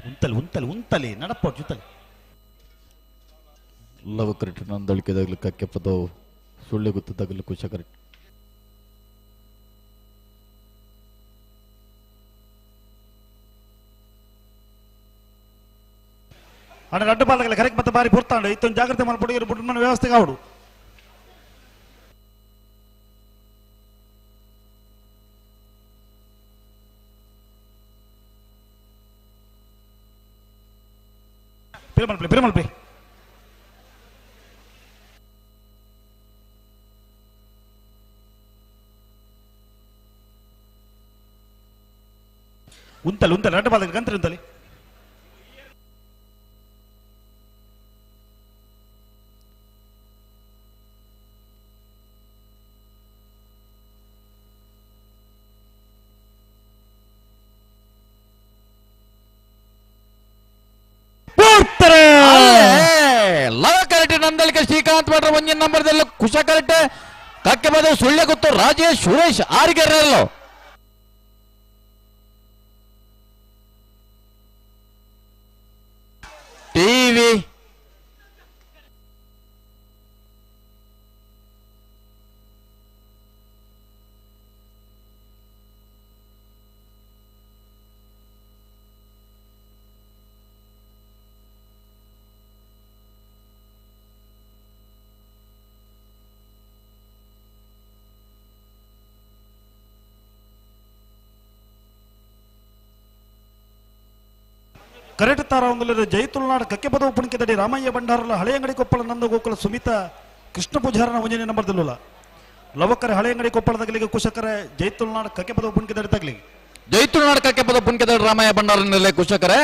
ಉಂತಲಿ ಉಂತಲಿ ಉಂತಲಿ ನಡಪ್ಪ ಜೊತಲಿ ಲವ ಕರೆಕ್ಟ್ ನಂದಳಿಕೆದಾಗಲಿ ಕಕ್ಕೆ ಪದವು ಸುಳ್ಳೆ ಗೊತ್ತದಾಗಲಿ ಕುಶ ಕರೆಕ್ಟ್. ಅಣ್ಣ ರಡ್ಡು ಪಾಲಗಲ ಕರೆಕ್ಟ್ ಮತ್ತೆ ಬಾರಿ ಪುರ್ತಾಂಡು ಇತ್ತೊಂದು ಜಾಗ್ರತೆ ಮಲ್ಪೊಡು ಬುಡ್ಮನ ವ್ಯವಸ್ಥೆಗೆ ಆವಡು. ಪಿರಮಲ್ಪಿ ಪಿರಮಲ್ಪಿ ಉಂತಲಿ ಉಂತಲಿ ರಡ್ಡು ಪಾಲಗಲ ಗಂತ್ರಿ ಉಂತಲಿ. ನಂದಳಿಕೆ ಶ್ರೀಕಾಂತ್ ಭಟ್ರ ಒಂದಿನ ನಂಬರ್ದಲ್ಲಿ ಕುಶ ಕರೆಕ್ಟ್ ಕಕ್ಕೆ ಬದ ಸುಳ್ಳೆ ಗೊತ್ತು ರಾಜೇಶ್ ಸುರೇಶ್ ಆರಿಗೆರೆಲ್ಲೋ. ಟಿವಿ ಕರೆಕ್ಟ್ ತಾರ ಒಂದು ಜೈ ತುಳುನಾಡು ಕಕ್ಕೆ ಪದವು ಪುಣಿಕೆದಡಿ ರಾಮಯ್ಯ ಭಂಡಾರಲ ಹಳೆಯಂಗಡಿ ಕೊಪ್ಪಳ ನಂದ ಗೋಕುಲ ಸುಮಿತಾ ಕೃಷ್ಣ ಪೂಜಾರನ ಒಂಜನೇ ನಂಬರ್ ದಿಲ್ಲುಲ್ಲ ಲವಕರೆ ಹಳೆಯಂಗಡಿ ಕೊಪ್ಪಳ ತಗಲಿಗೆ ಕುಶಕರೆ ಜೈತುಲ್ನಾಡ್ ಕಕ್ಕೆಪದ ಪುಣ್ಕೆದಡಿ ತಗಲಿ ಜೈತುಲ್ನಾಡ್ ಕಕ್ಕೆಪದ ಪುಣ್ಕೆದಡಿ ರಾಮಯ್ಯ ಭಂಡಾರ ನೆಲೆ ಕುಶಕರೆ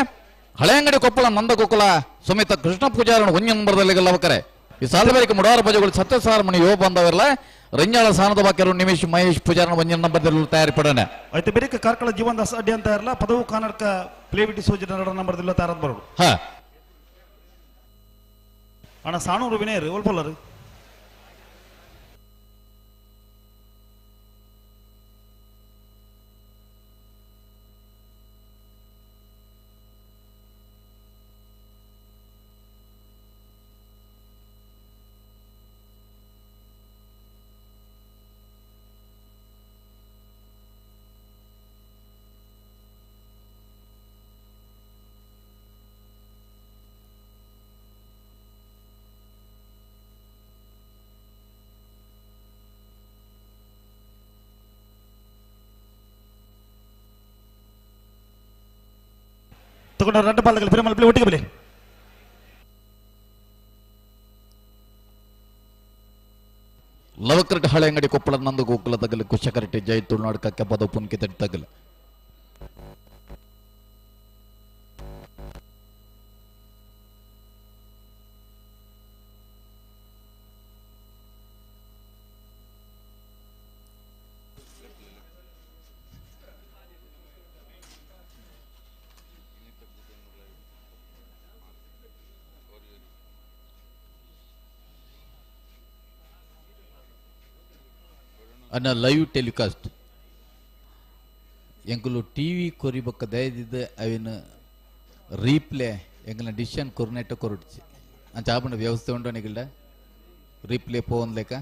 ಹಳೆಯಂಗಡಿ ಕೊಪ್ಪಳ ನಂದಗೋಕುಲ ಸಮೇತ ಕೃಷ್ಣ ಪೂಜಾರನ ಒಂಜಿ ನಂಬರ್ದಲ್ಲಿ ಲವಕರೆ ಈ ಸಾಲಬರಿಕೆ ಮುಡಾರ ಬಜಗಳು ಸತ್ಯಸಾರ ಮಣಿ ಯೋ ಬಂದವರಲ್ಲ ರಂಜಾಳ ಸಾನದ ಬಾಕ್ಯರು ನಿಮಿಷ್ ಮಹೇಶ್ ಪೂಜಾರನ ಒಂಜಿ ನಂಬರ್ದಲ್ಲಿ ತಯಾರಿ ಪಡನೆ ಐತೆ ಬೇರೆ ಕಾರ್ಕಳ ಜೀವನ್ ದಾಸ್ ಅಡ್ಡಿ ಅಂತ ಇರಲ್ಲ ಪದವು ಕರ್ನಾಟಕ ಪ್ಲೇವಿಟಿ ಸೋಜನ ನಂಬರ್ದಿಲ್ಲ ತಯಾರಾದ ಬರೋಡು ಹಾ ಅಣ್ಣ ಸಾಣೂರು ವಿನಯರು ಒಲ್ಪಲ್ಲರು ತಗೊಂಡ ರಡ್ಡ ಪಾಲಕಲ್ಲಿ ಬಿರಮಲ್ ಪ್ಲೇ ಒಟ್ಟಿಗೆ ಬಲಿ ಲವಕರಟ ಹಳೆಯಂಗಡಿ ಕೊಪ್ಪಳ ನಂದು ಗೋಕುಲ ತಗಲು ಕುಶಕರಟೆ ಜೈ ತುಳುನಾಡು ಕಕ್ಕೆಪದ ಪುನ್ಕೆ ತಡಿ ತಗಲು ಅನ್ನ ಲೈವ್ ಟೆಲಿಕಾಸ್ಟ್ ಎಂಕುಲು ಟಿ ವಿ ಕೊರಿಬೊಕ್ಕ ದಯದಿದ್ದು ಅವಿನ ರೀಪ್ಲೇ ಎಂಕಲ್ನ ಡಿಸಿಷನ್ ಕೊರ್ನೆಟ್ಟ ಕೊರಡ್ಚಿ ಅಂಚ ಆಪುಂಡ ವ್ಯವಸ್ಥೆ ಉಂಡು ನಿಗಲ್ಡ ರೀಪ್ಲೇ ಪೋನ್ ಲೆಕ್ಕ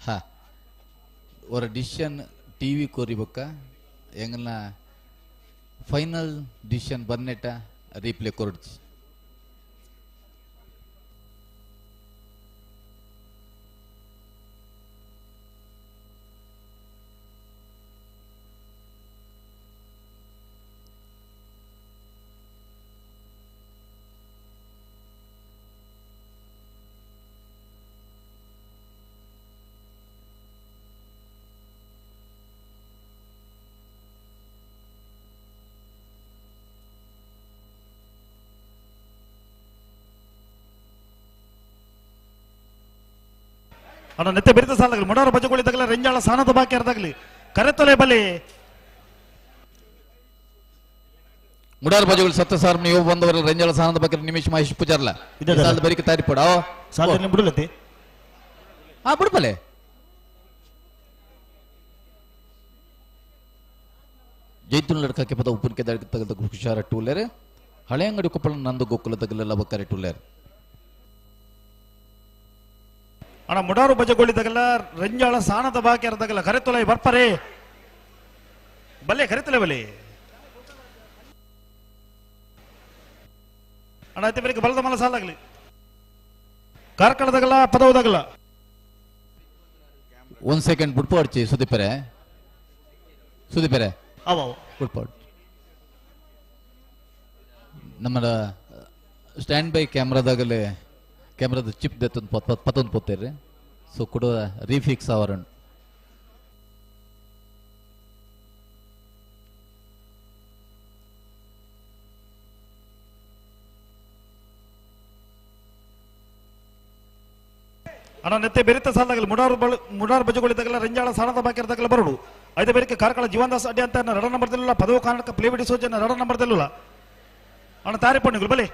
ಹಾ ಅವರ ಡಿಸಿಷನ್ ಟಿ ವಿ ಕೊರಿಬೊಕ್ಕ ಎಂಕಲ್ನ ಫೈನಲ್ ಡಿಸಿಷನ್ ಬರ್ನೆಟ್ಟ ರೀಪ್ಲೇ ಕೊರಡ್ಚಿ ಅಣ್ಣ ನೆತ್ತೆ ಬೆರಿತ ಸಾಲಾಗಲಿ ಮುಡಾರ ಬಜಗೋಳಿ ತಗಲ ರೆಂಜಾಳ ಸಾನದ ಬಾಕಿ ಅರ್ದಾಗಲಿ ಕರೆತೊಲೆ ಬಲಿ ಮುಡಾರ ಬಜಗೋಳಿ ಸತ್ತ ಸಾರ್ ನೀವು ಬಂದವರ ರೆಂಜಾಳ ಸಾನದ ಬಾಕಿ ನಿಮಿಷ ಮಹೇಶ್ ಪೂಜಾರ್ಲ ಸಾಲದ ಬರಿಕೆ ತಾರಿ ಪಡ ಸಾಲದಲ್ಲಿ ಬಿಡಲತ್ತಿ ಹಾ ಬಿಡ್ಬಲೆ ಜೈತುಲ್ ಲಡ್ಕಕ್ಕೆ ಪದ ಉಪ್ಪುನ್ಕೆ ದಡಕ್ಕೆ ತಗದ ಹುಷಾರ ಟೂಲೇರ್ ಹಳೆಯಂಗಡಿ ಕೊಪ್ಪಳ ನಂದು ಗೋಕುಲ ತಗಲೆಲ್ಲ ಬಕ್ಕರೆ ಟೂಲೇರ್ ಅಣ್ಣ ಮುಡಾರು ಬಜಗೋಳಿ ತಗಲ ರಂಜಾಳ ಸಾನದ ಬಾಕಿ ಅರ್ದಾಗಲ ಕರೆತೊಲೆ ಬರ್ಪರೆ ಬಲ್ಲೆ ಕರೆತೊಲೆ ಬಲೆ ಅಣ್ಣ ಐತೆ ಬರೀ ಬಲದ ಮಲ ಸಾಲಾಗ್ಲಿ ಕಾರ್ಕಳದಾಗಲ ಪದವದಾಗಲ ಒಂದ್ ಸೆಕೆಂಡ್ ಬಿಡ್ಪಾಡ್ಚಿ ಸುದೀಪರೆ ಸುದೀಪರೆ ಅವ ಬಿಡ್ಪಾಡ್ ನಮ್ಮ ಸ್ಟ್ಯಾಂಡ್ ಬೈ ಕ್ಯಾಮ್ರಾದಾಗಲೇ ಕ್ಯಾಮ್ರಾದ ಚಿಪ್ ದೆತ್ತೊಂದು ಪತ್ತೊಂದು ಪೊತ್ತೇರಿ ಸೊ ಕೂಡ ರೀಫಿಕ್ಸ್ ಅವರನ್ನು ಅಣ್ಣ ನೆತ್ತೆ ಬೆರಿತ ಸಾಲದಾಗಲಿ ಮುಡಾರು ಬಳ ಮುಡಾರು ಬಜಗೋಳಿ ತಗಲ ರಂಜಾಳ ಸಾಣದ ಬಾಕಿ ತಗಲ ಬರೋಡು ಐತೆ ಬೇರೆ ಕಾರ್ಕಳ ಜೀವನ್ದಾಸ್ ಅಡ್ಡಿ ಅಂತ ರಡ ನಂಬರ್ ದಿಲ್ಲ ಪದವು ಕರ್ನಾಟಕ ಪ್ಲೇಬಿಡಿ ಸೋಜನ ರಡ ನಂಬರ್ ದಿಲ್ಲ ಅಣ್ಣ ತಾರಿ ಪಣ್ಣಿಗಳು ಬಲೆ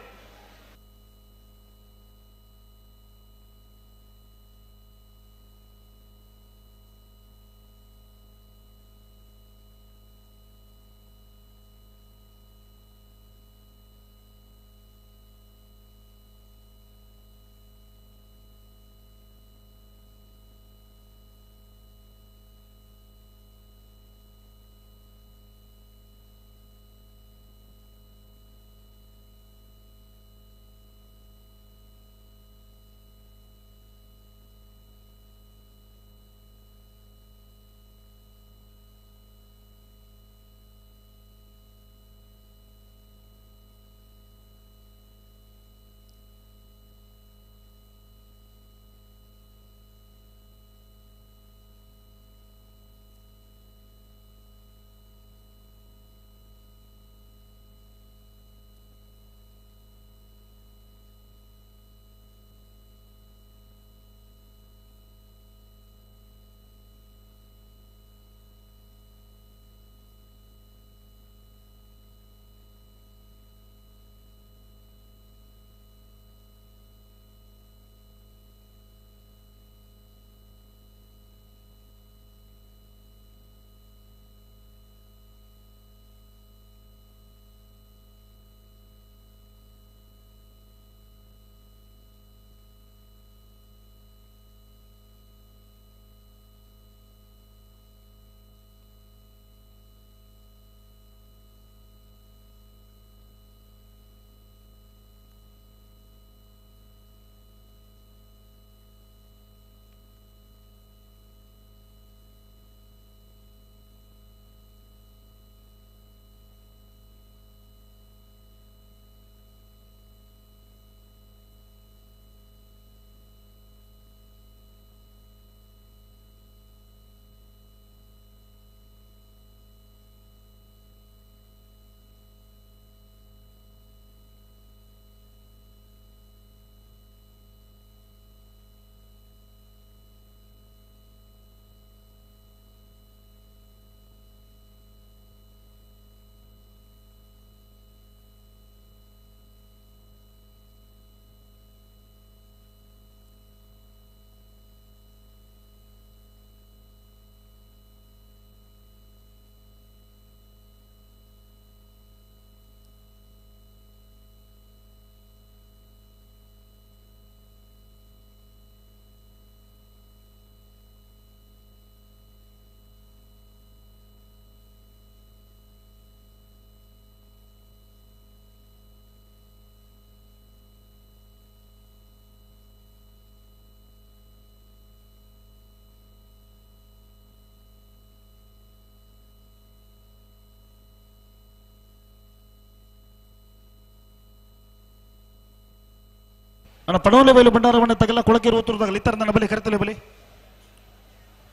ಅಣ್ಣ ಪಣೋಲೆ ಬೈಲು ಭಂಡಾರ ಮನೆ ತಗಲ ಕೊಳಕೇರು ಉತ್ತರದಾಗಲ ಇತ್ತರ ನನ್ನ ಬಲಿ ಕರೆತಲೆ ಬಲಿ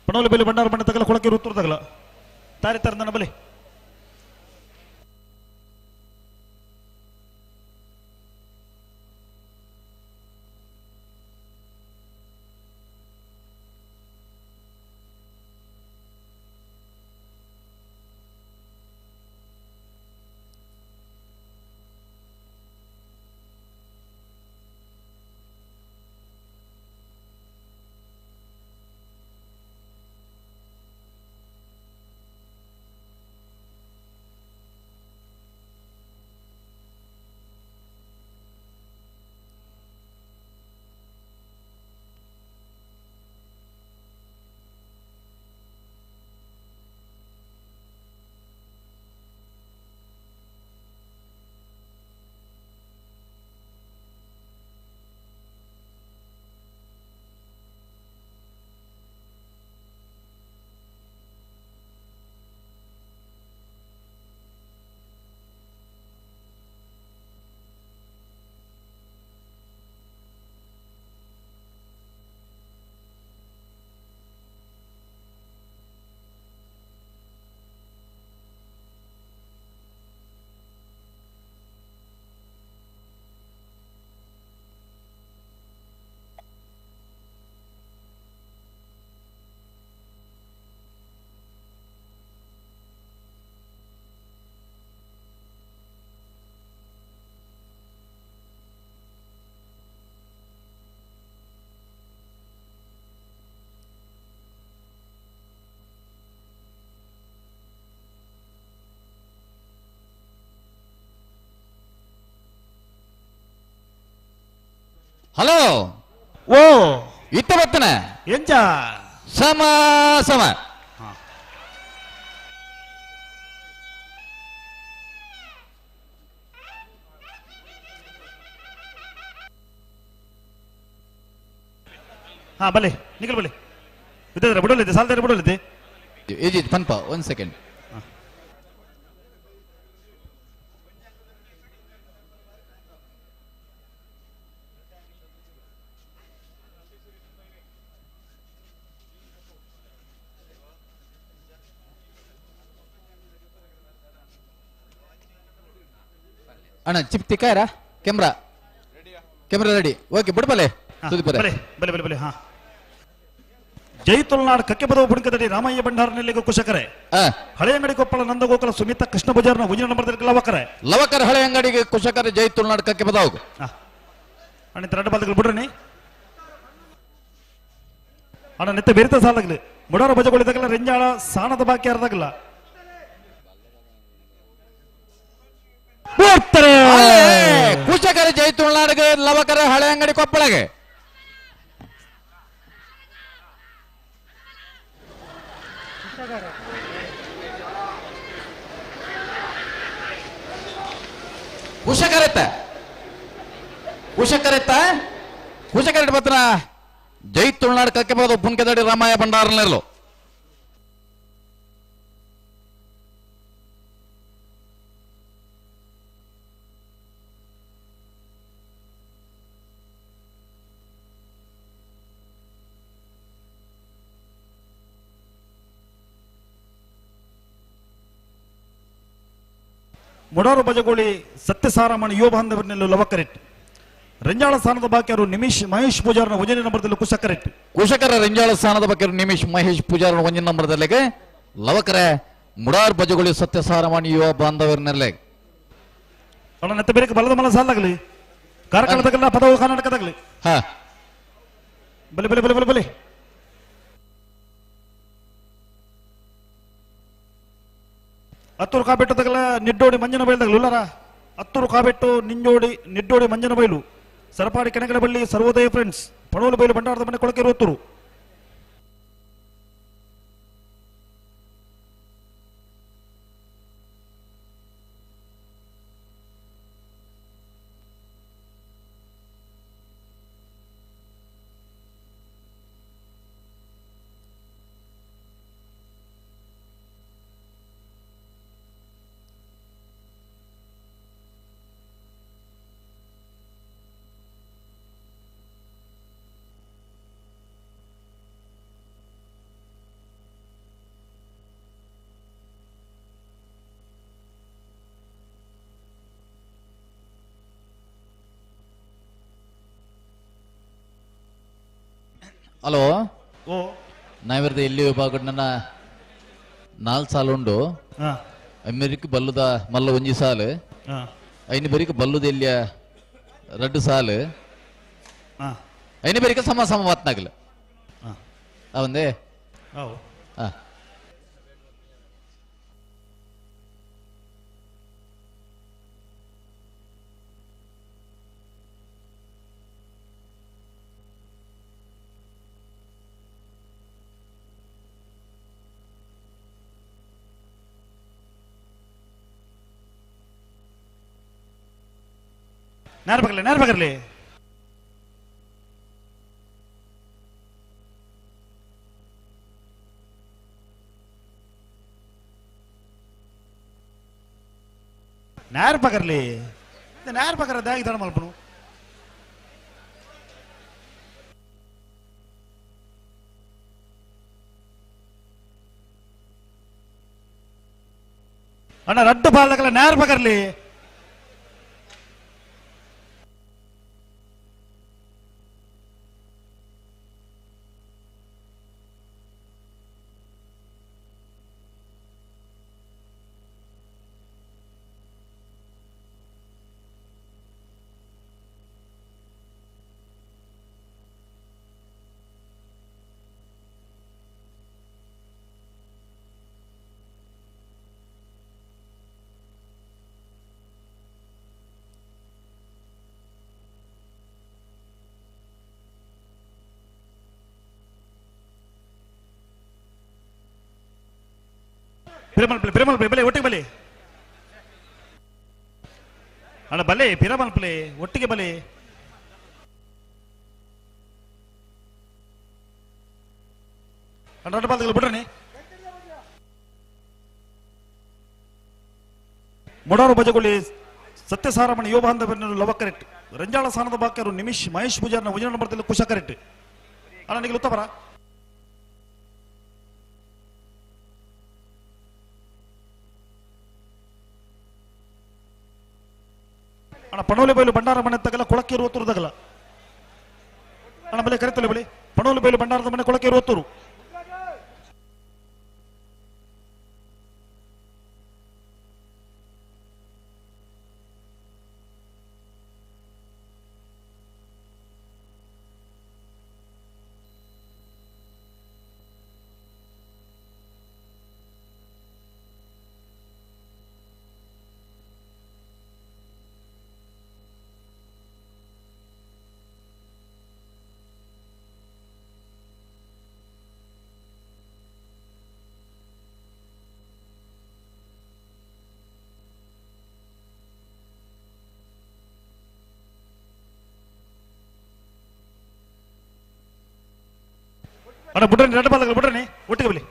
ಪಣೋಲೆ ಬೈಲು ಭಂಡಾರ ಮನೆ ತಗಲ ಕೊಳಕೇರು ಉತ್ತರದಾಗಲ ತಾರಿ ತರ ನನ್ನ ಬಲಿ ಹಲೋ ಓ ಇತ್ತ ಬತ್ತನ ಎಂಚ ಸಮ ಸಮ ಹಾ ಬಲೆ ನಿಖಲ್ ಬಲೆ ಇದ್ದರೆ ಬಿಡಲಿದ್ದೆ ಸಾಲದಾರೆ ಬಿಡಲಿದ್ದೆ ಏಜಿ ಪನ್ಪ ಒಂದ್ ಸೆಕೆಂಡ್ ಅಣ್ಣ ಚಿಪ್ ತಿಕ್ಕಾಯರ ಕ್ಯಾಮ್ರಾ ಕ್ಯಾಮ್ರಾ ರೆಡಿ ಓಕೆ ಬಿಡ್ಬಲೆ ಸುದೀಪರೇ ಬಲೆ ಬಲೆ ಬಲೆ ಬಲೆ ಹಾ ಜೈ ತುಳುನಾಡ್ ಕಕ್ಕೆಬದವು ಬುಡಕದಡಿ ರಾಮಯ್ಯ ಭಂಡಾರನೆಲ್ಲಿಗೂ ಕುಶಕರೆ ಹಳೆಯಂಗಡಿ ಕೊಪ್ಪಳ ನಂದಗೋಕುಲ ಸುಮಿತ ಕೃಷ್ಣ ಬಜಾರ್ನ ಉಜಿನ ನಂಬರ್ದಲ್ಲಿ ಲವಕರೆ ಲವಕರ ಹಳೆ ಅಂಗಡಿಗೆ ಕುಶಕರ ಜೈ ತುಳುನಾಡ್ ಕಕ್ಕೆ ಬದಾವು ಅಣ್ಣ ಎರಡು ಬಾಲ್ಗಳು ಬಿಡ್ರಿ ಅಣ್ಣ ನೆತ್ತ ಬೇರಿತ ಸಾಲಾಗ್ಲಿ ಮುಡಾರ ಬಜಗಳಿದಾಗಲ್ಲ ರೆಂಜಾಳ ಸಾಣದ ಬಾಕಿ ಅರ್ದಾಗಲ್ಲ ಕುಶಕರ ಜೈ ತುಳುನಾಡ್ಗೆ ಲವಕರ ಹಳೆ ಅಂಗಡಿ ಕೊಪ್ಪಳಗೆ ಕುಶಕರೆತ್ತ ಕುಶಕರೆತ್ತ ಕುಶಕರೆಟ್ ಪತ್ರ ಜೈ ತುಳುನಾಡ್ ಕಕ್ಕೆ ಬರೋದು ಪುನ್ಕೆದಡಿ ರಾಮಾಯ ಭಂಡಾರನೆಲ್ಲೋ ಮುಡಾರು ಬಜಗೋಳಿ ಸತ್ಯಸಾರಮಣಿ ಯುವ ಬಾಂಧವರನ್ನೆಲ್ಲ ಲವಕರೆಟ್ ರಂಜಾಳ ಸ್ಥಾನದ ಬಾಕಿಯರು ನಿಮಿಷ್ ಮಹೇಶ್ ಪೂಜಾರನ ಒಂದನೇ ನಂಬರ್ದಲ್ಲಿ ಕುಶಕರೆಟ್ ಕುಶಕರ ರಂಜಾಳ ಸ್ಥಾನದ ಬಗ್ಗೆ ನಿಮಿಷ್ ಮಹೇಶ್ ಪೂಜಾರನ ಒಂದನೇ ನಂಬರ್ದಲ್ಲಿಗೆ ಲವಕರ ಮುಡಾರ್ ಬಜಗೋಳಿ ಸತ್ಯಸಾರಮಣಿ ಯುವ ಬಾಂಧವರನ್ನೆಲ್ಲ ಅಣ್ಣ ನೆತ್ತ ಬೇರೆ ಬಲದ ಮಲ ಸಾಲಾಗಲಿ ಕಾರ್ಕಳದಾಗಲ್ಲ ಪದವು ಕರ್ನಾಟಕದಾಗಲಿ ಹಾ ಬಲೆ ಬಲೆ ಬಲೆ ಬಲೆ ಬಲೆ ಹತ್ತೂರು ಕಾಬೆಟ್ಟದಾಗಲ ನಿಡ್ಡೋಡಿ ಮಂಜನ ಬೈಲ್ದಾಗಲ ಉಲ್ಲಾರ ಹತ್ತೂರು ಕಾಬೆಟ್ಟು ನಿಂಜೋಡಿ ನಿಡ್ಡೋಡಿ ಮಂಜನ ಬೈಲು ಸರಪಾಡಿ ಕೆನಗಲಬಳ್ಳಿ ಸರ್ವೋದಯ ಫ್ರೆಂಡ್ಸ್ ಪಣೋಲು ಬೈಲು ಭಂಡಾರದ ಮನೆ ಕೊಳಕೆರು ಹೊತ್ತೂರು ಹಲೋ ಓ ನಾವಿರದ ಎಲ್ಲಿ ವಿಭಾಗ ನನ್ನ 4 ಸಾಲು ಉಂಡು. ಅಮೆರಿಕ ಬಲ್ಲುದ ಮಲ್ಲ ಒಂಜಿ ಸಾಲು, ಐನು ಬರಿಕ ಬಲ್ಲುದ ಎಲ್ಲಿಯ 2 ಸಾಲು, ಐನು ಬರಿಕ ಸಮ ಸಮ ಮಾತನಾಗಲ್ಲ ಅವಂದೇ. ನೇರ ಬಗರ್ಲಿ, ನೇರ ಬಗರ್ಲಿ. ನೇರ ಬಗರ್ಲಿ, ನೇರ ಬಗರ ದಾಗಿ ಮಲ್ಪನು. ಅಣ್ಣ ರಡ್ಡು ಬಾಲಕಲ ನೇರ ಬಗರ್ಲಿ. ಪಿರಮಲ್ಪಲೆ, ಪಿರಮಲ್ಪಲೆ, ಬಲೆ ಒಟ್ಟಿಗೆ ಬಲೆ ಅಣ್ಣ, ಬಲೆ ಪಿರಮಲ್ಪಲೆ ಒಟ್ಟಿಗೆ ಬಲೆ. ಅಣ್ಣ ರಡ್ಡು ಬಾಲ್ದಗಳು ಬಿಡ್ರಿ. ಮೊಡಾರು ಬಜಗುಳಿ ಸತ್ಯಸಾರಮಣಿ ಯುವ ಬಾಂಧವರನ್ನು ಲವ ಕರೆಕ್ಟ್. ರಂಜಾಳ ಸ್ಥಾನದ ಬಾಕ್ಯರು ನಿಮಿಷ್ ಮಹೇಶ್ ಪೂಜಾರ್ನ ಉಜಿನ ನಂಬರ್ದಲ್ಲಿ ಕುಶ ಕರೆಕ್ಟ್. ಅಣ್ಣ ನಿಮಗೆ ಉತ್ತಮರ ಅಣ್ಣ. ಪಣೋಲಿ ಬೈಲು ಭಂಡಾರ ಮನೆ ತಗಲ, ಕೊಳಕ್ಕೆ ಇರುವತ್ತೂರು ತಗಲ. ಅಣ್ಣ ಬಲೆ ಕರೆತಲೆ ಬಲಿ. ಪಣೋಲಿ ಬೈಲು ಭಂಡಾರದ ಮನೆ, ಕೊಳಕ್ಕೆ ಇರುವತ್ತೂರು. ಅಣ್ಣ ಬುಡ್ರನಿ, ರಡ್ಡು ಬಾಲಕರು ಬುಡ್ರನಿ ಒಟ್ಟಿಗೆ ಬಲಿ.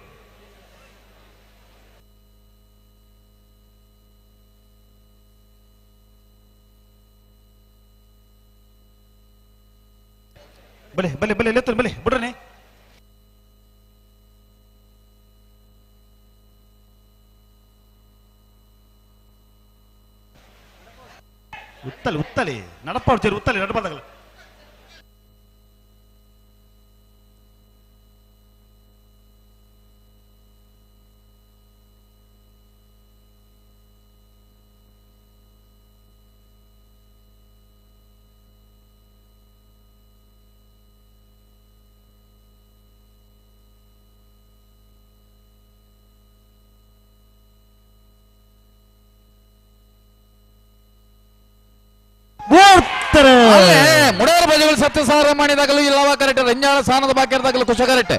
ಬಲೆ ಬಲೆ ಬಲೆ ಲೆತ್ತರು ಬಲೆ ಬುಡ್ರನಿ. ಉತ್ತಲಿ ಉತ್ತಲಿ ನಡಪ್ಪ ಹೊಡ್ತೀರಿ, ಉತ್ತಲಿ ರಡ್ಡು ಬಾಲಕರು. ಮುಡಾರ ಬಜಗಳು ಸತ್ಯಸಾರ ಮಾಡಿದಾಗಲೂ ಇಲ್ಲವ ಕರೆಕ್ಟ್. ರಂಜಾಳ ಸ್ಥಾನದ ಬಾಕಿ ಇರದಾಗಲೂ ಕುಶ ಕರೆಕ್ಟ್.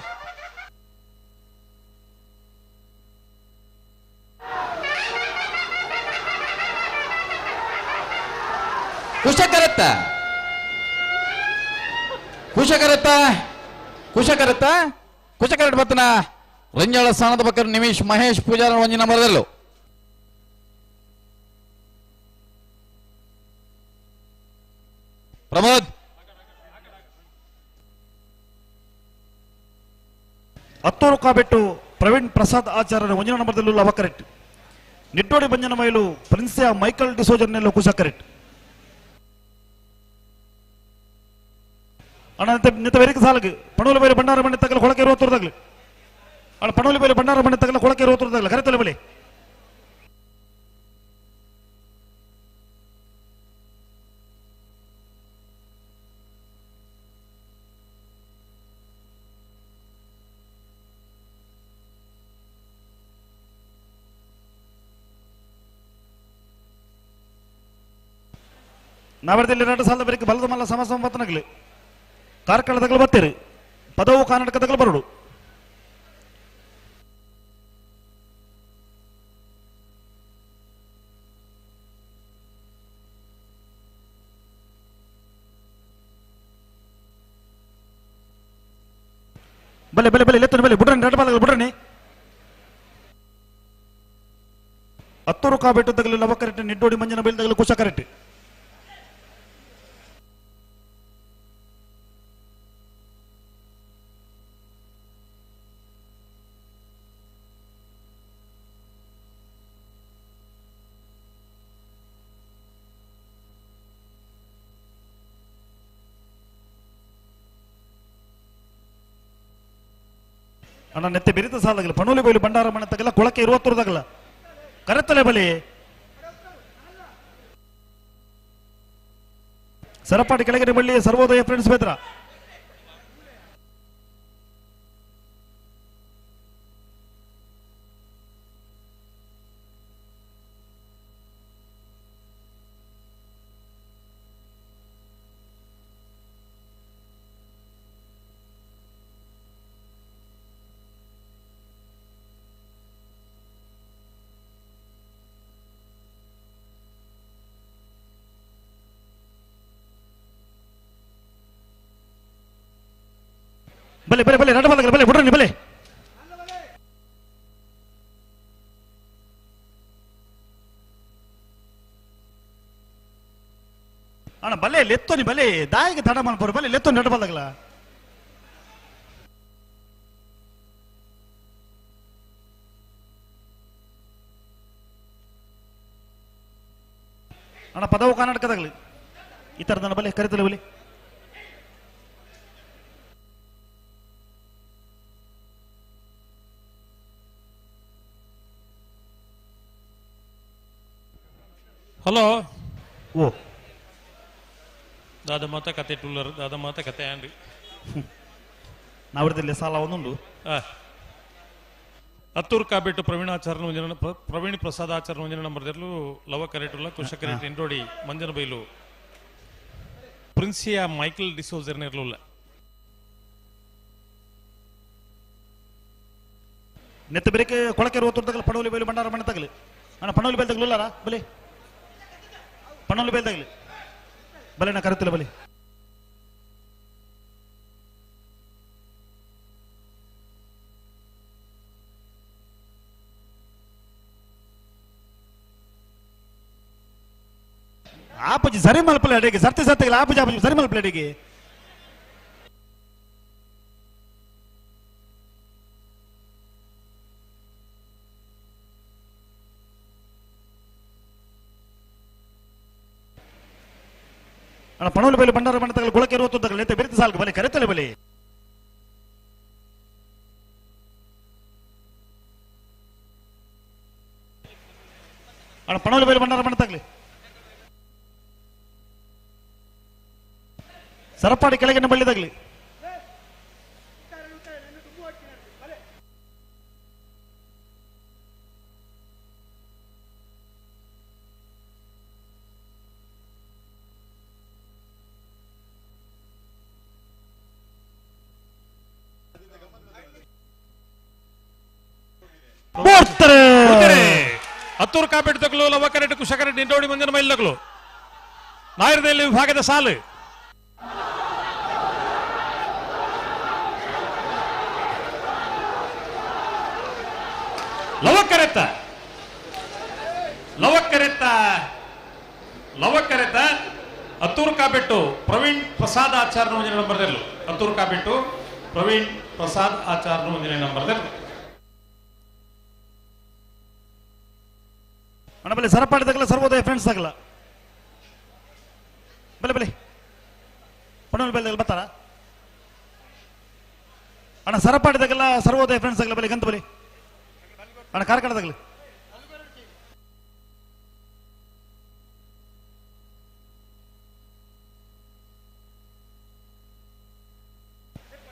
ಕುಶ ಕರೆಕ್ಟ, ಕುಶ ಕರೆಕ್ಟ, ಕುಶ ಕರೆಕ್ಟ, ಕುಶ ಕರೆಕ್ಟ್. ಬತ್ತನ ರಂಜಾಳ ಸ್ಥಾನದ ಬಾಕಿ ನಿಮಿಷ್ ಮಹೇಶ್ ಪೂಜಾರ ಒಂಜಿ ನಂಬರ್ದಲ್ಲೂ. ಪ್ರಮೋದ್ ಹತ್ತೂರು ಕಾಬೆಟ್ಟು ಪ್ರವೀಣ್ ಪ್ರಸಾದ್ ಆಚಾರ್ಯನ ಒಂಜಿನ ನಂಬರ್ದಲ್ಲೂ ಲವ ಕರೆಕ್ಟ್. ನಿಟ್ಟೋಡಿ ಬಂಜನ ಮೈಲು ಪ್ರಿನ್ಸಿಯಾ ಮೈಕಲ್ ಡಿಸೋಜರ್ನೆಲ್ಲೂ ಕುಶ ಕರೆಕ್ಟ್. ಅಣ್ಣ ನಿತ್ತ ಬೇರೆ ಸಾಲಗೆ ಪಣೋಲಿ ಬೇರೆ ಭಂಡಾರ ಮನೆ ತಗಲ ಕೊಳಕೆ ಇರುವತ್ತೂರ್ದಾಗ್ಲಿ ಅಣ್ಣ ಪಣೋಲಿ ಬೇರೆ ಭಂಡಾರ ಮನೆ ತಗಲ ಕೊಳಕೆ ಇರುವತ್ತೂರ್ದಾಗ್ಲಿ ಕರೆತಲೆ ಬಲಿ ನಾವರದಲ್ಲಿ ಎರಡು ಸಾಲದ ಬರೀ ಬಲದ ಮಲ್ಲ ಸಮ ಸಂಪತ್ತನಗಲಿ ಕಾರ್ಕಳದಗಲು ಬರ್ತೀರಿ ಪದವು ಕರ್ನಾಟಕದಗಲು ಬರಡು ಬಲೆ ಬಲೆ ಬಲೆ ಲೆತ್ತನೆ ಬಲೆ ಬುಡ್ರನಿ ಎರಡು ಬಾಲಗಳು ಬುಡ್ರನಿ ಹತ್ತೂರು ಕಾಬೆಟ್ಟು ತಗಲಿ ಲವಕರೆಟ್ಟಿ ನಿಡ್ಡೋಡಿ ಮಂಜನ ಬೈಲ್ ತಗಲಿ ಕುಶ ಕರೆಟ್ಟಿ ಅಣ್ಣ ನೆತ್ತೆ ಬೆರಿತ ಸಾಲಾಗಲ್ಲ ಪಣೋಲಿ ಬೈಲು ಭಂಡಾರ ಮನೆ ತಗಲ್ಲ ಕೊಳಕೆ ಇರುವತ್ತೂರ್ದಾಗಲ್ಲ ಕರೆತಲೆ ಬಲಿ ಸರಪಾಟಿ ಕೆಳಗಡೆ ಬಳ್ಳಿ ಸರ್ವೋದಯ ಫ್ರೆಂಡ್ಸ್ ಬೇದ್ರ ಬಲೆ ಬಲೆ ಬಲೆ ನಡ ಬಲೆ ಬಲೆ ಬಿಡ್ರಿ ಬಲೆ ಅಣ್ಣ ಬಲೆ ಲೆತ್ತೋನಿ ಬಲೆ ದಾಯಿಗೆ ತಡ ಮಾಡ್ಬೋರು ಬಲೆ ಲೆತ್ತೋನಿ ನಡ ಬಲ್ಲಗಲ ಅಣ್ಣ ಪದವು ಕರ್ನಾಟಕದಾಗಲಿ ಈ ಥರದ ಬಲೆ ಕರಿತಲೆ ಬಲೆ ಹಲೋ ಓ ದಾದ ಮಾತ ಕತೆ ಟುಲ್ಲರ್ ದಾದ ಮಾತ ಕತೆ ಆಂಡ್ರಿ ನಾವಿಡದಲ್ಲಿ ಸಾಲ ಒಂದುಂಡು ಹತ್ತೂರು ಕಾಬೆಟ್ಟು ಪ್ರವೀಣಾಚಾರ್ಯ ಒಂಜನ ಪ್ರವೀಣ್ ಪ್ರಸಾದ್ ಆಚಾರ್ಯ ಒಂಜನ ನಂಬರ್ದಲ್ಲೂ ಲವ ಕರೆಟುಲ್ಲ ಕುಶ ಕರೆಟ್ ಇಂಡೋಡಿ ಮಂಜನ ಬೈಲು ಪ್ರಿನ್ಸಿಯಾ ಮೈಕಲ್ ಡಿಸೋಜರ್ ಇರಲಿಲ್ಲ ನೆತ್ತ ಬೆರಕೆ ಕೊಳಕೆ ಇರುವತ್ತೂರ್ದಾಗಲಿ ಪಣೋಲಿ ಬೈಲು ಭಂಡಾರ ಮನೆ ತಗಲಿ ಅಣ್ಣ ಪಣೋಲಿ ಬೈಲ್ ತಗಲಿಲ್ಲಾರ ಬಲೆ ಪಣೋಲಿ ಬೈಲ್ ತಗಲಿ ಬಲೆ ನಾ ಕರೆತಿಲ್ಲ ಬಲೆ ಆಪಜಿ ಸರಿ ಮಲ್ಪಲೆ ಅಡಿಗೆ ಸರ್ತಿ ಸರ್ತಿಗೆ ಆಪಜಿ ಆಪಜಿ ಸರಿ ಮಲ್ಪಲೆ ಅಡಿಗೆ ಅಣ್ಣ ಪಣೋಲಿ ಬೈಲು ಭಂಡಾರ ಮನೆ ತಗಲಿ ಗುಳಕೆ ಇರುವತ್ತು ತಗಲಿ ಬೆರಿತ ಸಾಲ್ಕು ಬಲೆ ಕರೆತಲೆ ಬಲೆ ಅಣ್ಣ ಪಣೋಲಿ ಬೈಲು ಭಂಡಾರ ಮನೆ ತಗಲಿ ಸರಪಾಡಿ ಕೆಳಗಿನ ಬಳ್ಳಿ ತಗಲಿ ಹತ್ತೂರು ಕಾಪೆಟ್ಟು ತಗಲು ಲವ ಕರೆಟ್ ಕುಶ ಕರೆಟ್ ನಿಂಡೋಡಿ ಮಂಜನ ಮೈಲ್ ತಗಲು ನಾಯರದಲ್ಲಿ ವಿಭಾಗದ ಸಾಲು ಲವಕರೆತ್ತ ಲವಕರೆತ್ತ ಲವಕರೆತ್ತ ಹತ್ತೂರು ಕಾಬೆಟ್ಟು ಪ್ರವೀಣ್ ಪ್ರಸಾದ್ ಆಚಾರ್ಯ ಒಂದಿನ ನಂಬರ್ದಲ್ಲೂ ಹತ್ತೂರು ಕಾಬೆಟ್ಟು ಪ್ರವೀಣ್ ಪ್ರಸಾದ್ ಆಚಾರ್ಯ ಒಂದಿನ ನಂಬರ್ದಲ್ಲೂ ಅಣ್ಣ ಬಲೆ ಸರಪಾಡಿ ತಗಲ ಸರ್ವೋದಯ ಫ್ರೆಂಡ್ಸ್ ತಗಲ ಬಲೆ ಬಲೆ ಪಣೋಲಿ ಬಲೆ ಬರ್ತಾರ ಅಣ್ಣ ಸರಪಾಡಿದಾಗಲ್ಲ ಸರ್ವೋದಯ ಫ್ರೆಂಡ್ಸ್ ಆಗಲ್ಲ ಬಲಿ ಗಂತ ಬಲಿ ಅಣ್ಣ ಕಾರ್ಕಳದಾಗಲಿ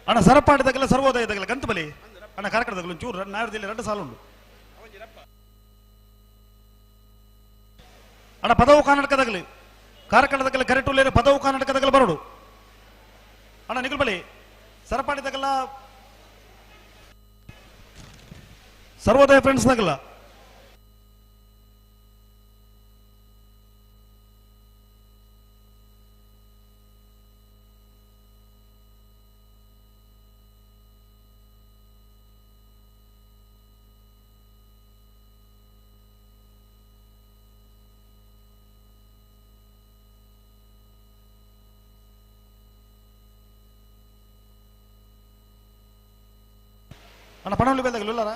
ಅಣ್ಣ ಸರಪಾಡಿದಾಗಲ್ಲ ಸರ್ವೋದಯದಾಗಲ್ಲ ಗಂತ ಬಲಿ ಅಣ್ಣ ಕಾರ್ಕಳದಾಗಲ್ಲ ಒಂಚೂರು ನಾವಿರದಲ್ಲಿ ಎರಡು ಸಾಲು ಉಂಟು ಅಣ್ಣ ಪದವು ಕರ್ನಾಟಕದಾಗಲಿ ಕಾರ್ಕಳದಾಗಲಿ ಕರೆಟುಲ್ಲೇರು ಪದವು ಕರ್ನಾಟಕದಾಗಲಿ ಬರೋಡು ಅಣ್ಣ ನಿಗುಲ್ ಬಲಿ ಸರಪಾಡಿದಾಗಲ್ಲ ಸರ್ವೋದಯ ಫ್ರೆಂಡ್ಸ್ ದಾಗಲ್ಲ ಅಣ್ಣ ಪಣವಲ್ಲಿ ಬೇದಾಗಲಿ ಇಲ್ಲಾರ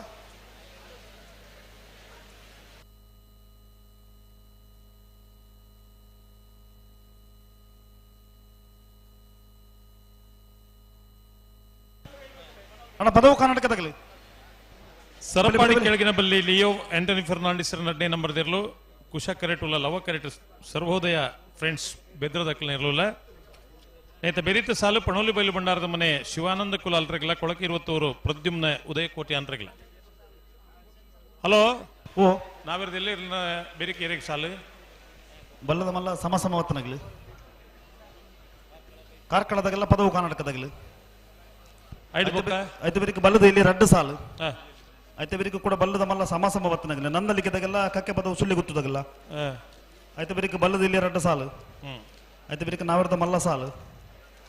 ಅಣ್ಣ ಪದವು ಕರ್ನಾಟಕದಾಗಲಿ ಸರಪಾಡಿ ಕೆಳಗಿನ ಬಲ್ಲಿ ಲಿಯೋ ಆಂಟನಿ ಫೆರ್ನಾಂಡಿಸ್ ನಡ್ಡೆ ನಂಬರ್ ದಿರ್ಲು ಕುಶ ಕರೆಟುಲ್ಲ ಲವ ಕರೆಟ್ ಸರ್ವೋದಯ ಫ್ರೆಂಡ್ಸ್ ಬೆದ್ರದಕ್ಕಲ ಇರಲಿಲ್ಲ ನೇತ ಬೆರಿತ ಸಾಲು ಪಣೋಲಿ ಬೈಲು ಭಂಡಾರದ ಮನೆ ಶಿವಾನಂದ ಕುಲ ಅಲ್ರಗಿಲ್ಲ ಕೊಳಕೆ ಇರುವತ್ತವರು ಪ್ರದ್ಯುಮ್ನ ಉದಯಕೋಟಿ ಅಂತ್ರಗಿಲ್ಲ. ಹಲೋ ಓ ನಾವಿರದಿಲ್ಲ ಇರ್ನ ಬೇರೆ ಏರಿಗೆ ಸಾಲು ಬಲ್ಲದ ಮಲ್ಲ ಸಮ ಸಮವತ್ತನಾಗಲಿ ಕಾರ್ಕಳದಾಗಲ್ಲ ಪದವು ಕರ್ನಾಟಕದಾಗಲಿ ಐತೆ ಬೇರಿಕೆ ಬಲ್ಲದ ಇಲ್ಲಿ ರಡ್ಡು ಸಾಲು ಐತೆ ಬೇರಿಕೆ ಕೂಡ ಬಲ್ಲದ ಮಲ್ಲ ಸಮ ಸಮವತ್ತನಾಗಲಿ ನಂದಲಿಕೆದಾಗೆಲ್ಲ ಕಕ್ಕೆ ಪದವು ಸುಳ್ಳಿ ಗೊತ್ತದಾಗಲ್ಲ ಐತೆ ಬೇರಿಕೆ ಬಲ್ಲದ ಇಲ್ಲಿ ರಡ್ಡು ಸಾಲು ಐತೆ ಬೇರಿಕೆ ನಾವಿರದ ಮಲ್ಲ ಸಾಲು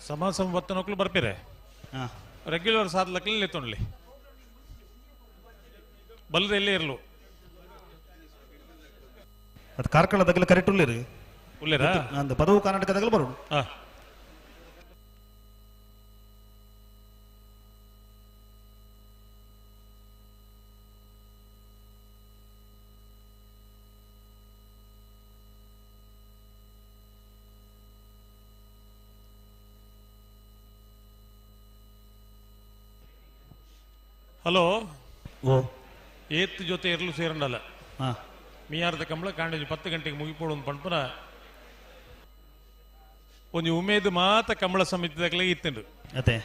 ಸಮ ಸಮವತ್ತನಕ್ಲು ಬರ್ಪಿರೆ ರೆಗ್ಯುಲರ್ ಸಾಧ್ಲಕ್ಲಿ ತೊಂಡ್ಲಿ ಬಲ್ಲದ ಎಲ್ಲೇ ಇರ್ಲು ಅದು ಕಾರ್ಕಳದಾಗಲ್ಲ ಕರೆಕ್ಟ್ ಉಳ್ಳಿರಿ ಉಳ್ಳಿರಾ ಅಂದ ಪದವು ಕರ್ನಾಟಕದಾಗಲ್ಲ ಬರೋಣ. ಹಲೋ ಓ ಏತ್ ಜೊತೆ ಇರಲು ಸೇರಂಡಲ್ಲ ಮೀಯಾರ್ದ ಕಂಬಳ ಕಾಂಡೇಜ್ 10 ಗಂಟೆಗೆ ಮುಗಿಪೋಡು ಒಂದು ಪಂಪನ ಒಂದು ಉಮೇದು ಮಾತ ಕಂಬಳ ಸಮಿತಿದಾಗಲೇ ಇತ್ತಂಡು ಅದೇ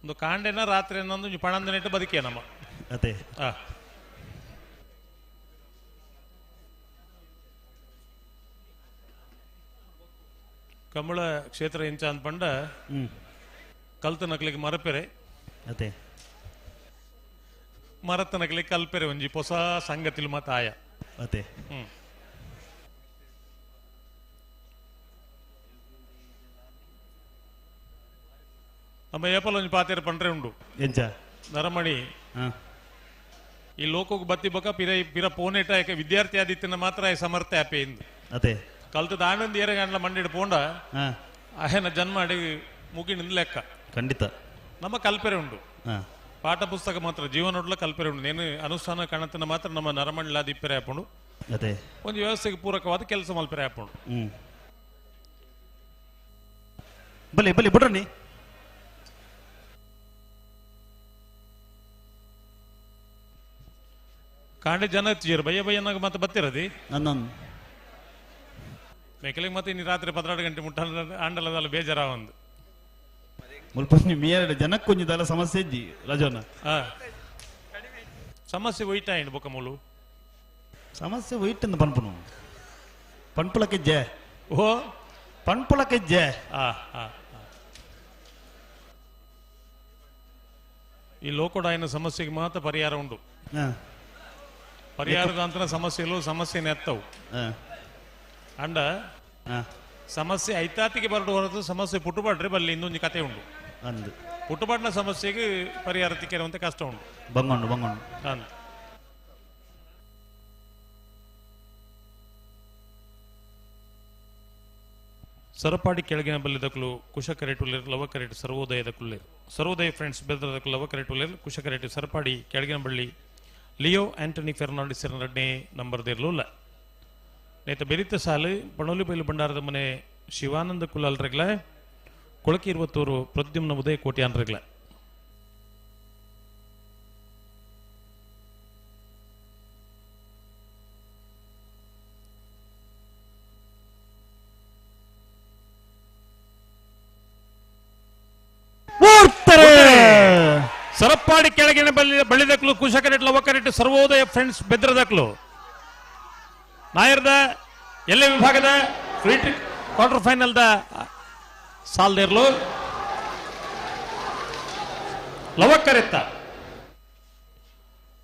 ಒಂದು ಕಾಂಡೆನ ರಾತ್ರಿ ಅನ್ನೊಂದು ಪಣಂದನೆಟ್ಟು ಬದುಕೇ ನಮ್ಮ ಅದೇ ಕಂಬಳ ಕ್ಷೇತ್ರ ಇಂಚ ಅಂತ ಪಂಡ ಕಲ್ತ ನಕ್ಲಿಗೆ ಮರಪೆರೆ ಅದೇ ಮರತನಕಲಿ ಕಲ್ಪೆರೆ ಒಂಜಿ ಹೊಸ ಸಂಗತಿಲು ಮತಾಯ ಅದೇ ನಮ್ಮ ಏಪಲ್ ಒಂಜಿ ಪಾತೇರು ಪಂಡ್ರೆ ಉಂಡು ಎಂಚ ನರಮಣಿ ಈ ಲೋಕಕ್ಕೆ ಬತ್ತಿ ಬಕ ಪಿರ ಪಿರ ಪೋನೇಟ ವಿದ್ಯಾರ್ಥಿ ಆದಿತ್ತಿನ ಮಾತ್ರ ಸಮರ್ಥ ಆಪೆ ಇಂದು ಅದೇ ಕಲ್ತದ ಆನಂದ್ ಏರಗಂಡ್ಲ ಮಂಡಿಡ್ ಪೋಂಡ ಆಯನ ಜನ್ಮ ಅಡಿ ಮುಗಿನಿಂದ ಲೆಕ್ಕ ಖಂಡಿತ ನಮ್ಮ ಕಲ್ಪೆರೆ ಉಂಡು ಪಾಠ ಪುಸ್ತಕ ಮಾತ್ರ ಜೀವನೊಡ್ಲ ಕಲ್ಪೆರೆ ಉಂಡು ನೇನು ಅನುಷ್ಠಾನ ಕಾಣತನ ಮಾತ್ರ ನಮ್ಮ ನರಮಂಡಲ ದಿಪ್ಪೆರೆ ಹಾಪುಂಡು ಅದೇ ಒಂದು ವ್ಯವಸ್ಥೆಗೆ ಪೂರಕವಾದ ಕೆಲಸ ಮಲ್ಪೆರೆ ಹಾಪುಂಡು. ಬಲಿ ಬಲಿ ಬಿಡ್ರನಿ ಕಾಂಡೆ ಜನ ಎತ್ತಿಜರು ಬಯ್ಯ ಬಯ್ಯನಾಗ ಮತ್ತೆ ಬತ್ತಿರದಿ ನನ್ನ ಮೇಕಲಿಗೆ ಮತ್ತೆ ಇನ್ನು ರಾತ್ರಿ 12 ಗಂಟೆ ಮುಟ್ಟ ಆಂಡಲದಲ್ಲ ಬೇಜಾರ ಒಂದು ಮುಲ್ಪ ಮೀ ಜನಕ್ಕೆ ಸಮಸ್ಯೆ ಇಜ್ಜಿ ರಾಜವನ್ನ ಸಮಸ್ಯೆ ಒಯ್ತಾ ಏನು ಬೊಕ್ಕಮೂಲು ಸಮಸ್ಯೆ ಒಯ್ಟ್ ಅಂತ ಪನ್ಪುನು ಪನ್ಪುಲಕ್ಕಿಜ್ಜೆ ಓ ಪನ್ಪುಲಕ್ಕಿಜ್ಜೆ ಈ ಲೋಕೋಡಾಯನ ಸಮಸ್ಯೆಗೆ ಮಾತ್ರ ಪರಿಹಾರ ಉಂಟು. ಪರಿಹಾರದ ಅಂತರ ಸಮಸ್ಯೆಲು ಸಮಸ್ಯೆ ನೆತ್ತವು ಅಂಡ ಸಮಸ್ಯೆ ಐತಾತಿಗೆ ಬರಡು ಹೊರತು ಸಮಸ್ಯೆ ಪುಟ್ಟುಬಾಡ್ರೆ ಬಲ್ಲಿ ಇನ್ನೊಂದು ಕತೆ ಉಂಟು. ಅಂದು ಪುಟ್ಟುಬಾಡ್ನ ಸಮಸ್ಯೆಗೆ ಪರಿಹಾರ ತಿಕ್ಕಿರುವಂತ ಕಷ್ಟ ಉಂಟು. ಬಂಗೊಂಡು ಬಂಗೊಂಡು ಅಂದು ಸರಪಾಡಿ ಕೆಳಗಿನ ಬಲ್ಲಿದಕ್ಕಲು ಕುಶ ಕರೆಟುಲ್ಲೇರು ಲವ ಕರೆಟು ಸರ್ವೋದಯದ ಕುಲ್ಲೇರು ಸರ್ವೋದಯ ಫ್ರೆಂಡ್ಸ್ ಬೆದರದಕ್ಕಲು ಲವ ಕರೆಟುಲ್ಲೇರು ಕುಶ ಕರೆಟು ಸರಪಾಡಿ ಕೆಳಗಿನ ಬಳ್ಳಿ ಲಿಯೋ ಆಂಟನಿ ಫೆರ್ನಾಂಡಿಸ್ ಎರಡನೇ ನಂಬರ್ ದೇರ್ಲುಲ್ಲ ನೇತ ಬೆರಿತ ಸಾಲು ಪಣೋಲಿ ಬೈಲು ಭಂಡಾರದ ಮನೆ ಶಿವಾನಂದ ಕುಲಾಲ್ ರಗ್ಲ ಕೊಳಕಿರುವತ್ತೂರು ಪ್ರದ್ಯುಮ್ನ ಉದಯ ಕೋಟಿ ಅನ್ರಗ್ಲ. ಸರಪ್ಪಾಡಿ ಕೆಳಗಿನ ಬಳ್ಳಿದಕ್ಲು ಕುಶಕರೆಟ್ ಲವಕರೆಟ್ ಸರ್ವೋದಯ ಫ್ರೆಂಡ್ಸ್ ಬೆದ್ರದಕ್ಲು ನಾಯರ್ದ ಎಲ್ಲೇ ವಿಭಾಗದ free quarter final the ಸಾಲ್ದೇರ್ಲು ಲವಕರೆತ್ತ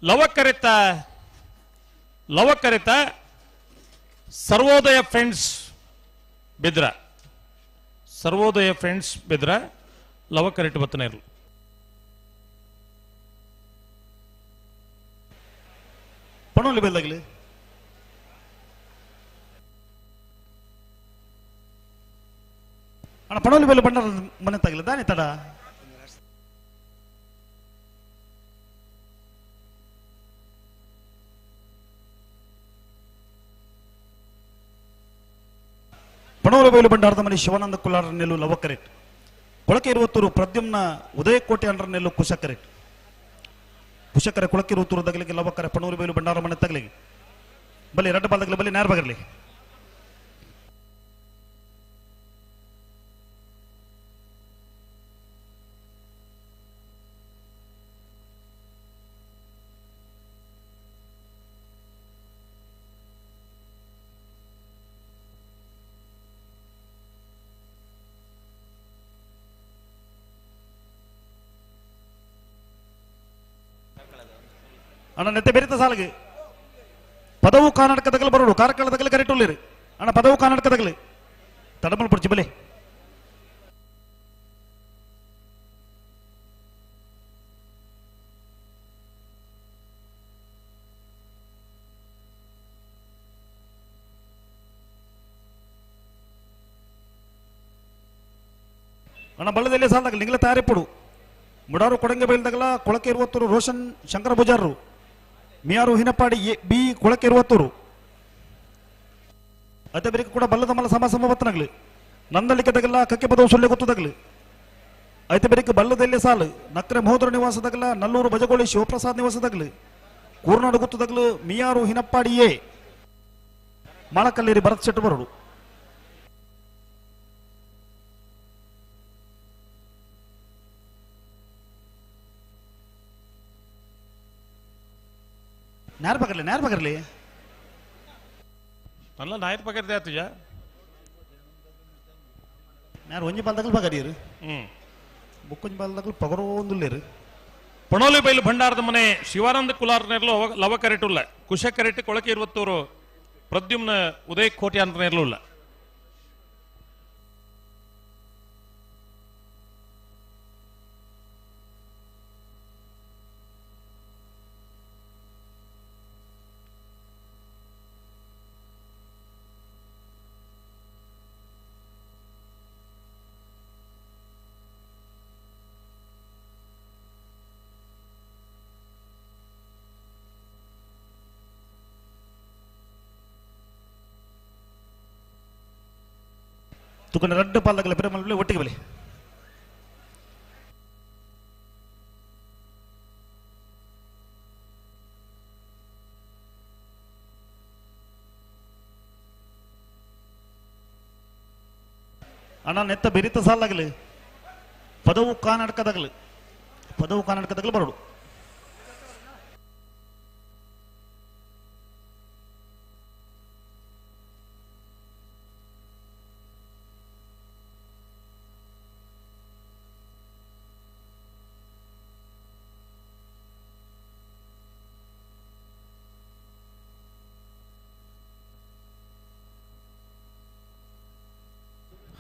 ಲವಕರೆತ್ತ ಲವಕರೆತ್ತ ಸರ್ವೋದಯ ಫ್ರೆಂಡ್ಸ್ ಬೆದ್ರ ಸರ್ವೋದಯ ಫ್ರೆಂಡ್ಸ್ ಬೆದ್ರ ಲವಕರೆಟ್ ಬತ್ತನೇರ್ಲು. ಪಣೋಲಿ ಬೆಲ್ದಾಗಲಿ ಅಣ್ಣ, ಪಣೋಲಿ ಬೆಲ್ಲ ಬಂಡಾರ ಮನೆ ತಗಲಿ ದಾನಿ ತಡ. ಪಣೋಲಿ ಬೈಲು ಬಂಡಾರದ ಮನೆ ಶಿವಾನಂದ ಕುಲಾರ ನೆಲ್ಲು ಲವಕರೆಟ್, ಕೊಳಕೆ ಇರುವತ್ತೂರು ಪ್ರದ್ಯುಮ್ನ ಉದಯಕೋಟೆ ಅಂಡ್ರ ನೆಲ್ಲು ಕುಶಕರೆಟ್, ಕುಶಕರೆ ಕೊಳಕೆ ಇರುವತ್ತೂರು ದಗಲಿಗೆ ಲವಕರೆ ಪಣೋಲಿ ಬೈಲು ಬಂಡಾರ ಮನೆ ತಗಲಿಗೆ ಬಲಿ ರಡ್ಡ ಬಾಲ್ದಗಲಿ ಬಲಿ ನೇರ ಬಗರ್ಲಿ. ಅಣ್ಣ ನೆತ್ತೆ ಬೆರಿತ ಸಾಲಗೆ ಪದವು ಕರ್ನಾಟಕದಾಗಲಿ ಬರೋಡು ಕಾರ್ಕಳದಾಗಲಿ ಕರೆಕ್ಟ್ ಅಣ್ಣ, ಪದವು ಕರ್ನಾಟಕದಾಗಲಿ ತಡಮಲ್ ಪುರ್ಚಿ ಬಲಿ. ಅಣ್ಣ ಬಳ್ಳದಲ್ಲಿ ಸಾಲದಾಗಲಿ ನಿಂಗಲ ತಯಾರಿಪುಡು ಮುಡಾರು ಕೊಡಂಗೆ ಬೈಲ್ದಾಗಲ ಕೊಳಕೆ ಇರುವತ್ತೂರು ರೋಷನ್ ಶಂಕರ ಪೂಜಾರರು ಮಿಯಾರು ಹಿನಪಾಡಿ ಎ ಬಿ ಕೊಳಕೆ ಇರುವತ್ತೂರು ಅದೇ ಬೇರೆ ಕೂಡ ಬಲ್ಲದ ಮಲ್ಲ ಸಮ ಸಮ ಬತ್ತನಾಗ್ಲಿ ನಂದಳಿಕೆ ತಗಲ್ಲ ಕಕ್ಕೆ ಪದವು ಸೊಳ್ಳೆ ಗೊತ್ತದಾಗ್ಲಿ ಐತೆ ಬೇರೆ ಬಲ್ಲದಲ್ಲಿ ಸಾಲು ನಕ್ರೆ ಮಹೋದರ ನಿವಾಸದಾಗಲ ನಲ್ಲೂರು ಬಜಗೋಳಿ ಶಿವಪ್ರಸಾದ್ ನಿವಾಸದಾಗ್ಲಿ ಕೂರ್ನಾಡು ಗೊತ್ತದಾಗ್ಲು ಮಿಯಾರು ಹಿನಪ್ಪಾಡಿ ಎ ಮಾಳಕಲ್ಲೇರಿ ಭರತ್ ಶೆಟ್ಟು ಬರೋಡು. ನ್ಯಾರ್ ಪಕಡ್ಲಿ ನ್ಯಾರ್ ಪಕಡ್ಲಿ ಅಲ್ಲ ನಾಯರ್ ಪಕಡ್ದೆ ಆತುಜ ನ್ಯಾರ್ ಒಂಜಿ ಬಾಲ್ದಾಗಲು ಪಕಡಿಯರು ಬುಕ್ಕೊಂಜಿ ಬಾಲ್ದಾಗಲು ಪಗರೋ ಒಂದುಲ್ಲೇರು. ಪಣೋಲಿ ಬೈಲು ಭಂಡಾರದ ಮನೆ ಶಿವಾನಂದ ಕುಲಾರ್ ನೆರ್ಲು ಲವ ಕರೆಟುಲ್ಲ ಕುಶ ಕರೆಟ್ ಕೊಳಕೆ ಇರುವತ್ತೂರು ಪ್ರದ್ಯುಮ್ನ ಉದಯ ಕೋಟಿ ಅಂತ ನೆರ್ಲುಲ್ಲ. ತುಕನ ರಡ್ಡು ಪಾಲ್ದಾಗಲ ಪಿರಮಲ್ ಒಟ್ಟಿಗೆ ಬಲಿ. ಅಣ್ಣ ನೆತ್ತ ಬೆರಿತ ಸಾಲಾಗಲಿ ಪದವು ಕರ್ನಾಟಕದಾಗಲಿ ಪದವು ಕರ್ನಾಟಕದಾಗಲಿ ಬರೋಡು.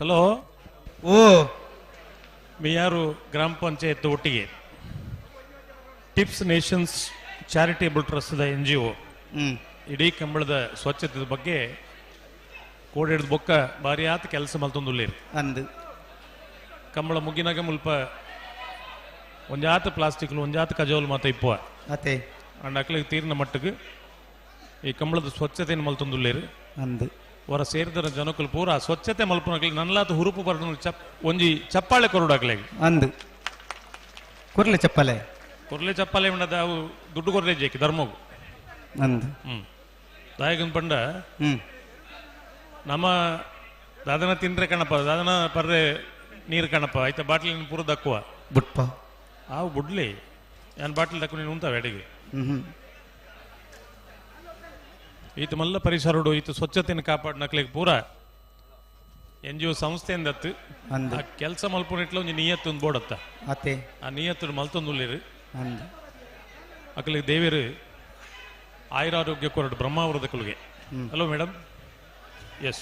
ಹಲೋ ಓ ಮಿಯಾರು ಗ್ರಾಮ ಪಂಚಾಯತ್ ಒಟ್ಟಿಗೆ tips Nations charitable trust N G O ಇಡೀ ಕಂಬಳದ ಸ್ವಚ್ಛತೆ ಬಗ್ಗೆ ಕೋಡಿಡ್ದ ಬೊಕ್ಕ ಭಾರಿ ಆತ ಕೆಲಸ ಮಲ್ತೊಂದುಲ್ಲೇರಿ ಅಂದು ಕಂಬಳ ಮುಗಿನಾಗ ಮುಲ್ಪ ಒಂಜಾತ ಪ್ಲಾಸ್ಟಿಕ್ಲು ಒಂಜಾತ ಕಜೋಲ್ ಮಾತ ಇಪ್ಪುವ ಅತೆ ಅಂಡ್ ಅಕ್ಲಿಗೆ ತೀರ್ನ ಮಟ್ಟಕ್ಕೆ ಈ ಕಂಬಳದ ಸ್ವಚ್ಛತೆಯನ್ನು ಮಲ್ತೊಂದುಲ್ಲೇರಿ ಅಂದು. ವರ ಸೇರಿದರ ಜನಕುಲು ಪೂರ ಸ್ವಚ್ಛತೆ ಮಲ್ಪುನಕ್ಲೆ ನನ್ಲಾತ ಹುರುಪು ಬರ್ದು ಚಪ್ ಒಂಜಿ ಚಪ್ಪಾಳೆ ಕೊರಡಾಕ್ಲೆ ಅಂದು ಕುರ್ಲೆ ಚಪ್ಪಾಲೆ ಕುರ್ಲೆ ಚಪ್ಪಾಲೆ ಉಂಡದ ಅವು ದುಡ್ಡು ಕೊರ್ಲೆ ಜೇಕಿ ಧರ್ಮಗು ಅಂದು ದಾಯಕನ್ ಪಂಡ ನಮ್ಮ ದಾದನ ತಿಂದ್ರೆ ಕಣಪ್ಪ ದಾದನ ಪರ್ರೆ ನೀರು ಕಣಪ್ಪ ಆಯ್ತಾ ಬಾಟ್ಲಿ ಪೂರ ದಕ್ಕುವ ಬುಟ್ಪ ಆವು ಬುಡ್ಲಿ ನಾನು ಬಾಟ್ಲಿ ದಕ್ಕು ನೀನು ಉಂತಾವೆ ಅಡಿಗೆ ಈತ ಮಲ್ಲ ಪರಿಸರಡು ಈತ ಸ್ವಚ್ಛತೆಯನ್ನು ಕಾಪಾಡ್ ನಕ್ಲಿಗೆ ಪೂರ ಎನ್ ಜಿ ಒ ಸಂಸ್ಥೆಯಿಂದ ಆ ಕೆಲಸ ಮಲ್ಪುನಿಟ್ಲ ಒಂಜಿ ನಿಯತ್ತು ಒಂದು ಬೋಡತ್ತ ಅತ್ತೆ ಆ ನಿಯತ್ತು ಮಲ್ತೊಂದುಳ್ಳಿರು ಅಕ್ಲಿಗೆ ದೇವರು ಆಯುರಾರೋಗ್ಯ ಕೊರಡು ಬ್ರಹ್ಮಾವರದ ಕುಲಿಗೆ. Hello madam. S.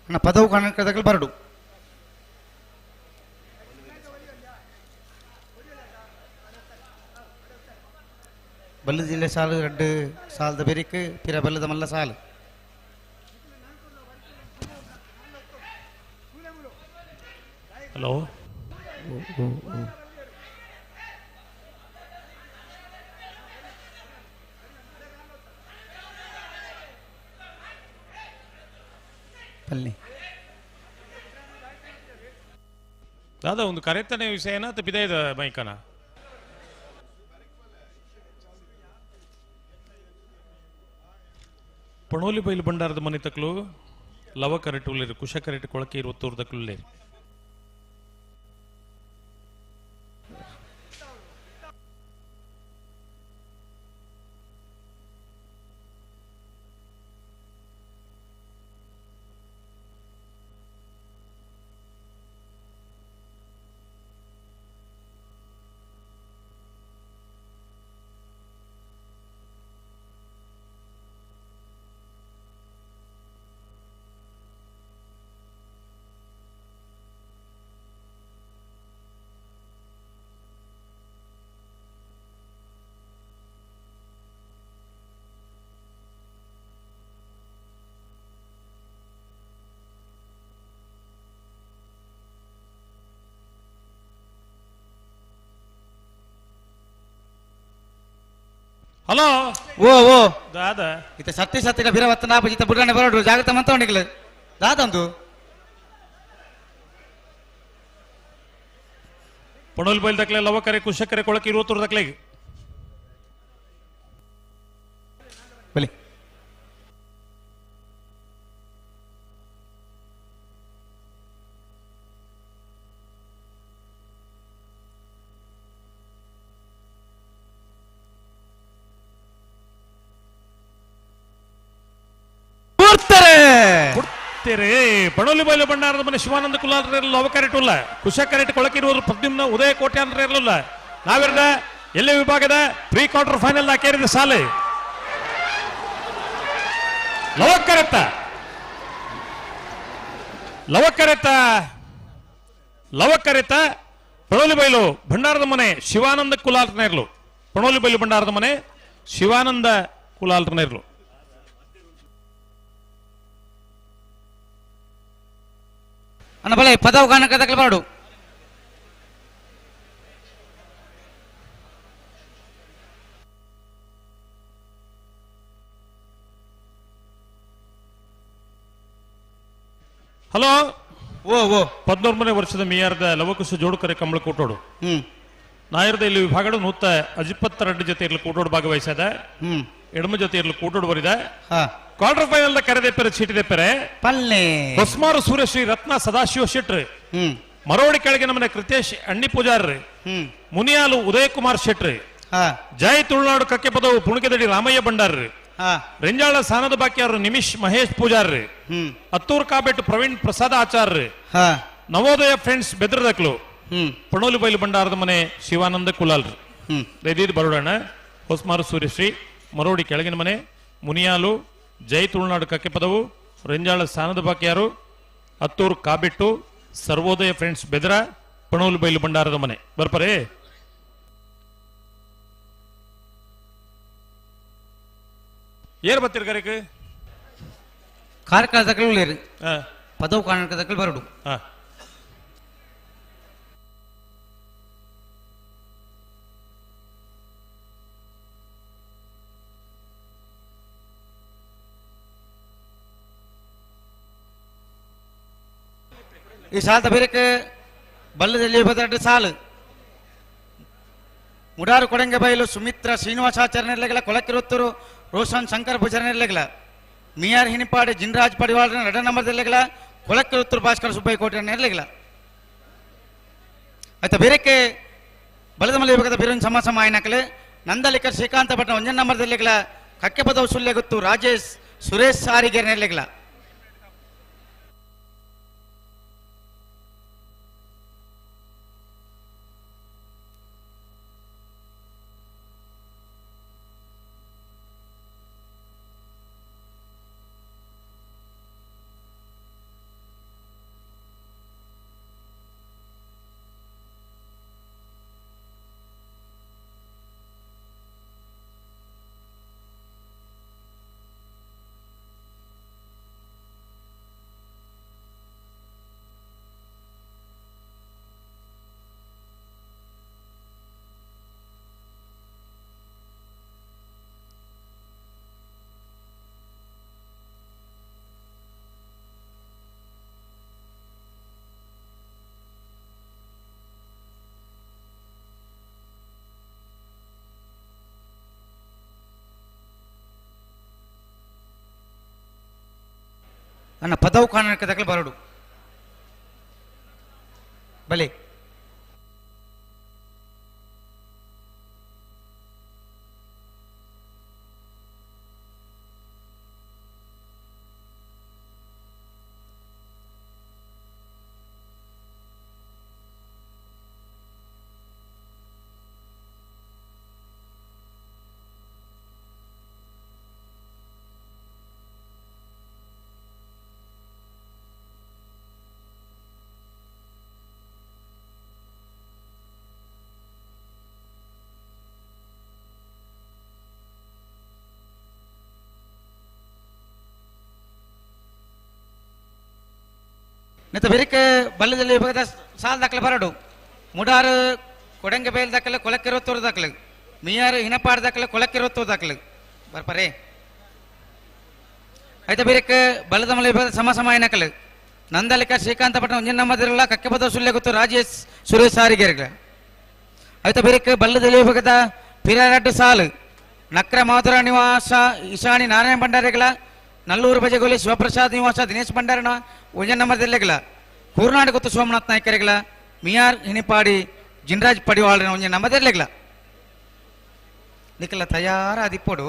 ಅಣ್ಣ ಪದವು ಕಾಣಕ್ಕೆ ಬರಡು ಬಲ್ಲು ಜಿಲ್ಲೆ ಸಾಲು ರಡ್ಡು ಸಾಲದ ಬೆರಿಕ್ ಪಿರ ಬಲ್ಲದ ಮಲ್ಲ ಸಾಲು ಹಲೋ ಪಲ್ಲಿ ದಾದಾ ಒಂದು ಕರೆತನೆ ವಿಷಯನ ಅಥವಾ ಬಿದಾಯದ ಮೈಕನ ಪಣೋಲಿ ಬೈಲು ಭಂಡಾರದ ಮನೆ ತಕ್ಲು ಲವ ಕರೆಟ್ ಉಳ್ಳೇರು ಕುಶ ಕರೆಟ್ ಕೊಳಕೆ ಇರುವತ್ತೂರು ತಕ್ಲು ಹಲೋ ಓ ಓ ದಾದ ಇತ ಸತ್ಯ ಸತ್ಯ ಬಿರವತ್ತ ನಾಪ ಜಿತ ಬುಡನೆ ಬರಡು ಜಾಗ್ರತೆ ಮಂತವಣಿಗ್ಲ ದಾದಂದು ಪಣೋಲ್ ಬೈಲ್ ದಕ್ಲೆ ಲವಕರೆ ಕುಶಕರೆ ಕೊಳಕಿ ಇರುವತ್ತೂರು ದಕ್ಲೆಗೆ ಬಲಿ ಪಣೋಲಿ ಬೈಲು ಭಂಡಾರದ ಮನೆ ಶಿವಾನಂದ ಕುಲಾಲ್ ಲವಕರೆಟುಲ್ಲ ಕುಶಕರೆಟ್ ಕೊಳಕಿರುವರು ಪ್ರದ್ಯುಮ್ನ ಉದಯ ಕೋಟೆ ಅಂದ್ರೆ ಇರಲಿಲ್ಲ ನಾವಿರದ ಎಲ್ಲೇ ವಿಭಾಗದ ಪ್ರೀ ಕ್ವಾರ್ಟರ್ ಫೈನಲ್ ಹಾಕೇರಿದ ಸಾಲೆ ಲವಕರೆತ್ತ ಲವಕರೆತ್ತ ಲವಕರೆತ್ತ ಪಣೋಲಿ ಬೈಲು ಭಂಡಾರದ ಮನೆ ಶಿವಾನಂದ ಕುಲಾಲ್ರನೇರ್ಲು ಪಣೋಲಿ ಬೈಲು ಭಂಡಾರದ ಮನೆ ಶಿವಾನಂದ ಕುಲಾಲ್ರನೇರ್ಲು ಅಣ್ಣ ಬಲೆ ಪದವು ಕಾಣಕ್ಕೆ ದಕ್ಲೆ ಬರಡು ಹಲೋ ಓ ಓ 13ನೇ ವರ್ಷದ ಮಿಯಾರ್ದ ಲವಕುಶ ಜೋಡುಕರೆ ಕಂಬಳ ಕೂಟೋಡು ನಾಯರ್ದ ಇಲ್ಲಿ ವಿಭಾಗಡು 122 ಜೊತೆ ಇರಲು ಕೂಟೋಡು ಭಾಗವಹಿಸದ ಎಡಮ ಜೊತೆ ಇರಲು ಕೂಟೋಡು ಬರಿದ ಕ್ವಾರ್ಟರ್ ಫೈನಲ್ the ಕರೆದೆ ಪೆರೆ ಚೀಟಿದೆ ಪೆರೆ ಪಲ್ಲೆ ಹೊಸ್ಮಾರು ಸೂರ್ಯಶ್ರೀ ರತ್ನ ಸದಾಶಿವ ಶೆಟ್ರ್ ಮರೋಡಿ ಕೆಳಗೆ ನಮ್ಮನೆ ಕೃತೇಶ್ ಅಣ್ಣಿ ಪೂಜಾರ್ರಿ ಮುನಿಯಾಲು ಉದಯ ಕುಮಾರ್ ಶೆಟ್ರಿ ಜೈ ತುಳುನಾಡು ಕಕ್ಕೆ ಪದವು ಪುಣಕೆದಡಿ ರಾಮಯ್ಯ ಭಂಡಾರ್ರಿ ರೆಂಜಾಳ ಸಾನದ ಬಾಕಿಯಾರು ನಿಮಿಷ್ ಮಹೇಶ್ ಪೂಜಾರ್ರಿ ಅತ್ತೂರ್ ಕಾಬೆಟ್ಟು ಪ್ರವೀಣ್ ಪ್ರಸಾದ ಆಚಾರ್ರಿ ನವೋದಯ ಫ್ರೆಂಡ್ಸ್ ಬೆದ್ರದಕ್ಲು ಪಣೋಲಿ ಬೈಲು ಭಂಡಾರದ ಮನೆ ಶಿವಾನಂದ ಕುಲಾಲ್ರಿ ದಯದೀದ್ ಬರೋಡಣ ಹೊಸ್ಮಾರು ಸೂರ್ಯಶ್ರೀ ಮರೋಡಿ ಕೆಳಗಿನ ಮನೆ ಮುನಿಯಾಲು ಜೈ ತುಳುನಾಡು ಕಕ್ಕೆ ಪದವು ರೆಂಜಾಳ ಸ್ಥಾನದ ಬಾಕಿಯಾರು ಹತ್ತೂರು ಕಾಬಿಟ್ಟು ಸರ್ವೋದಯ ಫ್ರೆಂಡ್ಸ್ ಬೆದರ ಪಣೋಲು ಬೈಲು ಭಂಡಾರದ ಮನೆ ಬರ್ಪರೆ. ಏರ್ ಬತ್ತಿರ್ ಕರೆಕ್ ಕಾರ್ಕಳ ದಕ್ಕಲು ಪದವು ಕಾರಣಕ್ಕೆ ಬರಡು. ಈ ಸಾಲದ ಬೇರೆಕ್ ಬಲ್ಲದಲ್ಲಿ ಬದರಡು ಸಾಲು ಮುಡಾರು ಕೊಡಂಗೆ ಬೈಲು ಸುಮಿತ್ರ ಶ್ರೀನಿವಾಸಾಚಾರ್ಯನಿರ್ಲೆಗಲ ಕೊಲಕ್ಕಿರುತ್ತೂರು ರೋಷನ್ ಶಂಕರ್ ಭುಜರನಿರ್ಲೆಗಲ ಮಿಯಾರ್ ಹಿನಿಪಾಡಿ ಜಿನ್ರಾಜ್ ಪಡಿವಾಳ ನಡ ನಂಬರ್ದಲ್ಲೆಗಲ ಕೊಲಕ್ಕಿರುತ್ತೂರು ಭಾಸ್ಕರ ಸುಬ್ಬಯ್ಯ ಕೋಟೆ ನಿರ್ಲೆಗಲ. ಆಯ್ತಾ ಬೇರೆಕ್ಕೆ ಬಲದ ಮಲೆ ವಿಭಾಗದ ಬಿರುನ್ ಸಮ ಸಮ ಆಯ್ನಕಲೆ ನಂದಲಿಕರ್ ಶ್ರೀಕಾಂತ ಭಟ್ನ ಒಂಜನ್ ನಂಬರ್ದಲ್ಲೆಗಲ ಕಕ್ಕೆ ಪದವು ಸುಲ್ಲೆಗುತ್ತು ರಾಜೇಶ್ ಸುರೇಶ್ ಸಾರಿಗೆರ್ ನಿರ್ಲೆಗಲ. ನನ್ನ ಪದವು ಕಾರಣಕ್ಕೆ ದಕ್ಕಲು ಬರಡು ಬಲೆ. ನೆತ್ತ ಬೆರಿಕೆ ಬಲ್ಲದಲ್ಲಿ ವಿಭಾಗದ ಸಾಲ್ ದಾಖಲೆ ಬರಡು ಮುಡಾರು ಕೊಡಂಗೆ ಬೈಲ್ ದಾಖಲೆ ಕೊಲಕ್ಕಿರುತ್ತೂರು ದಾಖಲೆ ಮಿಯಾರು ಹಿನಪಾಡ್ ದಾಖಲೆ ಕೊಲಕ್ಕಿರುತ್ತೂರು ದಾಖಲೆ ಬರ್ಪರೆ. ಆಯ್ತಾ ಬೇರೆಕ್ ಬಲ್ಲದ ಮಲೆ ವಿಭಾಗದ ಸಮ ಸಮ ನಕಲು ನಂದಲಿಕ ಶ್ರೀಕಾಂತ ಪಟ್ಟಣ ಒಂಜನ್ ನಮ್ಮದಿರಲ್ಲ ಕಕ್ಕೆಪದ ಸುಳ್ಳೆ ಗೊತ್ತು ರಾಜೇಶ್ ಸುರೇಶ್ ಸಾರಿಗೆರ್ಗ. ಆಯ್ತಾ ಬೇರೆಕ್ ಬಲ್ಲದಲ್ಲಿ ವಿಭಾಗದ ಪಿರಾರಡ್ಡು ಸಾಲು ನಕ್ರ ಮಾಧುರ ನಿವಾಸ ಈಶಾಣಿ ನಾರಾಯಣ ಭಂಡಾರಿಗಳ ನಲ್ಲೂರು ಬಜೆಗೋಲಿ ಶಿವಪ್ರಸಾದ್ ನಿವಾಸ ದಿನೇಶ್ ಭಂಡಾರನ ಒಂಜನ್ ನಂಬರ್ದಲ್ಲೆಗಳ ಕೂರ್ನಾಡು ಗೊತ್ತು ಸೋಮನಾಥ್ ನಾಯ್ಕರಿಗಳ ಮಿಯಾರ್ ಹಿನಿಪಾಡಿ ಜಿನ್ರಾಜ್ ಪಡಿವಾಳನ ಒಂಜನ್ ನಂಬರ್ದಲ್ಲೆಗಳ ನಿಕಲ ತಯಾರ ಅದಿಪ್ಪೊಡು.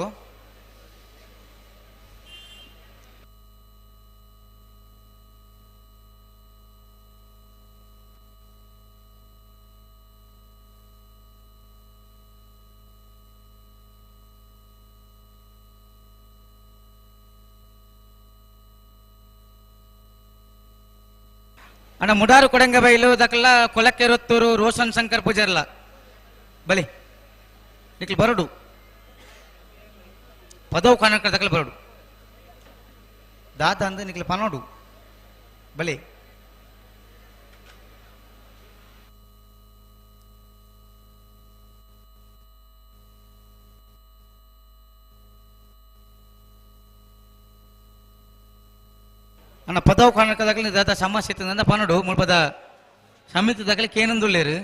ಅಣ್ಣ ಮುಡಾರು ಕೊಡಂಗ ಬೈಲು ದಕಲ್ಲ ಕೊಲಕ್ಕೆರೊತ್ತೂರು ರೋಷನ್ ಶಂಕರ್ ಪೂಜಾರ್ಲ ಬಲಿ ನಿಕ್ಲು ಬರಡು ಪದವು ಕಾಣಕ ದಕಲ ಬರಡು ದಾತ ಅಂದ ನಿಕ್ಲು ಪನೋಡು ಬಲಿ. ಅಣ್ಣ ಪದವು ಕಾರಣಕ್ಕೆ ದಾತ ಸಮಸ್ಯೆ ಇತ್ತಂದ ಪನೋಡು ಮುಳ್ಪದ ಸಮಿತಿ ದಾಖಲೆ ಕೇನಂದುಳ್ಳೇರು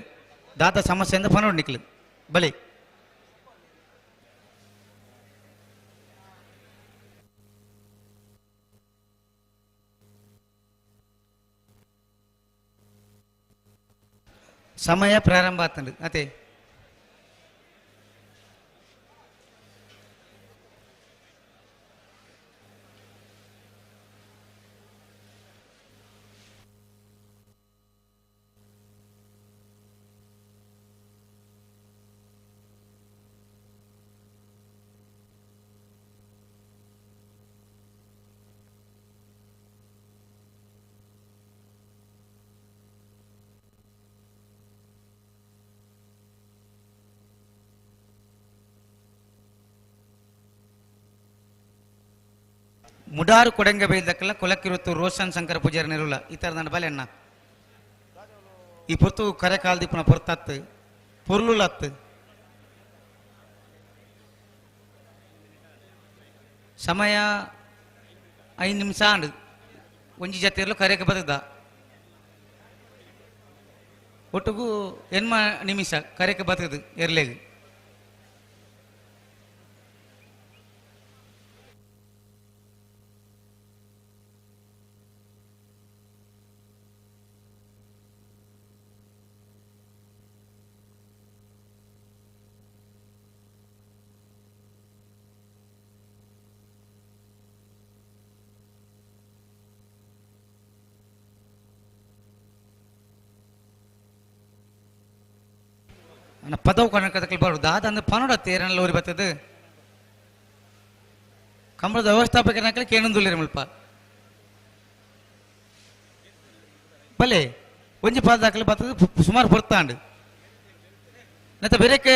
ದಾತ ಸಮಸ್ಯೆ ಅಂದ ಪನೋಡು ನಿಕ್ಲು ಬಲಿ. ಸಮಯ ಪ್ರಾರಂಭ ಆತಂಡು ಅತೆ ಮುಡಾರು ಕೊಡಂಗ ಬೈದಕ್ಕಲ್ಲ ಕೊಲಕ್ಕಿರುತ್ತು ರೋಷನ್ ಶಂಕರ ಪೂಜಾರಿ ನಿರುಲ್ಲ ಈ ಥರದ ಬಲೆ ಅಣ್ಣ ಈ ಪೊರ್ತು ಕರೆ ಕಾಲ್ದಿಪ್ಪನ ಪೊರ್ತತ್ತು ಪೊರ್ಲುಲತ್ತು ಸಮಯ 5 ನಿಮಿಷ ಆಂಡ್ ಒಂಜಿ ಜತೆಯಲ್ಲೂ ಕರೆಗೆ ಬದುದ ಒಟ್ಟಿಗೂ ಎನ್ಮ ನಿಮಿಷ ಕರೆಗೆ ಬದುಕದು ಎರ್ಲೆಗ್ ಪದವು ಕಣಕದಕ್ಕೆ ಬರು ದಾದ ಅಂದ್ರೆ ಪನೋಡ ತೇರನಲ್ಲಿ ಊರಿ ಬರ್ತದೆ ಕಂಬಳದ ವ್ಯವಸ್ಥಾಪಕರ ಕೇನೊಂದುಲ್ಲೇರಿ ಮುಲ್ಪ ಬಲೆ ಒಂಜಿ ಪಾದ ದಾಖಲೆ ಬರ್ತದೆ ಸುಮಾರು ಪೊರ್ತಾಂಡು ಮತ್ತೆ ಬೇರೆಕ್ಕೆ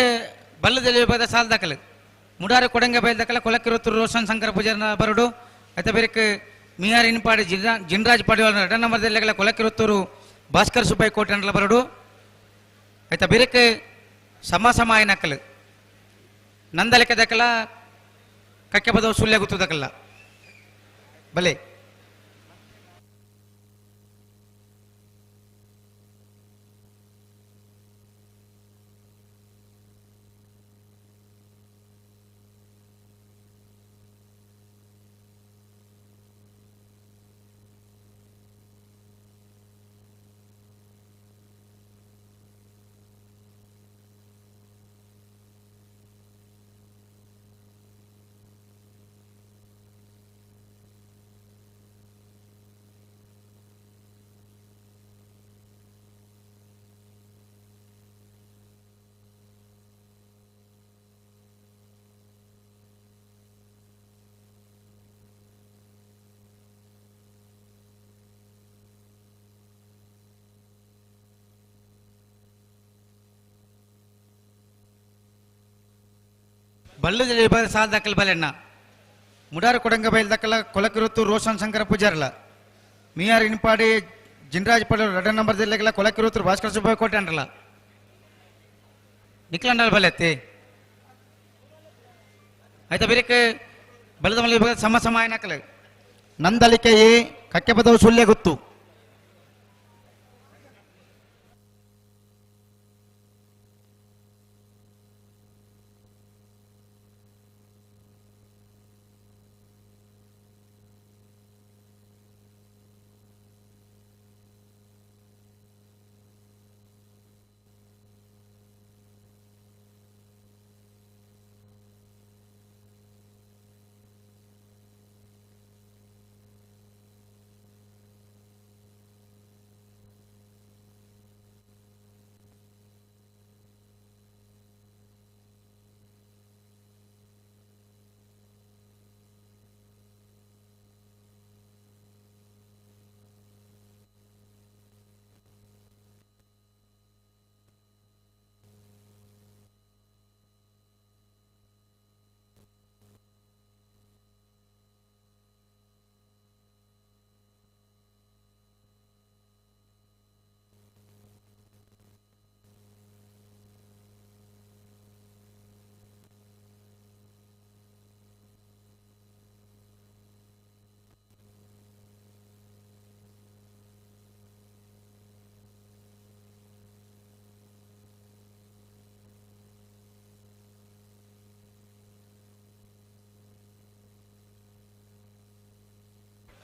ಬಲ್ಲದಲ್ಲಿ ಬದ ಸಾಲ ದಾಖಲೆ ಮುಡಾರೆ ಕೊಡಂಗ ಬೈಲ್ ದಾಖಲೆ ಕೊಲಕ್ಕಿರುತ್ತು ರೋಷನ್ ಶಂಕರ ಪೂಜಾರನ ಬರಡು అయితే ಬೇರೆಕ್ಕೆ ಮಿಯಾರ್ ಇನ್ಪಾಡಿ ಜಿನ್ರಾಜ್ ಪಡಿವಾಳ ಎರಡ ನಂಬರ್ದಲ್ಲಿ ಕೊಲಕ್ಕಿರುತ್ತೂರು ಭಾಸ್ಕರ್ ಸುಬ್ಬಯ್ಯ ಕೋಟೆ ಅಂಡ್ಲ ಬರಡು అయితే ಬೇರೆಕ್ಕೆ ಸಮ ಸಮ ನಕಲು ನಂದಲೆಕ್ಕ ದಕ್ಕಲ ಕಕ್ಕೆ ಬದವು ಸುಳ್ಯ ಗುತ್ತದಕ್ಕಲ್ಲ ಬಲೆ ಬಲ್ಲದಲ್ಲಿ ಸಾಲ ದಾಖಲೆ ಬಲೆಣ್ಣ ಮುಡಾರು ಕೊಡಂಗ ಬೈಲ್ ದಾಖಲ ಕೊಲಕಿರುತ್ತು ರೋಷನ್ ಶಂಕರ ಪೂಜಾರಲ ಮಿಯಾರ್ ಇನ್ಪಾಡಿ ಜಿನ್ರಾಜ್ ಪಡೋರು ಎರಡ ನಂಬರ್ ಜಿಲ್ಲೆಗೆಲ್ಲ ಕೊಲಕಿರುತ್ತು ಭಾಸ್ಕರ ಸುಬ್ಬಯ್ಯ ಕೋಟೆ ಅಂಡ್ರಲ್ಲ ನಿಕ್ಲಂಡಲ್ ಬಲೆ ಅತ್ತಿ ಆಯ್ತಾ ಬೇರೆಕ್ಕೆ ಬಲದ ಮಲೆ ಸಮ ಸಮ ಏನಕ್ಕಲ ನಂದಲಿಕೆ ಎ ಕಕ್ಕೆ ಬದವು ಸುಳ್ಯ ಗೊತ್ತು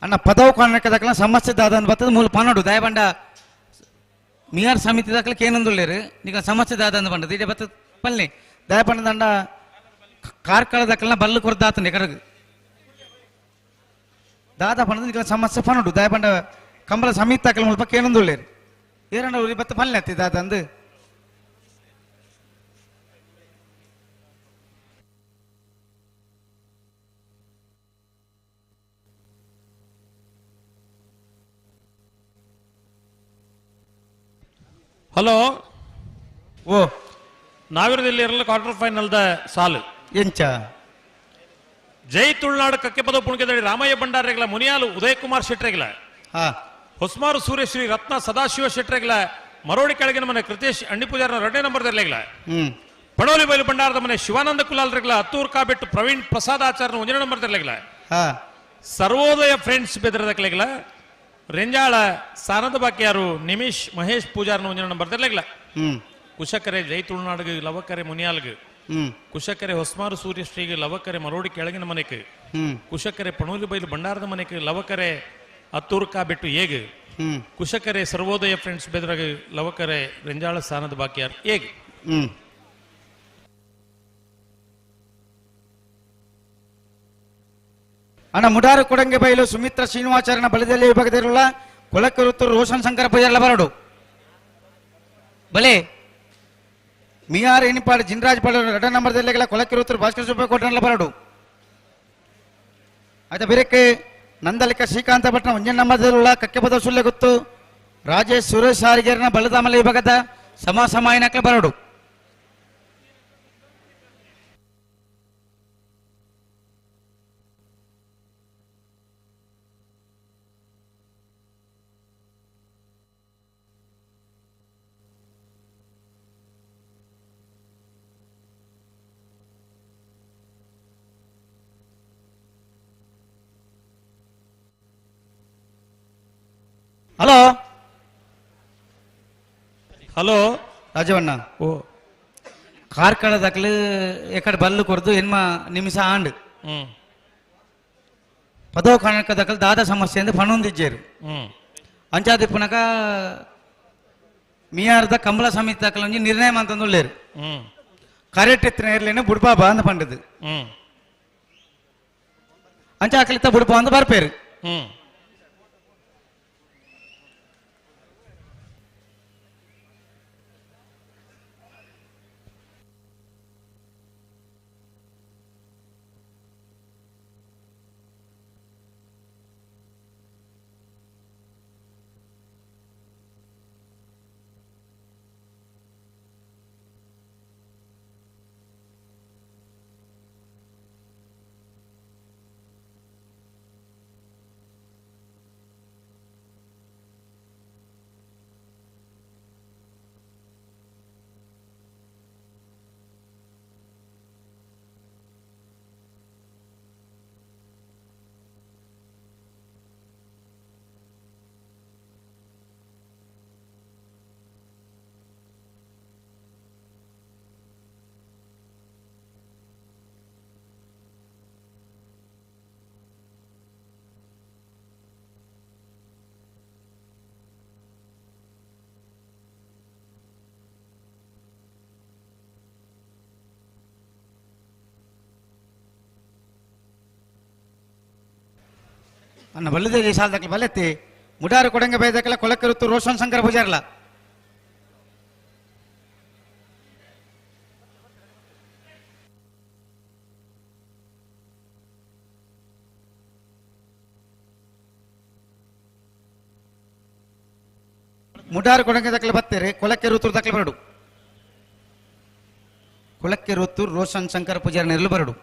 ಅಣ್ಣ ಪದವು ಕಾರಣಕ್ಕದಕ್ಕಲ್ಲ ಸಮಸ್ಯೆ ದಾದ ಬರ್ತದೆ ಮೂಲ ಪನ್ನಡು ದಯಬಂಡ ಮಿಯಾರ್ ಸಮಿತಿ ದಾಖಲೆ ಕೇನೊಂದುಳ್ಳೇರು ನಿಗ ಸಮಸ್ಯೆ ದಾದ ಅಂದ ಬಂಡದು ಇಡೇ ಬರ್ತದೆ ಪಲ್ನಿ ದಯಬಂಡ ದಂಡ ಕಾರ್ಕಳ ದಾಖಲೆನ ಬಲ್ಲು ಕೊರ್ದಾತಂಡೆ ಕರಗು ದಾದ ಪಂಡದ ನಿಗ ಸಮಸ್ಯೆ ಪನ್ನಡು ದಯಬಂಡ ಕಂಬಳ ಸಮಿತಿ ದಾಖಲೆ ಮುಲ್ಪ ಕೇನೊಂದುಳ್ಳೇರು ಏರಣ್ಣ ಊರಿ ಬತ್ತ ಪಲ್ನಿ ಅತ್ತಿ ದಾದ ಅಂದು ಹಲೋ ಓ ನಾವಿರದಲ್ಲಿ ಇರಲ್ಲ ಕ್ವಾರ್ಟರ್ ಫೈನಲ್ the ಸಾಲು ಎಂಚ ಜೈ ತುಳುನಾಡು ಕಕ್ಕೆಪದ ಪುಣಕೆದಡಿ ರಾಮಯ್ಯ ಭಂಡಾರೆಗಳ ಮುನಿಯಾಲು ಉದಯಕುಮಾರ್ ಶೆಟ್ರೆಗಳ ಹೊಸ್ಮಾರು ಸೂರ್ಯಶ್ರೀ ರತ್ನ ಸದಾಶಿವ ಶೆಟ್ರೆಗಳ ಮರೋಡಿ ಕೆಳಗಿನ ಮನೆ ಕೃತೇಶ್ ಅಣ್ಣಿ ಪೂಜಾರನ 2ನೇ ನಂಬರ್ ದರ್ಲೆಗಳ ಪಣೋಲಿ ಬೈಲು ಭಂಡಾರದ ಮನೆ ಶಿವಾನಂದ ಕುಲಾಲ್ರೆಗಳ ಹತ್ತೂರು ಕಾಬೆಟ್ಟು ಪ್ರವೀಣ್ ಪ್ರಸಾದ್ ಆಚಾರ್ಯನ 1ನೇ ನಂಬರ್ ದರ್ಲೆಗಳ ಸರ್ವೋದಯ ಫ್ರೆಂಡ್ಸ್ ಬೆದರದ ಕೆಳಗಳ ರೆಂಜಾಳ ಸಾನದ ಬಾಕಿಯಾರು ನಿಮಿಷ್ ಮಹೇಶ್ ಪೂಜಾರನ 1ನೇ ನಂಬರ್ ದರ್ಲೆಗಳ ಕುಶಕರೆ ಜೈ ತುಳುನಾಡಿಗೆ ಲವಕರೆ ಮುನಿಯಾಲ್ಗೆ ಕುಶಕರೆ ಹೊಸ್ಮಾರು ಸೂರ್ಯಶ್ರೀಗೆ ಲವಕರೆ ಮರೋಡಿ ಕೆಳಗಿನ ಮನೆಗೆ ಕುಶಕರೆ ಪಣೋಲಿ ಬೈಲು ಭಂಡಾರದ ಮನೆಗೆ ಲವಕರೆ ಹತ್ತೂರು ಕಾಬೆಟ್ಟು ಏಗ್ ಕುಶಕರೆ ಸರ್ವೋದಯ ಫ್ರೆಂಡ್ಸ್ ಬೆದರಾಗ ಲವಕರೆ ರೆಂಜಾಳ ಸ್ಥಾನದ ಬಾಕಿಯಾರ್ ಏಗ್. ಅಣ್ಣ ಮುಡಾರು ಕೊಡಂಗೆ ಬೈಲು ಸುಮಿತ್ರ ಶ್ರೀನಿವಾಚಾರ್ಯನ ಬಲದಲ್ಲಿ ವಿಭಾಗದಲ್ಲಿರುವ ಕೊಲಕರುತ್ತೂರು ರೋಷನ್ ಶಂಕರ ಪೂಜಾರ್ಲ ಬರಡು ಬಲೆ ಮಿಯಾರ್ ಎನಿಪಾಡು ಜಿನ್ರಾಜ್ ಪಾಡು 2 ನಂಬರ್ದಲ್ಲಿ ಕೊಲಕಿರುತ್ತೂರು ಭಾಸ್ಕರ ಸುಬ್ಬ ಕೋಟನ್ಲ ಬರಡು. ಆಯ್ತಾ ಬೇರೆಕ್ಕೆ ನಂದಲಿಕ ಶ್ರೀಕಾಂತ ಭಟ್ನ 1ನೇ ನಂಬರ್ದಲ್ಲಿರುವ ಕಕ್ಕೆಪದ ಸುಳ್ಳೆ ಗೊತ್ತು ರಾಜೇಶ್ ಸುರೇಶ್ ಸಾರಿಗೆರನ ಬಲದಾಮಲೆ ವಿಭಾಗದ ಸಮ ಸಮಾಯನಕ್ಕೆ ಬರಡು. ಹಲೋ ಹಲೋ ರಾಜವಣ್ಣ, ಓ ಕಾರ್ಕಳ ದಾಖಲು ಎಕಡೆ ಬಲ್ಲು ಕೊರ್ದು ಎನ್ಮ ನಿಮಿಷ ಆಂಡ್ ಪದೋ ಕಣಕ ದಾಖಲು ದಾದ ಸಮಸ್ಯೆ ಎಂದು ಪಣೊಂದಿಜ್ಜೇರು ಅಂಚಾದಿ ಪುನಕ ಮಿಯಾರ್ದ ಕಂಬಳ ಸಮಿತಿ ದಾಖಲು ಒಂಜಿ ನಿರ್ಣಯ ಅಂತಂದುಳ್ಳೇರು ಕರೆಕ್ಟ್ ಎತ್ತಿನ ಇರ್ಲೇನು ಬುಡ್ಬಾಬಾ ಅಂದ ಪಂಡದು ಅಂಚ ಆಕಲಿತ್ತ ಬುಡ್ಬಾ ಅಂದ ಬರ್ಪೇರು. ಅನ್ನ ಬಲ್ಲದೆ ಸಾಲದಕ್ಕೆ ಬಲೆತ್ತಿ ಮುಡಾರು ಕೊಡಂಗೆ ಬೈದಕ್ಕೆಲ್ಲ ಕೊಲಕರುತ್ತು ರೋಷನ್ ಶಂಕರ ಪೂಜಾರಲ್ಲ ಮುಡಾರು ಕೊಡಂಗೆ ದಕ್ಕಲೆ ಬತ್ತೀರಿ ಕೊಲಕ್ಕೆ ಋತು ದಕ್ಕಲೆ ಬರಡು ಕೊಲಕ್ಕೆ ಋತು ರೋಷನ್ ಶಂಕರ ಪೂಜಾರ ನೆರಳು ಬರಡು.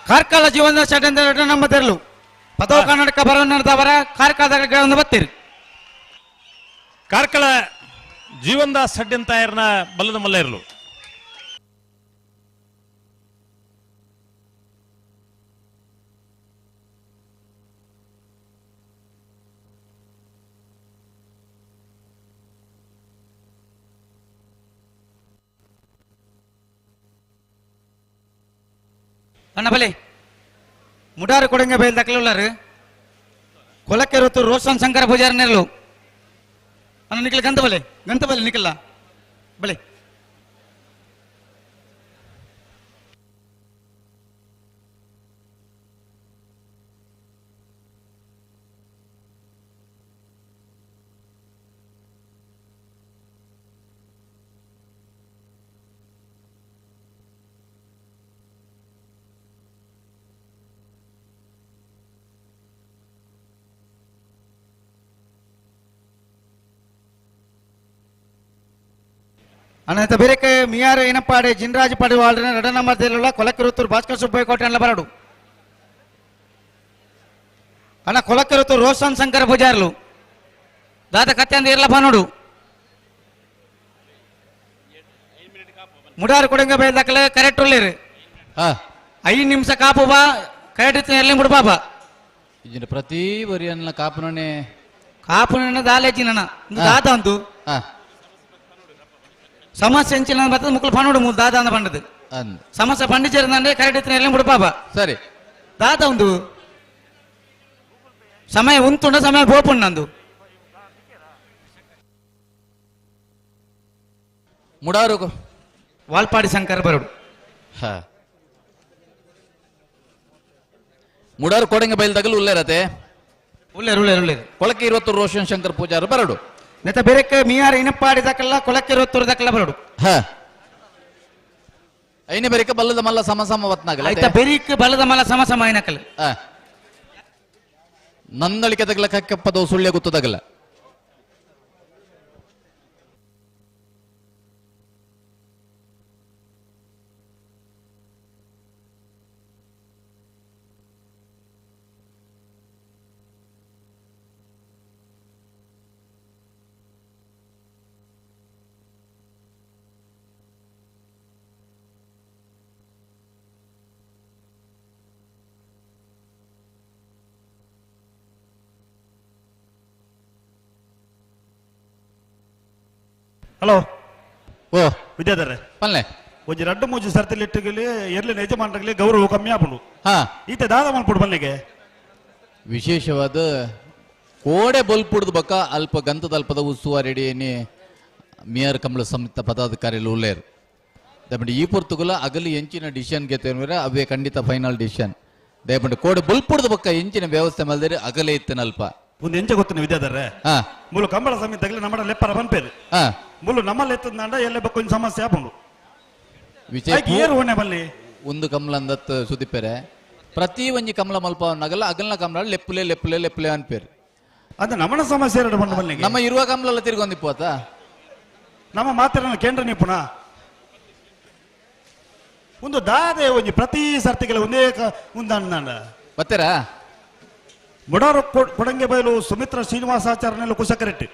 ಕಾರ್ಕಳ ಜೀವನ ಚಟಂದ ನಮ್ಮ ತೆರಳು ಪದೋ ಕರ್ನಾಟಕ ಬರೋನ್ನದವರ ಕಾರ್ಕಳದ ಬತ್ತೀರಿ. ಕಾರ್ಕಳ ಜೀವನ್ ದಾಸ್ ಸಡ್ಯಂತಾಯರ್ನ ಬಲ್ಲದ ಮಲ್ಲೇರ್ಲು. ಅಣ್ಣ ಬಲೆ ಮುಡಾರು ಕೊಡಂಗೆ ಬಯಲು ದಾಖಲೆ ಕೊಲಕೆರೊತ್ತು ರೋಷನ್ ಶಂಕರ ಪೂಜಾರಿ ನೆರಳು ಅಣ್ಣ ನಿಖಿಲ್ ಗಂತ ಬಲೆ ಗಂತ ಬಲೆ ನಿಖಿಲ್ಲ ಬಲೆ ಅನಂತ ಬೇರೆಕ್ಕೆ ಮಿಯಾರು ಏನಪ್ಪಾಡೆ ಜಿನ್ರಾಜ್ ಪಡಿವಾಳ್ರನ ರಡ ನಂಬರ್ ಕೊಲಕೆರುತ್ತೂರು ಭಾಸ್ಕರ್ ಸುಬ್ಬಯ್ಯ ಕೋಟೆ ಬರಡು ಅಣ್ಣ ಕೊಲಕೆರುತ್ತೂರು ರೋಷನ್ ಶಂಕರ ಪೂಜಾರ್ಲು ದಾದ ಕತ್ತೆಂದ ಇರ್ಲಪ್ಪ ನೋಡು ಮುಡಾರು ಕೊಡಂಗ ಬೈದಾಕಲೆ ಕರೆಕ್ಟ್ ಉಳ್ಳೇರು 5 ನಿಮಿಷ ಕಾಪು ಬಾ ಕರೆಕ್ಟ್ ಇರ್ಲಿ ಬಿಡು ಬಾಬಾ ಇಜಿನ ಪ್ರತಿ ವರಿಯನ್ನ ಕಾಪುನನೆ ಕಾಪುನನೆ ದಾಲೇಜಿ ನನ್ನ ದಾದ ಅಂತು ಸಮಸ್ಯೆ ಎಂಚಿನ ಬರ್ತದೆ ಮುಕ್ಕಲು ಪನ್ನೋಡು ಮೂರು ದಾದ ಅಂದ ಪಂಡದು ಸಮಸ್ಯೆ ಪಂಡಿಚೇರಿ ಕರೆಕ್ಟ್ ಇತ್ತು ಎಲ್ಲಿ ಬಿಡು ಬಾಬಾ ಸರಿ ದಾದ ಒಂದು ಸಮಯ ಉಂತುಂಡ ಸಮಯ ಬೋಪುಂಡು ನಂದು ಮುಡಾರು ವಾಲ್ಪಾಡಿ ಶಂಕರ ಬರೋಡು ಮುಡಾರು ಕೊಡಂಗೆ ಬಯಲ್ದಾಗಲು ಉಲ್ಲೇರತೆ ಉಲ್ಲೇರು ಉಲ್ಲೇರು ಉಲ್ಲೇರು ಕೊಳಕೆ ಇರುವತ್ತು ರೋಷನ್ ಶಂಕರ್ ಪೂಜಾರು ಬರಡು ನೆತ್ತ ಬೇರೆಕ್ಕೆ ಮಿಯಾರ್ ಇನಪ್ಪಾಡಿ ದಾಕಲ್ಲ ಕೊಳಕ್ಕೆ ಇರುವತ್ತೂರು ದಾಕಲ್ಲ ಬರಡು ಐನೆ ಬೇರೆಕ್ಕೆ ಬಲ್ಲದ ಮಲ್ಲ ಸಮ ಸಮ ವತ್ನಾಗಲ್ಲ ಆಯ್ತಾ ಬೆರಿಕ್ ಬಲ್ಲದ ಮಲ್ಲ ಸಮ ಸಮ ಐನಕಲ್ಲ ನಂದಳಿಕೆ ತಗಲ ಕಕ್ಕೆಪ್ಪದವು ಸುಳ್ಯ ಗೊತ್ತದಾಗಲ್ಲ ಹಲೋ ಓ ವಿದ್ಯಾಧರೆ ಪಲ್ಲೆ ಒಂಜಿ ರಡ್ಡು ಮೂಜಿ ಸರ್ತಿ ಇಟ್ಟುಗಲಿ ಎರ್ಲಿನ ಯಜಮಾನರಲ್ಲಿ ಗೌರವ ಕಮ್ಮಿ ಆಪುಂಡು ಈತೆ ದಾದ ಮಲ್ಪುಡು ಬಲ್ಲಿಗೆ ವಿಶೇಷವಾದ ಕೋಡೆ ಬೊಲ್ಪುಡ್ದು ಬಕ್ಕ ಅಲ್ಪ ಗಂಧದ ಅಲ್ಪದ ಉಸ್ತುವಾರಿ ಮಿಯರ್ ಕಮಲ ಸಂಯುಕ್ತ ಪದಾಧಿಕಾರಿಗಳು ಉಲ್ಲೇರು ದಯಪಂಡು ಈ ಪೊರ್ತುಗುಲ ಅಗಲಿ ಎಂಚಿನ ಡಿಸಿಷನ್ ಗೆತ್ತೇನ್ರೆ ಅವೇ ಖಂಡಿತ ಫೈನಲ್ ಡಿಸಿಷನ್ ದಯಪಂಡು ಕೋಡೆ ಬೊಲ್ಪುಡ್ದು ಬಕ್ಕ ಎಂಚಿನ ವ್ಯವಸ್ಥೆ ಮಲ್ದೇರಿ ಅಗಲೇ ಇತ್ತನಲ್ಪ ಒಂದು ಎಂಚ ಗೊತ್ತಿನ ವಿದ್ಯಾಧರೆ ಮುಲು ಕಂಬಳ ಸಮಿತಿಗಲಿ ನಮ್ಮ ಲೆಪ್ಪರ ಪನ್ಪೇರು ಮುಲು ನಮ್ಮಲ್ಲಿ ಎತ್ತದಂಡ ಎಲ್ಲೆ ಬಕ್ಕ ಒಂದು ಸಮಸ್ಯೆ ಆಪುಂಡು ಏರು ಹೊಣೆ ಬಲ್ಲಿ ಒಂದು ಕಮಲ ಅಂದತ್ ಸುದಿಪೇರೆ ಪ್ರತಿ ಒಂಜಿ ಕಮಲ ಮಲ್ಪ ನಗಲ ಅಗಲ್ನ ಕಮಲ ಲೆಪ್ಪುಲೆ ಲೆಪ್ಪುಲೆ ಲೆಪ್ಪುಲೆ ಅನ್ಪೇರು ಅದು ನಮ್ಮನ ಸಮಸ್ಯೆ ಎರಡು ಬಂದು ಬಲ್ಲಿಗೆ ನಮ್ಮ ಇರುವ ಕಮಲ ತಿರ್ಗೊಂದಿಪ್ಪು ಆತ ನಮ್ಮ ಮಾತಿನ ಕೇಂದ್ರ ನಿಪುಣ ಒಂದು ದಾದೆ ಒಂಜಿ ಪ್ರತಿ ಸರ್ತಿಗೆಲ್ಲ ಒಂದೇ ಒಂದಂಡ ಬತ್ತೀರಾ ಮುಡಾರು ಕೊಡಂಗೆ ಬಯಲು ಸುಮಿತ್ರ ಶ್ರೀನಿವಾಸಾಚಾರ್ಯನೆಲ್ಲ ಕುಶಕರೆಟ್ಟಿ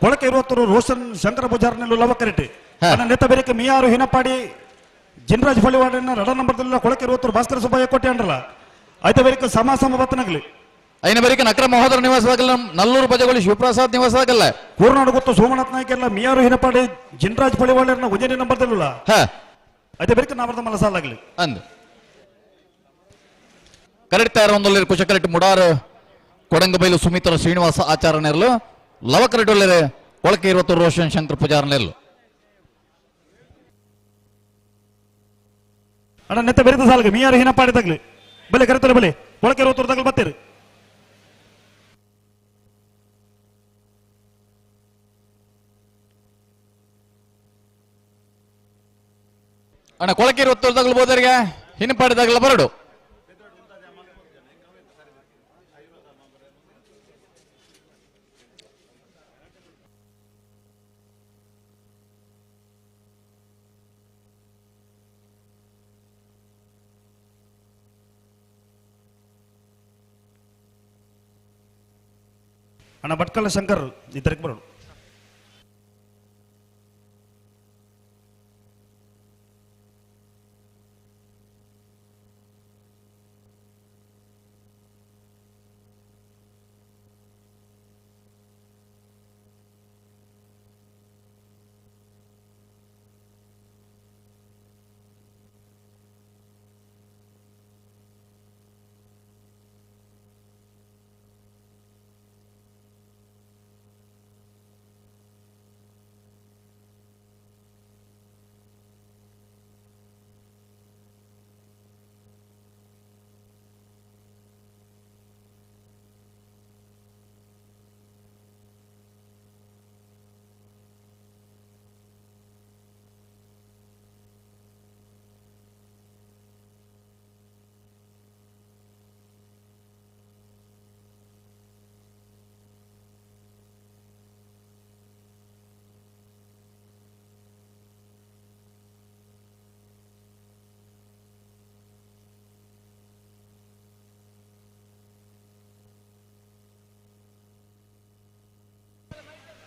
ಕೊಳಕೆ ಇರುವತ್ತರು ರೋಷನ್ ಶಂಕರ ಪೂಜಾರನೆಲ್ಲ ಲವಕರೆಟ್ಟಿ ನೆತ್ತ ಬೇರೆಕೆ ಮಿಯಾರು ಹಿನಪಾಡಿ ಜಿನ್ರಾಜ್ ಫಳಿವಾಡನ ರಡ ನಂಬರ್ದಲ್ಲ ಕೊಳಕೆ ಇರುವತ್ತರು ಭಾಸ್ಕರ ಸುಬ್ಬಯ್ಯ ಕೋಟೆ ಅಂಡ್ರಲ್ಲ ಆಯ್ತ ಬೇರೆಕೆ ಸಮ ಸಮ ಬತ್ತನಗಲಿ ಐನ ಬೇರೆಕೆ ನಕ್ರ ಮಹೋದರ ನಿವಾಸದಾಗಲ್ಲ ನಲ್ಲೂರು ಬಜಗೋಳಿ ಶಿವಪ್ರಸಾದ್ ನಿವಾಸದಾಗಲ್ಲ ಕೂರ್ನಾಡು ಗೊತ್ತು ಸೋಮನಾಥ್ ನಾಯ್ಕ ಎಲ್ಲ ಮಿಯಾರು ಹಿನಪಾಡಿ ಜಿನ್ರಾಜ್ ಫಳಿವಾಡನ ಒಂಜನೇ ನಂಬರ್ದಲ್ಲ ಆಯ್ತ ಬೇರೆಕೆ ನಾವರ್ದ ಮಲಸಾಲಾಗಲಿ ಅಂದ್ ಕರೆಕ್ಟ್ ತಯಾರ ಒಂದೊಳ್ಳೆ ಕುಶಕರೆಟ್ಟಿ ಮುಡಾರು ಕೊಡಂಗಬೈಲು ಸುಮಿತ್ರ ಶ್ರೀನಿವಾಸ ಆಚಾರ್ಯನೆರ್ಲು ಲವಕರೆಡ್ಡೊಲ್ಲೆರೆ ಕೊಳಕೆ ಇರುವತ್ತು ರೋಷನ್ ಶಂಕರ್ ಪೂಜಾರನೆರ್ಲು ಅಣ್ಣ ನೆತ್ತ ಬೆರೆತ ಸಾಲಗೆ ಮಿಯಾರು ಹಿನಪಾಡಿ ತಗ್ಲಿ ಬಲೆ ಕರೆತಲೆ ಬಲೆ ಕೊಳಕೆ ಇರುವತ್ತರು ತಗಲು ಬತ್ತೀರಿ ಅಣ್ಣ ಕೊಳಕೆ ಇರುವತ್ತರು ತಗಲು ಬೋದರಿಗೆ ಹಿನಪಾಡಿ ತಗಲ ಬರಡು ಅಣ್ಣ ಭಟ್ಕಳ ಶಂಕರ್ ಇದ್ದರಿಗೆ ಬರೋಣ.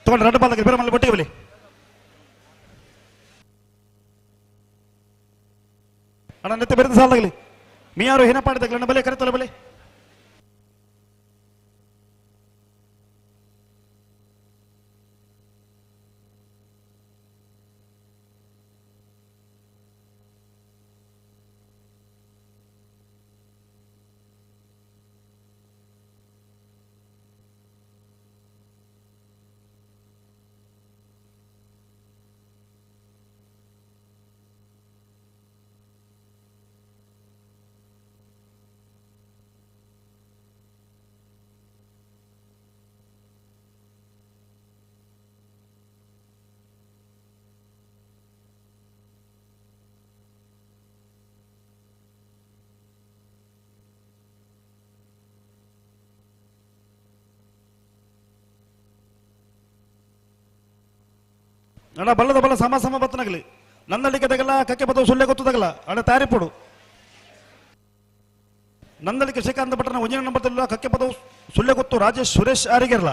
ತಗೊಂಡು ರಡ್ಡು ಬಾಲ್ದಾಗ ಬೇರೆ ಮಲ್ಲ ಒಟ್ಟಿಗೆ ಬಲಿ ಅಣ್ಣ ನೆತ್ತೆ ಬೆರೆದ ಸಾಲದಾಗಲಿ ಮೀಯಾರು ಹಿನಪಾಡಿದಾಗಲಿ ಅಣ್ಣ ಬಲೆ ಕರೆತಲ್ಲ ಬಲೆ ಅಣ್ಣ ಬಲ್ಲದ ಬಲ್ಲ ಸಮ ಸಮ ಬತ್ತನಾಗಲಿ ನಂದಳಿಕೆ ತಗಲ ಕಕ್ಕೆ ಬತ್ತವ ಸುಳ್ಳೆ ಗೊತ್ತು ತಗಲ ಅಣ್ಣ ತಾರಿಪೊಡು ನಂದಳಿಕೆ ಶ್ರೀಕಾಂತ ಭಟ್ಟನ ಒಂಜಿನ ನಂಬರ್ ತಲ್ಲ ಕಕ್ಕೆ ಪದವು ಸುಳ್ಳೆ ಗೊತ್ತು ರಾಜೇಶ್ ಸುರೇಶ್ ಆರಿಗೆರ್ಲ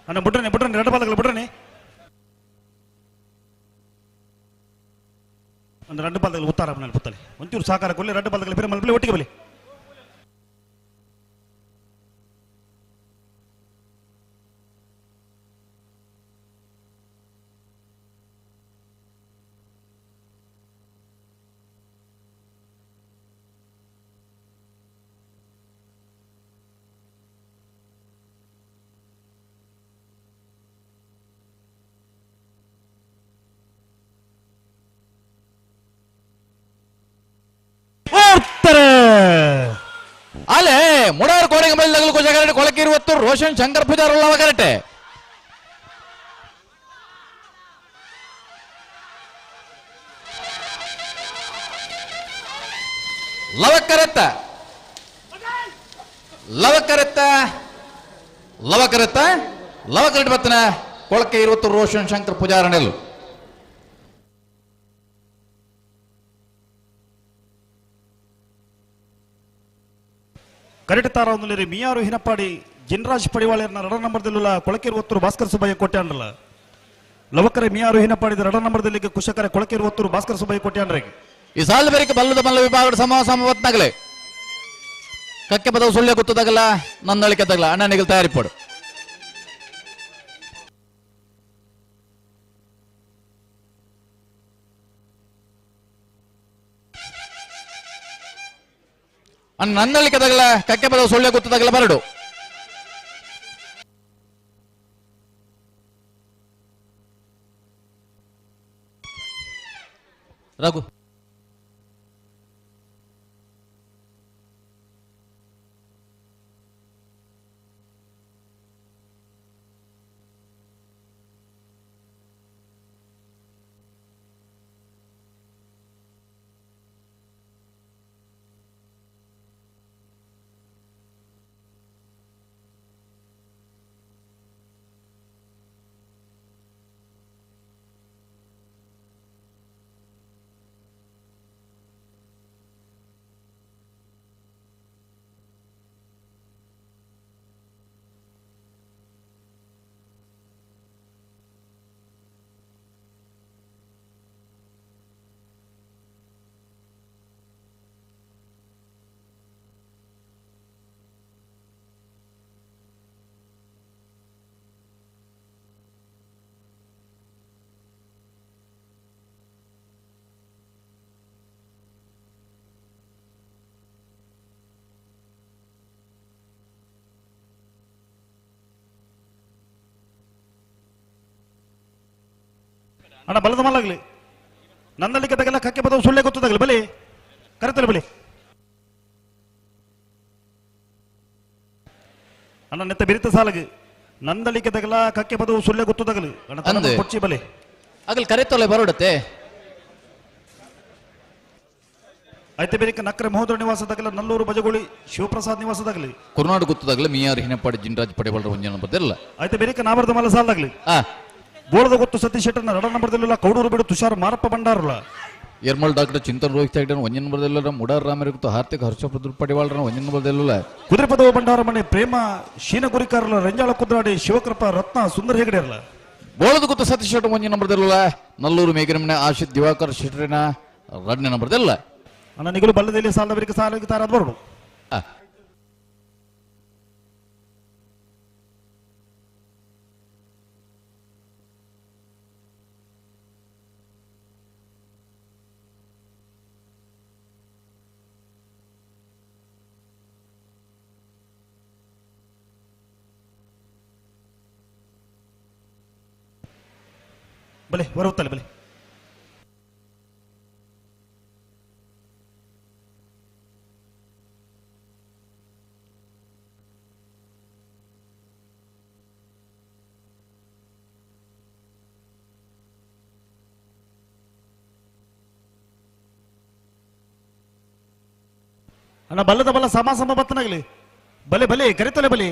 ಅಣ್ಣ ಬಿಡ್ರನಿ ಬಿಡ್ರನಿ ಎರಡು ಬಾಲಗಳು ಬಿಡ್ರನಿ ಒಂದು రెండు ಬಾಲಗಳು ಉತ್ತಾರ ಪುತ್ತಲಿ ಒಂಚೂರು ಸಹಕಾರ ಕೊಲ್ಲಿ ಎರಡು ಬಾಲಗಳು ಬೇರೆ ಮಲ್ಪಲಿ ಒಟ್ಟಿಗೆ ಬಲಿ ಅಲೆ ಮುಡಾರ್ ಕೋಡೆಗೆ ಮೇಲೆ ತಗಲು ಕೊಜಗರಟೆ ಕೊಳಕಿರುವತ್ತು ರೋಷನ್ ಶಂಕರ್ ಪೂಜಾರಲ್ಲವ ಕರೆಟೆ ಲವಕರೆತ್ತ ಲವಕರೆತ್ತ ಲವಕರೆತ್ತ ಲವಕರೆಟ್ ಬತ್ತನ ಕೊಳಕೆ ಇರುವತ್ತು ರೋಷನ್ ಶಂಕರ್ ಪೂಜಾರನೆಲ್ಲು ಕರೆಕ್ಟ್ ತಾರ ಒಂದುಲೇರಿ ಮಿಯಾರು ಹಿನಪಾಡಿ ಜಿನ್ರಾಜ್ ಪಡಿವಾಳೆಯರ್ನ ರಡ ನಂಬರ್ದಲ್ಲುಲ್ಲ ಕೊಳಕಿರುವತ್ತೂರು ಭಾಸ್ಕರ್ ಸುಬ್ಬಯ್ಯ ಕೊಟ್ಯಾನ್ರಲ್ಲ ಲವಕರೆ ಮಿಯಾರು ಹಿನಪಾಡಿದ ರಡ ನಂಬರ್ದಲ್ಲಿ ಕುಶಕರೆ ಕೊಳಕಿರುವತ್ತೂರು ಭಾಸ್ಕರ್ ಸುಬ್ಬಯ್ಯ ಕೊಟ್ಯಾನ್ರೆ ಈ ಸಾಲು ಬೇರೆ ಬಲ್ಲದ ಮಲ್ಲ ವಿಭಾಗ ಸಮ ಸಮವತ್ನಾಗಲೇ ಕಕ್ಕೆ ಪದವು ಸುಳ್ಳೆ ಗೊತ್ತದಾಗಲ್ಲ ನನ್ನಳಿಕೆ ತಗಲ ಅಣ್ಣನಿಗೆ ತಯಾರಿಪಡು ಅಣ್ಣ ನನ್ನಳಿಕೆ ತಗಲ ಕಕ್ಕೆ ಪದವು ಸುಳ್ಳೆ ಗೊತ್ತದಾಗಲ್ಲ ಬರಡು ರಘು ಅಣ್ಣ ಬಲದ ಮಲ್ಲಾಗ್ಲಿ ನಂದಳಿಕೆ ತಗಲ ಕಕ್ಕೆ ಬದವು ಸುಳ್ಳೆ ಗೊತ್ತದಾಗಲಿ ಬಲಿ ಕರೆತಲೆ ಬಲಿ ಅಣ್ಣ ನೆತ್ತ ಬಿರಿತ ಸಾಲಗೆ ನಂದಳಿಕೆ ತಗಲ ಕಕ್ಕೆ ಬದವು ಸುಳ್ಳೆ ಗೊತ್ತದಾಗಲಿ ಅಣ್ಣ ತನ್ನ ಕೊಚ್ಚಿ ಬಲಿ ಅಗಲ್ ಕರೆತೊಲೆ ಬರೋಡತ್ತೆ ಐತೆ ಬೇರೆ ನಕ್ರೆ ಮಹೋದರ ನಿವಾಸದಾಗಲ ನಲ್ಲೂರು ಬಜಗೋಳಿ ಶಿವಪ್ರಸಾದ್ ನಿವಾಸದಾಗಲಿ ಕುರ್ನಾಡು ಗೊತ್ತದಾಗಲಿ ಮಿಯಾರ್ ಹಿನಪಾಡಿ ಜಿನ್ರಾಜ್ ಪಡೆಬಲ್ರ ಒಂಜನ ಬರ್ದಿರಲ್ಲ ಐತೆ ಬೇರೆ ನಾವರ್ದ ಮಲ್ಲ ಸಾಲದಾಗಲಿ ಬೋಳದ ಗೊತ್ತು ಸತೀಶ್ ಶೆಟ್ಟರ್ನ ರಡ ನಂಬರ್ದಲ್ಲಿಲ್ಲ ಕೌಡೂರು ಬಿಡು ತುಷಾರ್ ಮಾರಪ್ಪ ಭಂಡಾರಲ್ಲ ಎರ್ಮಲ್ ಡಾಕ್ಟರ್ ಚಿಂತನ್ ರೋಹಿತ್ ಹೆಗ್ಡೆ ಒಂಜನ ನಂಬರ್ದಲ್ಲ ಮುಡಾರ್ ರಾಮರ ಗೊತ್ತು ಹಾರ್ತಿಕ್ ಹರ್ಷ ಪಡಿವಾಳ್ರ ಒಂಜನ ನಂಬರ್ದಲ್ಲ ಕುದುರೆಪದವ ಭಂಡಾರ ಮನೆ ಪ್ರೇಮ ಶೀನ ಗುರಿಕಾರಲ್ಲ ರಂಜಾಳ ಕುದ್ರಾಡಿ ಶಿವಕೃಪ ರತ್ನ ಸುಂದರ ಹೆಗಡೆ ಇರಲ್ಲ ಬೋಳದ ಗೊತ್ತು ಸತೀಶ್ ಶೆಟ್ಟರ್ ಒಂಜನ ನಂಬರ್ದಲ್ಲ ನಲ್ಲೂರು ಮೇಘನಮನೆ ಆಶಿತ್ ದಿವಾಕರ್ ಶೆಟ್ಟರಿನ ರಡ್ನೇ ನಂಬರ್ದಲ್ಲ ಅಣ್ಣ ನಿಗಲು ಬಲ್ಲದಲ್ಲಿ ಸಾಲದವರಿಗೆ ಸಾಲಕ್ಕೆ ತಾರಾದ ಬರೋಡು ಬಲೆ ಬರುತ್ತಲ್ಲ ಬಲೆ ಅಣ್ಣ ಬಲ್ಲದ ಬಲ್ಲ ಸಮ ಸಮ ಬತ್ತನಾಗಲಿ ಬಲೆ ಬಲೆ ಕರಿತಲೆ ಬಲೆ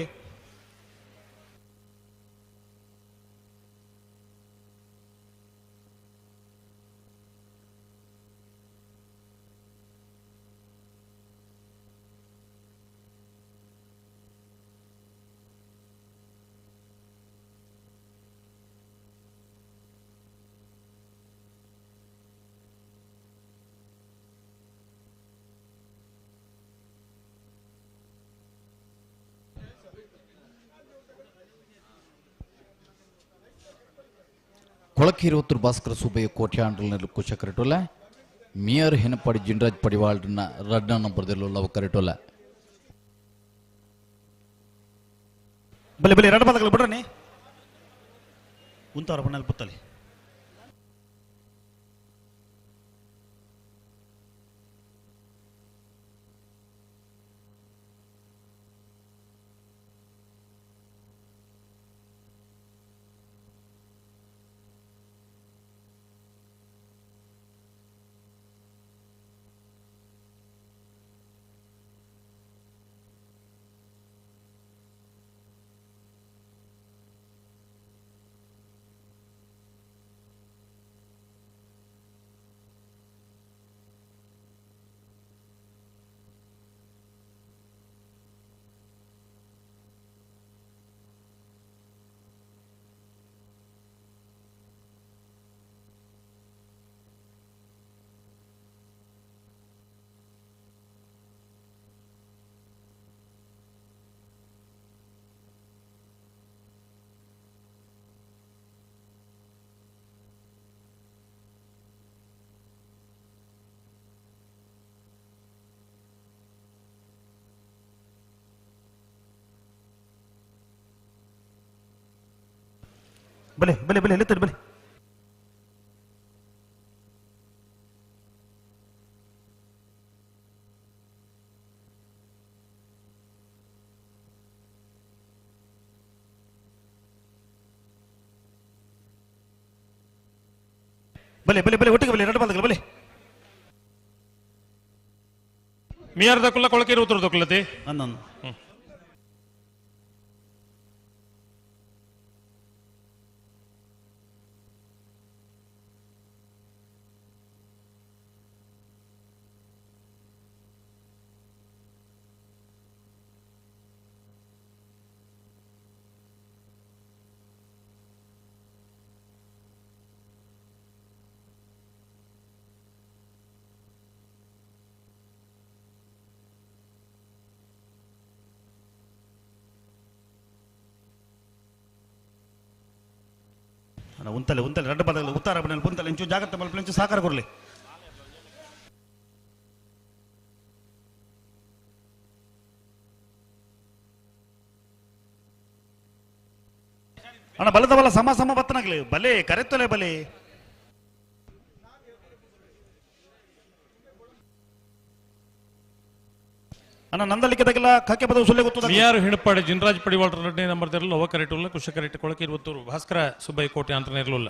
ಕೊಳಕಿರುವತ್ತೂರು ಭಾಸ್ಕರ ಸುಬ್ಬಯ್ಯ ಕೋಟ್ಯಾಂಡ್ರಲ್ನಲ್ಲಿ ಕುಶ ಕರೆಟೋಲ ಮಿಯರ್ ಹೆನಪಾಡಿ ಜಿನ್ರಾಜ್ ಪಡಿವಾಳ್ರನ್ನ ರಡ್ನ ನಂಬರ್ದಲ್ಲೂ ಲವ್ ಕರೆಟೋಲ ಬಲೆ ಬಲೆ ಎರಡು ಪದಗಳು ಬಿಡ್ರನಿ ಉಂತಾರ ಬಣ್ಣಲ್ಲಿ ಪುತ್ತಲಿ ಬಲೆ ಬಲೆ ಬಲೆ ಎಲ್ಲಿತ್ತಡಿ ಬಲೆ ಬಲೆ ಬಲೆ ಬಲೆ ಒಟ್ಟಿಗೆ ಬಲೆ ಎರಡು ಪದಗಳು ಬಲೆ ಮಿಯಾರ್ ದಕ್ಕುಲ್ಲ ಕೊಳಕೇರು ಉತ್ತರ ದಕ್ಕುಲ್ಲತಿ ಅನ್ನೊಂದು ಅಣ್ಣ ಉಂತಲೆ ಉಂತಲೆ ಎರಡು ಪದಗಳು ಉತ್ತಾರ ಬಣ್ಣಲ್ಲಿ ಪುಂತಲೆ ಇಂಚು ಜಾಗ್ರತೆ ಮಲ್ಪಲೆ ಇಂಚು ಸಾಕಾರ ಕೊರಲಿ ಅಣ್ಣ ಬಲದ ಬಲ ಸಮ ಸಮ ಬತ್ತನಾಗ್ಲಿ ಬಲೆ ಕರೆತ್ತೊಲೆ ಬಲೆ. ಅಣ್ಣ ನಂದಲಿಕೆ ತಗಲ ಕಕ್ಕೆ ಪದವು ಸುಳ್ಳೆ ಗೊತ್ತು ಮಿಯಾರು ಹಿಣಪಾಡಿ ಜಿನ್ರಾಜ್ ಪಡಿವಾಳ್ ಎರಡನೇ ನಂಬರ್ ತೆರಲು ಲವ ಕರೆಟುಲ್ಲ ಕುಶ ಕರೆಟ್ ಕೊಳಕೆ ಇರುವತ್ತೂರು ಭಾಸ್ಕರ ಸುಬ್ಬಯ್ಯ ಕೋಟೆ ಅಂತ ಇರಲಿಲ್ಲ.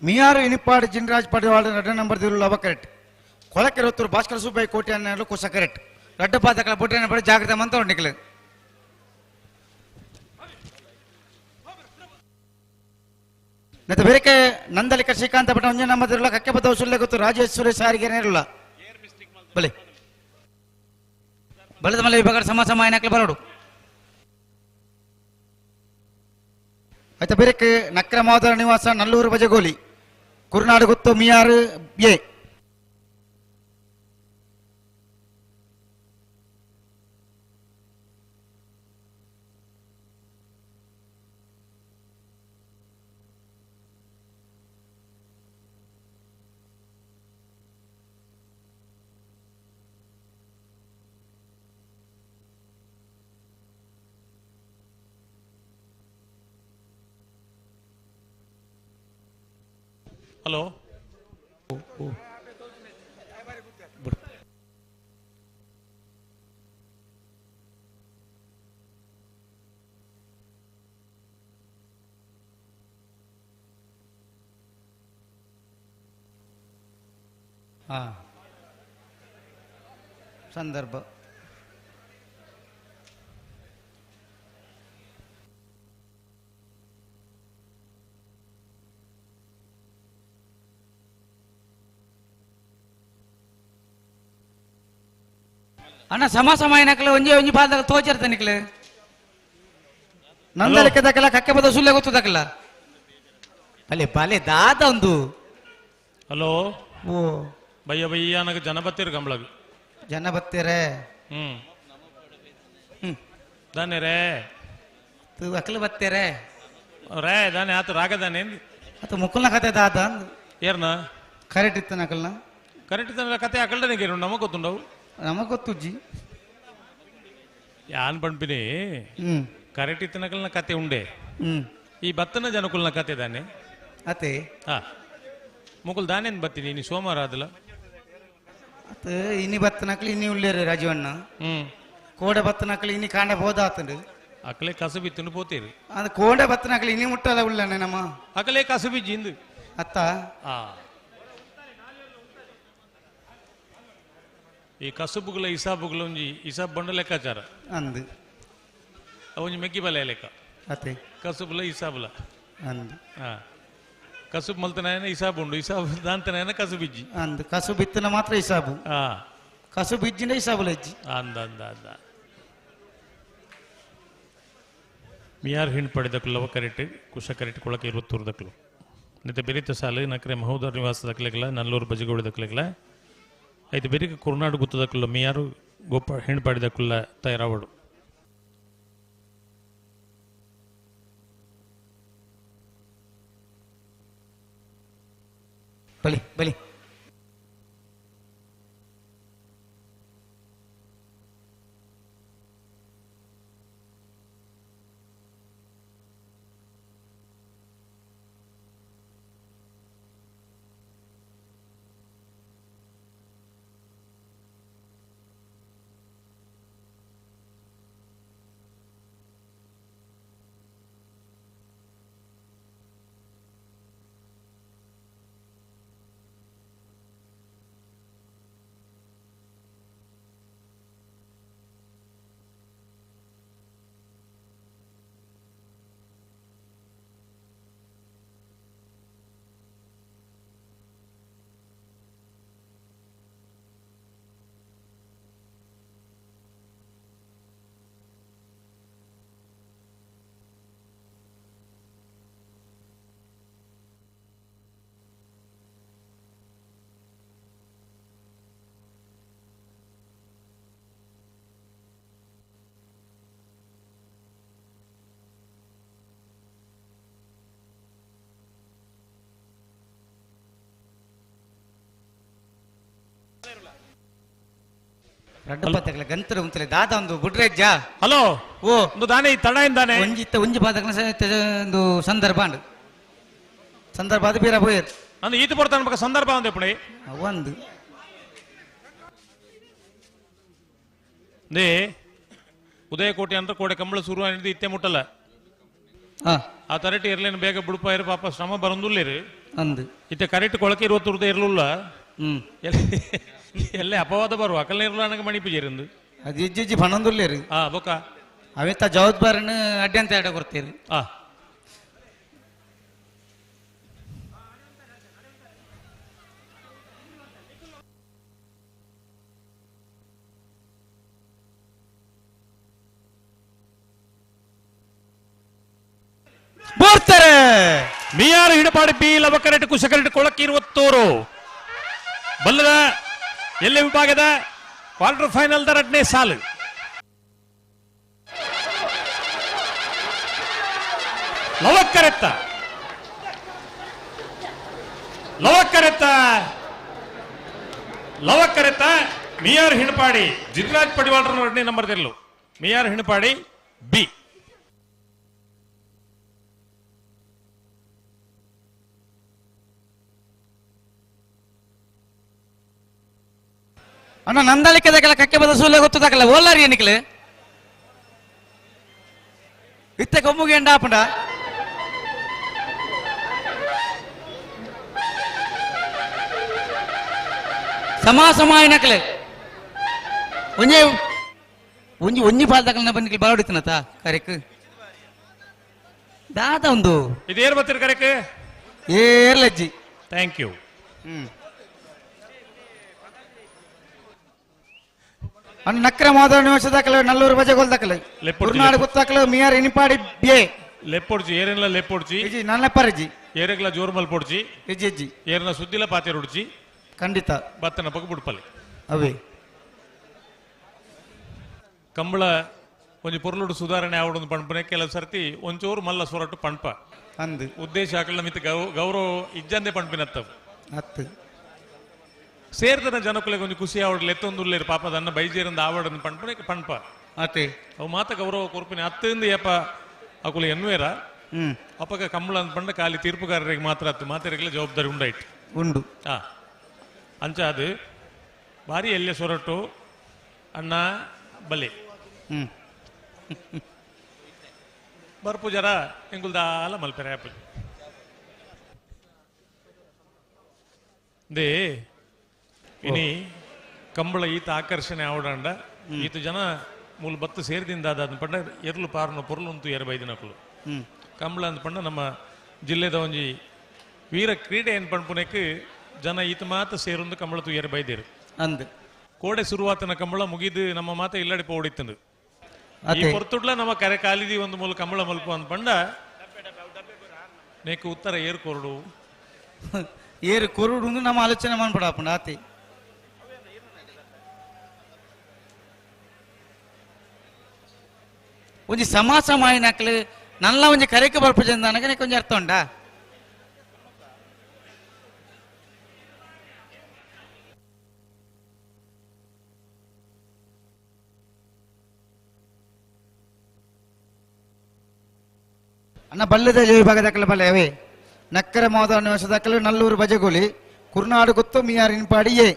ಮಿಯಾರು ಇನಿಪಾಡು ಜಿನ್ರಾಜ್ ಪಡಿವಾಳ ರಡ್ಡ ನಂಬರ್ ದಿರು ಲವ ಕರೆಕ್ಟ್ ಕೊಳಕೆರೊತ್ತೂರು ಭಾಸ್ಕರ ಸುಬ್ಬಯ್ಯ ಕೋಟೆ ಅನ್ನಲು ಕುಸ ಕರೆಕ್ಟ್ ರಡ್ಡ ಪಾತಕಲ ಬುಟ್ಟಿನ ಪಡೆ ಜಾಗ್ರತೆ ಮಂತ ನಿಕ್ಲು. ಮತ್ತೆ ಬೇರೆ ನಂದಲಿಕ ಶ್ರೀಕಾಂತ ಭಟ್ ಒಂಜೆ ನಂಬರ್ ದಿರುಲ ಕಕ್ಕೆ ಬದವು ಸುಳ್ಳೆ ಗೊತ್ತು ರಾಜೇಶ್ ಸುರೇಶ್ ಸಾರಿಗೆ ಇರಲ್ಲ. ಬಲೆ ಬಲದ ಮಲೆ ವಿಭಾಗ ಸಮ ಸಮ ಏನಕ್ಲೆ ಬರೋಡು. ಆಯ್ತಾ ಬೇರೆ ನಕ್ರ ಮಾದರ ನಿವಾಸ ನಲ್ಲೂರು ಬಜಗೋಲಿ ಕುರುನಾಡು ಗೊತ್ತು ಮಿಯಾರು ಎ ಹಲೋ ಹಾ ಸಂದರ್ಭ ಅಣ್ಣ ಸಮ ಸಮ ಏನಕ್ಕಲ್ಲ ಒಂಜಿ ಒಂಜಿ ಪಾಲ್ದಾಗ ತೋಚಿರ್ತ ನಿಕ್ಲೆ ನಂದಲಿಕ ದಕಲ ಕಕ್ಕೆ ಬದ ಸುಳ್ಳೆ ಗೊತ್ತದಕ್ಕಲ್ಲ ಬಲೆ ಬಲೆ ದಾದ ಒಂದು. ಹಲೋ ಓ ಬಯ್ಯ ಬಯ್ಯ ನನಗೆ ಜನ ಬತ್ತೀರ ಕಂಬಳಗ ಜನ ಬತ್ತೀರೆ. ಹ್ಮ್ ದಾನೆ ರೇ ಅಕ್ಕಲು ಬತ್ತೀರೆ ರೇ ದಾನೆ ಆತ ರಾಗದಾನೆ ಆತ ಮುಕ್ಕಲ್ನ ಕತೆ ದಾದ ಏರ್ನ ಕರೆಕ್ಟ್ ಇತ್ತು ನಕಲ್ನ ಕರೆಕ್ಟ್ ಇತ್ತ ಕತೆ ಅಕಲ್ಡನಿಗೆ ನಮಗ್ ಗೊತ್ತುಂಡವು ನಮಗ್ ಗೊತ್ತುಜ್ಜಿ ಯಾನ್ ಪಂಪಿನಿ ಕರೆಕ್ಟ್ ಇತ್ತನಕಲ್ನ ಕತೆ ಉಂಡೆ ಈ ಬತ್ತನ ಜನಕುಲ್ನ ಕತೆ ದಾನೆ ಅತೆ ಹಾ ಮುಕುಲ್ ದಾನೇನ್ ಬತ್ತೀನಿ ನೀ ಸೋಮವಾರ ಆದಲ್ಲ ಅತ್ ಇನಿ ಬತ್ತನಕಲಿ ಇನಿ ಉಳ್ಳೇರಿ ರಾಜೀವಣ್ಣ ಕೋಡೆ ಬತ್ತನಕಲಿ ಇನಿ ಕಾಂಡ ಬೋದಾತಂಡು ಅಕಲೆ ಕಸುಬಿ ತಿನ್ನು ಪೋತೀರಿ ಅದು ಕೋಡೆ ಬತ್ತನಕಲಿ ಇನಿ ಮುಟ್ಟದ ಉಳ್ಳನೆ ನಮ್ಮ ಅಕಲೆ ಕಸುಬಿ ಜಿಂದು ಅತ್ತ ಆ ಈ ಕಸುಬುಗಳ ಇಸಾಬುಗಳ ಒಂಜಿ ಇಸಾಬ್ ಬಂಡ ಲೆಕ್ಕಾಚಾರ ಅಂದು ಒಂಜಿ ಮೆಗ್ಗಿ ಬಲೆ ಲೆಕ್ಕ ಅತೆ ಕಸುಬುಲ ಇಸಾಬುಲ ಅಂದು ಹಾ ಕಸುಬು ಮಲ್ತನಾಯನ ಇಸಾಬು ಉಂಡು ಇಸಾಬು ದಾಂತನಾಯನ ಕಸುಬಿಜ್ಜಿ ಅಂದು ಕಸು ಬಿತ್ತನ ಮಾತ್ರ ಇಸಾಬು ಹಾ ಕಸು ಬಿಜ್ಜಿನ ಇಸಾಬುಲ ಇಜ್ಜಿ ಅಂದ ಅಂದ ಅಂದ ಮಿಯಾರ್ ಹಿಂಡ್ ಪಡೆದಕ್ಲು ಲವ ಕರೆಟ್ ಕುಶ ಕರೆಟ್ ಕೊಳಕ ಇರುವತ್ತೂರು ನಿತ ಬೆರಿತ ಸಾಲು ನಕ್ರೆ ಮಹೋದರ್ ನಿವಾಸ ದಕ್ಲೆಗ್ಲ ನಲ್ಲೂರು ಬಜಗೋಳಿ ದಕ್ಲೆಗ್ಲ ಐದು ಬೆರಿಕ ಕುರ್ನಾಡು ಗುತ್ತದಕ್ಕಲ್ಲ ಮಿಯಾರು ಗೋಪ ಹಿಂಡ್ ಪಡೆದಕ್ಕಲ್ಲ ತಯಾರಾವಡು. ಬಲಿ ಬಲಿ ರಡ್ಡು ಪತ್ತಕಲ ಗಂತರ ಉಂತಲೆ ದಾದ ಒಂದು ಬುಡ್ರೆಜ್ಜ ಹಲೋ ಓ ಒಂದು ದಾನೆ ತಡ ಇಂದಾನೆ ಒಂಜಿ ಇತ್ತ ಒಂಜಿ ಪಾದಕನ ಒಂದು ಸಂದರ್ಭ ಅಂಡು ಸಂದರ್ಭ ಅದು ಬೀರ ಪೋಯರ್ ಅಂದು ಈತ ಪೊರ್ತಾನ ಬೊಕ ಸಂದರ್ಭ ಒಂದು ಎಪ್ಪುಣಿ ಒಂದು they ಉದಯಕೋಟೆ ಅಂತ ಕೋಡೆ ಕಂಬಳ ಶುರು ಆಗಿದ್ದು ಇತ್ತೆ ಮುಟ್ಟಲ್ಲ ಆ ತರಟಿ ಇರ್ಲೇನು ಬೇಗ ಬುಡುಪಾಯಿರು ಪಾಪ ಶ್ರಮ ಬರಂದುಲ್ಲೇರು ಅಂದು ಇತ್ತೆ ಕರೆಕ್ಟ್ ಕೊಳಕೆ ಇರುವತ್ತುರ್ದ ಇರ್ಲಿಲ್ಲ ಎಲ್ಲೇ ಅಪವಾದ ಬರುವ ಅಕಲ್ ಇರ್ಲ ನನಗೆ ಮಣಿಪು ಅದು ಇಜ್ಜಿಜ್ಜಿ ಪಣಂದುಲ್ಲೇರು ಆ ಬೊಕ ಅವೆತ್ತ ಜವಾಬ್ದಾರಿನ ಅಡ್ಡಂತ ಎಡ ಕೊಡ್ತೀರಿ ಆ ಬರ್ತಾರೆ ಮಿಯಾರು ಹಿಡಪಾಡಿ ಬಿ ಲವಕರೆಟ್ ಕುಶಕರೆಟ್ ಕೊಳಕ್ಕೆ ಇರುವತ್ತೋರು ಬಲ್ಲದ ಎಲ್ಲೆ ವಿಭಾಗದ ಕ್ವಾರ್ಟರ್ ಫೈನಲ್ the ಎರಡನೇ ಸಾಲು ಲವಕ್ಕರೆತ್ತ ಲವಕ್ಕರೆತ್ತ ಲವಕ್ಕರೆತ್ತ ಮಿಯಾರ್ ಹಿಣಪಾಡಿ ಜಿಲ್ಲಾಜ್ ಪಡಿವಾಳರ ಎರಡನೇ ನಂಬರ್ ತೆರಲು ಮಿಯಾರ್ ಹಿಣಪಾಡಿ ಬಿ ಅಣ್ಣ ನಂದಳಿಕೆ ದಕಲ ಕಕ್ಕೆ ಬದ ಸೂಲೆ ಗೊತ್ತು ದಕಲ ಓಲಾರಿ ಎನಿಕಲೆ ಇತ್ತೆ ಕೊಮ್ಮುಗೆ ಎಂಡ ಆಪುಂಡ ಸಮಾ ಸಮ ಎನಕಲೆ ಒಂಜೆ ಒಂಜಿ ಒಂಜಿ ಪಾಲ್ ದಕಲನ ಬಂದಿಕಲ್ ಬಾವಡಿತನತ ಕರೆಕ್ ದಾದ ಒಂದು ಇದು ಏರ್ ಬರ್ತೀರಿ ಕರೆಕ್ ಏರ್ಲಜ್ಜಿ thank you ಅಣ್ಣ ನಕ್ರ ಮಾದರ ನಿಮಿಷ ದಾಖಲೆ ನಲ್ಲೂರು ಬಜೆಗೋಲ್ ದಾಖಲೆ ಕುರ್ನಾಡು ಗೊತ್ತಾಕಲು ಮಿಯಾರ್ ಇನಿಪಾಡಿ ಬೇ ಲೆಪ್ಪೊಡ್ಚಿ ಏರೆನ್ಲ ಲೆಪ್ಪೊಡ್ಚಿ ಇಜಿ ನನ್ನ ಪರಜಿ ಏರೆಗ್ಲ ಜೋರ್ ಮಲ್ಪೊಡ್ಚಿ ಇಜಿ ಇಜ್ಜಿ ಏರ್ನ ಸುದ್ದಿಲ ಪಾತೆರುಡ್ಚಿ ಖಂಡಿತ ಬತ್ತನ ಪಕ್ಕ ಬುಡ್ಪಲ್ಲಿ ಅವೇ ಕಂಬಳ ಒಂಜಿ ಪೊರ್ಲುಡು ಸುಧಾರಣೆ ಆವಡೊಂದು ಪಣ್ಪನೆ ಕೆಲವು ಸರ್ತಿ ಒಂಚೂರು ಮಲ್ಲ ಸೊರಟು ಪಣ್ಪ ಅಂದು ಉದ್ದೇಶ ಆಕಳ ಮಿತ್ ಗೌರವ ಇಜ್ಜಂದೆ ಪಣ್ಪಿನತ್ತವು ಹತ್ತು ಸೇರ್ದನ ಜನಕುಲೆಗೆ ಒಂಜಿ ಖುಷಿ ಆವಡಲು ಎತ್ತೊಂದುಲ್ಲೇರು ಪಾಪದನ್ನ ಬೈಜೇರಂದ ಆವಡನ್ನು ಪಣ್ಪನೆ ಪಣ್ಪ ಅತೆ ಅವು ಮಾತ ಗೌರವ ಕೊರ್ಪಿನ ಅತ್ತಿಂದ ಏಪ ಅಕುಲು ಎನ್ನುವೇರ ಅಪಗ ಕಂಬಳ ಅಂತ ಪಂಡ ಖಾಲಿ ತೀರ್ಪುಗಾರರಿಗೆ ಮಾತ್ರ ಅತ್ತು ಮಾತೆರಿಗೆಲ್ಲ ಜವಾಬ್ದಾರಿ ಉಂಡಾಯ್ತು ಉಂಡು ಆ ಅಂಚ ಅದು ಭಾರಿ ಎಲ್ಲೆ ಸೊರಟು ಅಣ್ಣ ಬಲೆ ಬರ್ಪು ಜರ ಎಂಗುಲ್ದಾಲ ಮಲ್ಪೆರೆ ಆಪು they ಇನಿ ಕಂಬಳ ಈತ ಆಕರ್ಷಣೆ ಆವಡಂಡ ಈತ ಜನ ಮೂಲ ಬತ್ತು ಸೇರ್ದಿಂದ ಅದಾದ ಪಂಡ ಎರ್ಲು ಪಾರ್ನ ಪೊರ್ಲುಂತು ಎರ್ ಬೈದಿನಕುಲು ಕಂಬಳ ಅಂದ ಪಂಡ ನಮ್ಮ ಜಿಲ್ಲೆದ ಒಂಜಿ ವೀರ ಕ್ರೀಡೆ ಏನ್ ಪಣ್ಪುನೆಕ್ ಜನ ಈತ ಮಾತ ಸೇರೊಂದು ಕಂಬಳ ತುಯರ್ ಬೈದಿರು ಅಂದ್ ಕೋಡೆ ಶುರುವಾತನ ಕಂಬಳ ಮುಗಿದು ನಮ್ಮ ಮಾತ ಇಲ್ಲಡಿ ಪೋಡಿತ್ತಂದು ಈ ಪೊರ್ತುಡ್ಲ ನಮ್ಮ ಕರೆ ಕಾಲಿದಿ ಒಂದು ಮೂಲ ಕಂಬಳ ಮಲ್ಪ ಅಂದ ಪಂಡ ನೇಕು ಉತ್ತರ ಏರ್ ಕೊರಡು ಏರು ಕೊರಡು ನಮ್ಮ ಆಲೋಚನೆ ಮಾಡ್ಬಿಡಪ್ಪ ಆತಿ ಒಂಜಿ ಸಮಾಸ ಮಾಯಿನಕ್ಲು ನಲ್ಲ ಒಂಜಿ ಕರೆಕ್ ಬರ್ಪುಜಂದ ನನಗೆ ಕೊಂಚ ಅರ್ಥ ಉಂಡಾ ಅಣ್ಣ ಬಲ್ಲದ ವಿಭಾಗದ ಬಲ್ಲೆ ಅವೇ ನಕ್ಕರ ಮಾದ ನಿವಾಸದಾಕಲು ನಲ್ಲೂರು ಬಜಗೋಲಿ ಕುರ್ನಾಡು ಗೊತ್ತು ಮಿಯಾರ್ ಇನ್ಪಾಡಿ ಎ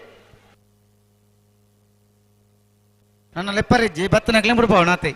ನನ್ನ ಲೆಪ್ಪರೆಜ್ಜಿ ಬತ್ತನಕ್ಲೆ ಬಿಡ್ಪಾವ ನಾತೆ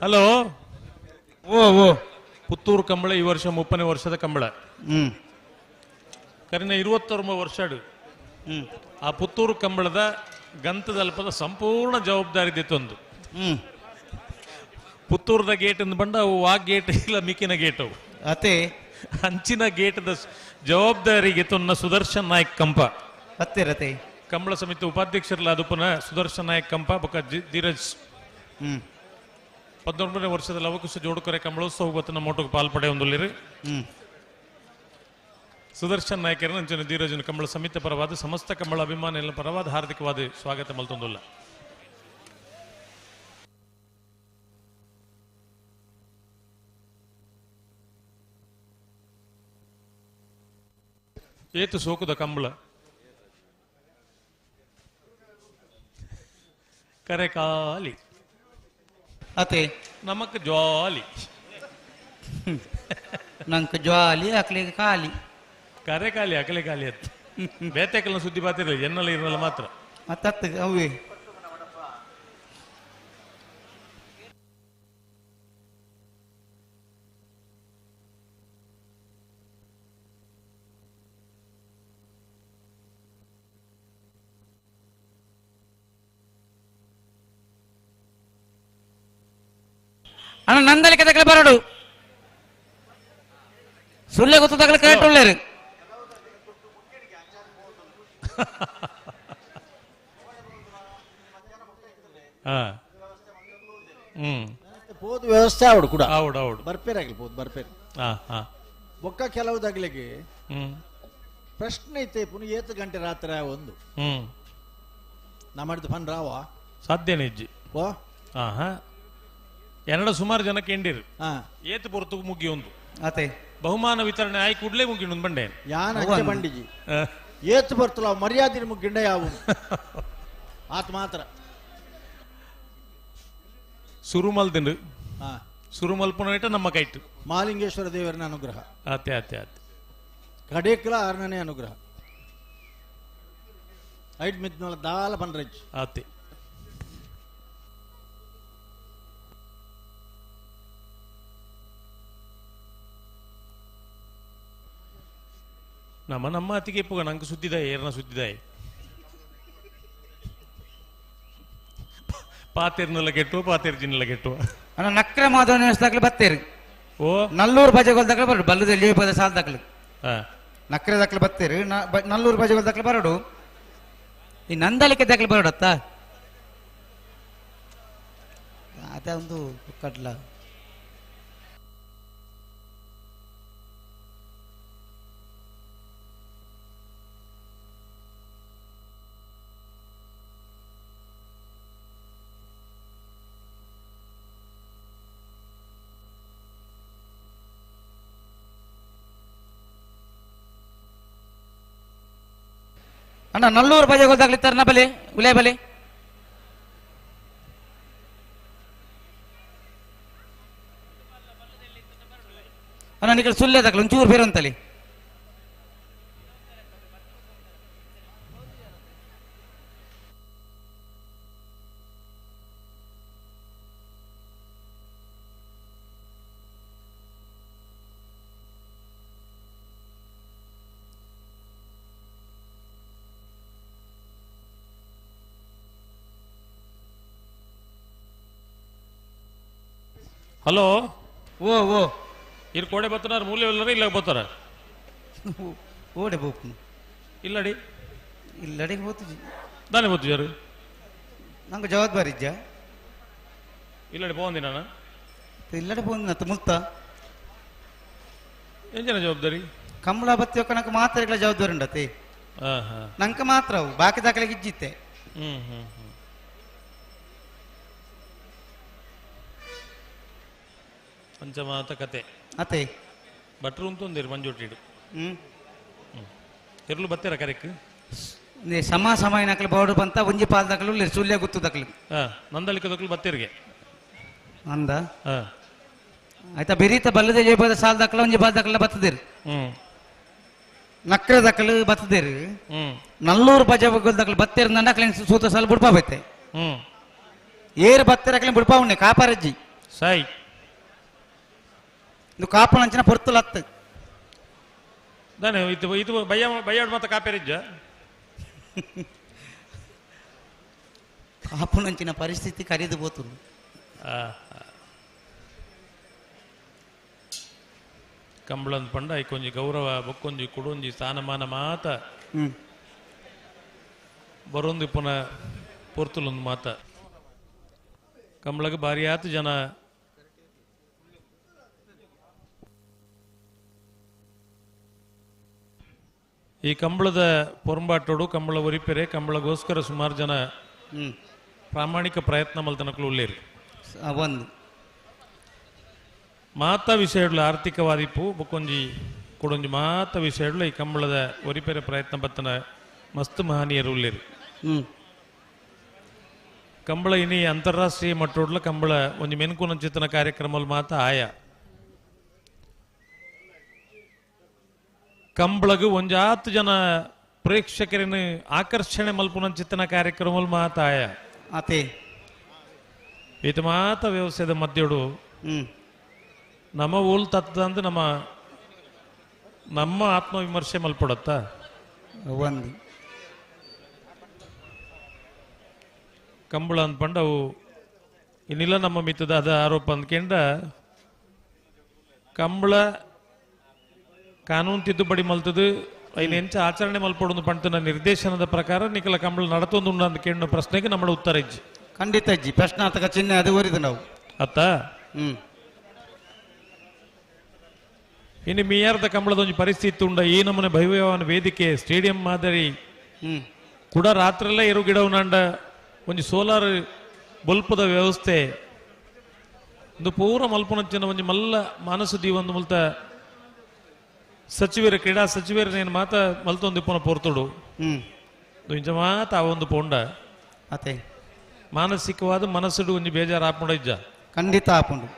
Hello ಓ ಓ ಪುತ್ತೂರು ಕಂಬಳ ಈ ವರ್ಷ 30ನೇ ವರ್ಷದ ಕಂಬಳ. ಕರಿನ 29 ವರ್ಷ ಆ ಪುತ್ತೂರು ಕಂಬಳದ ಗಂತದಲ್ಪದ ಸಂಪೂರ್ಣ ಜವಾಬ್ದಾರಿ ದಿತ್ತೊಂದು. ಪುತ್ತೂರದ ಗೇಟ್ ಇಂದ ಬಂಡ ಅವು ಆ ಗೇಟ್ ಇಲ್ಲ ಮಿಕ್ಕಿನ ಗೇಟ್ ಅವು ಅತೆ ಹಂಚಿನ ಗೇಟದ ಜವಾಬ್ದಾರಿಗೆ ತೊನ್ನ ಸುದರ್ಶನ್ ನಾಯಕ್ ಕಂಪ ಅತ್ತೆ ಕಂಬಳ ಸಮಿತಿ ಉಪಾಧ್ಯಕ್ಷರಲ್ಲ ಅದು ಪುನಃ ಸುದರ್ಶನ್ ನಾಯಕ್ ಕಂಪ ಬೊಕ ಧೀರಜ್ 19ನೇ ವರ್ಷದ ಲವಕುಶ ಜೋಡುಕೊರೆ ಕಂಬಳೋತ್ಸವ ಗೊತ್ತ ನಮ್ಮ ಮೋಟಕ್ಕೆ ಪಾಲ್ಪಡೆ ಒಂದುಲ್ಲಿರಿ. ಸುದರ್ಶನ್ ನಾಯಕರನ್ನ ಅಂಚಿನ ಧೀರಜನ ಕಂಬಳ ಸಮಿತಿ ಪರವಾದ ಸಮಸ್ತ ಕಂಬಳ ಅಭಿಮಾನಿಗಳ ಪರವಾದ ಹಾರ್ದಿಕವಾದ ಸ್ವಾಗತ ಮಲ್ತೊಂದುಲ್ಲ. ಏತು ಸೋಕುದ ಕಂಬಳ ಕರೆ ಖಾಲಿ ಅತೆ ನಮಕ್ ಜಾಲಿ ನಂಗೆ ಜಾಲಿ ಅಕ್ಲಿಗೆ ಖಾಲಿ ಕರೆ ಖಾಲಿ ಅಕಲೆ ಖಾಲಿ ಅತ್ತು ಬೇತೆಕಲ್ನ ಸುದ್ದಿ ಬಾತಿರಲಿ ಎನ್ನಲ್ಲ ಇರಲ್ಲ ಮಾತ್ರ ಮತ್ತತ್ತು ಅವೇ ಅಣ್ಣ ನಂದಲಿಕ್ಕೆ ತಗಲ ಬರಡು ಸುಳ್ಳೆ ಗೊತ್ತು ತಗಲ ಕರೆಕ್ಟ್ ಒಳ್ಳೇರು. ಪೋದು ವ್ಯವಸ್ಥೆ ಆವಡು ಕೂಡ ಆವಡು ಆವಡು ಬರ್ಪೇರ್ ಆಗಲಿ ಪೋದು ಬರ್ಪೇರ್ ಬೊಕ್ಕ ಕೆಲವು ತಗಲಿಗೆ ಪ್ರಶ್ನೆ ಐತೆ ಪುನಃ ಏತು ಗಂಟೆ ರಾತ್ರಿ ಒಂದು ನಮ್ಮದು ಫನ್ ರಾವ ಸಾಧ್ಯನೇ ಇಜ್ಜಿ ಓ ಹಾ ಎನ್ನಡ ಸುಮಾರು ಜನಕ್ಕೆ ಎಂಡಿರು ಏತು ಪೊರ್ತುಗು ಮುಗಿ ಒಂದು ಅತೆ ಬಹುಮಾನ ವಿತರಣೆ ಆಯ್ ಕೂಡಲೇ ಮುಗಿ ಒಂದು ಬಂಡೆ ಯಾನ ಅಂಚೆ ಬಂಡಿಜಿ ಏತು ಬರ್ತಲ್ಲ ಮರ್ಯಾದೆ ನಿಮಗೆ ಗಿಂಡ ಯಾವ ಆತ ಮಾತ್ರ ಸುರುಮಲ್ದಿಂಡು ಸುರುಮಲ್ಪನ ನಮ್ಮ ಕೈಟು ಮಾಲಿಂಗೇಶ್ವರ ದೇವರನ ಅನುಗ್ರಹ ಆತೆ ಆತೆ ಆತೆ ಕಡೇಕ್ಲ ಆರ್ನನೇ ಅನುಗ್ರಹ ಐಟ್ ಮಿದ್ನೋಳ ದಾಲ ಬಂಡ್ರಜ್ ಆತೆ ನಮ್ಮ ನಮ್ಮ ಅತ್ತಿಗೆ ಇಪ್ಪುಗ ನಂಗೆ ಸುದ್ದಿದಾಯ ಏರ್ನ ಸುದ್ದಿದಾಯ ಪಾತೇರ್ನೆಲ್ಲ ಕೆಟ್ಟುವ ಪಾತೇರ್ ಜಿನ್ನೆಲ್ಲ ಕೆಟ್ಟುವ ಅಣ್ಣ ನಕ್ರ ಮಾಧವನ ದಾಖಲೆ ಬತ್ತೇರಿ ಓ ನಲ್ಲೂರು ಬಜೆಗೋಲ್ ದಾಖಲೆ ಬರಡು ಬಲ್ಲದಲ್ಲಿ ಪದ ಸಾಲ ದಾಖಲೆ ನಕ್ರೆ ದಾಖಲೆ ಬತ್ತೇರಿ ನಲ್ಲೂರು ಬಜೆಗೋಲ್ ದಾಖಲೆ ಬರಡು ಈ ನಂದಲಿಕೆ ದಾಖಲೆ ಬರಡತ್ತ ಅದೇ ಒಂದು ಕಡ್ಲ ಅಣ್ಣ ನಲ್ಲೂರು ಬಜೆ ಗೊತ್ತಾಗ್ಲಿತ್ತಾರ ಬಲೆ ಉಲೆ ಬಲೆ ಅಣ್ಣ ನಿಕಲ್ ಸುಳ್ಳೆ ದಾಖಲೆ ಒಂಚೂರು ಬೇರೆ ಅಂತಲ್ಲಿ ಹಲೋ ಓ ಓ ಇರ್ ಕೋಡೆ ಬರ್ತಾರ ಮೂಲೆ ಎಲ್ಲರ ಇಲ್ಲ ಬರ್ತಾರ ಓಡೆ ಬೋಪು ಇಲ್ಲಡಿ ಇಲ್ಲಡಿ ಹೋತು ದಾನೆ ಬೋತು ಯಾರು ನಂಗೆ ಜವಾಬ್ದಾರಿ ಇಜ್ಜ ಇಲ್ಲಡಿ ಪೋಂದಿ ನಾನು ಇಲ್ಲಡೆ ಪೋಂದಿನ ಮುಲ್ತ ಏನ್ ಜನ ಜವಾಬ್ದಾರಿ ಕಂಬಳ ಬತ್ತಿ ನಂಗೆ ಮಾತ್ರ ಜವಾಬ್ದಾರಿ ಉಂಡತೆ ನಂಗೆ ಮಾತ್ರ ಅವು ಬಾಕಿ ದಾಖಲೆಗೆ ಇಜ್ಜಿತ್ತೆ. ಹ್ಮ್ ಹ್ಮ್ ಹ್ಮ್ ಪಂಚಮಾತ ಕತೆ ಅತೆ ಭಟ್ರು ಅಂತೊಂದಿರು ಮಂಜೋಟಿಡು ಹ್ಮ್ ಎರ್ಲು ಬತ್ತೀರ ಕರೆಕ್ ಸಮ ಸಮಯ ನಕಲು ಬೋರ್ಡ್ ಬಂತ ಒಂಜಿ ಪಾಲ್ ದಾಖಲು ಸುಳ್ಯ ಗುತ್ತು ದಾಖಲು ನಂದಳಿಕ ದಾಖಲು ಬತ್ತೀರಿಗೆ ಅಂದ ಆಯ್ತಾ ಬೆರೀತ ಬಲ್ಲದೆ ಜಯಪದ ಸಾಲ್ ದಾಖಲ ಒಂಜಿ ಪಾಲ್ ದಾಖಲ ಬತ್ತದಿರು ನಕ್ರೆ ದಾಖಲು ಬತ್ತದಿರು ನಲ್ಲೂರು ಬಜ ದಾಖಲು ಬತ್ತೀರ ನಕಲಿನ ಸೂತ ಸಾಲ ಬುಡ್ಪಾ ಬೈತೆ ಏರು ಬತ್ತೀರ ಅಕಲಿನ ಬುಡ್ಪಾ ಉಣ್ಣೆ ಕಾಪಾರಜ್ಜಿ Sai ಇದು ಕಾಪುನಂಚಿನ ಪೊರ್ತುಲತ್ತು ದಾನೆ ಇದು ಇದು ಬಯ್ಯ ಬಯ್ಯಾಡ್ ಮಾತ ಕಾಪೇರಿಜ್ಜ ಕಾಪುನಂಚಿನ ಪರಿಸ್ಥಿತಿ ಕರಿದು ಪೋತು ಕಂಬಳಂದ್ ಪಂಡ ಐಕೊಂಜಿ ಗೌರವ ಬೊಕ್ಕೊಂಜಿ ಕುಡೊಂಜಿ ಸ್ಥಾನಮಾನ ಮಾತ ಬರೊಂದು ಪುನಃ ಪೊರ್ತುಲೊಂದು ಮಾತ ಕಂಬಳಗೆ ಭಾರಿ ಆತು ಜನ ಈ ಕಂಬಳದ ಪೊರಂಬಾಟೋಡು ಕಂಬಳ ಒರಿಪೆರೆ ಕಂಬಳಗೋಸ್ಕರ ಸುಮಾರು ಜನ ಪ್ರಾಮಾಣಿಕ ಪ್ರಯತ್ನ ಮಲ್ತನಕಲು ಉಳ್ಳೇರಿ ಒಂದು ಮಾತಾ ವಿಷಯಗಳು ಆರ್ಥಿಕವಾದಿಪ್ಪು ಬೊಕ್ಕೊಂಜಿ ಕೊಡೊಂಜಿ ಮಾತಾ ವಿಷಯಗಳು ಈ ಕಂಬಳದ ಒರಿಪೆರೆ ಪ್ರಯತ್ನ ಬತ್ತನ ಮಸ್ತ್ ಮಹನೀಯರು ಉಳ್ಳೇರಿ. ಕಂಬಳ ಇನಿ ಅಂತಾರಾಷ್ಟ್ರೀಯ ಮಟ್ಟೋಡ್ಲ ಕಂಬಳ ಒಂಜಿ ಮೆನ್ಕುನಂಚಿತನ ಕಾರ್ಯಕ್ರಮ ಮಾತ ಆಯ ಕಂಬಳಗು ಒಂಜಾತು ಜನ ಪ್ರೇಕ್ಷಕರನ್ನು ಆಕರ್ಷಣೆ ಮಲ್ಪುನಂಚಿತನ ಕಾರ್ಯಕ್ರಮ ಮಾತ ಆಯ ಆತೆ ಇದು ಮಾತ ವ್ಯವಸಾಯದ ಮಧ್ಯಡು ನಮ್ಮ ಊಲ್ ತತ್ತಂದು ನಮ್ಮ ನಮ್ಮ ಆತ್ಮವಿಮರ್ಶೆ ಮಲ್ಪಡತ್ತ ಒಂದು ಕಂಬಳ ಅಂದ್ಪಂಡ ಅವು ಇನ್ನಿಲ್ಲ ನಮ್ಮ ಮಿತ್ತದ ಅದ ಆರೋಪ ಅಂದ್ಕೊಂಡ ಕಂಬಳ ಕಾನೂನು ತಿದ್ದುಪಡಿ ಮಲ್ತದು ಐನು ಎಂಚ ಆಚರಣೆ ಮಲ್ಪಡೊಂದು ಪಂಟನ ನಿರ್ದೇಶನದ ಪ್ರಕಾರ ನಿಖಲ ಕಂಬಳ ನಡತೊಂದು ಉಂಡು ಅಂದ್ಕೊಂಡು ಪ್ರಶ್ನೆಗೆ ನಮ್ಮ ಉತ್ತರ ಇಜ್ಜಿ. ಖಂಡಿತ ಇಜ್ಜಿ ಪ್ರಶ್ನಾರ್ಥಕ ಚಿಹ್ನೆ ಅದು ಓರಿದು ನಾವು ಅತ್ತ ಇನ್ನು ಮೀಯಾರ್ದ ಕಂಬಳದ ಒಂಜಿ ಪರಿಸ್ಥಿತಿ ಉಂಡ ಈ ನಮ್ಮನೆ ಭವ್ಯವಾನ ವೇದಿಕೆ ಸ್ಟೇಡಿಯಂ ಮಾದರಿ ಕೂಡ ರಾತ್ರೆಲ್ಲ ಇರು ಗಿಡವನಾಂಡ ಒಂಜಿ ಸೋಲಾರ್ ಬಲ್ಪದ ವ್ಯವಸ್ಥೆ ಒಂದು ಪೂರ ಮಲ್ಪನಂಚಿನ ಒಂಜಿ ಮಲ್ಲ ಮಾನಸ ದೀವೊಂದು ಮುಲ್ತ ಸಚಿವರು ಕ್ರೀಡಾ ಸಚಿವರು ನೇನು ಮಾತ ಮಲ್ತೊಂದು ಇಪ್ಪನ ಪೋರ್ತುಡು ಇಂಚ ಮಾತ ಆ ಒಂದು ಪೋಂಡ ಅತೆ ಮಾನಸಿಕವಾದ ಮನಸ್ಸುಡು ಒಂಜಿ ಬೇಜಾರು ಆಪುಂಡ ಇಜ್ಜ ಖಂಡಿತ ಆಪುಂಡು.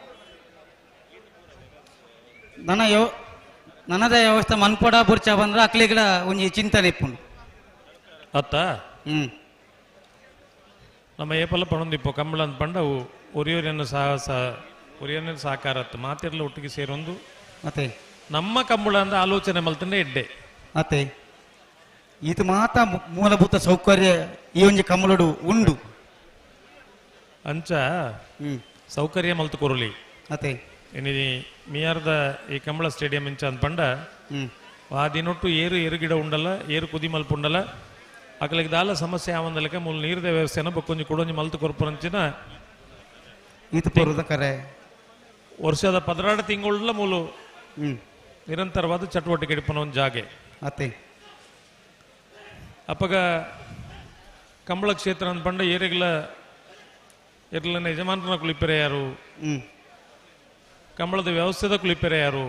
ನನ್ನ ನನದ ವ್ಯವಸ್ಥೆ ಮನ್ಪೊಡ ಬುರ್ಚ ಬಂದ್ರೆ ಅಕ್ಲಿಗಿಡ ಒಂಜಿ ಚಿಂತನೆ ಇಪ್ಪುಂಡು ಅತ್ತ ನಮ್ಮ ಏಪಲ್ಲ ಪಣೊಂದಿಪ್ಪು ಕಂಬಳ ಅಂತ ಪಂಡ ಅವು ಒರಿಯೋರಿಯನ್ನು ಸಾಹಸ ಒರಿಯೋನ ಸಾಕಾರತ್ತು ಮಾತಿರ್ಲ ಒಟ್ಟಿಗೆ ಸೇರೊಂದು ಮತ್ತೆ ನಮ್ಮ ಕಂಬಳ ಅಂತ ಆಲೋಚನೆ ಮಲ್ತಂಡೆ ಎಡ್ಡೆ ಅತ್ತೆ ಇದು ಮಾತ ಮೂಲಭೂತ ಸೌಕರ್ಯ ಈ ಒಂಜಿ ಕಂಬಳಡು ಉಂಡು ಅಂಚ ಸೌಕರ್ಯ ಮಲ್ತು ಕೊರಲಿ ಅತ್ತೆ ಇನಿ ಮಿಯಾರ್ದ ಈ ಕಂಬಳ ಸ್ಟೇಡಿಯಂ ಇಂಚ ಅಂತ ಪಂಡ ಆ ದಿನೊಟ್ಟು ಏರು ಏರು ಗಿಡ ಉಂಡಲ್ಲ ಏರು ಕುದಿ ಮಲ್ಪುಂಡಲ್ಲ ಅಕಲಿಗೆ ದಾಲ ಸಮಸ್ಯೆ ಆವಂದಲಕ ಮೂಲ ನೀರದ ವ್ಯವಸ್ಥೆನ ಬೊಕ್ಕೊಂಜಿ ಕೊಡೊಂಜಿ ಮಲ್ತು ಕೊರ್ಪುರಂಚಿನ ಈತ ಪೂರ್ವದ ಕರೆ ವರ್ಷದ 12 ತಿಂಗಳ ಮೂಲು ನಿರಂತರವಾದ ಚಟುವಟಿಕೆ ಇಡ್ಪನ ಒಂದು ಜಾಗೆ ಅತ್ತೆ ಅಪ್ಪಗ ಕಂಬಳ ಕ್ಷೇತ್ರ ಅಂದ್ಪಂಡ ಏರಿಗ್ಲ ಏರ್ಲನ ಯಜಮಾನರನ್ನ ಕುಳಿಪೆರೆ ಯಾರು, ಕಂಬಳದ ವ್ಯವಸ್ಥೆದ ಕುಳಿಪೆರೆ ಯಾರು,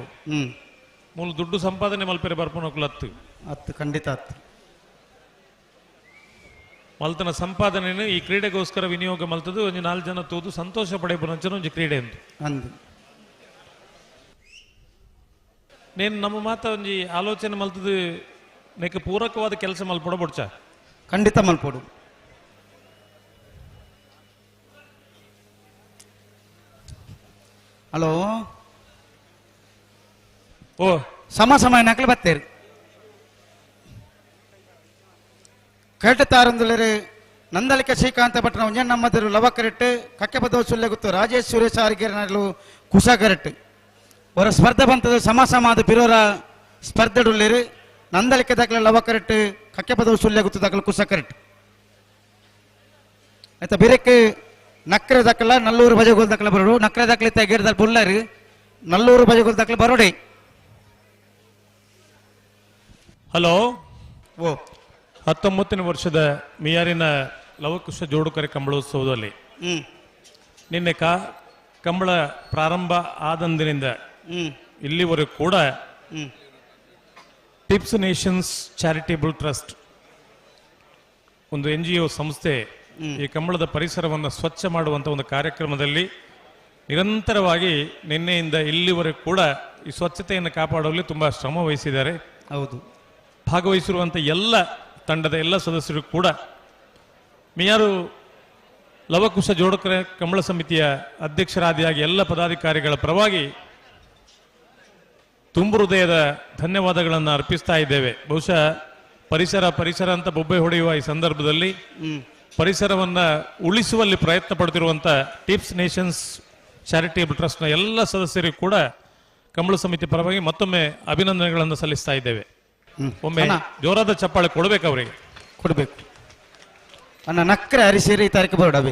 ಮೂಲ ದುಡ್ಡು ಸಂಪಾದನೆ ಮಲ್ಪೆರೆ ಬರ್ಪನ ಕುಲತ್ತು ಅತ್ತು ಖಂಡಿತ ಅತ್ತು ಮಲ್ತನ ಸಂಪಾದನೆಯನ್ನು ಈ ಕ್ರೀಡೆಗೋಸ್ಕರ ವಿನಿಯೋಗ ಮಲ್ತದ್ದು ಒಂಜಿ 4 ಜನ ತೂದು ಸಂತೋಷ ಪಡೆಯಬರಂಚನ ಒಂಜಿ ಕ್ರೀಡೆ ಅಂತ ಅಂದು ನೇನು ನಮ್ಮ ಮಾತ ಒಂಜಿ ಆಲೋಚನೆ ಮಲ್ತದ್ದು ನೆಕ್ ಪೂರಕವಾದ ಕೆಲಸ ಮಲ್ಪಡ ಬೊಡ್ಚ ಖಂಡಿತ ಮಲ್ಪೊಡು. ಹಲೋ ಓ ಸಮ ಸಮಯ ನಕಲು ಬತ್ತೇರು ಕೇಟತಾರಂದುಲರು ನಂದಲಿಕ ಶ್ರೀಕಾಂತ ಭಟ್ನ ಒಂಜನ್ ನಮ್ಮದರು ಲವ ಕರೆಟ್ ಕಕ್ಕೆಪದವ ಸುಲ್ಲೆಗುತ್ತು ರಾಜೇಶ್ ಸುರೇಶ್ ಆರಿಗೆರನಲು ಕುಶ ಕರೆಟ್ ಅವರ ಸ್ಪರ್ಧೆ ಬಂತದ ಸಮ ಸಮಾದ ಬಿರೋರ ಸ್ಪರ್ಧೆಡುಳ್ಳೇರು ನಂದಲಿಕ ದಾಖಲೆ ಲವ ಕರೆಟ್ ಕಕ್ಕೆಪದವ ಸುಲ್ಲೆಗುತ್ತು ದಾಖಲೆ ಕುಶ ಕರೆಟ್ ಆಯ್ತಾ ಬಿರಕ್ಕೆ ನಕ್ರೆ ದಾಖಲ ನಲ್ಲೂರು ಬಜಗೋಲ್ ದಾಖಲೆ ಬರೋಡು ನಕ್ರೆ ದಾಖಲೆ ತೆಗೆದ ಬುಲ್ಲರು ನಲ್ಲೂರು ಬಜಗೋಲ್ ದಾಖಲೆ ಬರೋಡೆ. ಹಲೋ ಓ 19ನೇ ವರ್ಷದ ಮಿಯಾರಿನ ಲವಕುಶ ಜೋಡುಕರೆ ಕಂಬಳೋತ್ಸವದಲ್ಲಿ ನಿನ್ನೆ ಕಂಬಳ ಪ್ರಾರಂಭ ಆದಂದಿನಿಂದ ಇಲ್ಲಿವರೆಗೂ ಕೂಡ tips Nations charitable trust ಒಂದು NGO ಸಂಸ್ಥೆ ಈ ಕಂಬಳದ ಪರಿಸರವನ್ನು ಸ್ವಚ್ಛ ಮಾಡುವಂಥ ಒಂದು ಕಾರ್ಯಕ್ರಮದಲ್ಲಿ ನಿರಂತರವಾಗಿ ನಿನ್ನೆಯಿಂದ ಇಲ್ಲಿವರೆಗೂ ಕೂಡ ಈ ಸ್ವಚ್ಛತೆಯನ್ನು ಕಾಪಾಡುವಲ್ಲಿ ತುಂಬ ಶ್ರಮ ವಹಿಸಿದ್ದಾರೆ. ಹೌದು, ಭಾಗವಹಿಸಿರುವಂಥ ಎಲ್ಲ ತಂಡದ ಎಲ್ಲ ಸದಸ್ಯರು ಕೂಡ ಮಿಯಾರು ಲವಕುಶ ಜೋಡಕರೆ ಕಂಬಳ ಸಮಿತಿಯ ಅಧ್ಯಕ್ಷರಾದಿಯಾಗಿ ಎಲ್ಲ ಪದಾಧಿಕಾರಿಗಳ ಪರವಾಗಿ ತುಂಬು ಹೃದಯದ ಧನ್ಯವಾದಗಳನ್ನು ಅರ್ಪಿಸ್ತಾ ಇದ್ದೇವೆ. ಬಹುಶಃ ಪರಿಸರ ಪರಿಸರ ಅಂತ ಬೊಬ್ಬೆ ಹೊಡೆಯುವ ಈ ಸಂದರ್ಭದಲ್ಲಿ ಪರಿಸರವನ್ನ ಉಳಿಸುವಲ್ಲಿ ಪ್ರಯತ್ನ ಪಡ್ತಿರುವಂತ ಟಿಪ್ಸ್ ನೇಷನ್ಸ್ ಚಾರಿಟೇಬಲ್ ಟ್ರಸ್ಟ್ನ ಎಲ್ಲ ಸದಸ್ಯರಿಗೂ ಕೂಡ ಕಂಬಳ ಸಮಿತಿ ಪರವಾಗಿ ಮತ್ತೊಮ್ಮೆ ಅಭಿನಂದನೆಗಳನ್ನು ಸಲ್ಲಿಸ್ತಾ ಇದ್ದೇವೆ. ಒಮ್ಮೆ ಜೋರಾದ ಚಪ್ಪಾಳೆ ಕೊಡಬೇಕು ಅವರಿಗೆ, ಕೊಡಬೇಕು. ಅಣ್ಣ ನಕ್ರೆ ಅರಿಸೇರಿ ತಾರೀಕು ಬರೋಡವೆ.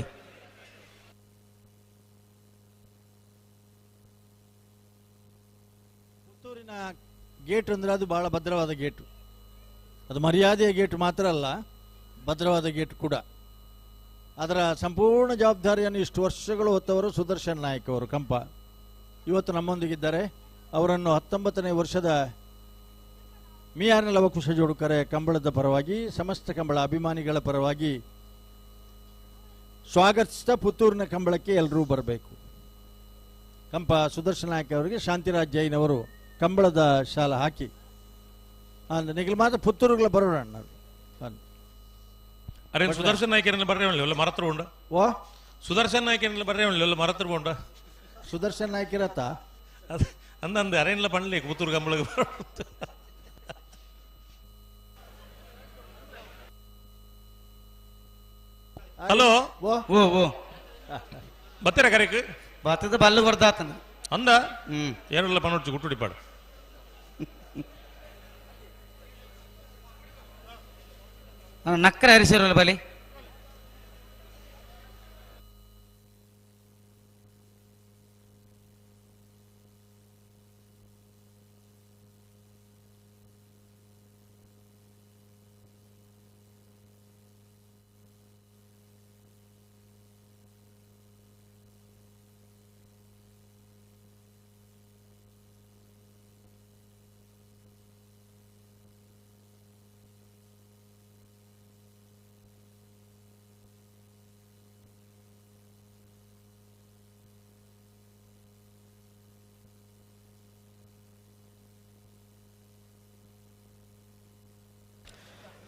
ಪುತ್ತೂರಿನ ಗೇಟ್ ಅಂದ್ರೆ ಅದು ಬಹಳ ಭದ್ರವಾದ ಗೇಟು. ಅದು ಮರ್ಯಾದೆಯ ಗೇಟ್ ಮಾತ್ರ ಅಲ್ಲ, ಭದ್ರವಾದ ಗೇಟ್ ಕೂಡ. ಅದರ ಸಂಪೂರ್ಣ ಜವಾಬ್ದಾರಿಯನ್ನು ಇಷ್ಟು ವರ್ಷಗಳು ಹೊತ್ತವರು ಸುದರ್ಶನ್ ನಾಯಕ್ ಅವರು ಕಂಪ ಇವತ್ತು ನಮ್ಮೊಂದಿಗಿದ್ದಾರೆ. ಅವರನ್ನು 19ನೇ ವರ್ಷದ ಮಿಯಾರ್ನ ಲವಕುಶ ಜೋಡುಕರೆ ಕಂಬಳದ ಪರವಾಗಿ, ಸಮಸ್ತ ಕಂಬಳ ಅಭಿಮಾನಿಗಳ ಪರವಾಗಿ ಸ್ವಾಗತಿಸ್ತಾ ಪುತ್ತೂರಿನ ಕಂಬಳಕ್ಕೆ ಎಲ್ಲರೂ ಬರಬೇಕು. ಕಂಪ ಸುದರ್ಶನ್ ನಾಯಕ್ ಅವರಿಗೆ ಶಾಂತಿರಾಜ್ ಜೈನ್ ಅವರು ಕಂಬಳದ ಶಾಲ ಹಾಕಿ ಅಂದ್ರೆ ನಿಗಲ್ ಮಾತ್ರ ಪುತ್ತೂರುಗಳ ಬರೋಣ. ಅರೆ ಸುದರ್ಶನ್ ನಾಯ್ಕರನ್ನ ಬರ್ರೆ ಒಳ್ಳೆ ಮರತ್ರ ಉಂಡ. ಓ ಸುದರ್ಶನ್ ನಾಯ್ಕರನ್ನ ಬರ್ರೆ ಒಳ್ಳೆ ಮರತ್ರ ಉಂಡ. ಸುದರ್ಶನ್ ನಾಯ್ಕಿರತ್ತ ಅಂದ ಅಂದ ಅರೇನ್ಲ ಪಣ್ಲಿ ಪುತ್ತೂರು ಕಂಬಳಕ್ಕೆ ಬರೋ. ಹಲೋ ಓ ಓ ಬತ್ತೀರ ಕರೆಕ್ ಬತ್ತದ ಬಲ್ಲು ಬರ್ದಾತನ ಅಂದ ಏನೆಲ್ಲ ಪಣ್ಣೊಡ್ಚು ಗುಟ್ಟುಡಿಪಾಡು. ನಕ್ಕರೆ ಹರಿಸಿರಲ್ಲ ಬಲಿ.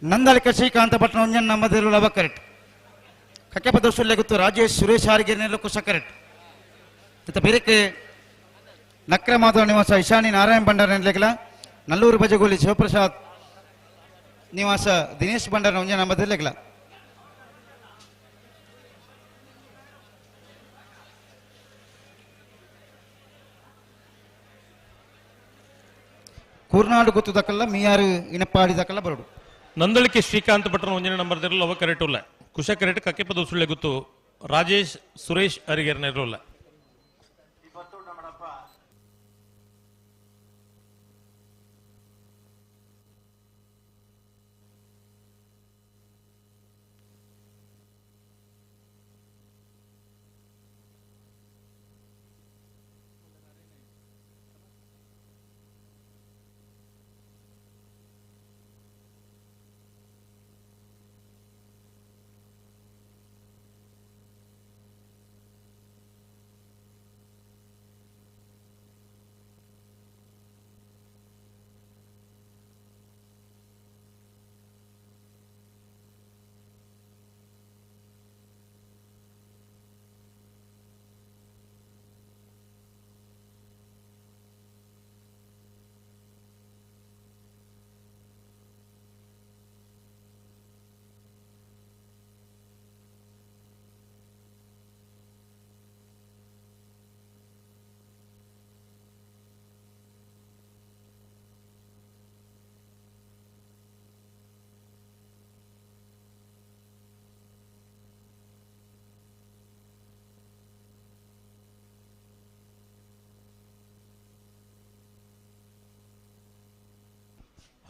ನಂದಳಿಕ ಶ್ರೀಕಾಂತ ಪಟ್ಟಣ ಒಂಜನ್ ನಮ್ಮದಿರು ಲವ ಕರೆಕ್ಟ್. ಕಕ್ಕೆಪದ ಸುಳ್ಳೆ ಗೊತ್ತು ರಾಜೇಶ್ ಸುರೇಶ್ ಹಾರಿಗೆರೆನಲ್ಲೂ ಕುಶ ಕರೆಕ್ಟ್. ಇತ್ತ ಬೇರೆಕ್ಕೆ ನಕ್ರ ಮಾಧವ ನಿವಾಸ ಇಶಾನಿ ನಾರಾಯಣ ಭಂಡಾರ ನೆಲೆಗಲ ನಲ್ಲೂರು ಬಜಗೋಲಿ ಶಿವಪ್ರಸಾದ್ ನಿವಾಸ ದಿನೇಶ್ ಭಂಡಾರ ಒಂಜನ್ ನಮ್ಮದಿರ್ಲೆಗಲ. ಕೂರ್ನಾಡು ಗೊತ್ತು ದಕ್ಕಲ್ಲ ಮೀಯಾರು ಇನಪ್ಪಾಡಿ ದಕ್ಕಲ್ಲ ಬರೋಡು. ನಂದಳಿಕೆ ಶ್ರೀಕಾಂತ್ ಭಟ್ರನ ಒಂಜನೇ ನಂಬರ್ ದಿರಲು ಅವ ಕರೆಕ್ಟ್ ಉಲ್ಲ. ಕುಶ ಕರೆಕ್ಟ್ ಕಕ್ಕೆಪದ ಸುಳ್ಳೆ ಗೊತ್ತು ರಾಜೇಶ್ ಸುರೇಶ್ ಅರಿಗೆರ್ನ ಇರೋಲ್ಲ.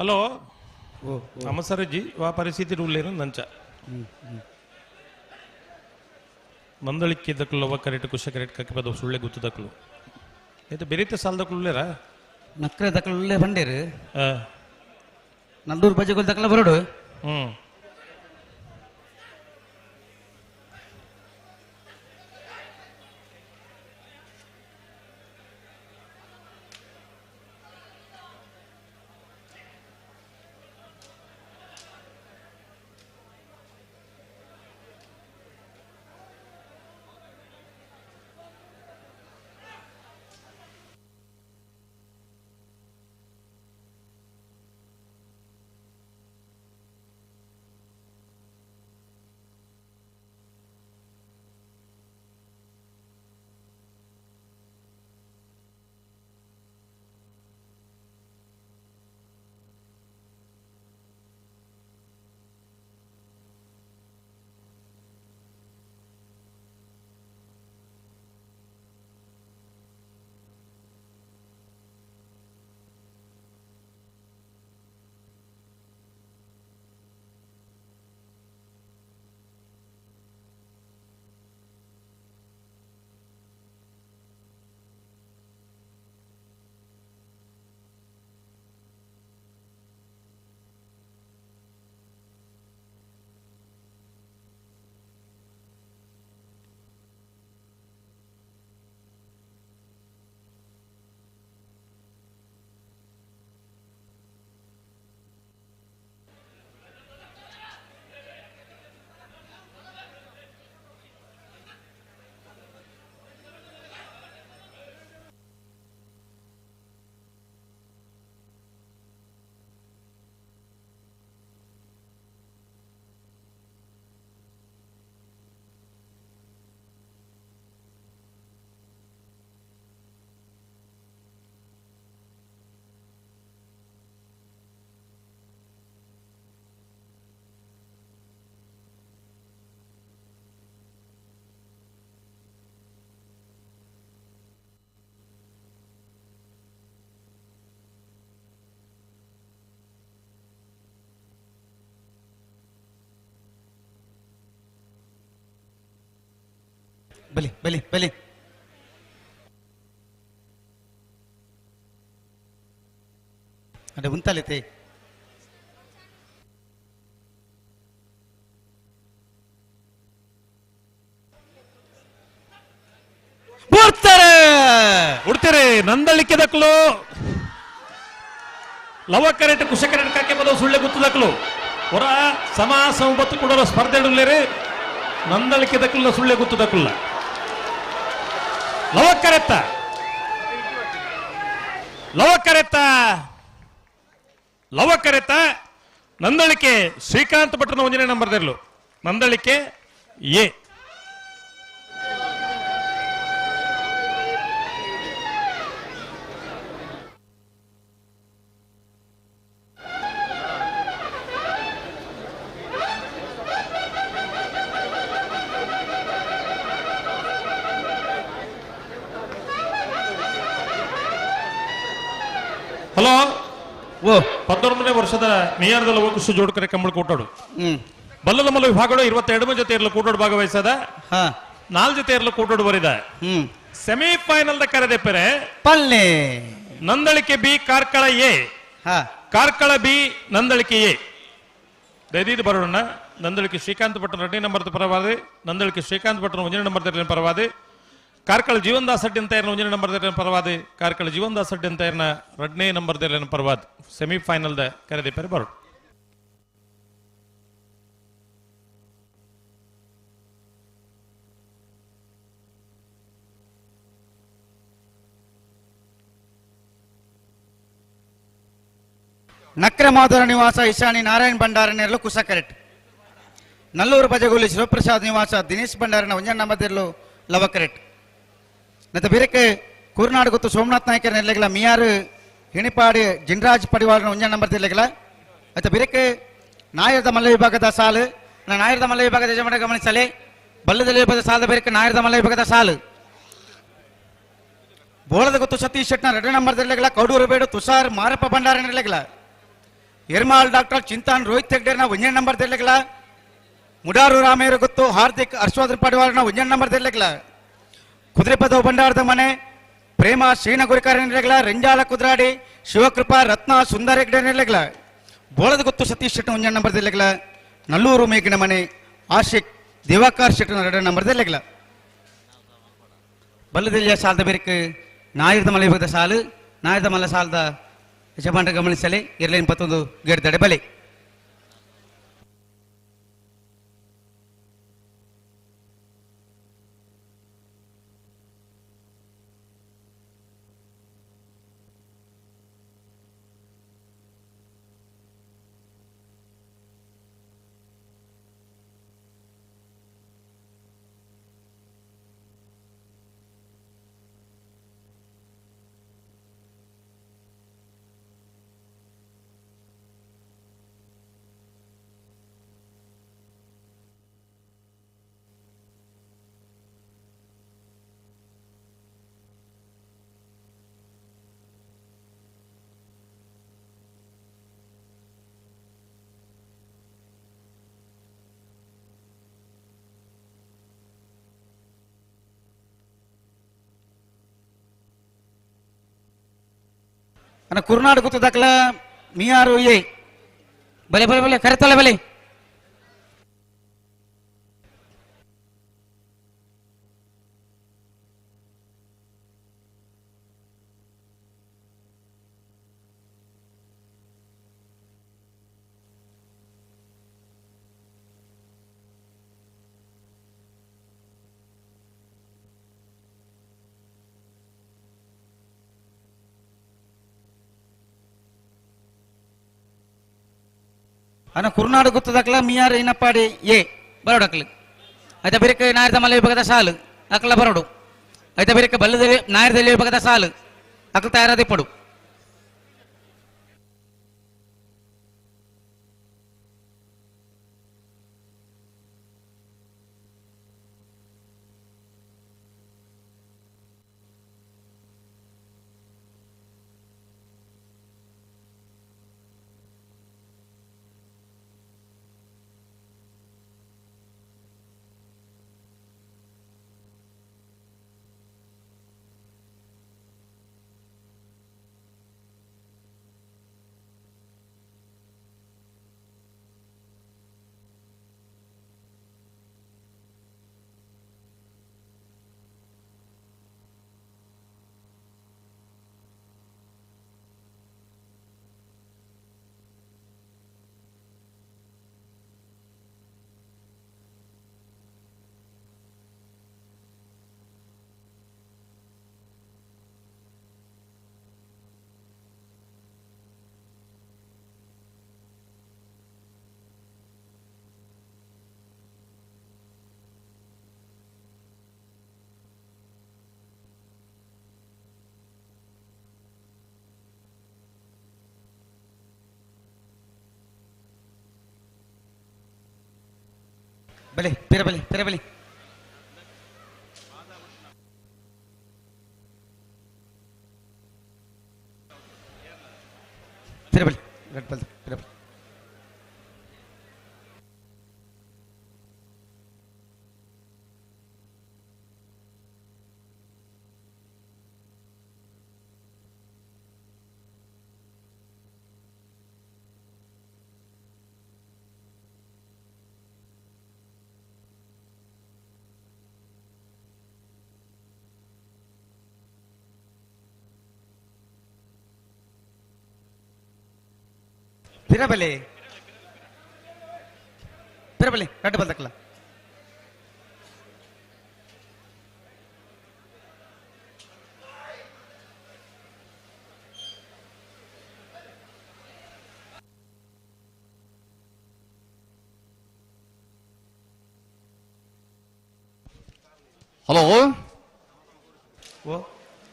ಹಲೋ ನಮಸ್ಕಾರ ಜಿ ವಾ ಪರಿಸ್ಥಿತಿ ಉಳ್ಳೇನು ನಂಚ ನಂದಳಿಕೆ ದಕ್ಕಲು ಲವ ಕರೆಕ್ಟ್ ಕುಶ ಕರೆಕ್ಟ್ ಕಕ್ಕಿಪದ ಸುಳ್ಳೆ ಗುತ್ತು ದಕ್ಕಲು ಇದು ಬೆರೀತ ಸಾಲ ದಕ್ಕಲು ಉಳ್ಳೇರಾ ನಕ್ರೆ ದಕ್ಕಲು ಉಳ್ಳೇ ಬಂಡೇರು ನಲ್ಲೂರು ಬಜೆಗೋಲ್ ದಕ್ಕಲ ಬರೋಡು. ಬಲಿ ಬಲಿ ಬಲಿ ಅಡೆ ಉಂತಾಲಿತೆ ಬರ್ತಾರೆ ಉಡ್ತಾರೆ ನಂದಳಿಕೆ ದಕ್ಕಲು ಲವ ಕರೆಟ್ ಕುಶ ಕರೆಟ್ ಕಾಕೆ ಬದೋ ಸುಳ್ಳೆ ಗುತ್ತು ದಕ್ಕಲು ಹೊರ ಸಮ ಸಂಬತ್ತು ಕೊಡೋರ ಸ್ಪರ್ಧೆ ಇಡಲೇರಿ ನಂದಳಿಕೆ ದಕ್ಕಲ್ಲ ಸುಳ್ಳೆ ಗುತ್ತು ದಕ್ಕಲ್ಲ ಲವ ಕರೆತ್ತ ಲವ ಕರೆತ್ತ ಲವ ಕರೆತ್ತ ನಂದಳಿಕೆ ಶ್ರೀಕಾಂತ್ ಭಟ್ರನ ಒಂದನೇ ನಂಬರ್ ದರ್ಲು ನಂದಳಿಕೆ ಎ ಹಲೋ ಓ 19ನೇ ವರ್ಷದ ಮೇಯರ್ದಲ್ಲ ಹೋಗಿ ಜೋಡ್ಕರೆ ಕಂಬಳ ಕೂಟೋಡು ಬಲ್ಲದ ಮಲ್ಲ ವಿಭಾಗಗಳು 22 ಜೊತೆ ಇರಲು ಕೂಟೋಡು ಭಾಗವಹಿಸದ 4 ಜೊತೆ ಇರಲು ಕೂಟೋಡು ಬರಿದ ಸೆಮಿಫೈನಲ್ the ಕರೆದೆ ಪೆರೆ ಪಲ್ಲೆ Nandalike B Karkala A Karkala B Nandalike A ದಯದೀದು ಬರೋಣ. ನಂದಳಿಕೆ ಶ್ರೀಕಾಂತ್ ಭಟ್ರ 2ನೇ ನಂಬರ್ ಪರವಾದ, ನಂದಳಿಕೆ ಶ್ರೀಕಾಂತ್ ಭಟ್ರ 1ನೇ ನಂಬರ್ ಪರವಾದ, ಕಾರ್ಕಳ ಜೀವನ್ ದಾಸ್ ಅಡ್ಡಿ ಅಂತ 1ನೇ ನಂಬರ್ ಪರವಾದ, ಕಾರ್ಕಳ ಜೀವನ್ ದಾಸ್ ಅಡ್ಡಿ ಅಂತ 2ನೇ ನಂಬರ್ ಪರವಾದ ಸೆಮಿಫೈನಲ್ the ಕರೆದೆ ಪೆರೆ ಬರೋಣ. ನಕ್ರಮಾಧುರ ನಿವಾಸ ಇಶಾನಿ ನಾರಾಯಣ್ ಭಂಡಾರನೆರಲು ಕುಸ ಕರೆಟ್ ನಲ್ಲೂರು ಬಜಗೋಲಿ ಶಿವಪ್ರಸಾದ್ ನಿವಾಸ ದಿನೇಶ್ ಭಂಡಾರನ ಒಂಜನ ನಂಬದಿರಲು ಲವ ಕರೆಟ್ ನತ್ತ ಬಿರಕ್ಕೆ ಕೂರ್ನಾಡು ಗೊತ್ತು ಸೋಮನಾಥ್ ನಾಯಕರ ನೆಲೆಗಳ ಮಿಯಾರು ಹಿಣಿಪಾಡಿ ಜಿನ್ರಾಜ್ ಪಡಿವಾಳನ ಒಂಜನ ನಂಬರ್ ತಿರ್ಲೆಗಳ ಅತ್ತ ಬಿರಕ್ಕೆ ನಾಯರದ ಮಲ್ಲ ವಿಭಾಗದ ಸಾಲು ನಾಯರದ ಮಲ್ಲ ವಿಭಾಗದ ಯಜಮಾನ ಗಮನಿಸಲೆ ಬಲ್ಲದಲ್ಲಿ ವಿಭಾಗದ ಸಾಲದ ಬಿರಕ್ಕೆ ನಾಯರದ ಮಲ್ಲ ವಿಭಾಗದ ಸಾಲು ಬೋಳದ ಗೊತ್ತು ಸತೀಶ್ ಶೆಟ್ನ 2 ನಂಬರ್ ತಿರ್ಲೆಗಳ ಕೌಡೂರು ಬೇಡು ತುಷಾರ್ ಮಾರಪ್ಪ ಭಂಡಾರ ನೆಲೆಗಳ ಎರ್ಮಾಲ್ ಡಾಕ್ಟರ್ ಚಿಂತಾನ್ ರೋಹಿತ್ ಹೆಗ್ಡೆರ್ನ ಒಂಜನ ನಂಬರ್ ತಿರ್ಲೆಗಳ ಮುಡಾರು ರಾಮೇರ ಗೊತ್ತು ಹಾರ್ದಿಕ್ ಹರ್ಷವರ್ಧನ್ ಪಡಿವಾಳನ ಒಂಜನ ನಂಬರ್ ತಿರ್ಲೆಗಳ ಕುದುರೆಪದವು ಭಂಡಾರದ ಮನೆ ಪ್ರೇಮ ಶ್ರೀನ ಗುರಿಕಾರ ನೆಲೆಗಳ ರಂಜಾಲ ಕುದ್ರಾಡಿ ಶಿವಕೃಪಾ ರತ್ನ ಸುಂದರ ಹೆಗ್ಡೆ ನೆಲೆಗಳ ಬೋಳದ ಗೊತ್ತು ಸತೀಶ್ ಶೆಟ್ನ ಒಂಜನ ನಂಬರ್ ತಿರ್ಲೆಗಳ ನಲ್ಲೂರು ಮೇಗಿನ ಮನೆ ಆಶಿಕ್ ದಿವಾಕರ್ ಶೆಟ್ನ 2 ನಂಬರ್ ತಿರ್ಲೆಗಳ ಬಲ್ಲದೆಲ್ಲಿಯ ಸಾಲದ ಬೇರಕ್ಕೆ ನಾಯಿರದ ಮಲೆ ವಿಭಾಗದ ಸಾಲು ನಾಯಿರದ ಮಲೆ ಸಾಲದ ಯಜಮಾನರ ಗಮನಿಸಲಿ ಇರಲಿ 21 ಗೇಟ್ ಬಲೆ ಅನ್ನ ಕುರ್ನಾಡು ಗೊತ್ತು ದಾಖಲ ಮಿಯಾರು ಎ ಬಲೆ ಬಲೆ ಬಲೆ ಕರೆತಲೆ ಬಲೆ ಅನ್ನ ಕುರ್ನಾಡು ಗೊತ್ತದಕ್ಲ ಮಿಯಾರ್ ಏನಪ್ಪಾಡಿ ಎ ಬರೋಡು ಅಕ್ಲು ಆಯ್ತಾ ಬೇರೆ ನಾಯರದ ಮಲೆ ವಿಭಾಗದ ಸಾಲು ಅಕ್ಲ ಬರೋಡು ಆಯ್ತಾ ಬೇರೆ ಬಲ್ಲದಲ್ಲಿ ನಾಯರದಲ್ಲಿ ವಿಭಾಗದ ಸಾಲು ಅಕ್ಲ ತಯಾರಾದ ಪಡು ಬಲೆ ಪಿರ ಬಲೆ ಪಿರ ಬಲೆ ಪಿರ ಬಲೆ ರೆಡ್ ಬಲ್ ಪಿರ ಬಲೆ ಪಿರಬಲೆ ಪಿರಬಲೆ ರಡ್ಡು ಬಲ್ದಕ್ಕಲ್ಲ ಹಲೋ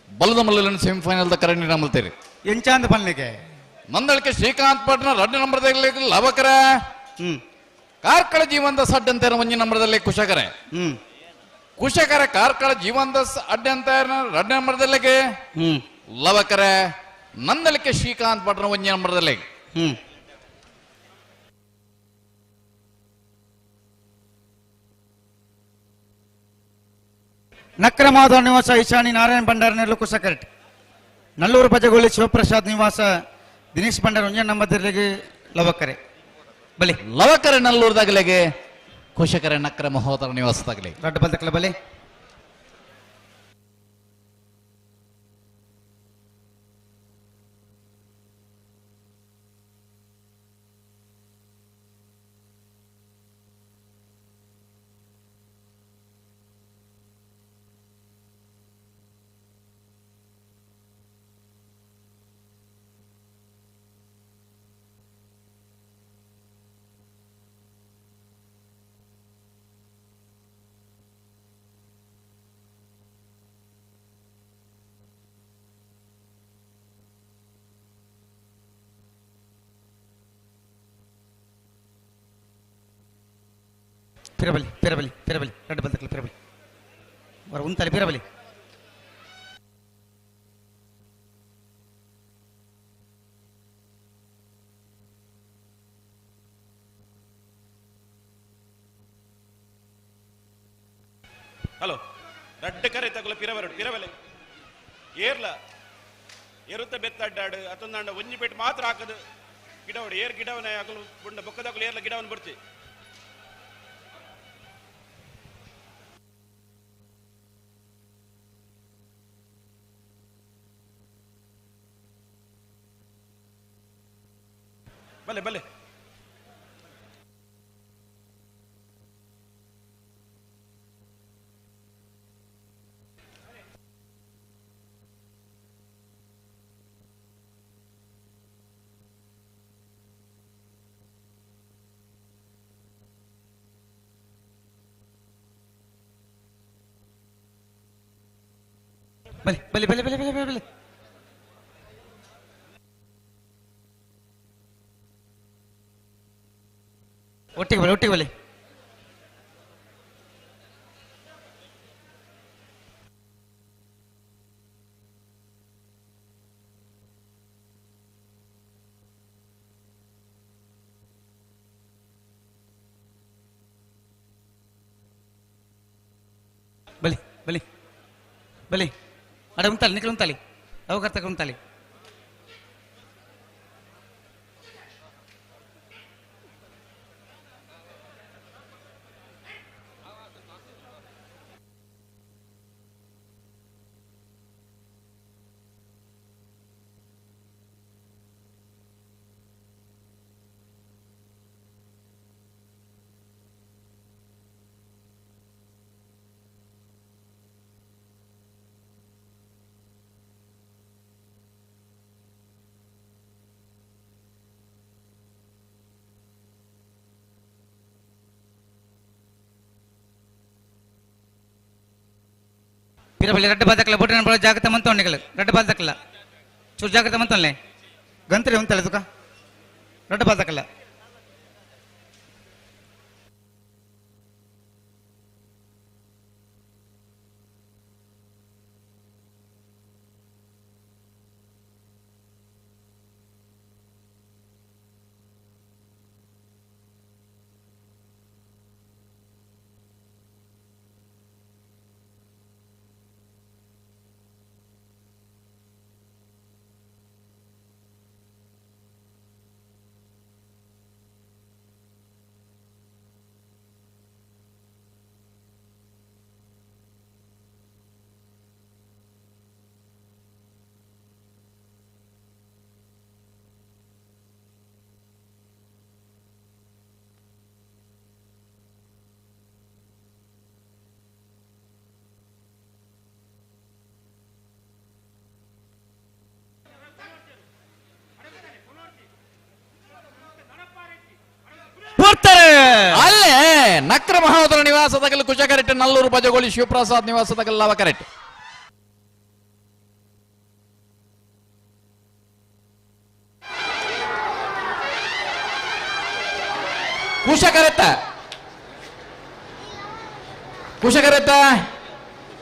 ಬಲದ ಮಲ್ಲಲ್ಲಿ ಸೆಮಿಫೈನಲ್ the ಕರೆಂಟ್ ನಮ್ಮಲ್ತೇರಿ ಎಂಚಾಂದ ಪನ್ಲಿಕ್ಕೆ ನಂದಳಿಕೆ ಶ್ರೀಕಾಂತ್ ಪಟ್ನ ರಡ್ಡು ನಂಬರ್ದಲ್ಲಿ ಲವಕರ ಕಾರ್ಕಳ ಜೀವನದಾಸ್ ಅಡ್ಡ ಅಂತ ಒಂಜಿ ನಂಬರ್ದಲ್ಲಿ ಕುಶಕರೆ ಕುಶಕರ ಕಾರ್ಕಳ ಜೀವನದಾಸ್ ಅಡ್ಡ ಅಂತ ರಡ್ಡು ನಂಬರ್ದಲ್ಲಿಗೆ ಲವಕರ ನಂದಳಿಕೆ ಶ್ರೀಕಾಂತ್ ಪಟ್ನ ಒಂಜಿ ನಂಬರ್ದಲ್ಲಿ ನಕ್ರ ಮಾಧವ ನಿವಾಸ ಈಶಾನಿ ನಾರಾಯಣ ಭಂಡಾರ ನೆಲ್ಲು ಕುಶಕರೆಟ್ ನಲ್ಲೂರು ಪಜಗೋಳಿ ಶಿವಪ್ರಸಾದ್ ನಿವಾಸ ದಿನೇಶ್ ಭಂಡಾರ ಒಂಜೆ ನಂಬರ್ದಲ್ಲಿಗೆ ಲವಕರೆ ಬಲಿ ಲವಕರೆ ನಲ್ಲೂರ್ದಾಗಲೆಗೆ ಕುಶಕರೆ ನಕ್ರ ಮಹೋದರ ನಿವಾಸದಾಗಲಿ ರಡ್ಡು ಬಲ್ದಕ್ಕಲ ಬಲಿ ಪಿರಬಲಿ ಪಿರಬಲಿ ಪಿರಬಲಿ ರಡ್ಡು ಬಲ್ದಕ್ಕಲ ಪಿರಬಲಿ ಬರ ಉಂತಲೆ ಪಿರಬಲಿ ಹಲೋ ರಡ್ಡು ಕರೆ ತಗುಲ ಪಿರಬರಡು ಪಿರಬಲೆ ಏರ್ಲ ಎರುತ್ತ ಬೆತ್ತಡ್ಡಾಡು ಅತೊಂದಾಂಡ ಒಂಜಿ ಪೇಟ್ ಮಾತ್ರ ಹಾಕದು ಗಿಡವಡು ಏರ್ ಗಿಡವನ ಹಾಕಲು ಬುಂಡ ಬೊಕ್ಕದಾಕಲು ಏರ್ಲ ಗಿಡವನ್ ಬರ್ಚಿ ಬಲೆ ಬಲೆ ಬಲೆ ಬಲೆ ಬಲೆ ಬಲೆ ಬಲೆ ಬಲೆ ಬಲೆ ಒಟ್ಟಿಗೆ ಬಲೆ ಒಟ್ಟಿಗೆ ಬಲೆ ಬಲಿ ಬಲಿ ಬಲಿ ಅಡೆ ಉಂತಲ್ಲಿ ನಿಖಲ್ ಉಂತಲ್ಲಿ ಲವಕರ್ತಕ ಉಂತಲ್ಲಿ ಪಿರಬಲಿ ರಡ್ಡು ಬಾದಕ್ಕಲ್ಲ ಬೊಟ್ಟಿನ ಬಳ ಜಾಗ್ರತೆ ಮಂತೊಂಡಿಗಳು ರಡ್ಡು ಬಾದಕ್ಕಲ್ಲ ಚೂರು ಜಾಗ್ರತೆ ಮಂತೊನ್ಲೆ ಗಂತ್ರಿ ಉಂತಲೆ ತುಕ ರಡ್ಡು ಬಾದಕ್ಕಲ್ಲ. ನಕ್ರ ಮಹೋದರ ನಿವಾಸದಗಲು ಕುಶಕರೆಟ್ ನಲ್ಲೂರು ಬಜಗೋಳಿ ಶಿವಪ್ರಸಾದ್ ನಿವಾಸದಗಲ್ ಲವಕರೆಟ್. ಕುಶಕರೆತ್ತ ಕುಶಕರೆತ್ತ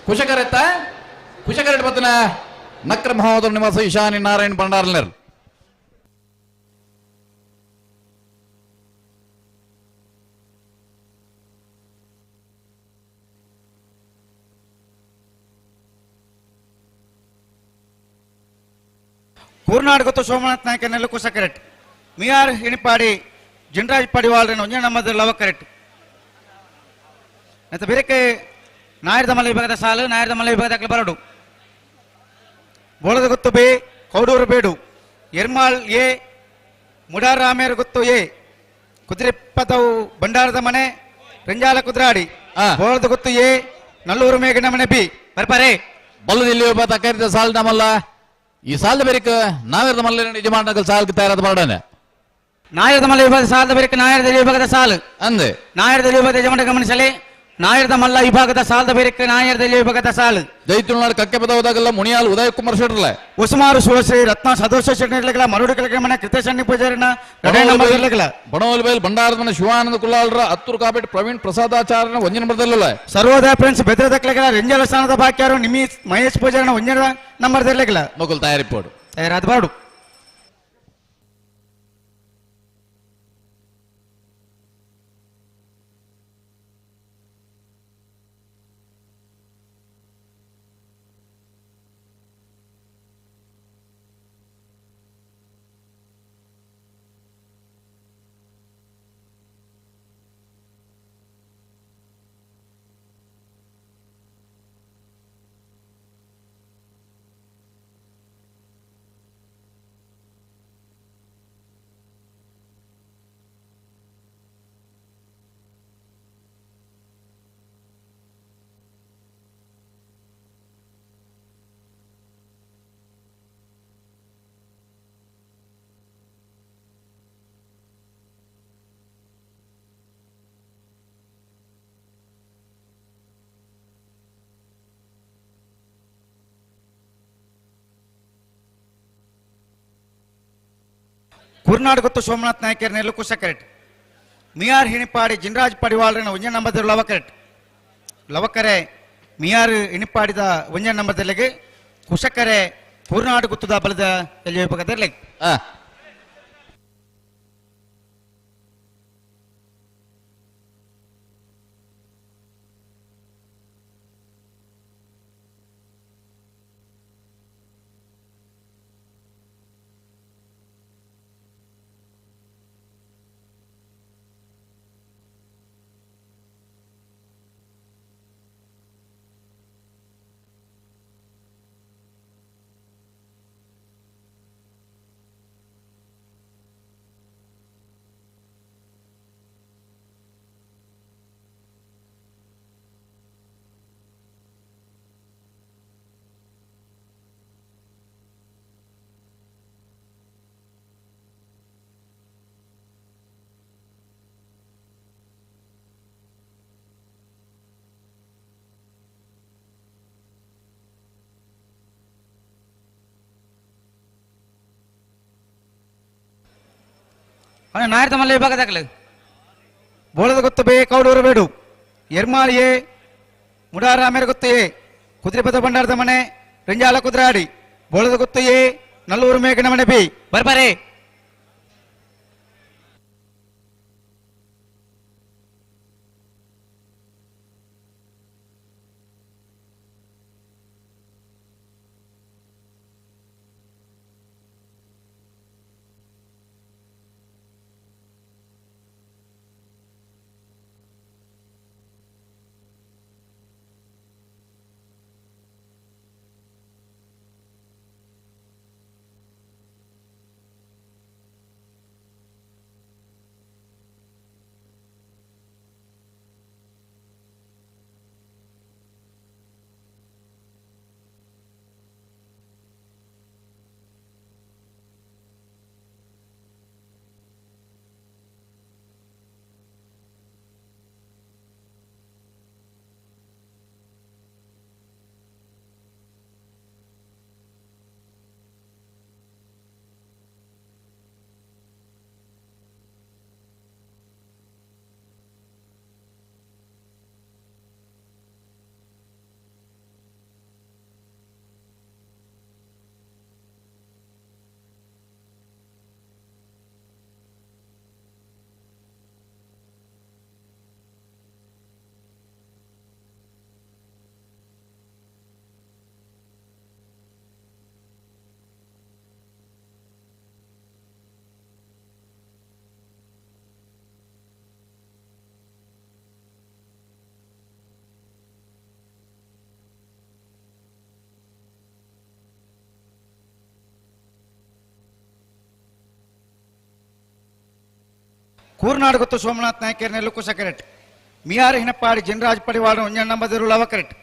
ಕುಶಕರೆತ್ತ ಕುಶಕರೆಟ್ ಬತ್ತನ ನಕ್ರ ಮಹೋದರ ನಿವಾಸ ಈಶಾನಿ ನಾರಾಯಣ್ ಭಂಡಾರ್ಲರ್. ಕೂರ್ನಾಡ್ ಗೊತ್ತು ಸೋಮನಾಥ್ ನಾಯಕನೆಲ್ಲ ಕುಶಕರೆಟ್ ಮಿಯಾರ್ ಇಣಿಪಾಡಿ ಜಿನ್ರಾಜ್ ಪಡಿವಾಳ್ರನ್ ಒಂಜೆ ನಮ್ಮದ ಲವಕರೆಟ್. ಮತ್ತೆ ಬೇರೆಕ್ಕೆ ನಾಯರ್ದಮಲ ವಿಭಾಗದ ಸಾಲು ನಾಯರ್ದಮಲ ವಿಭಾಗದ ಬರಡು ಬೋಳದ ಗೊತ್ತು ಬಿ ಕೌಡೂರು ಬೇಡು ಎರ್ಮಾಳ್ ಎ ಮುಡಾರಾಮೇರ್ ಗೊತ್ತು ಎ ಕುದುರೆಪದವು ಭಂಡಾರದ ಮನೆ ರಂಜಾಲ ಕುದ್ರಾಡಿ ಬೋಳದ ಗೊತ್ತು ಎ ನಲ್ಲೂರು ಮೇಘನ ಮನೆ ಬಿ ಬರ್ಪಾರೆ. ಬಲ್ಲದಿಲ್ಲಿ ಒಬ್ಬ ತಕ್ಕರಿದ ಸಾಲ್ ನಮ್ಮಲ್ಲ ಈ ಸಾಲದ ಬೇರಿಕ ನಾವೇರ್ದ ಮಲ್ಲ ಯಜಮಾನಗಳು ಸಾಲ್ಗೆ ತಯಾರಾದ ಬರಡನೆ. ನಾಯರ್ದ ಮಲ್ಲ ವಿಭಾಗದ ಸಾಲದ ಬೇರಿಕ ನಾಯರ್ದ ವಿಭಾಗದ ಸಾಲು ಅಂದೆ ನಾಯರ್ದ ವಿಭಾಗದ ಯಜಮಾನ ಗಮನಿಸಲಿ. ನಾಯರ್ದ ಮಲ್ಲ ವಿಭಾಗದ ಸಾಲದ ಬೇರಿಕ ನಾಯರ್ದ ವಿಭಾಗದ ಸಾಲು ಜೈತುನಾಡು ಕಕ್ಕೆ ಪದವದಾಗಲ್ಲ ಮುನಿಯಾಲ್ ಉದಯ ಕುಮಾರ್ ಶೆಟ್ಟರ್ಲೆ ಉಸುಮಾರು ಶಿವಶ್ರೀ ರತ್ನ ಸದಸ್ಯ ಶೆಟ್ಟರ್ಲೆಗಳ ಮರುಡು ಕೆಳಗೆ ಕೃತೇಶ್ ಪೂಜಾರಿನ ಬಣವಲ್ ಬೈಲ್ ಭಂಡಾರದ ಮನೆ ಶಿವಾನಂದ ಕುಲ್ಲಾಳ್ರ ಅತ್ತೂರು ಕಾಪೇಟ್ ಪ್ರವೀಣ್ ಪ್ರಸಾದಾಚಾರ್ಯನ ಒಂಜಿನ ನಂಬರ್ದಲ್ಲ. ಸರ್ವೋದಯ ಫ್ರೆಂಡ್ಸ್ ಬೆದ್ರದಕ್ಲೆಗಳ ರೆಂಜಲ ಸ್ಥಾನದ ಬಾಕಿಯಾರು ನಿಮಿ ಮಹೇಶ್ ಪೂಜಾರಿನ ಒಂಜಿನ ನಂಬರ್ದರ್ಲೆಗಳ ಮೊಗಲ್ ತಯಾರಿಪೋಡು ತಯಾರಾದ ಬಾಡು. ಕುರ್ನಾಡ್ ಗೊತ್ತು ಸೋಮನಾಥ್ ನಾಯಕರ್ ನೆಲ್ಲು ಕುಶಕರೆಟ್ ಮಿಯಾರ್ ಹಿಣಿಪಾಡಿ ಜಿನ್ರಾಜ್ ಪಡಿವಾಳ್ರನ ಒಂಜೆ ನಂಬರ್ ಲವಕರೆಟ್ ಲವಕರೆ ಮಿಯಾರ್ ಹಿಣಿಪಾಡಿದ ಒಂಜೆ ನಂಬರ್ದಲ್ಲಿಗೆ ಕುಶಕರೆ ಕುರ್ನಾಡ್ ಗುತ್ತದ ಬಲದ ಎಲ್ಲಿ ವಿಭಾಗದಲ್ಲಿ. ನಾಯರ್ದಮಲ್ಲ ವಿಭಾಗದಾಗಲು ಬೋಳದ ಗೊತ್ತು ಬೇ ಕೌಡೂರು ಬೇಡು ಎರ್ಮಾಲ್ ಎ ಮುಡಾರಾಮೇರ್ ಗೊತ್ತು ಎ ಕುದುರೆಪದ ಭಂಡಾರದ ಮನೆ ರಂಜಾಲ ಕುದ್ರಾಡಿ ಬೋಳದ ಗೊತ್ತು ಎ ನಲ್ಲೂರು ಮೇಘನ ಮನೆ ಬಿ ಬರ್ಬಾರೆ. ಕೂರ್ನಾಡು ಗೊತ್ತು ಸೋಮನಾಥ್ ನಾಯಕರ್ನೆಲ್ಲು ಕುಶಕರೆಟ್ ಮಿಯಾರ್ ಹಿನಪಾಡಿ ಜಿನ್ರಾಜ್ ಪಡಿವಾಡ ಒಂಜನ್ ನಂಬರ್ ಲವಕರೆಟ್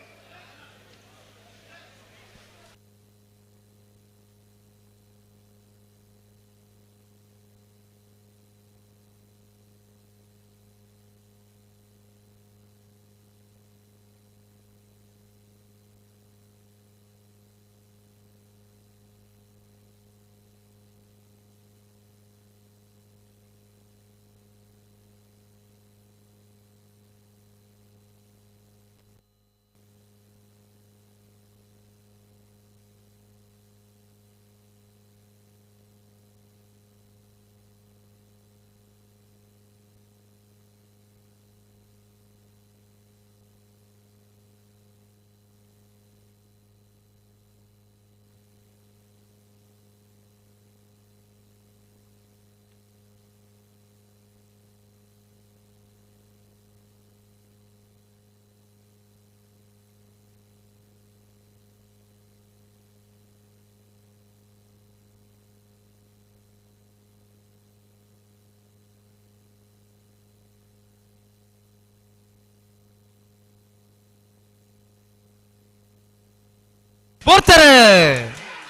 ಪೋರ್ತಾರೆ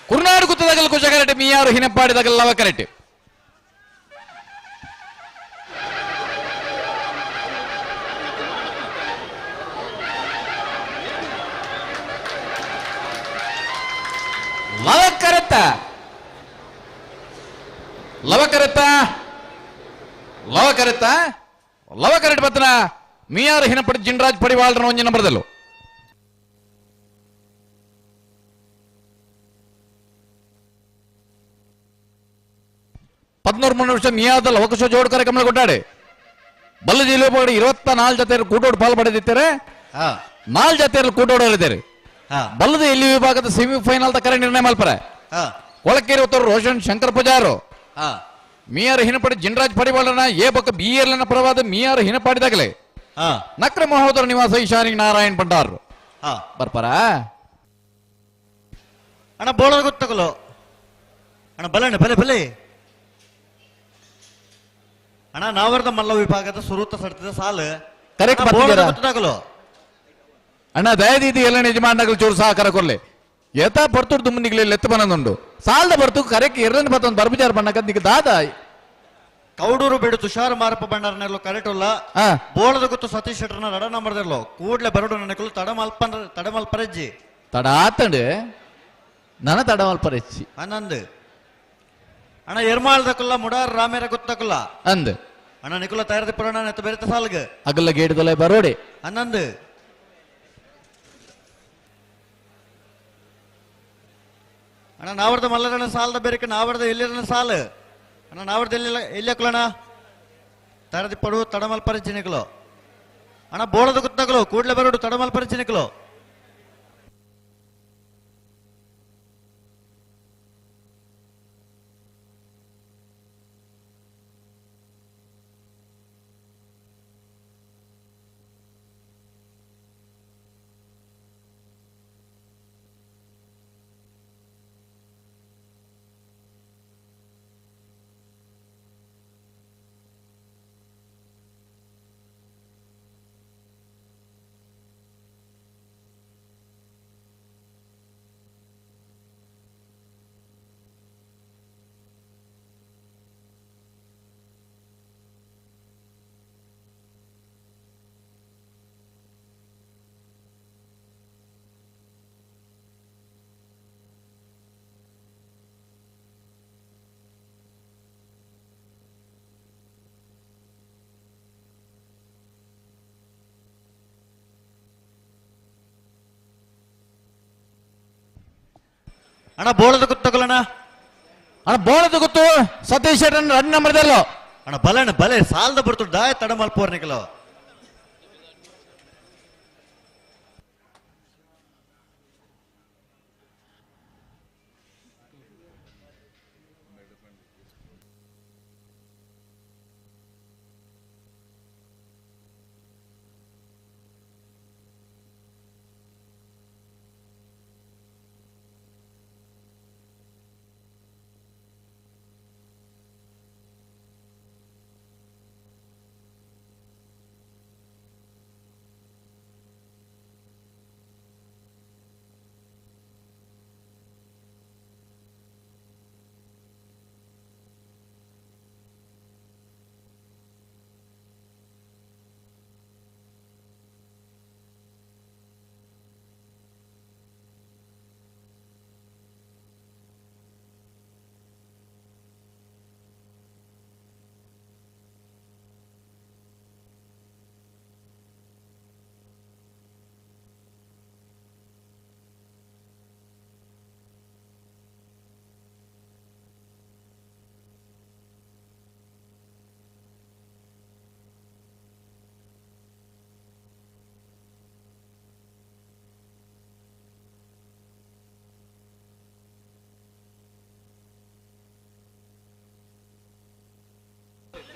ಕುರ್ನಾಡು ಗುತ್ತದಾಗಲ್ ಕುಶಕರೆಟ್ ಮಿಯಾರು ಹಿನಪಾಡಿದಾಗಲ್ ಲವಕರೆಟ್ ಲವಕರೆತ್ತ ಲವಕರೆತ್ತ ಲವಕರೆತ್ತ ಲವಕರೆಟ್ ಬತ್ತನ ಮಿಯಾರು ಹಿನಪಡಿ ಜಿನ್ರಾಜ್ ಪಡಿವಾಳ್ರನ ಒಂಜಿ ನಂಬರ್ದಲ್ಲು ಪದ್ನೂರು ಮೂರು ನಿಮಿಷ ಮಿಯಾದಲ್ಲಿ ಅವಕಾಶ ಜೋಡ್ ಕಾರ್ಯಕ್ರಮ ಕೊಟ್ಟಾಡೆ ಬಲ್ಲ ಜಿಲ್ಲೆ ಬೋರ್ಡ್ 24 ಜೊತೆ ಕೂಟೋಡು ಪಾಲ್ ಪಡೆದಿದ್ದಾರೆ. 4 ಜೊತೆಯಲ್ಲಿ ಕೂಟೋಡಲಿದ್ದಾರೆ. ಬಲ್ಲದ ಎಲ್ಲಿ ವಿಭಾಗದ ಸೆಮಿಫೈನಲ್ ಕರೆ ನಿರ್ಣಯ ಮಲ್ಪರೆ ಕೊಳಕೇರಿ ಉತ್ತರ ರೋಷನ್ ಶಂಕರ್ ಪೂಜಾರು ಮಿಯಾರ್ ಹಿನಪಡಿ ಜಿನ್ರಾಜ್ ಪಡಿವಾಳನ ಎ ಬಕ್ಕ ಬಿ ಎಲ್ ಪರವಾದ ಮಿಯಾರ್ ಹಿನಪಾಡಿದಾಗಲೇ ನಕ್ರ ಮಹೋದರ ನಿವಾಸ ಈಶಾನಿ ನಾರಾಯಣ್ ಭಂಡಾರ್ ಬರ್ಪಾರ ಅಣ್ಣ ಬೋಳದ ಗೊತ್ತಗಲು ಅಣ್ಣ ಬಲೆ ಅಣ್ಣ ಬಲೆ ಬಲೆ ಅಣ್ಣ ನಾವರ್ದ ಮಲ್ಲ ವಿಭಾಗದ ಸುರೂತ ಸಡ್ತದ ಸಾಲು ಕರೆಕ್ಟ್ ಗೊತ್ತಾಗಲು ಅಣ್ಣ ದಯದೀದಿ ಎಲ್ಲ ಯಜಮಾನಗಳು ಚೂರು ಸಹಕಾರ ಕೊರ್ಲೆ ಏತ ಬರ್ತುಡು ದುಮ್ಮನಿಗ್ಲೆ ಲೆತ್ತ ಬನದುಂಡು ಸಾಲದ ಬರ್ತು ಕರೆಕ್ಟ್ ಎರಡನೇ ಬತ್ತೊಂದು ಬರ್ಬಿಜಾರ್ ಬಣ್ಣಕ ನಿಗ ದಾದ ಕೌಡೂರು ಬೇಡು ತುಷಾರ್ ಮಾರಪ್ಪ ಭಂಡಾರನೆಲ್ಲೋ ಕರೆಕ್ಟ್ ಉಲ್ಲ ಬೋಳದ ಗೊತ್ತು ಸತೀಶ್ ಶೆಟ್ಟರ್ನ ನಡ ನಂಬರ್ದೆಲ್ಲೋ ಕೂಡ್ಲೆ ಬರಡು ನನಕಲು ತಡಮಲ್ಪನ ತಡಮಲ್ಪರೆಜ್ಜಿ ತಡ ಆತಂಡು ನನ ತಡಮಲ್ಪರೆಜ್ಜಿ ಆನಂದ್ ಅಣ್ಣ ಎರ್ಮಾಳ್ದಕ್ಕಲ್ಲ ಮುಡಾರ್ ರಾಮೇರ ಗೊತ್ತಕ್ಕಲ್ಲ ಅಂದ್ ಅಣ್ಣ ನಿಕುಲ ತಯಾರದ ಪುರಾಣ ನೆತ್ತ ಬೆರೆತ ಸಾಲ್ಗ ಅಗಲ ಗೇಡ್ದೊಲೆ ಬರೋಡೆ ಆನಂದ್ ಅಣ್ಣ ನಾವರ್ದ ಮಲ್ಲರಣ ಸಾಲದ ಬೇರೆಕ ನಾವರ್ದ ಎಲ್ಲಿರಣ ಸಾಲು ಅಣ್ಣ ನಾವರ್ದ ಎಲ್ಲಿ ಎಲ್ಲಿ ತರದಿ ಪಡು ತಡಮಲ್ ಪರಿಚಿನಿಕಲು ಅಣ್ಣ ಬೋಳದ ಗುತ್ತಕಲು ಕೂಡ್ಲೆ ಬರೋಡು ತಡಮಲ್ ಪರಿಚಿನಿಕಲು ಅಣ್ಣ ಬೋಳದ ಗೊತ್ತಗಲಣ್ಣ ಅಣ್ಣ ಬೋಳದ ಗೊತ್ತು ಸತೀಶ್ ಶೆಟ್ಟರ್ ರನ್ ನಂಬರ್ದಲ್ಲೋ ಅಣ್ಣ ಬಲೆ ಅಣ್ಣ ಬಲೆ ಸಾಲದ ಬರ್ತು ದಾಯ ತಡ ಮಲ್ಪೋರ್ನಿಕಲು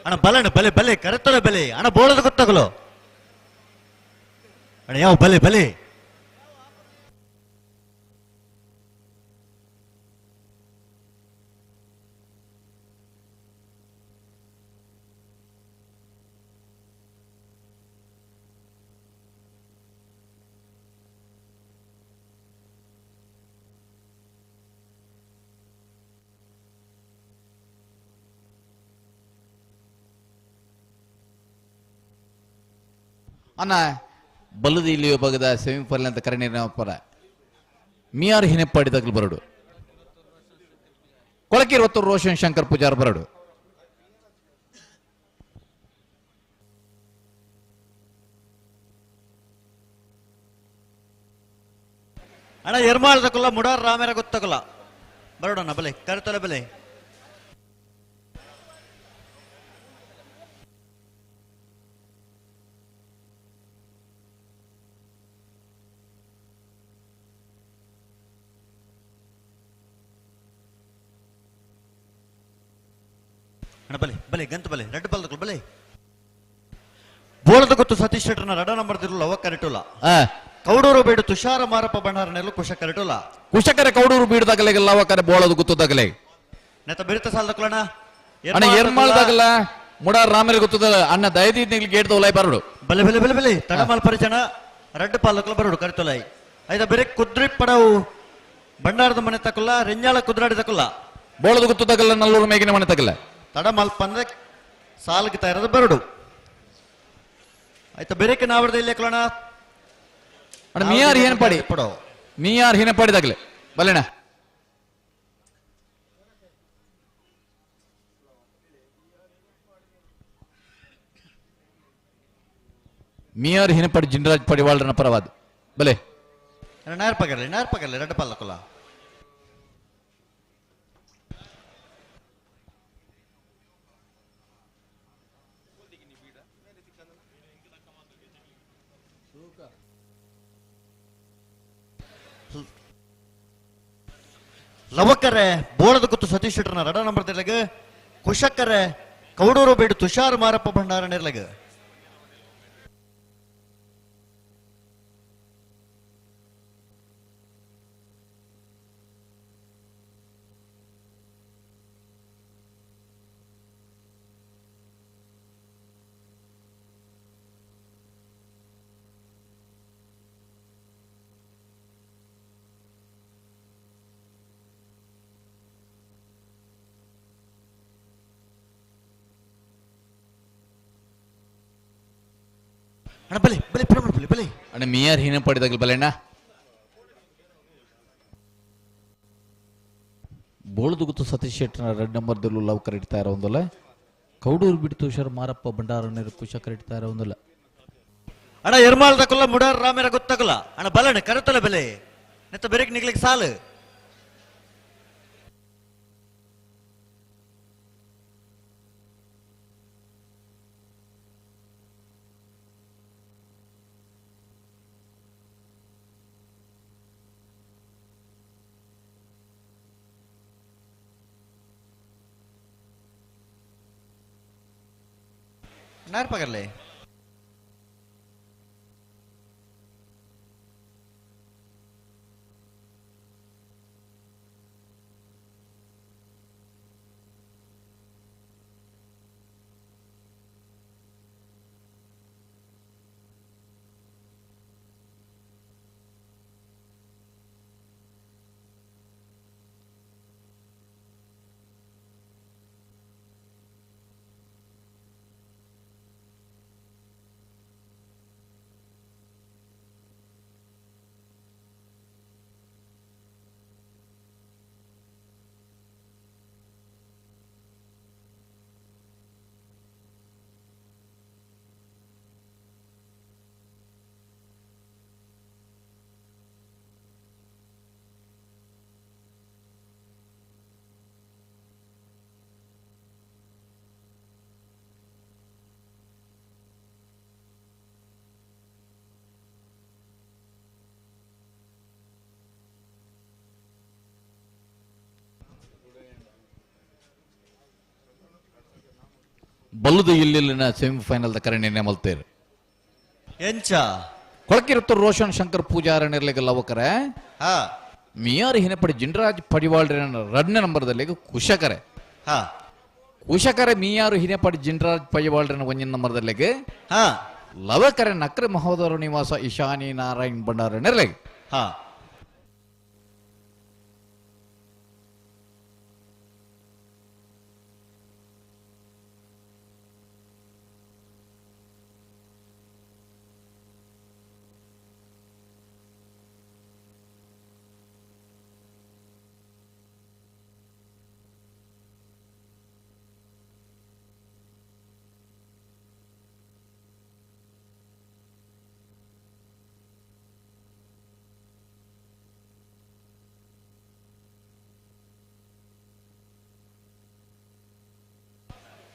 ಅಣ್ಣ ಬಲಣ್ಣ ಬಲೆ ಬಲೆ ಕರೆತೊಲೆ ಬಲೆ ಅಣ್ಣ ಬೋಳದ ಗೊತ್ತಾಗಲು ಅಣ್ಣ ಯಾವ ಬಲೆ ಬಲೆ ಅನ್ನ ಬಲ್ಲದ ಇಲ್ಲಿ ವಿಭಾಗದ ಸೆಮಿಫೈನಲ್ ಅಂತ ಕರೆ ನಿರ್ಣಯ ಮಿಯಾರ್ ಹಿನೆಪ್ಪಾಡಿ ತಗಲು ಬರಡು ಕೊಳಕೀರ್ ಒತ್ತೂರು ರೋಷನ್ ಶಂಕರ್ ಪೂಜಾರ್ ಬರಡು. ಅಣ್ಣ ಎರ್ಮಾಳ್ ತಕೊಲ್ಲ ಮುಡಾರ್ ರಾಮೇರ ಗೊತ್ತಕಲ್ಲ ಬರೋಣ ಬಲೆ ಕರೆತೊಲೆ ಬಲೆ ಅಣ್ಣ ಬಲೆ ಬಲೆ ಗಂತ ಬಲೆ ರೆಡ್ ಬಲ್ ತಕೊಲ್ಲ ಬಲೆ ಬೋಳದ ಗೊತ್ತು ಸತೀಶ್ ಶೆಟ್ಟರ್ನ ರಡ ನಂಬರ್ ತಿರುಲ್ಲ ಅವ ಕರೆಟುಲ್ಲ ಕೌಡೂರು ಬೇಡು ತುಷಾರ ಮಾರಪ್ಪ ಭಂಡಾರನೆಲ್ಲ ಕುಶ ಕರೆಟುಲ್ಲ ಕುಶಕರೆ ಕೌಡೂರು ಬೀಡದಾಗಲೆಗೆಲ್ಲ ಅವಕರೆ ಬೋಳದ ಗೊತ್ತದಾಗಲೆ ನೆತ ಬಿರುತ ಸಾಲದಕ್ಕಲಣ್ಣ ಅಣ್ಣ ಎರ್ಮಾಳ್ದಾಗಲ್ಲ ಮುಡಾರ್ ರಾಮರ ಗೊತ್ತದ ಅಣ್ಣ ದಯದೀದ್ ಗೇಟ್ ತೋಲಾಯ್ ಬರಡು ಬಲೆ ಬಲೆ ಬಲೆ ಬಲೆ ತಡಮಲ್ ಪರಿಚಣ ರಡ್ಡು ಪಾಲಕಲ ಬರಡು ಕರೆತೊಲಾಯ್ ಐದ ಬೇರೆ ಕುದ್ರಿ ಪಡವು ಭಂಡಾರದ ಮನೆ ತಕಲ್ಲ ರೆಂಜಾಳ ಕುದ್ರಾಡಿ ತಕಲ್ಲ ಬೋಳದ ಗೊತ್ತದಾಗಲ್ಲ ನಲ್ಲೂರು ಮೇಗಿನ ಮನೆ ತಗಲ್ಲ ತಡಮಲ್ಪ ಅಂದ್ರೆ ಸಾಲ್ಗೆ ತಯಾರದ ಬರಡು ಆಯ್ತಾ ಬೇರೆಕ್ಕೆ ನಾವರ್ದ ಇಲ್ಲಿ ಕಲೋಣ ಅಣ್ಣ ಮಿಯಾರ್ ಏನ್ ಪಾಡಿ ಮಿಯಾರ್ ಹಿನಪಾಡಿದಾಗಲೆ ಬಲೆಣ ಮಿಯಾರ್ ಹಿನಪಾಡಿ ಜಿಂಡರಾಜ್ ಪಡಿವಾಳ್ರನ ಪರವಾದ ಬಲೆ ನಾರ್ ಪಗರ್ಲಿ ನಾರ್ ಪಗರ್ಲಿ ರಡ್ಡು ಪಲ್ಲಕುಲ ಲವಕರೆ ಬೋಳದ ಗುತ್ತು ಸತೀಶ್ ಶೆಟ್ಟರ್ನ ರಡ ನಂಬರ್ ತಿರ್ಲಗ ಕುಶಕ್ಕರೆ ಕೌಡೂರು ಬೇಡು ತುಷಾರ್ ಮಾರಪ್ಪ ಭಂಡಾರ ನಿರ್ಲಗ ಅಣ್ಣ ಬಲೆ ಬಲೆ ಪ್ರಮಾಣ ಬಲೆ ಬಲೆ ಅಣ್ಣ ಮಿಯಾರ್ ಹಿನಪಾಡಿದಾಗಲ ಬಲೆಣ್ಣ ಬೋಳದ ಗುತ್ತು ಸತೀಶ್ ಶೆಟ್ಟರ್ನ ರೆಡ್ ನಂಬರ್ ದಲ್ಲೂ ಲವ್ ಕರೆಡ್ತಾ ಇರೋ ಒಂದಲ್ಲ ಕೌಡೂರು ಬಿಟ್ಟು ತುಷಾರ್ ಮಾರಪ್ಪ ಭಂಡಾರ ಕುಶ ಕರೆಡ್ತಾ ಇರೋ ಒಂದಲ್ಲ ಅಣ್ಣ ಎರ್ಮಾಳ್ ತಕೊಲ್ಲ ಮುಡಾರ್ ರಾಮೇರ ಗೊತ್ತಕಲ್ಲ ಅಣ್ಣ ಬಲಣ್ಣ ಕರೆತೊಲೆ ಬೆಲೆ ನೆತ್ತ ಬೆರಕ್ ನಿಗ್ಲಿಕ್ಕೆ ಸಾಲು ನಾರ್ ಪಗರ್ಲೆ ಬಲ್ಲದ ಇಲ್ಲಿನ ಸೆಮಿಫೈನಲ್ the ಕರೆ ನಿರ್ಣಯ ಮಲ್ತೇರು. ಎಂಚ ಕೊಳಕಿರುತ್ತ ರೋಷನ್ ಶಂಕರ್ ಪೂಜಾರ ನಿರ್ಲೆಗೆ ಲವಕರೆ ಮಿಯಾರ್ ಹಿನಪಡಿ ಜಿಂಡರಾಜ್ ಪಡಿವಾಳ್ರ ರಡ್ನೇ ನಂಬರ್ದಲ್ಲಿ ಕುಶಕರೆ ಕುಶಕರೆ ಮಿಯಾರು ಹಿನಪಡಿ ಜಿಂಡರಾಜ್ ಪಡಿವಾಳ್ರನ ಒಂಜಿನ ನಂಬರ್ದಲ್ಲಿಗೆ ಲವಕರೆ ನಕ್ರೆ ಮಹೋದರ ನಿವಾಸ ಇಶಾನಿ ನಾರಾಯಣ್ ಭಂಡಾರ ನಿರ್ಲೆಗೆ.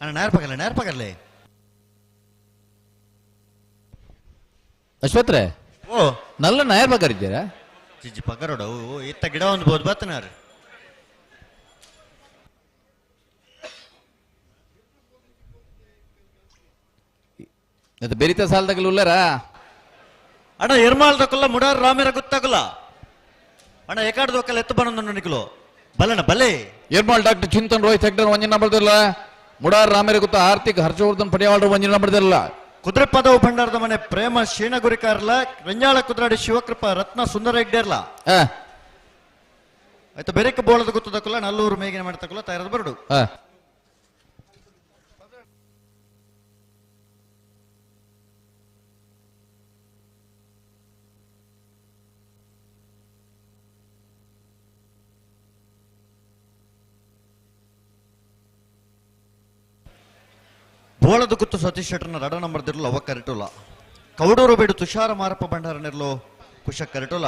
ಅಣ್ಣ ನೇರ ಪಗರ್ಲೆ ನೇರ ಪಗರ್ಲೆ ಅಶ್ವತ್ರೆ ಓ ನಲ್ಲ ನಾಯರ್ ಬಗರಿದ್ದೀರಾ ಜಿಜ್ಜಿ ಪಗರೋಡ ಓ ಇತ್ತ ಗಿಡ ಒಂದು ಬೋದು ಬತ್ತನಾರು. ಅದು ಬೆರಿತ ಸಾಲದಾಗಲು ಉಲ್ಲರಾ ಅಣ್ಣ ಎರ್ಮಾಲ್ ದಕ್ಕಲ್ಲ ಮುಡಾರ್ ರಾಮೇರ ಗೊತ್ತಾಗಲ್ಲ ಅಣ್ಣ ಎಕಾಡ್ ದೊಕ್ಕಲ್ಲ ಎತ್ತು ಬನ್ನೊಂದು ನಿಕಲು ಬಲ್ಲಣ್ಣ ಬಲ್ಲೆ. ಎರ್ಮಾಲ್ ಡಾಕ್ಟರ್ ಚಿಂತನ್ ರೋಹಿತ್ ಹೆಗ್ಡರ್ ಒಂಜಿನ ನಂಬರ್ದಿಲ್ಲ. ಮುಡಾರ್ ರಾಮೇರ ಗೊತ್ತ ಆರ್ಥಿಕ ಹರ್ಷವರ್ಧನ್ ಪಡಿಯಾಳ್ರ ಒಂಜಿನ ನಂಬರ್ದಿಲ್ಲ. ಕುದುರೆ ಪದವು ಭಂಡಾರದ ಮನೆ ಪ್ರೇಮ ಶೀಣಗುರಿಕಾರ್ಲ ರಂಜಾಳ ಕುದ್ರಾಡಿ ಶಿವಕೃಪಾ ರತ್ನ ಸುಂದರ ಹೆಗ್ಡೇರ್ಲ. ಆಯ್ತು ಬೆರಕ ಬೋಳದ ಗೊತ್ತದಕ್ಕಲ್ಲ ನಲ್ಲೂರು ಮೇಗಿನ ಮಾಡ್ತಕ್ಕಲ್ಲ ತಯಾರದ ಬರಡು. ಬೋಳದ ಗುತ್ತು ಸತೀಶ್ ಶೆಟ್ಟರ್ನ ರಡ ನಂಬರ್ ದಿರ್ಲು ಅವ ಕರೆಟುಲ. ಕೌಡೂರು ಬೇಡು ತುಷಾರ ಮಾರಪ್ಪ ಭಂಡಾರ ನಿರ್ಲು ಕುಶ ಕರೆಟುಲ.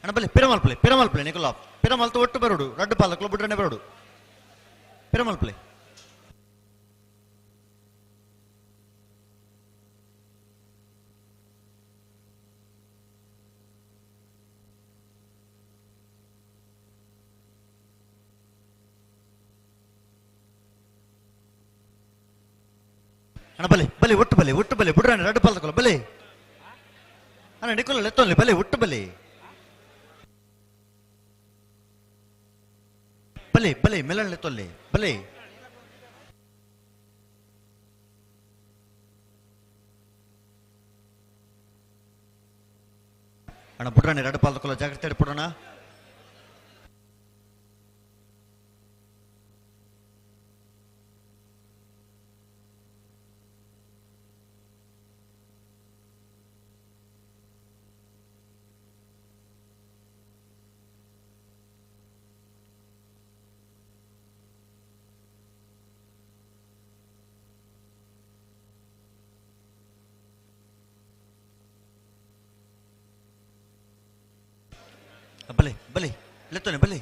ಅಣ್ಣ ಬಲ್ಲಿ ಪಿರಮಲ್ಪಲೆ ಪಿರಮಲ್ಪಲೆ ನಿಕುಲ ಪಿರಮಲ್ತು ಒಟ್ಟು ಬರೋಡು ರಡ್ಡು ಪಾಲಕ್ಲು ಬುಡ್ರನೆ ಬರೋಡು ಪಿರಮಲ್ಪಲೆ. ಅಣ್ಣ ಬಲಿ ಬಲಿ ಒಟ್ಟು ಬಲಿ ಒಟ್ಟು ಬಲಿ ಬುಡ್ರಾಣಿ ರಡ್ಡು ಪಾಲ್ತಕೊಲ್ಲ ಬಲಿ ಅಣ್ಣ ನಿಕೋಲ ಲೆತ್ತೊಲ್ಲಿ ಬಲಿ ಒಟ್ಟು ಬಲಿ ಬಲಿ ಬಲಿ ಮೆಲನ್ ಲೆತ್ತೊಲ್ಲಿ ಬಲಿ. ಅಣ್ಣ ಬುಡ್ರಾಣಿ ರಡ್ಡು ಪಾಲ್ತಕೊಲ್ಲ ಜಾಗ್ರತೆ ಇಡ್ಬಿಡೋಣ. ಬಲೆ ಬಲೆ ಲೆತ್ತೋನೆ ಬಲೆ.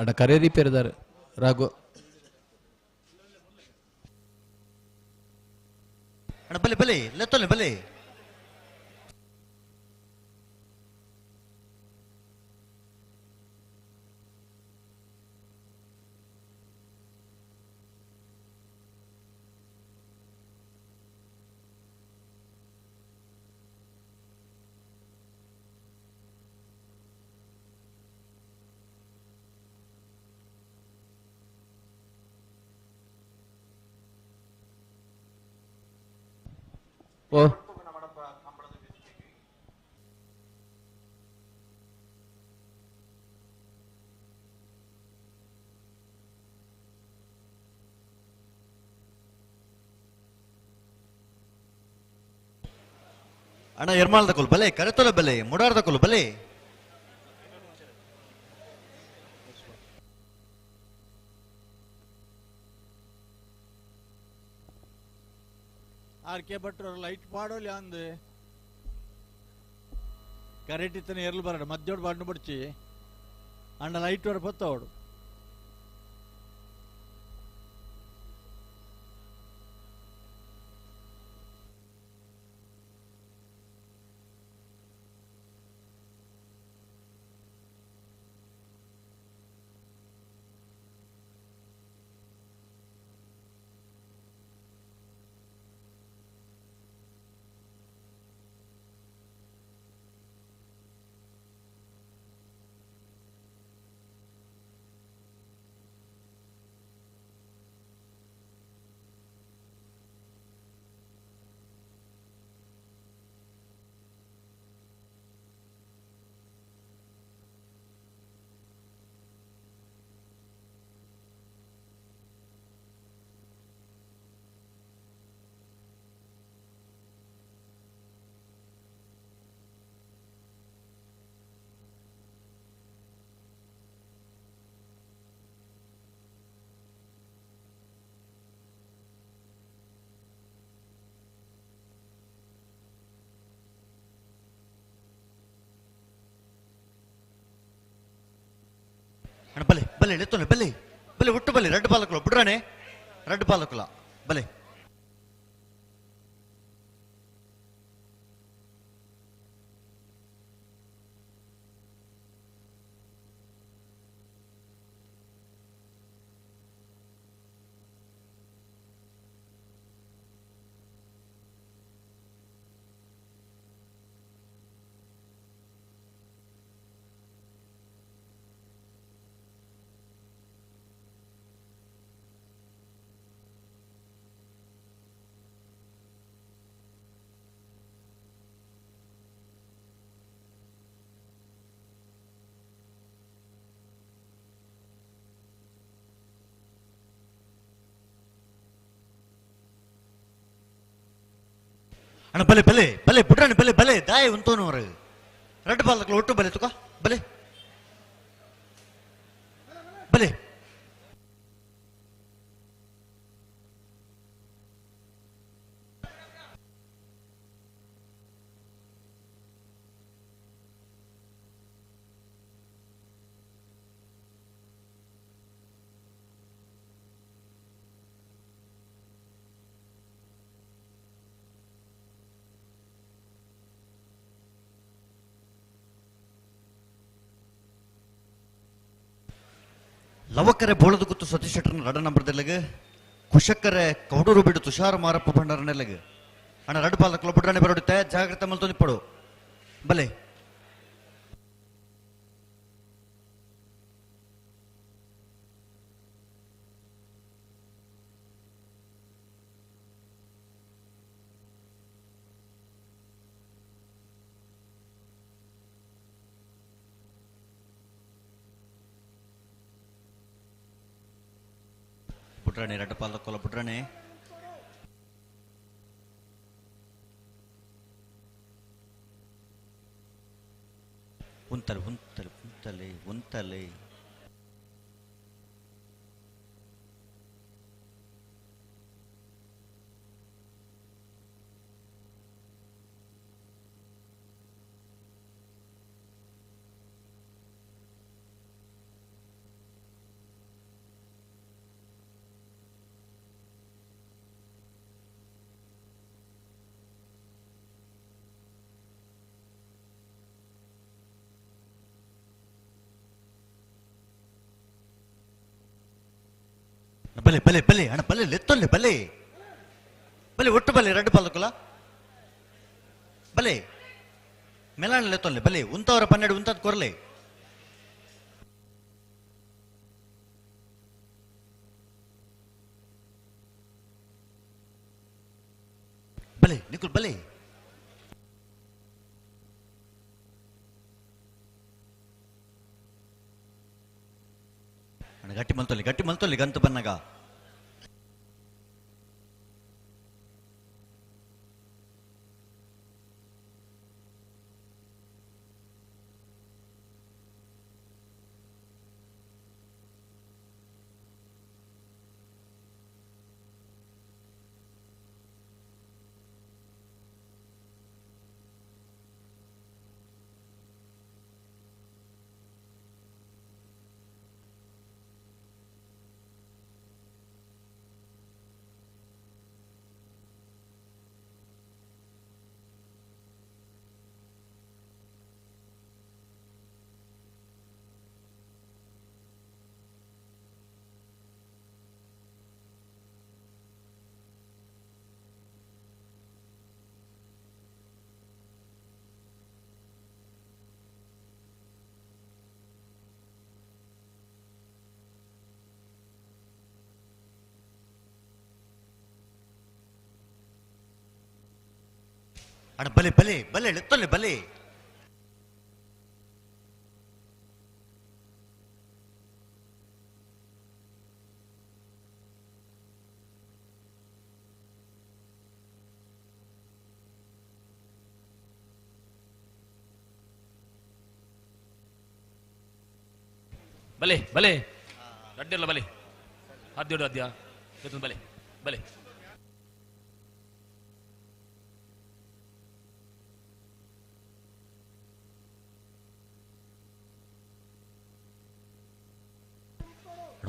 ಅಡ ಕರೇರಿ ಪೇರಿದಾರೆ ರಾಘು ಅಣ್ಣ ಬಲೆ ಬಲೆ ಲೆತ್ತೋನೆ ಬಲೆ. ಓ ಅಣ್ಣ ಎರ್ಮಾಲ್ದ ಕೊಲ್ ಬಲೆ ಕರೆತೊಲ ಬಲೆ ಮುಡಾರ್ದ ಕೊಲ್ ಬಲೆ. ಆರ್ ಕೆ ಭಟ್ರು ಲೈಟ್ ಪಾಡೋಲಿ ಅಂದೆ. ಕರೆಟಿತ್ತನ ಎರ್ಲು ಬರಡು ಮಧ್ಯೋಡು ಬಾಡ್ನು ಬಡ್ಚಿ ಅಂಡ ಲೈಟ್ ವರ ಪೊತ್ತವಡು ಬಲೆ ಬಲೆ ಎತ್ತೊಲೆ ಬಲೆ ಬಲೆ ಒಟ್ಟು ಬಲೆ ರಡ್ಡು ಪಾಲಕುಲ ಬುಡ್ರಾಣೆ ರಡ್ಡು ಪಾಲಕುಲ ಬಲೆ ಅಣ್ಣ ಬಲೆ ಬಲೆ ಬಲೆ ಬುಡ್ರಾಣಿ ಬಲೆ ಬಲೆ ದಾಯ ಉಂತೋನವರು ರಡ್ಡು ಪಾಲಕುಲ ಒಟ್ಟು ಬಲೆ ತುಕ ಬಲೆ ಬಲೆ ಲವಕರೆ ಬೋಳದ ಗುತ್ತು ಸತೀಶ್ ಶೆಟ್ಟರ್ನ ರಡ ನಂಬರ್ದೆಲ್ಲಗ ಕುಶಕ್ಕರೆ ಕೌಡೂರು ಬಿಡು ತುಷಾರ ಮಾರಪ್ಪ ಭಂಡಾರನೆಲ್ಲಗ ಅಣ್ಣ ರಡ್ಡು ಪಾಲಕುಲ ಬುಡ್ರಾಣೆ ಬರೋಡುತ್ತೆ ಜಾಗ್ರತೆ ಮಲ್ತೊಂದಿಪ್ಪಡು ಬಲೆ ಬುಡ್ರಾಣೆ ರಡ್ಡು ಪಾಲಕುಲ ಬುಡ್ರಾಣೆ ಉಂತಲೆ ಉಂತಲೆ ಉಂತಲೆ ಉಂತಲೆ ಬಲೆ ಬಲೆ ಬಲೆ ಅಣ್ಣ ಬಲೆ ಲೆತ್ತೊಲ್ಲೆ ಬಲೆ ಬಲೆ ಒಟ್ಟು ಬಲೆ ರಡ್ಡು ಪಾಲಕುಲ ಬಲೆ ಮೆಲಾಣ ಲೆತ್ತೊಲ್ಲೆ ಬಲೆ ಉಂತವರ 12 ಉಂತದ್ ಕೊರ್ಲೆ ಬಲೆ ನಿಕುಲ್ ಬಲೆ ಅಣ್ಣ ಗಟ್ಟಿ ಮಲ್ತೊಲ್ಲಿ ಗಟ್ಟಿ ಮಲ್ತೊಲ್ಲಿ ಗಂತು ಬನ್ನಗ ಅಣ್ಣ ಬಲೆ ಬಲೆ ಬಲೆ ಎತ್ತೊಲ್ಲೆ ಬಲೆ. ಬಲೆ ಬಲೆ ಅಡ್ಡಿಲ್ಲ ಬಲೆ ಅದ್ಯೋಡು ಅದ್ಯ ಬಲೆ ಬಲೆ.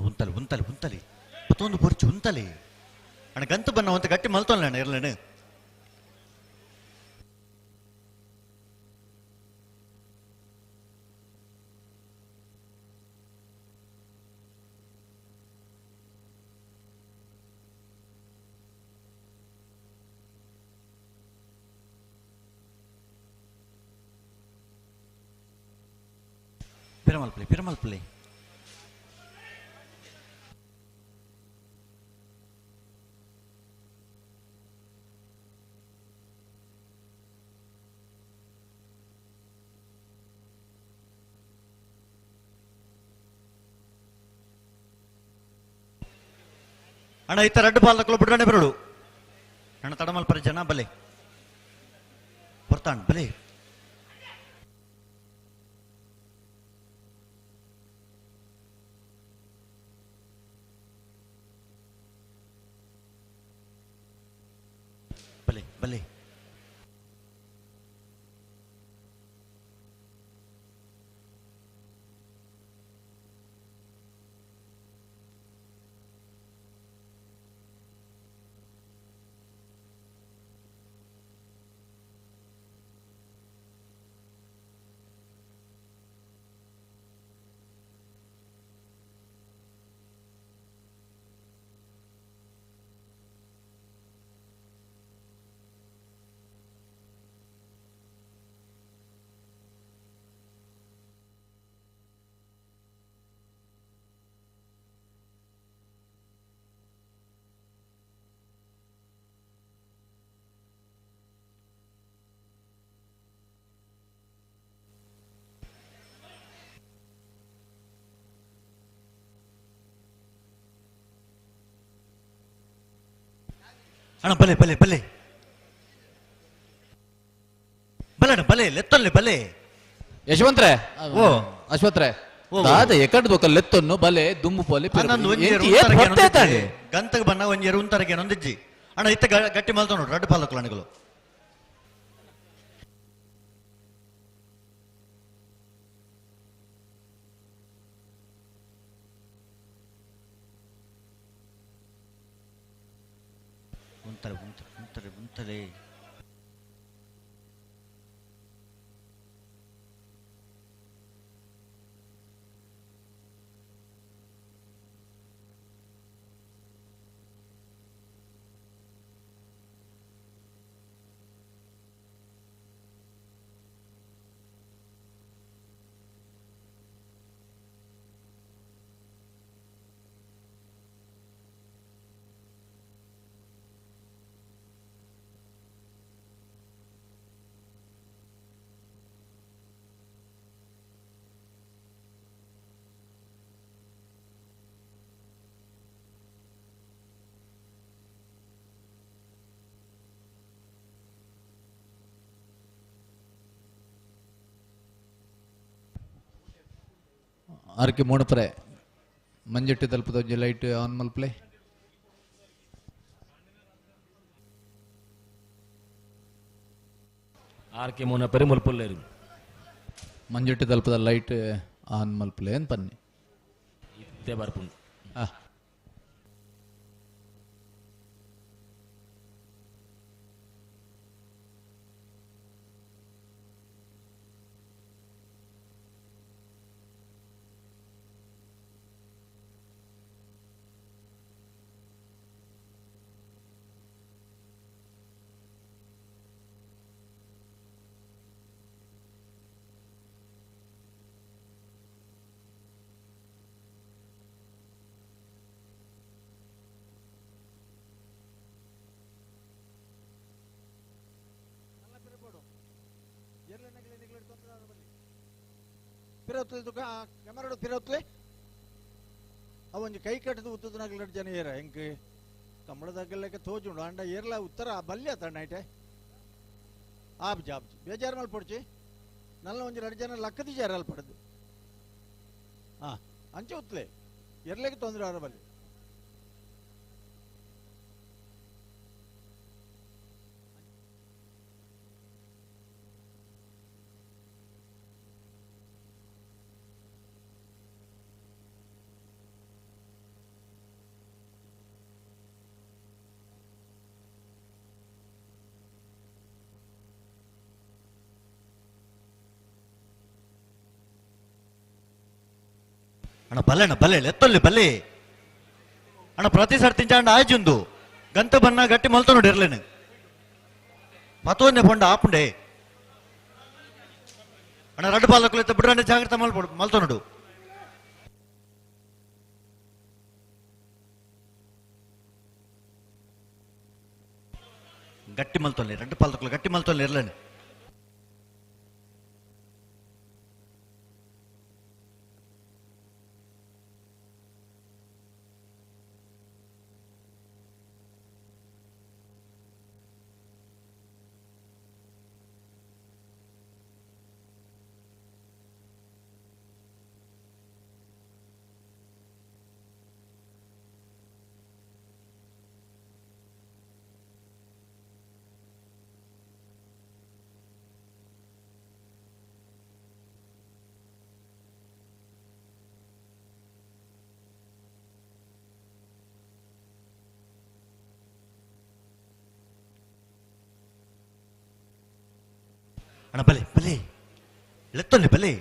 ಉಂತಲಿ ಉಂತಲಿ ಉಂತಲಿ ಮತ್ತೊಂದು ಬೊರ್ಚು ಉಂತಲಿ. ಅಣ್ಣ ಗಂತು ಬನ್ನ ಒಂದು ಗಟ್ಟಿ ಮಲ್ತೊಲ್ಲ ಅಣ್ಣ ಇರ್ಲೇನು. ಪಿರಮಲ್ಪಲೆ ಪಿರಮಲ್ಪಲೆ. ಅಣ್ಣ ಇತ್ತ ರಡ್ಡು ಬಾಲ್ ಬಿಡ್ರಾಣೆ ಬರೋಡು. ಅಣ್ಣ ತಡಮಲ್ಪರ ಜನ ಬಲೆ ಬರ್ತಾಣ ಬಲೆ. ಬಲೆ ಬಲೆ. ಅಣ್ಣ ಬಲೆ ಬಲೆ ಬಲೆ ಬಲೆ ಅಣ್ಣ ಬಲೆ ಲೆತ್ತೊಲ್ಲೆ ಬಲೆ. ಯಶವಂತ್ರೆ ಓ ಅಶ್ವತ್ರೆ ದಾದ ಎಕಡ್ ದೊಕ ಲೆತ್ತೊನ್ನು ಬಲೆ ದುಂಬು ಪೋಲೆ ಗಂತಗ ಬನ್ನ ಒಂಜಿ ಉಂತರಗೆ ನೊಂದಿಜ್ಜಿ ಅಣ್ಣ ಇತ್ತ ಗಟ್ಟಿ ಮಲ್ತ ನೋಡು ರಡ್ಡು ಪಾಲಕುಲಣಗಳು. ಉಂತಲೆ ಉಂತಲೆ ಉಂತಲೆ ಉಂತಲೆ. ಆರ್ಕೆ ಮೂಣಪರೆ ಮಂಜೆಟ್ಟಿ ತಲುಪದ ಒಂಜಿ ಲೈಟ್ ಆನ್ ಮಲ್ಪಲೆ. ಆರ್ಕೆ ಮೂಣಪರೆ ಮುಲ್ಪುಲ್ಲೇರು ಮಂಜೆಟ್ಟಿ ತಲುಪದ ಲೈಟ್ ಆನ್ ಮಲ್ಪಲೆ ಅಂತ ಪನ್ನಿ ಇತ್ತೆ ಬರ್ಪುಂಡು. ಪಿರತ್ಲೆ ತುಕ ಕ್ಯಾಮರಾಡು ಪಿರತ್ಲೆ ಅವೊಂಜಿ ಕೈ ಕಟ್ಟದು ಉತ್ತದನಾಗಲ ಜನ ಏರ ಎಂಕ್ ಕಂಬಳದಾಗಲೆಕ್ಕ ತೋಜುಂಡು ಅಂಡ ಏರ್ಲ ಉತ್ತರ ಬಲ್ಯ ತಣ್ಣ ಐಟೆ ಆಬ್ಜಿ ಆಬ್ಜಿ ಬೇಜಾರು ಮಲ್ಪೊಡ್ಚಿ ನಲ್ಲ ಒಂಜಿ ರಡ್ಡು ಜನ ಲಕ್ಕದಿ ಜಾರ ಅಲ್ಪಡದು ಹಾ ಅಂಚೆ ಉತ್ತಲೆ ಎರ್ಲೆಗೆ ತೊಂದರೆ ಆರ ಬಲ್ಲಿ ಅಣ್ಣ ಬಲ್ಲೆ ಅಣ್ಣ ಬಲ್ಲೆ ಎತ್ತೊಲ್ಲಿ ಬಲ್ಲೆ ಅಣ್ಣ ಪ್ರತಿ ಸರ್ತಿ ತಿಂಚಾಂಡ ಆಯ್ಜುಂದು ಗಂತ ಬನ್ನ ಗಟ್ಟಿ ಮಲ್ತ ನೋಡಿ ಇರ್ಲೇನು ಮತ್ತೊಂದೇ ಪೊಂಡ ಆಪುಂಡೆ ಅಣ್ಣ ರಡ್ಡು ಬಾಲಕುಲ ಬಿಡ್ರಣ್ಣ ಜಾಗ್ರತೆ ಮಲ್ಪಡು ಮಲ್ತ ನೋಡು ಗಟ್ಟಿ ಮಲ್ತೊಲ್ಲಿ ರಡ್ಡು ಪಾಲಕುಲ ಗಟ್ಟಿ ಮಲ್ತೊಲ್ಲಿ ಇರ್ಲೇನು ಅಣ್ಣ ಬಲೆ ಬಲೆ ಲೆತ್ತೊಲ್ಲಿ ಬಲೆ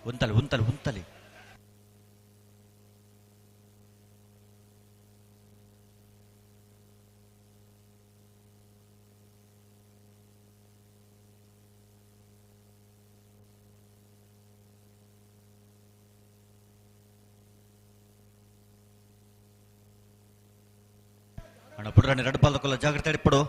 ಉಂತಲೆ ಉಂತಲೆ ಉಂತಲೆ ಅಣ್ಣ ಪುಡ್ರಾಣಿ ರಡ್ಡು ಪಾಲಕಲ್ಲ ಜಾಗ್ರತೆ ಇಡ್ಪಡು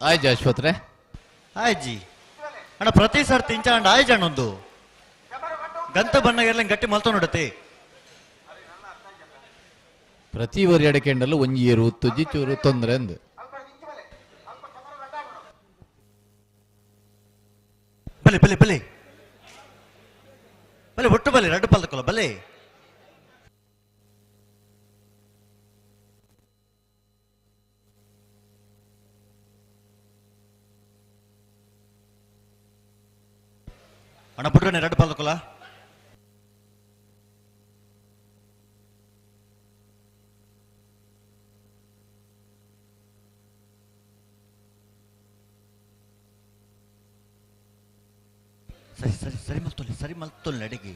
ಆಯ್ತು ಅಶ್ವತ್ರೆ ಆಯ್ಜಿ ಅಣ್ಣ ಪ್ರತಿ ಸರ್ತಿ ಇಂಚಾಂಡ ಆಯ್ಜ ಅಣ್ಣೊಂದು ಗಂತ ಬಣ್ಣ ಇರ್ಲಿ ಗಟ್ಟಿ ಮಲ್ತ ನೋಡತ್ತೆ ಪ್ರತಿ ವರಿ ಅಡಕೆಂಡಲ್ಲೂ ಒಂಜಿ ಏರು ಉತ್ತುಜ್ಜಿ ಚೂರು ತೊಂದರೆ ಅಂದು ಬಲೆ ಬಲೆ ಬಲೆ ಬಲೆ ಒಟ್ಟು ಬಲೆ ರಡ್ಡು ಪಲ್ದಕೊಲ್ಲ ಬಲೆ ಅಣ್ಣ ಪುಡ್ರನೆ ರಡ್ಡು ಪಲ್ದಕೊಲ್ಲ ಸರಿ ಸರಿ ಸರಿ ಮಲ್ತೊಲ್ಲಿ ಸರಿ ಮಲ್ತೊಲ್ಲಿ ಅಡಿಗೆ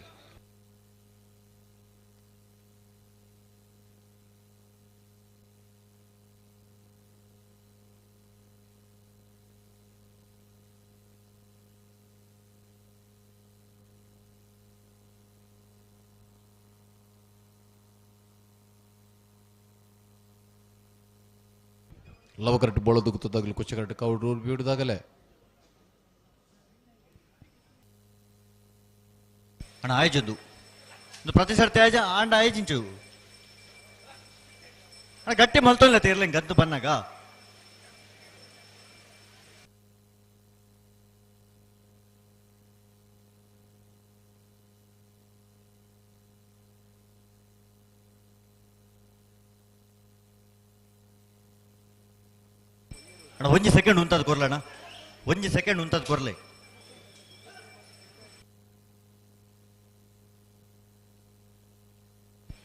ಲವಕರಟ್ಟು ಬೋಳದು ಗುತ್ತದಾಗಲಿ ಕುಚ್ಚಕರಟ್ಟು ಕೌಡ್ರು ಬೀಡುದಾಗಲೇ ಅಣ್ಣ ಆಯ್ಜೊಂದು ಒಂದು ಪ್ರತಿ ಸರ್ತಿ ಆಯ್ಜ ಆಂಡ ಆಯ್ಜಿಂಚು ಅಣ್ಣ ಗಟ್ಟಿ ಮಲ್ತೊಲ್ಲ ತೀರ್ಲಿ ಗದ್ದು ಬನ್ನಾಗ ಅಣ್ಣ ಒಂಜಿ ಸೆಕೆಂಡ್ ಉಂತದ ಕೊರ್ಲಣ್ಣ, ಒಂಜಿ ಸೆಕೆಂಡ್ ಉಂತದ ಕೊರ್ಲೆ.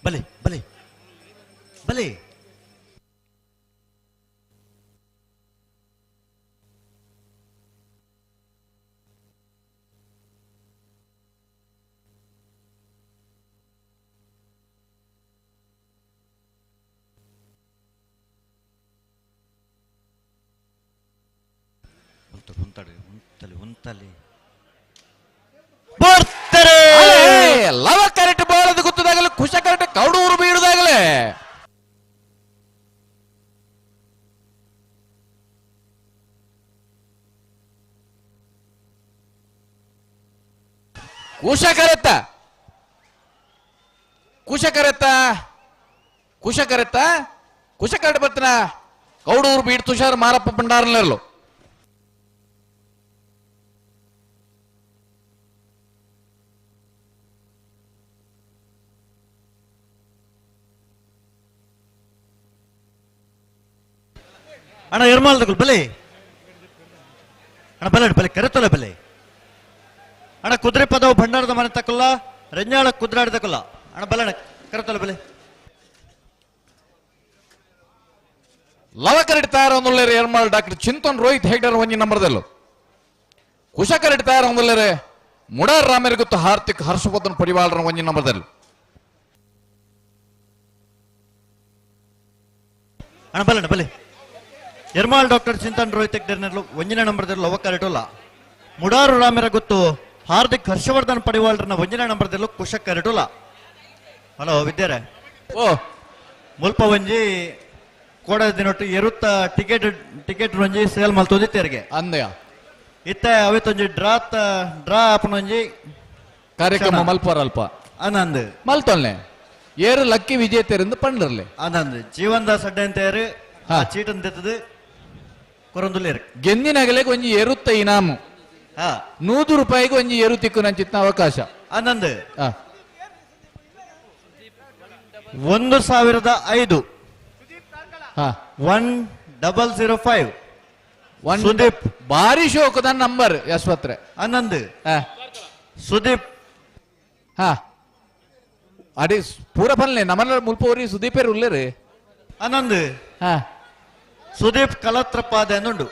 ಬಲೆ ಬಲೆ ಬಲೆ. ಉಂತಾಡೆ ಉಂತಲೆ ಉಂತಲೆ ಬರ್ತಾರೆ. ಲವ ಕರೆಕ್ಟ್ ಬಾಳದ ಗೊತ್ತದಾಗಲೇ ಖುಷ ಕರೆಕ್ಟ್ ಕೌಡೂರು ಬೀಡುದಾಗಲೇ. ಕುಶ ಕರೆತ್ತ ಕುಶ ಕರೆತ್ತ ಕುಶ ಕರೆತ್ತ ಕುಶ ಕರೆಕ್ಟ್ ಬರ್ತಾನ ಕೌಡೂರು ಬೀಡ್ ತುಷಾರ್ ಮಾರಪ್ಪ ಭಂಡಾರನಲ್ಲೂ. ಅಣ್ಣ ಎರ್ಮಾಲ್ದಗುಲ್ ಬಲೆ ಅಣ್ಣ, ಬಲೆ ಬಲೆ ಕರೆತೊಲೆ ಬಲೆ ಅಣ್ಣ. ಕುದುರೆ ಪದವು ಭಂಡಾರದ ಮನೆ ತಕೊಲ್ಲ, ರೆಂಜಾಳ ಕುದ್ರಾಡಿ ತಕೊಲ್ಲ ಅಣ್ಣ, ಬಲೆ ಅಣ್ಣ ಕರೆತೊಲೆ ಬಲೆ. ಲವ ಕರೆಟ್ ತಯಾರ ಎರ್ಮಾಳ್ ಡಾಕ್ಟರ್ ಚಿಂತನ್ ರೋಹಿತ್ ಹೆಗ್ಡರ್ ಒಂಜಿ ನಂಬರ್ದಲ್ಲು. ಕುಶ ಕರೆಟ್ ತಯಾರ ಮುಡಾರ್ ರಾಮೇರ್ ಗೊತ್ತು ಹಾರ್ತಿಕ್ ಹರ್ಷವರ್ಧನ್ ಪಡಿವಾಳರ ಒಂಜಿ ನಂಬರ್ದಲ್ಲು. ಅಣ್ಣ ಬಲೆ ಅಣ್ಣ ಬಲೆ. ಎರ್ಮಾಳ್ ಡಾಕ್ಟರ್ ಚಿಂತನ್ ರೋಹಿತ್ ಹೆಗ್ಡರ್ನಲ್ಲೂ ಒಂಜಿನ ನಂಬರ್ದಲ್ಲಿ ಲವ ಕರೆಟೋಲ್ಲ. ಮುಡಾರು ರಾಮರ ಗೊತ್ತು ಹಾರ್ದಿಕ್ ಹರ್ಷವರ್ಧನ್ ಪಡಿವಾಳ್ರನ್ನ ಒಂಜಿನ ನಂಬರ್ದಲ್ಲೂ ಕುಶ ಕರೆಟೋಲ್ಲ. ಹಲೋ ವಿದ್ಯಾರೆ, ಓ ಮುಲ್ಪ ಒಂಜಿ ಕೋಡ ದಿನೊಟ್ಟು ಎರುತ್ತ ಟಿಕೆಟ್ ಟಿಕೆಟ್ ಒಂಜಿ ಸೇಲ್ ಮಲ್ತೊಂದಿತ್ತೆರಿಗೆ ಅಂದಯ ಇತ್ತ ಅವಿತೊಂಜಿ ಡ್ರಾತ್ ಡ್ರಾ ಆಪನೊಂಜಿ ಕಾರ್ಯಕ್ರಮ ಮಲ್ಪರ ಅಲ್ಪ ಆನಂದ್ ಮಲ್ತೊಲ್ನೆ ಏರು ಲಕ್ಕಿ ವಿಜೇತರಿಂದ ಪಂಡರ್ಲೆ ಆನಂದ್ ಜೀವನ್ ದಾಸ್ ಅಡ್ಡೆ ಅಂತ ಆ ಚೀಟನ್ ತೆತ್ತದು ಕೊರಂದುಲ್ಲೇರು ಗೆಂದಿನಗಲೆ ಒಂಜಿ ಎರುತ್ತ ಇನಾಮು 100 ರೂಪಾಯಿಗೆ ಒಂಜಿ ಎರು ತಿಕ್ಕು ನಂಚಿತ್ನ ಅವಕಾಶ ಆನಂದ್ 1005 1005 ಸುದೀಪ್ ಭಾರಿ ಶೋಕದ ನಂಬರ್ ಯಶ್ವತ್ರೆ ಆನಂದ್ ಸುದೀಪ್ ಹಾ ಅಡಿ ಪೂರ ಪನ್ಲೆ ನಮ್ಮನ್ನ ಮುಲ್ಪೋರಿ ಸುದೀಪೇರು ಉಲ್ಲೇರಿ ಆನಂದ್ ಹಾ ಸುದೀಪ್ ಕಲತ್ರಪಾದೆ ಅನ್ನುಂಡು.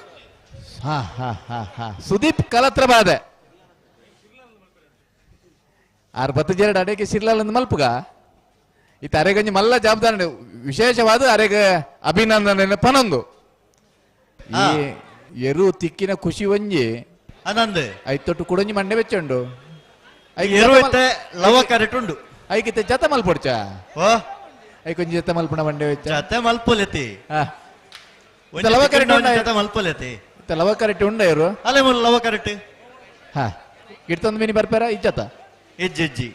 ಹಾ ಹಾ ಹಾ ಹಾ ಸುದೀಪ್ ಕಲತ್ರಪಾದೆ ಆರು ಬತ್ತು ಜರಡು ಅಡೇಕೆ ಸಿರ್ಲಾಲ್ ಅಂದ್ ಮಲ್ಪುಗ ಇತ್ತ ಅರೆಗಂಜಿ ಮಲ್ಲ ಜವಾಬ್ದಾರಿ ವಿಶೇಷವಾದ ಅರೆಗ ಅಭಿನಂದನೆ ಪನೊಂದು ಈ ಎರು ತಿಕ್ಕಿನ ಖುಷಿ ಒಂಜಿ ಆನಂದ್ ಐತೊಟ್ಟು ಕುಡೊಂಜಿ ಮಂಡೆ ಬೆಚ್ಚುಂಡು ಎರು ಇತ್ತೆ ಲವ ಕರೆಕ್ಟ್ ಉಂಡು ಐಕಿತ್ತೆ ಜತ ಮಲ್ಪೊಡ್ಚ ಐಕೊಂಜಿ ಜತ ಮಲ್ಪುಣ ಮಂಡೆ ಬೆಚ್ಚ ಜತೆ ಮಲ್ಪೊಲೆತಿ ಲವ ಕರೆಕ್ಟ್ ಜತೆ ಮಲ್ಪೊಲೆತಿ ಲವ ಕರೆಕ್ಟ್ ಉಂಡ ಇರು ಅಲೆ ಮುಲ್ ಲವ ಕರೆಕ್ಟ್ ಹಾ ಇಡ್ತೊಂದು ಮಿನಿ ಬರ್ಪಾರ ಇಜ್ಜತ ಇಜ್ಜಿ ಇಜ್ಜಿ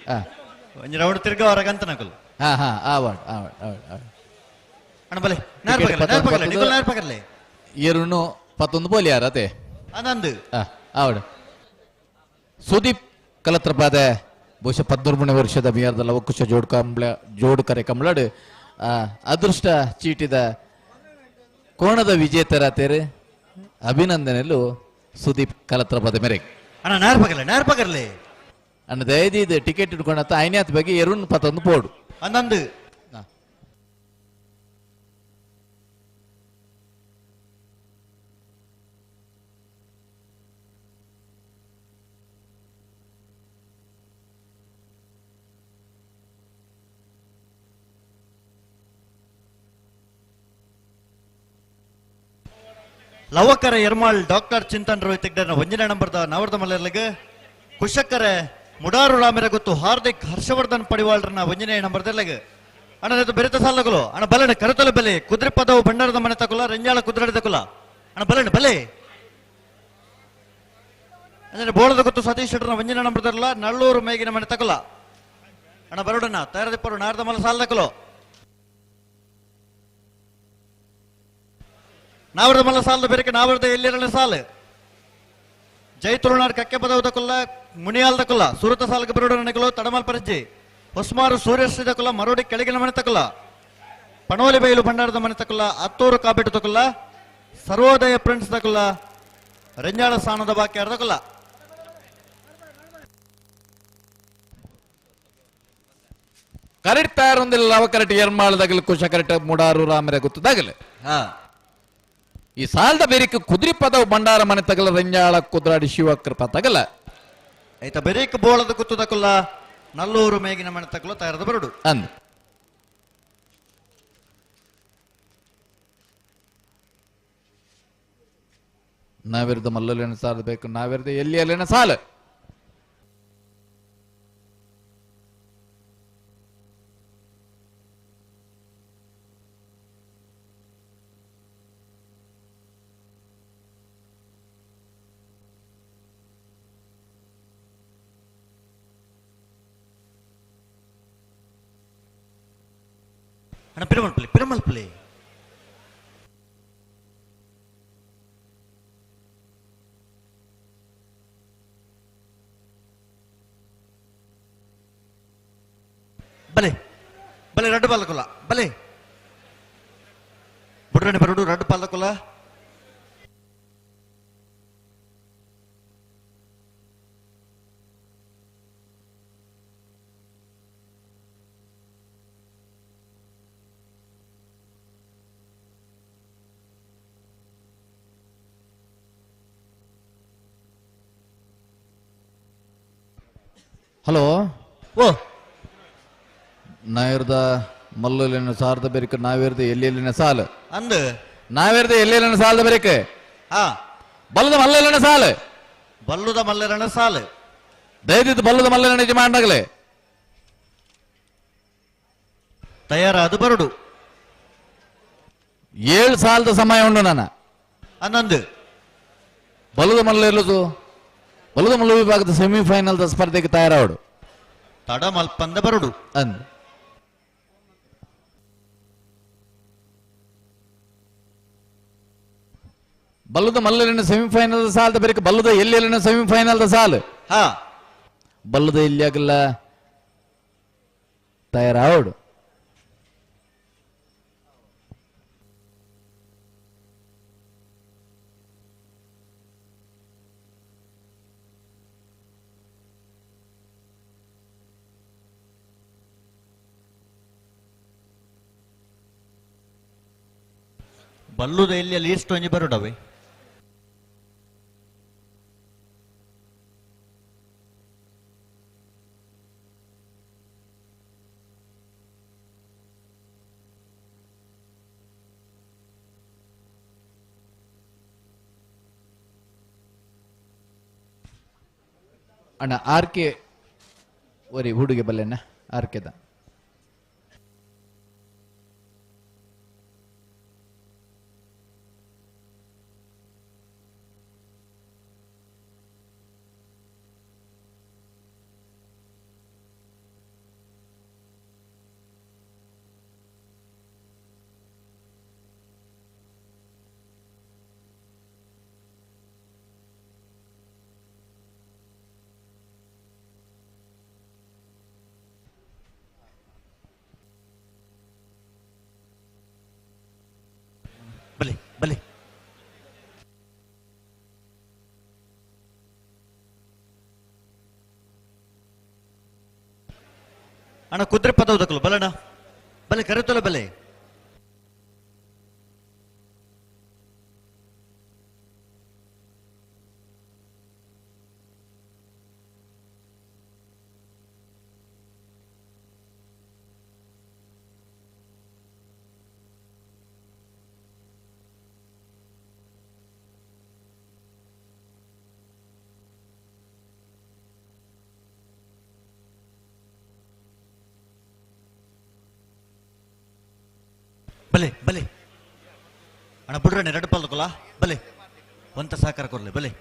ಒಂಜಿ ರೌಂಡ್ ತಿರ್ಗ ಹೊರಗಂತ ನಕಲು ಹಾ ಹಾ ಆವಾಡ್ ಆವಾಡ್ ಆವಾಡ್ ಆವಾಡ್ ಅಣ್ಣ ಬಲೆ ನಾರ್ ಪಕರ್ಲೆ ನಾರ್ ಪಕರ್ಲೆ ನಿಕುಲ್ ನಾರ್ ಪಕರ್ಲೆ ಎರುನು ಪತ್ತೊಂದು ಬೋಲಿ ಯಾರ ಅತೆ ಆನಂದ್ ಆವಡ್ ಸುದೀಪ್ ಕಲತ್ರಪಾದೆ ಬಹುಶಃ 13 ವರ್ಷದ ಬಿಹಾರದ ಲವಕುಶ ಜೋಡ್ ಕಂಬ್ಳ ಜೋಡ್ ಕರೆ ಕಂಬ್ಳಾಡು ಅದೃಷ್ಟ ಚೀಟಿದ ಕೋಣದ ವಿಜೇತರಾತೇರು ಅಭಿನಂದನೆಲು ಸುದೀಪ್ ಕಲತ್ರಪಾದೆ ಮೇರೆಗೆ ಅಣ್ಣ ನಾರ್ ಪಕರ್ಲೆ ನಾರ್ ಪಕರ್ಲೆ ಅಣ್ಣ ದಯದೀದ್ ಟಿಕೆಟ್ ಇಟ್ಕೊಂಡತ್ತ ಐನ್ಯಾತ್ ಬಗ್ಗೆ ಎರುನ್ ಪತ್ತೊಂದು ಪೋಡು ಆನಂದ್ ಲವಕರ ಎರ್ಮಾಳ್ ಡಾಕ್ಟರ್ ಚಿಂತನ್ ರೋಹಿತ್ ಹೆಗ್ಡೆನ ಒಂಜಿನ ನಂಬರ್ದ ನವರ್ದ ಮಲ್ಲರ್ಲಿಗೆ ಕುಶಕ್ಕರೆ ಮುಡಾರು ರಾಮೆರ ಗೊತ್ತು ಹಾರ್ದಿಕ್ ಹರ್ಷವರ್ಧನ್ ಪಡಿವಾಳ್ರನ್ನ ಒಂಜಿನ ನಂಬರ್ದರ್ಲಿಗೆ ಅಣ್ಣ ಇದು ಬೆರೆತ ಸಾಲಗಳು ಅಣ್ಣ ಬಲಣ್ಣ ಕರೆತೊಲೆ ಬೆಲೆ ಕುದುರೆ ಪದವು ಭಂಡಾರದ ಮನೆ ತಕೊಲ್ಲ ರೆಂಜಾಳ ಕುದುರೆ ತಕೊಲ್ಲ ಅಣ್ಣ ಬಲಣ್ಣ ಬಲೆ ಅಂದ್ರೆ ಬೋಳದ ಗೊತ್ತು ಸತೀಶ್ ಶೆಟ್ಟರ್ನ ಒಂಜಿನ ನಂಬರ್ದರ್ಲ ನಳ್ಳೂರು ಮೇಗಿನ ಮನೆ ತಕೊಲ್ಲ ಅಣ್ಣ ಬರೋಡಣ್ಣ ತಯಾರದಿಪ್ಪರು ನಾರದ ಮಲ್ಲ ಸಾಲ ತಕೊಲೋ ನಾವರದ ಮಲ್ಲ ಸಾಲದ ಬೇರೆ ನಾವರದ ಎಲ್ಲಿರಲ್ಲ ಸಾಲು ಜೈ ತುಳುನಾಡ್ ಕಕ್ಕೆ ಪದವು ತಕೊಲ್ಲ ಮುನಿಯಾಲ್ ತಕೊಲ್ಲ ಸುರತ ಸಾಲಕ್ಕೆ ಬರೋಡ ನೆಕಲು ತಡಮಲ್ ಪರಿಜ್ಜಿ ಹೊಸ್ಮಾರು ಸೂರ್ಯಶ್ರೀ ತಕೊಲ್ಲ ಮರೋಡಿ ಕೆಳಗಿನ ಮನೆ ತಕೊಲ್ಲ ಪಣೋಲಿ ಬೈಲು ಭಂಡಾರದ ಮನೆ ತಕೊಲ್ಲ ಅತ್ತೂರು ಕಾಬೆಟ್ಟು ತಕೊಲ್ಲ ಸರ್ವೋದಯ ಫ್ರೆಂಡ್ಸ್ ದಕುಲ ರೆಂಜಾಳ ಸ್ಥಾನದ ಬಾಕಿ ಅರ್ಧಕುಲ. ಕರೆಕ್ಟ್ ತಯಾರೊಂದಿಲ್ಲ ಲವ ಕರೆಕ್ಟ್ ಎರ್ಮಾಳದಾಗಲಿ ಕುಶ ಕರೆಕ್ಟ್ ಮುಡಾರು ರಾಮರೆ ಗೊತ್ತದಾಗಲಿ. ಈ ಸಾಲದ ಬೇರಿಕ ಕುದುರಿ ಪದವು ಬಂಡಾರ ಮನೆ ತಗಲ ರಂಜಾಳ ಕುದ್ರಾಡಿ ಶಿವಕೃಪ ತಗಲ. ಐತ ಬೆರಿಕ ಬೋಳದ ಗುತ್ತದಕುಲ್ಲ ನಲ್ಲೂರು ಮೇಗಿನ ಮನೆ ತಗಲ ತಯಾರದ ಬರಡು ಅಂದ್. ನಾವಿರದ ಮಲ್ಲಲೇನ ಸಾಲ ಬೇಕು, ನಾವಿರದ ಎಲ್ಲಿ ಅಲ್ಲೇನ ಸಾಲ. ಅಣ್ಣ ಪಿರಮಲ್ಪಲ್ಲಿ ಪಿರಮಲ್ಪಲ್ಲಿ ಬಲೆ ಬಲೆ ರಡ್ಡು ಪಾಲಕುಲ ಬಲೆ ಬುಡ್ರಣಿ ಬರುಡು ರಡ್ಡು ಪಾಲಕುಲ. ಹಲೋ ಓ ನಾವಿರದ ಮಲ್ಲಲಿನ ಸಾರದ ಬೇರಿಕ ನಾವಿರದ ಎಲ್ಲಿ ಸಾಲ ಅಂದ್ ನಾವಿರದ ಎಲ್ಲಿ ಸಾಲದ ಬೇರಿಕ ಹಾ ಬಲ್ಲದ ಮಲ್ಲಲಿನ ಸಾಲ ಬಲ್ಲುದ ಮಲ್ಲರಣ ಸಾಲ ದಯದಿದ್ದು ಬಲ್ಲದ ಮಲ್ಲನ ನಿಜ ಮಾಡಾಗಲೇ ತಯಾರಾದ ಬರಡು 7 ಸಾಲದ ಸಮಯ ಉಂಡು ನಾನು ಅನ್ನಂದು ಬಲ್ಲದ ಮಲ್ಲ ಇಲ್ಲದು ಬಲದ ಮಲ್ಲ ವಿಭಾಗದ ಸೆಮಿಫೈನಲ್ ಸ್ಪರ್ಧೆಗೆ ತಯಾರಾವಡು ತಡ ಮಲ್ಪಂದ ಬರಡು ಅಂದ್. ಬಲ್ಲದ ಮಲ್ಲಲಿನ ಸೆಮಿಫೈನಲ್ ಸಾಲದ ಬೇರೆ ಬಲ್ಲದ ಎಲ್ಲಿ ಸೆಮಿಫೈನಲ್ ಸಾಲು ಹಾ ಬಲ್ಲದ ಎಲ್ಲಿ ಆಗಲ್ಲ ತಯಾರಾವಡು. ಬಲ್ಲುದ ಎಲ್ಲಿ ಅಲ್ಲಿ ಎಷ್ಟು ಒಂಜಿ ಬರುಡವೆ ಅಣ್ಣ ಆರ್ ಕೆ ಒರಿ ಹುಡುಗೆ ಬಲ್ಲೆನ ಆರ್ ಕೆದ ಬಲೆ ಬಲೆ ಅಣ್ಣ ಕುದುರೆ ಪದ ಉದಕಲು ಬಲಣ್ಣ ಬಲೆ ಕರೆತೊಲ ಬಲೆ ಬಲೆ ಬಲೆ ಅಣ್ಣ ಬುಡ್ರಣ್ಣ ಎರಡು ಪಾಲ್ದಕೊಲ್ಲ ಬಲೆ ಒಂತ ಸಹಕಾರ ಕೊರ್ಲೆ ಬಲೆ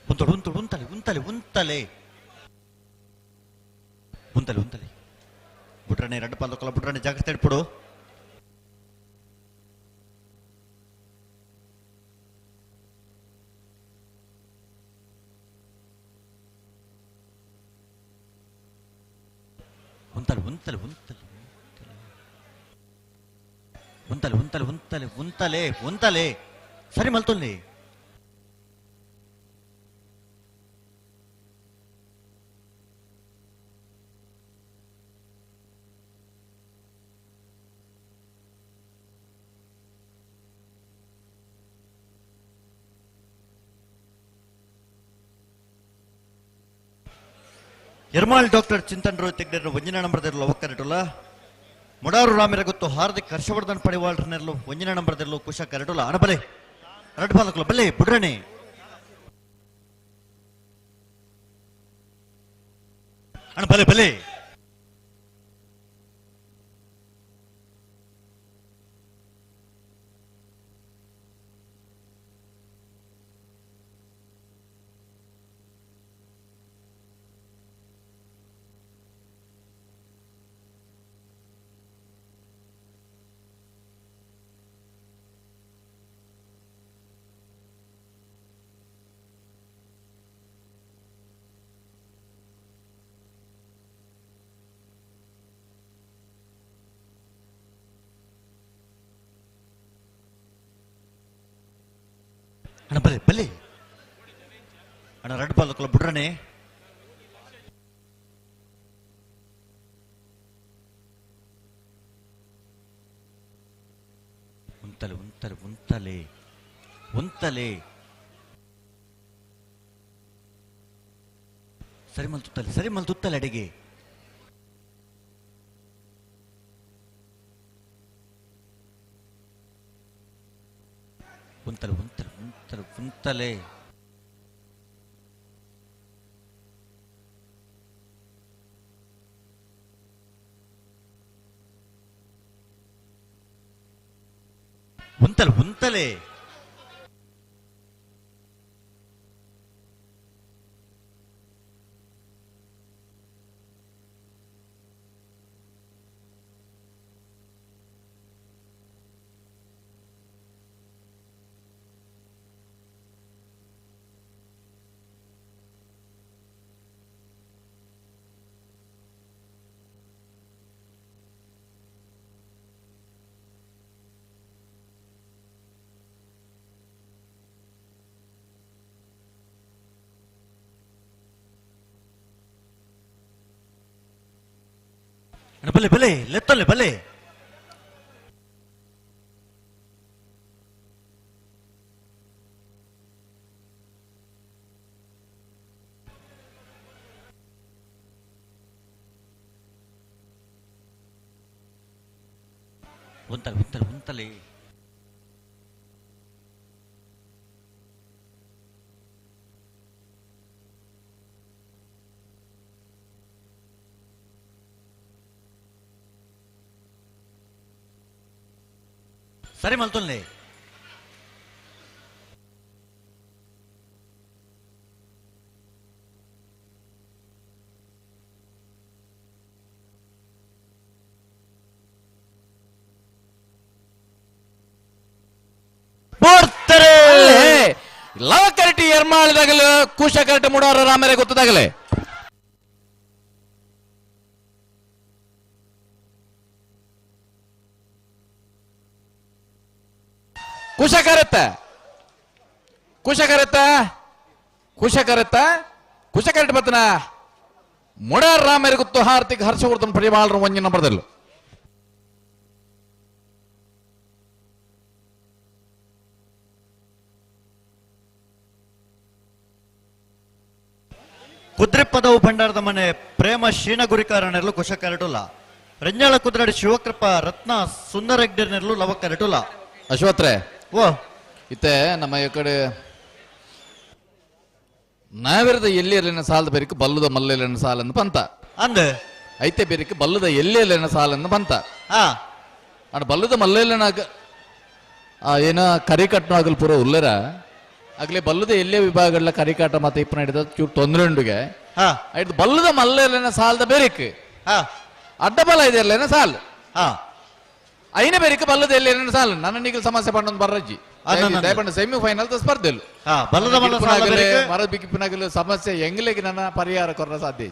ಉಂತಡು ಉಂತಡು ಉಂತಲೆ ಉಂತಲೆ ಉಂತಲೆ ಉಂತಲೆ ಉಂತಲೆ ಬುಡ್ರಣೆ ರಡ್ಡು ಪಾಲಕಲ ಬುಡ್ರಣೆ ಜಾಗ್ರತೆ ಇಟ್ಬಿಡು. ಉಂತಲೆ ಉಂತಲೆ ಉಂತಲೆ ಉಂತಲೆ ಉಂತಲೆ ಉಂತಲೆ ಉಂತಲೆ ಉಂತಲೆ ಸರಿ ಮಲ್ತೊಲ್ಲಿ. ಎರ್ಮಾಳ್ ಡಾಕ್ಟರ್ ಚಿಂತನ್ ರೋಹಿತ್ ಹೆಗ್ಡೆರು ಒಂಜಿನ ನಂಬರ್ದಿರಲು ಒಕ್ಕರಟುಲ ಮುಡಾರು ರಾಮಿರ ಗೊತ್ತು ಹಾರ್ದಿಕ್ ಹರ್ಷವರ್ಧನ್ ಪಡಿವಾಳ್ರನೆರ್ಲು ಒಂಜಿನ ನಂಬರ್ದಿರಲು ಕುಶ ಕರಟುಲ ಅಣಬಲೆ ರಡ್ ಬಾಲಕುಲ ಬಲ್ಲೆ ಬುಡ್ರಣೆ ಅಣ ಬಲೆ ಬಲೆ ಅಣ್ಣ ಬಲೆ ಬಲೆ ಅಣ್ಣ ರಡ್ ಬಾಲಕುಲ ಬುಡ್ರಣೆ ಉಂತಲೆ ಉಂತಲೆ ಉಂತಲೆ ಉಂತಲೆ ಸರಿ ಮಲ್ತುತ್ತಲೆ ಸರಿ ಮಲ್ತುತ್ತಲೆ ಅಡಿಗೆ ಉಂತಲೆ ಉಂತಲೆ ಉಂತಲೆ ಉಂತಲೆ ಉಂತಲೆ ಉಂತಲೆ ಅಣ್ಣ ಬಲೆ ಬಲೆ ಲೆತ್ತಲೆ ಬಲೆ ಉಂತಲೆ ಉಂತಲೆ ಉಂತಲೆ ಸರಿ ಮಲ್ತೊಲ್ಲೆ ಲವಕರಟಿ ಎರ್ಮಾಳದಾಗಲು ಕೂಶಕರಟಿ ಮುಡಾರ ರಾಮರೇ ಗೊತ್ತದಾಗಲೇ ಕುಶಕರತ್ತ ಕುಶಕರತ್ತ ಕುಶಕರತ್ತ ಕುಶಕರಟಿ ಬತ್ತನ ಮುಡಾರ ರಾಮರೇ ಗೊತ್ತು ಹಾರ್ತಿಕ್ ಹರ್ಷವರ್ಧನ್ ಪರಿಮಾಳರು ಒಂಜಿನ ನಂಬರ್ದಲ್ಲು ಕುದ್ರೆಪದವು ಭಂಡಾರದ ಮನೆ ಪ್ರೇಮ ಶೀನಗುರಿಕಾರನೆರಲು ಕುಶ ಕರಟುಲ ರಂಜಾಳ ಕುದ್ರಾಡಿ ಶಿವಕೃಪ ರತ್ನ ಸುಂದರ ಹೆಗ್ಡೆನೆರಲು ಲವ ಕರಟುಲ ಅಶ್ವತ್ರೆ ಓ ಇತ್ತೆ ನಮ್ಮ ಈ ಕಡೆ ನಾವಿರದ ಎಲ್ಲಿ ಸಾಲದ ಬೇರಿಕೆ ಬಲ್ಲದ ಮಲ್ಲೆಲ್ಲ ಸಾಲನ್ನು ಪಂತ ಅಂದ ಐತೆ ಬೇರಿಕೆ ಬಲ್ಲದ ಎಲ್ಲಿ ಸಾಲನ್ನು ಪಂತ ಅಂಡ್ ಬಲ್ಲದ ಮಲ್ಲೆಲ್ಲ ಏನ ಕರಿ ಕಟ್ಟನಾಗಲ್ ಪೂರ ಉಲ್ಲರ ಅಗಲೇ ಬಲ್ಲದ ಎಲ್ಲೇ ವಿಭಾಗಗಳ ಕರಿಕಾಟ ಮತ್ತೆ ಇಪ್ಪ ನಡೆದ ಚೂರು ತೊಂದರೆ ಉಂಡುಗೆ ಆಯ್ತು ಬಲ್ಲದ ಮಲ್ಲೆಲ್ಲ ಸಾಲದ ಬೇರಿಕ್ ಅಡ್ಡಬಲ ಇದೆ ಅಲ್ಲೇನ ಸಾಲ್ ಐನ ಬೇರಿಕ್ ಬಲ್ಲದ ಎಲ್ಲೇನ ಸಾಲು ನನ್ನ ನಿಗಲ್ ಸಮಸ್ಯೆ ಪಣ್ಣೊಂದು ಬರ್ರಜ್ಜಿ ದಯಪಂಡ ಸೆಮಿ ಫೈನಲ್ ಸ್ಪರ್ಧೆ ಮರ ಬಿಕ್ಕಿಪನಾಗಲು ಸಮಸ್ಯೆ ಎಂಗ್ಲಿಗೆ ನನ್ನ ಪರಿಹಾರ ಕೊರ ಸಾಧ್ಯ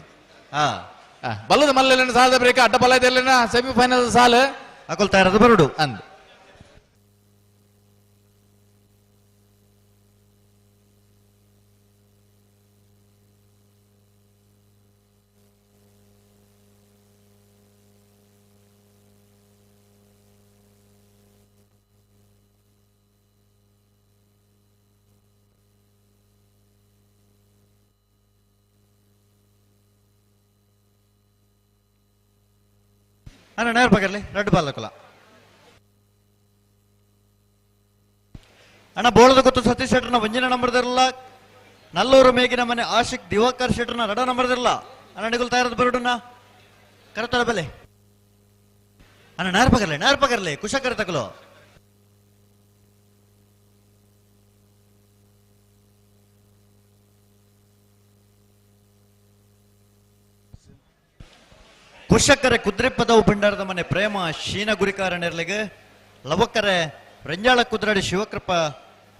ಬಲ್ಲದ ಮಲ್ಲೆಲ್ಲ ಸಾಲದ ಬೇರಿಕ್ ಅಡ್ಡಬಲ ಇದೆ ಅಲ್ಲೇನ ಸೆಮಿ ಫೈನಲ್ ಸಾಲು ಅಕೊಲ್ತಾ ಇರೋದು ಬರಡು ಅಂದ್ ಅಣ್ಣ ನೇರ ಪಕರ್ಲಿ ರೆಡ್ ಬಾಲ್ ಹಾಕಲ್ಲ ಅಣ್ಣ ಬೋಳದ ಗೊತ್ತು ಸತೀಶ್ ಶೆಟ್ಟರ್ನ ಒಂಜಿನ ನಂಬರ್ದಿರಲ್ಲ ನಲ್ಲೂರು ಮೇಗಿನ ಮನೆ ಆಶಿಕ್ ದಿವಾಕರ್ ಶೆಟ್ಟರ್ನ ರಡ ನಂಬರ್ದಿರಲ್ಲ ಅಣ್ಣ ನಿಗುಲ್ ತಯಾರದ ಬರಡುನ ಕರೆತಾರ ಬೆಲೆ ಅಣ್ಣ ನೇರ ಪಕರ್ಲಿ ನೇರ ಪಕರ್ಲಿ ಕುಶ ಕರೆತಕಲು ಕುಶಕರೆ ಕುದ್ರೆಪದವು ಭಂಡಾರದ ಮನೆ ಪ್ರೇಮ ಶೀನ ಗುರಿಕಾರನೆರ್ಲಿಗೆ ಲವಕರೆ ರಂಜಾಳ ಕುದ್ರಾಡಿ ಶಿವಕೃಪ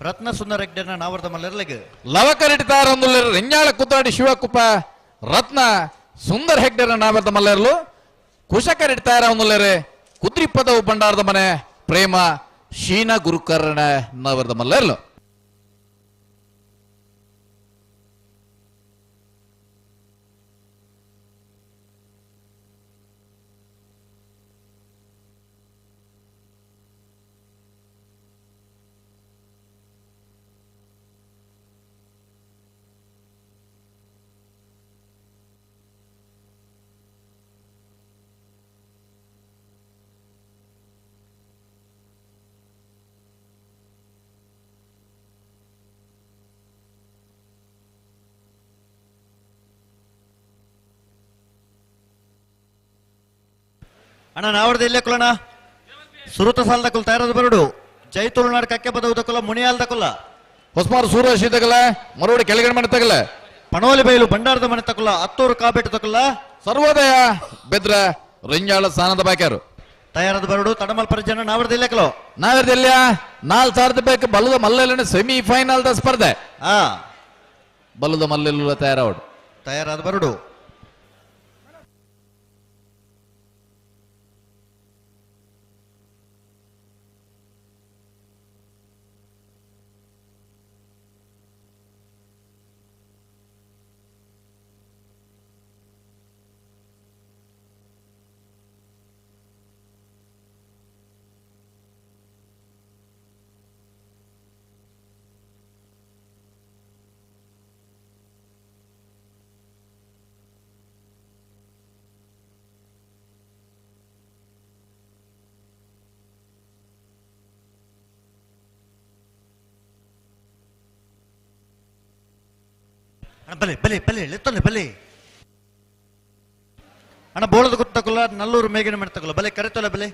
ರತ್ನ ಸುಂದರ ಹೆಗ್ಡೆನ ನಾವರ್ದ ಮಲ್ಲೆರ್ಲಿಗೆ ಲವಕರಿಟಾರೊಂದುಲ್ಲೆರ್ ರೆಂಜಾಳ ಕುದ್ರಾಡಿ ಶಿವಕೃಪ ರತ್ನ ಸುಂದರ ಹೆಗ್ಡೆನ ನಾವರ್ದ ಮಲ್ಲೆರ್ಲು ಕುಶಕರಿಟಾರೊಂದುಲ್ಲೆರೆ ಕುದ್ರಿಪದವು ಭಂಡಾರದ ಮನೆ ಪ್ರೇಮ ಶೀನ ಗುರುಕರಣ ನಾವರ್ದ ಮಲ್ಲೆರ್ಲು ಅಣ್ಣ ನಾವರ್ದ ಇಲ್ಲೇ ಕುಲಣ ಸುರುತ ಸಾಲದ ಕುಲ್ ತಯಾರದ ಬರಡು ಜೈ ತುಳುನಾಡು ಕಕ್ಕೆ ಬದವು ಕುಲ ಮುನಿಯಾಲ್ದ ಕುಲ ಹೊಸ್ಮಾರು ಸೂರಜ್ ತಗಲ ಮರೋಡಿ ಕೆಳಗಡೆ ಮನೆ ತಗಲ ಪಣೋಲಿ ಬೈಲು ಭಂಡಾರದ ಮನೆ ತಕುಲ ಅತ್ತೂರು ಕಾಬೇಟು ತಕುಲ ಸರ್ವೋದಯ ಬೆದ್ರ ರಂಜಾಳ ಸ್ಥಾನದ ಬಾಕ್ಯಾರು ತಯಾರದ ಬರಡು ತಡಮಲ್ ಪರಿಜನ ನಾವರ್ದ ಇಲ್ಲೇ ಕುಲ ನಾವರ್ದ ಇಲ್ಲ 4,000 ಬೇಕು ಬಲ್ಲದ ಮಲ್ಲೆಲ್ಲ ಸೆಮಿ ಫೈನಲ್ the ಸ್ಪರ್ಧೆ ಬಲ್ಲದ ಮಲ್ಲೆಲ್ಲ ತಯಾರಾವಡು ತಯಾರಾದ ಬರಡು ಬಲೆ ಬಲೆ ಬಲೆ ಲೆತ್ತೊಲೆ ಬಲೆ ಅಣ್ಣ ಬೋಳದ ಗೊತ್ತಕುಲ್ಲ ನಲ್ಲೂರು ಮೇಗಿನ ಮೆಡ್ತಕುಲ್ಲ ಬಲೆ ಕರೆತೊಲೆ ಬಲೆ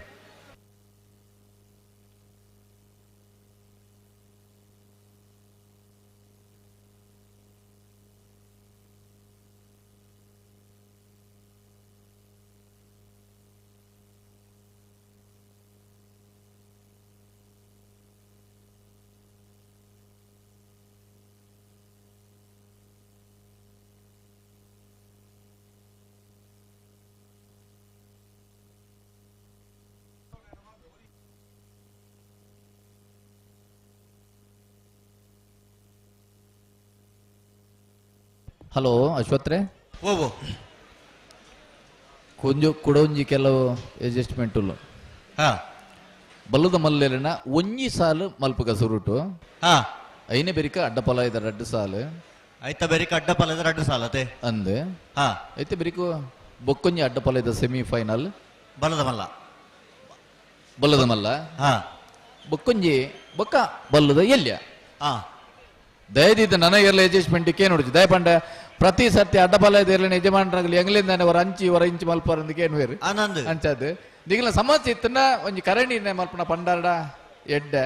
ಹಲೋ ಅಶ್ವತ್ರೆ ಓ ಕೊಂಜು ಕುಡೊಂಜಿ ಕೆಲವು ಅಡ್ಜಸ್ಟ್ಮೆಂಟ್ ಉಲ್ಲು ಬಲ್ಲದ ಮಲ್ಲೆಲನ ಒಂಜಿ ಸಾಲು ಮಲ್ಪಗ ಸುರುಟು ಐನೆ ಬೆರಿಕ ಅಡ್ಡಪಲ ಇದ ರಡ್ಡು ಸಾಲು ಐತ ಬೆರಿಕ ಅಡ್ಡಪಲ ಇದ ರಡ್ಡು ಸಾಲು ಅದೇ ಅಂದೆ ಐತೆ ಬೆರಿಕ ಬೊಕ್ಕೊಂಜಿ ಅಡ್ಡಪಲ ಇದ ಸೆಮಿ ಫೈನಲ್ ಬಲ್ಲದ ಮಲ್ಲ ಬಲ್ಲದ ಮಲ್ಲ ಬೊಕ್ಕೊಂಜಿ ಬೊಕ್ಕ ಬಲ್ಲದ ಎಲ್ಯ ದಯದಿದ್ದ ನನಗೆಲ್ಲ ಅಡ್ಜಸ್ಟ್ಮೆಂಟ್ ಏನು ನೋಡಿச்சு ದಯಪಂಡ ಪ್ರತಿ ಸರ್ತಿ ಅಡ್ಡಬಲ ಇರಲಿ ಯಜಮಾನರಾಗಲಿ ಎಂಗ್ಲಿಂದಾನೆ ಹೊರ ಅಂಚಿ ಹೊರ ಇಂಚಿ ಮಲ್ಪರ ಏನು ಬೇರೆ ಅಂಚಾದು ದಿಗಿಲ ಸಮಸ್ಯೆ ಇತ್ತನ್ನ ಒಂಜಿ ಕರಣಿ ಮಲ್ಪನ ಪಂಡಾರಡ ಎಡ್ಡೆ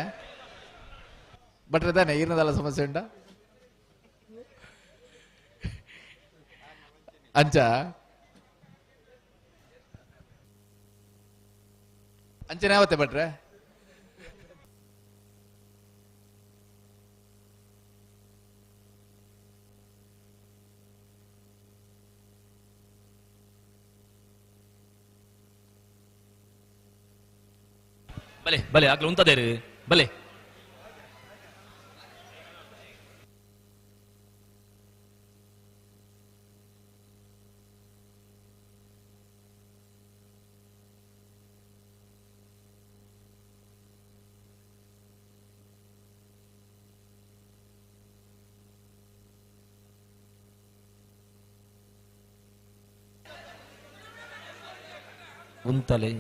ಬಟ್ರೆ ತಾನೆ ಈರ್ನದಲ್ಲ ಸಮಸ್ಯೆ ಉಂಟ. ಅಂಚ ಅಂಚನೆ ಯಾವತ್ತೆ ಭಟ್ರೆ? ಬಲೆ ಬಲೆ ಆಗ್ಲೂ ಉಂತದೇರು ಬಲೆ. ಉಂತಲೆ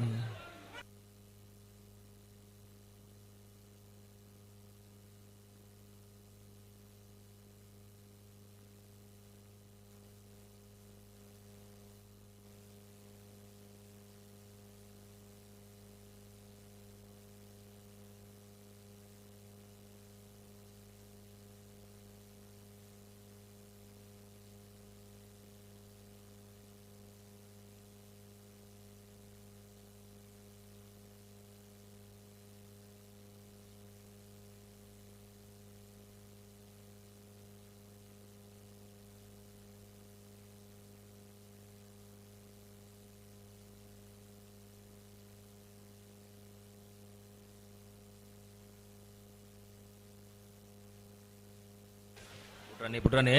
ಪುಟ್ರಾನೆ ಪುಟ್ರಾನೆ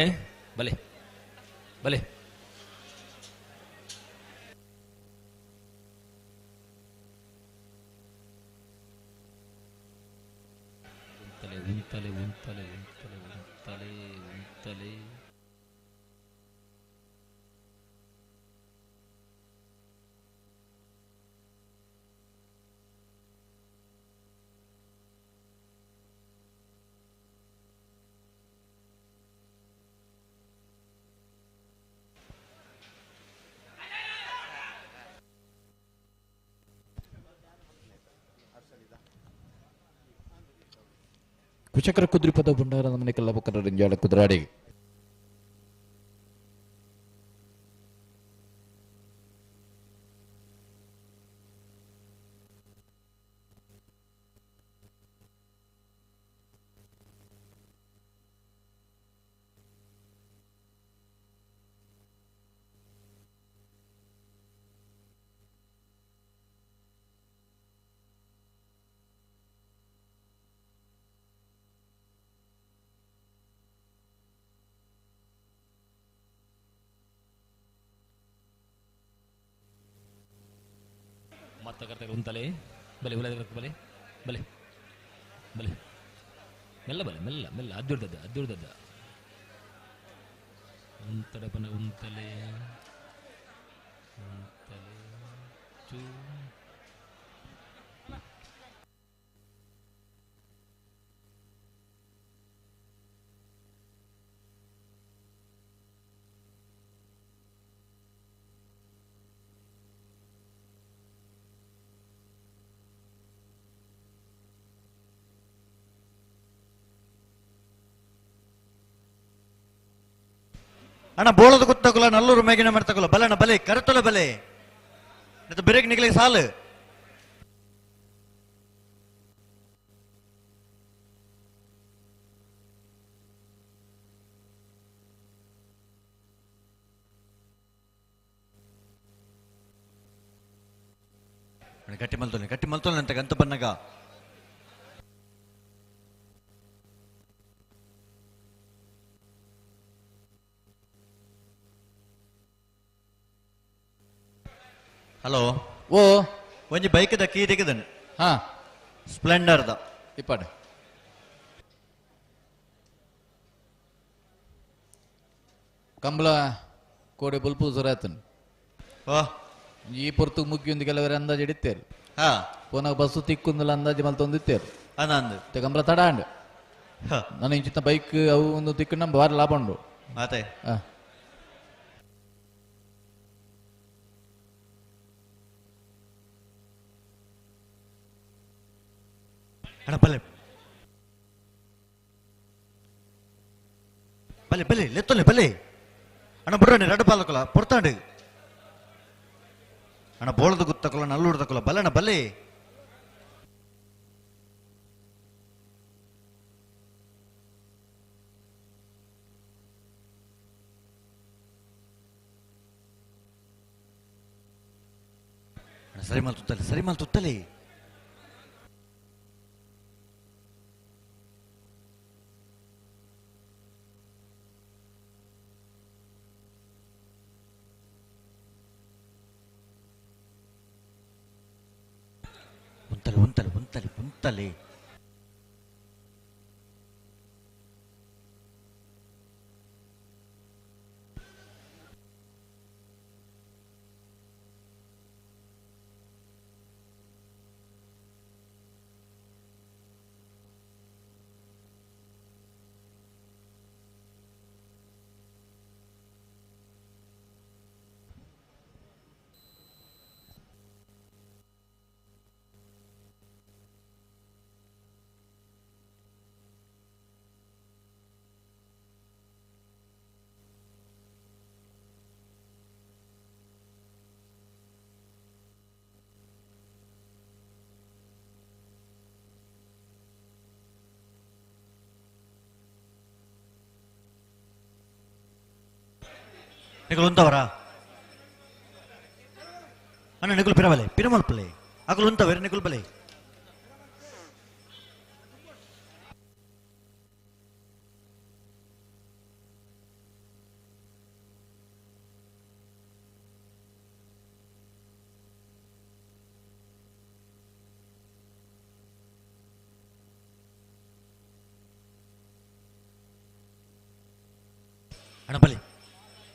ಬಲೆ ಬಲೆ. ಉಂತಲೆ ಉಂತಲೆ ಉಂತಲೆ ಉಂತಲೆ ಉಂತಲೆ ಉಂತಲೆ. ಕುಚಕರ ಕುದ್ರಿಪದ ಭಂಡಾರ ನಮನೆ ಕಲ್ಲಬಕರ ರಿಂಜಾಳ ಕುದ್ರಾಡಿ. ಮತ್ತೆ ಕರ್ತಾರೆ ಉಂತಲೆ ಬಲೆ ಉಲದ ಬಲೆ ಬಲೆ ಬಲೆ ಮೆಲ್ಲ ಬಲೆ ಮೆಲ್ಲ ಮೆಲ್ಲ ಅದ್ದುರ್ದದ್ದ ಅದ್ದುರ್ದದ್ದ ಉಂತಡಪನ ಉಂತಲೆ ಉಂತಲೆ ಚೂ. ಅಣ್ಣ ಬೋಳದ ಗೊತ್ತಾಗಲ್ಲ ನಲ್ಲೂರು ಮೇಗಿನ ಮಾಡ್ತಕಲ್ಲ ಬಲೆ ಅಣ್ಣ ಬಲೆ ಕರೆತೊಲೆ ಬಲೆ ಮತ್ತೆ ಬೆರಗ್ ನಿಗಲಿ ಸಾಲು. ಗಟ್ಟಿ ಮಲ್ತೋನೆ ಗಟ್ಟಿ ಮಲ್ತೋನೆ ಅಂತ ಗಂತ ಬನ್ನಗ. ಹಲೋ ಓ ಒಂಜಿ ಬೈಕ್ದ ಕೀ ತೆಗೆದನು. ಹಾ ಸ್ಪ್ಲೆಂಡರ್ದ ಇಪ್ಪಾಡ ಕಂಬಳ ಕೋಡೆ ಬುಲ್ಪು ಸುರಾತನ್. ಈ ಪೊರ್ತು ಮುಗ್ಗಿಯೊಂದು ಕೆಲವರು ಅಂದಾಜು ಹಿಡಿತೇರು. ಹಾ ಪುನಃ ಬಸ್ಸು ತಿಕ್ಕೊಂದಲ್ಲ ಅಂದಾಜು ಮಲ್ತೊಂದಿತ್ತೇರು. ಅಂದು ಕಂಬಳ ತಡ ಅಂಡ್ ನಾನು ಇಂಚಿನ ಬೈಕ್ ಅವು ಒಂದು ತಿಕ್ಕು ನಮ್ಮ ಬಾರಿ ಲಾಭ ಉಂಡು. ಮಾತೆ ಅಣ್ಣ ಬಲೆ ಬಲೆ ಬಲೆ ಲೆತ್ತೊಲೆ ಬಲೆ ಅಣ್ಣ ಬುಡ್ರಣಿ ರಡ್ಡು ಪಾಲಕುಲ ಪೊರ್ತಾಂಡು ಅಣ್ಣ ಬೋಳದ ಗುತ್ತಕುಲ ನಲ್ಲೂರು ತಕುಲ ಬಲ್ಲಣ್ಣ ಬಲ್ಲೆ ಸರಿ ಮಾಲ್ ತುತ್ತಲಿ ಸರಿ ಮಾಲ್ ತುತ್ತಲಿ ಉಂತಲೆ ಉಂತಲೆ ಉಂತಲೆ ಉಂತಲೆ ನಿಕುಲು ಉಂತವರಾ ಅಣ್ಣ ನಿಕುಲು ಪಿರಬಲೆ ಪಿರಮಲ್ಪಲೆ ಅಕುಲು ಉಂತವೇರು ನಿಕುಲು ಬಲೆ ಅಣ್ಣ ಬಲೆ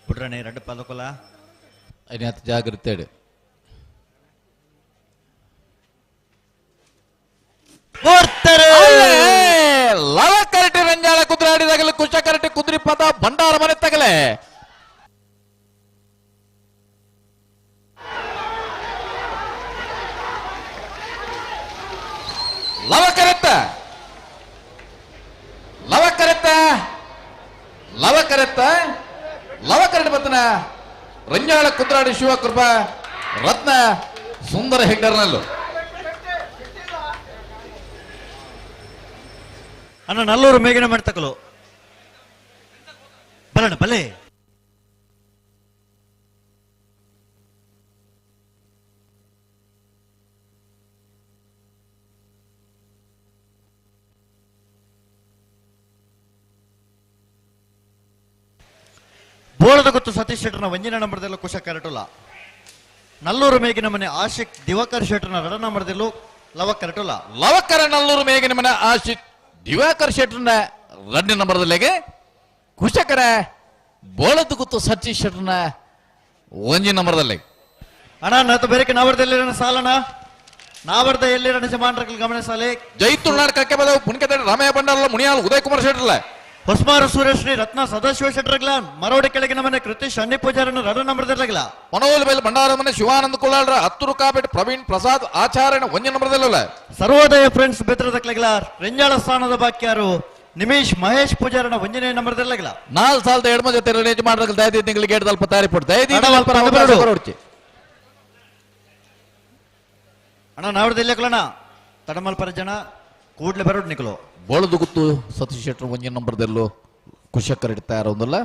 ಬುಡ್ರಣೆ ರಡ್ಡು ಪಾಲಕೊಲ അതിനകത്ത് ಜಾಗ್ರತೆ ಲವ ಕರಟಿ ರಂಜಾಳ ಕುದುರಾಡಿದಾಗಲೇ ಕುಶ ಕರಟಿ ಕುದುರಿ ಪದ ಭಂಡಾರ ಮನೆ ತಗಲೆ Lava correct Lava correct Lava correct Lava ಕರಟಿ ಬತ್ತನ ರಂಜಾಳ ಕುದ್ರಾಡಿ Shivakrupa ರತ್ನ ಸುಂದರ ಹೆಗ್ಡರ್ನಲ್ಲು ಅಣ್ಣ ನಲ್ಲೂರು ಮೇಗಿನ ಮಾಡ್ತಕಲು ಬಲಣ್ಣ ಬಲೆ ಬೋಳದ ಗೊತ್ತು ಸತೀಶ್ ಶೆಟ್ಟರ್ನ ವಂಜನ ನಂಬರ್ದಲ್ಲೂ ಕುಶ ಕರಟುಲ ನಲ್ಲೂರು ಮೇಗಿನ ಮನೆ ಆಶಿಕ್ ದಿವಾಕರ್ ಶೆಟ್ಟರ್ನ ರಡ ನಂಬರ್ದಲ್ಲೂ ಲವ ಕರಟುಲ ಲವಕರ ನಲ್ಲೂರು ಮೇಗಿನ ಮನೆ ಆಶಿಕ್ ದಿವಾಕರ್ ಶೆಟ್ಟರ್ನ ರಡ್ಡು ನಂಬರ್ದಲ್ಲಿಗೆ ಕುಶಕರ ಬೋಳದ ಗುತ್ತು ಸತೀಶ್ ಶೆಟ್ಟರ್ನ ಒಂಜಿ ನಂಬರ್ದಲ್ಲಿ ಅಣ್ಣ ನಾತು ಬೇರೆ ನಾವರ್ದಲ್ಲಿ ಸಾಲಣ ನಾವರ್ದ ಎಲ್ಲಿರ ನಿಜಮಾನ್ರಗಳು ಗಮನಿಸಲಿ ಜೈತುಳ್ನಾಡ್ ಕಕ್ಕೆ ಬದವು ಪುಣ್ಕತೆ ರಾಮಯ್ಯ ಭಂಡಾರಲ್ಲ ಮುನಿಯಾಲ್ ಉದಯ್ ಕುಮಾರ್ ಶೆಟ್ಟರ್ಲ ಹೊಸ್ಮಾರು ಸೂರ್ಯಶ್ರೀ ರತ್ನ ಸದಾಶಿವ ಶೆಟ್ಟರ್ಗಳ ಮರೋಡಿ ಕೆಳಗಿನ ಮನೆ ಕೃತೀಶ್ ಅನ್ನಿ ಪೂಜಾರನ್ನು ರಡ ನಂಬರ್ದಿರ್ಲಗಲ ಮನೋಲ್ ಬೈಲ್ ಭಂಡಾರ ಮನೆ ಶಿವಾನಂದ ಕುಳ್ಳಾಳ್ರ ಹತ್ತೂರು ಕಾಪೇಟ್ ಪ್ರವೀಣ್ ಪ್ರಸಾದ್ ಆಚಾರ್ಯನ ಒಂಜಿ ನಂಬರ್ದಲ್ಲ ಸರ್ವೋದಯ ಫ್ರೆಂಡ್ಸ್ ಬೆತ್ರದಕ್ಲಗಲ ರೆಂಜಾಳ ಸ್ಥಾನದ ಬಾಕ್ಯಾರು ನಿಮೇಶ್ ಮಹೇಶ್ ಪೂಜಾರನ ಒಂಜನೇ ನಂಬರ್ದಿರ್ಲಗಲ 4,000 ಜೊತೆ ರಿಲೀಸ್ ಮಾಡಿದ್ರೆ ದಯದಿ ತಿಂಗಳಿಗೆ ಗೇಟ್ ಅಲ್ಪ ತಯಾರಿ ಪಟ್ಟು ದಯದಿ ಅಣ್ಣ ನಾವರ್ದ ಇಲ್ಲಕಲಣ ತಡಮಲ್ ಪರಜನ ಕೂಡ್ಲೆ ಬರೋಡ್ ನಿಕಲು ಬೋಳದು ಗುತ್ತು ಸತೀಶ್ ಶೆಟ್ಟರ್ ಒಂಜಿ ನಂಬರ್ದಲ್ಲೂ ಕುಶಕರ್ ಇಡ್ತಾ ಇರೋದಲ್ಲ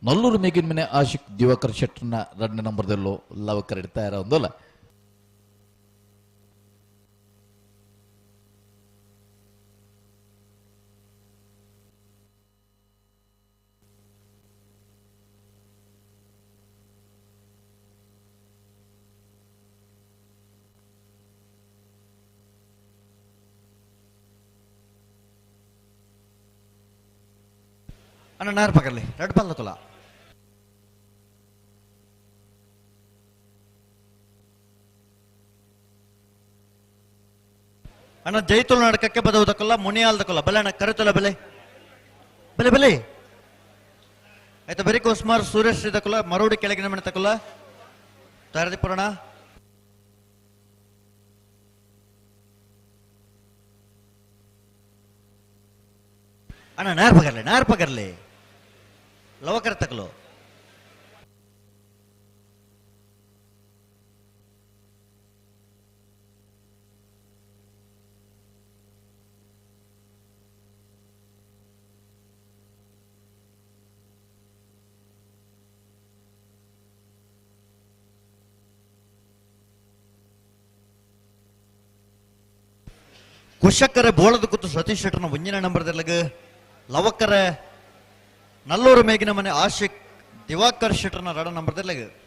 ನಲ್ಲೂರು ಮೇಗಿನ ಮನೆ ಆಶಿಕ್ ದಿವಾಕರ್ ಶೆಟ್ಟರ್ನ ಎರಡನೇ ನಂಬರ್ದಲ್ಲೂ ಲವಕರ್ ಇಡ್ತಾ ಇರೋದಲ್ಲ ಅಣ್ಣ ನಾರ್ ಪಕರ್ಲಿ ರಡ್ ಪಲ್ಲಕುಲ ಅಣ್ಣ ಜೈತುಲ್ ನಡಕಕ್ಕೆ ಬದವುದಕ್ಕಲ್ಲ ಮುನಿಯಾಲ್ದಕ್ಕಲ್ಲ ಬಲೆ ಅಣ್ಣ ಕರೆತುಲ ಬೆಲೆ ಬೆಲೆ ಬೆಲೆ ಆಯ್ತಾ ಬರೀ ಕೋಸ್ಮಾರ್ ಸೂರ್ಯಶ್ರೀ ದಕ್ಕಲ್ಲ ಮರೋಡಿ ಕೆಳಗಿನ ಮನೆ ತಕ್ಕಲ್ಲ ತಯಾರದಿಪ್ಪರಣ ಅಣ್ಣ ನಾರ್ ಪಗರ್ಲೆ ನಾರ್ ಪಗರ್ಲೆ ಲವಕರ ತಕಲು ಕುಶಕ್ಕರೆ ಬೋಳದ ಕುತ್ತು ಸತೀಶ್ ಶೆಟ್ಟರ್ನ ಒಂಜಿನ ನಂಬರ್ದರ್ಲಗ್ ಲವಕ್ಕರೆ ನಲ್ಲೂರು ಮೇಗಿನ ಮನೆ ಆಶಿಕ್ ದಿವಾಕರ್ ಶೆಟ್ಟರ್ನ ರಡ ನಂಬರ್ದರ್ಲಗ್.